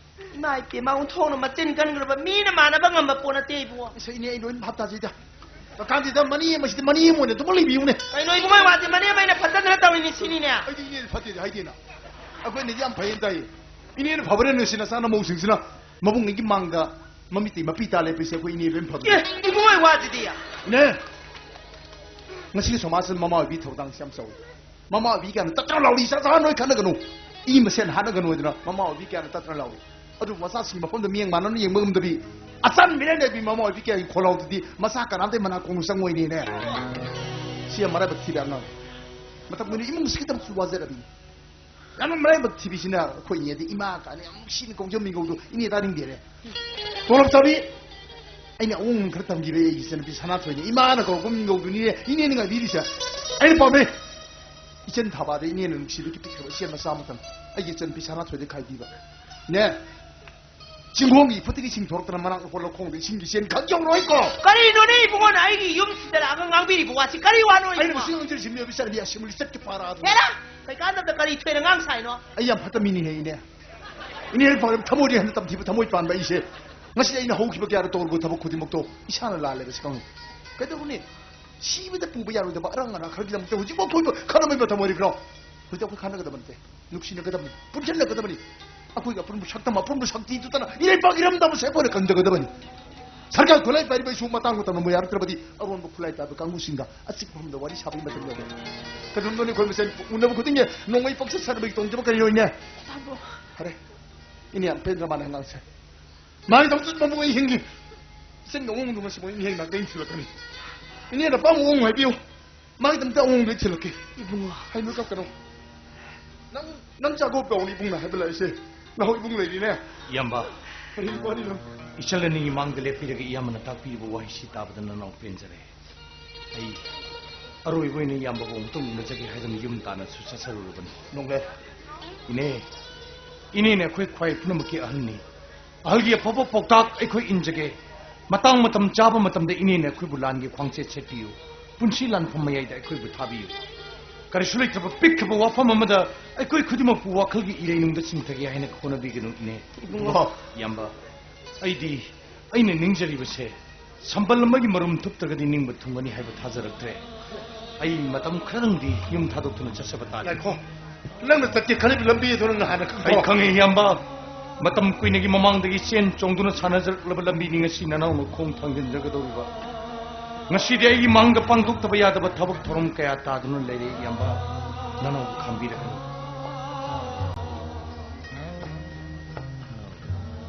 ꯏꯃꯥ ꯏꯄꯦꯝꯃ, ꯑꯣꯟꯊꯣꯛꯅ ꯃꯆꯤꯟ ꯀꯟꯈ꯭ꯔꯕ ꯃꯤꯅ ꯃꯥꯟꯅꯕ ꯉꯝꯕ ꯄꯣꯠ ꯅꯠꯇꯦ ꯏꯕꯨꯡꯉꯣ꯫ ꯏꯁ, ꯏꯅꯦ, ꯑꯩ ꯂꯣꯏꯅ ꯚꯥꯞ ꯇꯥꯖꯩꯗ꯫ ꯀꯀꯥꯟꯁꯤꯗ ꯃꯅꯦ ꯑꯃꯁꯤꯗ ꯃꯅꯦ ꯑꯃ ꯑꯣꯏꯅ ꯑꯗꯨꯃꯛ ꯂꯩꯕꯤꯌꯨꯅꯦ꯫ ꯀꯩꯅꯣ ꯏꯕꯨꯡꯉꯣ, ꯋꯥꯁꯦ ꯃꯅꯦ ꯑꯃ ꯑꯩꯅ ꯐꯠꯇꯗꯅ ꯇꯧꯔꯤꯅꯤ ꯁꯤꯅꯤꯅꯦ꯫ ꯑꯩꯗꯤ ꯏꯅꯦꯗꯤ ꯐꯠꯇꯦꯗꯤ ꯍꯥꯏꯗꯦꯅ꯫ ꯑꯩꯈꯣꯏꯅꯗꯤ ꯌꯥꯝ ꯐꯩꯌꯦꯅ ꯇꯥꯏꯌꯦ꯫ ꯏꯅꯦꯅ ꯐꯕꯅꯦ, ꯅꯣꯏꯁꯤ ꯅꯆꯥ ꯅꯃꯧꯁꯤꯡꯁꯤꯅ ꯃꯕꯨꯡꯉꯩꯒꯤ ꯃꯥꯡꯗ ꯃꯃꯤꯠꯇꯩ ꯃꯄꯤ ꯇꯥ ꯂꯦꯞꯄꯤꯁꯦ ꯑꯩꯈꯣꯏ ꯏꯅꯦꯕꯦꯝ ꯐꯕꯅꯦ꯫ ꯑꯦ, ꯏꯕꯨꯡꯉꯣ ꯋꯥꯁꯤꯗꯤ꯫ ꯏꯅꯦ, ꯉꯁꯤꯒꯤ ꯁꯃꯥꯖꯁꯤꯗ ꯃꯃꯥ ꯑꯣꯏꯕꯤ ꯊꯧꯗꯥꯡꯁꯤ ꯌꯥꯝ ꯆꯥꯎꯏ꯫ ꯃꯃꯥ ꯑꯣꯏꯕꯤ ꯀꯥꯏꯅ ꯇꯠꯇ꯭ꯔ ꯂꯥꯎꯔꯤ ꯆꯥ ꯆꯥ ꯅꯣꯏ ꯈꯠꯅꯒꯅꯨ꯫ ꯏ ꯃꯁꯦꯟ ꯍꯥꯠꯅꯒꯅꯨ ꯍꯥꯏꯗꯅ ꯃꯃꯥ ꯑꯣꯏꯕꯤ ꯀꯌꯥꯅ ꯇꯠꯇ꯭ꯔ ꯂꯥꯎꯔꯤ꯫ ꯑꯗꯨ ꯃꯆꯥꯁꯤꯡꯒꯤ ꯃꯐꯝꯗ ꯃꯤꯠꯌꯦꯡ ꯃꯥꯟꯅꯅ ꯌꯦꯡꯕ ꯉꯝꯗꯕꯤ, ꯑꯆꯟ ꯃꯤꯔꯦꯟ ꯂꯩꯕꯤ ꯃꯃꯥ ꯑꯣꯏꯕꯤ ꯀꯌꯥꯒꯤ ꯈꯣꯜꯂꯥꯎꯗꯨꯗꯤ ꯃꯆꯥ ꯀꯅꯥꯝꯇ ꯃꯅꯥ ꯈꯣꯡꯅ ꯆꯪꯉꯣꯏꯅꯦꯅꯦ꯫ ꯁꯤ ꯌꯥꯝ ꯃꯔꯥꯏꯕꯛ ꯊꯤꯕ ꯑꯉꯥꯡ꯫ ꯃꯇꯝ ꯀꯨꯏꯅ ꯏꯃꯨꯡꯁꯤ ꯈꯤꯇꯪꯁꯨ ꯋꯥꯖꯔꯕꯤ꯫ ꯌꯥꯝꯅ ꯃꯔꯥꯏꯕꯛ ꯊꯤꯕꯤꯁꯤꯅ ꯑꯩꯈꯣꯏ ꯏꯅꯦꯗꯤ ꯏꯃꯥ ꯀꯥꯏꯅ ꯌꯥꯝ ꯅꯨꯡꯁꯤꯅ ꯀꯧꯖꯕ ꯃꯤꯡꯒꯧꯗꯣ ꯏꯅꯦ ꯇꯥꯅꯤꯡꯗꯦꯅꯦ꯫ ꯇꯣꯂꯣꯞ ꯆꯥꯕꯤ, ꯑꯩꯅ ꯑꯋꯣꯡ ꯈꯔ ꯇꯝꯈꯤꯕ ꯑꯩꯒꯤ ꯏꯆꯟꯅꯨꯄꯤ ꯁꯅꯥꯊꯣꯏꯅꯦ꯫ ꯏꯃꯥꯅ ꯀꯧꯔꯛꯄ ꯃꯤꯡꯒꯧꯗꯨꯅꯤꯅꯦ ꯏꯅꯦꯅ ꯉꯥꯏꯕꯤꯔꯤꯁꯦ꯫ ꯑꯩꯅ ꯄꯥꯝꯃꯦ꯫ ꯏꯆꯟ ꯊꯥꯕꯥꯗ ꯏꯅꯦꯅ ꯅꯨꯡꯁꯤꯕꯒꯤ ꯄꯤꯛꯈ꯭ꯔꯕ ꯏꯆꯦ ꯃꯆꯥ ꯑꯃꯇꯪ ꯑꯩꯒꯤ ꯏꯆꯟꯅꯨꯄꯤ ꯁꯅꯥꯊꯣꯏꯗ ꯈꯥꯏꯕꯤꯕ꯫ ꯅꯦ, ꯆꯤꯡꯈꯣꯡꯒꯤ ꯏꯐꯨꯠꯇꯒꯤ ꯏꯁꯤꯡ ꯊꯣꯔꯛꯇꯅ ꯃꯅꯥꯛ ꯂꯧꯈꯣꯡꯗ ꯏꯁꯤꯡꯒꯤ ꯆꯦꯟ ꯈꯛ ꯌꯧꯔꯣꯏꯀꯣ꯫ ꯀꯔꯤꯅꯣꯅꯦ ꯏꯕꯨꯡꯉꯣꯅ ꯑꯩꯒꯤ ꯌꯨꯝꯁꯤꯗ ꯂꯥꯛꯑꯒ ꯉꯥꯡꯕꯤꯔꯤꯕ ꯋꯥꯁꯤ? ꯀꯔꯤ ꯋꯥꯅꯣ ꯑꯩꯅ ꯏꯕꯨꯡꯉꯣ? ꯃꯁꯤ ꯑꯉꯥꯡꯁꯦ ꯁꯤꯟꯕꯤꯕ ꯆꯠꯂꯤ, ꯑꯁꯦꯡꯕꯗꯤ ꯆꯠꯀꯦ ꯐꯥꯔꯛꯑꯗꯨꯅ꯫ ꯍꯦꯔꯥ! ꯀꯩꯀꯥꯟꯗꯕꯗ ꯀꯔꯤ ꯊꯣꯏꯅ ꯉꯥꯡ ꯁꯥꯏꯅꯣ? ꯑꯩ ꯌꯥꯝ ꯐꯠꯇ ꯃꯤꯅꯤꯍꯦ, ꯏꯅꯦ꯫ ꯏꯅꯦ ꯍꯦꯛ ꯐꯥꯎꯔꯦ ꯊꯃꯣꯏꯗꯤ ꯍꯟꯗꯛ ꯇꯝꯊꯤꯕ ꯊꯃꯣꯏ ꯄꯥꯟꯕ ꯑꯩꯁꯦ꯫ ꯉꯁꯤ ꯑꯩꯅ ꯍꯧꯈꯤꯕ ꯀꯌꯥꯗ ꯇꯧꯔꯨꯕ ꯊꯕꯛ ꯈꯨꯗꯤꯡꯃꯛꯇꯣ ꯏꯁꯥꯅ ꯂꯥꯜꯂꯦꯕ ꯁꯤ ꯈꯪꯉꯨ꯫ ꯀꯩꯗꯧꯔꯨꯅꯤ? ꯁꯤꯕꯗ ꯄꯨꯕ ꯌꯥꯔꯣꯏꯗꯕ ꯑꯔꯥꯡ ꯑꯔꯥꯛ ꯈꯔꯒꯤꯗꯃꯛꯇ ꯍꯧꯖꯤꯛꯐꯥꯎ ꯊꯣꯏꯕ ꯈꯠꯅꯕꯒꯤ ꯃꯇꯝ ꯑꯣꯏꯔꯤꯕ꯭ꯔꯣ? ꯍꯧꯖꯤꯛ ꯑꯩꯈꯣꯏ ꯈꯠꯅꯒꯗꯕ ꯅꯠꯇꯦ꯫ ꯅꯨꯡꯁꯤꯅꯒꯗꯕꯅꯤ꯫ ꯄꯨꯟꯁꯤꯟꯅꯒꯗꯕꯅꯤ꯫ ꯑꯩꯈꯣꯏꯒꯤ ꯑꯄꯨꯟꯕ ꯁꯛꯇꯝ, ꯑꯄꯨꯟꯕ ꯁꯛꯇꯤꯗꯨꯗꯅ ꯏꯔꯩꯄꯥꯛ ꯏꯔꯝꯗꯝ ꯑꯁꯤ ꯑꯩꯈꯣꯏꯅ ꯀꯟꯖꯒꯗꯕꯅꯤ꯫ ꯁꯔꯀꯥꯔ ꯈꯨꯠꯂꯥꯏ ꯄꯥꯏꯔꯤꯕ ꯑꯩꯁꯨ ꯃꯇꯥꯡ ꯃꯇꯝꯅ ꯃꯣꯏ ꯌꯥꯔꯛꯇ꯭ꯔꯕꯗꯤ ꯑꯔꯣꯟꯕ ꯈꯨꯠꯂꯥꯏ ꯄꯥꯏꯕ ꯀꯥꯡꯕꯨꯁꯤꯡꯒ ꯑꯆꯤꯛꯄ ꯃꯐꯝꯗ ꯋꯥꯔꯤ ꯁꯥꯕꯒꯤ ꯃꯇꯝ ꯌꯧꯔꯦ꯫ ꯀꯩꯅꯣꯝꯗꯅꯤ ꯑꯩꯈꯣꯏ ꯃꯁꯦꯟ ꯎꯅꯕ ꯈꯨꯗꯤꯡꯒꯤ ꯅꯣꯡꯃꯩ ꯄꯪꯁꯠ ꯁꯥꯟꯅꯕꯒꯤ ꯇꯣꯡꯖꯕ ꯀꯔꯤ ꯑꯣꯏꯅꯦ? ꯇꯥꯃꯣ꯫ ꯐꯔꯦ꯫ ꯏꯅꯦ ꯌꯥꯝ ꯄꯦꯟꯗ꯭ꯔ ꯃꯥꯜꯂꯦ ꯑꯉꯥꯡꯁꯦ꯫ ꯃꯥꯒꯤꯗꯃꯛꯇ ꯃꯕꯨꯡ ꯑꯩ ꯍꯤꯡꯂꯤ꯫ ꯏꯆꯟꯒꯤ ꯑꯋꯣꯡꯗꯣ ꯉꯁꯤ ꯃꯣꯏ ꯃꯤꯠꯌꯦꯡ ꯅꯥꯀꯩ ꯊꯤꯜꯂꯛꯀꯅꯤ꯫ ꯏꯅꯦꯅ ꯑꯄꯥꯝꯕ ꯑꯋꯣꯡ ꯍꯥꯏꯕꯤꯌꯨ꯫ ꯃꯥꯒꯤꯗꯃꯛꯇ ꯑꯋꯣꯡꯗꯣ ꯑꯩ ꯊꯤꯜꯂꯛꯀꯦ꯫ ꯏꯕꯨꯡꯉꯣ꯫ ꯍꯥꯏꯅꯨ ꯀꯞꯀꯅꯨ꯫ ꯅꯪ, ꯅꯪ ꯆꯥꯛ ꯀꯧꯅꯤ ꯏꯕꯨꯡꯅ ꯍꯥꯏꯕ ꯂꯥꯛꯏꯁꯦ꯫ ꯅꯍꯣꯏ ꯏꯕꯨꯡ ꯂꯩꯔꯤꯅꯦ꯫ ꯏꯌꯥꯝꯕ꯫ ꯀꯔꯤ ꯋꯥꯔꯤꯅꯣ? ꯏꯆꯜ ꯑꯅꯤꯒꯤ ꯃꯥꯡꯗ ꯂꯦꯞꯄꯤꯔꯒ ꯏꯌꯥꯝꯕꯅ ꯇꯥꯛꯄꯤꯔꯤꯕ ꯋꯥꯍꯩꯁꯤ ꯇꯥꯕꯗ ꯅꯅꯥꯎ ꯄꯦꯟꯖꯔꯦ꯫ ꯑꯩ ꯑꯔꯣꯏꯕ ꯑꯣꯏꯅ ꯏꯌꯥꯝꯕꯕꯨ ꯑꯃꯨꯛꯇꯪ ꯎꯅꯖꯒꯦ ꯍꯥꯏꯗꯨꯅ ꯌꯨꯝ ꯇꯥꯟꯅꯁꯨ ꯆꯠꯆꯔꯨꯔꯕꯅꯤ꯫ ꯅꯣꯡꯂꯦ꯫ ꯏꯅꯦ, ꯏꯅꯦꯅ ꯑꯩꯈꯣꯏ ꯈ꯭ꯋꯥꯏ ꯄꯨꯝꯅꯃꯛꯀꯤ ꯑꯍꯜꯅꯤ꯫ ꯑꯍꯜꯒꯤ ꯑꯐꯕ ꯄꯥꯎꯇꯥꯛ ꯑꯩꯈꯣꯏ ꯏꯟꯖꯒꯦ꯫ ꯃꯇꯥꯡ ꯃꯇꯝ ꯆꯥꯕ ꯃꯇꯝꯗ ꯏꯅꯦꯅ ꯑꯩꯈꯣꯏꯕꯨ ꯂꯥꯟꯒꯤ ꯈ꯭ꯋꯥꯡꯆꯦꯠ ꯁꯦꯠꯄꯤꯌꯨ꯫ ꯄꯨꯟꯁꯤ ꯂꯥꯟꯐꯝ ꯃꯌꯥꯏꯗ ꯑꯩꯈꯣꯏꯕꯨ ꯊꯥꯕꯤꯌꯨ꯫ ꯀꯔꯤꯁꯨ ꯂꯩꯇ꯭ꯔꯕ ꯄꯤꯛꯈ꯭ꯔꯕ ꯋꯥꯐꯝ ꯑꯃꯗ ꯑꯩꯈꯣꯏ ꯈꯨꯗꯤꯡꯃꯛꯄꯨ ꯋꯥꯈꯜꯒꯤ ꯏꯔꯩꯅꯨꯡꯗ ꯆꯤꯡꯊꯒꯦ ꯍꯥꯏꯅ ꯍꯣꯠꯅꯕꯤꯒꯅꯨ, ꯏꯅꯦ꯫ ꯏꯕꯨꯡꯉꯣ꯫ ꯏꯌꯥꯝꯕ, ꯑꯩꯗꯤ, ꯑꯩꯅ ꯅꯤꯡꯖꯔꯤꯕꯁꯦ ꯁꯝꯕꯜ ꯑꯃꯒꯤ ꯃꯔꯨꯝ ꯊꯨꯞꯇ꯭ꯔꯒꯗꯤ ꯅꯤꯡꯕ ꯊꯨꯡꯒꯅꯤ ꯍꯥꯏꯕ ꯊꯥꯖꯔꯛꯇ꯭ꯔꯦ꯫ ꯑꯩ ꯃꯇꯝ ꯈꯔꯗꯪꯗꯤ ꯌꯨꯝ ꯊꯥꯗꯣꯛꯇꯨꯅ ꯆꯠꯆꯕ ꯇꯥꯔꯦ꯫ ꯉꯥꯏꯈꯣ꯫ ꯅꯪꯅ ꯆꯠꯀꯦ ꯈꯜꯂꯤꯕ ꯂꯝꯕꯤ ꯑꯗꯨ ꯅꯪꯅ ꯍꯥꯟꯅ ꯈꯪꯕ꯭ꯔꯣ? ꯑꯩ ꯈꯪꯉꯦ, ꯏꯌꯥꯝꯕ꯫ ꯃꯇꯝ ꯀꯨꯏꯅꯒꯤ ꯃꯃꯥꯡꯗꯒꯤ ꯆꯦꯟ ꯆꯣꯡꯗꯨꯅ ꯁꯥꯟꯅꯖꯔꯛꯂꯕ ꯂꯝꯕꯤꯅꯤ ꯉꯁꯤ ꯅꯅꯥꯎꯅ ꯈꯣꯡ ꯊꯥꯡꯖꯤꯟꯖꯒꯗꯧꯔꯤꯕ꯫ ꯉꯁꯤꯗꯤ ꯑꯩꯒꯤ ꯃꯥꯡꯗ ꯄꯥꯡꯊꯣꯛꯇꯕ ꯌꯥꯗꯕ ꯊꯕꯛ ꯊꯧꯔꯝ ꯀꯌꯥ ꯇꯥꯗꯨꯅ ꯂꯩꯔꯦ, ꯏꯌꯥꯝꯕ꯫ ꯅꯅꯥꯎꯕꯨ ꯈꯥꯝꯕꯤꯔꯒꯅꯨ꯫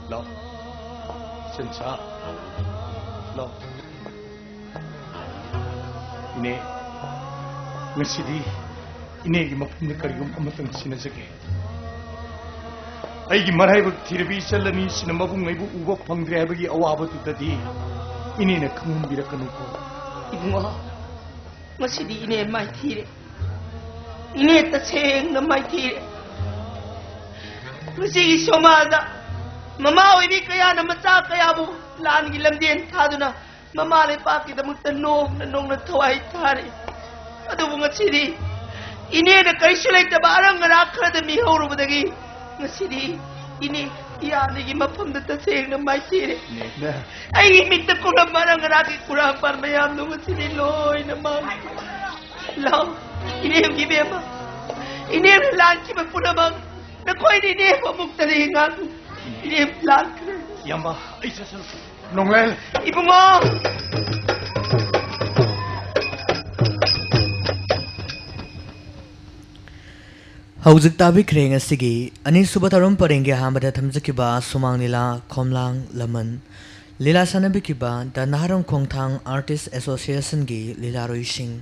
ꯂꯥꯎ꯫ ꯁꯦꯟꯁꯥ꯫ ꯂꯥꯎ꯫ ꯏꯅꯦ, ꯉꯁꯤꯗꯤ ꯏꯅꯦꯒꯤ ꯃꯐꯝꯗ ꯀꯔꯤꯒꯨꯝꯕ ꯑꯃꯇꯪ ꯁꯤꯟꯅꯖꯒꯦ꯫ ꯑꯩꯒꯤ ꯃꯔꯥꯏꯕꯛ ꯊꯤꯔꯕꯤ ꯏꯆꯜ ꯑꯅꯤꯁꯤꯅ ꯃꯕꯨꯡ ꯑꯩꯕꯨ ꯎꯕ ꯐꯪꯗ꯭ꯔꯦ ꯍꯥꯏꯕꯒꯤ ꯑꯋꯥꯕꯗꯨꯗꯗꯤ ꯏꯅꯦꯅ ꯈꯪꯍꯟꯕꯤꯔꯛꯀꯅꯨꯀꯣ꯫ ꯏꯕꯨꯡꯉꯣ, ꯉꯁꯤꯗꯤ ꯏꯅꯦ ꯃꯥꯏꯊꯤꯔꯦ꯫ ꯏꯅꯦ ꯇꯁꯦꯡꯅ ꯃꯥꯏꯊꯤꯔꯦ꯫ ꯃꯁꯤꯒꯤ ꯁꯣꯃꯥꯗ ꯃꯃꯥ ꯑꯣꯏꯕꯤ ꯀꯌꯥꯅ ꯃꯆꯥ ꯀꯌꯥꯕꯨ ꯂꯥꯟꯒꯤ ꯂꯝꯖꯦꯟ ꯊꯥꯗꯨꯅ ꯃꯃꯥ ꯂꯩꯄꯥꯛꯀꯤꯗꯃꯛꯇ ꯅꯣꯡꯅ ꯅꯣꯡꯅ ꯊꯋꯥꯏ ꯊꯥꯔꯤ꯫ ꯑꯗꯨꯕꯨ ꯉꯁꯤꯗꯤ ꯏꯅꯦꯅ ꯀꯔꯤꯁꯨ ꯂꯩꯇꯕ ꯑꯔꯪ ꯑꯔꯥꯛ ꯈꯔꯗ ꯃꯤꯍꯧꯔꯨꯕꯗꯒꯤ ꯉꯁꯤꯗꯤ ꯏꯅꯦ ꯏꯌꯥꯅꯤꯒꯤ ꯃꯐꯝꯗ ꯇꯁꯦꯡꯅ ꯃꯥꯏꯊꯤꯔꯦ꯫ ꯑꯩꯒꯤ ꯃꯤꯠꯇ ꯀꯨꯝꯂꯝꯕ ꯑꯔꯪ ꯑꯔꯥꯛꯀꯤ ꯀꯨꯔꯥꯡꯄꯥꯟ ꯃꯌꯥꯝꯗꯣ ꯉꯁꯤꯗꯤ ꯂꯣꯏꯅ ꯃꯥꯡꯈ꯭ꯔꯦ꯫ ꯂꯥꯎ, ꯏꯅꯦꯝꯒꯤ ꯏꯕꯦꯝꯃ, ꯏꯅꯦꯝꯅ ꯂꯥꯟꯈꯤꯕ ꯄꯨꯝꯅꯃꯛ ꯅꯈꯣꯏꯅ ꯏꯅꯦꯕꯨ ꯑꯃꯨꯛꯇꯗꯤ ꯉꯥꯡꯉꯨ꯫ ꯏꯅꯦꯝ ꯂꯥꯟꯈ꯭ꯔꯦ꯫ ꯏꯌꯥꯝꯕ, ꯑꯩ ꯆꯠꯁꯅꯨ꯫ ꯅꯣꯡꯂꯦꯟ! ꯏꯕꯨꯡꯉꯣ! ꯍꯧꯖꯤꯛ ꯇꯥꯕꯤꯈ꯭ꯔꯦ ꯉꯁꯤꯒꯤ ꯑꯅꯤꯁꯨꯕ ꯊꯧꯔꯝ ꯄꯔꯦꯡꯒꯤ ꯑꯍꯥꯟꯕꯗ ꯊꯝꯖꯈꯤꯕ ꯁꯨꯃꯥꯡ ꯂꯤꯂꯥ ꯈꯣꯝꯂꯥꯡ ꯂꯃꯟ꯫ ꯂꯤꯂꯥ ꯁꯥꯟꯅꯕꯤꯈꯤꯕ ꯗ ꯅꯍꯥꯔꯣꯟ ꯈꯣꯡꯊꯥꯡ ꯑꯥꯔꯇꯤꯁ ꯑꯦꯁꯣꯁꯤꯌꯦꯁꯟꯒꯤ ꯂꯤꯂꯥꯔꯣꯏꯁꯤꯡ꯫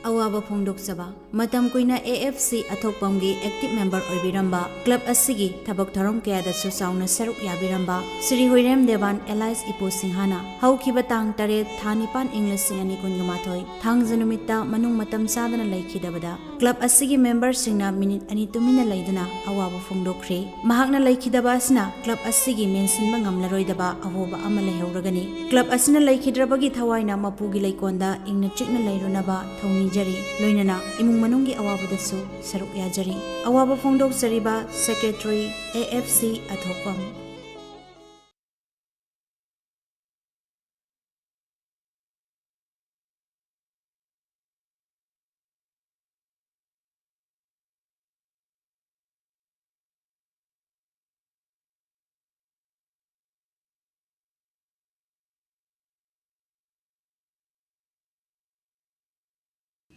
ꯑꯋꯥꯕ ꯐꯣꯡꯗꯣꯛꯆꯕ꯫ ꯃꯇꯝ ꯀꯨꯏꯅ AFC ꯑꯊꯣꯛꯄꯝꯒꯤ ꯑꯦꯛꯇꯤꯚ ꯃꯦꯝꯕꯔ ꯑꯣꯏꯕꯤꯔꯝꯕ, ꯀ꯭ꯂꯕ ꯑꯁꯤꯒꯤ ꯊꯕꯛ ꯊꯧꯔꯝ ꯀꯌꯥꯗꯁꯨ ꯆꯥꯎꯅ ꯁꯔꯨꯛ ꯌꯥꯕꯤꯔꯝꯕ ꯁ꯭ꯔꯤ ꯍꯨꯏꯔꯦꯝ ꯗꯦꯋꯥꯟ alias ꯏꯄꯨ ꯁꯤꯡꯍꯅ ꯍꯧꯈꯤꯕ ꯇꯥꯡ ꯇꯔꯦꯠ ꯊꯥ ꯅꯤꯄꯥꯟ ꯏꯪ ꯂꯤꯁꯤꯡ ꯑꯅꯤ ꯀꯨꯟꯒ ꯃꯥꯊꯣꯏ ꯊꯥꯡꯖ ꯅꯨꯃꯤꯠꯇ ꯃꯅꯨꯡ ꯃꯇꯝ ꯆꯥꯗꯅ ꯂꯩꯈꯤꯗꯕꯗ ꯀ꯭ꯂꯕ ꯑꯁꯤꯒꯤ ꯃꯦꯝꯕꯔꯁꯤꯡꯅ ꯃꯤꯅꯤꯠ ꯑꯅꯤ ꯇꯨꯃꯤꯟꯅ ꯂꯩꯗꯨꯅ ꯑꯋꯥꯕ ꯐꯣꯡꯗꯣꯛꯈ꯭ꯔꯦ꯫ ꯃꯍꯥꯛꯅ ꯂꯩꯈꯤꯗꯕ ꯑꯁꯤꯅ ꯀ꯭ꯂꯕ ꯑꯁꯤꯒꯤ ꯃꯦꯟꯁꯤꯟꯕ ꯉꯝꯂꯔꯣꯏꯗꯕ ꯑꯍꯣꯕ ꯑꯃ ꯂꯩꯍꯧꯔꯒꯅꯤ꯫ ꯀ꯭ꯂꯕ ꯑꯁꯤꯅ ꯂꯩꯈꯤꯗ꯭ꯔꯕꯒꯤ ꯊꯋꯥꯏꯅ ꯃꯄꯨꯒꯤ ꯂꯩꯀꯣꯟꯗ ꯏꯪꯅ ꯆꯤꯛꯅ ꯂꯩꯔꯨꯅꯕ ꯊꯧꯅꯤꯖꯔꯤ, ꯂꯣꯏꯅꯅ ꯏꯃꯨꯡ ꯃꯅꯨꯡꯒꯤ ꯑꯋꯥꯕꯗꯁꯨ ꯁꯔꯨꯛ ꯌꯥꯖꯔꯤ꯫ ꯑꯋꯥꯕ ꯐꯣꯡꯗꯣꯛꯆꯔꯤꯕ ꯁꯦꯀ꯭ꯔꯦꯇꯔꯤ, AFC ꯑꯊꯣꯛꯄꯝ꯫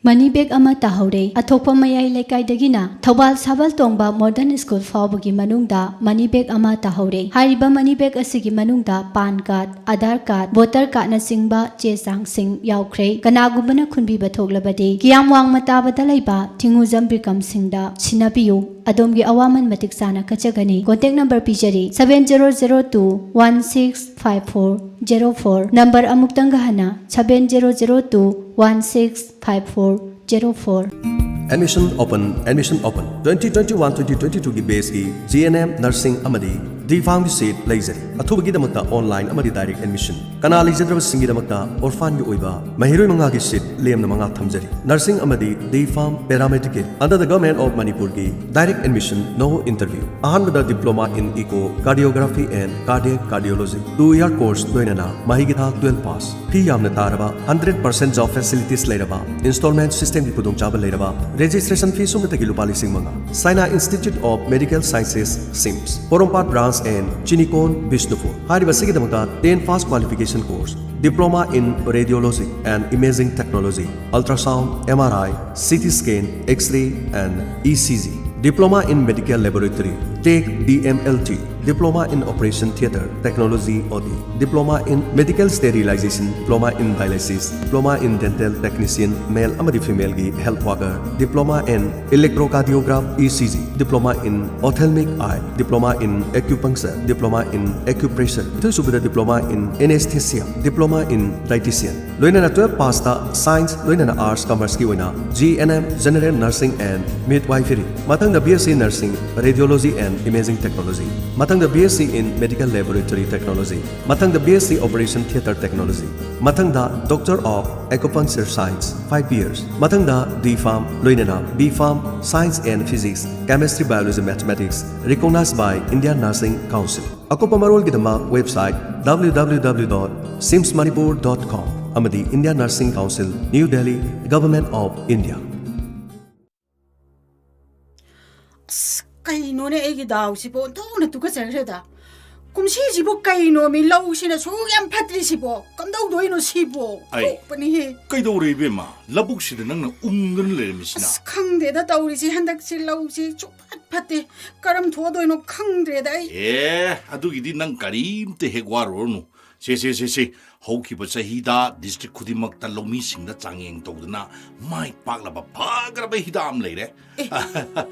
ꯃꯅꯤ ꯕꯦꯒ ꯑꯃ ꯇꯥꯍꯧꯔꯦ꯫ ꯑꯊꯣꯛꯄꯝ ꯃꯌꯥꯏ ꯂꯩꯀꯥꯏꯗꯒꯤꯅ ꯊꯧꯕꯥꯜ ꯁꯥꯕꯜ ꯇꯣꯡꯕ ꯃꯣꯗꯔꯟ ꯁ꯭ꯀꯨꯜ ꯐꯥꯎꯕꯒꯤ ꯃꯅꯨꯡꯗ ꯃꯅꯤ ꯕꯦꯒ ꯑꯃ ꯇꯥꯍꯧꯔꯦ꯫ ꯍꯥꯏꯔꯤꯕ ꯃꯅꯤ ꯕꯦꯒ ꯑꯁꯤꯒꯤ ꯃꯅꯨꯡꯗ PAN card, Aadhaar card, voter ꯀꯥꯔꯗꯅꯆꯤꯡꯕ ꯆꯦ ꯆꯥꯡꯁꯤꯡ ꯌꯥꯎꯈ꯭ꯔꯦ꯫ ꯀꯅꯥꯒꯨꯝꯕꯅ ꯈꯨꯟꯕꯤꯕ ꯊꯣꯛꯂꯕꯗꯤ ꯀꯤꯌꯥꯝ ꯋꯥꯡꯃ ꯇꯥꯕꯗ ꯂꯩꯕ ꯊꯤꯡꯉꯨꯖꯝ ꯕꯤꯀꯝ ꯁꯤꯡꯗ ꯁꯤꯟꯅꯕꯤꯌꯨ꯫ ꯑꯗꯣꯝꯒꯤ ꯑꯋꯥꯃꯟ ꯃꯇꯤꯛ ꯆꯥꯅ ꯀꯠꯆꯒꯅꯤ꯫ ꯀꯣꯟꯇꯦꯛ ꯅꯝꯕꯔ ꯄꯤꯖꯔꯤ, seven zero zero two one six five four zero four꯫ Number ꯑꯃꯨꯛꯇꯪꯒ ꯍꯟꯅ, seven zero zero two one six five four zero four꯫ Admission open, admission open. Twenty twenty-one twenty twenty-two ꯒꯤ batch ꯀꯤ G N M nursing ꯑꯃꯗꯤ D Pharm ꯒꯤ seat ꯂꯩꯖꯔꯤ꯫ ꯑꯊꯨꯕꯒꯤꯗꯃꯛꯇ online ꯑꯃꯗꯤ direct admission꯫ ꯀꯅꯥ ꯂꯩꯖꯗ꯭ꯔꯕꯁꯤꯡꯒꯤꯗꯃꯛꯇ orphan ꯒꯤ ꯑꯣꯏꯕ ꯃꯍꯩꯔꯣꯏ ꯃꯉꯥꯒꯤ seat ꯂꯦꯝꯅ ꯃꯉꯥ ꯊꯝꯖꯔꯤ꯫ Nursing ꯑꯃꯗꯤ D Pharm paramedical under the Government of ꯃꯅꯤꯄꯨꯔꯒꯤ direct admission, no interview꯫ ꯑꯍꯥꯟꯕꯗ Diploma in Echo Cardiography and Cardiac Cardiology, two year course ꯂꯣꯏꯅꯅ ꯃꯍꯩꯒꯤ ꯊꯥꯛ twelve pass꯫ Fee ꯌꯥꯝꯅ ꯇꯥꯔꯕ, hundred percent job facilities ꯂꯩꯔꯕ, installment system ꯒꯤ ꯈꯨꯗꯣꯡꯆꯥꯕ ꯂꯩꯔꯕ, registration fee ꯁꯨꯞꯅꯇꯒꯤ ꯂꯨꯄꯥ ꯂꯤꯁꯤꯡ ꯃꯉꯥ꯫ Saina Institute of Medical Sciences, SIMS, Porompat branch and ꯆꯤꯅꯤꯀꯣꯟ, Bishnupur. ꯍꯥꯏꯔꯤꯕꯁꯤꯒꯤꯗꯃꯛꯇ ten pass qualification course, Diploma in Radiology and Imaging Technology, Ultrasound, M R I, C T scan, X-ray and E C G, Diploma in Medical Laboratory, Tech D M L T, Diploma in Operation Theatre Technology, O T, Diploma in Medical Sterilization, Diploma in Dialysis, Diploma in Dental Technician, male ꯑꯃꯗꯤ female ꯒꯤ health worker, Diploma in Electrocardiograph, E C G, Diploma in Ophthalmic Eye, Diploma in Acupuncture, Diploma in Acupressure, ꯅꯤꯊꯣꯏꯁꯨꯕꯗ Diploma in Anesthesia, Diploma in Dietitian, ꯂꯣꯏꯅꯅ twelve pass ꯇ Science ꯂꯣꯏꯅꯅ Arts Commerce ꯀꯤ ꯑꯣꯏꯅ G N M General Nursing and Midwifery, ꯃꯊꯪꯗ B S C Nursing, Radiology and Imaging Technology, ꯃꯊꯪꯗ B S C in Medical Laboratory Technology, ꯃꯊꯪꯗ B S C Operation Theatre Technology, ꯃꯊꯪꯗ Doctor of Acupuncture Science, five years, ꯃꯊꯪꯗ D Pharm ꯂꯣꯏꯅꯅ B Pharm, Science and Physics, Chemistry, Biology, Mathematics, recognized by Indian Nursing Council꯫ ꯑꯀꯨꯞꯄ ꯃꯔꯣꯜꯒꯤꯗꯃꯛ website W W W dot sims manipur dot com ꯑꯃꯗꯤ Indian Nursing Council, New Delhi, Government of India꯫ ꯑꯁ, ꯀꯩꯅꯣꯅꯦ ꯑꯩꯒꯤ ꯗꯥꯎꯁꯤꯕꯣ? ꯑꯣꯟꯊꯣꯛꯅ ꯇꯨꯀꯠꯆꯈ꯭ꯔꯦꯗ꯫ ꯀꯨꯝꯁꯤꯁꯤꯕꯨ ꯀꯩꯅꯣꯃꯤ, ꯂꯧꯁꯤꯅ ꯁꯨꯛ ꯌꯥꯝ ꯐꯠꯇ꯭ꯔꯤꯁꯤꯕꯣ? ꯀꯝꯗꯧꯗꯣꯏꯅꯣ ꯁꯤꯕꯣ? ꯑꯩ- ꯊꯣꯛꯄꯅꯤꯍꯦ꯫ ꯀꯩꯗꯧꯔꯦ ꯏꯕꯦꯝꯃ? ꯂꯧꯕꯨꯛꯁꯤꯗ ꯅꯪꯅ ꯎꯪꯗꯅ ꯂꯩꯔꯝꯃꯤꯁꯤꯅ? ꯑꯁ, ꯈꯪꯗꯦꯗ ꯇꯧꯔꯤꯁꯤ, ꯍꯟꯗꯛꯁꯤ ꯂꯧꯁꯤ ꯁꯨꯛꯐꯠ ꯐꯠꯇꯦ꯫ ꯀꯔꯝ ꯊꯣꯛꯑꯗꯣꯏꯅꯣ ꯈꯪꯗ꯭ꯔꯦꯗ ꯑꯩ꯫ ꯑꯦ, ꯑꯗꯨꯒꯤꯗꯤ ꯅꯪ ꯀꯔꯤꯝꯇ ꯍꯦꯛ ꯋꯥꯔꯨꯔꯅꯨ꯫ ꯁꯦ ꯁꯦ ꯁꯦ ꯁꯦ, ꯍꯧꯈꯤꯕ ꯆꯍꯤꯗ ꯗꯤꯁꯇ꯭ꯔꯤꯛ ꯈꯨꯗꯤꯡꯃꯛꯇ ꯂꯧꯃꯤꯁꯤꯡꯗ ꯆꯥꯡꯌꯦꯡ ꯇꯧꯗꯨꯅ ꯃꯥꯏ ꯄꯥꯛꯂꯕ ꯐꯈ꯭ꯔꯕ ꯍꯤꯗꯥꯛ ꯑꯃ ꯂꯩꯔꯦ꯫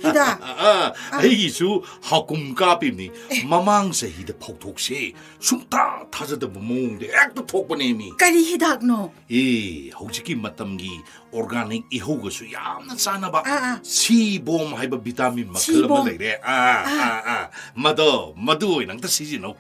ꯍꯤꯗꯥꯛ? ꯑ, ꯑꯩꯒꯤꯁꯨ ꯍꯥꯀꯨꯝ ꯀꯥꯞꯄꯤꯕꯅꯤ꯫ ꯃꯃꯥꯡ ꯆꯍꯤꯗ ꯐꯧꯊꯣꯛꯁꯦ ꯁꯨꯡꯊꯥ ꯊꯥꯖꯗꯕ ꯃꯑꯣꯡꯗ ꯍꯦꯛꯇ ꯊꯣꯛꯄꯅꯦꯃꯤ꯫ ꯀꯔꯤ ꯍꯤꯗꯥꯛꯅꯣ? ꯑꯦ, ꯍꯧꯖꯤꯛꯀꯤ ꯃꯇꯝꯒꯤ organic ꯏꯍꯧꯒꯁꯨ ꯌꯥꯝꯅ ꯆꯥꯟꯅꯕ ꯑꯥ, ꯑꯥ꯫ ꯁꯤ ꯕꯣꯝ ꯍꯥꯏꯕ ꯚꯤꯇꯥꯃꯤꯟ ꯃꯈꯜ ꯑꯃ ꯁꯤꯕꯣꯝ꯫ ꯂꯩꯔꯦ꯫ ꯑꯥ, ꯑꯥ, ꯑꯥ꯫ ꯃꯗꯣ, ꯃꯗꯨ ꯑꯣꯏꯅ ꯑꯝꯇ ꯁꯤꯖꯤꯟꯅꯧ꯫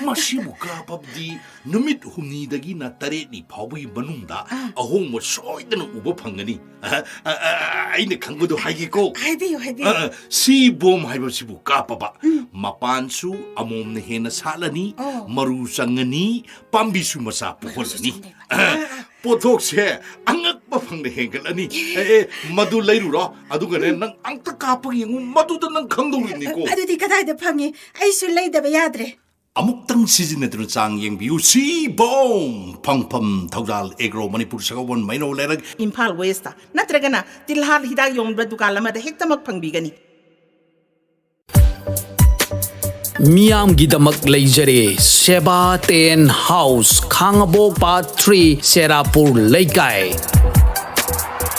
ꯃꯁꯤꯕꯨ ꯀꯥꯞꯄꯕꯗꯤ ꯅꯨꯃꯤꯠ ꯍꯨꯝꯅꯤꯗꯒꯤꯅ ꯇꯔꯦꯠꯅꯤ ꯐꯥꯎꯕꯒꯤ ꯃꯅꯨꯡꯗ ꯑꯍꯣꯡꯕ ꯁꯣꯏꯗꯅ ꯎꯕ ꯐꯪꯒꯅꯤ꯫ ꯑ, ꯑ, ꯑ, ꯑꯩꯅ ꯈꯪꯕꯗꯣ ꯍꯥꯏꯒꯦꯀꯣ꯫ ꯍꯥꯏꯕꯤꯌꯨ, ꯍꯥꯏꯕꯤꯌꯨ꯫ ꯑ, ꯑ, ꯁꯤ ꯕꯣꯝ ꯍꯥꯏꯕꯁꯤꯕꯨ ꯀꯥꯞꯄꯕ ꯃꯄꯥꯟꯁꯨ ꯑꯃꯣꯝꯅ ꯍꯦꯟꯅ ꯁꯥꯠꯂꯅꯤ, ꯑꯣ꯫ ꯃꯔꯨ ꯆꯪꯉꯅꯤ, ꯄꯥꯝꯕꯤꯁꯨ ꯃꯆꯥ ꯄꯣꯛꯍꯜꯂꯅꯤ꯫ ꯆꯪꯗꯣꯏꯕ꯫ ꯄꯣꯠꯊꯣꯛꯁꯦ ꯑꯉꯛꯄ ꯐꯪꯅ ꯍꯦꯟꯒꯠꯂꯅꯤ꯫ ꯑꯦ, ꯑꯦ, ꯃꯗꯨ ꯂꯩꯔꯨꯔꯣ, ꯑꯗꯨꯒꯅꯦ ꯅꯪ ꯑꯝꯇ ꯀꯥꯞꯄꯒ ꯌꯦꯡꯉꯨ, ꯃꯗꯨꯗ ꯅꯪ ꯈꯪꯗꯧꯔꯤꯕꯅꯤꯀꯣ꯫ ꯑꯗꯨꯗꯤ ꯀꯗꯥꯏꯗ ꯐꯪꯉꯤ? ꯑꯩꯁꯨ ꯂꯩꯗꯕ ꯌꯥꯗ꯭ꯔꯦ꯫ ꯑꯃꯨꯛꯇꯪ ꯁꯤꯖꯤꯟꯅꯗꯨꯅ ꯆꯥꯡ ꯌꯦꯡꯕꯤꯌꯨ꯫ ꯁꯤ ꯕꯣꯝ ꯐꯪꯐꯝ ꯊꯧꯗꯥꯜ ꯑꯦꯒ꯭ꯔꯣ, ꯃꯅꯤꯄꯨꯔ ꯁꯒꯣꯜꯕꯟ, ꯃꯩꯅꯧ ꯂꯩꯔꯛ꯫ ꯏꯝꯐꯥꯜ ꯋꯦꯁꯇ ꯅꯠꯇ꯭ꯔꯒꯅ ꯇꯤꯜꯍꯥꯠ ꯍꯤꯗꯥꯛ ꯌꯣꯟꯕ ꯗꯨꯀꯥꯟ ꯑꯃꯗ ꯍꯦꯛꯇꯃꯛ ꯐꯪꯕꯤꯒꯅꯤ꯫ ꯃꯤꯌꯥꯝꯒꯤꯗꯃꯛ ꯂꯩꯖꯔꯦ ꯁꯦꯕꯥ ꯇꯦꯟ ꯍꯥꯎꯁ, ꯈꯥꯉꯕꯣꯛ ꯄꯥꯠ ꯊ꯭ꯔꯤ, ꯁꯦꯔꯥꯄꯨꯔ ꯂꯩꯀꯥꯏ꯫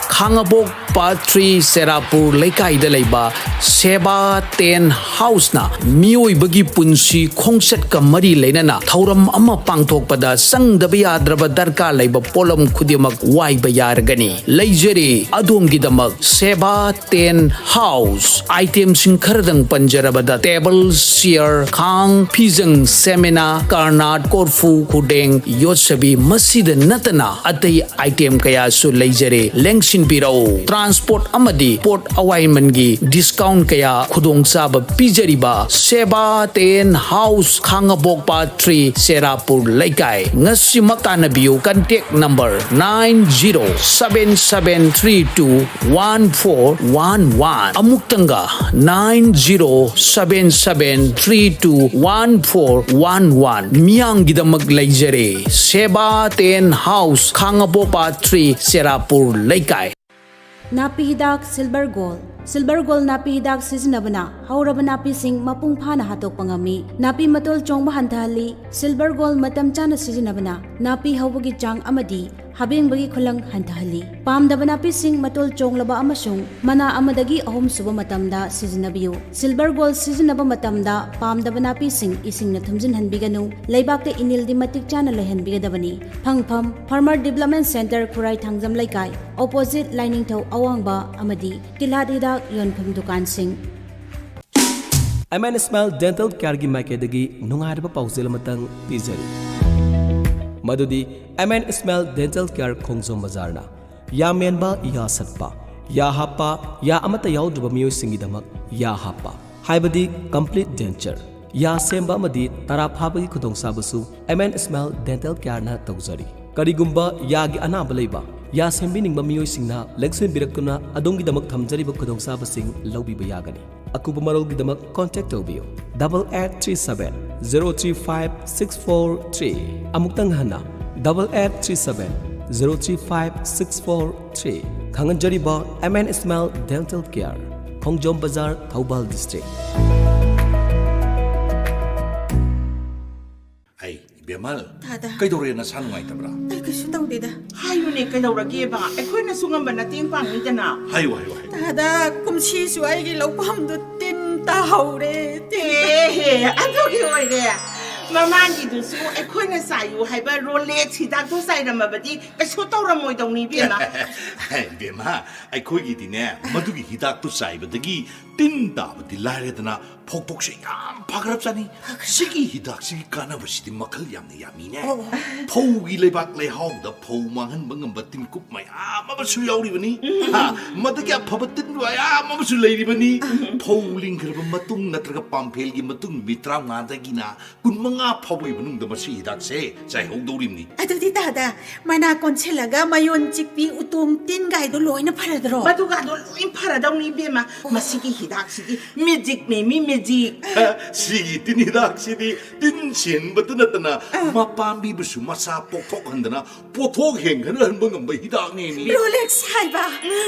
ꯈꯥꯉꯕꯣꯛ ꯄꯥꯠ ꯊ꯭ꯔꯤ, ꯁꯦꯔꯥꯄꯨꯔ ꯂꯩꯀꯥꯏꯗ ꯂꯩꯕ ꯁꯦꯕꯥ ꯇꯦꯟ ꯍꯥꯎꯁꯅ ꯃꯤꯑꯣꯏꯕꯒꯤ ꯄꯨꯟꯁꯤ ꯈꯣꯡꯆꯠꯀ ꯃꯔꯤ ꯂꯩꯅꯅ ꯊꯧꯔꯝ ꯑꯃ ꯄꯥꯡꯊꯣꯛꯄꯗ ꯆꯪꯗꯕ ꯌꯥꯗ꯭ꯔꯕ ꯗꯔꯀꯥꯔ ꯂꯩꯕ ꯄꯣꯠꯂꯝ ꯈꯨꯗꯤꯡꯃꯛ ꯋꯥꯏꯕ ꯌꯥꯔꯒꯅꯤ꯫ ꯂꯩꯖꯔꯦ ꯑꯗꯣꯝꯒꯤꯗꯃꯛ ꯁꯦꯕꯥ ꯇꯦꯟ ꯍꯥꯎꯁ꯫ ꯑꯥꯏꯇꯦꯝꯁꯤꯡ ꯈꯔꯗꯪ ꯄꯟꯖꯔꯕꯗ, ꯇꯦꯕꯜ, ꯆꯤꯌꯔ, ꯈꯥꯡ, ꯐꯤꯖꯪ, ꯁꯦꯃꯤꯅꯥ, ꯀꯥꯔꯅꯥꯠ, ꯀꯣꯔꯐꯨ, ꯈꯨꯗꯦꯡ, ꯌꯣꯠꯁꯕꯤ, ꯃꯁꯤꯗ ꯅꯠꯇꯅ ꯑꯇꯩ ꯑꯥꯏꯇꯦꯝ ꯀꯌꯥꯁꯨ ꯂꯩꯖꯔꯦ꯫ ꯂꯦꯡꯁꯤꯟꯕꯤꯔꯧ꯫ ꯇ꯭ꯔꯥꯟꯁꯄꯣꯔꯠ ꯑꯃꯗꯤ ꯄꯣꯠ ꯑꯋꯥꯏꯃꯟꯒꯤ ꯗꯤꯁꯀꯥꯎꯟ ꯀꯌꯥ ꯈꯨꯗꯣꯡꯆꯥꯕ ꯄꯤꯖꯔꯤꯕ ꯁꯦꯕꯥ ꯇꯦꯟ ꯍꯥꯎꯁ, ꯈꯥꯉꯕꯣꯛ ꯄꯥꯠ ꯊ꯭ꯔꯤ, ꯁꯦꯔꯥꯄꯨꯔ ꯂꯩꯀꯥꯏ꯫ ꯉꯁꯤꯃꯛ ꯇꯥꯟꯅꯕꯤꯌꯨ꯫ Contact number nine zero seven seven three two one four one one꯫ ꯑꯃꯨꯛꯇꯪꯒ, nine zero seven seven three two one four one one꯫ ꯃꯤꯌꯥꯝꯒꯤꯗꯃꯛ ꯂꯩꯖꯔꯦ ꯁꯦꯕꯥ ꯇꯦꯟ ꯍꯥꯎꯁ, ꯈꯥꯉꯕꯣꯛ ꯄꯥꯠ ꯊ꯭ꯔꯤ, ꯁꯦꯔꯥꯄꯨꯔ ꯂꯩꯀꯥꯏ꯫ ꯅꯥꯄꯤ ꯍꯤꯗꯥꯛ ꯁꯤꯜꯚꯔ ꯒꯣꯜ꯫ ꯁꯤꯜꯚꯔ ꯒꯣꯜ ꯅꯥꯄꯤ ꯍꯤꯗꯥꯛ ꯁꯤꯖꯤꯟꯅꯕꯅ ꯍꯧꯔꯕ ꯅꯥꯄꯤꯁꯤꯡ ꯃꯄꯨꯡ ꯐꯥꯅ ꯍꯥꯠꯇꯣꯛꯄ ꯉꯝꯃꯤ꯫ ꯅꯥꯄꯤ ꯃꯇꯣꯜ ꯆꯣꯡꯕ ꯍꯟꯊꯍꯜꯂꯤ꯫ ꯁꯤꯜꯚꯔ ꯒꯣꯜ ꯃꯇꯝ ꯆꯥꯅ ꯁꯤꯖꯤꯟꯅꯕꯅ ꯅꯥꯄꯤ ꯍꯧꯕꯒꯤ ꯆꯥꯡ ꯑꯃꯗꯤ ꯍꯥꯕꯦꯡꯕꯒꯤ ꯈꯨꯂꯪ ꯍꯟꯊꯍꯜꯂꯤ꯫ ꯄꯥꯝꯗꯕ ꯅꯥꯄꯤꯁꯤꯡ ꯃꯇꯣꯜ ꯆꯣꯡꯂꯕ ꯑꯃꯁꯨꯡ ꯃꯅꯥ ꯑꯃꯗꯒꯤ ꯑꯍꯨꯝ ꯁꯨꯕ ꯃꯇꯝꯗ ꯁꯤꯖꯤꯟꯅꯕꯤꯌꯨ꯫ ꯁꯤꯜꯚꯔ ꯒꯣꯜ ꯁꯤꯖꯤꯟꯅꯕ ꯃꯇꯝꯗ ꯄꯥꯝꯗꯕ ꯅꯥꯄꯤꯁꯤꯡ ꯏꯁꯤꯡꯅ ꯊꯨꯝꯖꯤꯟꯍꯟꯕꯤꯒꯅꯨ꯫ ꯂꯩꯕꯥꯛꯇ ꯏꯅꯤꯜꯗꯤ ꯃꯇꯤꯛ ꯆꯥꯅ ꯂꯩꯍꯟꯕꯤꯒꯗꯕꯅꯤ꯫ ꯐꯪꯐꯝ: Farmer Development Centre, ꯈꯨꯔꯥꯏ ꯊꯥꯡꯖꯝ ꯂꯩꯀꯥꯏ, opposite ꯂꯥꯏꯅꯤꯡꯊꯧ ꯑꯋꯥꯡꯕ ꯑꯃꯗꯤ ꯀꯤꯂꯥꯠ ꯍꯤꯗꯥꯛ ꯌꯣꯟꯐꯝ ꯗꯨꯀꯥꯟꯁꯤꯡ꯫ ꯑꯦꯝ ꯑꯦꯟ ꯁ꯭ꯃꯥꯏꯜ ꯗꯦꯟꯇꯦꯜ ꯀꯦꯌꯔꯒꯤ ꯃꯥꯏꯀꯩꯗꯒꯤ ꯅꯨꯡꯉꯥꯏꯔꯕ ꯄꯥꯎꯖꯦꯜ ꯑꯃꯇꯪ ꯄꯤꯖꯔꯤ꯫ ꯃꯗꯨꯗꯤ M N smile dental care ꯈꯣꯡꯖꯣꯝ ꯕꯖꯥꯔꯅ ꯌꯥ ꯃꯦꯟꯕ, ꯌꯥ ꯁꯠꯄ, ꯌꯥ ꯍꯥꯞꯄ, ꯌꯥ ꯑꯃꯠꯇ ꯌꯥꯎꯗ꯭ꯔꯕ ꯃꯤꯑꯣꯏꯁꯤꯡꯒꯤꯗꯃꯛ ꯌꯥ ꯍꯥꯞꯄ, ꯍꯥꯏꯕꯗꯤ complete denture, ꯌꯥ ꯁꯦꯝꯕ ꯑꯃꯗꯤ ꯇꯔꯥ ꯐꯥꯕꯒꯤ ꯈꯨꯗꯣꯡꯆꯥꯕꯁꯨ ꯑꯦꯝ ꯑꯦꯟ ꯁ꯭ꯃꯥꯏꯜ ꯗꯦꯟꯇꯦꯜ ꯀꯦꯌꯔꯅ ꯇꯧꯖꯔꯤ꯫ ꯀꯔꯤꯒꯨꯝꯕ ꯌꯥꯒꯤ ꯑꯅꯥꯕ ꯂꯩꯕ, ꯌꯥ ꯁꯦꯝꯕꯤꯅꯤꯡꯕ ꯃꯤꯑꯣꯏꯁꯤꯡꯅ ꯂꯦꯡꯁꯤꯟꯕꯤꯔꯛꯇꯨꯅ ꯑꯗꯣꯝꯒꯤꯗꯃꯛ ꯊꯝꯖꯔꯤꯕ ꯈꯨꯗꯣꯡꯆꯥꯕꯁꯤꯡ ꯂꯧꯕꯤꯕ ꯌꯥꯒꯅꯤ꯫ ꯑꯀꯨꯞꯄ ꯃꯔꯣꯜꯒꯤꯗꯃꯛ contact ꯇꯧꯕꯤꯌꯨ, double eight three seven zero three five six four three꯫ ꯑꯃꯨꯛꯇꯪ ꯍꯟꯅ, double eight three seven zero three five six four three꯫ ꯈꯪꯍꯟꯖꯔꯤꯕ M N smile dental care, Khongjom Bazar, Thoubal district. ꯑꯩ ꯏꯕꯦꯝꯃꯜ, ꯇꯥꯗ꯫ ꯀꯩꯗꯧꯔꯦ? ꯅꯁꯥ ꯅꯨꯡꯉꯥꯏꯇꯕ꯭ꯔꯥ? ꯑꯩ ꯀꯩꯁꯨ ꯇꯧꯗꯦꯗ꯫ ꯍꯥꯏꯌꯨꯅꯦ, ꯀꯩꯗꯧꯔꯒꯦꯕ? ꯑꯩꯈꯣꯏꯅꯁꯨ ꯉꯝꯕ ꯃꯇꯦꯡ ꯄꯥꯡꯅꯤꯗꯅ꯫ ꯍꯥꯏꯌꯨ, ꯍꯥꯏꯌꯨ, ꯍꯥꯏꯌꯨ꯫ ꯇꯥꯗ, ꯀꯨꯝꯁꯤꯁꯨ ꯑꯩꯒꯤ ꯂꯧꯐꯝꯗꯨ ꯇꯤꯟ ꯇꯥꯍꯧꯔꯦ꯫ ꯇꯤꯟ ꯑꯦꯍꯦ, ꯑꯗꯨꯒꯤ ꯑꯣꯏꯔꯦ꯫ ꯃꯃꯥꯡꯒꯤꯗꯨꯁꯨ ꯑꯩꯈꯣꯏꯅ ꯆꯥꯏꯌꯨ ꯍꯥꯏꯕ ꯔꯣꯂꯦꯛꯁ ꯍꯤꯗꯥꯛꯇꯣ ꯆꯥꯏꯔꯝꯃꯕꯗꯤ ꯀꯩꯁꯨ ꯇꯧꯔꯝꯃꯣꯏꯗꯧꯅꯤ, ꯏꯕꯦꯝꯃ꯫ ꯏꯕꯦꯝꯃ, ꯑꯩꯈꯣꯏꯒꯤꯗꯤꯅꯦ, ꯃꯗꯨꯒꯤ ꯍꯤꯗꯥꯛꯇꯨ ꯆꯥꯏꯕꯗꯒꯤ ꯇꯤꯟ ꯇꯥꯕꯗꯤ ꯂꯥꯏꯔꯗꯅ, ꯐꯧꯗꯣꯛꯁꯦ ꯌꯥꯝ ꯐꯈ꯭ꯔꯕꯖꯥꯠꯅꯤ꯫ ꯁꯤꯒꯤ ꯍꯤꯗꯥꯛꯁꯤꯒꯤ ꯀꯥꯟꯅꯕꯁꯤꯗꯤ ꯃꯈꯜ ꯌꯥꯝꯅ ꯌꯥꯝꯃꯤꯅꯦ꯫ ꯐꯧꯒꯤ ꯂꯩꯕꯥꯛ ꯂꯩꯍꯥꯎꯗ ꯐꯧ ꯃꯥꯡꯍꯟꯕ ꯉꯝꯕ ꯇꯤꯟꯀꯨꯞ ꯃꯌꯥꯝ ꯑꯃꯁꯨ ꯌꯥꯎꯔꯤꯕꯅꯤ꯫ ꯍꯥ, ꯃꯗꯨꯒꯤ ꯑꯐꯕ ꯇꯤꯟ ꯃꯌꯥꯝ ꯑꯃꯁꯨ ꯂꯩꯔꯤꯕꯅꯤ꯫ ꯐꯧ ꯂꯤꯡꯈ꯭ꯔꯕ ꯃꯇꯨꯡ ꯅꯠꯇ꯭ꯔꯒ ꯄꯥꯝꯐꯦꯜꯒꯤ ꯃꯇꯨꯡ ꯅꯨꯃꯤꯠ ꯇꯔꯥꯃꯉꯥꯗꯒꯤꯅ ꯀꯨꯟꯃꯉꯥ ꯊꯥ ꯐꯥꯎꯕꯒꯤ ꯃꯅꯨꯡꯗ ꯃꯁꯤ ꯍꯤꯗꯥꯛꯁꯦ ꯆꯥꯏꯍꯧꯗꯧꯔꯤꯕꯅꯤ꯫ ꯑꯗꯨꯗꯤ ꯇꯥꯗ, ꯃꯅꯥ ꯀꯣꯟꯁꯤꯜꯂꯒ ꯃꯌꯣꯟ ꯆꯤꯛꯄꯤ, ꯎꯇꯣꯡ ꯇꯤꯟꯒꯥꯏꯗꯣ ꯂꯣꯏꯅ ꯐꯔꯗ꯭ꯔꯣ? ꯃꯗꯨꯒꯗꯣ ꯂꯣꯏ ꯐꯔꯗꯧꯅꯤ ꯏꯕꯦꯝꯃ꯫ ꯃꯁꯤꯒꯤ ꯍꯤꯗꯥꯛꯁꯤꯗꯤ ꯃꯦꯖꯤꯛꯅꯦ ꯃꯤ, ꯃꯦꯖꯤꯛ꯫ ꯁꯤꯒꯤ ꯇꯤꯟ ꯍꯤꯗꯥꯛꯁꯤꯗꯤ ꯇꯤꯟ ꯁꯦꯟꯕꯇ ꯅꯠꯇꯅ ꯃꯄꯥꯝꯕꯤꯕꯨꯁꯨ ꯃꯆꯥ ꯄꯣꯛꯊꯣꯛꯍꯟꯗꯅ ꯄꯣꯠꯊꯣꯛ ꯍꯦꯟꯒꯠꯍꯟꯕ ꯉꯝꯕ ꯍꯤꯗꯥꯛꯅꯦ ꯃꯤ꯫ ꯔꯣꯂꯦꯛꯁ ꯍꯥꯏꯕ?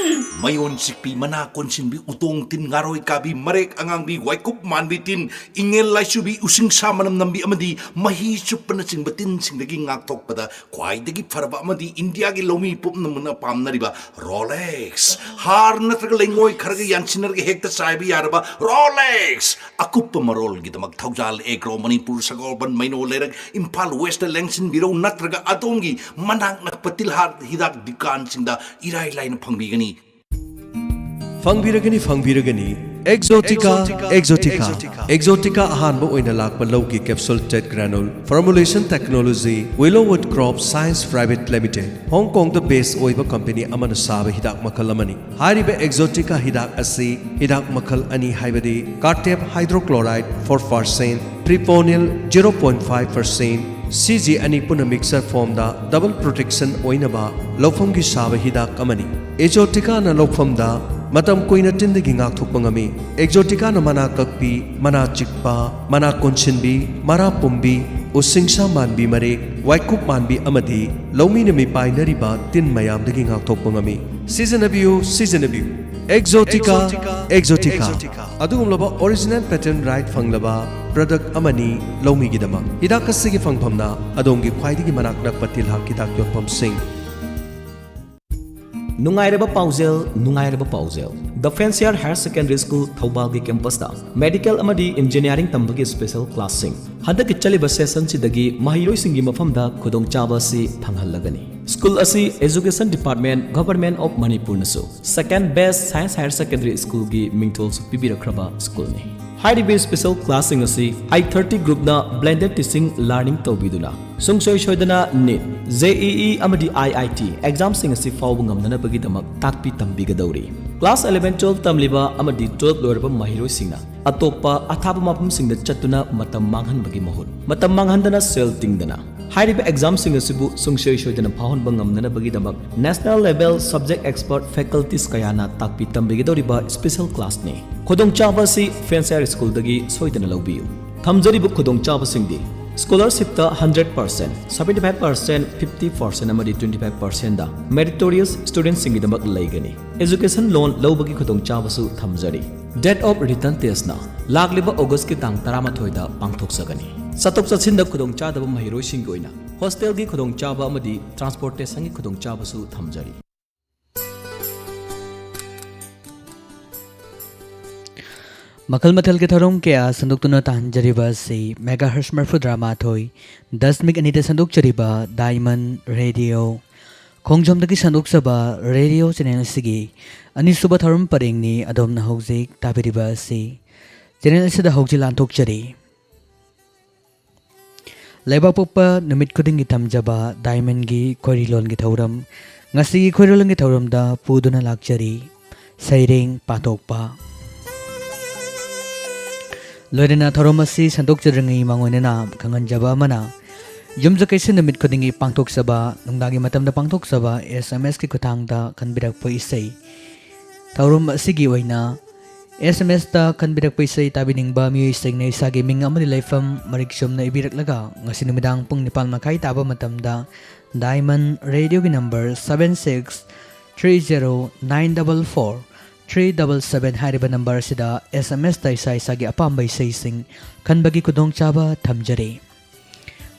ꯃꯌꯣꯟ ꯆꯤꯛꯄꯤ, ꯃꯅꯥ ꯀꯣꯟꯁꯤꯟꯕꯤ, ꯎꯇꯣꯡ ꯇꯤꯟ, ꯉꯥꯔꯣꯏ ꯀꯥꯕꯤ, ꯃꯔꯦꯛ ꯑꯉꯥꯡꯕꯤ, ꯋꯥꯏꯀꯨꯞ ꯃꯥꯟꯕꯤ ꯇꯤꯟ, ꯏꯉꯦꯜ ꯂꯥꯏꯆꯨꯕꯤ, ꯎꯁꯤꯡꯁꯥ ꯃꯅꯝ ꯅꯝꯕꯤ ꯑꯃꯗꯤ ꯃꯍꯤ ꯆꯨꯞꯄꯅꯆꯤꯡꯕ ꯇꯤꯟꯁꯤꯡꯗꯒꯤ ꯉꯥꯛꯊꯣꯛꯄꯗ ꯈ꯭ꯋꯥꯏꯗꯒꯤ ꯐꯔꯕ ꯑꯃꯗꯤ ꯏꯟꯗꯤꯌꯥꯒꯤ ꯂꯧꯃꯤ ꯄꯨꯝꯅꯃꯛꯅ ꯄꯥꯝꯅꯔꯤꯕ ꯔꯣꯂꯦꯛꯁ꯫ ꯍꯥꯔ ꯅꯠꯇ꯭ꯔꯒ ꯂꯩꯉꯣꯏ ꯈꯔꯒ ꯌꯥꯟꯁꯤꯟꯅꯔꯒ ꯍꯦꯛꯇ ꯆꯥꯏꯕ ꯌꯥꯔꯕ ꯔꯣꯂꯦꯛꯁ꯫ ꯑꯀꯨꯞꯄ ꯃꯔꯣꯜꯒꯤꯗꯃꯛ ꯊꯧꯖꯥꯜ ꯑꯦꯒ꯭ꯔꯣ, ꯃꯅꯤꯄꯨꯔ, ꯁꯒꯣꯜꯕꯟ, ꯃꯩꯅꯣ ꯂꯩꯔꯛ, ꯏꯝꯐꯥꯜ ꯋꯦꯁꯇ ꯂꯦꯡꯁꯤꯟꯕꯤꯔꯧ, ꯅꯠꯇ꯭ꯔꯒ ꯑꯗꯣꯝꯒꯤ ꯃꯅꯥꯛ ꯅꯛꯄ ꯇꯤꯜꯍꯥꯠ ꯍꯤꯗꯥꯛ ꯗꯨꯀꯥꯟꯁꯤꯡꯗ ꯏꯔꯥꯏ ꯂꯥꯏꯅ ꯐꯪꯕꯤꯒꯅꯤ꯫ ꯐꯪꯕꯤꯔꯒꯅꯤ, ꯐꯪꯕꯤꯔꯒꯅꯤ꯫ ꯑꯦꯛꯖꯣꯇꯤꯀꯥ, ꯑꯦꯛꯖꯣꯇꯤꯀꯥ, ꯑꯦꯛꯖꯣꯇꯤꯀꯥ ꯑꯍꯥꯟꯕ ꯑꯣꯏꯅ ꯂꯥꯛꯄ ꯂꯧꯒꯤ capsule tet granule formulation technology, Willowwood Crop Science Private Limited, ꯍꯣꯡ ꯀꯣꯡꯗ ꯕꯦꯁ ꯑꯣꯏꯕ ꯀꯝꯄꯦꯅꯤ ꯑꯃꯅ ꯁꯥꯕ ꯍꯤꯗꯥꯛ ꯃꯈꯜ ꯑꯃꯅꯤ꯫ ꯍꯥꯏꯔꯤꯕ ꯑꯦꯛꯖꯣꯇꯤꯀꯥ ꯍꯤꯗꯥꯛ ꯑꯁꯤ ꯍꯤꯗꯥꯛ ꯃꯈꯜ ꯑꯅꯤ, ꯍꯥꯏꯕꯗꯤ cartep hydrochloride four percent, propionyl zero point five percent, ꯁꯤꯖꯤ ꯑꯅꯤ ꯄꯨꯟꯅ ꯃꯤꯛꯁꯆꯔ ꯐꯣꯝꯗ ꯗꯕꯜ ꯄ꯭ꯔꯣꯇꯦꯛꯁꯟ ꯑꯣꯏꯅꯕ ꯂꯧꯐꯝꯒꯤ ꯁꯥꯕ ꯍꯤꯗꯥꯛ ꯑꯃꯅꯤ꯫ ꯑꯦꯛꯖꯣꯇꯤꯀꯥꯅ ꯂꯧꯐꯝꯗ ꯃꯇꯝ ꯀꯨꯏꯅ ꯇꯤꯟꯗꯒꯤ ꯉꯥꯛꯊꯣꯛꯄ ꯉꯝꯃꯤ꯫ ꯑꯦꯛꯖꯣꯇꯤꯀꯥꯅ ꯃꯅꯥ ꯀꯛꯄꯤ, ꯃꯅꯥ ꯆꯤꯛꯄ, ꯃꯅꯥ ꯀꯣꯟꯁꯤꯟꯕꯤ, ꯃꯔꯥ ꯄꯨꯝꯕꯤ, ꯎꯁꯤꯡꯁꯥ ꯃꯥꯟꯕꯤ ꯃꯔꯦꯛ, ꯋꯥꯏꯀꯨꯞ ꯃꯥꯟꯕꯤ ꯑꯃꯗꯤ ꯂꯧꯃꯤꯅ ꯃꯤꯄꯥꯏꯅꯔꯤꯕ ꯇꯤꯟ ꯃꯌꯥꯝꯗꯒꯤ ꯉꯥꯛꯊꯣꯛꯄ ꯉꯝꯃꯤ꯫ ꯁꯤꯖꯤꯟꯅꯕꯤꯌꯨ, ꯁꯤꯖꯤꯟꯅꯕꯤꯌꯨ꯫ ꯑꯦꯛꯖꯣꯇꯤꯀꯥ, ꯑꯦꯛꯖꯣꯇꯤꯀꯥ꯫ ꯑꯗꯨꯒꯨꯝꯂꯕ original patent right ꯐꯪꯂꯕ product ꯑꯃꯅꯤ ꯂꯧꯃꯤꯒꯤꯗꯃꯛ꯫ ꯍꯤꯗꯥꯛ ꯑꯁꯤꯒꯤ ꯐꯪꯐꯝꯅ ꯑꯗꯣꯝꯒꯤ ꯈ꯭ꯋꯥꯏꯗꯒꯤ ꯃꯅꯥꯛ ꯅꯛꯄ ꯇꯤꯜꯍꯥꯠ ꯍꯤꯗꯥꯛ ꯌꯣꯟꯐꯝꯁꯤꯡ꯫ ꯅꯨꯡꯉꯥꯏꯔꯕ ꯄꯥꯎꯖꯦꯜ, ꯅꯨꯡꯉꯥꯏꯔꯕ ꯄꯥꯎꯖꯦꯜ꯫ ꯗ ꯐꯦꯟꯁꯤꯌꯥꯔ ꯍꯥꯌꯔ ꯁꯦꯀꯦꯟꯗꯔꯤ ꯁ꯭ꯀꯨꯜ ꯊꯧꯕꯥꯜꯒꯤ ꯀꯦꯝꯄꯁꯇ ꯃꯦꯗꯤꯀꯦꯜ ꯑꯃꯗꯤ ꯏꯟꯖꯤꯅꯤꯌꯥꯔꯤꯡ ꯇꯝꯕꯒꯤ ꯁ꯭ꯄꯦꯁꯦꯜ ꯀ꯭ꯂꯥꯁꯁꯤꯡ꯫ ꯍꯟꯗꯛꯀꯤ ꯆꯠꯂꯤꯕ ꯁꯦꯁꯟꯁꯤꯗꯒꯤ ꯃꯍꯩꯔꯣꯏꯁꯤꯡꯒꯤ ꯃꯐꯝꯗ ꯈꯨꯗꯣꯡꯆꯥꯕ ꯑꯁꯤ ꯐꯪꯍꯜꯂꯒꯅꯤ꯫ ꯁ꯭ꯀꯨꯜ ꯑꯁꯤ Education Department, Government of ꯃꯅꯤꯄꯨꯔꯅꯁꯨ second best science higher secondary ꯁ꯭ꯀꯨꯜꯒꯤ ꯃꯤꯡꯊꯣꯜꯁꯨ ꯄꯤꯕꯤꯔꯛꯈ꯭ꯔꯕ ꯁ꯭ꯀꯨꯜꯅꯤ꯫ ꯍꯥꯏꯔꯤꯕ ꯏꯁꯄꯤꯁꯦꯜ ꯀ꯭ꯂꯥꯁꯁꯤꯡ ꯑꯁꯤ ꯑꯥꯏ ꯊꯥꯔꯇꯤ ꯒ꯭ꯔꯨꯞꯅ ꯕ꯭ꯂꯦꯟꯗꯦꯗ ꯇꯤꯆꯤꯡ ꯂꯔꯅꯤꯡ ꯇꯧꯕꯤꯗꯨꯅ ꯁꯨꯡꯁꯣꯏ ꯁꯣꯏꯗꯅ ꯅꯤꯠ, ꯖꯦ ꯏ ꯏ ꯑꯃꯗꯤ ꯑꯥꯏ ꯑꯥꯏ ꯇꯤ ꯑꯦꯛꯖꯥꯝꯁꯤꯡ ꯑꯁꯤ ꯐꯥꯎꯕ ꯉꯝꯅꯅꯕꯒꯤꯗꯃꯛ ꯇꯥꯛꯄꯤ ꯇꯝꯕꯤꯒꯗꯧꯔꯤ꯫ ꯀ꯭ꯂꯥꯁ ꯑꯦꯂꯚꯦꯟ, ꯇꯨꯋꯦꯜꯐ ꯇꯝꯂꯤꯕ ꯑꯃꯗꯤ ꯇꯨꯋꯦꯜꯐ ꯂꯣꯏꯔꯕ ꯃꯍꯩꯔꯣꯏꯁꯤꯡꯅ ꯑꯇꯣꯞꯄ ꯑꯊꯥꯞꯄ ꯃꯐꯝꯁꯤꯡꯗ ꯆꯠꯇꯨꯅ ꯃꯇꯝ ꯃꯥꯡꯍꯟꯕꯒꯤ ꯃꯍꯨꯠ, ꯃꯇꯝ ꯃꯥꯡꯍꯟꯗꯅ ꯁꯦꯜ ꯇꯤꯡꯗꯅ ꯍꯥꯏꯔꯤꯕ ꯑꯦꯛꯖꯥꯝꯁꯤꯡ ꯑꯁꯤꯕꯨ ꯁꯨꯡꯁꯣꯏ ꯁꯣꯏꯗꯅ ꯐꯥꯎꯍꯟꯕ ꯉꯝꯅꯅꯕꯒꯤꯗꯃꯛ national level subject expert faculties ꯀꯌꯥꯅ ꯇꯥꯛꯄꯤ ꯇꯝꯕꯤꯒꯗꯧꯔꯤꯕ ꯏꯁꯄꯤꯁꯦꯜ ꯀ꯭ꯂꯥꯁꯅꯤ꯫ ꯈꯨꯗꯣꯡꯆꯥꯕ ꯑꯁꯤ ꯐꯦꯟꯁ ꯍꯥꯌꯔ ꯁ꯭ꯀꯨꯜꯗꯒꯤ ꯁꯣꯏꯗꯅ ꯂꯧꯕꯤꯌꯨ꯫ ꯊꯝꯖꯔꯤꯕ ꯈꯨꯗꯣꯡꯆꯥꯕꯁꯤꯡꯗꯤ ꯁ꯭ꯀꯣꯂꯔꯁꯤꯞꯇ hundred percent, seventy five percent, fifty percent ꯑꯃꯗꯤ ꯇ꯭ꯋꯦꯟꯇꯤ ꯐꯥꯏꯚ ꯄꯥꯔꯁꯦꯟꯗ ꯃꯦꯔꯤꯇꯣꯔꯤꯌꯁ ꯁ꯭ꯇꯨꯗꯦꯟꯠꯁꯤꯡꯒꯤꯗꯃꯛ ꯂꯩꯒꯅꯤ꯫ ꯑꯦꯖꯨꯀꯦꯁꯟ ꯂꯣꯟ ꯂꯧꯕꯒꯤ ꯈꯨꯗꯣꯡꯆꯥꯕꯁꯨ ꯊꯝꯖꯔꯤ꯫ ꯗꯦꯠ ꯑꯣꯐ ꯔꯤꯇꯟ ꯇꯦꯁꯅ ꯂꯥꯛꯂꯤꯕ ꯑꯣꯒꯁꯀꯤ ꯇꯥꯡ ꯇꯔꯥꯃꯥꯊꯣꯏꯗ ꯄꯥꯡꯊꯣꯛꯆꯒꯅꯤ꯫ ꯆꯠꯊꯣꯛ ꯆꯠꯁꯤꯟꯗ ꯈꯨꯗꯣꯡꯆꯥꯗꯕ ꯃꯍꯩꯔꯣꯏꯁꯤꯡꯒꯤ ꯑꯣꯏꯅ ꯍꯣꯁꯇꯦꯜꯒꯤ ꯈꯨꯗꯣꯡꯆꯥꯕ ꯑꯃꯗꯤ ꯇ꯭ꯔꯥꯟꯁꯄꯣꯔꯇꯦꯁꯟꯒꯤ ꯈꯨꯗꯣꯡꯆꯥꯕꯁꯨ ꯊꯝꯖꯔꯤ꯫ ꯃꯈꯜ ꯃꯊꯦꯜꯒꯤ ꯊꯧꯔꯝ ꯀꯌꯥ ꯁꯟꯗꯣꯛꯇꯨꯅ ꯇꯥꯍꯟꯖꯔꯤꯕ ꯑꯁꯤ ꯃꯦꯒꯥ ꯍꯔꯁ ꯃꯔꯐꯨꯇꯔꯥ ꯃꯥꯊꯣꯏ ꯗꯁꯃꯤꯛ ꯑꯅꯤꯗ ꯁꯟꯗꯣꯛꯆꯔꯤꯕ ꯗꯥꯏꯃꯟ ꯔꯦꯗꯤꯑꯣ꯫ ꯈꯣꯡꯖꯣꯝꯗꯒꯤ ꯁꯟꯗꯣꯛꯆꯕ ꯔꯦꯗꯤꯑꯣ ꯆꯦꯅꯦꯜ ꯑꯁꯤꯒꯤ ꯑꯅꯤꯁꯨꯕ ꯊꯧꯔꯝ ꯄꯔꯦꯡꯅꯤ ꯑꯗꯣꯝꯅ ꯍꯧꯖꯤꯛ ꯇꯥꯕꯤꯔꯤꯕ ꯑꯁꯤ꯫ ꯆꯦꯅꯦꯜ ꯑꯁꯤꯗ ꯍꯧꯖꯤꯛ ꯂꯥꯟꯊꯣꯛꯆꯔꯤ꯫ ꯂꯩꯕꯥꯛꯄꯣꯛꯄ ꯅꯨꯃꯤꯠ ꯈꯨꯗꯤꯡꯒꯤ ꯊꯝꯖꯕ ꯗꯥꯏꯃꯟꯒꯤ ꯈꯣꯏꯔꯤꯂꯣꯟꯒꯤ ꯊꯧꯔꯝ꯫ ꯉꯁꯤꯒꯤ ꯈꯣꯏꯔꯤꯂꯣꯟꯒꯤ ꯊꯧꯔꯝꯗ ꯄꯨꯗꯨꯅ ꯂꯥꯛꯆꯔꯤ ꯁꯩꯔꯦꯡ ꯄꯥꯊꯣꯛꯄ꯫ ꯂꯣꯏꯅꯅ ꯊꯧꯔꯝ ꯑꯁꯤ ꯁꯟꯗꯣꯛꯆꯗ꯭ꯔꯤꯉꯩ ꯃꯥꯡꯑꯣꯏꯅꯅ ꯈꯪꯍꯟꯖꯕ ꯑꯃꯅ, ꯌꯨꯝꯖꯀꯩꯁ ꯅꯨꯃꯤꯠ ꯈꯨꯗꯤꯡꯒꯤ ꯄꯥꯡꯊꯣꯛꯆꯕ, ꯅꯨꯡꯗꯥꯡꯒꯤ ꯃꯇꯝꯗ ꯄꯥꯡꯊꯣꯛꯆꯕ ꯑꯦꯁ ꯑꯦꯝ ꯑꯦꯁꯀꯤ ꯈꯨꯠꯊꯥꯡꯗ ꯈꯟꯕꯤꯔꯛꯄ ꯏꯁꯩ꯫ ꯊꯧꯔꯝ ꯑꯁꯤꯒꯤ ꯑꯣꯏꯅ ꯑꯦꯁ ꯑꯦꯝ ꯑꯦꯁꯇ ꯈꯟꯕꯤꯔꯛꯄ ꯏꯁꯩ ꯇꯥꯕꯤꯅꯤꯡꯕ ꯃꯤꯑꯣꯏꯁꯤꯡꯅ ꯏꯁꯥꯒꯤ ꯃꯤꯡ ꯑꯃꯗꯤ ꯂꯩꯐꯝ ꯃꯔꯤꯛ ꯆꯨꯝꯅ ꯏꯕꯤꯔꯛꯂꯒ, ꯉꯁꯤ ꯅꯨꯃꯤꯗꯥꯡ ꯄꯨꯡ ꯅꯤꯄꯥꯟ ꯃꯈꯥꯏ ꯇꯥꯕ ꯃꯇꯝꯗ ꯗꯥꯏꯃꯟ ꯔꯦꯗꯤꯑꯣꯒꯤ number seven six three zero nine double four three double seven ꯍꯥꯏꯔꯤꯕ ꯅꯝꯕꯔ ꯑꯁꯤꯗ ꯑꯦꯁ ꯑꯦꯝ ꯑꯦꯁꯇ ꯏꯁꯥ ꯏꯁꯥꯒꯤ ꯑꯄꯥꯝꯕ ꯏꯁꯩꯁꯤꯡ ꯈꯟꯕꯒꯤ ꯈꯨꯗꯣꯡꯆꯥꯕ ꯊꯝꯖꯔꯤ꯫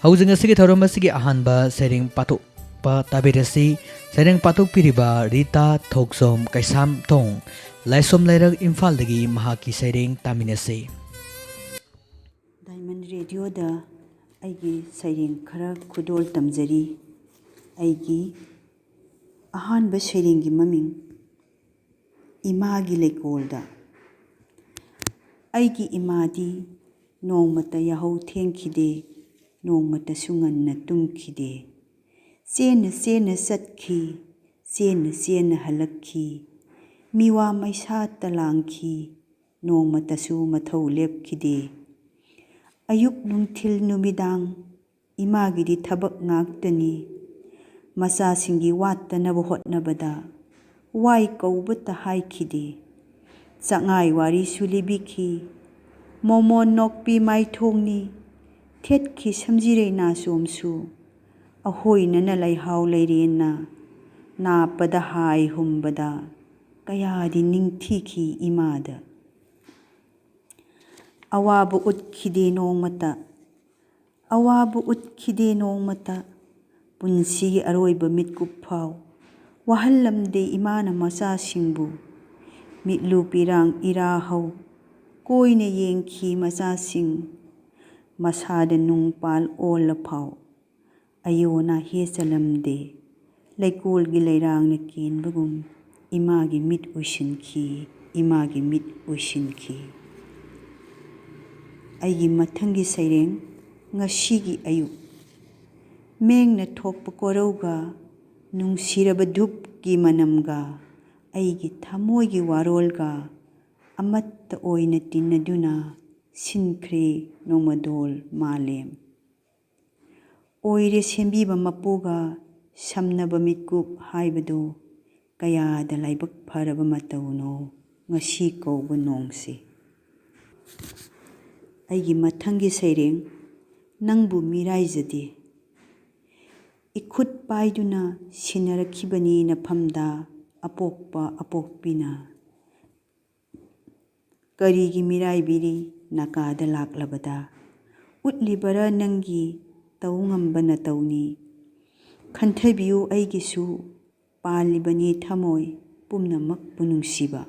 ꯍꯧꯖꯤꯛ ꯉꯁꯤꯒꯤ ꯊꯧꯔꯝ ꯑꯁꯤꯒꯤ ꯑꯍꯥꯟꯕ ꯁꯩꯔꯦꯡ ꯄꯥꯊꯣꯛꯄ ꯇꯥꯕꯤꯔꯁꯤ꯫ ꯁꯩꯔꯦꯡ ꯄꯥꯊꯣꯛꯄꯤꯔꯤꯕ ꯔꯤꯇꯥ ꯊꯣꯛꯆꯣꯝ ꯀꯩꯁꯥꯝꯊꯣꯡ, ꯂꯥꯏꯁꯣꯝ ꯂꯩꯔꯛ, ꯏꯝꯐꯥꯜꯗꯒꯤ ꯃꯍꯥꯛꯀꯤ ꯁꯩꯔꯦꯡ ꯇꯥꯃꯤꯟꯅꯁꯤ꯫ ꯗꯥꯏꯃꯟ ꯔꯦꯗꯤꯑꯣꯗ ꯑꯩꯒꯤ ꯁꯩꯔꯦꯡ ꯈꯔ ꯈꯨꯗꯣꯜ ꯇꯝꯖꯔꯤ꯫ ꯑꯩꯒꯤ ꯑꯍꯥꯟꯕ ꯁꯩꯔꯦꯡꯒꯤ ꯃꯃꯤꯡ ꯏꯃꯥꯒꯤ ꯂꯩꯀꯣꯜꯗ꯫ ꯑꯩꯒꯤ ꯏꯃꯥꯗꯤ ꯅꯣꯡꯃꯇ ꯌꯥꯍꯧ ꯊꯦꯡꯈꯤꯗꯦ, ꯅꯣꯡꯃꯇꯁꯨ ꯉꯟꯅ ꯇꯨꯝꯈꯤꯗꯦ꯫ ꯆꯦꯟꯅ ꯆꯦꯟꯅ ꯆꯠꯈꯤ, ꯆꯦꯟꯅ ꯆꯦꯟꯅ ꯍꯜꯂꯛꯈꯤ꯫ ꯃꯤꯋꯥ ꯃꯩꯁꯥꯇ ꯂꯥꯡꯈꯤ, ꯅꯣꯡꯃꯇꯁꯨ ꯃꯊꯧ ꯂꯦꯞꯈꯤꯗꯦ꯫ ꯑꯌꯨꯛ, ꯅꯨꯡꯊꯤꯜ, ꯅꯨꯃꯤꯗꯥꯡ ꯏꯃꯥꯒꯤꯗꯤ ꯊꯕꯛ ꯉꯥꯛꯇꯅꯤ꯫ ꯃꯆꯥꯁꯤꯡꯒꯤ ꯋꯥꯠꯇꯅꯕ ꯍꯣꯠꯅꯕꯗ ꯋꯥꯏ ꯀꯧꯕꯇ ꯍꯥꯏꯈꯤꯗꯦ꯫ ꯆꯥꯛꯉꯥꯏ ꯋꯥꯔꯤꯁꯨ ꯂꯤꯕꯤꯈꯤ꯫ ꯃꯣꯃꯣꯟ ꯅꯣꯛꯄꯤ ꯃꯥꯏꯊꯣꯡꯅꯤ, ꯊꯦꯠꯈꯤ ꯁꯝꯖꯤꯔꯩ ꯅꯥꯆꯣꯝꯁꯨ꯫ ꯑꯍꯣꯏꯅꯅ ꯂꯩꯍꯥꯎ ꯂꯩꯔꯦꯟꯅ ꯅꯥꯞꯄꯗ ꯍꯥꯏ ꯍꯨꯝꯕꯗ ꯀꯌꯥꯗꯤ ꯅꯤꯡꯊꯤꯈꯤ ꯏꯃꯥꯗ꯫ ꯑꯋꯥꯕ ꯎꯠꯈꯤꯗꯦ ꯅꯣꯡꯃꯇ, ꯑꯋꯥꯕ ꯎꯠꯈꯤꯗꯦ ꯅꯣꯡꯃꯇ, ꯄꯨꯟꯁꯤꯒꯤ ꯑꯔꯣꯏꯕ ꯃꯤꯠꯀꯨꯞ ꯐꯥꯎ꯫ ꯋꯥꯍꯜꯂꯝꯗꯦ ꯏꯃꯥꯅ ꯃꯆꯥꯁꯤꯡꯕꯨ, ꯃꯤꯠꯂꯨ ꯄꯤꯔꯥꯡ ꯏꯔꯥ ꯍꯧ, ꯀꯣꯏꯅ ꯌꯦꯡꯈꯤ ꯃꯆꯥꯁꯤꯡ, ꯃꯁꯥꯗ ꯅꯨꯡꯄꯥꯜ ꯑꯣꯜꯂ ꯐꯥꯎ꯫ ꯑꯌꯣꯅꯥ ꯍꯦ ꯆꯜꯂꯝꯗꯦ, ꯂꯩꯀꯣꯜꯒꯤ ꯂꯩꯔꯥꯡꯅ ꯀꯦꯟꯕꯒꯨꯝ ꯏꯃꯥꯒꯤ ꯃꯤꯠ ꯎꯏꯁꯤꯟꯈꯤ, ꯏꯃꯥꯒꯤ ꯃꯤꯠ ꯎꯏꯁꯤꯟꯈꯤ꯫ ꯑꯩꯒꯤ ꯃꯊꯪꯒꯤ ꯁꯩꯔꯦꯡ, ꯉꯁꯤꯒꯤ ꯑꯌꯨꯛ꯫ ꯃꯦꯡꯅ ꯊꯣꯛꯄ ꯀꯣꯔꯧꯒ, ꯅꯨꯡꯁꯤꯔꯕ ꯙꯨꯞꯀꯤ ꯃꯅꯝꯒ, ꯑꯩꯒꯤ ꯊꯃꯣꯏꯒꯤ ꯋꯥꯔꯣꯜꯒ ꯑꯃꯠꯇ ꯑꯣꯏꯅ ꯇꯤꯟꯅꯗꯨꯅ ꯁꯤꯟꯈ꯭ꯔꯦ ꯅꯣꯡꯃꯗꯣꯜ ꯃꯥꯂꯦꯝ꯫ ꯑꯣꯏꯔꯦ ꯁꯦꯝꯕꯤꯕ ꯃꯄꯨꯒ ꯁꯝꯅꯕ ꯃꯤꯠꯀꯨꯞ ꯍꯥꯏꯕꯗꯨ ꯀꯌꯥꯗ ꯂꯥꯏꯕꯛ ꯐꯔꯕ ꯃꯇꯧꯅꯣ ꯉꯁꯤ ꯀꯧꯕ ꯅꯣꯡꯁꯤ꯫ ꯑꯩꯒꯤ ꯃꯊꯪꯒꯤ ꯁꯩꯔꯦꯡ, ꯅꯪꯕꯨ ꯃꯤꯔꯥꯏꯖꯗꯦ꯫ ꯏꯈꯨꯠ ꯄꯥꯏꯗꯨꯅ ꯁꯤꯟꯅꯔꯛꯈꯤꯕꯅꯤ ꯅꯐꯝꯗ ꯑꯄꯣꯛꯄ ꯑꯄꯣꯛꯄꯤꯅ꯫ ꯀꯔꯤꯒꯤ ꯃꯤꯔꯥꯏꯕꯤꯔꯤ ꯅꯥꯀꯥꯗ ꯂꯥꯛꯂꯕꯗ? ꯎꯠꯂꯤꯕꯔꯥ ꯅꯪꯒꯤ ꯇꯧ ꯉꯝꯕ ꯅꯇꯧꯅꯤ? ꯈꯟꯊꯕꯤꯌꯨ ꯑꯩꯒꯤꯁꯨ, ꯄꯥꯜꯂꯤꯕꯅꯤ ꯊꯃꯣꯏ ꯄꯨꯝꯅꯃꯛꯄꯨ ꯅꯨꯡꯁꯤꯕ꯫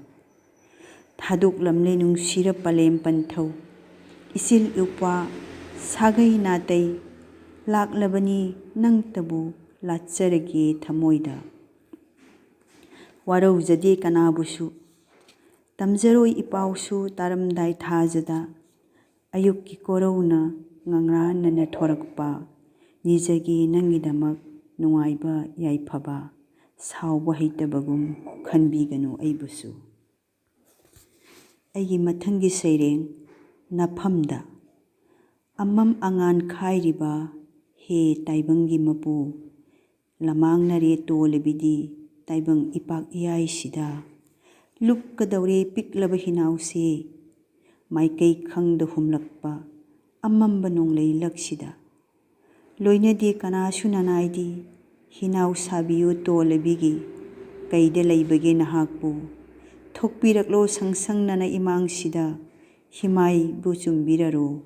ꯊꯥꯗꯣꯛꯂꯝꯂꯦ ꯅꯨꯡꯁꯤꯔ ꯄꯂꯦꯝ ꯄꯟꯊꯧ, ꯏꯆꯤꯜ ꯏꯎꯄ꯭ꯋꯥ ꯁꯥꯒꯩ ꯅꯥꯇꯩ, ꯂꯥꯛꯂꯕꯅꯤ ꯅꯪꯇꯕꯨ ꯂꯥꯠꯆꯔꯒꯦ ꯊꯃꯣꯏꯗ꯫ ꯋꯥꯔꯧꯖꯗꯦ ꯀꯅꯥꯕꯨꯁꯨ, ꯇꯝꯖꯔꯣꯏ ꯏꯄꯥꯎꯁꯨ ꯇꯥꯔꯝꯗꯥꯏ ꯊꯥꯖꯗ, ꯑꯌꯨꯛꯀꯤ ꯀꯣꯔꯧꯅ ꯉꯪꯔꯥꯟꯅꯅ ꯊꯣꯔꯛꯄ, ꯅꯤꯖꯒꯦ ꯅꯪꯒꯤꯗꯃꯛ ꯅꯨꯡꯉꯥꯏꯕ ꯌꯥꯏꯐꯕ, ꯁꯥꯎꯕ ꯍꯩꯇꯕꯒꯨꯝ ꯈꯟꯕꯤꯒꯅꯨ ꯑꯩꯕꯨꯁꯨ꯫ ꯑꯩꯒꯤ ꯃꯊꯪꯒꯤ ꯁꯩꯔꯦꯡ ꯅꯐꯝꯗ꯫ ꯑꯃꯝ ꯑꯉꯥꯟ ꯈꯥꯏꯔꯤꯕ ꯍꯦ ꯇꯥꯏꯕꯪꯒꯤ ꯃꯄꯨ, ꯂꯃꯥꯡꯅꯔꯦ ꯇꯣꯂꯕꯤꯗꯤ ꯇꯥꯏꯕꯪ ꯏꯄꯥꯛ ꯏꯌꯥꯏꯁꯤꯗ꯫ ꯂꯨꯞꯀꯗꯧꯔꯦ ꯄꯤꯛꯂꯕ ꯍꯤꯅꯥꯎꯁꯦ, ꯃꯥꯏꯀꯩ ꯈꯪꯗ ꯍꯨꯝꯂꯛꯄ ꯑꯃꯝꯕ ꯅꯣꯡꯂꯩ ꯂꯛꯁꯤꯗ꯫ ꯂꯣꯏꯅꯗꯦ ꯀꯅꯥꯁꯨ ꯅꯅꯥꯏꯗꯤ, ꯍꯤꯅꯥꯎ ꯁꯥꯕꯤꯌꯨ ꯇꯣꯂꯕꯤꯒꯤ, ꯀꯩꯗ ꯂꯩꯕꯒꯦ ꯅꯍꯥꯛꯄꯨ? ꯊꯣꯛꯄꯤꯔꯛꯂꯣ ꯁꯪꯁꯪꯅꯅ ꯏꯃꯥꯡꯁꯤꯗ, ꯍꯤꯃꯥꯏꯕꯨ ꯆꯨꯝꯕꯤꯔꯔꯣ,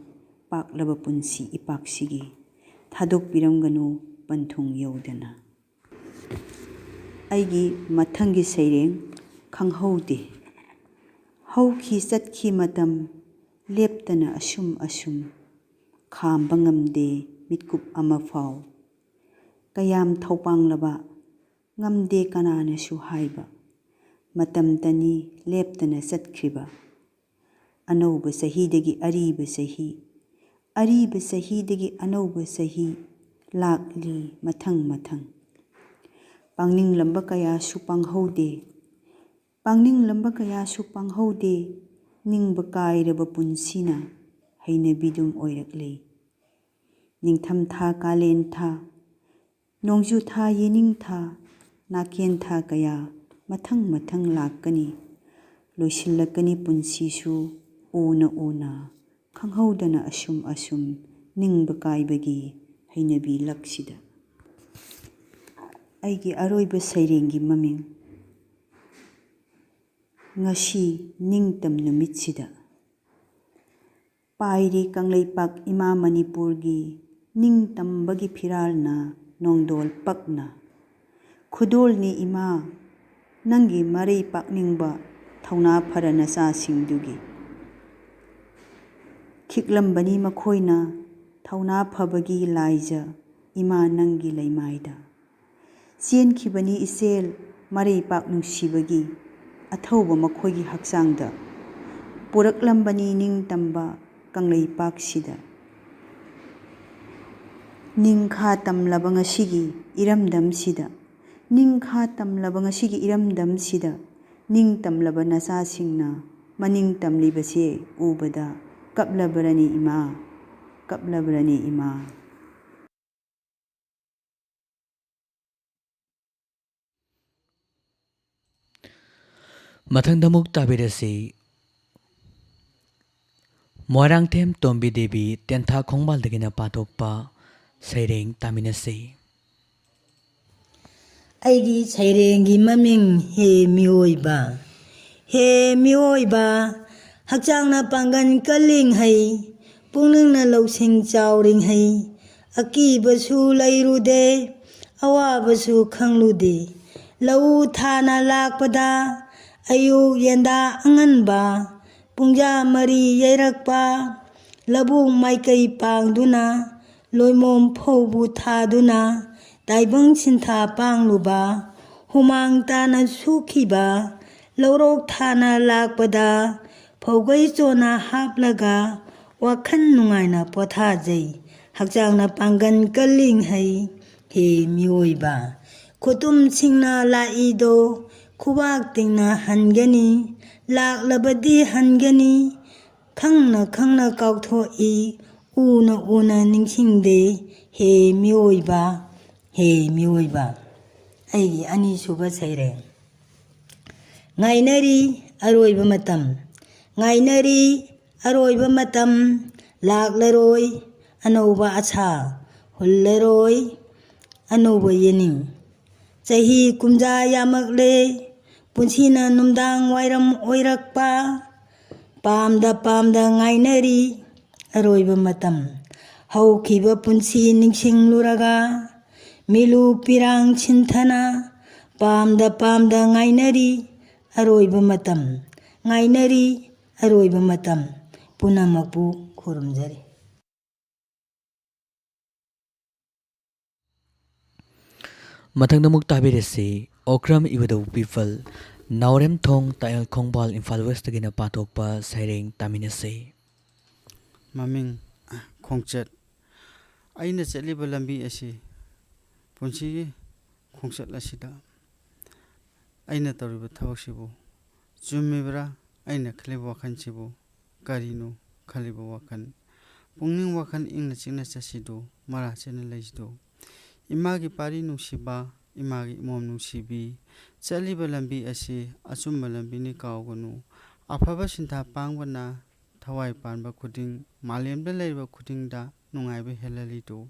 ꯄꯥꯛꯂꯕ ꯄꯨꯟꯁꯤ ꯏꯄꯥꯛꯁꯤꯒꯤ꯫ ꯊꯥꯗꯣꯛꯄꯤꯔꯝꯒꯅꯨ ꯄꯟꯊꯨꯡ ꯌꯧꯗꯅ꯫ ꯑꯩꯒꯤ ꯃꯊꯪꯒꯤ ꯁꯩꯔꯦꯡ ꯈꯪꯍꯧꯗꯦ꯫ ꯍꯧꯈꯤ ꯆꯠꯈꯤ ꯃꯇꯝ ꯂꯦꯞꯇꯅ ꯑꯁꯨꯝ ꯑꯁꯨꯝ, ꯈꯥꯝꯕ ꯉꯝꯗꯦ ꯃꯤꯠꯀꯨꯞ ꯑꯃꯐꯥꯎ꯫ ꯀꯌꯥꯝ ꯊꯧꯄꯥꯡꯂꯕ ꯉꯝꯗꯦ ꯀꯅꯥꯅꯁꯨ ꯍꯥꯏꯕ, ꯃꯇꯝꯇꯅꯤ ꯂꯦꯞꯇꯅ ꯆꯠꯈ꯭ꯔꯤꯕ꯫ ꯑꯅꯧꯕ ꯆꯍꯤꯗꯒꯤ ꯑꯔꯤꯕ ꯆꯍꯤ, ꯑꯔꯤꯕ ꯆꯍꯤꯗꯒꯤ ꯑꯅꯧꯕ ꯆꯍꯤ ꯂꯥꯛꯂꯤ ꯃꯊꯪ ꯃꯊꯪ꯫ ꯄꯥꯡꯅꯤꯡꯂꯝꯕ ꯀꯌꯥꯁꯨ ꯄꯥꯡꯍꯧꯗꯦ, ꯄꯥꯡꯅꯤꯡꯂꯝꯕ ꯀꯌꯥꯁꯨ ꯄꯥꯡꯍꯧꯗꯦ, ꯅꯤꯡꯕ ꯀꯥꯏꯔꯕ ꯄꯨꯟꯁꯤꯅ ꯍꯩꯅꯕꯤꯗꯨꯝ ꯑꯣꯏꯔꯛꯂꯦ꯫ ꯅꯤꯡꯊꯝꯊꯥ, ꯀꯥꯂꯦꯟ ꯊꯥ, ꯅꯣꯡꯖꯨ ꯊꯥ, ꯌꯦꯅꯤꯡ ꯊꯥ, ꯅꯥꯀꯦꯟ ꯊꯥ ꯀꯌꯥ ꯃꯊꯪ ꯃꯊꯪ ꯂꯥꯛꯀꯅꯤ꯫ ꯂꯣꯏꯁꯤꯜꯂꯛꯀꯅꯤ ꯄꯨꯟꯁꯤꯁꯨ ꯎꯅ ꯎꯅ, ꯈꯪꯍꯧꯗꯅ ꯑꯁꯨꯝ ꯑꯁꯨꯝ ꯅꯤꯡꯕ ꯀꯥꯏꯕꯒꯤ ꯍꯩꯅꯕꯤ ꯂꯛꯁꯤꯗ꯫ ꯑꯩꯒꯤ ꯑꯔꯣꯏꯕ ꯁꯩꯔꯦꯡꯒꯤ ꯃꯃꯤꯡ ꯉꯁꯤ ꯅꯤꯡꯇꯝ ꯅꯨꯃꯤꯠꯁꯤꯗ꯫ ꯄꯥꯏꯔꯤ ꯀꯪꯂꯩꯄꯥꯛ ꯏꯃꯥ ꯃꯅꯤꯄꯨꯔꯒꯤ ꯅꯤꯡꯇꯝꯕꯒꯤ ꯐꯤꯔꯥꯜꯅ ꯅꯣꯡꯗꯣꯜ ꯄꯛꯅ꯫ ꯈꯨꯗꯣꯜꯅꯤ ꯏꯃꯥ ꯅꯪꯒꯤ ꯃꯔꯩ ꯄꯥꯛꯅꯤꯡꯕ ꯊꯧꯅꯥ ꯐꯔ ꯅꯆꯥꯁꯤꯡꯗꯨꯒꯤ꯫ ꯈꯤꯛꯂꯝꯕꯅꯤ ꯃꯈꯣꯏꯅ ꯊꯧꯅꯥ ꯐꯕꯒꯤ ꯂꯥꯏꯖ ꯏꯃꯥ ꯅꯪꯒꯤ ꯂꯩꯃꯥꯏꯗ꯫ ꯆꯦꯟꯈꯤꯕꯅꯤ ꯏꯆꯦꯜ ꯃꯔꯩ ꯄꯥꯛ ꯅꯨꯡꯁꯤꯕꯒꯤ꯫ ꯑꯊꯧꯕ ꯃꯈꯣꯏꯒꯤ ꯍꯛꯆꯥꯡꯗ ꯄꯨꯔꯛꯂꯝꯕꯅꯤ ꯅꯤꯡꯇꯝꯕ ꯀꯪꯂꯩꯄꯥꯛꯁꯤꯗ꯫ ꯅꯤꯡꯈꯥ ꯇꯝꯂꯕ ꯉꯁꯤꯒꯤ ꯏꯔꯝꯗꯝꯁꯤꯗ, ꯅꯤꯡꯈꯥ ꯇꯝꯂꯕ ꯉꯁꯤꯒꯤ ꯏꯔꯝꯗꯝꯁꯤꯗ ꯅꯤꯡꯇꯝꯂꯕ ꯅꯆꯥꯁꯤꯡꯅ ꯃꯅꯤꯡ ꯇꯝꯂꯤꯕꯁꯦ ꯎꯕꯗ ꯀꯞꯂꯕ꯭ꯔꯅꯤ ꯏꯃꯥ, ꯀꯞꯂꯕ꯭ꯔꯅꯤ ꯏꯃꯥ꯫ ꯃꯊꯪꯗ ꯑꯃꯨꯛ ꯇꯥꯕꯤꯔꯁꯤ, ꯃꯣꯏꯔꯥꯡꯊꯦꯝ ꯇꯣꯝꯕꯤ ꯗꯦꯕꯤ ꯇꯦꯟꯊꯥ ꯈꯣꯡꯕꯥꯜꯗꯒꯤꯅ ꯄꯥꯊꯣꯛꯄ ꯁꯩꯔꯦꯡ ꯇꯥꯃꯤꯟꯅꯁꯤ꯫ ꯑꯩꯒꯤ ꯁꯩꯔꯦꯡꯒꯤ ꯃꯃꯤꯡ ꯍꯦ ꯃꯤꯑꯣꯏꯕ꯫ ꯍꯦ ꯃꯤꯑꯣꯏꯕ, ꯍꯛꯆꯥꯡꯅ ꯄꯥꯡꯒꯜ ꯀꯜꯂꯤꯉꯩ, ꯄꯨꯛꯅꯤꯡꯅ ꯂꯧꯁꯤꯡ ꯆꯥꯎꯔꯤꯉꯩ, ꯑꯀꯤꯕꯁꯨ ꯂꯩꯔꯨꯗꯦ, ꯑꯋꯥꯕꯁꯨ ꯈꯪꯂꯨꯗꯦ꯫ ꯂꯧꯎ ꯊꯥꯅ ꯂꯥꯛꯄꯗ ꯑꯌꯨꯛ ꯌꯦꯟꯗꯥ ꯑꯉꯟꯕ, ꯄꯨꯡꯖꯥ ꯃꯔꯤ ꯌꯩꯔꯛꯄ, ꯂꯧꯕꯨꯛ ꯃꯥꯏꯀꯩ ꯄꯥꯡꯗꯨꯅ, ꯂꯣꯏꯃꯣꯝ ꯐꯧꯕꯨ ꯊꯥꯗꯨꯅ, ꯇꯥꯏꯕꯪ ꯁꯤꯟꯊꯥ ꯄꯥꯡꯂꯨꯕ, ꯍꯨꯃꯥꯡ ꯇꯥꯅ ꯁꯨꯈꯤꯕ, ꯂꯧꯔꯣꯛ ꯊꯥꯅ ꯂꯥꯛꯄꯗ, ꯐꯧꯒꯩ ꯆꯣꯅ ꯍꯥꯞꯂꯒ, ꯋꯥꯈꯜ ꯅꯨꯡꯉꯥꯏꯅ ꯄꯣꯊꯥꯖꯩ꯫ ꯍꯛꯆꯥꯡꯅ ꯄꯥꯡꯒꯜ ꯀꯜꯂꯤꯉꯩ, ꯍꯦ ꯃꯤꯑꯣꯏꯕ꯫ ꯈꯨꯇꯨꯝꯁꯤꯡꯅ ꯂꯥꯛꯏꯗꯣ, ꯈꯨꯕꯥꯛ ꯇꯤꯡꯅ ꯍꯟꯒꯅꯤ, ꯂꯥꯛꯂꯕꯗꯤ ꯍꯟꯒꯅꯤ, ꯈꯪꯅ ꯈꯪꯅ ꯀꯥꯎꯊꯣꯛꯏ, ꯎꯅ ꯎꯅ ꯅꯤꯡꯁꯤꯡꯗꯦ, ꯍꯦ ꯃꯤꯑꯣꯏꯕ, ꯍꯦ ꯃꯤꯑꯣꯏꯕ꯫ ꯑꯩꯒꯤ ꯑꯅꯤꯁꯨꯕ ꯁꯩꯔꯦꯡ꯫ ꯉꯥꯏꯅꯔꯤ ꯑꯔꯣꯏꯕ ꯃꯇꯝ, ꯉꯥꯏꯅꯔꯤ ꯑꯔꯣꯏꯕ ꯃꯇꯝ, ꯂꯥꯛꯂꯔꯣꯏ ꯑꯅꯧꯕ ꯑꯁꯥ, ꯍꯨꯜꯂꯔꯣꯏ ꯑꯅꯧꯕ ꯌꯦꯅꯤꯡ꯫ ꯆꯍꯤ ꯀꯨꯝꯖꯥ ꯌꯥꯝꯃꯛꯂꯦ, ꯄꯨꯟꯁꯤꯅ ꯅꯨꯡꯗꯥꯡ ꯋꯥꯏꯔꯝ ꯑꯣꯏꯔꯛꯄ, ꯄꯥꯝꯗ ꯄꯥꯝꯗ ꯉꯥꯏꯅꯔꯤ ꯑꯔꯣꯏꯕ ꯃꯇꯝ꯫ ꯍꯧꯈꯤꯕ ꯄꯨꯟꯁꯤ ꯅꯤꯡꯁꯤꯡꯂꯨꯔꯒ, ꯃꯤꯂꯨ ꯄꯤꯔꯥꯡ ꯁꯤꯟꯊꯅ, ꯄꯥꯝꯗ ꯄꯥꯝꯗ ꯉꯥꯏꯅꯔꯤ ꯑꯔꯣꯏꯕ ꯃꯇꯝ, ꯉꯥꯏꯅꯔꯤ ꯑꯔꯣꯏꯕ ꯃꯇꯝ꯫ ꯄꯨꯝꯅꯃꯛꯄꯨ ꯈꯨꯔꯨꯝꯖꯔꯤ꯫ ꯃꯊꯪꯗ ꯑꯃꯨꯛ ꯇꯥꯕꯤꯔꯁꯤ, ꯑꯣꯀ꯭ꯔꯝ ꯏꯕꯨꯙꯧ ꯄꯤꯄꯜ ꯅꯥꯎꯔꯦꯝꯊꯣꯡ ꯇꯥꯏꯌꯦꯜ ꯈꯣꯡꯕꯥꯜ ꯏꯝꯐꯥꯜ ꯋꯦꯁꯇꯒꯤꯅ ꯄꯥꯊꯣꯛꯄ ꯁꯩꯔꯦꯡ ꯇꯥꯃꯤꯟꯅꯁꯤ꯫ ꯃꯃꯤꯡ, ꯈꯣꯡꯆꯠ꯫ ꯑꯩꯅ ꯆꯠꯂꯤꯕ ꯂꯝꯕꯤ ꯑꯁꯤ, ꯄꯨꯟꯁꯤꯒꯤ ꯈꯣꯡꯆꯠ ꯑꯁꯤꯗ ꯑꯩꯅ ꯇꯧꯔꯤꯕ ꯊꯕꯛꯁꯤꯕꯨ ꯆꯨꯝꯃꯤꯕ꯭ꯔꯥ? ꯑꯩꯅ ꯈꯜꯂꯤꯕ ꯋꯥꯈꯜꯁꯤꯕꯨ ꯀꯔꯤꯅꯣ ꯈꯜꯂꯤꯕ ꯋꯥꯈꯜ? ꯄꯨꯛꯅꯤꯡ ꯋꯥꯈꯜ ꯏꯪꯅ ꯆꯤꯛꯅ ꯆꯠꯁꯤꯗꯨ, ꯃꯔꯥ ꯆꯦꯠꯅ ꯂꯩꯁꯤꯗꯨ꯫ ꯏꯃꯥꯒꯤ ꯄꯥꯔꯤ ꯅꯨꯡꯁꯤꯕ, ꯏꯃꯥꯒꯤ ꯏꯃꯣꯝ ꯅꯨꯡꯁꯤꯕꯤ, ꯆꯠꯂꯤꯕ ꯂꯝꯕꯤ ꯑꯁꯤ ꯑꯆꯨꯝꯕ ꯂꯝꯕꯤꯅꯤ ꯀꯥꯎꯒꯅꯨ꯫ ꯑꯐꯕ ꯁꯤꯟꯊꯥ ꯄꯥꯡꯕꯅ ꯊꯋꯥꯏ ꯄꯥꯟꯕ ꯈꯨꯗꯤꯡ, ꯃꯥꯂꯦꯝꯗ ꯂꯩꯔꯤꯕ ꯈꯨꯗꯤꯡꯗ ꯅꯨꯡꯉꯥꯏꯕ ꯍꯦꯜꯍꯜꯂꯤꯗꯨ꯫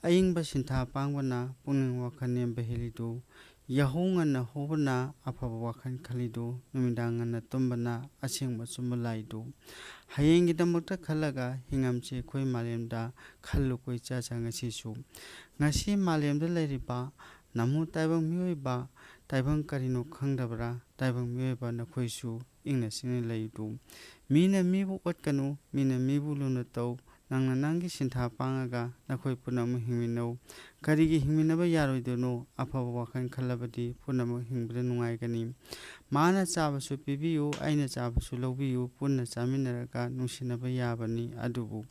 ꯑꯏꯪꯕ ꯁꯤꯟꯊꯥ ꯄꯥꯡꯕꯅ ꯄꯨꯛꯅꯤꯡ ꯋꯥꯈꯜ ꯅꯦꯝꯕ ꯍꯦꯜꯂꯤꯗꯨ꯫ ꯌꯥꯍꯧ ꯉꯟꯅ ꯍꯧꯕꯅ ꯑꯐꯕ ꯋꯥꯈꯜ ꯈꯜꯂꯤꯗꯨ, ꯅꯨꯃꯤꯗꯥꯡ ꯉꯟꯅ ꯇꯨꯝꯕꯅ ꯑꯁꯦꯡꯕ ꯑꯆꯨꯝꯕ ꯂꯥꯛꯏꯗꯨ꯫ ꯍꯌꯦꯡꯒꯤꯗꯃꯛꯇ ꯈꯜꯂꯒ ꯍꯤꯡꯉꯝꯁꯤ ꯑꯩꯈꯣꯏ ꯃꯥꯂꯦꯝꯗ, ꯈꯜꯂꯨ ꯀꯣꯏꯆꯠ ꯆꯠ ꯉꯁꯤꯁꯨ꯫ ꯉꯁꯤ ꯃꯥꯂꯦꯝꯗ ꯂꯩꯔꯤꯕ ꯅꯃꯨ ꯇꯥꯏꯕꯪ ꯃꯤꯑꯣꯏꯕ, ꯇꯥꯏꯕꯪ ꯀꯔꯤꯅꯣ ꯈꯪꯗꯕ꯭ꯔꯥ? ꯇꯥꯏꯕꯪ ꯃꯤꯑꯣꯏꯕ ꯅꯈꯣꯏꯁꯨ ꯏꯪꯅ ꯆꯤꯛꯅ ꯂꯩꯗꯨ꯫ ꯃꯤꯅ ꯃꯤꯕꯨ ꯑꯣꯠꯀꯅꯨ, ꯃꯤꯅ ꯃꯤꯕꯨ ꯂꯨꯅ ꯇꯧ, ꯅꯪꯅ ꯅꯪꯒꯤ ꯁꯤꯟꯊꯥ ꯄꯥꯡꯉꯒ ꯅꯈꯣꯏ ꯄꯨꯝꯅꯃꯛ ꯍꯤꯡꯃꯤꯟꯅꯧ꯫ ꯀꯔꯤꯒꯤ ꯍꯤꯡꯃꯤꯟꯅꯕ ꯌꯥꯔꯣꯏꯗꯣꯏꯅꯣ? ꯑꯐꯕ ꯋꯥꯈꯜ ꯈꯜꯂꯕꯗꯤ ꯄꯨꯝꯅꯃꯛ ꯍꯤꯡꯕꯗ ꯅꯨꯡꯉꯥꯏꯒꯅꯤ꯫ ꯃꯥꯅ ꯆꯥꯕꯁꯨ ꯄꯤꯕꯤꯌꯨ, ꯑꯩꯅ ꯆꯥꯕꯁꯨ ꯂꯧꯕꯤꯌꯨ, ꯄꯨꯟꯅ ꯆꯥꯃꯤꯟꯅꯔꯒ ꯅꯨꯡꯁꯤꯅꯕ ꯌꯥꯕꯅꯤ꯫ ꯑꯗꯨꯕꯨ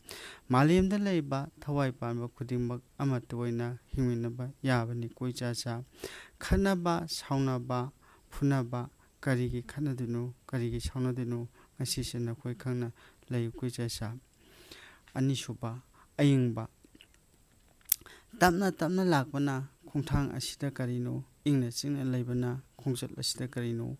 ꯃꯥꯂꯦꯝꯗ ꯂꯩꯕ ꯊꯋꯥꯏ ꯄꯥꯟꯕ ꯈꯨꯗꯤꯡꯃꯛ ꯑꯃꯠꯇ ꯑꯣꯏꯅ ꯍꯤꯡꯃꯤꯟꯅꯕ ꯌꯥꯕꯅꯤ꯫ ꯀꯣꯏꯆꯠ ꯆꯠ ꯈꯠꯅꯕ, ꯁꯥꯎꯅꯕ, ꯐꯨꯅꯕ, ꯀꯔꯤꯒꯤ ꯈꯠꯅꯗꯣꯏꯅꯣ, ꯀꯔꯤꯒꯤ ꯁꯥꯎꯅꯗꯣꯏꯅꯣ? ꯉꯁꯤꯁꯦ ꯅꯈꯣꯏ ꯈꯪꯅ ꯂꯩꯌꯨ ꯀꯣꯏꯆꯠ ꯆꯠ꯫ ꯑꯅꯤꯁꯨꯕ, ꯑꯏꯪꯕ꯫ ꯇꯞꯅ ꯇꯞꯅ ꯂꯥꯛꯄꯅ ꯈꯣꯡꯊꯥꯡ ꯑꯁꯤꯗ ꯀꯔꯤꯅꯣ? ꯏꯪꯅ ꯆꯤꯛꯅ ꯂꯩꯕꯅ ꯈꯣꯡꯆꯠ ꯑꯁꯤꯗ ꯀꯔꯤꯅꯣ?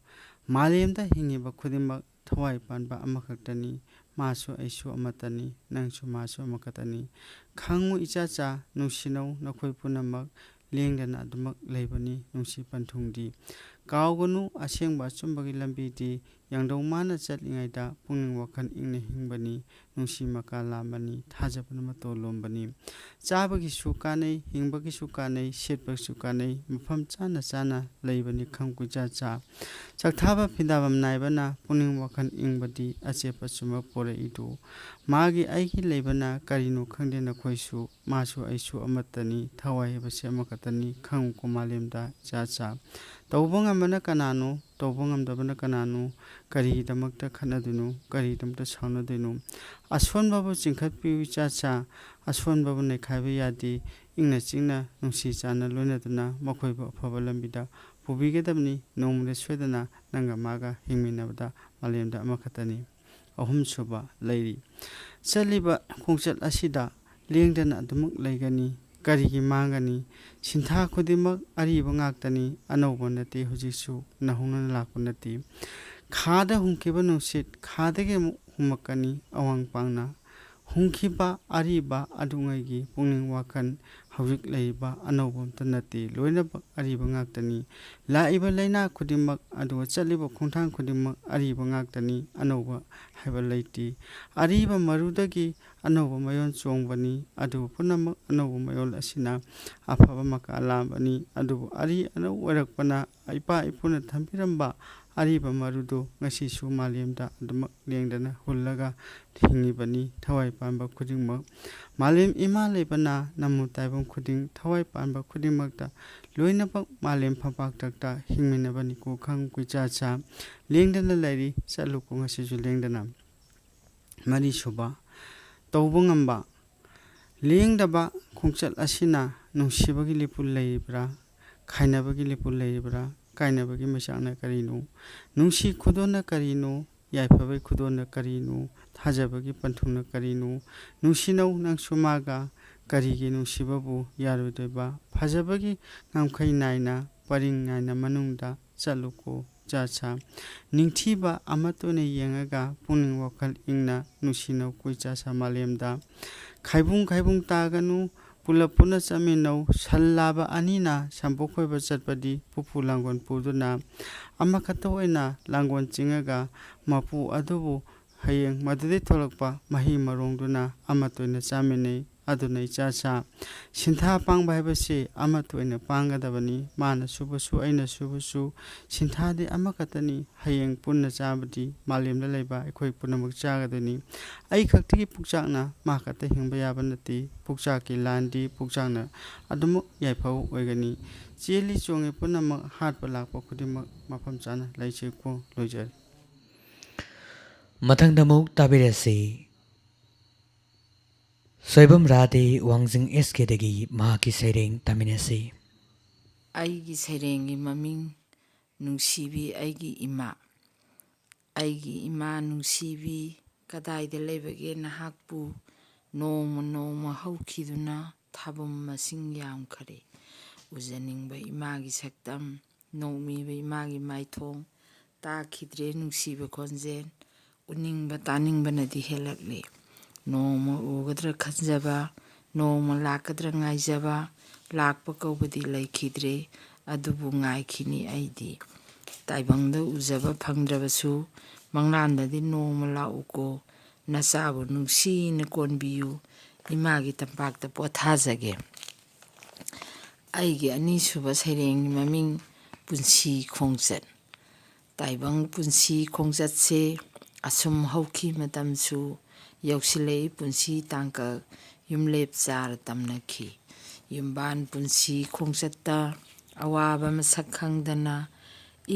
ꯃꯥꯂꯦꯝꯗ ꯍꯤꯡꯉꯤꯕ ꯈꯨꯗꯤꯡꯃꯛ ꯊꯋꯥꯏ ꯄꯥꯟꯕ ꯑꯃꯈꯛꯇꯅꯤ꯫ ꯃꯥꯁꯨ ꯑꯩꯁꯨ ꯑꯃꯠꯇꯅꯤ, ꯅꯪꯁꯨ ꯃꯥꯁꯨ ꯑꯃꯈꯛꯇꯅꯤ꯫ ꯈꯪꯉꯨ ꯏꯆꯥꯆꯥ, ꯅꯨꯡꯁꯤꯅꯧ ꯅꯈꯣꯏ ꯄꯨꯝꯅꯃꯛ, ꯂꯦꯡꯗꯅ ꯑꯗꯨꯃꯛ ꯂꯩꯕꯅꯤ ꯅꯨꯡꯁꯤ ꯄꯟꯊꯨꯡꯗꯤ꯫ ꯀꯥꯎꯒꯅꯨ ꯑꯁꯦꯡꯕ ꯑꯆꯨꯝꯕꯒꯤ ꯂꯝꯕꯤꯗꯤ, ꯌꯥꯡꯗꯧ ꯃꯥꯅ ꯆꯠꯂꯤꯉꯩꯗ ꯄꯨꯛꯅꯤꯡ ꯋꯥꯈꯜ ꯏꯪꯅ ꯍꯤꯡꯕꯅꯤ, ꯅꯨꯡꯁꯤ ꯃꯀꯥ ꯂꯥꯝꯕꯅꯤ, ꯊꯥꯖꯕꯅ ꯃꯇꯣꯜ ꯂꯣꯝꯕꯅꯤ꯫ ꯆꯥꯕꯒꯤꯁꯨ ꯀꯥꯟꯅꯩ, ꯍꯤꯡꯕꯒꯤꯁꯨ ꯀꯥꯟꯅꯩ, ꯁꯦꯠꯄꯒꯤꯁꯨ ꯀꯥꯟꯅꯩ, ꯃꯐꯝ ꯆꯥꯅ ꯆꯥꯅ ꯂꯩꯕꯅꯤ ꯈꯪ ꯀꯨꯏꯆꯥ ꯆꯥ꯫ ꯆꯥꯛꯊꯥꯕ ꯐꯤꯗꯥꯕꯝ ꯅꯥꯏꯕꯅ ꯄꯨꯛꯅꯤꯡ ꯋꯥꯈꯜ ꯏꯪꯕꯗꯤ ꯑꯆꯦꯠꯄ ꯆꯨꯝꯕ ꯄꯣꯔꯛꯏꯗꯨ꯫ ꯃꯥꯒꯤ ꯑꯩꯒꯤ ꯂꯩꯕꯅ ꯀꯔꯤꯅꯣ ꯈꯪꯗꯦ ꯅꯈꯣꯏꯁꯨ, ꯃꯥꯁꯨ ꯑꯩꯁꯨ ꯑꯃꯠꯇꯅꯤ, ꯊꯋꯥꯏ ꯍꯥꯏꯕꯁꯤ ꯑꯃꯈꯛꯇꯅꯤ, ꯈꯪꯉꯨꯀꯣ ꯃꯥꯂꯦꯝꯗ ꯏꯆꯥ ꯆꯥ꯫ ꯇꯧꯕ ꯉꯝꯕꯅ ꯀꯅꯥꯅꯣ? ꯇꯧꯕ ꯉꯝꯗꯕꯅ ꯀꯅꯥꯅꯣ? ꯀꯔꯤꯒꯤꯗꯃꯛꯇ ꯈꯠꯅꯗꯣꯏꯅꯣ? ꯀꯔꯤꯒꯤꯗꯃꯛꯇ ꯁꯥꯎꯅꯗꯣꯏꯅꯣ? ꯑꯁꯣꯟꯕꯕꯨ ꯆꯤꯡꯈꯠꯄꯤꯌꯨ ꯏꯆꯥꯆꯥ, ꯑꯁꯣꯟꯕꯕꯨ ꯅꯩꯈꯥꯏꯕ ꯌꯥꯗꯦ꯫ ꯏꯪꯅ ꯆꯤꯛꯅ ꯅꯨꯡꯁꯤ ꯆꯥꯟꯅ ꯂꯣꯏꯅꯗꯨꯅ ꯃꯈꯣꯏꯕꯨ ꯑꯐꯕ ꯂꯝꯕꯤꯗ ꯄꯨꯕꯤꯒꯗꯕꯅꯤ꯫ ꯅꯣꯡꯃꯗꯤ ꯁꯣꯏꯗꯅ ꯅꯪꯒ ꯃꯥꯒ ꯍꯤꯡꯃꯤꯟꯅꯕꯗ ꯃꯥꯂꯦꯝꯗ ꯑꯃꯈꯛꯇꯅꯤ꯫ ꯑꯍꯨꯝꯁꯨꯕ ꯂꯩꯔꯤ꯫ ꯆꯠꯂꯤꯕ ꯈꯣꯡꯆꯠ ꯑꯁꯤꯗ ꯂꯦꯡꯗꯅ ꯑꯗꯨꯃꯛ ꯂꯩꯒꯅꯤ꯫ ꯀꯔꯤꯒꯤ ꯃꯥꯡꯒꯅꯤ? ꯁꯤꯟꯊꯥ ꯈꯨꯗꯤꯡꯃꯛ ꯑꯔꯤꯕ ꯉꯥꯛꯇꯅꯤ, ꯑꯅꯧꯕ ꯅꯠꯇꯦ꯫ ꯍꯧꯖꯤꯛꯁꯨ ꯅꯧꯍꯧꯅꯅ ꯂꯥꯛꯄ ꯅꯠꯇꯦ꯫ ꯈꯥꯗ ꯍꯨꯝꯈꯤꯕ ꯅꯨꯡꯁꯤꯠ ꯈꯥꯗꯒꯤ ꯑꯃꯨꯛ ꯍꯨꯝꯃꯛꯀꯅꯤ꯫ ꯑꯋꯥꯡ ꯄꯥꯡꯅ ꯍꯨꯝꯈꯤꯕ ꯑꯔꯤꯕ ꯑꯗꯨꯉꯩꯒꯤ ꯄꯨꯛꯅꯤꯡ ꯋꯥꯈꯜ ꯍꯧꯖꯤꯛ ꯂꯩꯔꯤꯕ ꯑꯅꯧꯕ ꯑꯝꯇ ꯅꯠꯇꯦ꯫ ꯂꯣꯏꯅꯃꯛ ꯑꯔꯤꯕ ꯉꯥꯛꯇꯅꯤ꯫ ꯂꯥꯛꯏꯕ ꯂꯥꯏꯅꯥ ꯈꯨꯗꯤꯡꯃꯛ, ꯑꯗꯨꯒ ꯆꯠꯂꯤꯕ ꯈꯣꯡꯊꯥꯡ ꯈꯨꯗꯤꯡꯃꯛ ꯑꯔꯤꯕ ꯉꯥꯛꯇꯅꯤ꯫ ꯑꯅꯧꯕ ꯍꯥꯏꯕ ꯂꯩꯇꯦ꯫ ꯑꯔꯤꯕ ꯃꯔꯨꯗꯒꯤ ꯑꯅꯧꯕ ꯃꯌꯣꯜ ꯆꯣꯡꯕꯅꯤ꯫ ꯑꯗꯨꯕꯨ ꯄꯨꯝꯅꯃꯛ ꯑꯅꯧꯕ ꯃꯌꯣꯜ ꯑꯁꯤꯅ ꯑꯐꯕ ꯃꯀꯥ ꯂꯥꯝꯕꯅꯤ꯫ ꯑꯗꯨꯕꯨ ꯑꯔꯤ ꯑꯅꯧ ꯑꯣꯏꯔꯛꯄꯅ ꯏꯄꯥ ꯏꯄꯨꯅ ꯊꯝꯕꯤꯔꯝꯕ ꯑꯔꯤꯕ ꯃꯔꯨꯗꯨ ꯉꯁꯤꯁꯨ ꯃꯥꯂꯦꯝꯗ ꯑꯗꯨꯃꯛ ꯂꯦꯡꯗꯅ ꯍꯨꯜꯂꯒ ꯍꯤꯡꯉꯤꯕꯅꯤ꯫ ꯊꯋꯥꯏ ꯄꯥꯟꯕ ꯈꯨꯗꯤꯡꯃꯛ, ꯃꯥꯂꯦꯝ ꯏꯃꯥ ꯂꯩꯕꯅ ꯅꯝꯃꯨ ꯇꯥꯏꯕꯪ ꯈꯨꯗꯤꯡ, ꯊꯋꯥꯏ ꯄꯥꯟꯕ ꯈꯨꯗꯤꯡꯃꯛꯇ ꯂꯣꯏꯅꯃꯛ ꯃꯥꯂꯦꯝ ꯐꯝꯄꯥꯛꯇꯛꯇ ꯍꯤꯡꯃꯤꯟꯅꯕꯅꯤꯀꯣ꯫ ꯈꯪ ꯀꯨꯏꯆꯥ ꯆꯥ ꯂꯦꯡꯗꯅ ꯂꯩꯔꯤ, ꯆꯠꯂꯨꯀꯣ ꯉꯁꯤꯁꯨ ꯂꯦꯡꯗꯅ꯫ ꯃꯔꯤꯁꯨꯕ, ꯇꯧꯕ ꯉꯝꯕ꯫ ꯂꯦꯡꯗꯕ ꯈꯣꯡꯆꯠ ꯑꯁꯤꯅ ꯅꯨꯡꯁꯤꯕꯒꯤ ꯂꯤꯄꯨ ꯂꯩꯔꯤꯕ꯭ꯔꯥ? ꯈꯥꯏꯅꯕꯒꯤ ꯂꯤꯄꯨ ꯂꯩꯔꯤꯕ꯭ꯔꯥ? ꯀꯥꯏꯅꯕꯒꯤ ꯃꯩꯆꯥꯛꯅ ꯀꯔꯤꯅꯣ? ꯅꯨꯡꯁꯤ ꯈꯨꯗꯣꯟꯅ ꯀꯔꯤꯅꯣ? ꯌꯥꯏꯐꯕꯒꯤ ꯈꯨꯗꯣꯟꯅ ꯀꯔꯤꯅꯣ? ꯊꯥꯖꯕꯒꯤ ꯄꯟꯊꯨꯡꯅ ꯀꯔꯤꯅꯣ? ꯅꯨꯡꯁꯤꯅꯧ ꯅꯪꯁꯨ ꯃꯥꯒ꯫ ꯀꯔꯤꯒꯤ ꯅꯨꯡꯁꯤꯕꯕꯨ ꯌꯥꯔꯣꯏꯗꯣꯏꯕ? ꯐꯖꯕꯒꯤ ꯉꯝꯈꯩ ꯅꯥꯏꯅ, ꯄꯔꯤꯡ ꯅꯥꯏꯅ ꯃꯅꯨꯡꯗ ꯆꯠꯂꯨꯀꯣ꯫ ꯆꯥ ꯆꯥ꯫ ꯅꯤꯡꯊꯤꯕ ꯑꯃꯠꯇ ꯑꯣꯏꯅ ꯌꯦꯡꯉꯒ ꯄꯨꯛꯅꯤꯡ ꯋꯥꯈꯜ ꯏꯪꯅ ꯅꯨꯡꯁꯤꯅꯧ ꯀꯨꯏ ꯆꯥ ꯆꯥ ꯃꯥꯂꯦꯝꯗ꯫ ꯈꯥꯏꯕꯨꯡ ꯈꯥꯏꯕꯨꯡ ꯇꯥꯒꯅꯨ, ꯄꯨꯂꯞ ꯄꯨꯟꯅ ꯆꯠꯃꯤꯟꯅꯧ꯫ ꯁꯟ ꯂꯥꯕ ꯑꯅꯤꯅ ꯁꯝꯄꯣꯛ ꯈꯣꯏꯕ ꯆꯠꯄꯗꯤ ꯄꯨꯄꯨ ꯂꯥꯡꯒꯣꯜ ꯄꯨꯗꯨꯅ ꯑꯃꯈꯛꯇ ꯑꯣꯏꯅ ꯂꯥꯡꯒꯣꯜ ꯆꯤꯡꯉꯒ ꯃꯄꯨ ꯑꯗꯨꯕꯨ ꯍꯌꯦꯡ ꯃꯗꯨꯗꯩ ꯊꯣꯛꯂꯛꯄ ꯃꯍꯩ ꯃꯔꯣꯡꯗꯨꯅ ꯑꯃꯠꯇ ꯑꯣꯏꯅ ꯆꯥꯃꯤꯟꯅꯩ꯫ ꯑꯗꯨꯅ ꯏꯆꯥ ꯁꯥ, ꯁꯤꯟꯊꯥ ꯄꯥꯡꯕ ꯍꯥꯏꯕꯁꯤ ꯑꯃꯠꯇ ꯑꯣꯏꯅ ꯄꯥꯡꯒꯗꯕꯅꯤ꯫ ꯃꯥꯅ ꯁꯨꯕꯁꯨ ꯑꯩꯅ ꯁꯨꯕꯁꯨ ꯁꯤꯟꯊꯥꯗꯤ ꯑꯃꯈꯛꯇꯅꯤ꯫ ꯍꯌꯦꯡ ꯄꯨꯟꯅ ꯆꯥꯕꯗꯤ ꯃꯥꯂꯦꯝꯗ ꯂꯩꯕ ꯑꯩꯈꯣꯏ ꯄꯨꯝꯅꯃꯛ ꯆꯥꯒꯗꯣꯏꯅꯤ꯫ ꯑꯩ ꯈꯛꯇꯒꯤ ꯄꯨꯛꯆꯥꯛꯅ ꯃꯥ ꯈꯛꯇ ꯍꯤꯡꯕ ꯌꯥꯕ ꯅꯠꯇꯦ꯫ ꯄꯨꯛꯆꯥꯛꯀꯤ ꯂꯥꯟꯗꯤ ꯄꯨꯛꯆꯥꯛꯅ ꯑꯗꯨꯃꯛ ꯌꯥꯏꯐꯕ ꯑꯣꯏꯒꯅꯤ꯫ ꯆꯦꯜꯂꯤ ꯆꯣꯡꯉꯤ ꯄꯨꯝꯅꯃꯛ ꯍꯥꯠꯄ ꯂꯥꯛꯄ ꯈꯨꯗꯤꯡꯃꯛ ꯃꯐꯝ ꯆꯥꯅ ꯂꯩꯁꯤꯀꯣ꯫ ꯂꯣꯏꯖꯔꯦ꯫ ꯃꯊꯪꯗ ꯑꯃꯨꯛ ꯇꯥꯕꯤꯔꯁꯤ꯫ ꯁꯣꯏꯕꯝ ꯔꯥꯙꯦ ꯋꯥꯡꯖꯤꯡ ꯑꯦꯁ ꯀꯦꯗꯒꯤ ꯃꯍꯥꯛꯀꯤ ꯁꯩꯔꯦꯡ ꯇꯥꯃꯤꯟꯅꯁꯤ꯫ ꯑꯩꯒꯤ ꯁꯩꯔꯦꯡꯒꯤ ꯃꯃꯤꯡ ꯅꯨꯡꯁꯤꯕꯤ ꯑꯩꯒꯤ ꯏꯃꯥ꯫ ꯑꯩꯒꯤ ꯏꯃꯥ ꯅꯨꯡꯁꯤꯕꯤ, ꯀꯗꯥꯏꯗ ꯂꯩꯕꯒꯦ ꯅꯍꯥꯛꯄꯨ? ꯅꯣꯡꯃ ꯅꯣꯡꯃ ꯍꯧꯈꯤꯗꯨꯅ ꯊꯥꯕꯨꯝ ꯃꯁꯤꯡ ꯌꯥꯝꯈꯔꯦ꯫ ꯎꯖꯅꯤꯡꯕ ꯏꯃꯥꯒꯤ ꯁꯛꯇꯝ, ꯅꯣꯡꯃꯤꯕ ꯏꯃꯥꯒꯤ ꯃꯥꯏꯊꯣꯡ, ꯇꯥꯈꯤꯗ꯭ꯔꯦ ꯅꯨꯡꯁꯤꯕ ꯈꯣꯟꯖꯦꯜ꯫ ꯎꯅꯤꯡꯕ ꯇꯥꯅꯤꯡꯕꯅꯗꯤ ꯍꯦꯜꯂꯛꯂꯦ꯫ ꯅꯣꯡꯃ ꯎꯒꯗ꯭ꯔꯥ ꯈꯟꯖꯕ, ꯅꯣꯡꯃ ꯂꯥꯛꯀꯗ꯭ꯔꯥ ꯉꯥꯏꯖꯕ, ꯂꯥꯛꯄ ꯀꯧꯕꯗꯤ ꯂꯩꯈꯤꯗ꯭ꯔꯦ, ꯑꯗꯨꯕꯨ ꯉꯥꯏꯈꯤꯅꯤ ꯑꯩꯗꯤ꯫ ꯇꯥꯏꯕꯪꯗ ꯎꯖꯕ ꯐꯪꯗ꯭ꯔꯕꯁꯨ, ꯃꯪꯂꯥꯟꯗꯗꯤ ꯅꯣꯡꯃ ꯂꯥꯛꯎꯀꯣ, ꯅꯆꯥꯕꯨ ꯅꯨꯡꯁꯤꯅ ꯀꯣꯟꯕꯤꯌꯨ, ꯏꯃꯥꯒꯤ ꯇꯝꯄꯥꯛꯇ ꯄꯣꯊꯥꯖꯒꯦ꯫ ꯑꯩꯒꯤ ꯑꯅꯤꯁꯨꯕ ꯁꯩꯔꯦꯡꯒꯤ ꯃꯃꯤꯡ ꯄꯨꯟꯁꯤ ꯈꯣꯡꯆꯠ꯫ ꯇꯥꯏꯕꯪ ꯄꯨꯟꯁꯤ ꯈꯣꯡꯆꯠꯁꯦ ꯑꯁꯨꯝ ꯍꯧꯈꯤ ꯃꯇꯝꯁꯨ, ꯌꯧꯁꯤꯜꯂꯛꯏ ꯄꯨꯟꯁꯤ ꯇꯥꯡꯀꯛ ꯌꯨꯝꯂꯦꯞ ꯆꯥꯔ ꯇꯝꯅꯈꯤ꯫ ꯌꯨꯝꯕꯥꯟ ꯄꯨꯟꯁꯤ ꯈꯣꯡꯆꯠꯇ ꯑꯋꯥꯕ ꯃꯁꯛ ꯈꯪꯗꯅ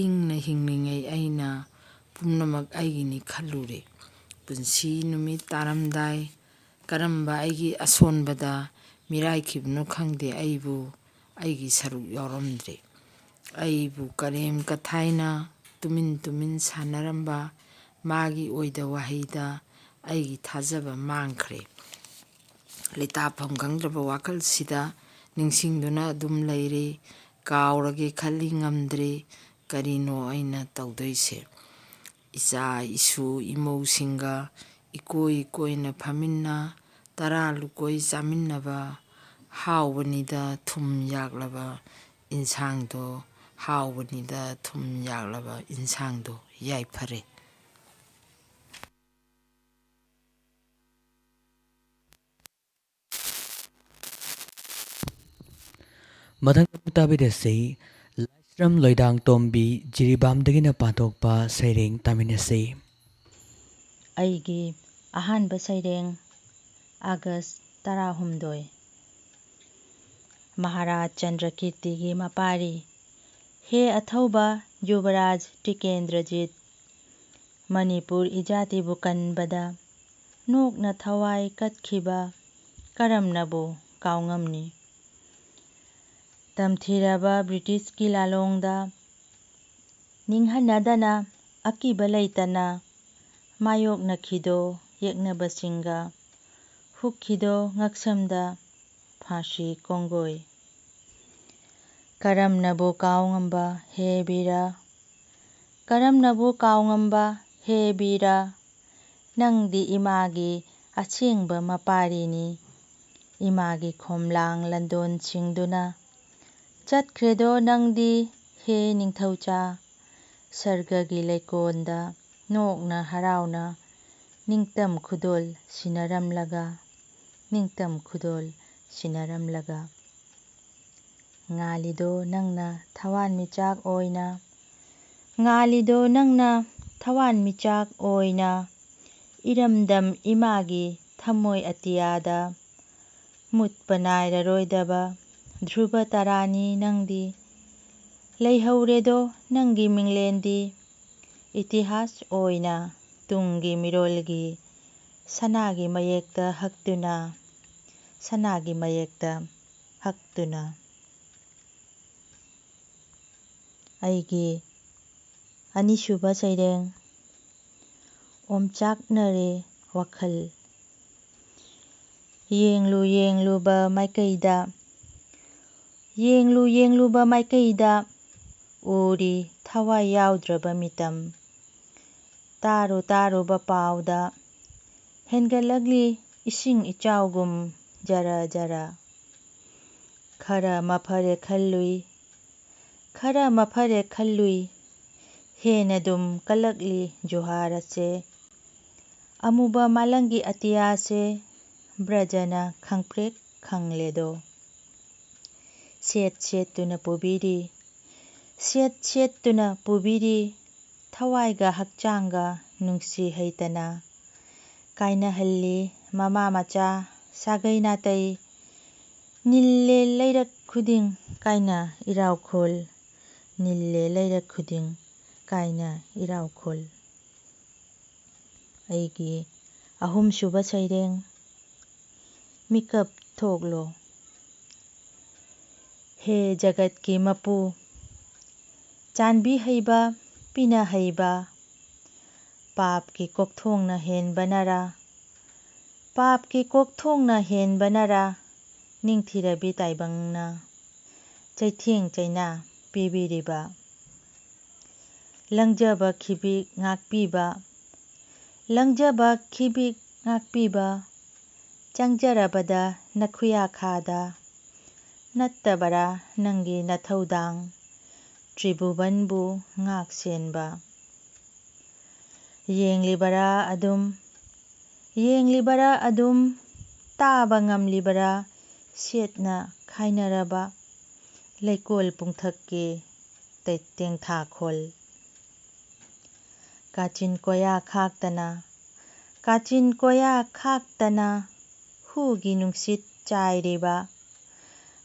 ꯏꯪꯅ ꯍꯤꯡꯂꯤꯉꯩ ꯑꯩꯅ ꯄꯨꯝꯅꯃꯛ ꯑꯩꯒꯤꯅꯤ ꯈꯜꯂꯨꯔꯦ꯫ ꯄꯨꯟꯁꯤ ꯅꯨꯃꯤꯠ ꯇꯥꯔꯝꯗꯥꯏ ꯀꯔꯝꯕ ꯑꯩꯒꯤ ꯑꯁꯣꯟꯕꯗ ꯃꯤꯔꯥꯏꯈꯤꯕꯅꯣ ꯈꯪꯗꯦ, ꯑꯩꯕꯨ ꯑꯩꯒꯤ ꯁꯔꯨꯛ ꯌꯥꯎꯔꯝꯗ꯭ꯔꯦ꯫ ꯑꯩꯕꯨ ꯀꯔꯦꯝ ꯀꯊꯥꯏꯅ ꯇꯨꯃꯤꯟ ꯇꯨꯃꯤꯟ ꯁꯥꯟꯅꯔꯝꯕ ꯃꯥꯒꯤ ꯑꯣꯏꯗ ꯋꯥꯍꯩꯗ ꯑꯩꯒꯤ ꯊꯥꯖꯕ ꯃꯥꯡꯈ꯭ꯔꯦ꯫ ꯂꯩꯇꯥꯐꯝ ꯈꯪꯗ꯭ꯔꯕ ꯋꯥꯈꯜꯁꯤꯗ ꯅꯤꯡꯁꯤꯡꯗꯨꯅ ꯑꯗꯨꯝ ꯂꯩꯔꯦ꯫ ꯀꯥꯎꯔꯒꯦ ꯈꯜꯂꯤ, ꯉꯝꯗ꯭ꯔꯦ꯫ ꯀꯔꯤꯅꯣ ꯑꯩꯅ ꯇꯧꯗꯣꯏꯁꯦ? ꯏꯆꯥ ꯏꯁꯨ ꯏꯃꯧꯁꯤꯡꯒ ꯏꯀꯣꯏ ꯀꯣꯏꯅ ꯐꯝꯃꯤꯟꯅ ꯇꯔꯥ ꯂꯨꯀꯣꯏ ꯆꯥꯃꯤꯟꯅꯕ, ꯍꯥꯎꯕꯅꯤꯗ ꯊꯨꯝ ꯌꯥꯛꯂꯕ ꯏꯟꯁꯥꯡꯗꯣ, ꯍꯥꯎꯕꯅꯤꯗ ꯊꯨꯝ ꯌꯥꯛꯂꯕ ꯏꯟꯁꯥꯡꯗꯣ꯫ ꯌꯥꯏꯐꯔꯦ꯫ ꯃꯊꯪ ꯑꯃꯨꯛ ꯇꯥꯕꯤꯔꯁꯤ, ꯂꯥꯏꯁ꯭ꯔꯝ ꯂꯣꯏꯗꯥꯡ ꯇꯣꯝꯕꯤ ꯖꯤꯔꯤꯕꯥꯝꯗꯒꯤꯅ ꯄꯥꯊꯣꯛꯄ ꯁꯩꯔꯦꯡ ꯇꯥꯃꯤꯟꯅꯁꯤ꯫ ꯑꯩꯒꯤ ꯑꯍꯥꯟꯕ ꯁꯩꯔꯦꯡ, ꯑꯥꯒꯁ ꯇꯔꯥꯍꯨꯝꯗꯣꯏ꯫ ꯃꯍꯥꯔꯥꯖ ꯆꯟꯗ꯭ꯔꯀꯤꯔꯇꯤꯒꯤ ꯃꯄꯥꯔꯤ, ꯍꯦ ꯑꯊꯧꯕ ꯌꯨꯕꯔꯥꯖ ꯇꯤꯀꯦꯟꯗ꯭ꯔꯖꯤꯠ, ꯃꯅꯤꯄꯨꯔ ꯏꯖꯥꯇꯤꯕꯨ ꯀꯟꯕꯗ ꯅꯣꯛꯅ ꯊꯋꯥꯏ ꯀꯠꯈꯤꯕ ꯀꯔꯝꯅꯕꯨ ꯀꯥꯎꯉꯝꯅꯤ? ꯇꯝꯊꯤꯔꯕ ꯕ꯭ꯔꯤꯇꯤꯁꯀꯤ ꯂꯥꯂꯣꯡꯗ ꯅꯤꯡꯍꯟꯅꯗꯅ ꯑꯀꯤꯕ ꯂꯩꯇꯅ ꯃꯥꯌꯣꯛꯅꯈꯤꯗꯣ ꯌꯦꯛꯅꯕꯁꯤꯡꯒ ꯍꯨꯛꯈꯤꯗꯣ ꯉꯛꯁꯝꯗ ꯐꯥꯁꯤ ꯀꯣꯡꯒꯣꯏ꯫ ꯀꯔꯝꯅꯕꯨ ꯀꯥꯎꯉꯝꯕ ꯍꯦ ꯕꯤꯔ? ꯀꯔꯝꯅꯕꯨ ꯀꯥꯎꯉꯝꯕ ꯍꯦ ꯕꯤꯔ? ꯅꯪꯗꯤ ꯏꯃꯥꯒꯤ ꯑꯁꯦꯡꯕ ꯃꯄꯥꯔꯤꯅꯤ꯫ ꯏꯃꯥꯒꯤ ꯈꯣꯝꯂꯥꯡ ꯂꯟꯗꯣꯟ ꯁꯤꯡꯗꯨꯅ ꯆꯠꯈ꯭ꯔꯦꯗꯣ ꯅꯪꯗꯤ ꯍꯦ ꯅꯤꯡꯊꯧꯆꯥ꯫ ꯁꯔꯒꯒꯤ ꯂꯩꯀꯣꯜꯗ ꯅꯣꯛꯅ ꯍꯔꯥꯎꯅ ꯅꯤꯡꯇꯝ ꯈꯨꯗꯣꯜ ꯁꯤꯟꯅꯔꯝꯂꯒ, ꯅꯤꯡꯇꯝ ꯈꯨꯗꯣꯜ ꯁꯤꯟꯅꯔꯝꯂꯒ꯫ ꯉꯥꯜꯂꯤꯗꯣ ꯅꯪꯅ ꯊꯋꯥꯟꯃꯤꯆꯥꯛ ꯑꯣꯏꯅ, ꯉꯥꯜꯂꯤꯗꯣ ꯅꯪꯅ ꯊꯋꯥꯟꯃꯤꯆꯥꯛ ꯑꯣꯏꯅ, ꯏꯔꯝꯗꯝ ꯏꯃꯥꯒꯤ ꯊꯃꯣꯏ ꯑꯇꯤꯌꯥꯗ ꯃꯨꯠꯄ ꯅꯥꯏꯔꯔꯣꯏꯗꯕ ꯙ꯭ꯔꯨꯕ ꯇꯔꯥꯅꯤ ꯅꯪꯗꯤ꯫ ꯂꯩꯍꯧꯔꯦꯗꯣ ꯅꯪꯒꯤ ꯃꯤꯡꯂꯦꯟꯗꯤ, ꯏꯇꯤꯍꯥꯁ ꯑꯣꯏꯅ ꯇꯨꯡꯒꯤ ꯃꯤꯔꯣꯜꯒꯤ ꯁꯅꯥꯒꯤ ꯃꯌꯦꯛꯇ ꯍꯛꯇꯨꯅ, ꯁꯅꯥꯒꯤ ꯃꯌꯦꯛꯇ ꯍꯛꯇꯨꯅ꯫ ꯑꯩꯒꯤ ꯑꯅꯤꯁꯨꯕ ꯁꯩꯔꯦꯡ, ꯑꯣꯝꯆꯥꯛꯅꯔꯦ ꯋꯥꯈꯜ꯫ ꯌꯦꯡꯂꯨ ꯌꯦꯡꯂꯨꯕ ꯃꯥꯏꯀꯩꯗ, ꯌꯦꯡꯂꯨ ꯌꯦꯡꯂꯨꯕ ꯃꯥꯏꯀꯩꯗ, ꯎꯔꯤ ꯊꯋꯥꯏ ꯌꯥꯎꯗ꯭ꯔꯕ ꯃꯤꯇꯝ꯫ ꯇꯥꯔꯨ ꯇꯥꯔꯨꯕ ꯄꯥꯎꯗ, ꯍꯦꯟꯒꯠꯂꯛꯂꯤ ꯏꯁꯤꯡ ꯏꯆꯥꯎꯒꯨꯝ ꯖꯔ ꯖꯔ꯫ ꯈꯔ ꯃꯐꯔꯦ ꯈꯜꯂꯨꯏ, ꯈꯔ ꯃꯐꯔꯦ ꯈꯜꯂꯨꯏ, ꯍꯦꯟꯅꯗꯨꯝ ꯀꯜꯂꯛꯂꯤ ꯖꯨꯍꯥꯔ ꯑꯁꯦ꯫ ꯑꯃꯨꯕ ꯃꯥꯂꯪꯒꯤ ꯑꯇꯤꯌꯥꯁꯦ ꯕ꯭ꯔꯖꯅ ꯈꯪꯄ꯭ꯔꯦꯛ ꯈꯪꯂꯦꯗꯣ꯫ ꯁꯦꯠ ꯁꯦꯠꯇꯨꯅ ꯄꯨꯕꯤꯔꯤ, ꯁꯦꯠ ꯁꯦꯠꯇꯨꯅ ꯄꯨꯕꯤꯔꯤ, ꯊꯋꯥꯏꯒ ꯍꯛꯆꯥꯡꯒ ꯅꯨꯡꯁꯤ ꯍꯩꯇꯅ꯫ ꯀꯥꯏꯅꯍꯜꯂꯤ ꯃꯃꯥ ꯃꯆꯥ ꯁꯥꯒꯩ ꯅꯥꯇꯩ, ꯅꯤꯜꯂꯦ ꯂꯩꯔꯛ ꯈꯨꯗꯤꯡ ꯀꯥꯏꯅ ꯏꯔꯥꯎꯈꯣꯜ, ꯅꯤꯜꯂꯦ ꯂꯩꯔꯛ ꯈꯨꯗꯤꯡ ꯀꯥꯏꯅ ꯏꯔꯥꯎꯈꯣꯜ꯫ ꯑꯩꯒꯤ ꯑꯍꯨꯝꯁꯨꯕ ꯁꯩꯔꯦꯡ, ꯃꯤꯀꯞ ꯊꯣꯛꯂꯣ꯫ ꯍꯦ ꯖꯒꯠꯀꯤ ꯃꯄꯨ, ꯆꯥꯟꯕꯤ ꯍꯩꯕ, ꯄꯤꯅ ꯍꯩꯕ, ꯄꯥꯞꯀꯤ ꯀꯣꯛꯊꯣꯡꯅ ꯍꯦꯟꯕꯅꯔꯥ, ꯄꯥꯞꯀꯤ ꯀꯣꯛꯊꯣꯡꯅ ꯍꯦꯟꯕꯅꯔꯥ, ꯅꯤꯡꯊꯤꯔꯕꯤ ꯇꯥꯏꯕꯪꯅ ꯆꯩꯊꯦꯡ ꯆꯩꯅꯥ ꯄꯤꯕꯤꯔꯤꯕ꯫ ꯂꯪꯖꯕ ꯈꯤꯕꯤꯛ ꯉꯥꯛꯄꯤꯕ, ꯂꯪꯖꯕ ꯈꯤꯕꯤꯛ ꯉꯥꯛꯄꯤꯕ, ꯆꯪꯖꯔꯕꯗ ꯅꯈꯨꯌꯥꯈꯥꯗ ꯅꯠꯇꯕꯔꯥ ꯅꯪꯒꯤ ꯅꯊꯧꯗꯥꯡ, ꯇ꯭ꯔꯤꯕꯨꯕꯟꯕꯨ ꯉꯥꯛ ꯁꯦꯟꯕ? ꯌꯦꯡꯂꯤꯕꯔꯥ ꯑꯗꯨꯝ, ꯌꯦꯡꯂꯤꯕꯔꯥ ꯑꯗꯨꯝ, ꯇꯥꯕ ꯉꯝꯂꯤꯕꯔꯥ ꯁꯦꯠꯅ ꯈꯥꯏꯅꯔꯕ ꯂꯩꯀꯣꯜ ꯄꯨꯡꯊꯛꯀꯤ ꯇꯦ-, ꯇꯦꯡꯊꯥꯈꯣꯜ? ꯀꯥꯆꯤꯟ ꯀꯣꯌꯥ ꯈꯥꯛꯇꯅ, ꯀꯥꯆꯤꯟ ꯀꯣꯌꯥ ꯈꯥꯛꯇꯅ ꯍꯨꯒꯤ ꯅꯨꯡꯁꯤꯠ ꯆꯥꯏꯔꯤꯕ,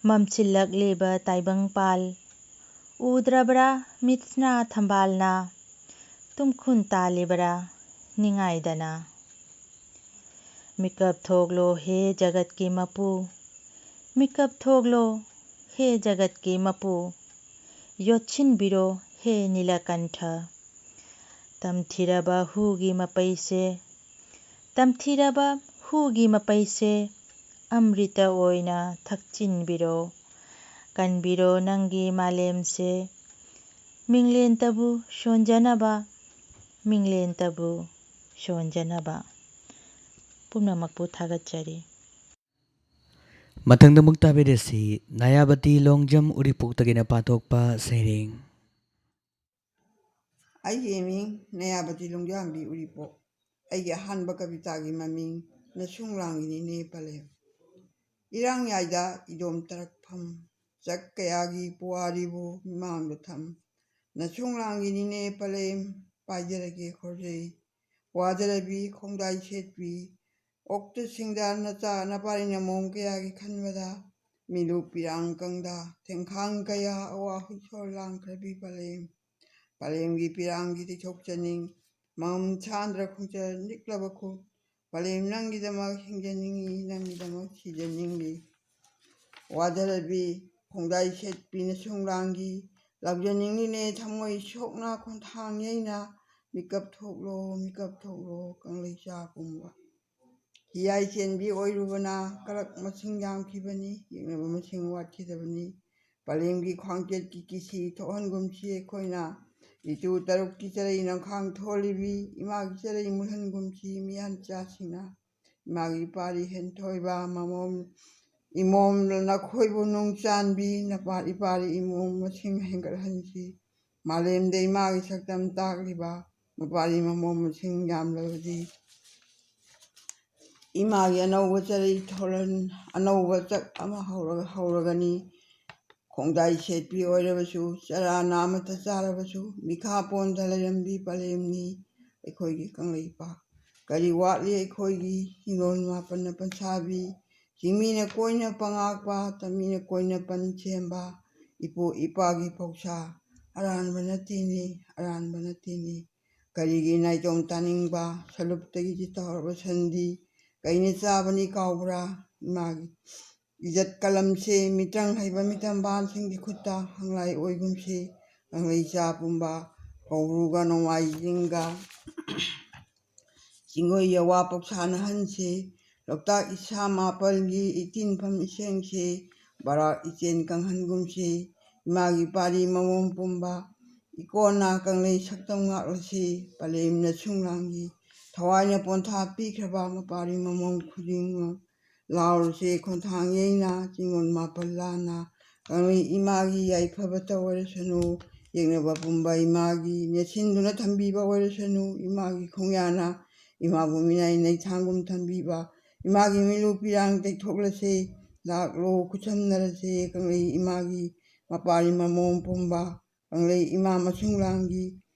ꯃꯝꯁꯤꯜꯂꯛꯂꯤꯕ ꯇꯥꯏꯕꯪꯄꯥꯜ ꯎꯗ꯭ꯔꯕ꯭ꯔꯥ ꯃꯤꯠꯁꯅꯥ ꯊꯝꯕꯥꯜꯅ ꯇꯨꯝꯈꯨꯟ ꯇꯥꯜꯂꯤꯕ꯭ꯔꯥ ꯅꯤꯡꯉꯥꯏꯗꯅ? ꯃꯤꯀꯞ ꯊꯣꯛꯂꯣ ꯍꯦ ꯖꯒꯠꯀꯤ ꯃꯄꯨ, ꯃꯤꯀꯞ ꯊꯣꯛꯂꯣ ꯍꯦ ꯖꯒꯠꯀꯤ ꯃꯄꯨ, ꯌꯣꯠꯁꯤꯟꯕꯤꯔꯣ ꯍꯦ ꯅꯤꯂꯀꯟꯊ꯫ ꯇꯝꯊꯤꯔꯕ ꯍꯨꯒꯤ ꯃꯄꯩꯁꯦ, ꯇꯝꯊꯤꯔꯕ ꯍꯨꯒꯤ ꯃꯄꯩꯁꯦ ꯑꯃ꯭ꯔꯤꯇ ꯑꯣꯏꯅ ꯊꯛꯆꯤꯟꯕꯤꯔꯣ꯫ ꯀꯟꯕꯤꯔꯣ ꯅꯪꯒꯤ ꯃꯥꯂꯦꯝꯁꯦ, ꯃꯤꯡꯂꯦꯟꯇꯕꯨ ꯁꯣꯟꯖꯅꯕ, ꯃꯤꯡꯂꯦꯟꯇꯕꯨ ꯁꯣꯟꯖꯅꯕ꯫ ꯄꯨꯝꯅꯃꯛꯄꯨ ꯊꯥꯒꯠꯆꯔꯤ꯫ ꯃꯊꯪꯗ ꯑꯃꯨꯛ ꯇꯥꯕꯤꯔꯁꯤ, ꯅꯥꯌꯥꯕꯇꯤ ꯂꯣꯡꯖꯝ ꯎꯔꯤꯄꯣꯛꯇꯒꯤꯅ ꯄꯥꯊꯣꯛꯄ ꯁꯩꯔꯦꯡ꯫ ꯑꯩꯒꯤ ꯃꯤꯡ ꯅꯥꯌꯥꯕꯇꯤ ꯂꯣꯡꯖꯥꯝꯕꯤ ꯎꯔꯤꯄꯣꯛ꯫ ꯑꯩꯒꯤ ꯑꯍꯥꯟꯕ ꯀꯕꯤꯇꯥꯒꯤ ꯃꯃꯤꯡ ꯅꯁꯨꯡ ꯂꯥꯡꯒꯤꯅꯤꯅꯦ ꯄꯂꯦꯝ꯫ ꯏꯔꯥꯡꯌꯥꯏꯗ ꯏꯗꯣꯝ ꯇꯔꯛꯐꯝ, ꯆꯥꯛ ꯀꯌꯥꯒꯤ ꯄꯨꯋꯥꯔꯤꯕꯨ ꯃꯤꯃꯥꯡꯗ ꯊꯝ꯫ ꯅꯁꯨꯡ ꯂꯥꯡꯒꯤꯅꯤꯅꯦ ꯄꯂꯦꯝ, ꯄꯥꯏꯖꯔꯒꯦ ꯈꯣꯔꯖꯩ꯫ ꯋꯥꯖꯔꯕꯤ ꯈꯣꯡꯗꯥꯏ ꯁꯦꯠꯄꯤ, ꯑꯣꯛꯇ ꯁꯤꯡꯗ ꯅꯆꯥ ꯅꯄꯥꯔꯤ ꯅꯃꯣꯝ ꯀꯌꯥꯒꯤ ꯈꯟꯕꯗ, ꯃꯤꯂꯨ ꯄꯤꯔꯥꯡ ꯀꯪꯗ ꯊꯦꯡꯈꯥꯡ ꯀꯌꯥ ꯑꯋꯥ ꯍꯨꯏꯁꯣꯔ ꯂꯥꯡꯈ꯭ꯔꯕꯤ ꯄꯂꯦꯝ꯫ ꯄꯂꯦꯝꯒꯤ ꯄꯤꯔꯥꯡꯒꯤ ꯇꯩꯊꯣꯛꯆꯅꯤꯡ, ꯃꯉꯝ ꯁꯥꯟꯗ꯭ꯔ ꯈꯣꯡꯆꯠ ꯅꯤꯛꯂꯕ ꯈꯨ, ꯄꯂꯦꯝ ꯅꯪꯒꯤꯗꯃꯛ ꯍꯤꯡꯖꯅꯤꯡꯏ, ꯅꯪꯒꯤꯗꯃꯛ ꯁꯤꯖꯅꯤꯡꯏ꯫ ꯋꯥꯖꯔꯕꯤ ꯈꯣꯡꯗꯥꯏ ꯁꯦꯠꯄꯤ ꯅꯁꯨꯡ ꯂꯥꯡꯒꯤ, ꯂꯥꯎꯖꯅꯤꯡꯂꯤꯅꯦ ꯊꯃꯣꯏ ꯁꯣꯛꯅ ꯈꯣꯟꯊꯥꯡ ꯌꯩꯅ, ꯃꯤꯀꯞ ꯊꯣꯛꯂꯣ, ꯃꯤꯀꯞ ꯊꯣꯛꯂꯣ, ꯀꯪꯂꯩꯆꯥ ꯄꯨꯝꯕ꯫ ꯍꯤꯌꯥꯏ ꯆꯦꯟꯕꯤ ꯑꯣꯏꯔꯨꯕꯅ ꯀꯂꯛ ꯃꯁꯤꯡ ꯌꯥꯝꯈꯤꯕꯅꯤ, ꯌꯦꯛꯅꯕ ꯃꯁꯤꯡ ꯋꯥꯠꯈꯤꯗꯕꯅꯤ꯫ ꯄꯂꯦꯝꯒꯤ ꯈ꯭ꯋꯥꯡꯆꯦꯠꯀꯤ ꯀꯤꯁꯤ ꯊꯣꯛꯍꯟꯒꯨꯝꯁꯤ ꯑꯩꯈꯣꯏꯅ, ꯏꯇꯨ ꯇꯔꯨꯛꯀꯤ ꯆꯔꯩ ꯅꯣꯡꯈꯥꯡ ꯊꯣꯜꯂꯤꯕꯤ ꯏꯃꯥꯒꯤ ꯆꯔꯩ ꯃꯨꯜꯍꯟꯒꯨꯝꯁꯤ ꯃꯤꯌꯥꯟꯆꯥꯁꯤꯡꯅ꯫ ꯏꯃꯥꯒꯤ ꯏꯄꯥꯔꯤ ꯍꯦꯟꯊꯣꯏꯕ ꯃꯃꯣꯝ, ꯏꯃꯣꯝ ꯅꯈꯣꯏꯕꯨ ꯅꯨꯡ ꯆꯥꯟꯕꯤ, ꯅꯄꯥ ꯏꯄꯥꯔꯤ ꯏꯃꯣꯝ ꯃꯁꯤꯡ ꯍꯦꯟꯒꯠꯍꯟꯁꯤ꯫ ꯃꯥꯂꯦꯝꯗ ꯏꯃꯥꯒꯤ ꯁꯛꯇꯝ ꯇꯥꯛꯂꯤꯕ ꯃꯄꯥꯔꯤ ꯃꯃꯣꯝ ꯃꯁꯤꯡ ꯌꯥꯝꯂꯕꯗꯤ, ꯏꯃꯥꯒꯤ ꯑꯅꯧꯕ ꯆꯔꯩ ꯊꯣꯂꯟ, ꯑꯅꯧꯕ ꯆꯛ ꯑꯃ ꯍꯧꯔꯒ, ꯍꯧꯔꯒꯅꯤ꯫ ꯈꯣꯡꯗꯥꯏ ꯁꯦꯠꯄꯤ ꯑꯣꯏꯔꯕꯁꯨ, ꯆꯔꯥꯅ ꯑꯃꯠꯇ ꯆꯥꯔꯕꯁꯨ, ꯃꯤꯈꯥ ꯄꯣꯟꯗ ꯂꯩꯔꯝꯕꯤ ꯄꯂꯦꯝꯅꯤ ꯑꯩꯈꯣꯏꯒꯤ ꯀꯪꯂꯩꯄꯥꯛ꯫ ꯀꯔꯤ ꯋꯥꯠꯂꯤ ꯑꯩꯈꯣꯏꯒꯤ ꯍꯤꯡꯒꯣꯜ ꯃꯥꯄꯟꯅ ꯄꯟꯁꯥꯕꯤ? ꯆꯤꯡꯃꯤꯅ ꯀꯣꯏꯅ ꯄꯉꯥꯛꯄ, ꯇꯝꯃꯤꯅ ꯀꯣꯏꯅ ꯄꯟ ꯁꯦꯝꯕ, ꯏꯄꯨ ꯏꯄꯥꯒꯤ ꯄꯧꯁꯥ, ꯑꯔꯥꯟꯕ ꯅꯠꯇꯦꯅꯦ, ꯑꯔꯥꯟꯕ ꯅꯠꯇꯦꯅꯦ꯫ ꯀꯔꯤꯒꯤ ꯅꯥꯏꯇꯣꯝ ꯇꯥꯅꯤꯡꯕ ꯁꯂꯨꯞꯇꯒꯤ ꯆꯤꯊꯍꯧꯔꯕ ꯁꯟꯗꯤ? ꯀꯩꯅ ꯆꯥꯕꯅꯤ ꯀꯥꯎꯕ꯭ꯔꯥ? ꯏꯃꯥꯒꯤ ꯏꯖꯠ ꯀꯂꯝꯁꯦ ꯃꯤꯇ꯭ꯔꯪ ꯍꯩꯕ ꯃꯤꯇꯝꯕꯥꯟꯁꯤꯡꯒꯤ ꯈꯨꯠꯇ ꯍꯪꯂꯥꯏ ꯑꯣꯏꯒꯨꯝꯁꯤ꯫ ꯀꯪꯂꯩꯆꯥ ꯄꯨꯝꯕ ꯀꯧꯕ꯭ꯔꯨꯒ ꯅꯣꯡꯃꯥꯏꯖꯤꯡꯒ ꯆꯤꯡꯒꯣꯏ ꯌꯋꯥ ꯄꯧꯁꯥꯅꯍꯟꯁꯤ꯫ ꯂꯣꯛꯇꯥꯛ ꯏꯁꯥ ꯃꯥꯄꯜꯒꯤ ꯏꯇꯤꯟꯐꯝ ꯏꯁꯦꯡꯁꯤ ꯕꯔꯥꯛ ꯏꯆꯦꯟ ꯀꯪꯍꯟꯒꯨꯝꯁꯤ꯫ ꯏꯃꯥꯒꯤ ꯄꯥꯔꯤ ꯃꯃꯣꯝ ꯄꯨꯝꯕ ꯏꯀꯣꯟꯅ ꯀꯪꯂꯩ ꯁꯛꯇꯝ ꯉꯥꯛꯂꯁꯤ꯫ ꯄꯂꯦꯝꯅ ꯁꯨꯡꯂꯥꯡꯒꯤ ꯊꯋꯥꯏꯅ ꯄꯣꯟꯊꯥ ꯄꯤꯈ꯭ꯔꯕ ꯃꯄꯥꯔꯤ ꯃꯃꯣꯝ ꯈꯨꯗꯤꯡꯃꯛ ꯂꯥꯎꯔꯁꯤ ꯈꯣꯟꯊꯥꯡ ꯌꯩꯅ ꯆꯤꯡꯂꯣꯟ ꯃꯥꯄꯜ ꯂꯥꯟꯅ꯫ ꯀꯪꯂꯩ ꯏꯃꯥꯒꯤ ꯌꯥꯏꯐꯕꯇ ꯑꯣꯏꯔꯁꯅꯨ꯫ ꯌꯦꯛꯅꯕ ꯄꯨꯝꯕ ꯏꯃꯥꯒꯤ ꯅꯦꯠꯁꯤꯟꯗꯨꯅ ꯊꯝꯕꯤꯕ ꯑꯣꯏꯔꯁꯅꯨ꯫ ꯏꯃꯥꯒꯤ ꯈꯣꯡꯌꯥꯅ ꯏꯃꯥꯕꯨ ꯃꯤꯅꯥꯏ ꯅꯩꯊꯥꯡꯒꯨꯝ ꯊꯝꯕꯤꯕ꯫ ꯏꯃꯥꯒꯤ ꯃꯤꯂꯨ ꯄꯤꯔꯥꯡ ꯇꯩꯊꯣꯛꯂꯁꯤ꯫ ꯂꯥꯛꯂꯣ ꯈꯨꯠꯁꯝꯅꯔꯁꯦ ꯀꯪꯂꯩ ꯏꯃꯥꯒꯤ ꯃꯄꯥꯔꯤ ꯃꯃꯣꯝ ꯄꯨꯝꯕ ꯀꯪꯂꯩ ꯏꯃꯥ ꯃꯁꯨꯡ ꯂꯥꯡꯒꯤ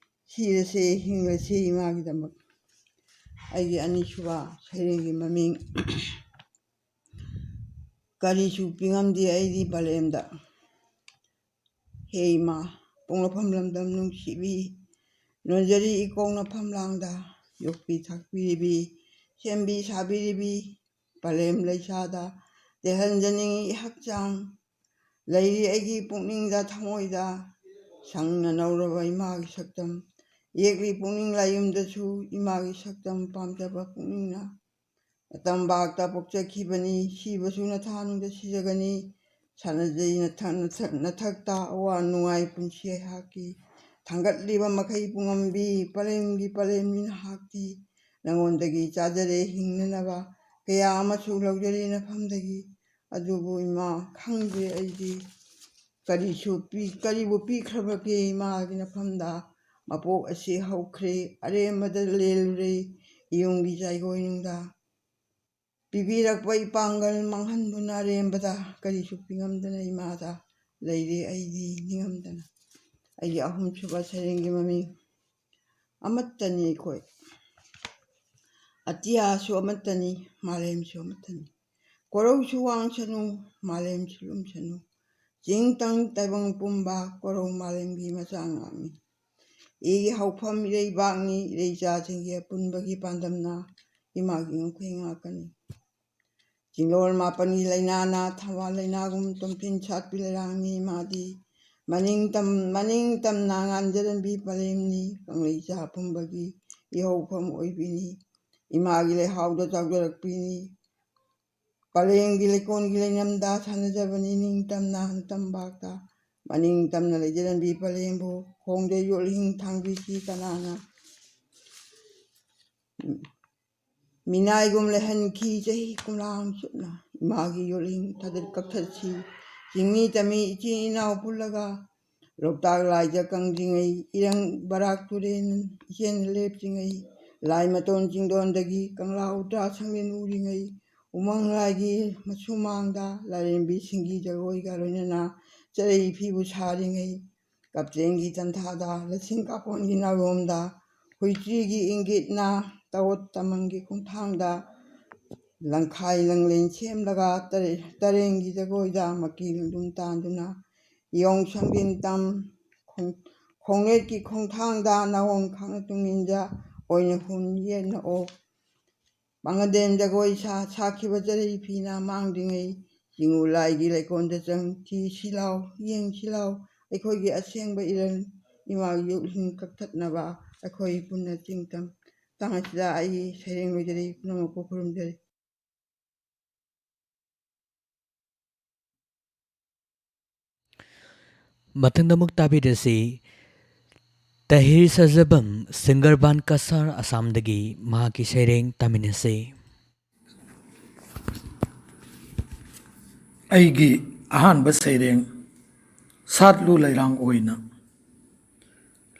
ꯁꯤꯔꯁꯦ ꯍꯤꯡꯂꯁꯦ ꯏꯃꯥꯒꯤꯗꯃꯛ꯫ ꯑꯩꯒꯤ ꯑꯅꯤꯁꯨꯕ ꯁꯩꯔꯦꯡꯒꯤ ꯃꯃꯤꯡ ꯀꯔꯤꯁꯨ ꯄꯤꯉꯝꯗꯦ ꯑꯩꯗꯤ ꯄꯂꯦꯝꯗ꯫ ꯍꯦ ꯏꯃꯥ, ꯄꯣꯛꯅꯐꯝ ꯂꯝꯗꯝ ꯅꯨꯡꯁꯤꯕꯤ, ꯅꯣꯟꯖꯔꯤ ꯏꯀꯣꯛꯅꯐꯝ ꯂꯥꯡꯗ, ꯌꯣꯛꯄꯤ ꯊꯥꯛꯄꯤꯔꯤꯕꯤ, ꯁꯦꯝꯕꯤ ꯁꯥꯕꯤꯔꯤꯕꯤ, ꯄꯂꯦꯝ ꯂꯩꯁꯥꯗ ꯇꯦꯜꯍꯟꯖꯅꯤꯡꯏ ꯍꯛꯆꯥꯡ꯫ ꯂꯩꯔꯤ ꯑꯩꯒꯤ ꯄꯨꯛꯅꯤꯡꯗ ꯊꯃꯣꯏꯗ ꯁꯪꯅ ꯅꯧꯔꯕ ꯏꯃꯥꯒꯤ ꯁꯛꯇꯝ꯫ ꯌꯦꯛꯂꯤ ꯄꯨꯛꯅꯤꯡ ꯂꯥꯏꯌꯨꯝꯗꯁꯨ ꯏꯃꯥꯒꯤ ꯁꯛꯇꯝ ꯄꯥꯝꯖꯕ ꯄꯨꯛꯅꯤꯡꯅ꯫ ꯅꯇꯝꯕꯥꯛꯇ ꯄꯣꯛꯆꯈꯤꯕꯅꯤ, ꯁꯤꯕꯁꯨ ꯅꯊꯥꯅꯨꯡꯗ ꯁꯤꯖꯒꯅꯤ꯫ ꯁꯥꯟꯅꯖꯩ ꯅꯊꯛ-, ꯅꯊꯛ-, ꯅꯊꯛꯇ ꯑꯋꯥ ꯅꯨꯡꯉꯥꯏ ꯄꯨꯟꯁꯤ ꯑꯩꯍꯥꯛꯀꯤ꯫ ꯊꯥꯡꯒꯠꯂꯤꯕ ꯃꯈꯩ ꯄꯨꯡꯉꯝꯕꯤ, ꯄꯂꯦꯝꯒꯤ ꯄꯂꯦꯝꯅꯤ ꯅꯍꯥꯛꯇꯤ꯫ ꯅꯉꯣꯟꯗꯒꯤ ꯆꯥꯖꯔꯦ ꯍꯤꯡꯅꯅꯕ, ꯀꯌꯥ ꯑꯃꯁꯨ ꯂꯧꯖꯔꯦ ꯅꯐꯝꯗꯒꯤ꯫ ꯑꯗꯨꯕꯨ ꯏꯃꯥ, ꯈꯪꯗꯦ ꯑꯩꯗꯤ ꯀꯔꯤꯁꯨ ꯄꯤ-, ꯀꯔꯤꯕꯨ ꯄꯤꯈ꯭ꯔꯕꯒꯦ ꯏꯃꯥꯒꯤ ꯅꯐꯝꯗ꯫ ꯃꯄꯣꯛ ꯑꯁꯤ ꯍꯧꯈ꯭ꯔꯦ, ꯑꯔꯦꯝꯕꯗ ꯂꯦꯜꯂꯨꯔꯦ, ꯏꯌꯨꯝꯒꯤ ꯖꯥꯏꯒꯣꯏꯅꯨꯡꯗ꯫ ꯄꯤꯕꯤꯔꯛꯄ ꯏꯄꯥꯡꯒꯜ ꯃꯥꯡꯍꯟꯗꯨꯅ ꯑꯔꯦꯝꯕꯗ ꯀꯔꯤꯁꯨ ꯄꯤꯉꯝꯗꯅ ꯏꯃꯥꯗ ꯂꯩꯔꯦ ꯑꯩꯗꯤ ꯅꯤꯡꯉꯝꯗꯅ꯫ ꯑꯩꯒꯤ ꯑꯍꯨꯝꯁꯨꯕ ꯁꯩꯔꯦꯡꯒꯤ ꯃꯃꯤꯡ ꯑꯃꯠꯇꯅꯤ ꯑꯩꯈꯣꯏ꯫ ꯑꯇꯤꯌꯥꯁꯨ ꯑꯃꯠꯇꯅꯤ, ꯃꯥꯂꯦꯝꯁꯨ ꯑꯃꯠꯇꯅꯤ꯫ ꯀꯣꯔꯧꯁꯨ ꯋꯥꯡꯁꯅꯨ, ꯃꯥꯂꯦꯝꯁꯨ ꯂꯨꯝꯁꯅꯨ꯫ ꯆꯤꯡ ꯇꯝ ꯇꯥꯏꯕꯪ ꯄꯨꯝꯕ ꯀꯣꯔꯧ ꯃꯥꯂꯦꯝꯒꯤ ꯃꯆꯥ ꯉꯥꯛꯅꯤ꯫ ꯏꯒꯤ ꯍꯧꯐꯝ ꯏꯔꯩꯕꯥꯛꯅꯤ, ꯏꯔꯩꯆꯥꯁꯤꯡꯒꯤ ꯑꯄꯨꯟꯕꯒꯤ ꯄꯥꯟꯗꯝꯅ ꯏꯃꯥꯒꯤ ꯉꯝꯈꯩ ꯉꯥꯛꯀꯅꯤ꯫ ꯆꯤꯡꯂꯣꯜ ꯃꯥꯄꯟꯒꯤ ꯂꯩꯅꯥꯅ ꯊꯝꯕꯥꯜ ꯂꯩꯅꯥꯒꯨꯝ ꯇꯣꯝꯊꯤꯟ ꯁꯥꯠꯄꯤ ꯂꯩꯔꯥꯡꯅꯤ ꯏꯃꯥꯗꯤ꯫ ꯃꯅꯤꯡ ꯇꯝ-, ꯃꯅꯤꯡ ꯇꯝꯅ ꯉꯥꯟꯖꯔꯝꯕꯤ ꯄꯂꯦꯝꯅꯤ, ꯀꯪꯂꯩ ꯏꯆꯥ ꯄꯨꯝꯕꯒꯤ ꯏꯍꯧꯐꯝ ꯑꯣꯏꯕꯤꯅꯤ꯫ ꯏꯃꯥꯒꯤ ꯂꯩꯍꯥꯎꯗ ꯆꯥꯎꯖꯔꯛꯄꯤꯅꯤ꯫ ꯄꯂꯦꯝꯒꯤ ꯂꯩꯀꯣꯜꯒꯤ ꯂꯩꯅꯝꯗ ꯁꯥꯟꯅꯖꯕꯅꯤ ꯅꯤꯡꯇꯝꯅ ꯅꯇꯝꯕꯥꯛꯇ꯫ ꯃꯅꯤꯡ ꯇꯝꯅ ꯂꯩꯖꯔꯝꯕꯤ ꯄꯂꯦꯝꯕꯨ ꯈꯣꯡꯗ ꯌꯣꯠꯂꯤꯡ ꯊꯥꯡꯕꯤꯈꯤ ꯀꯅꯥꯅ? ꯃꯤꯅꯥꯏꯒꯨꯝ ꯂꯩꯍꯟꯈꯤ ꯆꯍꯤ ꯀꯨꯟꯂꯥꯡ ꯆꯨꯞꯅ꯫ ꯏꯃꯥꯒꯤ ꯌꯣꯠꯂꯤꯡ ꯊꯥꯗꯠ ꯀꯛꯊꯠꯁꯤ꯫ ꯆꯤꯡꯃꯤ ꯇꯝꯃꯤ ꯏꯆꯤꯟ ꯏꯅꯥꯎ ꯄꯨꯜꯂꯒ ꯂꯣꯛꯇꯥꯛ ꯂꯥꯏꯖ ꯀꯪꯗ꯭ꯔꯤꯉꯩ, ꯏꯔꯪ ꯕꯔꯥꯛ ꯇꯨꯔꯦꯟ ꯏꯆꯦꯜ ꯂꯦꯞꯇ꯭ꯔꯤꯉꯩ, ꯂꯥꯏ ꯃꯇꯣꯟ ꯆꯤꯡꯗꯣꯟꯗꯒꯤ ꯀꯪꯂꯥ ꯎꯇ꯭ꯔꯥ ꯁꯪꯂꯦꯟ ꯎꯔꯤꯉꯩ, ꯎꯃꯪ ꯂꯥꯏꯒꯤ ꯃꯁꯨꯃꯥꯡꯗ ꯂꯥꯏꯔꯦꯝꯕꯤꯁꯤꯡꯒꯤ ꯖꯒꯣꯏꯒ ꯂꯣꯏꯅꯅ ꯆꯔꯩ ꯐꯤꯕꯨ ꯁꯥꯔꯤꯉꯩ, ꯀꯞꯆꯦꯡꯒꯤ ꯇꯟꯊꯥꯗ, ꯂꯁꯤꯡ ꯀꯥꯞꯄꯣꯟꯒꯤ ꯅꯥꯔꯣꯝꯗ, ꯍꯨꯏꯇ꯭ꯔꯤꯒꯤ ꯏꯪꯒꯤꯠꯅ ꯇꯥꯋꯣꯠ ꯇꯃꯪꯒꯤ ꯈꯣꯡꯊꯥꯡꯗ, ꯂꯪꯈꯥꯏ ꯂꯪꯂꯦꯟ ꯁꯦꯝꯂꯒ ꯇꯔꯦ-, ꯇꯔꯦꯡꯒꯤ ꯖꯒꯣꯏꯗ ꯃꯀꯤ ꯂꯨꯝꯗꯨꯝ ꯇꯥꯟꯗꯨꯅ, ꯏꯌꯣꯡ ꯁꯪꯗꯤꯟ ꯇꯝ ꯈꯣꯡ-, ꯈꯣꯡꯅꯦꯠꯀꯤ ꯈꯣꯡꯊꯥꯡꯗ ꯅꯥꯋꯣꯡ ꯈꯥꯡꯅ ꯇꯨꯡ ꯏꯟꯖ ꯑꯣꯏꯅ ꯍꯨꯟ ꯌꯦꯠꯅ ꯑꯣꯛ ꯄꯥꯉꯟꯗꯦꯝ ꯖꯒꯣꯏ ꯁꯥ-, ꯁꯥꯈꯤꯕ ꯆꯔꯩ ꯐꯤꯅ ꯃꯥꯡꯗ꯭ꯔꯤꯉꯩ, ꯆꯤꯡꯉꯨ ꯂꯥꯏꯒꯤ ꯂꯩꯀꯣꯜꯗ ꯆꯪ, ꯊꯤꯁꯤ ꯂꯥꯎ, ꯌꯦꯡꯁꯤ ꯂꯥꯎ, ꯑꯩꯈꯣꯏꯒꯤ ꯑꯁꯦꯡꯕ ꯏꯔꯟ ꯏꯃꯥꯒꯤ ꯌꯣꯛꯂꯤꯟ ꯀꯛꯊꯠꯅꯕ ꯑꯩꯈꯣꯏ ꯄꯨꯟꯅ ꯆꯤꯡ ꯇꯝ ꯇꯥꯡ ꯑꯁꯤꯗ ꯑꯩꯒꯤ ꯁꯩꯔꯦꯡ ꯂꯣꯏꯖꯔꯦ꯫ ꯄꯨꯝꯅꯃꯛꯄꯨ ꯈꯨꯔꯨꯝꯖꯔꯤ꯫ ꯃꯊꯪꯗ ꯑꯃꯨꯛ ꯇꯥꯕꯤꯔꯁꯤ, ꯇꯍꯤꯔ ꯁꯖꯕꯝ, ꯁꯤꯡꯒꯔꯕꯥꯟ ꯀꯁꯥꯔ, ꯑꯁꯥꯝꯗꯒꯤ ꯃꯍꯥꯛꯀꯤ ꯁꯩꯔꯦꯡ ꯇꯥꯃꯤꯟꯅꯁꯤ꯫ ꯑꯩꯒꯤ ꯑꯍꯥꯟꯕ ꯁꯩꯔꯦꯡ, ꯁꯥꯠꯂꯨ ꯂꯩꯔꯥꯡ ꯑꯣꯏꯅ꯫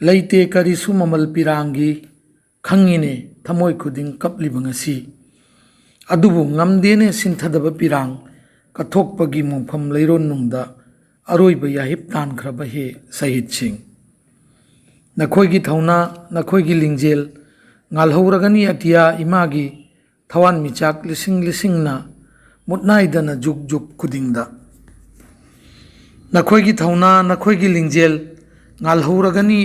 ꯂꯩꯇꯦ ꯀꯔꯤꯁꯨ ꯃꯃꯜ ꯄꯤꯔꯥꯡꯒꯤ, ꯈꯪꯉꯤꯅꯦ ꯊꯃꯣꯏ ꯈꯨꯗꯤꯡ ꯀꯞꯂꯤꯕ ꯉꯁꯤ꯫ ꯑꯗꯨꯕꯨ ꯉꯝꯗꯦꯅꯦ ꯁꯤꯟꯊꯗꯕ ꯄꯤꯔꯥꯡ, ꯀꯠꯊꯣꯛꯄꯒꯤ ꯃꯣꯡꯐꯝ ꯂꯩꯔꯣꯟꯅꯨꯡꯗ ꯑꯔꯣꯏꯕ ꯌꯥꯍꯤꯞ ꯇꯥꯟꯈ꯭ꯔꯕ ꯍꯦ ꯁꯍꯤꯗꯁꯤꯡ꯫ ꯅꯈꯣꯏꯒꯤ ꯊꯧꯅꯥ, ꯅꯈꯣꯏꯒꯤ ꯂꯤꯡꯖꯦꯜ, ꯉꯥꯜꯍꯧꯔꯒꯅꯤ ꯑꯇꯤꯌꯥ ꯏꯃꯥꯒꯤ ꯊꯋꯥꯟꯃꯤꯆꯥꯛ ꯂꯤꯁꯤꯡ ꯂꯤꯁꯤꯡꯅ ꯃꯨꯠꯅꯥꯏꯗꯅ ꯖꯨꯛ ꯖꯨꯛ ꯈꯨꯗꯤꯡꯗ꯫ ꯅꯈꯣꯏꯒꯤ ꯊꯧꯅꯥ, ꯅꯈꯣꯏꯒꯤ ꯂꯤꯡꯖꯦꯜ ꯉꯥꯜꯍꯧꯔꯒꯅꯤ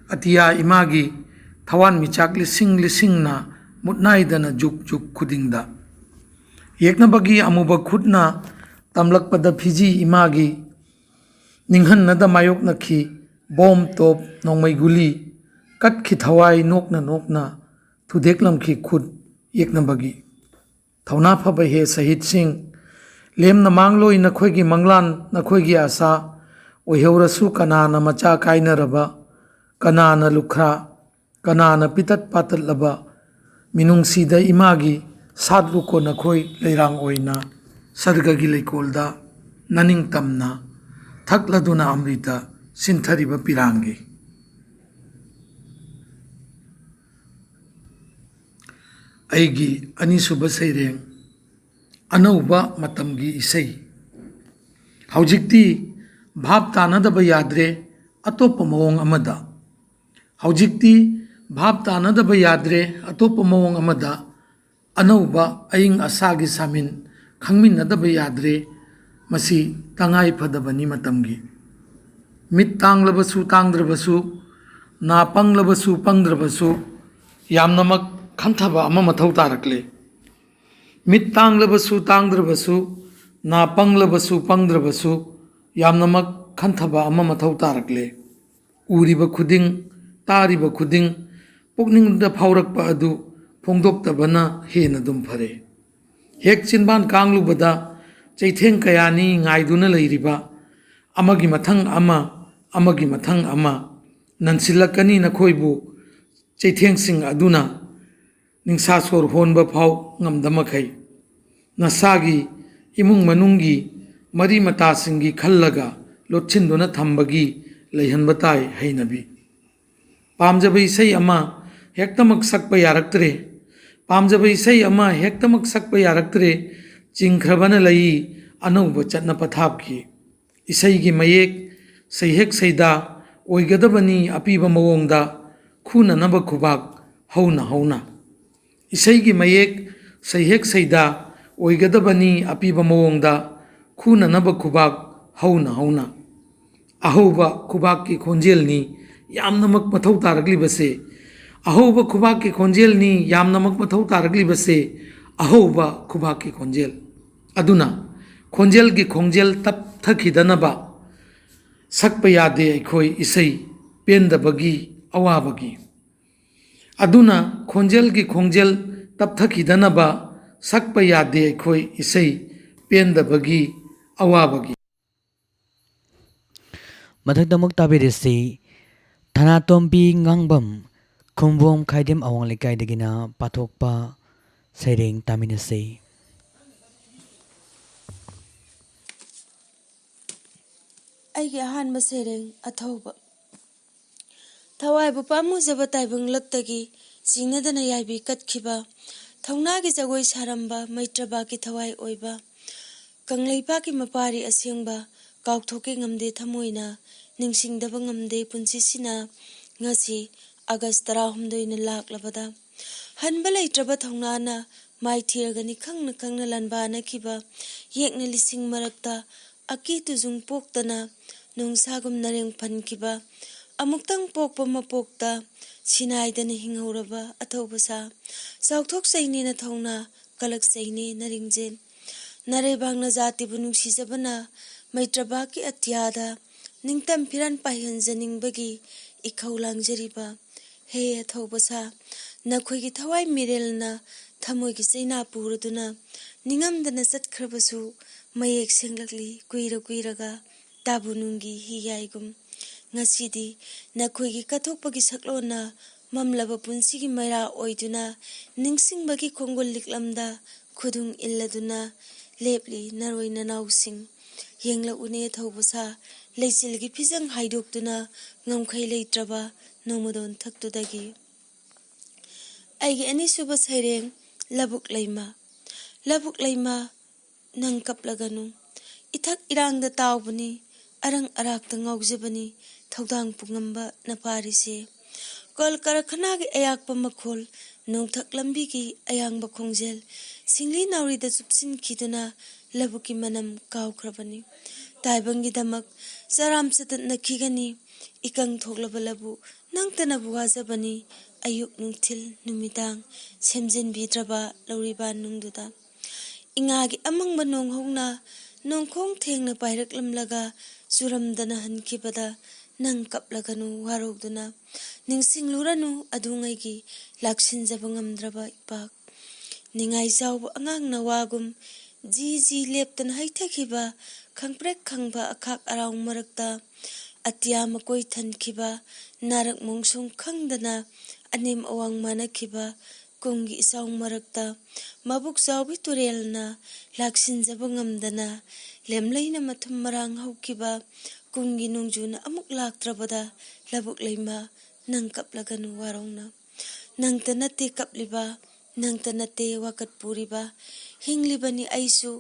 ꯑꯇꯤꯌꯥ ꯏꯃꯥꯒꯤ ꯊꯋꯥꯟꯃꯤꯆꯥꯛ ꯂꯤꯁꯤꯡ ꯂꯤꯁꯤꯡꯅ ꯃꯨꯠꯅꯥꯏꯗꯅ ꯖꯨꯛ ꯖꯨꯛ ꯈꯨꯗꯤꯡꯗ꯫ ꯌꯦꯛꯅꯕꯒꯤ ꯑꯃꯨꯕ ꯈꯨꯠꯅ ꯇꯝꯂꯛꯄꯗ ꯐꯤꯖꯤ ꯏꯃꯥꯒꯤ ꯅꯤꯡꯍꯟꯅꯗ ꯃꯥꯌꯣꯛꯅꯈꯤ ꯕꯣꯝ, ꯇꯣꯞ, ꯅꯣꯡꯃꯩ ꯒꯨꯂꯤ꯫ ꯀꯠꯈꯤ ꯊꯋꯥꯏ ꯅꯣꯛꯅ ꯅꯣꯛꯅ ꯊꯨꯗꯦꯛꯂꯝꯈꯤ ꯈꯨꯠ ꯌꯦꯛꯅꯕꯒꯤ꯫ ꯊꯧꯅꯥ ꯐꯕ ꯍꯦ ꯁꯍꯤꯗꯁꯤꯡ, ꯂꯦꯝꯅ ꯃꯥꯡꯂꯣꯏ ꯅꯈꯣꯏꯒꯤ ꯃꯪꯂꯥꯟ, ꯅꯈꯣꯏꯒꯤ ꯑꯥꯁꯥ꯫ ꯑꯣꯏꯍꯧꯔꯁꯨ ꯀꯅꯥꯅ ꯃꯆꯥ ꯀꯥꯏꯅꯔꯕ, ꯀꯅꯥꯅ ꯂꯨꯈ꯭ꯔꯥ, ꯀꯅꯥꯅ ꯄꯤꯇꯠ ꯄꯥꯇꯠꯂꯕ ꯃꯤꯅꯨꯡꯁꯤꯗ ꯏꯃꯥꯒꯤ ꯁꯥꯠꯂꯨꯀꯣ ꯅꯈꯣꯏ ꯂꯩꯔꯥꯡ ꯑꯣꯏꯅ ꯁꯔꯒꯒꯤ ꯂꯩꯀꯣꯜꯗ ꯅꯅꯤꯡꯇꯝꯅ ꯊꯛꯂꯗꯨꯅ ꯑꯃ꯭ꯔꯤꯇ ꯁꯤꯟꯊꯔꯤꯕ ꯄꯤꯔꯥꯡꯒꯤ꯫ ꯑꯩꯒꯤ ꯑꯅꯤꯁꯨꯕ ꯁꯩꯔꯦꯡ, ꯑꯅꯧꯕ ꯃꯇꯝꯒꯤ ꯏꯁꯩ꯫ ꯍꯧꯖꯤꯛꯇꯤ ꯚꯥꯞ ꯇꯥꯅꯗꯕ ꯌꯥꯗ꯭ꯔꯦ, ꯑꯇꯣꯞꯄ ꯃꯑꯣꯡ ꯑꯃꯗ꯫ ꯍꯧꯖꯤꯛꯇꯤ ꯚꯥꯞ ꯇꯥꯅꯗꯕ ꯌꯥꯗ꯭ꯔꯦ, ꯑꯇꯣꯞꯄ ꯃꯑꯣꯡ ꯑꯃꯗ꯫ ꯑꯅꯧꯕ ꯑꯏꯪ ꯑꯁꯥꯒꯤ ꯁꯥꯃꯤꯟ ꯈꯪꯃꯤꯟꯅꯗꯕ ꯌꯥꯗ꯭ꯔꯦ꯫ ꯃꯁꯤ ꯇꯉꯥꯏ ꯐꯗꯕꯅꯤ ꯃꯇꯝꯒꯤ꯫ ꯃꯤꯠ ꯇꯥꯡꯂꯕꯁꯨ ꯇꯥꯡꯗ꯭ꯔꯕꯁꯨ, ꯅꯥ ꯄꯪꯂꯕꯁꯨ ꯄꯪꯗ꯭ꯔꯕꯁꯨ, ꯌꯥꯝꯅꯃꯛ ꯈꯟꯊꯕ ꯑꯃ ꯃꯊꯧ ꯇꯥꯔꯛꯂꯦ꯫ ꯃꯤꯠ ꯇꯥꯡꯂꯕꯁꯨ ꯇꯥꯡꯗ꯭ꯔꯕꯁꯨ, ꯅꯥ ꯄꯪꯂꯕꯁꯨ ꯄꯪꯗ꯭ꯔꯕꯁꯨ, ꯌꯥꯝꯅꯃꯛ ꯈꯟꯊꯕ ꯑꯃ ꯃꯊꯧ ꯇꯥꯔꯛꯂꯦ꯫ ꯎꯔꯤꯕ ꯈꯨꯗꯤꯡ, ꯇꯥꯔꯤꯕ ꯈꯨꯗꯤꯡ, ꯄꯨꯛꯅꯤꯡꯗ ꯐꯥꯎꯔꯛꯄ ꯑꯗꯨ ꯐꯣꯡꯗꯣꯛꯇꯕꯅ ꯍꯦꯟꯅ ꯑꯗꯨꯝ ꯐꯔꯦ꯫ ꯍꯦꯛ ꯆꯤꯟꯕꯥꯟ ꯀꯥꯡꯂꯨꯕꯗ ꯆꯩꯊꯦꯡ ꯀꯌꯥꯅꯤ ꯉꯥꯏꯗꯨꯅ ꯂꯩꯔꯤꯕ, ꯑꯃꯒꯤ ꯃꯊꯪ ꯑꯃ, ꯑꯃꯒꯤ ꯃꯊꯪ ꯑꯃ ꯅꯟꯁꯤꯜꯂꯛꯀꯅꯤ꯫ ꯅꯈꯣꯏꯕꯨ ꯆꯩꯊꯦꯡꯁꯤꯡ ꯑꯗꯨꯅ ꯅꯤꯡꯁꯥ ꯁꯣꯔ ꯍꯣꯟꯕ ꯐꯥꯎ ꯉꯝꯗ ꯃꯈꯩ, ꯅꯁꯥꯒꯤ ꯏꯃꯨꯡ ꯃꯅꯨꯡꯒꯤ ꯃꯔꯤ ꯃꯇꯥꯁꯤꯡꯒꯤ ꯈꯜꯂꯒ ꯂꯣꯠꯁꯤꯟꯗꯨꯅ ꯊꯝꯕꯒꯤ ꯂꯩꯍꯟꯕ ꯇꯥꯏ ꯍꯩꯅꯕꯤ꯫ ꯄꯥꯝꯖꯕ ꯏꯁꯩ ꯑꯃ ꯍꯦꯛꯇꯃꯛ ꯁꯛꯄ ꯌꯥꯔꯛꯇ꯭ꯔꯦ꯫ ꯄꯥꯝꯖꯕ ꯏꯁꯩ ꯑꯃ ꯍꯦꯛꯇꯃꯛ ꯁꯛꯄ ꯌꯥꯔꯛꯇ꯭ꯔꯦ꯫ ꯆꯤꯡꯈ꯭ꯔꯕꯅ ꯂꯩ ꯑꯅꯧꯕ ꯆꯠꯅ ꯄꯊꯥꯞꯀꯤ꯫ ꯏꯁꯩꯒꯤ ꯃꯌꯦꯛ ꯁꯩꯍꯦꯛ ꯁꯩꯗꯥ ꯑꯣꯏꯒꯗꯕꯅꯤ ꯑꯄꯤꯕ ꯃꯑꯣꯡꯗ ꯈꯨꯅꯅꯕ ꯈꯨꯕꯥꯛ ꯍꯧꯅ ꯍꯧꯅ꯫ ꯏꯁꯩꯒꯤ ꯃꯌꯦꯛ ꯁꯩꯍꯦꯛ ꯁꯩꯗꯥ ꯑꯣꯏꯒꯗꯕꯅꯤ ꯑꯄꯤꯕ ꯃꯑꯣꯡꯗ ꯈꯨꯅꯅꯕ ꯈꯨꯕꯥꯛ ꯍꯧꯅ ꯍꯧꯅ꯫ ꯑꯍꯧꯕ ꯈꯨꯕꯥꯛꯀꯤ ꯈꯣꯟꯖꯦꯜꯅꯤ ꯌꯥꯝꯅꯃꯛ ꯃꯊꯧ ꯇꯥꯔꯛꯂꯤꯕꯁꯦ꯫ ꯑꯍꯧꯕ ꯈꯨꯕꯥꯛꯀꯤ ꯈꯣꯟꯖꯦꯜꯅꯤ ꯌꯥꯝꯅꯃꯛ ꯃꯊꯧ ꯇꯥꯔꯛꯂꯤꯕꯁꯦ꯫ ꯑꯍꯧꯕ ꯈꯨꯕꯥꯛꯀꯤ ꯈꯣꯟꯖꯦꯜ꯫ ꯑꯗꯨꯅ ꯈꯣꯟꯖꯦꯜꯒꯤ ꯈꯣꯡꯖꯦꯜ ꯇꯞꯊꯈꯤꯗꯅꯕ ꯁꯛꯄ ꯌꯥꯗꯦ ꯑꯩꯈꯣꯏ ꯏꯁꯩ ꯄꯦꯟꯗꯕꯒꯤ ꯑꯋꯥꯕꯒꯤ꯫ ꯑꯗꯨꯅ ꯈꯣꯟꯖꯦꯜꯒꯤ ꯈꯣꯡꯖꯦꯜ ꯇꯞꯊꯈꯤꯗꯅꯕ ꯁꯛꯄ ꯌꯥꯗꯦ ꯑꯩꯈꯣꯏ ꯏꯁꯩ ꯄꯦꯟꯗꯕꯒꯤ ꯑꯋꯥꯕꯒꯤ꯫ ꯃꯊꯛꯇ ꯑꯃꯨꯛ ꯇꯥꯕꯤꯔꯤꯁꯤ ꯊꯅꯥꯇꯣꯝꯕꯤ ꯉꯥꯡꯕꯝ ꯈꯨꯝꯕꯣꯝ ꯈꯥꯏꯗꯦꯝ ꯑꯋꯥꯡ ꯂꯩꯀꯥꯏꯗꯒꯤꯅ ꯄꯥꯊꯣꯛꯄ ꯁꯩꯔꯦꯡ ꯇꯥꯃꯤꯟꯅꯁꯤ꯫ ꯑꯩꯒꯤ ꯑꯍꯥꯟꯕ ꯁꯩꯔꯦꯡ ꯑꯊꯧꯕ꯫ ꯊꯋꯥꯏꯕꯨ ꯄꯥꯝꯃꯨꯖꯕ ꯇꯥꯏꯕꯪꯂꯛꯇꯒꯤ ꯆꯤꯡꯅꯗꯅ ꯌꯥꯏꯕꯤ ꯀꯠꯈꯤꯕ ꯊꯧꯅꯥꯒꯤ ꯖꯒꯣꯏ ꯁꯥꯔꯝꯕ ꯃꯩꯇ꯭ꯔꯕꯥꯛꯀꯤ ꯊꯋꯥꯏ ꯑꯣꯏꯕ ꯀꯪꯂꯩꯄꯥꯛꯀꯤ ꯃꯄꯥꯔꯤ ꯑꯁꯦꯡꯕ, ꯀꯥꯎꯊꯣꯛꯀꯦ ꯉꯝꯗꯦ ꯊꯃꯣꯏꯅ, ꯅꯤꯡꯁꯤꯡꯗꯕ ꯉꯝꯗꯦ ꯄꯨꯟꯁꯤꯁꯤꯅ꯫ ꯉꯁꯤ ꯑꯥꯒꯁ ꯇꯔꯥꯍꯨꯝꯗꯣꯏꯅ ꯂꯥꯛꯂꯕꯗ ꯍꯟꯕ ꯂꯩꯇ꯭ꯔꯕ ꯊꯧꯅꯥꯅ ꯃꯥꯏ ꯊꯤꯔꯒꯅꯤ ꯈꯪꯅ ꯈꯪꯅ ꯂꯥꯟꯕꯥꯅꯈꯤꯕ ꯌꯦꯛꯅ ꯂꯤꯁꯤꯡ ꯃꯔꯛꯇ ꯑꯀꯤ ꯇꯨꯖꯨꯡ ꯄꯣꯛꯇꯅ ꯅꯣꯡꯁꯥꯒꯨꯝ ꯅꯔꯦꯡ ꯐꯟꯈꯤꯕ, ꯑꯃꯨꯛꯇꯪ ꯄꯣꯛꯄ ꯃꯄꯣꯛꯇ ꯁꯤꯅꯥꯏꯗꯅ ꯍꯤꯡꯍꯧꯔꯕ ꯑꯊꯧꯕ ꯁꯥ, ꯆꯥꯎꯊꯣꯛꯆꯩꯅꯦ ꯅꯊꯧꯅꯥ, ꯀꯂꯛꯆꯩꯅꯦ ꯅꯔꯤꯡꯖꯦꯜ꯫ ꯅꯔꯩꯕꯥꯛ ꯅꯖꯥꯇꯤꯕꯨ ꯅꯨꯡꯁꯤꯖꯕꯅ ꯃꯩꯇ꯭ꯔꯕꯥꯛꯀꯤ ꯑꯇꯤꯌꯥꯗ ꯅꯤꯡꯇꯝ ꯐꯤꯔꯥꯟ ꯄꯥꯏꯍꯟꯖꯅꯤꯡꯕꯒꯤ ꯏꯈꯧ ꯂꯥꯡꯖꯔꯤꯕ ꯍꯦ ꯑꯊꯧꯕ ꯁꯥ, ꯅꯈꯣꯏꯒꯤ ꯊꯋꯥꯏ ꯃꯤꯔꯦꯜꯅ ꯊꯃꯣꯏꯒꯤ ꯆꯩꯅꯥ ꯄꯨꯔꯗꯨꯅ ꯅꯤꯡꯉꯝꯗꯅ ꯆꯠꯈ꯭ꯔꯕꯁꯨ ꯃꯌꯦꯛ ꯁꯦꯡꯂꯛꯂꯤ ꯀꯨꯏꯔ ꯀꯨꯏꯔꯒ ꯇꯥꯕꯨ ꯅꯨꯡꯒꯤ ꯍꯤꯌꯥꯏꯒꯨꯝ꯫ ꯉꯁꯤꯗꯤ ꯅꯈꯣꯏꯒꯤ ꯀꯠꯊꯣꯛꯄꯒꯤ ꯁꯛꯂꯣꯟꯅ ꯃꯝꯂꯕ ꯄꯨꯟꯁꯤꯒꯤ ꯃꯩꯔꯥ ꯑꯣꯏꯗꯨꯅ ꯅꯤꯡꯁꯤꯡꯕꯒꯤ ꯈꯣꯡꯒꯨꯜ ꯂꯤꯛꯂꯝꯗ ꯈꯨꯗꯨꯡ ꯏꯜꯂꯗꯨꯅ ꯂꯦꯞꯂꯤ ꯅꯔꯣꯏ ꯅꯅꯥꯎꯁꯤꯡ꯫ ꯌꯦꯡꯂꯛꯎꯅꯦ ꯊꯧꯕ ꯁꯥ, ꯂꯩꯆꯤꯜꯒꯤ ꯐꯤꯖꯪ ꯍꯥꯏꯗꯣꯛꯇꯨꯅ ꯉꯝꯈꯩ ꯂꯩꯇ꯭ꯔꯕ ꯅꯣꯡꯃꯗꯣꯟ ꯊꯛꯇꯨꯗꯒꯤ꯫ ꯑꯩꯒꯤ ꯑꯅꯤꯁꯨꯕ ꯁꯩꯔꯦꯡ, ꯂꯧꯕꯨꯛ ꯂꯩꯃ꯫ ꯂꯧꯕꯨꯛ ꯂꯩꯃ, ꯅꯪ ꯀꯞꯂꯒꯅꯨ꯫ ꯏꯊꯛ ꯏꯔꯥꯡꯗ ꯇꯥꯎꯕꯅꯤ, ꯑꯔꯪ ꯑꯔꯥꯛꯇ ꯉꯥꯎꯖꯕꯅꯤ ꯊꯧꯗꯥꯡ ꯄꯨꯉꯝꯕ ꯅꯄꯥꯔꯤꯁꯦ꯫ ꯀꯣꯜ ꯀꯔꯈꯅꯥꯒꯤ ꯑꯌꯥꯛꯄ ꯃꯈꯣꯜ, ꯅꯣꯡꯊꯛ ꯂꯝꯕꯤꯒꯤ ꯑꯌꯥꯡꯕ ꯈꯣꯡꯖꯦꯜ, ꯁꯤꯡꯂꯤ ꯅꯥꯎꯔꯤꯗ ꯆꯨꯞꯁꯤꯟꯈꯤꯗꯨꯅ ꯂꯧꯕꯨꯛꯀꯤ ꯃꯅꯝ ꯀꯥꯎꯈ꯭ꯔꯕꯅꯤ꯫ ꯇꯥꯏꯕꯪꯒꯤꯗꯃꯛ ꯆꯔꯥꯝ ꯆꯇꯠꯅꯈꯤꯒꯅꯤ꯫ ꯏꯀꯪ ꯊꯣꯛꯂꯕ ꯂꯧꯕꯨꯛ ꯅꯪꯇꯅꯕꯨ ꯋꯥꯖꯕꯅꯤ꯫ ꯑꯌꯨꯛ ꯅꯨꯡꯊꯤꯜ ꯅꯨꯃꯤꯗꯥꯡ ꯁꯦꯝꯖꯤꯟꯕꯤꯗ꯭ꯔꯕ ꯂꯧꯔꯤꯕꯥꯟ ꯅꯨꯡꯗꯨꯗ꯫ ꯏꯉꯥꯒꯤ ꯑꯃꯪꯕ ꯅꯣꯡꯍꯧꯅ ꯅꯣꯡꯈꯣꯡ ꯊꯦꯡꯅ ꯄꯥꯏꯔꯛꯂꯝꯂꯒ ꯆꯨꯔꯝꯗꯅ ꯍꯟꯈꯤꯕꯗ ꯅꯪ ꯀꯞꯂꯒꯅꯨ ꯋꯥꯔꯧꯗꯨꯅ꯫ ꯅꯤꯡꯁꯤꯡꯂꯨꯔꯅꯨ ꯑꯗꯨꯉꯩꯒꯤ ꯂꯥꯛꯁꯤꯟꯖꯕ ꯉꯝꯗ꯭ꯔꯕ ꯏꯄꯥꯛ꯫ ꯅꯤꯡꯉꯥꯏ ꯆꯥꯎꯕ ꯑꯉꯥꯡ ꯅꯋꯥꯒꯨꯝ ꯖꯤ ꯖꯤ ꯂꯦꯞꯇꯅ ꯍꯩꯊꯈꯤꯕ ꯈꯪꯄ꯭ꯔꯦꯛ ꯈꯪꯕ ꯑꯈꯥꯛ ꯑꯔꯥꯎ ꯃꯔꯛꯇ ꯑꯇꯤꯌꯥ ꯃꯀꯣꯏ ꯊꯟꯈꯤꯕ ꯅꯥꯔꯛ ꯃꯣꯡꯁꯣꯡ ꯈꯪꯗꯅ ꯑꯅꯦꯝ ꯑꯋꯥꯡ ꯃꯥꯟꯅꯈꯤꯕ ꯀꯨꯝꯒꯤ ꯏꯆꯥꯎ ꯃꯔꯛꯇ ꯃꯕꯨꯛ ꯆꯥꯎꯕꯤ ꯇꯨꯔꯦꯜꯅ ꯂꯥꯛꯁꯤꯟꯖꯕ ꯉꯝꯗꯅ ꯂꯦꯝꯂꯩꯅ ꯃꯊꯨꯝ ꯃꯔꯥꯡ ꯍꯧꯈꯤꯕ ꯀꯨꯝꯒꯤ ꯅꯣꯡꯖꯨꯅ ꯑꯃꯨꯛ ꯂꯥꯛꯇ꯭ꯔꯕꯗ ꯂꯧꯕꯨꯛ ꯂꯩꯃ ꯅꯪ ꯀꯞꯂꯒꯅꯨ ꯋꯥꯔꯧꯅ꯫ ꯅꯪꯇ ꯅꯠꯇꯦ ꯀꯞꯂꯤꯕ, ꯅꯪꯇ ꯅꯠꯇꯦ ꯋꯥꯀꯠ ꯄꯨꯔꯤꯕ, ꯍꯤꯡꯂꯤꯕꯅꯤ ꯑꯩꯁꯨ꯫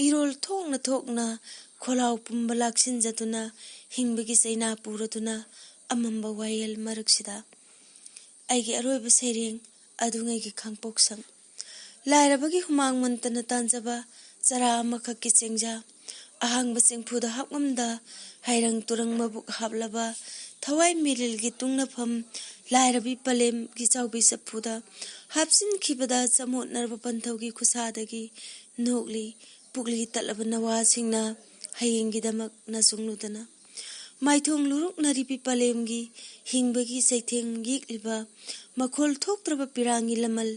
ꯏꯔꯣꯜ ꯊꯣꯛꯅ ꯊꯣꯛꯅ ꯈꯣꯜꯂꯥꯎ ꯄꯨꯝꯕ ꯂꯥꯛꯁꯤꯟꯖꯗꯨꯅ, ꯍꯤꯡꯕꯒꯤ ꯆꯩꯅꯥ ꯄꯨꯔꯗꯨꯅ ꯑꯃꯝꯕ ꯋꯥꯌꯦꯜ ꯃꯔꯛꯁꯤꯗ꯫ ꯑꯩꯒꯤ ꯑꯔꯣꯏꯕ ꯁꯩꯔꯦꯡ, ꯑꯗꯨꯉꯩꯒꯤ ꯈꯥꯡꯄꯣꯛꯁꯪ꯫ ꯂꯥꯏꯔꯕꯒꯤ ꯍꯨꯃꯥꯡ ꯃꯟꯇꯅ ꯇꯥꯟꯖꯕ ꯆꯔꯥ ꯑꯃꯈꯛꯀꯤ ꯆꯦꯡꯖꯥ꯫ ꯑꯍꯥꯡꯕ ꯆꯦꯡꯐꯨꯗ ꯍꯥꯞꯉꯝꯗ ꯍꯩꯔꯪ ꯇꯨꯔꯪ ꯃꯕꯨꯛ ꯍꯥꯞꯂꯕ ꯊꯋꯥꯏ ꯃꯤꯂꯤꯜꯒꯤ ꯇꯨꯡꯅꯐꯝ ꯂꯥꯏꯔꯕꯤ ꯄꯂꯦꯝꯒꯤ ꯆꯥꯎꯕꯤ ꯆꯐꯨꯗ ꯍꯥꯞꯆꯤꯟꯈꯤꯕꯗ ꯆꯃꯣꯠꯅꯔꯕ ꯄꯟꯊꯧꯒꯤ ꯈꯨꯠꯁꯥꯗꯒꯤ ꯅꯣꯛꯂꯤ ꯄꯨꯛꯂꯤ ꯇꯠꯂꯕ ꯅꯋꯥꯁꯤꯡꯅ ꯍꯌꯦꯡꯒꯤꯗꯃꯛ ꯅꯆꯨꯡꯂꯨꯗꯅ꯫ ꯃꯥꯏꯊꯣꯡ ꯂꯨꯔꯨꯛꯅꯔꯤꯕꯤ ꯄꯂꯦꯝꯒꯤ ꯍꯤꯡꯕꯒꯤ ꯆꯩꯊꯦꯡ ꯌꯦꯛꯂꯤꯕ ꯃꯈꯣꯜ ꯊꯣꯛꯇ꯭ꯔꯕ ꯄꯤꯔꯥꯡꯒꯤ ꯂꯃꯜ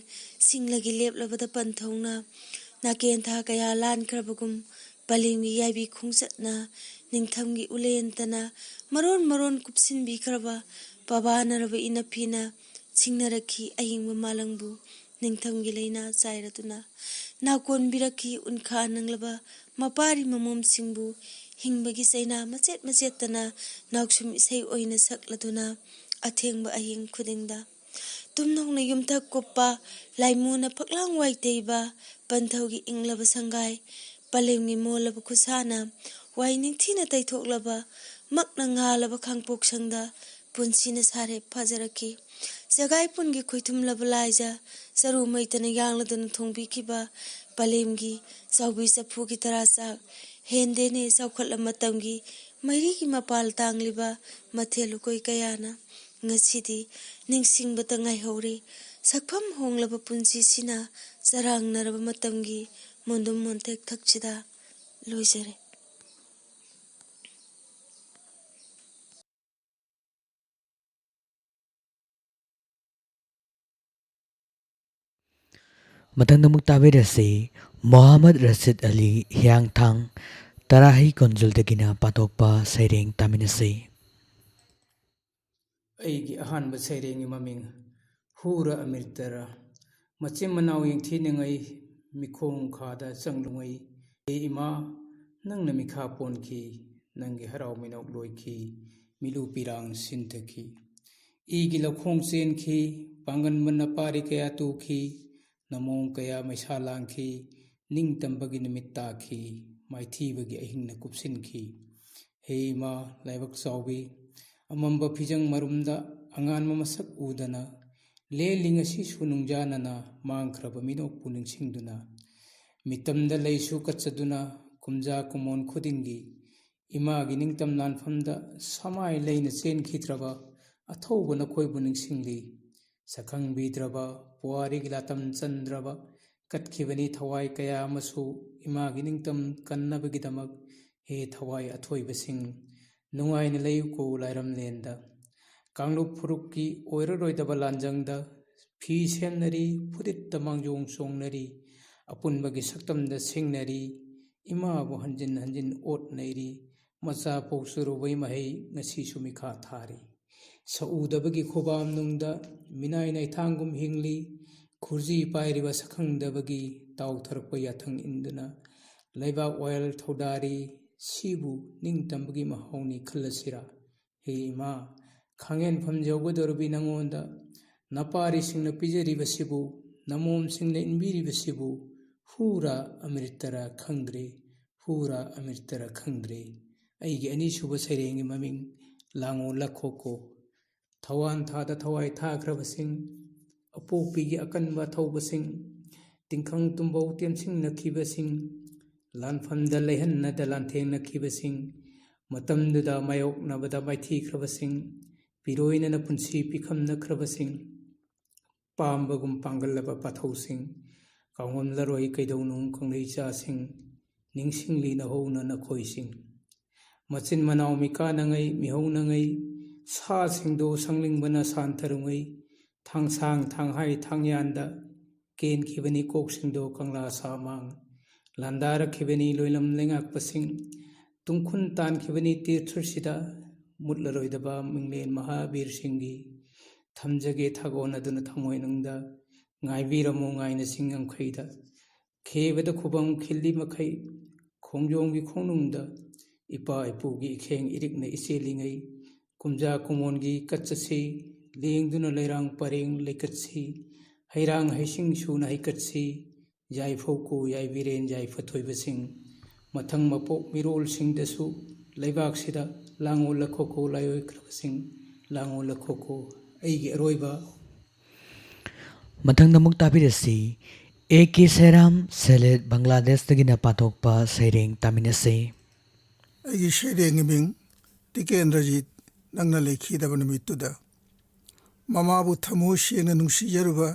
ꯁꯤꯡꯂꯒꯤ ꯂꯦꯞꯂꯕꯗ ꯄꯟꯊꯧꯅ ꯅꯥꯀꯦꯟꯊꯥ ꯀꯌꯥ ꯂꯥꯟꯈ꯭ꯔꯕꯒꯨꯝ ꯄꯂꯦꯝꯒꯤ ꯌꯥꯏꯕꯤ ꯈꯣꯡꯆꯠꯅ ꯅꯤꯡꯊꯝꯒꯤ ꯎꯂꯦꯟꯇꯅ ꯃꯔꯣꯟ ꯃꯔꯣꯟ ꯀꯨꯞꯁꯤꯟꯕꯤꯈ꯭ꯔꯕ ꯄꯥꯕꯥꯅꯔꯕ ꯏꯅꯐꯤꯅ ꯁꯤꯡꯅꯔꯛꯈꯤ ꯑꯍꯤꯡꯕ ꯃꯥꯂꯪꯕꯨ ꯅꯤꯡꯊꯝꯒꯤ ꯂꯩꯅꯥ ꯆꯥꯏꯔꯗꯨꯅ꯫ ꯅꯥꯀꯣꯟꯕꯤꯔꯛꯈꯤ ꯎꯟꯈꯥ ꯅꯪꯂꯕ ꯃꯄꯥꯔꯤ ꯃꯃꯣꯝꯁꯤꯡꯕꯨ ꯍꯤꯡꯕꯒꯤ ꯆꯩꯅꯥ ꯃꯆꯦꯠ ꯃꯆꯦꯠꯇꯅ ꯅꯥꯎꯁꯨꯝ ꯏꯁꯩ ꯑꯣꯏꯅ ꯁꯛꯂꯗꯨꯅ ꯑꯊꯦꯡꯕ ꯑꯍꯤꯡ ꯈꯨꯗꯤꯡꯗ꯫ ꯇꯨꯝꯅꯧꯅ ꯌꯨꯝꯊꯛ ꯀꯨꯞꯄ ꯂꯥꯏꯃꯨꯅ ꯐꯛꯂꯥꯡ ꯋꯥꯏ ꯇꯩꯕ ꯄꯟꯊꯧꯒꯤ ꯏꯪꯂꯕ ꯁꯪꯒꯥꯏ ꯄꯂꯦꯝꯒꯤ ꯃꯣꯜꯂꯕ ꯈꯨꯠꯁꯥꯅ ꯋꯥꯏ ꯅꯤꯡꯊꯤꯅ ꯇꯩꯊꯣꯛꯂꯕ ꯃꯛꯅ ꯉꯥꯜꯂꯕ ꯈꯥꯡꯄꯣꯛꯁꯪꯗ ꯄꯨꯟꯁꯤꯅ ꯁꯥꯔꯦꯞ ꯐꯥꯖꯔꯛꯈꯤ꯫ ꯆꯒꯥꯏ ꯄꯨꯟꯒꯤ ꯈꯣꯏꯊꯨꯝꯂꯕ ꯂꯥꯏꯖ ꯆꯔꯨ ꯃꯩꯇꯅ ꯌꯥꯡꯂꯗꯨꯅ ꯊꯣꯡꯕꯤꯈꯤꯕ ꯄꯂꯦꯝꯒꯤ ꯆꯥꯎꯕꯤ ꯆꯐꯨꯒꯤ ꯇꯔꯥ ꯆꯥꯛ ꯍꯦꯟꯗꯦꯅꯦ ꯆꯥꯎꯈꯠꯂ ꯃꯇꯝꯒꯤ ꯃꯩꯔꯤꯒꯤ ꯃꯄꯥꯜ ꯇꯥꯡꯂꯤꯕ ꯃꯊꯦꯜ ꯂꯨꯀꯣꯏ ꯀꯌꯥꯅ꯫ ꯉꯁꯤꯗꯤ ꯅꯤꯡꯁꯤꯡꯕꯇ ꯉꯥꯏꯍꯧꯔꯦ꯫ ꯁꯛꯐꯝ ꯍꯣꯡꯂꯕ ꯄꯨꯟꯁꯤꯁꯤꯅ ꯆꯔꯥꯡꯅꯔꯕ ꯃꯇꯝꯒꯤ ꯃꯣꯟꯗꯨꯝ ꯃꯣꯟꯊꯦꯛ ꯊꯛꯁꯤꯗ ꯂꯣꯏꯖꯔꯦ꯫ ꯃꯊꯪꯗ ꯑꯃꯨꯛ ꯇꯥꯕꯤꯔꯁꯤ, ꯃꯣꯍꯥꯃꯗ ꯔꯁꯤꯗ ꯑꯂꯤ ꯍꯤꯌꯥꯡꯊꯥꯡ ꯇꯔꯥꯍꯤ ꯀꯣꯟꯖꯨꯜꯗꯒꯤꯅ ꯄꯥꯊꯣꯛꯄ ꯁꯩꯔꯦꯡ ꯇꯥꯃꯤꯟꯅꯁꯤ꯫ ꯑꯩꯒꯤ ꯑꯍꯥꯟꯕ ꯁꯩꯔꯦꯡꯒꯤ ꯃꯃꯤꯡ ꯍꯨꯔ ꯑꯃꯤꯔꯇꯔ꯫ ꯃꯆꯤꯟ ꯃꯅꯥꯎ ꯌꯦꯡꯊꯤꯅꯉꯩ ꯃꯤꯈꯣꯡ ꯈꯥꯗ ꯆꯪꯂꯨꯉꯩ, ꯑꯦ ꯏꯃꯥ, ꯅꯪꯅ ꯃꯤꯈꯥ ꯄꯣꯟꯈꯤ, ꯅꯪꯒꯤ ꯍꯔꯥꯎ ꯃꯤꯅꯣꯛ ꯂꯣꯏꯈꯤ, ꯃꯤꯂꯨ ꯄꯤꯔꯥꯡ ꯁꯤꯟꯊꯈꯤ꯫ ꯏꯒꯤ ꯂꯧꯈꯣꯡ ꯆꯦꯟꯈꯤ, ꯄꯥꯡꯒꯟꯕ ꯅꯄꯥꯔꯤ ꯀꯌꯥ ꯇꯨꯈꯤ, ꯃꯑꯣꯡ ꯀꯌꯥ ꯃꯩꯁꯥ ꯂꯥꯡꯈꯤ꯫ ꯅꯤꯡꯇꯝꯕꯒꯤ ꯅꯨꯃꯤꯠ ꯇꯥꯈꯤ꯫ ꯃꯥꯏꯊꯤꯕꯒꯤ ꯑꯍꯤꯡꯅ ꯀꯨꯞꯁꯤꯟꯈꯤ꯫ ꯍꯦ ꯏꯃꯥ ꯂꯥꯏꯕꯛ ꯆꯥꯎꯕꯤ, ꯑꯃꯝꯕ ꯐꯤꯖꯪ ꯃꯔꯨꯝꯗ ꯑꯉꯥꯟꯕ ꯃꯁꯛ ꯎꯗꯅ ꯂꯦꯜꯂꯤ ꯉꯁꯤꯁꯨ ꯅꯨꯡꯖꯥꯅꯅ ꯃꯥꯡꯈ꯭ꯔꯕ ꯃꯤꯅꯣꯛꯄꯨ ꯅꯤꯡꯁꯤꯡꯗꯨꯅ꯫ ꯃꯤꯇꯝꯗ ꯂꯩꯁꯨ ꯀꯠꯆꯗꯨꯅ ꯀꯨꯝꯖꯥ ꯀꯨꯝꯑꯣꯟ ꯈꯨꯗꯤꯡꯒꯤ ꯏꯃꯥꯒꯤ ꯅꯤꯡꯇꯝ ꯂꯥꯟꯐꯝꯗ ꯁꯃꯥꯏ ꯂꯩꯅ ꯆꯦꯟꯈꯤꯗ꯭ꯔꯕ ꯑꯊꯧꯕ ꯅꯈꯣꯏꯕꯨ ꯅꯤꯡꯁꯤꯡꯂꯤ꯫ ꯁꯛꯈꯪꯕꯤꯗ꯭ꯔꯕ ꯄꯨꯋꯥꯔꯤꯒꯤ ꯂꯥꯇꯝ ꯆꯟꯗ꯭ꯔꯕ ꯀꯠꯈꯤꯕꯅꯤ ꯊꯋꯥꯏ ꯀꯌꯥ ꯑꯃꯁꯨ ꯏꯃꯥꯒꯤ ꯅꯤꯡꯇꯝ ꯀꯟꯅꯕꯒꯤꯗꯃꯛ꯫ ꯍꯦ ꯊꯋꯥꯏ ꯑꯊꯣꯏꯕꯁꯤꯡ, ꯅꯨꯡꯉꯥꯏꯅ ꯂꯩꯌꯨꯀꯣ ꯂꯥꯏꯔꯝꯂꯦꯟꯗ꯫ ꯀꯥꯡꯂꯨꯞ ꯐꯨꯔꯨꯞꯀꯤ ꯑꯣꯏꯔꯔꯣꯏꯗꯕ ꯂꯥꯟꯖꯪꯗ ꯐꯤ ꯁꯦꯝꯅꯔꯤ, ꯐꯨꯔꯤꯠꯇ ꯃꯥꯡꯖꯣꯡ ꯆꯣꯡꯅꯔꯤ, ꯑꯄꯨꯟꯕꯒꯤ ꯁꯛꯇꯝꯗ ꯁꯤꯡꯅꯔꯤ, ꯏꯃꯥꯕꯨ ꯍꯟꯖꯤꯟ ꯍꯟꯖꯤꯟ ꯑꯣꯠ ꯅꯩꯔꯤ꯫ ꯃꯆꯥ ꯄꯣꯛꯆꯔꯨꯕꯩ ꯃꯍꯩ ꯉꯁꯤꯁꯨ ꯃꯤꯈꯥ ꯊꯥꯔꯤ꯫ ꯁꯛꯎꯗꯕꯒꯤ ꯈꯨꯕꯥꯝꯅꯨꯡꯗ ꯃꯤꯅꯥꯏ ꯅꯥꯏꯊꯥꯡꯒꯨꯝ ꯍꯤꯡꯂꯤ꯫ ꯈꯨꯔꯖꯤ ꯄꯥꯏꯔꯤꯕ ꯁꯛꯈꯪꯗꯕꯒꯤ ꯇꯥꯎꯊꯔꯛꯄ ꯌꯥꯊꯪ ꯏꯟꯗꯨꯅ ꯂꯩꯕꯥꯛ ꯋꯥꯌꯦꯜ ꯊꯧꯗꯥꯔꯤ꯫ ꯁꯤꯕꯨ ꯅꯤꯡꯇꯝꯕꯒꯤ ꯃꯍꯥꯎꯅꯤ ꯈꯜꯂꯁꯤꯔꯥ? ꯍꯦ ꯏꯃꯥ, ꯈꯥꯡꯍꯦꯟꯐꯝ ꯌꯧꯒꯗꯧꯔꯕꯤ ꯅꯉꯣꯟꯗ ꯅꯄꯥꯔꯤꯁꯤꯡꯅ ꯄꯤꯖꯔꯤꯕꯁꯤꯕꯨ, ꯅꯃꯣꯝꯁꯤꯡꯅ ꯏꯟꯕꯤꯔꯤꯕꯁꯤꯕꯨ ꯍꯨꯔꯥ ꯑꯃ꯭ꯔꯤꯇꯔꯥ ꯈꯪꯗ꯭ꯔꯦ, ꯍꯨꯔꯥ ꯑꯃ꯭ꯔꯤꯇꯔꯥ ꯈꯪꯗ꯭ꯔꯦ꯫ ꯑꯩꯒꯤ ꯑꯅꯤꯁꯨꯕ ꯁꯩꯔꯦꯡꯒꯤ ꯃꯃꯤꯡ ꯂꯥꯡꯉꯣ ꯂꯈꯣꯀꯣ꯫ ꯊꯋꯥꯟ ꯊꯥꯗ ꯊꯋꯥꯏ ꯊꯥꯈ꯭ꯔꯕꯁꯤꯡ, ꯑꯄꯣꯛꯄꯤꯒꯤ ꯑꯀꯟꯕ ꯊꯧꯕꯁꯤꯡ, ꯇꯤꯡꯈꯪ ꯇꯨꯝꯕꯧ ꯇꯦꯝꯁꯤꯡꯅꯈꯤꯕꯁꯤꯡ, ꯂꯥꯟꯐꯝꯗ ꯂꯩꯍꯟꯅꯗ ꯂꯥꯟꯊꯦꯡꯅꯈꯤꯕꯁꯤꯡ, ꯃꯇꯝꯗꯨꯗ ꯃꯥꯌꯣꯛꯅꯕꯗ ꯃꯥꯏꯊꯤꯈ꯭ꯔꯕꯁꯤꯡ, ꯄꯤꯔꯣꯏꯅꯅ ꯄꯨꯟꯁꯤ ꯄꯤꯈꯝꯅꯈ꯭ꯔꯕꯁꯤꯡ, ꯄꯥꯝꯕꯒꯨꯝ ꯄꯥꯡꯒꯜꯂꯕ ꯄꯥꯊꯧꯁꯤꯡ, ꯀꯥꯎꯉꯝꯂꯔꯣꯏ ꯀꯩꯗꯧꯅꯨꯡ ꯀꯪꯂꯩꯆꯥꯁꯤꯡ, ꯅꯤꯡꯁꯤꯡꯂꯤ ꯅꯍꯧꯅ ꯅꯈꯣꯏꯁꯤꯡ꯫ ꯃꯆꯤꯟ ꯃꯅꯥꯎ ꯃꯤꯀꯥꯅꯉꯩ ꯃꯤꯍꯧꯅꯉꯩ, ꯁꯥꯁꯤꯡꯗꯣ ꯁꯪꯂꯤꯡꯕꯅ ꯁꯥꯟꯊꯔꯨꯉꯩ, ꯊꯥꯡꯁꯥꯡ ꯊꯥꯡꯍꯥꯏ ꯊꯥꯡꯌꯥꯟꯗ ꯀꯦꯟꯈꯤꯕꯅꯤ ꯀꯣꯛꯁꯤꯡꯗꯣ ꯀꯪꯂꯥ ꯁꯥꯃꯥꯡ꯫ ꯂꯥꯟꯗꯥꯔꯛꯈꯤꯕꯅꯤ ꯂꯣꯏꯂꯝ ꯂꯩꯉꯥꯛꯄꯁꯤꯡ, ꯇꯨꯡꯈꯨꯟ ꯇꯥꯟꯈꯤꯕꯅꯤ ꯇꯤꯔꯊꯨꯔꯁꯤꯗ, ꯃꯨꯠꯂꯔꯣꯏꯗꯕ ꯃꯤꯡꯂꯦꯟ ꯃꯍꯥꯕꯤꯔꯁꯤꯡꯒꯤ꯫ ꯊꯝꯖꯒꯦ ꯊꯥꯒꯣꯟꯅꯗꯨꯅ ꯊꯃꯣꯏꯅꯨꯡꯗ, ꯉꯥꯏꯕꯤꯔꯝꯃꯨ ꯉꯥꯏꯅ ꯆꯤꯡꯉꯝꯈꯩꯗ꯫ ꯈꯦꯕꯗ ꯈꯨꯕꯝ ꯈꯤꯜꯂꯤ ꯃꯈꯩ, ꯈꯣꯡꯖꯣꯝꯒꯤ ꯈꯣꯡꯅꯨꯡꯗ ꯏꯄꯥ ꯏꯄꯨꯒꯤ ꯏꯈꯦꯡ ꯏꯔꯤꯛꯅ ꯏꯆꯦꯜꯂꯤꯉꯩ, ꯀꯨꯝꯖꯥ ꯀꯨꯃꯣꯟꯒꯤ ꯀꯠꯆꯁꯤ, ꯂꯦꯡꯗꯨꯅ ꯂꯩꯔꯥꯡ ꯄꯔꯦꯡ ꯂꯩꯀꯠꯁꯤ꯫ ꯍꯩꯔꯥꯡ ꯍꯩꯁꯤꯡ ꯁꯨꯅ ꯍꯩꯀꯠꯁꯤ, ꯌꯥꯏꯐꯧꯀꯣ ꯌꯥꯏꯕꯤꯔꯦꯟ ꯌꯥꯏꯐꯊꯣꯏꯕꯁꯤꯡ꯫ ꯃꯊꯪ ꯃꯄꯣꯛ ꯃꯤꯔꯣꯜꯁꯤꯡꯗꯁꯨ ꯂꯩꯕꯥꯛꯁꯤꯗ ꯂꯥꯡꯑꯣꯜꯂꯛꯈꯣꯀꯣ ꯂꯥꯏꯑꯣꯏꯈ꯭ꯔꯕꯁꯤꯡ, ꯂꯥꯡꯑꯣꯜꯂꯛꯈꯣꯀꯣ꯫ ꯑꯩꯒꯤ ꯑꯔꯣꯏꯕ꯫ ꯃꯊꯪꯗ ꯑꯃꯨꯛ ꯇꯥꯕꯤꯔꯁꯤ, ꯑꯦ ꯀꯦ ꯁꯦꯔꯥꯝ ꯁꯦꯂꯦꯠ ꯕꯪꯒ꯭ꯂꯥꯗꯦꯁꯇꯒꯤꯅ ꯄꯥꯊꯣꯛꯄ ꯁꯩꯔꯦꯡ ꯇꯥꯃꯤꯟꯅꯁꯤ꯫ ꯑꯩꯒꯤ ꯁꯩꯔꯦꯡꯒꯤ ꯃꯤꯡ ꯇꯤꯀꯦꯟꯗ꯭ꯔꯖꯤꯠ, ꯅꯪꯅ ꯂꯩꯈꯤꯗꯕ ꯅꯨꯃꯤꯠꯇꯨꯗ꯫ ꯃꯃꯥꯕꯨ ꯊꯃꯣꯏ ꯁꯦꯡꯅ ꯅꯨꯡꯁꯤꯖꯔꯨꯕ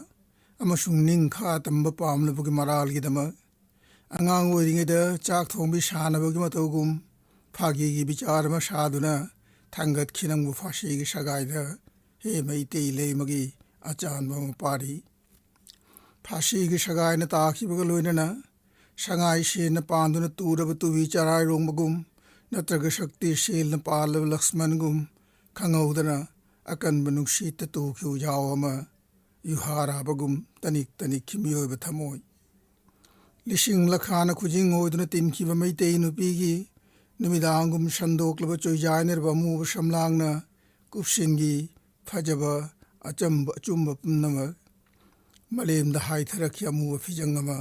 ꯑꯃꯁꯨꯡ ꯅꯤꯡꯈꯥ ꯇꯝꯕ ꯄꯥꯝꯂꯨꯕꯒꯤ ꯃꯔꯥꯜꯒꯤꯗꯃꯛ, ꯑꯉꯥꯡ ꯑꯣꯏꯔꯤꯉꯩꯗ ꯆꯥꯛ ꯊꯣꯡꯕꯤ ꯁꯥꯟꯅꯕꯒꯤ ꯃꯇꯧꯒꯨꯝ ꯐꯥꯒꯤꯒꯤ ꯕꯤꯆꯥꯔ ꯑꯃ ꯁꯥꯗꯨꯅ ꯊꯥꯡꯒꯠꯈꯤ ꯅꯪꯕꯨ ꯐꯥꯁꯤꯒꯤ ꯁꯒꯥꯏꯗ, ꯍꯦ ꯃꯩꯇꯩ ꯂꯩꯃꯒꯤ ꯑꯆꯥꯟꯕ ꯃꯄꯥꯔꯤ꯫ ꯐꯥꯁꯤꯒꯤ ꯁꯒꯥꯏꯅ ꯇꯥꯈꯤꯕꯒ ꯂꯣꯏꯅꯅ ꯁꯉꯥꯏ ꯁꯦꯟꯅ ꯄꯥꯟꯗꯨꯅ ꯇꯨꯔꯕ ꯇꯨꯕꯤ ꯆꯔꯥꯏꯔꯣꯡꯕꯒꯨꯝ, ꯅꯠꯇ꯭ꯔꯒ ꯁꯛꯇꯤ ꯁꯦꯜꯅ ꯄꯥꯜꯂꯕ ꯂꯛꯁꯃꯟꯒꯨꯝ, ꯈꯪꯍꯧꯗꯅ ꯑꯀꯟꯕ ꯅꯨꯡꯁꯤꯠꯇ ꯇꯨꯈꯤꯕ ꯌꯥꯎ ꯑꯃ ꯌꯨꯍꯥꯔꯥꯕꯒꯨꯝ ꯇꯅꯤꯛ ꯇꯅꯤꯛꯈꯤ ꯃꯤꯑꯣꯏꯕ ꯊꯃꯣꯏ꯫ ꯂꯤꯁꯤꯡ ꯂꯈꯥꯅ ꯈꯨꯖꯤꯡ ꯑꯣꯏꯗꯨꯅ ꯇꯤꯟꯈꯤꯕ ꯃꯩꯇꯩ ꯅꯨꯄꯤꯒꯤ ꯅꯨꯃꯤꯗꯥꯡꯒꯨꯝ ꯁꯟꯗꯣꯛꯂꯕ ꯆꯣꯏꯖꯥꯏꯅꯔꯕ ꯑꯃꯨꯕ ꯁꯝꯂꯥꯡꯅ ꯀꯨꯞꯁꯤꯟꯈꯤ ꯐꯖꯕ ꯑꯆꯝꯕ ꯑꯆꯨꯝꯕ ꯄꯨꯝꯅꯃꯛ꯫ ꯃꯥꯂꯦꯝꯗ ꯍꯥꯏꯊꯔꯛꯈꯤ ꯑꯃꯨꯕ ꯐꯤꯖꯪ ꯑꯃ꯫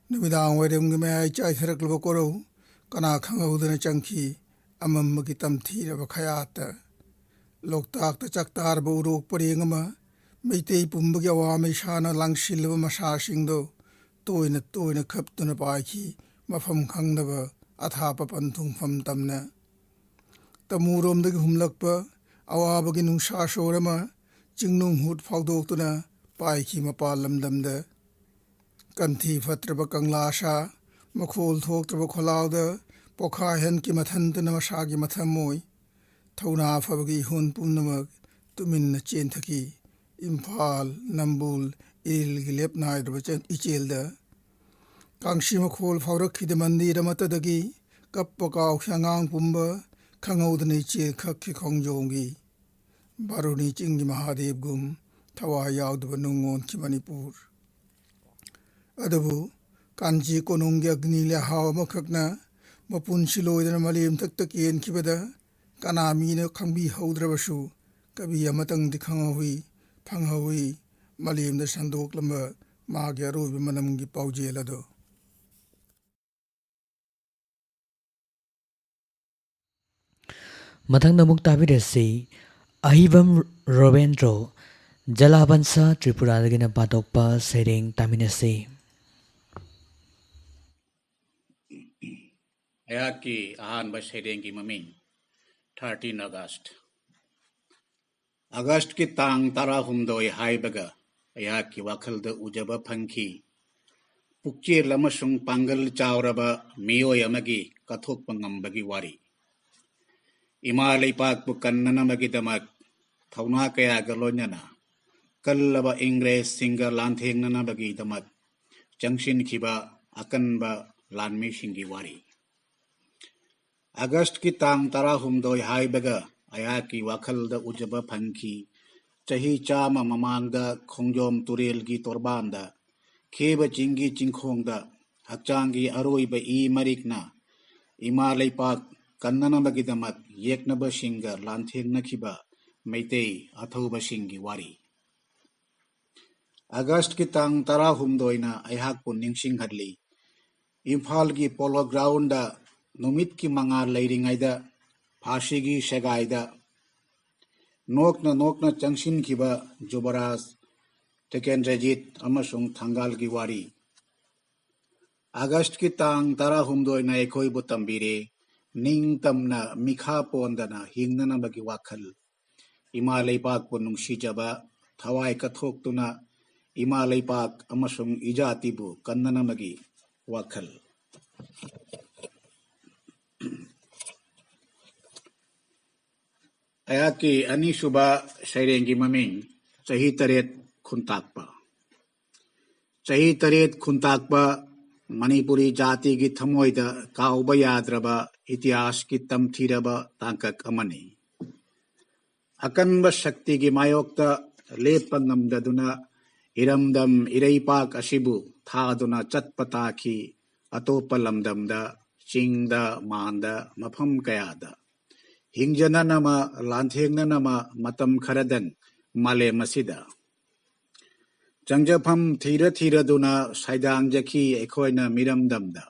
ꯅꯨꯃꯤꯗꯥꯡ ꯋꯥꯏꯔꯝꯒꯤ ꯃꯌꯥꯏ ꯆꯥꯏꯊꯔꯛꯂꯕ ꯀꯣꯔꯧ ꯀꯅꯥ ꯈꯪꯍꯧꯗꯅ ꯆꯪꯈꯤ ꯑꯃꯝꯕꯒꯤ ꯇꯝꯊꯤꯔꯕ ꯈꯌꯥꯠꯇ꯫ ꯂꯣꯛꯇꯥꯛꯇ ꯆꯥꯛꯇꯥꯔꯕ ꯎꯔꯣꯛ ꯄꯔꯦꯡ ꯑꯃ ꯃꯩꯇꯩ ꯄꯨꯝꯕꯒꯤ ꯑꯋꯥ ꯃꯩꯁꯥꯅ ꯂꯥꯡꯁꯤꯜꯂꯕ ꯃꯁꯥꯁꯤꯡꯗꯣ ꯇꯣꯏꯅ ꯇꯣꯏꯅ ꯈꯞꯇꯨꯅ ꯄꯥꯏꯈꯤ ꯃꯐꯝ ꯈꯪꯗꯕ ꯑꯊꯥꯞꯄ ꯄꯟꯊꯨꯡꯐꯝ ꯇꯝꯅ꯫ ꯇꯃꯨꯔꯣꯝꯗꯒꯤ ꯍꯨꯝꯂꯛꯄ ꯑꯋꯥꯕꯒꯤ ꯅꯨꯡꯁꯥ ꯁꯣꯔ ꯑꯃ ꯆꯤꯡꯅꯨꯡ ꯍꯨꯠ ꯐꯥꯎꯗꯣꯛꯇꯨꯅ ꯄꯥꯏꯈꯤ ꯃꯄꯥꯟ ꯂꯝꯗꯝꯗ꯫ ꯀꯟꯊꯤ ꯐꯠꯇ꯭ꯔꯕ ꯀꯪꯂꯥ ꯁꯥ, ꯃꯈꯣꯜ ꯊꯣꯛꯇ꯭ꯔꯕ ꯈꯣꯜꯂꯥꯎꯗ ꯄꯣꯈꯥꯏꯍꯟꯈꯤ ꯃꯊꯟꯇꯅ ꯃꯁꯥꯒꯤ ꯃꯊꯃꯣꯏ꯫ ꯊꯧꯅꯥ ꯐꯕꯒꯤ ꯏꯍꯨꯟ ꯄꯨꯝꯅꯃꯛ ꯇꯨꯃꯤꯟꯅ ꯆꯦꯟꯊꯈꯤ꯫ ꯏꯝꯐꯥꯜ, ꯅꯝꯕꯨꯜ, ꯏꯔꯤꯜꯒꯤ ꯂꯦꯞ ꯅꯥꯏꯗ꯭ꯔꯕ ꯆꯦꯟ-, ꯏꯆꯦꯜꯗ꯫ ꯀꯥꯡꯁꯤ ꯃꯈꯣꯜ ꯐꯥꯎꯔꯛꯈꯤꯗ ꯃꯟꯗꯤꯔ ꯑꯃꯠꯇꯗꯒꯤ ꯀꯞꯄ ꯀꯥꯎꯈꯤ ꯑꯉꯥꯡ ꯄꯨꯝꯕ, ꯈꯪꯍꯧꯗꯅ ꯏꯆꯦꯜ ꯈꯛꯈꯤ ꯈꯣꯡꯖꯣꯝꯒꯤ꯫ ꯕꯥꯔꯨꯅꯤ ꯆꯤꯡꯒꯤ ꯃꯍꯥꯗꯦꯕꯒꯨꯝ ꯊꯋꯥꯏ ꯌꯥꯎꯗꯕ ꯅꯨꯡ ꯑꯣꯟꯈꯤ ꯃꯅꯤꯄꯨꯔ꯫ ꯑꯗꯨꯕꯨ ꯀꯥꯟꯆꯤ ꯀꯣꯅꯨꯡꯒꯤ ꯑꯒꯅꯤ ꯂꯩꯍꯥꯎ ꯑꯃꯈꯛꯅ ꯃꯄꯨꯟꯁꯤ ꯂꯣꯏꯗꯅ ꯃꯥꯂꯦꯝ ꯊꯛꯇ ꯀꯦꯟꯈꯤꯕꯗ ꯀꯅꯥ ꯃꯤꯅ ꯈꯪꯕꯤꯍꯧꯗ꯭ꯔꯕꯁꯨ ꯀꯕꯤ ꯑꯃꯇꯪꯗꯤ ꯈꯪꯍꯧꯏ, ꯐꯪꯍꯧꯏ꯫ ꯃꯥꯂꯦꯝꯗ ꯁꯟꯗꯣꯛꯂꯝꯕ ꯃꯥꯒꯤ ꯑꯔꯣꯏꯕ ꯃꯅꯝꯒꯤ ꯄꯥꯎꯖꯦꯜ ꯑꯗꯨ꯫ ꯃꯊꯪꯗ ꯑꯃꯨꯛ ꯇꯥꯕꯤꯔꯁꯤ, ꯑꯍꯤꯕꯝ ꯔꯣꯕꯦꯟꯗ꯭ꯔꯣ, ꯖꯂꯥꯕꯟꯁꯥ ꯇ꯭ꯔꯤꯄꯨꯔꯥꯗꯒꯤꯅ ꯄꯥꯊꯣꯛꯄ ꯁꯩꯔꯦꯡ ꯇꯥꯃꯤꯟꯅꯁꯤ꯫ ꯑꯩꯍꯥꯛꯀꯤ ꯑꯍꯥꯟꯕ ꯁꯩꯔꯦꯡꯒꯤ ꯃꯃꯤꯡ ꯊꯥꯔꯇꯤꯟ ꯑꯥꯒꯁ꯭ꯠ꯫ ꯑꯥꯒꯁ꯭ꯠꯀꯤ ꯇꯥꯡ ꯇꯔꯥꯍꯨꯝꯗꯣꯏ ꯍꯥꯏꯕꯒ ꯑꯩꯍꯥꯛꯀꯤ ꯋꯥꯈꯜꯗ ꯎꯖꯕ ꯐꯪꯈꯤ꯫ ꯄꯨꯛꯆꯦꯜ ꯑꯃꯁꯨꯡ ꯄꯥꯡꯒꯜ ꯆꯥꯎꯔꯕ ꯃꯤꯑꯣꯏ ꯑꯃꯒꯤ ꯀꯠꯊꯣꯛꯄ ꯉꯝꯕꯒꯤ ꯋꯥꯔꯤ꯫ ꯏꯃꯥ ꯂꯩꯄꯥꯛꯄꯨ ꯀꯟꯅꯅꯕꯒꯤꯗꯃꯛ ꯊꯧꯅꯥ ꯀꯌꯥꯒ ꯂꯣꯏꯅꯅ ꯀꯜꯂꯕ ꯏꯪꯔꯦꯖꯁꯤꯡꯒ ꯂꯥꯟꯊꯦꯡꯅꯅꯕꯒꯤꯗꯃꯛ ꯆꯪꯁꯤꯟꯈꯤꯕ ꯑꯀꯟꯕ ꯂꯥꯟꯃꯤꯁꯤꯡꯒꯤ ꯋꯥꯔꯤ꯫ ꯑꯥꯒꯁ꯭ꯠꯀꯤ ꯇꯥꯡ ꯇꯔꯥꯍꯨꯝꯗꯣꯏ ꯍꯥꯏꯕꯒ ꯑꯩꯍꯥꯛꯀꯤ ꯋꯥꯈꯜꯗ ꯎꯖꯕ ꯐꯪꯈꯤ꯫ ꯆꯍꯤ ꯆꯥꯝꯃ ꯃꯃꯥꯡꯗ ꯈꯣꯡꯖꯣꯝ ꯇꯨꯔꯦꯜꯒꯤ ꯇꯣꯔꯕꯥꯟꯗ, ꯈꯦꯕ ꯆꯤꯡꯒꯤ ꯆꯤꯡꯈꯣꯡꯗ, ꯍꯛꯆꯥꯡꯒꯤ ꯑꯔꯣꯏꯕ ꯏ ꯃꯔꯤꯛꯅ ꯏꯃꯥ ꯂꯩꯄꯥꯛ ꯀꯟꯅꯅꯕꯒꯤꯗꯃꯛ ꯌꯦꯛꯅꯕꯁꯤꯡꯒ ꯂꯥꯟꯊꯦꯡꯅꯈꯤꯕ ꯃꯩꯇꯩ ꯑꯊꯧꯕꯁꯤꯡꯒꯤ ꯋꯥꯔꯤ꯫ ꯑꯥꯒꯁ꯭ꯠꯀꯤ ꯇꯥꯡ ꯇꯔꯥꯍꯨꯝꯗꯣꯏꯅ ꯑꯩꯍꯥꯛꯄꯨ ꯅꯤꯡꯁꯤꯡꯍꯜꯂꯤ꯫ ꯏꯝꯐꯥꯜꯒꯤ ꯄꯣꯂꯣ ꯒ꯭ꯔꯥꯎꯟꯗ ꯅꯨꯃꯤꯠꯀꯤ ꯃꯉꯥꯜ ꯂꯩꯔꯤꯉꯩꯗ ꯐꯥꯁꯤꯒꯤ ꯁꯦꯒꯥꯏꯗ ꯅꯣꯛꯅ ꯅꯣꯛꯅ ꯆꯪꯁꯤꯟꯈꯤꯕ ꯖꯨꯕꯔꯥꯖ, ꯇꯤꯀꯦꯟꯗ꯭ꯔꯖꯤꯠ ꯑꯃꯁꯨꯡ ꯊꯪꯒꯥꯜꯒꯤ ꯋꯥꯔꯤ꯫ ꯑꯥꯒꯁ꯭ꯠꯀꯤ ꯇꯥꯡ ꯇꯔꯥꯍꯨꯝꯗꯣꯏꯅ ꯑꯩꯈꯣꯏꯕꯨ ꯇꯝꯕꯤꯔꯦ, ꯅꯤꯡꯇꯝꯅ ꯃꯤꯈꯥ ꯄꯣꯟꯗꯅ ꯍꯤꯡꯅꯅꯕꯒꯤ ꯋꯥꯈꯜ꯫ ꯏꯃꯥ ꯂꯩꯄꯥꯛꯄꯨ ꯅꯨꯡꯁꯤꯖꯕ, ꯊꯋꯥꯏ ꯀꯠꯊꯣꯛꯇꯨꯅ ꯏꯃꯥ ꯂꯩꯄꯥꯛ ꯑꯃꯁꯨꯡ ꯏꯖꯥꯇꯤꯕꯨ ꯀꯟꯅꯅꯕꯒꯤ ꯋꯥꯈꯜ꯫ ꯑꯩꯍꯥꯛꯀꯤ ꯑꯅꯤꯁꯨꯕ ꯁꯩꯔꯦꯡꯒꯤ ꯃꯃꯤꯡ ꯆꯍꯤ ꯇꯔꯦꯠ ꯈꯨꯟꯇꯥꯛꯄ꯫ ꯆꯍꯤ ꯇꯔꯦꯠ ꯈꯨꯟꯇꯥꯛꯄ ꯃꯅꯤꯄꯨꯔꯤ ꯖꯥꯇꯤꯒꯤ ꯊꯃꯣꯏꯗ ꯀꯥꯎꯕ ꯌꯥꯗ꯭ꯔꯕ ꯏꯇꯤꯍꯥꯁꯀꯤ ꯇꯝꯊꯤꯔꯕ ꯇꯥꯡꯀꯛ ꯑꯃꯅꯤ꯫ ꯑꯀꯟꯕ ꯁꯛꯇꯤꯒꯤ ꯃꯥꯌꯣꯛꯇ ꯂꯦꯞꯄ ꯉꯝꯗꯗꯨꯅ ꯏꯔꯝꯗꯝ ꯏꯔꯩꯄꯥꯛ ꯑꯁꯤꯕꯨ ꯊꯥꯗꯨꯅ ꯆꯠꯄ ꯇꯥꯈꯤ꯫ ꯑꯇꯣꯞꯄ ꯂꯝꯗꯝꯗ, ꯆꯤꯡꯗ, ꯃꯥꯟꯗ, ꯃꯐꯝ ꯀꯌꯥꯗ ꯍꯤꯡꯖꯅꯅꯕ, ꯂꯥꯟꯊꯦꯡꯅꯅꯕ ꯃꯇꯝ ꯈꯔꯗꯪ ꯃꯥꯂꯦꯝ ꯑꯁꯤꯗ ꯆꯪꯖꯐꯝ ꯊꯤꯔ ꯊꯤꯔꯗꯨꯅ ꯁꯩꯗꯥꯡꯖꯈꯤ ꯑꯩꯈꯣꯏꯅ ꯃꯤꯔꯝꯗꯝꯗ꯫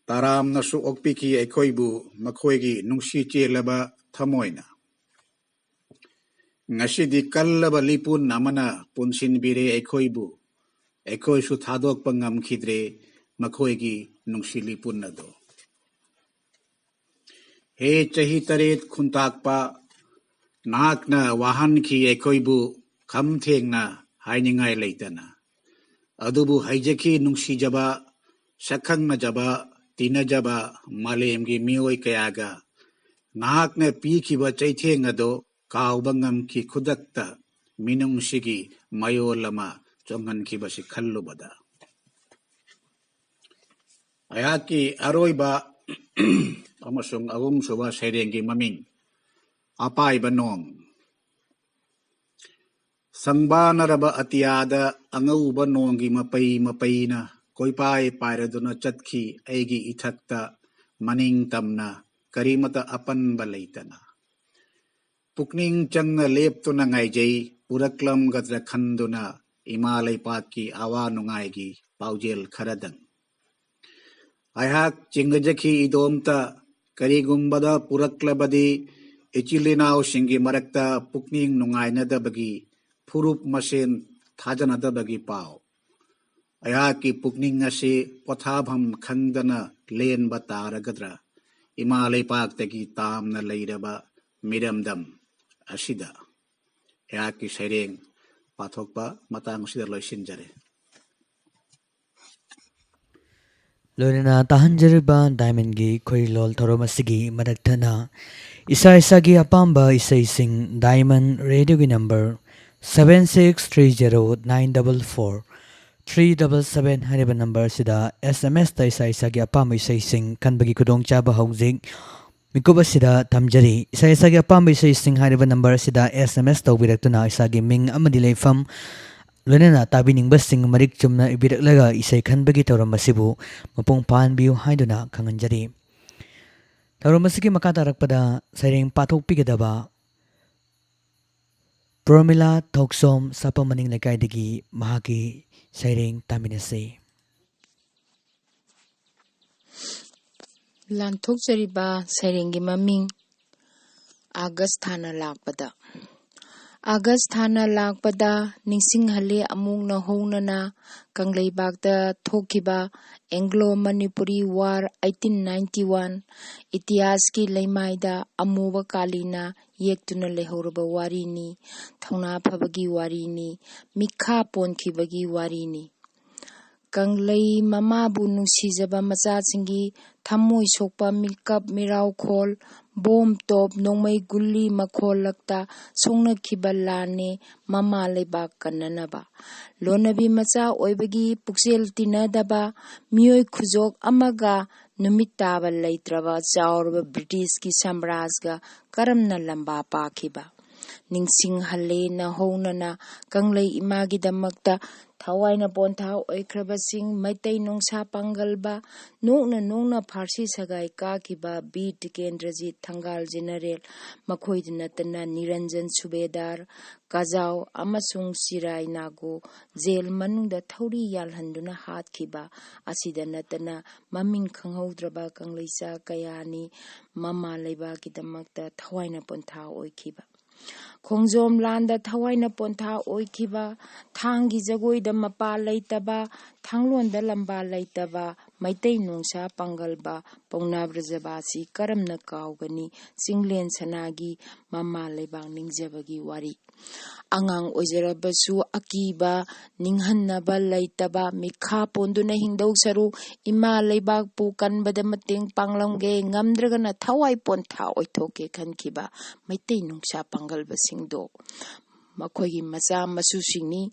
ꯇꯔꯥꯝꯅꯁꯨ ꯑꯣꯛꯄꯤꯈꯤ ꯑꯩꯈꯣꯏꯕꯨ ꯃꯈꯣꯏꯒꯤ ꯅꯨꯡꯁꯤ ꯆꯦꯜꯂꯕ ꯊꯃꯣꯏꯅ꯫ ꯉꯁꯤꯗꯤ ꯀꯜꯂꯕ ꯂꯤꯄꯨꯟ ꯑꯃꯅ ꯄꯨꯟꯁꯤꯟꯕꯤꯔꯦ ꯑꯩꯈꯣꯏꯕꯨ꯫ ꯑꯩꯈꯣꯏꯁꯨ ꯊꯥꯗꯣꯛꯄ ꯉꯝꯈꯤꯗ꯭ꯔꯦ ꯃꯈꯣꯏꯒꯤ ꯅꯨꯡꯁꯤ ꯂꯤꯄꯨꯟ ꯑꯗꯣ꯫ ꯍꯦ ꯆꯍꯤ ꯇꯔꯦꯠ ꯈꯨꯟꯇꯥꯛꯄ, ꯅꯍꯥꯛꯅ ꯋꯥꯍꯟꯈꯤ ꯑꯩꯈꯣꯏꯕꯨ ꯈꯝ ꯊꯦꯡꯅ ꯍꯥꯏꯅꯤꯡꯉꯥꯏ ꯂꯩꯇꯅ꯫ ꯑꯗꯨꯕꯨ ꯍꯩꯖꯈꯤ ꯅꯨꯡꯁꯤꯖꯕ, ꯁꯛꯈꯪꯅꯖꯕ, ꯇꯤꯟꯅꯖꯕ ꯃꯥꯂꯦꯝꯒꯤ ꯃꯤꯑꯣꯏ ꯀꯌꯥꯒ꯫ ꯅꯍꯥꯛꯅ ꯄꯤꯈꯤꯕ ꯆꯩꯊꯦꯡ ꯑꯗꯣ ꯀꯥꯎꯕ ꯉꯝꯈꯤ ꯈꯨꯗꯛꯇ ꯃꯤꯅꯨꯡꯁꯤꯒꯤ ꯃꯌꯣꯜ ꯑꯃ ꯆꯣꯡꯍꯟꯈꯤꯕꯁꯤ ꯈꯜꯂꯨꯕꯗ꯫ ꯑꯩꯍꯥꯛꯀꯤ ꯑꯔꯣꯏꯕ ꯑꯃꯁꯨꯡ ꯑꯍꯨꯝꯁꯨꯕ ꯁꯩꯔꯦꯡꯒꯤ ꯃꯃꯤꯡ ꯑꯄꯥꯏꯕ ꯅꯣꯡ꯫ ꯁꯪꯕꯥꯅꯔꯕ ꯑꯇꯤꯌꯥꯗ ꯑꯉꯧꯕ ꯅꯣꯡꯒꯤ ꯃꯄꯩ ꯃꯄꯩꯅ ꯀꯣꯏꯄꯥꯏ ꯄꯥꯏꯔꯗꯨꯅ ꯆꯠꯈꯤ ꯑꯩꯒꯤ ꯏꯊꯛꯇ ꯃꯅꯤꯡ ꯇꯝꯅ ꯀꯔꯤꯃꯇ ꯑꯄꯟꯕ ꯂꯩꯇꯅ꯫ ꯄꯨꯛꯅꯤꯡ ꯆꯪꯅ ꯂꯦꯞꯇꯨꯅ ꯉꯥꯏꯖꯩ ꯄꯨꯔꯛꯂꯝꯒꯗ꯭ꯔꯥ ꯈꯟꯗꯨꯅ ꯏꯃꯥ ꯂꯩꯄꯥꯛꯀꯤ ꯑꯋꯥ ꯅꯨꯡꯉꯥꯏꯒꯤ ꯄꯥꯎꯖꯦꯜ ꯈꯔꯗꯪ꯫ ꯑꯩꯍꯥꯛ ꯆꯤꯡꯅꯖꯈꯤ ꯏꯗꯣꯝꯇ, ꯀꯔꯤꯒꯨꯝꯕꯗ ꯄꯨꯔꯛꯂꯕꯗꯤ ꯏꯆꯤꯜ ꯏꯅꯥꯎꯁꯤꯡꯒꯤ ꯃꯔꯛꯇ ꯄꯨꯛꯅꯤꯡ ꯅꯨꯡꯉꯥꯏꯅꯗꯕꯒꯤ, ꯐꯨꯔꯨꯞ ꯃꯁꯦꯟ ꯊꯥꯖꯅꯗꯕꯒꯤ ꯄꯥꯎ꯫ ꯑꯩꯍꯥꯛꯀꯤ ꯄꯨꯛꯅꯤꯡ ꯑꯁꯤ ꯄꯣꯊꯥꯐꯝ ꯈꯪꯗꯅ ꯂꯦꯟꯕ ꯇꯥꯔꯒꯗ꯭ꯔꯥ? ꯏꯃꯥ ꯂꯩꯄꯥꯛꯇꯒꯤ ꯇꯥꯝꯅ ꯂꯩꯔꯕ ꯃꯤꯔꯝꯗꯝ ꯑꯁꯤꯗ꯫ ꯑꯩꯍꯥꯛꯀꯤ ꯁꯩꯔꯦꯡ ꯄꯥꯊꯣꯛꯄ ꯃꯇꯥꯡ ꯑꯁꯤꯗ ꯂꯣꯏꯁꯤꯟꯖꯔꯦ꯫ ꯂꯣꯏꯅꯅ ꯇꯥꯍꯟꯖꯔꯤꯕ ꯗꯥꯏꯃꯟꯒꯤ ꯈꯣꯏꯂꯣꯜ ꯊꯧꯔꯝ ꯑꯁꯤꯒꯤ ꯃꯔꯛ ꯊꯠꯅ ꯏꯁꯥ ꯏꯁꯥꯒꯤ ꯑꯄꯥꯝꯕ ꯏꯁꯩꯁꯤꯡ ꯗꯥꯏꯃꯟ ꯔꯦꯗꯤꯑꯣꯒꯤ number seven six three zero nine double four three double seven ꯍꯥꯏꯔꯤꯕ ꯅꯝꯕꯔ ꯑꯁꯤꯗ ꯑꯦꯁ ꯑꯦꯝ ꯑꯦꯁꯇ ꯏꯁꯥ ꯏꯁꯥꯒꯤ ꯑꯄꯥꯝꯕ ꯏꯁꯩꯁꯤꯡ ꯈꯟꯕꯒꯤ ꯈꯨꯗꯣꯡꯆꯥꯕ ꯍꯧꯖꯤꯛ ꯃꯤꯀꯨꯞ ꯑꯁꯤꯗ ꯊꯝꯖꯔꯤ꯫ ꯏꯁꯥ ꯏꯁꯥꯒꯤ ꯑꯄꯥꯝꯕ ꯏꯁꯩꯁꯤꯡ ꯍꯥꯏꯔꯤꯕ ꯅꯝꯕꯔ ꯑꯁꯤꯗ ꯑꯦꯁ ꯑꯦꯝ ꯑꯦꯁ ꯇꯧꯕꯤꯔꯛꯇꯨꯅ ꯏꯁꯥꯒꯤ ꯃꯤꯡ ꯑꯃꯗꯤ ꯂꯩꯐꯝ, ꯂꯣꯏꯅꯅ ꯇꯥꯕꯤꯅꯤꯡꯕꯁꯤꯡ ꯃꯔꯤꯛ ꯆꯨꯝꯅ ꯏꯕꯤꯔꯛꯂꯒ ꯏꯁꯩ ꯈꯟꯕꯒꯤ ꯊꯧꯔꯝ ꯑꯁꯤꯕꯨ ꯃꯄꯨꯡ ꯐꯥꯍꯟꯕꯤꯌꯨ ꯍꯥꯏꯗꯨꯅ ꯈꯪꯍꯟꯖꯔꯤ꯫ ꯊꯧꯔꯝ ꯑꯁꯤꯒꯤ ꯃꯈꯥ ꯇꯥꯔꯛꯄꯗ ꯁꯩꯔꯦꯡ ꯄꯥꯊꯣꯛꯄꯤꯒꯗꯕ ꯄ꯭ꯔꯣꯃꯤꯂꯥ ꯊꯣꯛꯁꯣꯝ, ꯁꯥꯄꯝ ꯃꯅꯤꯡ ꯂꯩꯀꯥꯏꯗꯒꯤ ꯃꯍꯥꯛꯀꯤ ꯁꯩꯔꯦꯡ ꯇꯥꯃꯤꯟꯅꯁꯤ꯫ ꯂꯥꯟꯊꯣꯛꯆꯔꯤꯕ ꯁꯩꯔꯦꯡꯒꯤ ꯃꯃꯤꯡ ꯑꯥꯒꯁ ꯊꯥꯅ ꯂꯥꯛꯄꯗ꯫ ꯑꯥꯒꯁ ꯊꯥꯅ ꯂꯥꯛꯄꯗ ꯅꯤꯡꯁꯤꯡꯍꯜꯂꯤ ꯑꯃꯨꯛ ꯅꯧꯍꯧꯅꯅ ꯀꯪꯂꯩꯕꯥꯛꯇ ꯊꯣꯛꯈꯤꯕ Anglo Manipuri war eighteen ninety one, ꯏꯇꯤꯍꯥꯁꯀꯤ ꯂꯩꯃꯥꯏꯗ ꯑꯃꯨꯕ ꯀꯥꯂꯤꯅ ꯌꯦꯛꯇꯨꯅ ꯂꯩꯍꯧꯔꯕ ꯋꯥꯔꯤꯅꯤ꯫ ꯊꯧꯅꯥ ꯐꯕꯒꯤ ꯋꯥꯔꯤꯅꯤ꯫ ꯃꯤꯈꯥ ꯄꯣꯟꯈꯤꯕꯒꯤ ꯋꯥꯔꯤꯅꯤ꯫ ꯀꯪꯂꯩ ꯃꯃꯥꯕꯨ ꯅꯨꯡꯁꯤꯖꯕ ꯃꯆꯥꯁꯤꯡꯒꯤ ꯊꯃꯣꯏ ꯁꯣꯛꯄ ꯃꯤꯀꯞ ꯃꯤꯔꯥꯎꯈꯣꯜ, ꯕꯣꯝ ꯇꯣꯞ, ꯅꯣꯡꯃꯩ ꯒꯨꯂꯤ ꯃꯈꯣꯜꯂꯛꯇ ꯁꯣꯛꯅꯈꯤꯕ ꯂꯥꯟꯅꯦ ꯃꯃꯥ ꯂꯩꯕꯥꯛ ꯀꯟꯅꯅꯕ꯫ ꯂꯣꯟꯅꯕꯤ ꯃꯆꯥ ꯑꯣꯏꯕꯒꯤ ꯄꯨꯛꯆꯦꯜ ꯇꯤꯟꯅꯗꯕ ꯃꯤꯑꯣꯏ ꯈꯨꯖꯣꯛ ꯑꯃꯒ ꯅꯨꯃꯤꯠ ꯇꯥꯕ ꯂꯩꯇ꯭ꯔꯕ ꯆꯥꯎꯔꯕ ꯕ꯭ꯔꯤꯇꯤꯁꯀꯤ ꯁꯥꯝꯔꯥꯖꯒ ꯀꯔꯝꯅ ꯂꯝꯕꯥ ꯄꯥꯈꯤꯕ꯫ ꯅꯤꯡꯁꯤꯡꯍꯜꯂꯦ ꯅꯧꯍꯧꯅꯅ ꯀꯪꯂꯩ ꯏꯃꯥꯒꯤꯗꯃꯛꯇ ꯊꯋꯥꯏꯅ ꯄꯣꯟꯊꯥ ꯑꯣꯏꯈ꯭ꯔꯕꯁꯤꯡ ꯃꯩꯇꯩ ꯅꯣꯡꯁꯥ ꯄꯥꯡꯒꯜꯕ, ꯅꯣꯡꯅ ꯅꯣꯡꯅ ꯐꯥꯔꯁꯤ ꯁꯒꯥꯏ ꯀꯥꯈꯤꯕ ꯕꯤꯔ ꯇꯤꯀꯦꯟꯗ꯭ꯔꯖꯤꯠ ꯊꯪꯒꯥꯜ ꯖꯦꯅꯔꯦꯜ, ꯃꯈꯣꯏꯗ ꯅꯠꯇꯅ ꯅꯤꯔꯟꯖꯟ ꯁꯨꯕꯦꯗꯥꯔ, ꯀꯖꯥꯎ ꯑꯃꯁꯨꯡ ꯆꯤꯔꯥꯏ ꯅꯥꯒꯣ ꯖꯦꯜ ꯃꯅꯨꯡꯗ ꯊꯧꯔꯤ ꯌꯥꯜꯍꯟꯗꯨꯅ ꯍꯥꯠꯈꯤꯕ ꯑꯁꯤꯗ ꯅꯠꯇꯅ ꯃꯃꯤꯡ ꯈꯪꯍꯧꯗ꯭ꯔꯕ ꯀꯪꯂꯩꯆꯥ ꯀꯌꯥꯅꯤ ꯃꯃꯥ ꯂꯩꯕꯥꯛꯀꯤꯗꯃꯛꯇ ꯊꯋꯥꯏꯅ ꯄꯣꯟꯊꯥ ꯑꯣꯏꯈꯤꯕ꯫ ꯈꯣꯡꯖꯣꯝ ꯂꯥꯟꯗ ꯊꯋꯥꯏꯅ ꯄꯣꯟꯊꯥ ꯑꯣꯏꯈꯤꯕ, ꯊꯥꯡꯒꯤ ꯖꯒꯣꯏꯗ ꯃꯄꯥ ꯂꯩꯇꯕ, ꯊꯥꯡꯂꯣꯟꯗ ꯂꯝꯕꯥ ꯂꯩꯇꯕ ꯃꯩꯇꯩ ꯅꯣꯡꯁꯥ ꯄꯥꯡꯒꯜꯕ ꯄꯥꯎꯅꯥ ꯕ꯭ꯔꯖꯕꯥꯁꯤ ꯀꯔꯝꯅ ꯀꯥꯎꯒꯅꯤ? ꯆꯤꯡꯂꯦꯟ ꯁꯅꯥꯒꯤ ꯃꯃꯥ ꯂꯩꯕꯥꯛ ꯅꯤꯡꯖꯕꯒꯤ ꯋꯥꯔꯤ꯫ ꯑꯉꯥꯡ ꯑꯣꯏꯖꯔꯕꯁꯨ ꯑꯀꯤꯕ, ꯅꯤꯡꯍꯟꯅꯕ ꯂꯩꯇꯕ, ꯃꯤꯈꯥ ꯄꯣꯟꯗꯨꯅ ꯍꯤꯡꯗꯧ ꯁꯔꯨꯛ ꯏꯃꯥ ꯂꯩꯕꯥꯛꯄꯨ ꯀꯟꯕꯗ ꯃꯇꯦꯡ ꯄꯥꯡꯂꯝꯒꯦ, ꯉꯝꯗ꯭ꯔꯒꯅ ꯊꯋꯥꯏ ꯄꯣꯟꯊꯥ ꯑꯣꯏꯊꯣꯛꯀꯦ ꯈꯟꯈꯤꯕ ꯃꯩꯇꯩ ꯅꯨꯡꯁꯥ ꯄꯥꯡꯒꯜꯕꯁꯤꯡꯗꯣ꯫ ꯃꯈꯣꯏꯒꯤ ꯃꯆꯥ ꯃꯁꯨꯁꯤꯡꯅꯤ,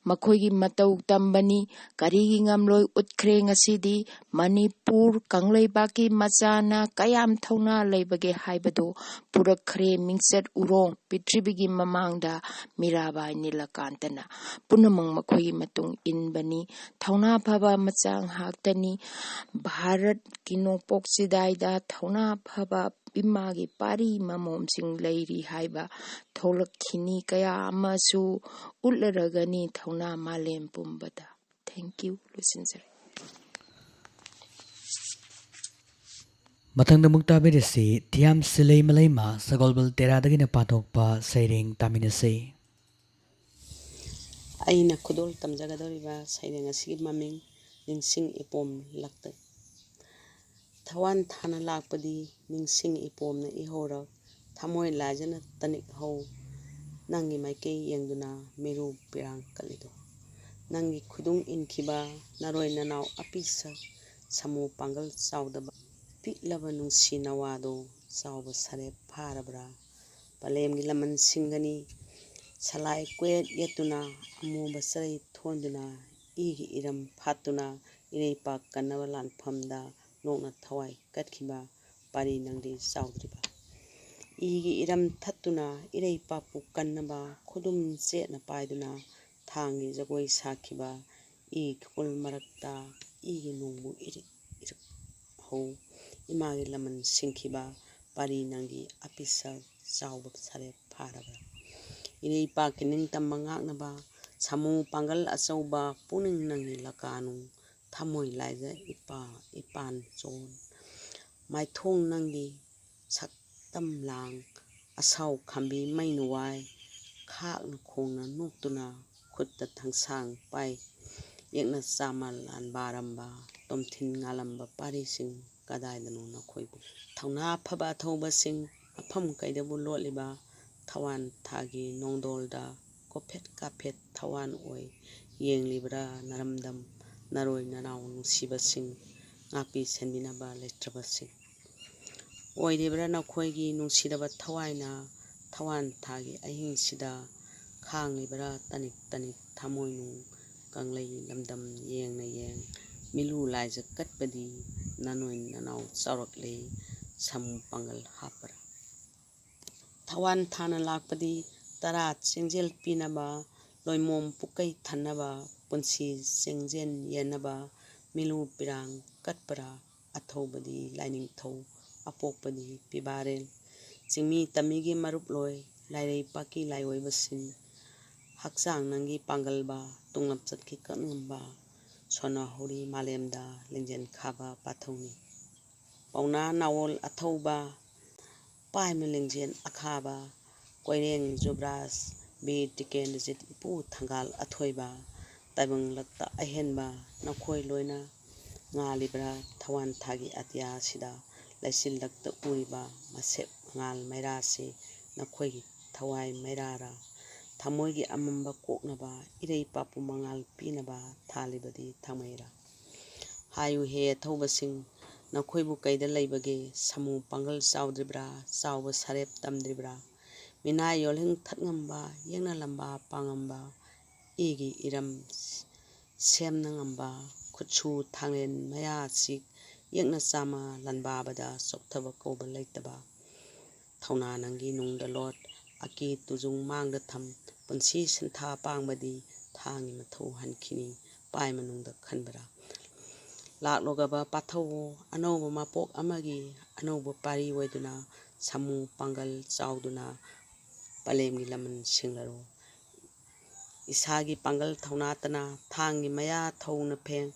ꯃꯈꯣꯏꯒꯤ ꯃꯇꯧ ꯇꯝꯕꯅꯤ꯫ ꯀꯔꯤꯒꯤ ꯉꯝꯂꯣꯏ ꯎꯠꯈ꯭ꯔꯦ ꯉꯁꯤꯗꯤ? ꯃꯅꯤꯄꯨꯔ ꯀꯪꯂꯩꯕꯥꯛꯀꯤ ꯃꯆꯥꯅ ꯀꯌꯥꯝ ꯊꯧꯅꯥ ꯂꯩꯕꯒꯦ ꯍꯥꯏꯕꯗꯨ ꯄꯨꯔꯛꯈ꯭ꯔꯦ ꯃꯤꯡꯆꯠ ꯎꯔꯣꯡ ꯄ꯭ꯔꯤꯊꯤꯕꯤꯒꯤ ꯃꯃꯥꯡꯗ꯫ ꯃꯤꯔꯥꯕꯥꯏ ꯅꯤꯂꯀꯥꯟꯇꯅ ꯄꯨꯝꯅꯃꯛ ꯃꯈꯣꯏꯒꯤ ꯃꯇꯨꯡ ꯏꯟꯕꯅꯤ꯫ ꯊꯧꯅꯥ ꯐꯕ ꯃꯆꯥ ꯉꯥꯛꯇꯅꯤ꯫ ꯚꯥꯔꯠꯀꯤ ꯅꯣꯡꯄꯣꯛ ꯆꯤꯗꯥꯏꯗ ꯊꯧꯅꯥ ꯐꯕ ꯏꯃꯥꯒꯤ ꯄꯥꯔꯤ ꯃꯃꯣꯝꯁꯤꯡ ꯂꯩꯔꯤ ꯍꯥꯏꯕ ꯊꯣꯛꯂꯛꯈꯤꯅꯤ꯫ ꯀꯌꯥ ꯑꯃꯁꯨ ꯎꯠꯂꯔꯒꯅꯤ ꯊꯧꯅꯥ ꯃꯥꯂꯦꯝ ꯄꯨꯝꯕꯗ꯫ Thank you꯫ ꯂꯣꯏꯁꯤꯟꯖꯔꯦ꯫ ꯃꯊꯪꯗ ꯑꯃꯨꯛ ꯇꯥꯕꯤꯔꯁꯤ ꯊꯤꯌꯥꯝ ꯁꯤꯂꯩ ꯃꯂꯩꯃ ꯁꯒꯣꯜꯕꯜ ꯇꯦꯔꯥꯗꯒꯤꯅ ꯄꯥꯊꯣꯛꯄ ꯁꯩꯔꯦꯡ ꯇꯥꯃꯤꯟꯅꯁꯤ꯫ ꯑꯩꯅ ꯈꯨꯗꯣꯜ ꯇꯝꯖꯒꯗꯧꯔꯤꯕ ꯁꯩꯔꯦꯡ ꯑꯁꯤꯒꯤ ꯃꯃꯤꯡ ꯅꯤꯡꯁꯤꯡ ꯏꯄꯣꯝ ꯂꯛꯇ꯫ ꯊꯋꯥꯟ ꯊꯥꯅ ꯂꯥꯛꯄꯗꯤ ꯅꯤꯡꯁꯤꯡ ꯏꯄꯣꯝꯅ ꯏꯍꯧꯔꯛ, ꯊꯃꯣꯏ ꯂꯥꯏꯖꯅ ꯇꯅꯤꯛ ꯍꯧ, ꯅꯪꯒꯤ ꯃꯥꯏꯀꯩ ꯌꯦꯡꯗꯨꯅ ꯃꯤꯔꯨ ꯄꯤꯔꯥꯡ ꯀꯠꯂꯤꯗꯣ꯫ ꯅꯪꯒꯤ ꯈꯨꯗꯨꯡ ꯏꯟꯈꯤꯕ ꯅꯔꯣꯏ ꯅꯅꯥꯎ ꯑꯄꯤꯁꯛ ꯁꯥꯃꯨ ꯄꯥꯡꯒꯜ ꯆꯥꯎꯗꯕ ꯄꯤꯛꯂꯕ ꯅꯨꯡꯁꯤ ꯅꯋꯥꯗꯣ ꯆꯥꯎꯕ ꯁꯔꯦꯞ ꯐꯥꯔꯕ꯭ꯔꯥ? ꯄꯂꯦꯝꯒꯤ ꯂꯃꯟ ꯁꯤꯡꯒꯅꯤ ꯁꯂꯥꯏ ꯀꯣꯌꯦꯠ ꯌꯦꯠꯇꯨꯅ ꯑꯃꯨꯕ ꯆꯔꯩ ꯊꯣꯟꯗꯨꯅ ꯏꯒꯤ ꯏꯔꯝ ꯐꯥꯠꯇꯨꯅ ꯏꯔꯩꯄꯥꯛ ꯀꯟꯅꯕ ꯂꯥꯟꯐꯝꯗ ꯅꯣꯛꯅ ꯊꯋꯥꯏ ꯀꯠꯈꯤꯕ ꯄꯥꯔꯤ ꯅꯪꯗꯤ ꯆꯥꯎꯗ꯭ꯔꯤꯕ꯫ ꯏꯒꯤ ꯏꯔꯝ ꯊꯠꯇꯨꯅ ꯏꯔꯩꯄꯥꯛꯄꯨ ꯀꯟꯅꯕ ꯈꯨꯗꯨꯝ ꯆꯦꯠꯅ ꯄꯥꯏꯗꯨꯅ ꯊꯥꯡꯒꯤ ꯖꯒꯣꯏ ꯁꯥꯈꯤꯕ ꯏ ꯈꯨꯀꯨꯜ ꯃꯔꯛꯇ ꯏꯒꯤ ꯅꯣꯡꯕꯨ ꯏꯔꯤꯛ ꯏꯔꯤꯛ ꯍꯧ ꯏꯃꯥꯒꯤ ꯂꯃꯟ ꯁꯤꯡꯈꯤꯕ ꯄꯥꯔꯤ ꯅꯪꯒꯤ ꯑꯄꯤꯁꯛ ꯆꯥꯎꯕ ꯁꯔꯦꯞ ꯐꯥꯔꯕ ꯏꯔꯩꯄꯥꯛꯀꯤ ꯅꯤꯡꯇꯝꯕ ꯉꯥꯛꯅꯕ ꯁꯥꯃꯨ ꯄꯥꯡꯒꯜ ꯑꯆꯧꯕ ꯄꯨꯛꯅꯤꯡ ꯅꯪꯒꯤ ꯂꯀꯥꯅꯨꯡ ꯊꯃꯣꯏ ꯂꯥꯏꯖ ꯏꯄꯥ ꯏꯄꯥꯟ ꯆꯣꯟ ꯃꯥꯏꯊꯣꯡ ꯅꯪꯒꯤ ꯁꯛꯇꯝ ꯂꯥꯡ ꯑꯁꯥꯎ ꯈꯥꯝꯕꯤ ꯃꯩꯅ ꯋꯥꯏ ꯈꯥꯛꯅ ꯈꯣꯡꯅ ꯅꯣꯛꯇꯨꯅ ꯈꯨꯠꯇ ꯊꯥꯡꯁꯥꯡ ꯄꯥꯏ ꯌꯦꯛꯅ ꯆꯥꯃ ꯂꯥꯟꯕꯥꯔꯝꯕ ꯇꯣꯝꯊꯤꯟ ꯉꯥꯂꯝꯕ ꯄꯥꯔꯤꯁꯤꯡ ꯀꯗꯥꯏꯗꯅꯣ ꯅꯈꯣꯏꯕꯨ ꯊꯧꯅꯥ ꯐꯕ ꯑꯊꯧꯕꯁꯤꯡ ꯃꯐꯝ ꯀꯩꯗꯕꯨ ꯂꯣꯠꯂꯤꯕ ꯊꯋꯥꯟ ꯊꯥꯒꯤ ꯅꯣꯡꯗꯣꯜꯗ ꯀꯣꯐꯦꯠ ꯀꯥꯐꯦꯠ ꯊꯋꯥꯟ ꯑꯣꯏ ꯌꯦꯡꯂꯤꯕ꯭ꯔꯥ ꯅꯔꯝꯗꯝ ꯅꯔꯣꯏ ꯅꯅꯥꯎ ꯅꯨꯡꯁꯤꯕꯁꯤꯡ ꯉꯥꯛꯄꯤ ꯁꯦꯟꯕꯤꯅꯕ ꯂꯩꯇ꯭ꯔꯕꯁꯤꯡ ꯑꯣꯏꯔꯤꯕ꯭ꯔꯥ ꯅꯈꯣꯏꯒꯤ ꯅꯨꯡꯁꯤꯔꯕ ꯊꯋꯥꯏꯅ ꯊꯋꯥꯟ ꯊꯥꯒꯤ ꯑꯍꯤꯡꯁꯤꯗ ꯈꯥꯡꯂꯤꯕ꯭ꯔꯥ ꯇꯅꯤꯛ ꯇꯅꯤꯛ ꯊꯃꯣꯏꯅꯨꯡ ꯀꯪꯂꯩ ꯂꯝꯗꯝ ꯌꯦꯡꯅ ꯌꯦꯡ ꯃꯤꯂꯨ ꯂꯥꯏꯖ ꯀꯠꯄꯗꯤ ꯅꯅꯣꯏ ꯅꯅꯥꯎ ꯆꯥꯎꯔꯛꯂꯦ ꯁꯃꯨ ꯄꯥꯡꯒꯜ ꯍꯥꯞꯄꯔꯥ ꯊꯋꯥꯟ ꯊꯥꯅ ꯂꯥꯛꯄꯗꯤ ꯇꯔꯥ ꯆꯦꯡꯖꯦꯜ ꯄꯤꯅꯕ ꯂꯣꯏꯃꯣꯝ ꯄꯨꯀꯩ ꯊꯟꯅꯕ ꯄꯨꯟꯁꯤ ꯆꯦꯡꯖꯦꯜ ꯌꯦꯟꯅꯕ ꯃꯤꯂꯨ ꯄꯤꯔꯥꯡ ꯀꯠꯄꯔꯥ ꯑꯊꯧꯕꯗꯤ ꯂꯥꯏꯅꯤꯡꯊꯧ ꯑꯄꯣꯛꯄꯗꯤ ꯄꯤꯕꯥꯔꯦꯜ꯫ ꯆꯤꯡꯃꯤ ꯇꯝꯃꯤꯒꯤ ꯃꯔꯨꯞꯂꯣꯏ, ꯂꯥꯏꯔꯩ ꯄꯥꯛꯀꯤ ꯂꯥꯏꯑꯣꯏꯕꯁꯤꯡ, ꯍꯛꯆꯥꯡ ꯅꯪꯒꯤ ꯄꯥꯡꯒꯜꯕ, ꯇꯨꯡꯂꯝꯆꯠꯀꯤ ꯀꯟꯉꯝꯕ, ꯁꯣꯟꯅꯍꯧꯔꯤ ꯃꯥꯂꯦꯝꯗ ꯂꯤꯡꯖꯦꯜ ꯈꯥꯕ ꯄꯥꯊꯧꯅꯤ꯫ ꯄꯥꯎꯅꯥ ꯅꯥꯋꯣꯜ ꯑꯊꯧꯕ, ꯄꯥꯏꯃ ꯂꯤꯡꯖꯦꯜ ꯑꯈꯥꯕ, ꯀꯣꯏꯔꯦꯡ ꯖꯨꯕ꯭ꯔꯥꯖ, ꯕꯤꯔ ꯇꯤꯀꯦꯟꯗ꯭ꯔꯖꯤꯠ, ꯏꯄꯨ ꯊꯪꯒꯥꯜ ꯑꯊꯣꯏꯕ, ꯇꯥꯏꯕꯪ ꯂꯛꯇ ꯑꯍꯦꯟꯕ, ꯅꯈꯣꯏ ꯂꯣꯏꯅ ꯉꯥꯜꯂꯤꯕ꯭ꯔꯥ ꯊꯋꯥꯟ ꯊꯥꯒꯤ ꯑꯇꯤꯌꯥꯁꯤꯗ? ꯂꯩꯆꯤꯜ ꯂꯛꯇ ꯎꯔꯤꯕ ꯃꯁꯦꯞ ꯃꯉꯥꯜ ꯃꯩꯔꯥꯁꯤ ꯅꯈꯣꯏꯒꯤ ꯊꯋꯥꯏ ꯃꯩꯔꯥꯔꯥ? ꯊꯃꯣꯏꯒꯤ ꯑꯃꯝꯕ ꯀꯣꯛꯅꯕ, ꯏꯔꯩ ꯄꯥꯛꯄꯨ ꯃꯉꯥꯜ ꯄꯤꯅꯕ ꯊꯥꯜꯂꯤꯕꯗꯤ ꯊꯥꯡꯃꯩꯔꯥ? ꯍꯥꯏꯌꯨ ꯍꯦ ꯑꯊꯧꯕꯁꯤꯡ, ꯅꯈꯣꯏꯕꯨ ꯀꯩꯗ ꯂꯩꯕꯒꯦ? ꯁꯥꯃꯨ ꯄꯥꯡꯒꯜ ꯆꯥꯎꯗ꯭ꯔꯤꯕ꯭ꯔꯥ? ꯆꯥꯎꯕ ꯁꯥꯔꯦꯞ ꯇꯝꯗ꯭ꯔꯤꯕ꯭ꯔꯥ? ꯃꯤꯅꯥꯏ ꯌꯣꯜꯍꯤꯡ ꯊꯠꯉꯝꯕ, ꯌꯦꯛꯅ ꯂꯝꯕꯥ ꯄꯥꯡꯉꯝꯕ, ꯏꯒꯤ ꯏꯔꯝ ꯁꯦꯝꯅ ꯉꯝꯕ, ꯈꯨꯠꯁꯨ ꯊꯥꯡꯂꯦꯟ ꯃꯌꯥꯁꯤ ꯌꯦꯛꯅ ꯆꯥꯃ ꯂꯥꯟꯕꯥꯕꯗ ꯆꯣꯛꯊꯕ ꯀꯧꯕ ꯂꯩꯇꯕ, ꯊꯧꯅꯥ ꯅꯪꯒꯤ ꯅꯨꯡꯗ ꯂꯣꯠ, ꯑꯀꯤ ꯇꯨꯖꯨꯡ ꯃꯥꯡꯗ ꯊꯝ, ꯄꯨꯟꯁꯤ ꯁꯤꯟꯊꯥ ꯄꯥꯡꯕꯗꯤ ꯊꯥꯡꯒꯤ ꯃꯊꯧ ꯍꯟꯈꯤꯅꯤ, ꯄꯥꯏ ꯃꯅꯨꯡꯗ ꯈꯟꯕ꯭ꯔꯥ? ꯂꯥꯛꯂꯣꯒꯕ ꯄꯥꯊꯧꯋꯣ, ꯑꯅꯧꯕ ꯃꯄꯣꯛ ꯑꯃꯒꯤ ꯑꯅꯧꯕ ꯄꯥꯔꯤ ꯑꯣꯏꯗꯨꯅ, ꯁꯥꯃꯨ ꯄꯥꯡꯒꯜ ꯆꯥꯎꯗꯨꯅ ꯄꯂꯦꯝꯒꯤ ꯂꯃꯟ ꯁꯤꯡꯂꯔꯣ꯫ ꯏꯁꯥꯒꯤ ꯄꯥꯡꯒꯜ ꯊꯧꯅꯥꯇꯅ ꯊꯥꯡꯒꯤ ꯃꯌꯥ ꯊꯧꯅ ꯐꯦꯡ,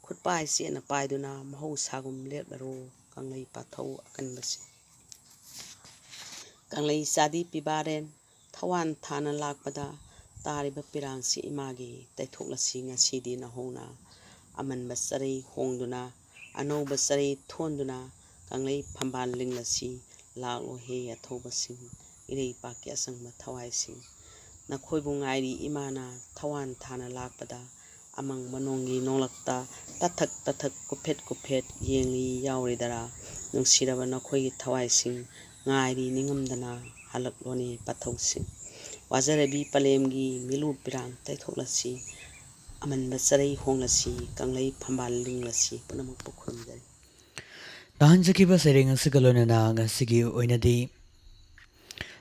ꯈꯨꯠꯄꯥꯏ ꯆꯦꯠꯅ ꯄꯥꯏꯗꯨꯅ ꯃꯍꯧꯁꯥꯒꯨꯝ ꯂꯦꯞꯂꯔꯣ, ꯀꯪꯂꯩ ꯄꯥꯊꯧ ꯑꯀꯟꯕꯁꯦ꯫ ꯀꯪꯂꯩ ꯆꯥꯗꯤ ꯄꯤꯕꯥꯔꯦꯟ, ꯊꯋꯥꯟ ꯊꯥꯅ ꯂꯥꯛꯄꯗ ꯇꯥꯔꯤꯕ ꯄꯤꯔꯥꯡꯁꯤ ꯏꯃꯥꯒꯤ ꯇꯩꯊꯣꯛꯂꯁꯤ ꯉꯁꯤꯗꯤ ꯅꯍꯧꯅ꯫ ꯑꯃꯟꯕ ꯆꯔꯩ ꯍꯣꯡꯗꯨꯅ, ꯑꯅꯧꯕ ꯆꯔꯩ ꯊꯣꯟꯗꯨꯅ, ꯀꯪꯂꯩ ꯐꯝꯕꯥꯜ ꯂꯤꯡꯂꯁꯤ, ꯂꯥꯛꯂꯣ ꯍꯦ ꯑꯊꯧꯕꯁꯤꯡ, ꯏꯔꯩ ꯄꯥꯛꯀꯤ ꯑꯆꯪꯕ ꯊꯋꯥꯏꯁꯤꯡ꯫ ꯅꯈꯣꯏꯕꯨ ꯉꯥꯏꯔꯤ ꯏꯃꯥꯅ ꯊꯋꯥꯟ ꯊꯥꯅ ꯂꯥꯛꯄꯗ, ꯑꯃꯪꯕ ꯅꯣꯡꯒꯤ ꯅꯣꯡꯂꯛꯇ ꯇꯊꯛ ꯇꯊꯛ ꯀꯨꯐꯦꯠ ꯀꯨꯐꯦꯠ ꯌꯦꯡꯂꯤ ꯌꯥꯎꯔꯤꯗꯔꯥ? ꯅꯨꯡꯁꯤꯔꯕ ꯅꯈꯣꯏꯒꯤ ꯊꯋꯥꯏꯁꯤꯡ, ꯉꯥꯏꯔꯤ ꯅꯤꯡꯉꯝꯗꯅ ꯍꯜꯂꯛꯂꯣꯅꯦ ꯄꯥꯊꯧꯁꯤꯡ꯫ ꯋꯥꯖꯔꯕꯤ ꯄꯂꯦꯝꯒꯤ ꯃꯤꯂꯨ ꯄꯤꯔꯥꯡ ꯇꯩꯊꯣꯛꯂꯁꯤ, ꯑꯃꯟꯕ ꯆꯔꯩ ꯍꯣꯡꯂꯁꯤ, ꯀꯪꯂꯩ ꯐꯝꯕꯥꯜ ꯂꯤꯡꯂꯁꯤ꯫ ꯄꯨꯝꯅꯃꯛꯄꯨ ꯈꯨꯔꯨꯝꯖꯔꯤ꯫ ꯇꯥꯍꯟꯖꯈꯤꯕ ꯁꯩꯔꯦꯡ ꯑꯁꯤꯒ ꯂꯣꯏꯅꯅ ꯉꯁꯤꯒꯤ ꯑꯣꯏꯅꯗꯤ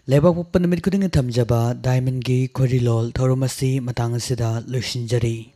ꯂꯩꯕꯥꯛꯄꯣꯛꯄ ꯅꯨꯃꯤꯠ ꯈꯨꯗꯤꯡꯒꯤ ꯊꯝꯖꯕ ꯗꯥꯏꯃꯟꯒꯤ ꯈꯣꯏꯔꯤꯂꯣꯜ ꯊꯧꯔꯝ ꯑꯁꯤ ꯃꯇꯥꯡ ꯑꯁꯤꯗ ꯂꯣꯏꯁꯤꯟꯖꯔꯤ꯫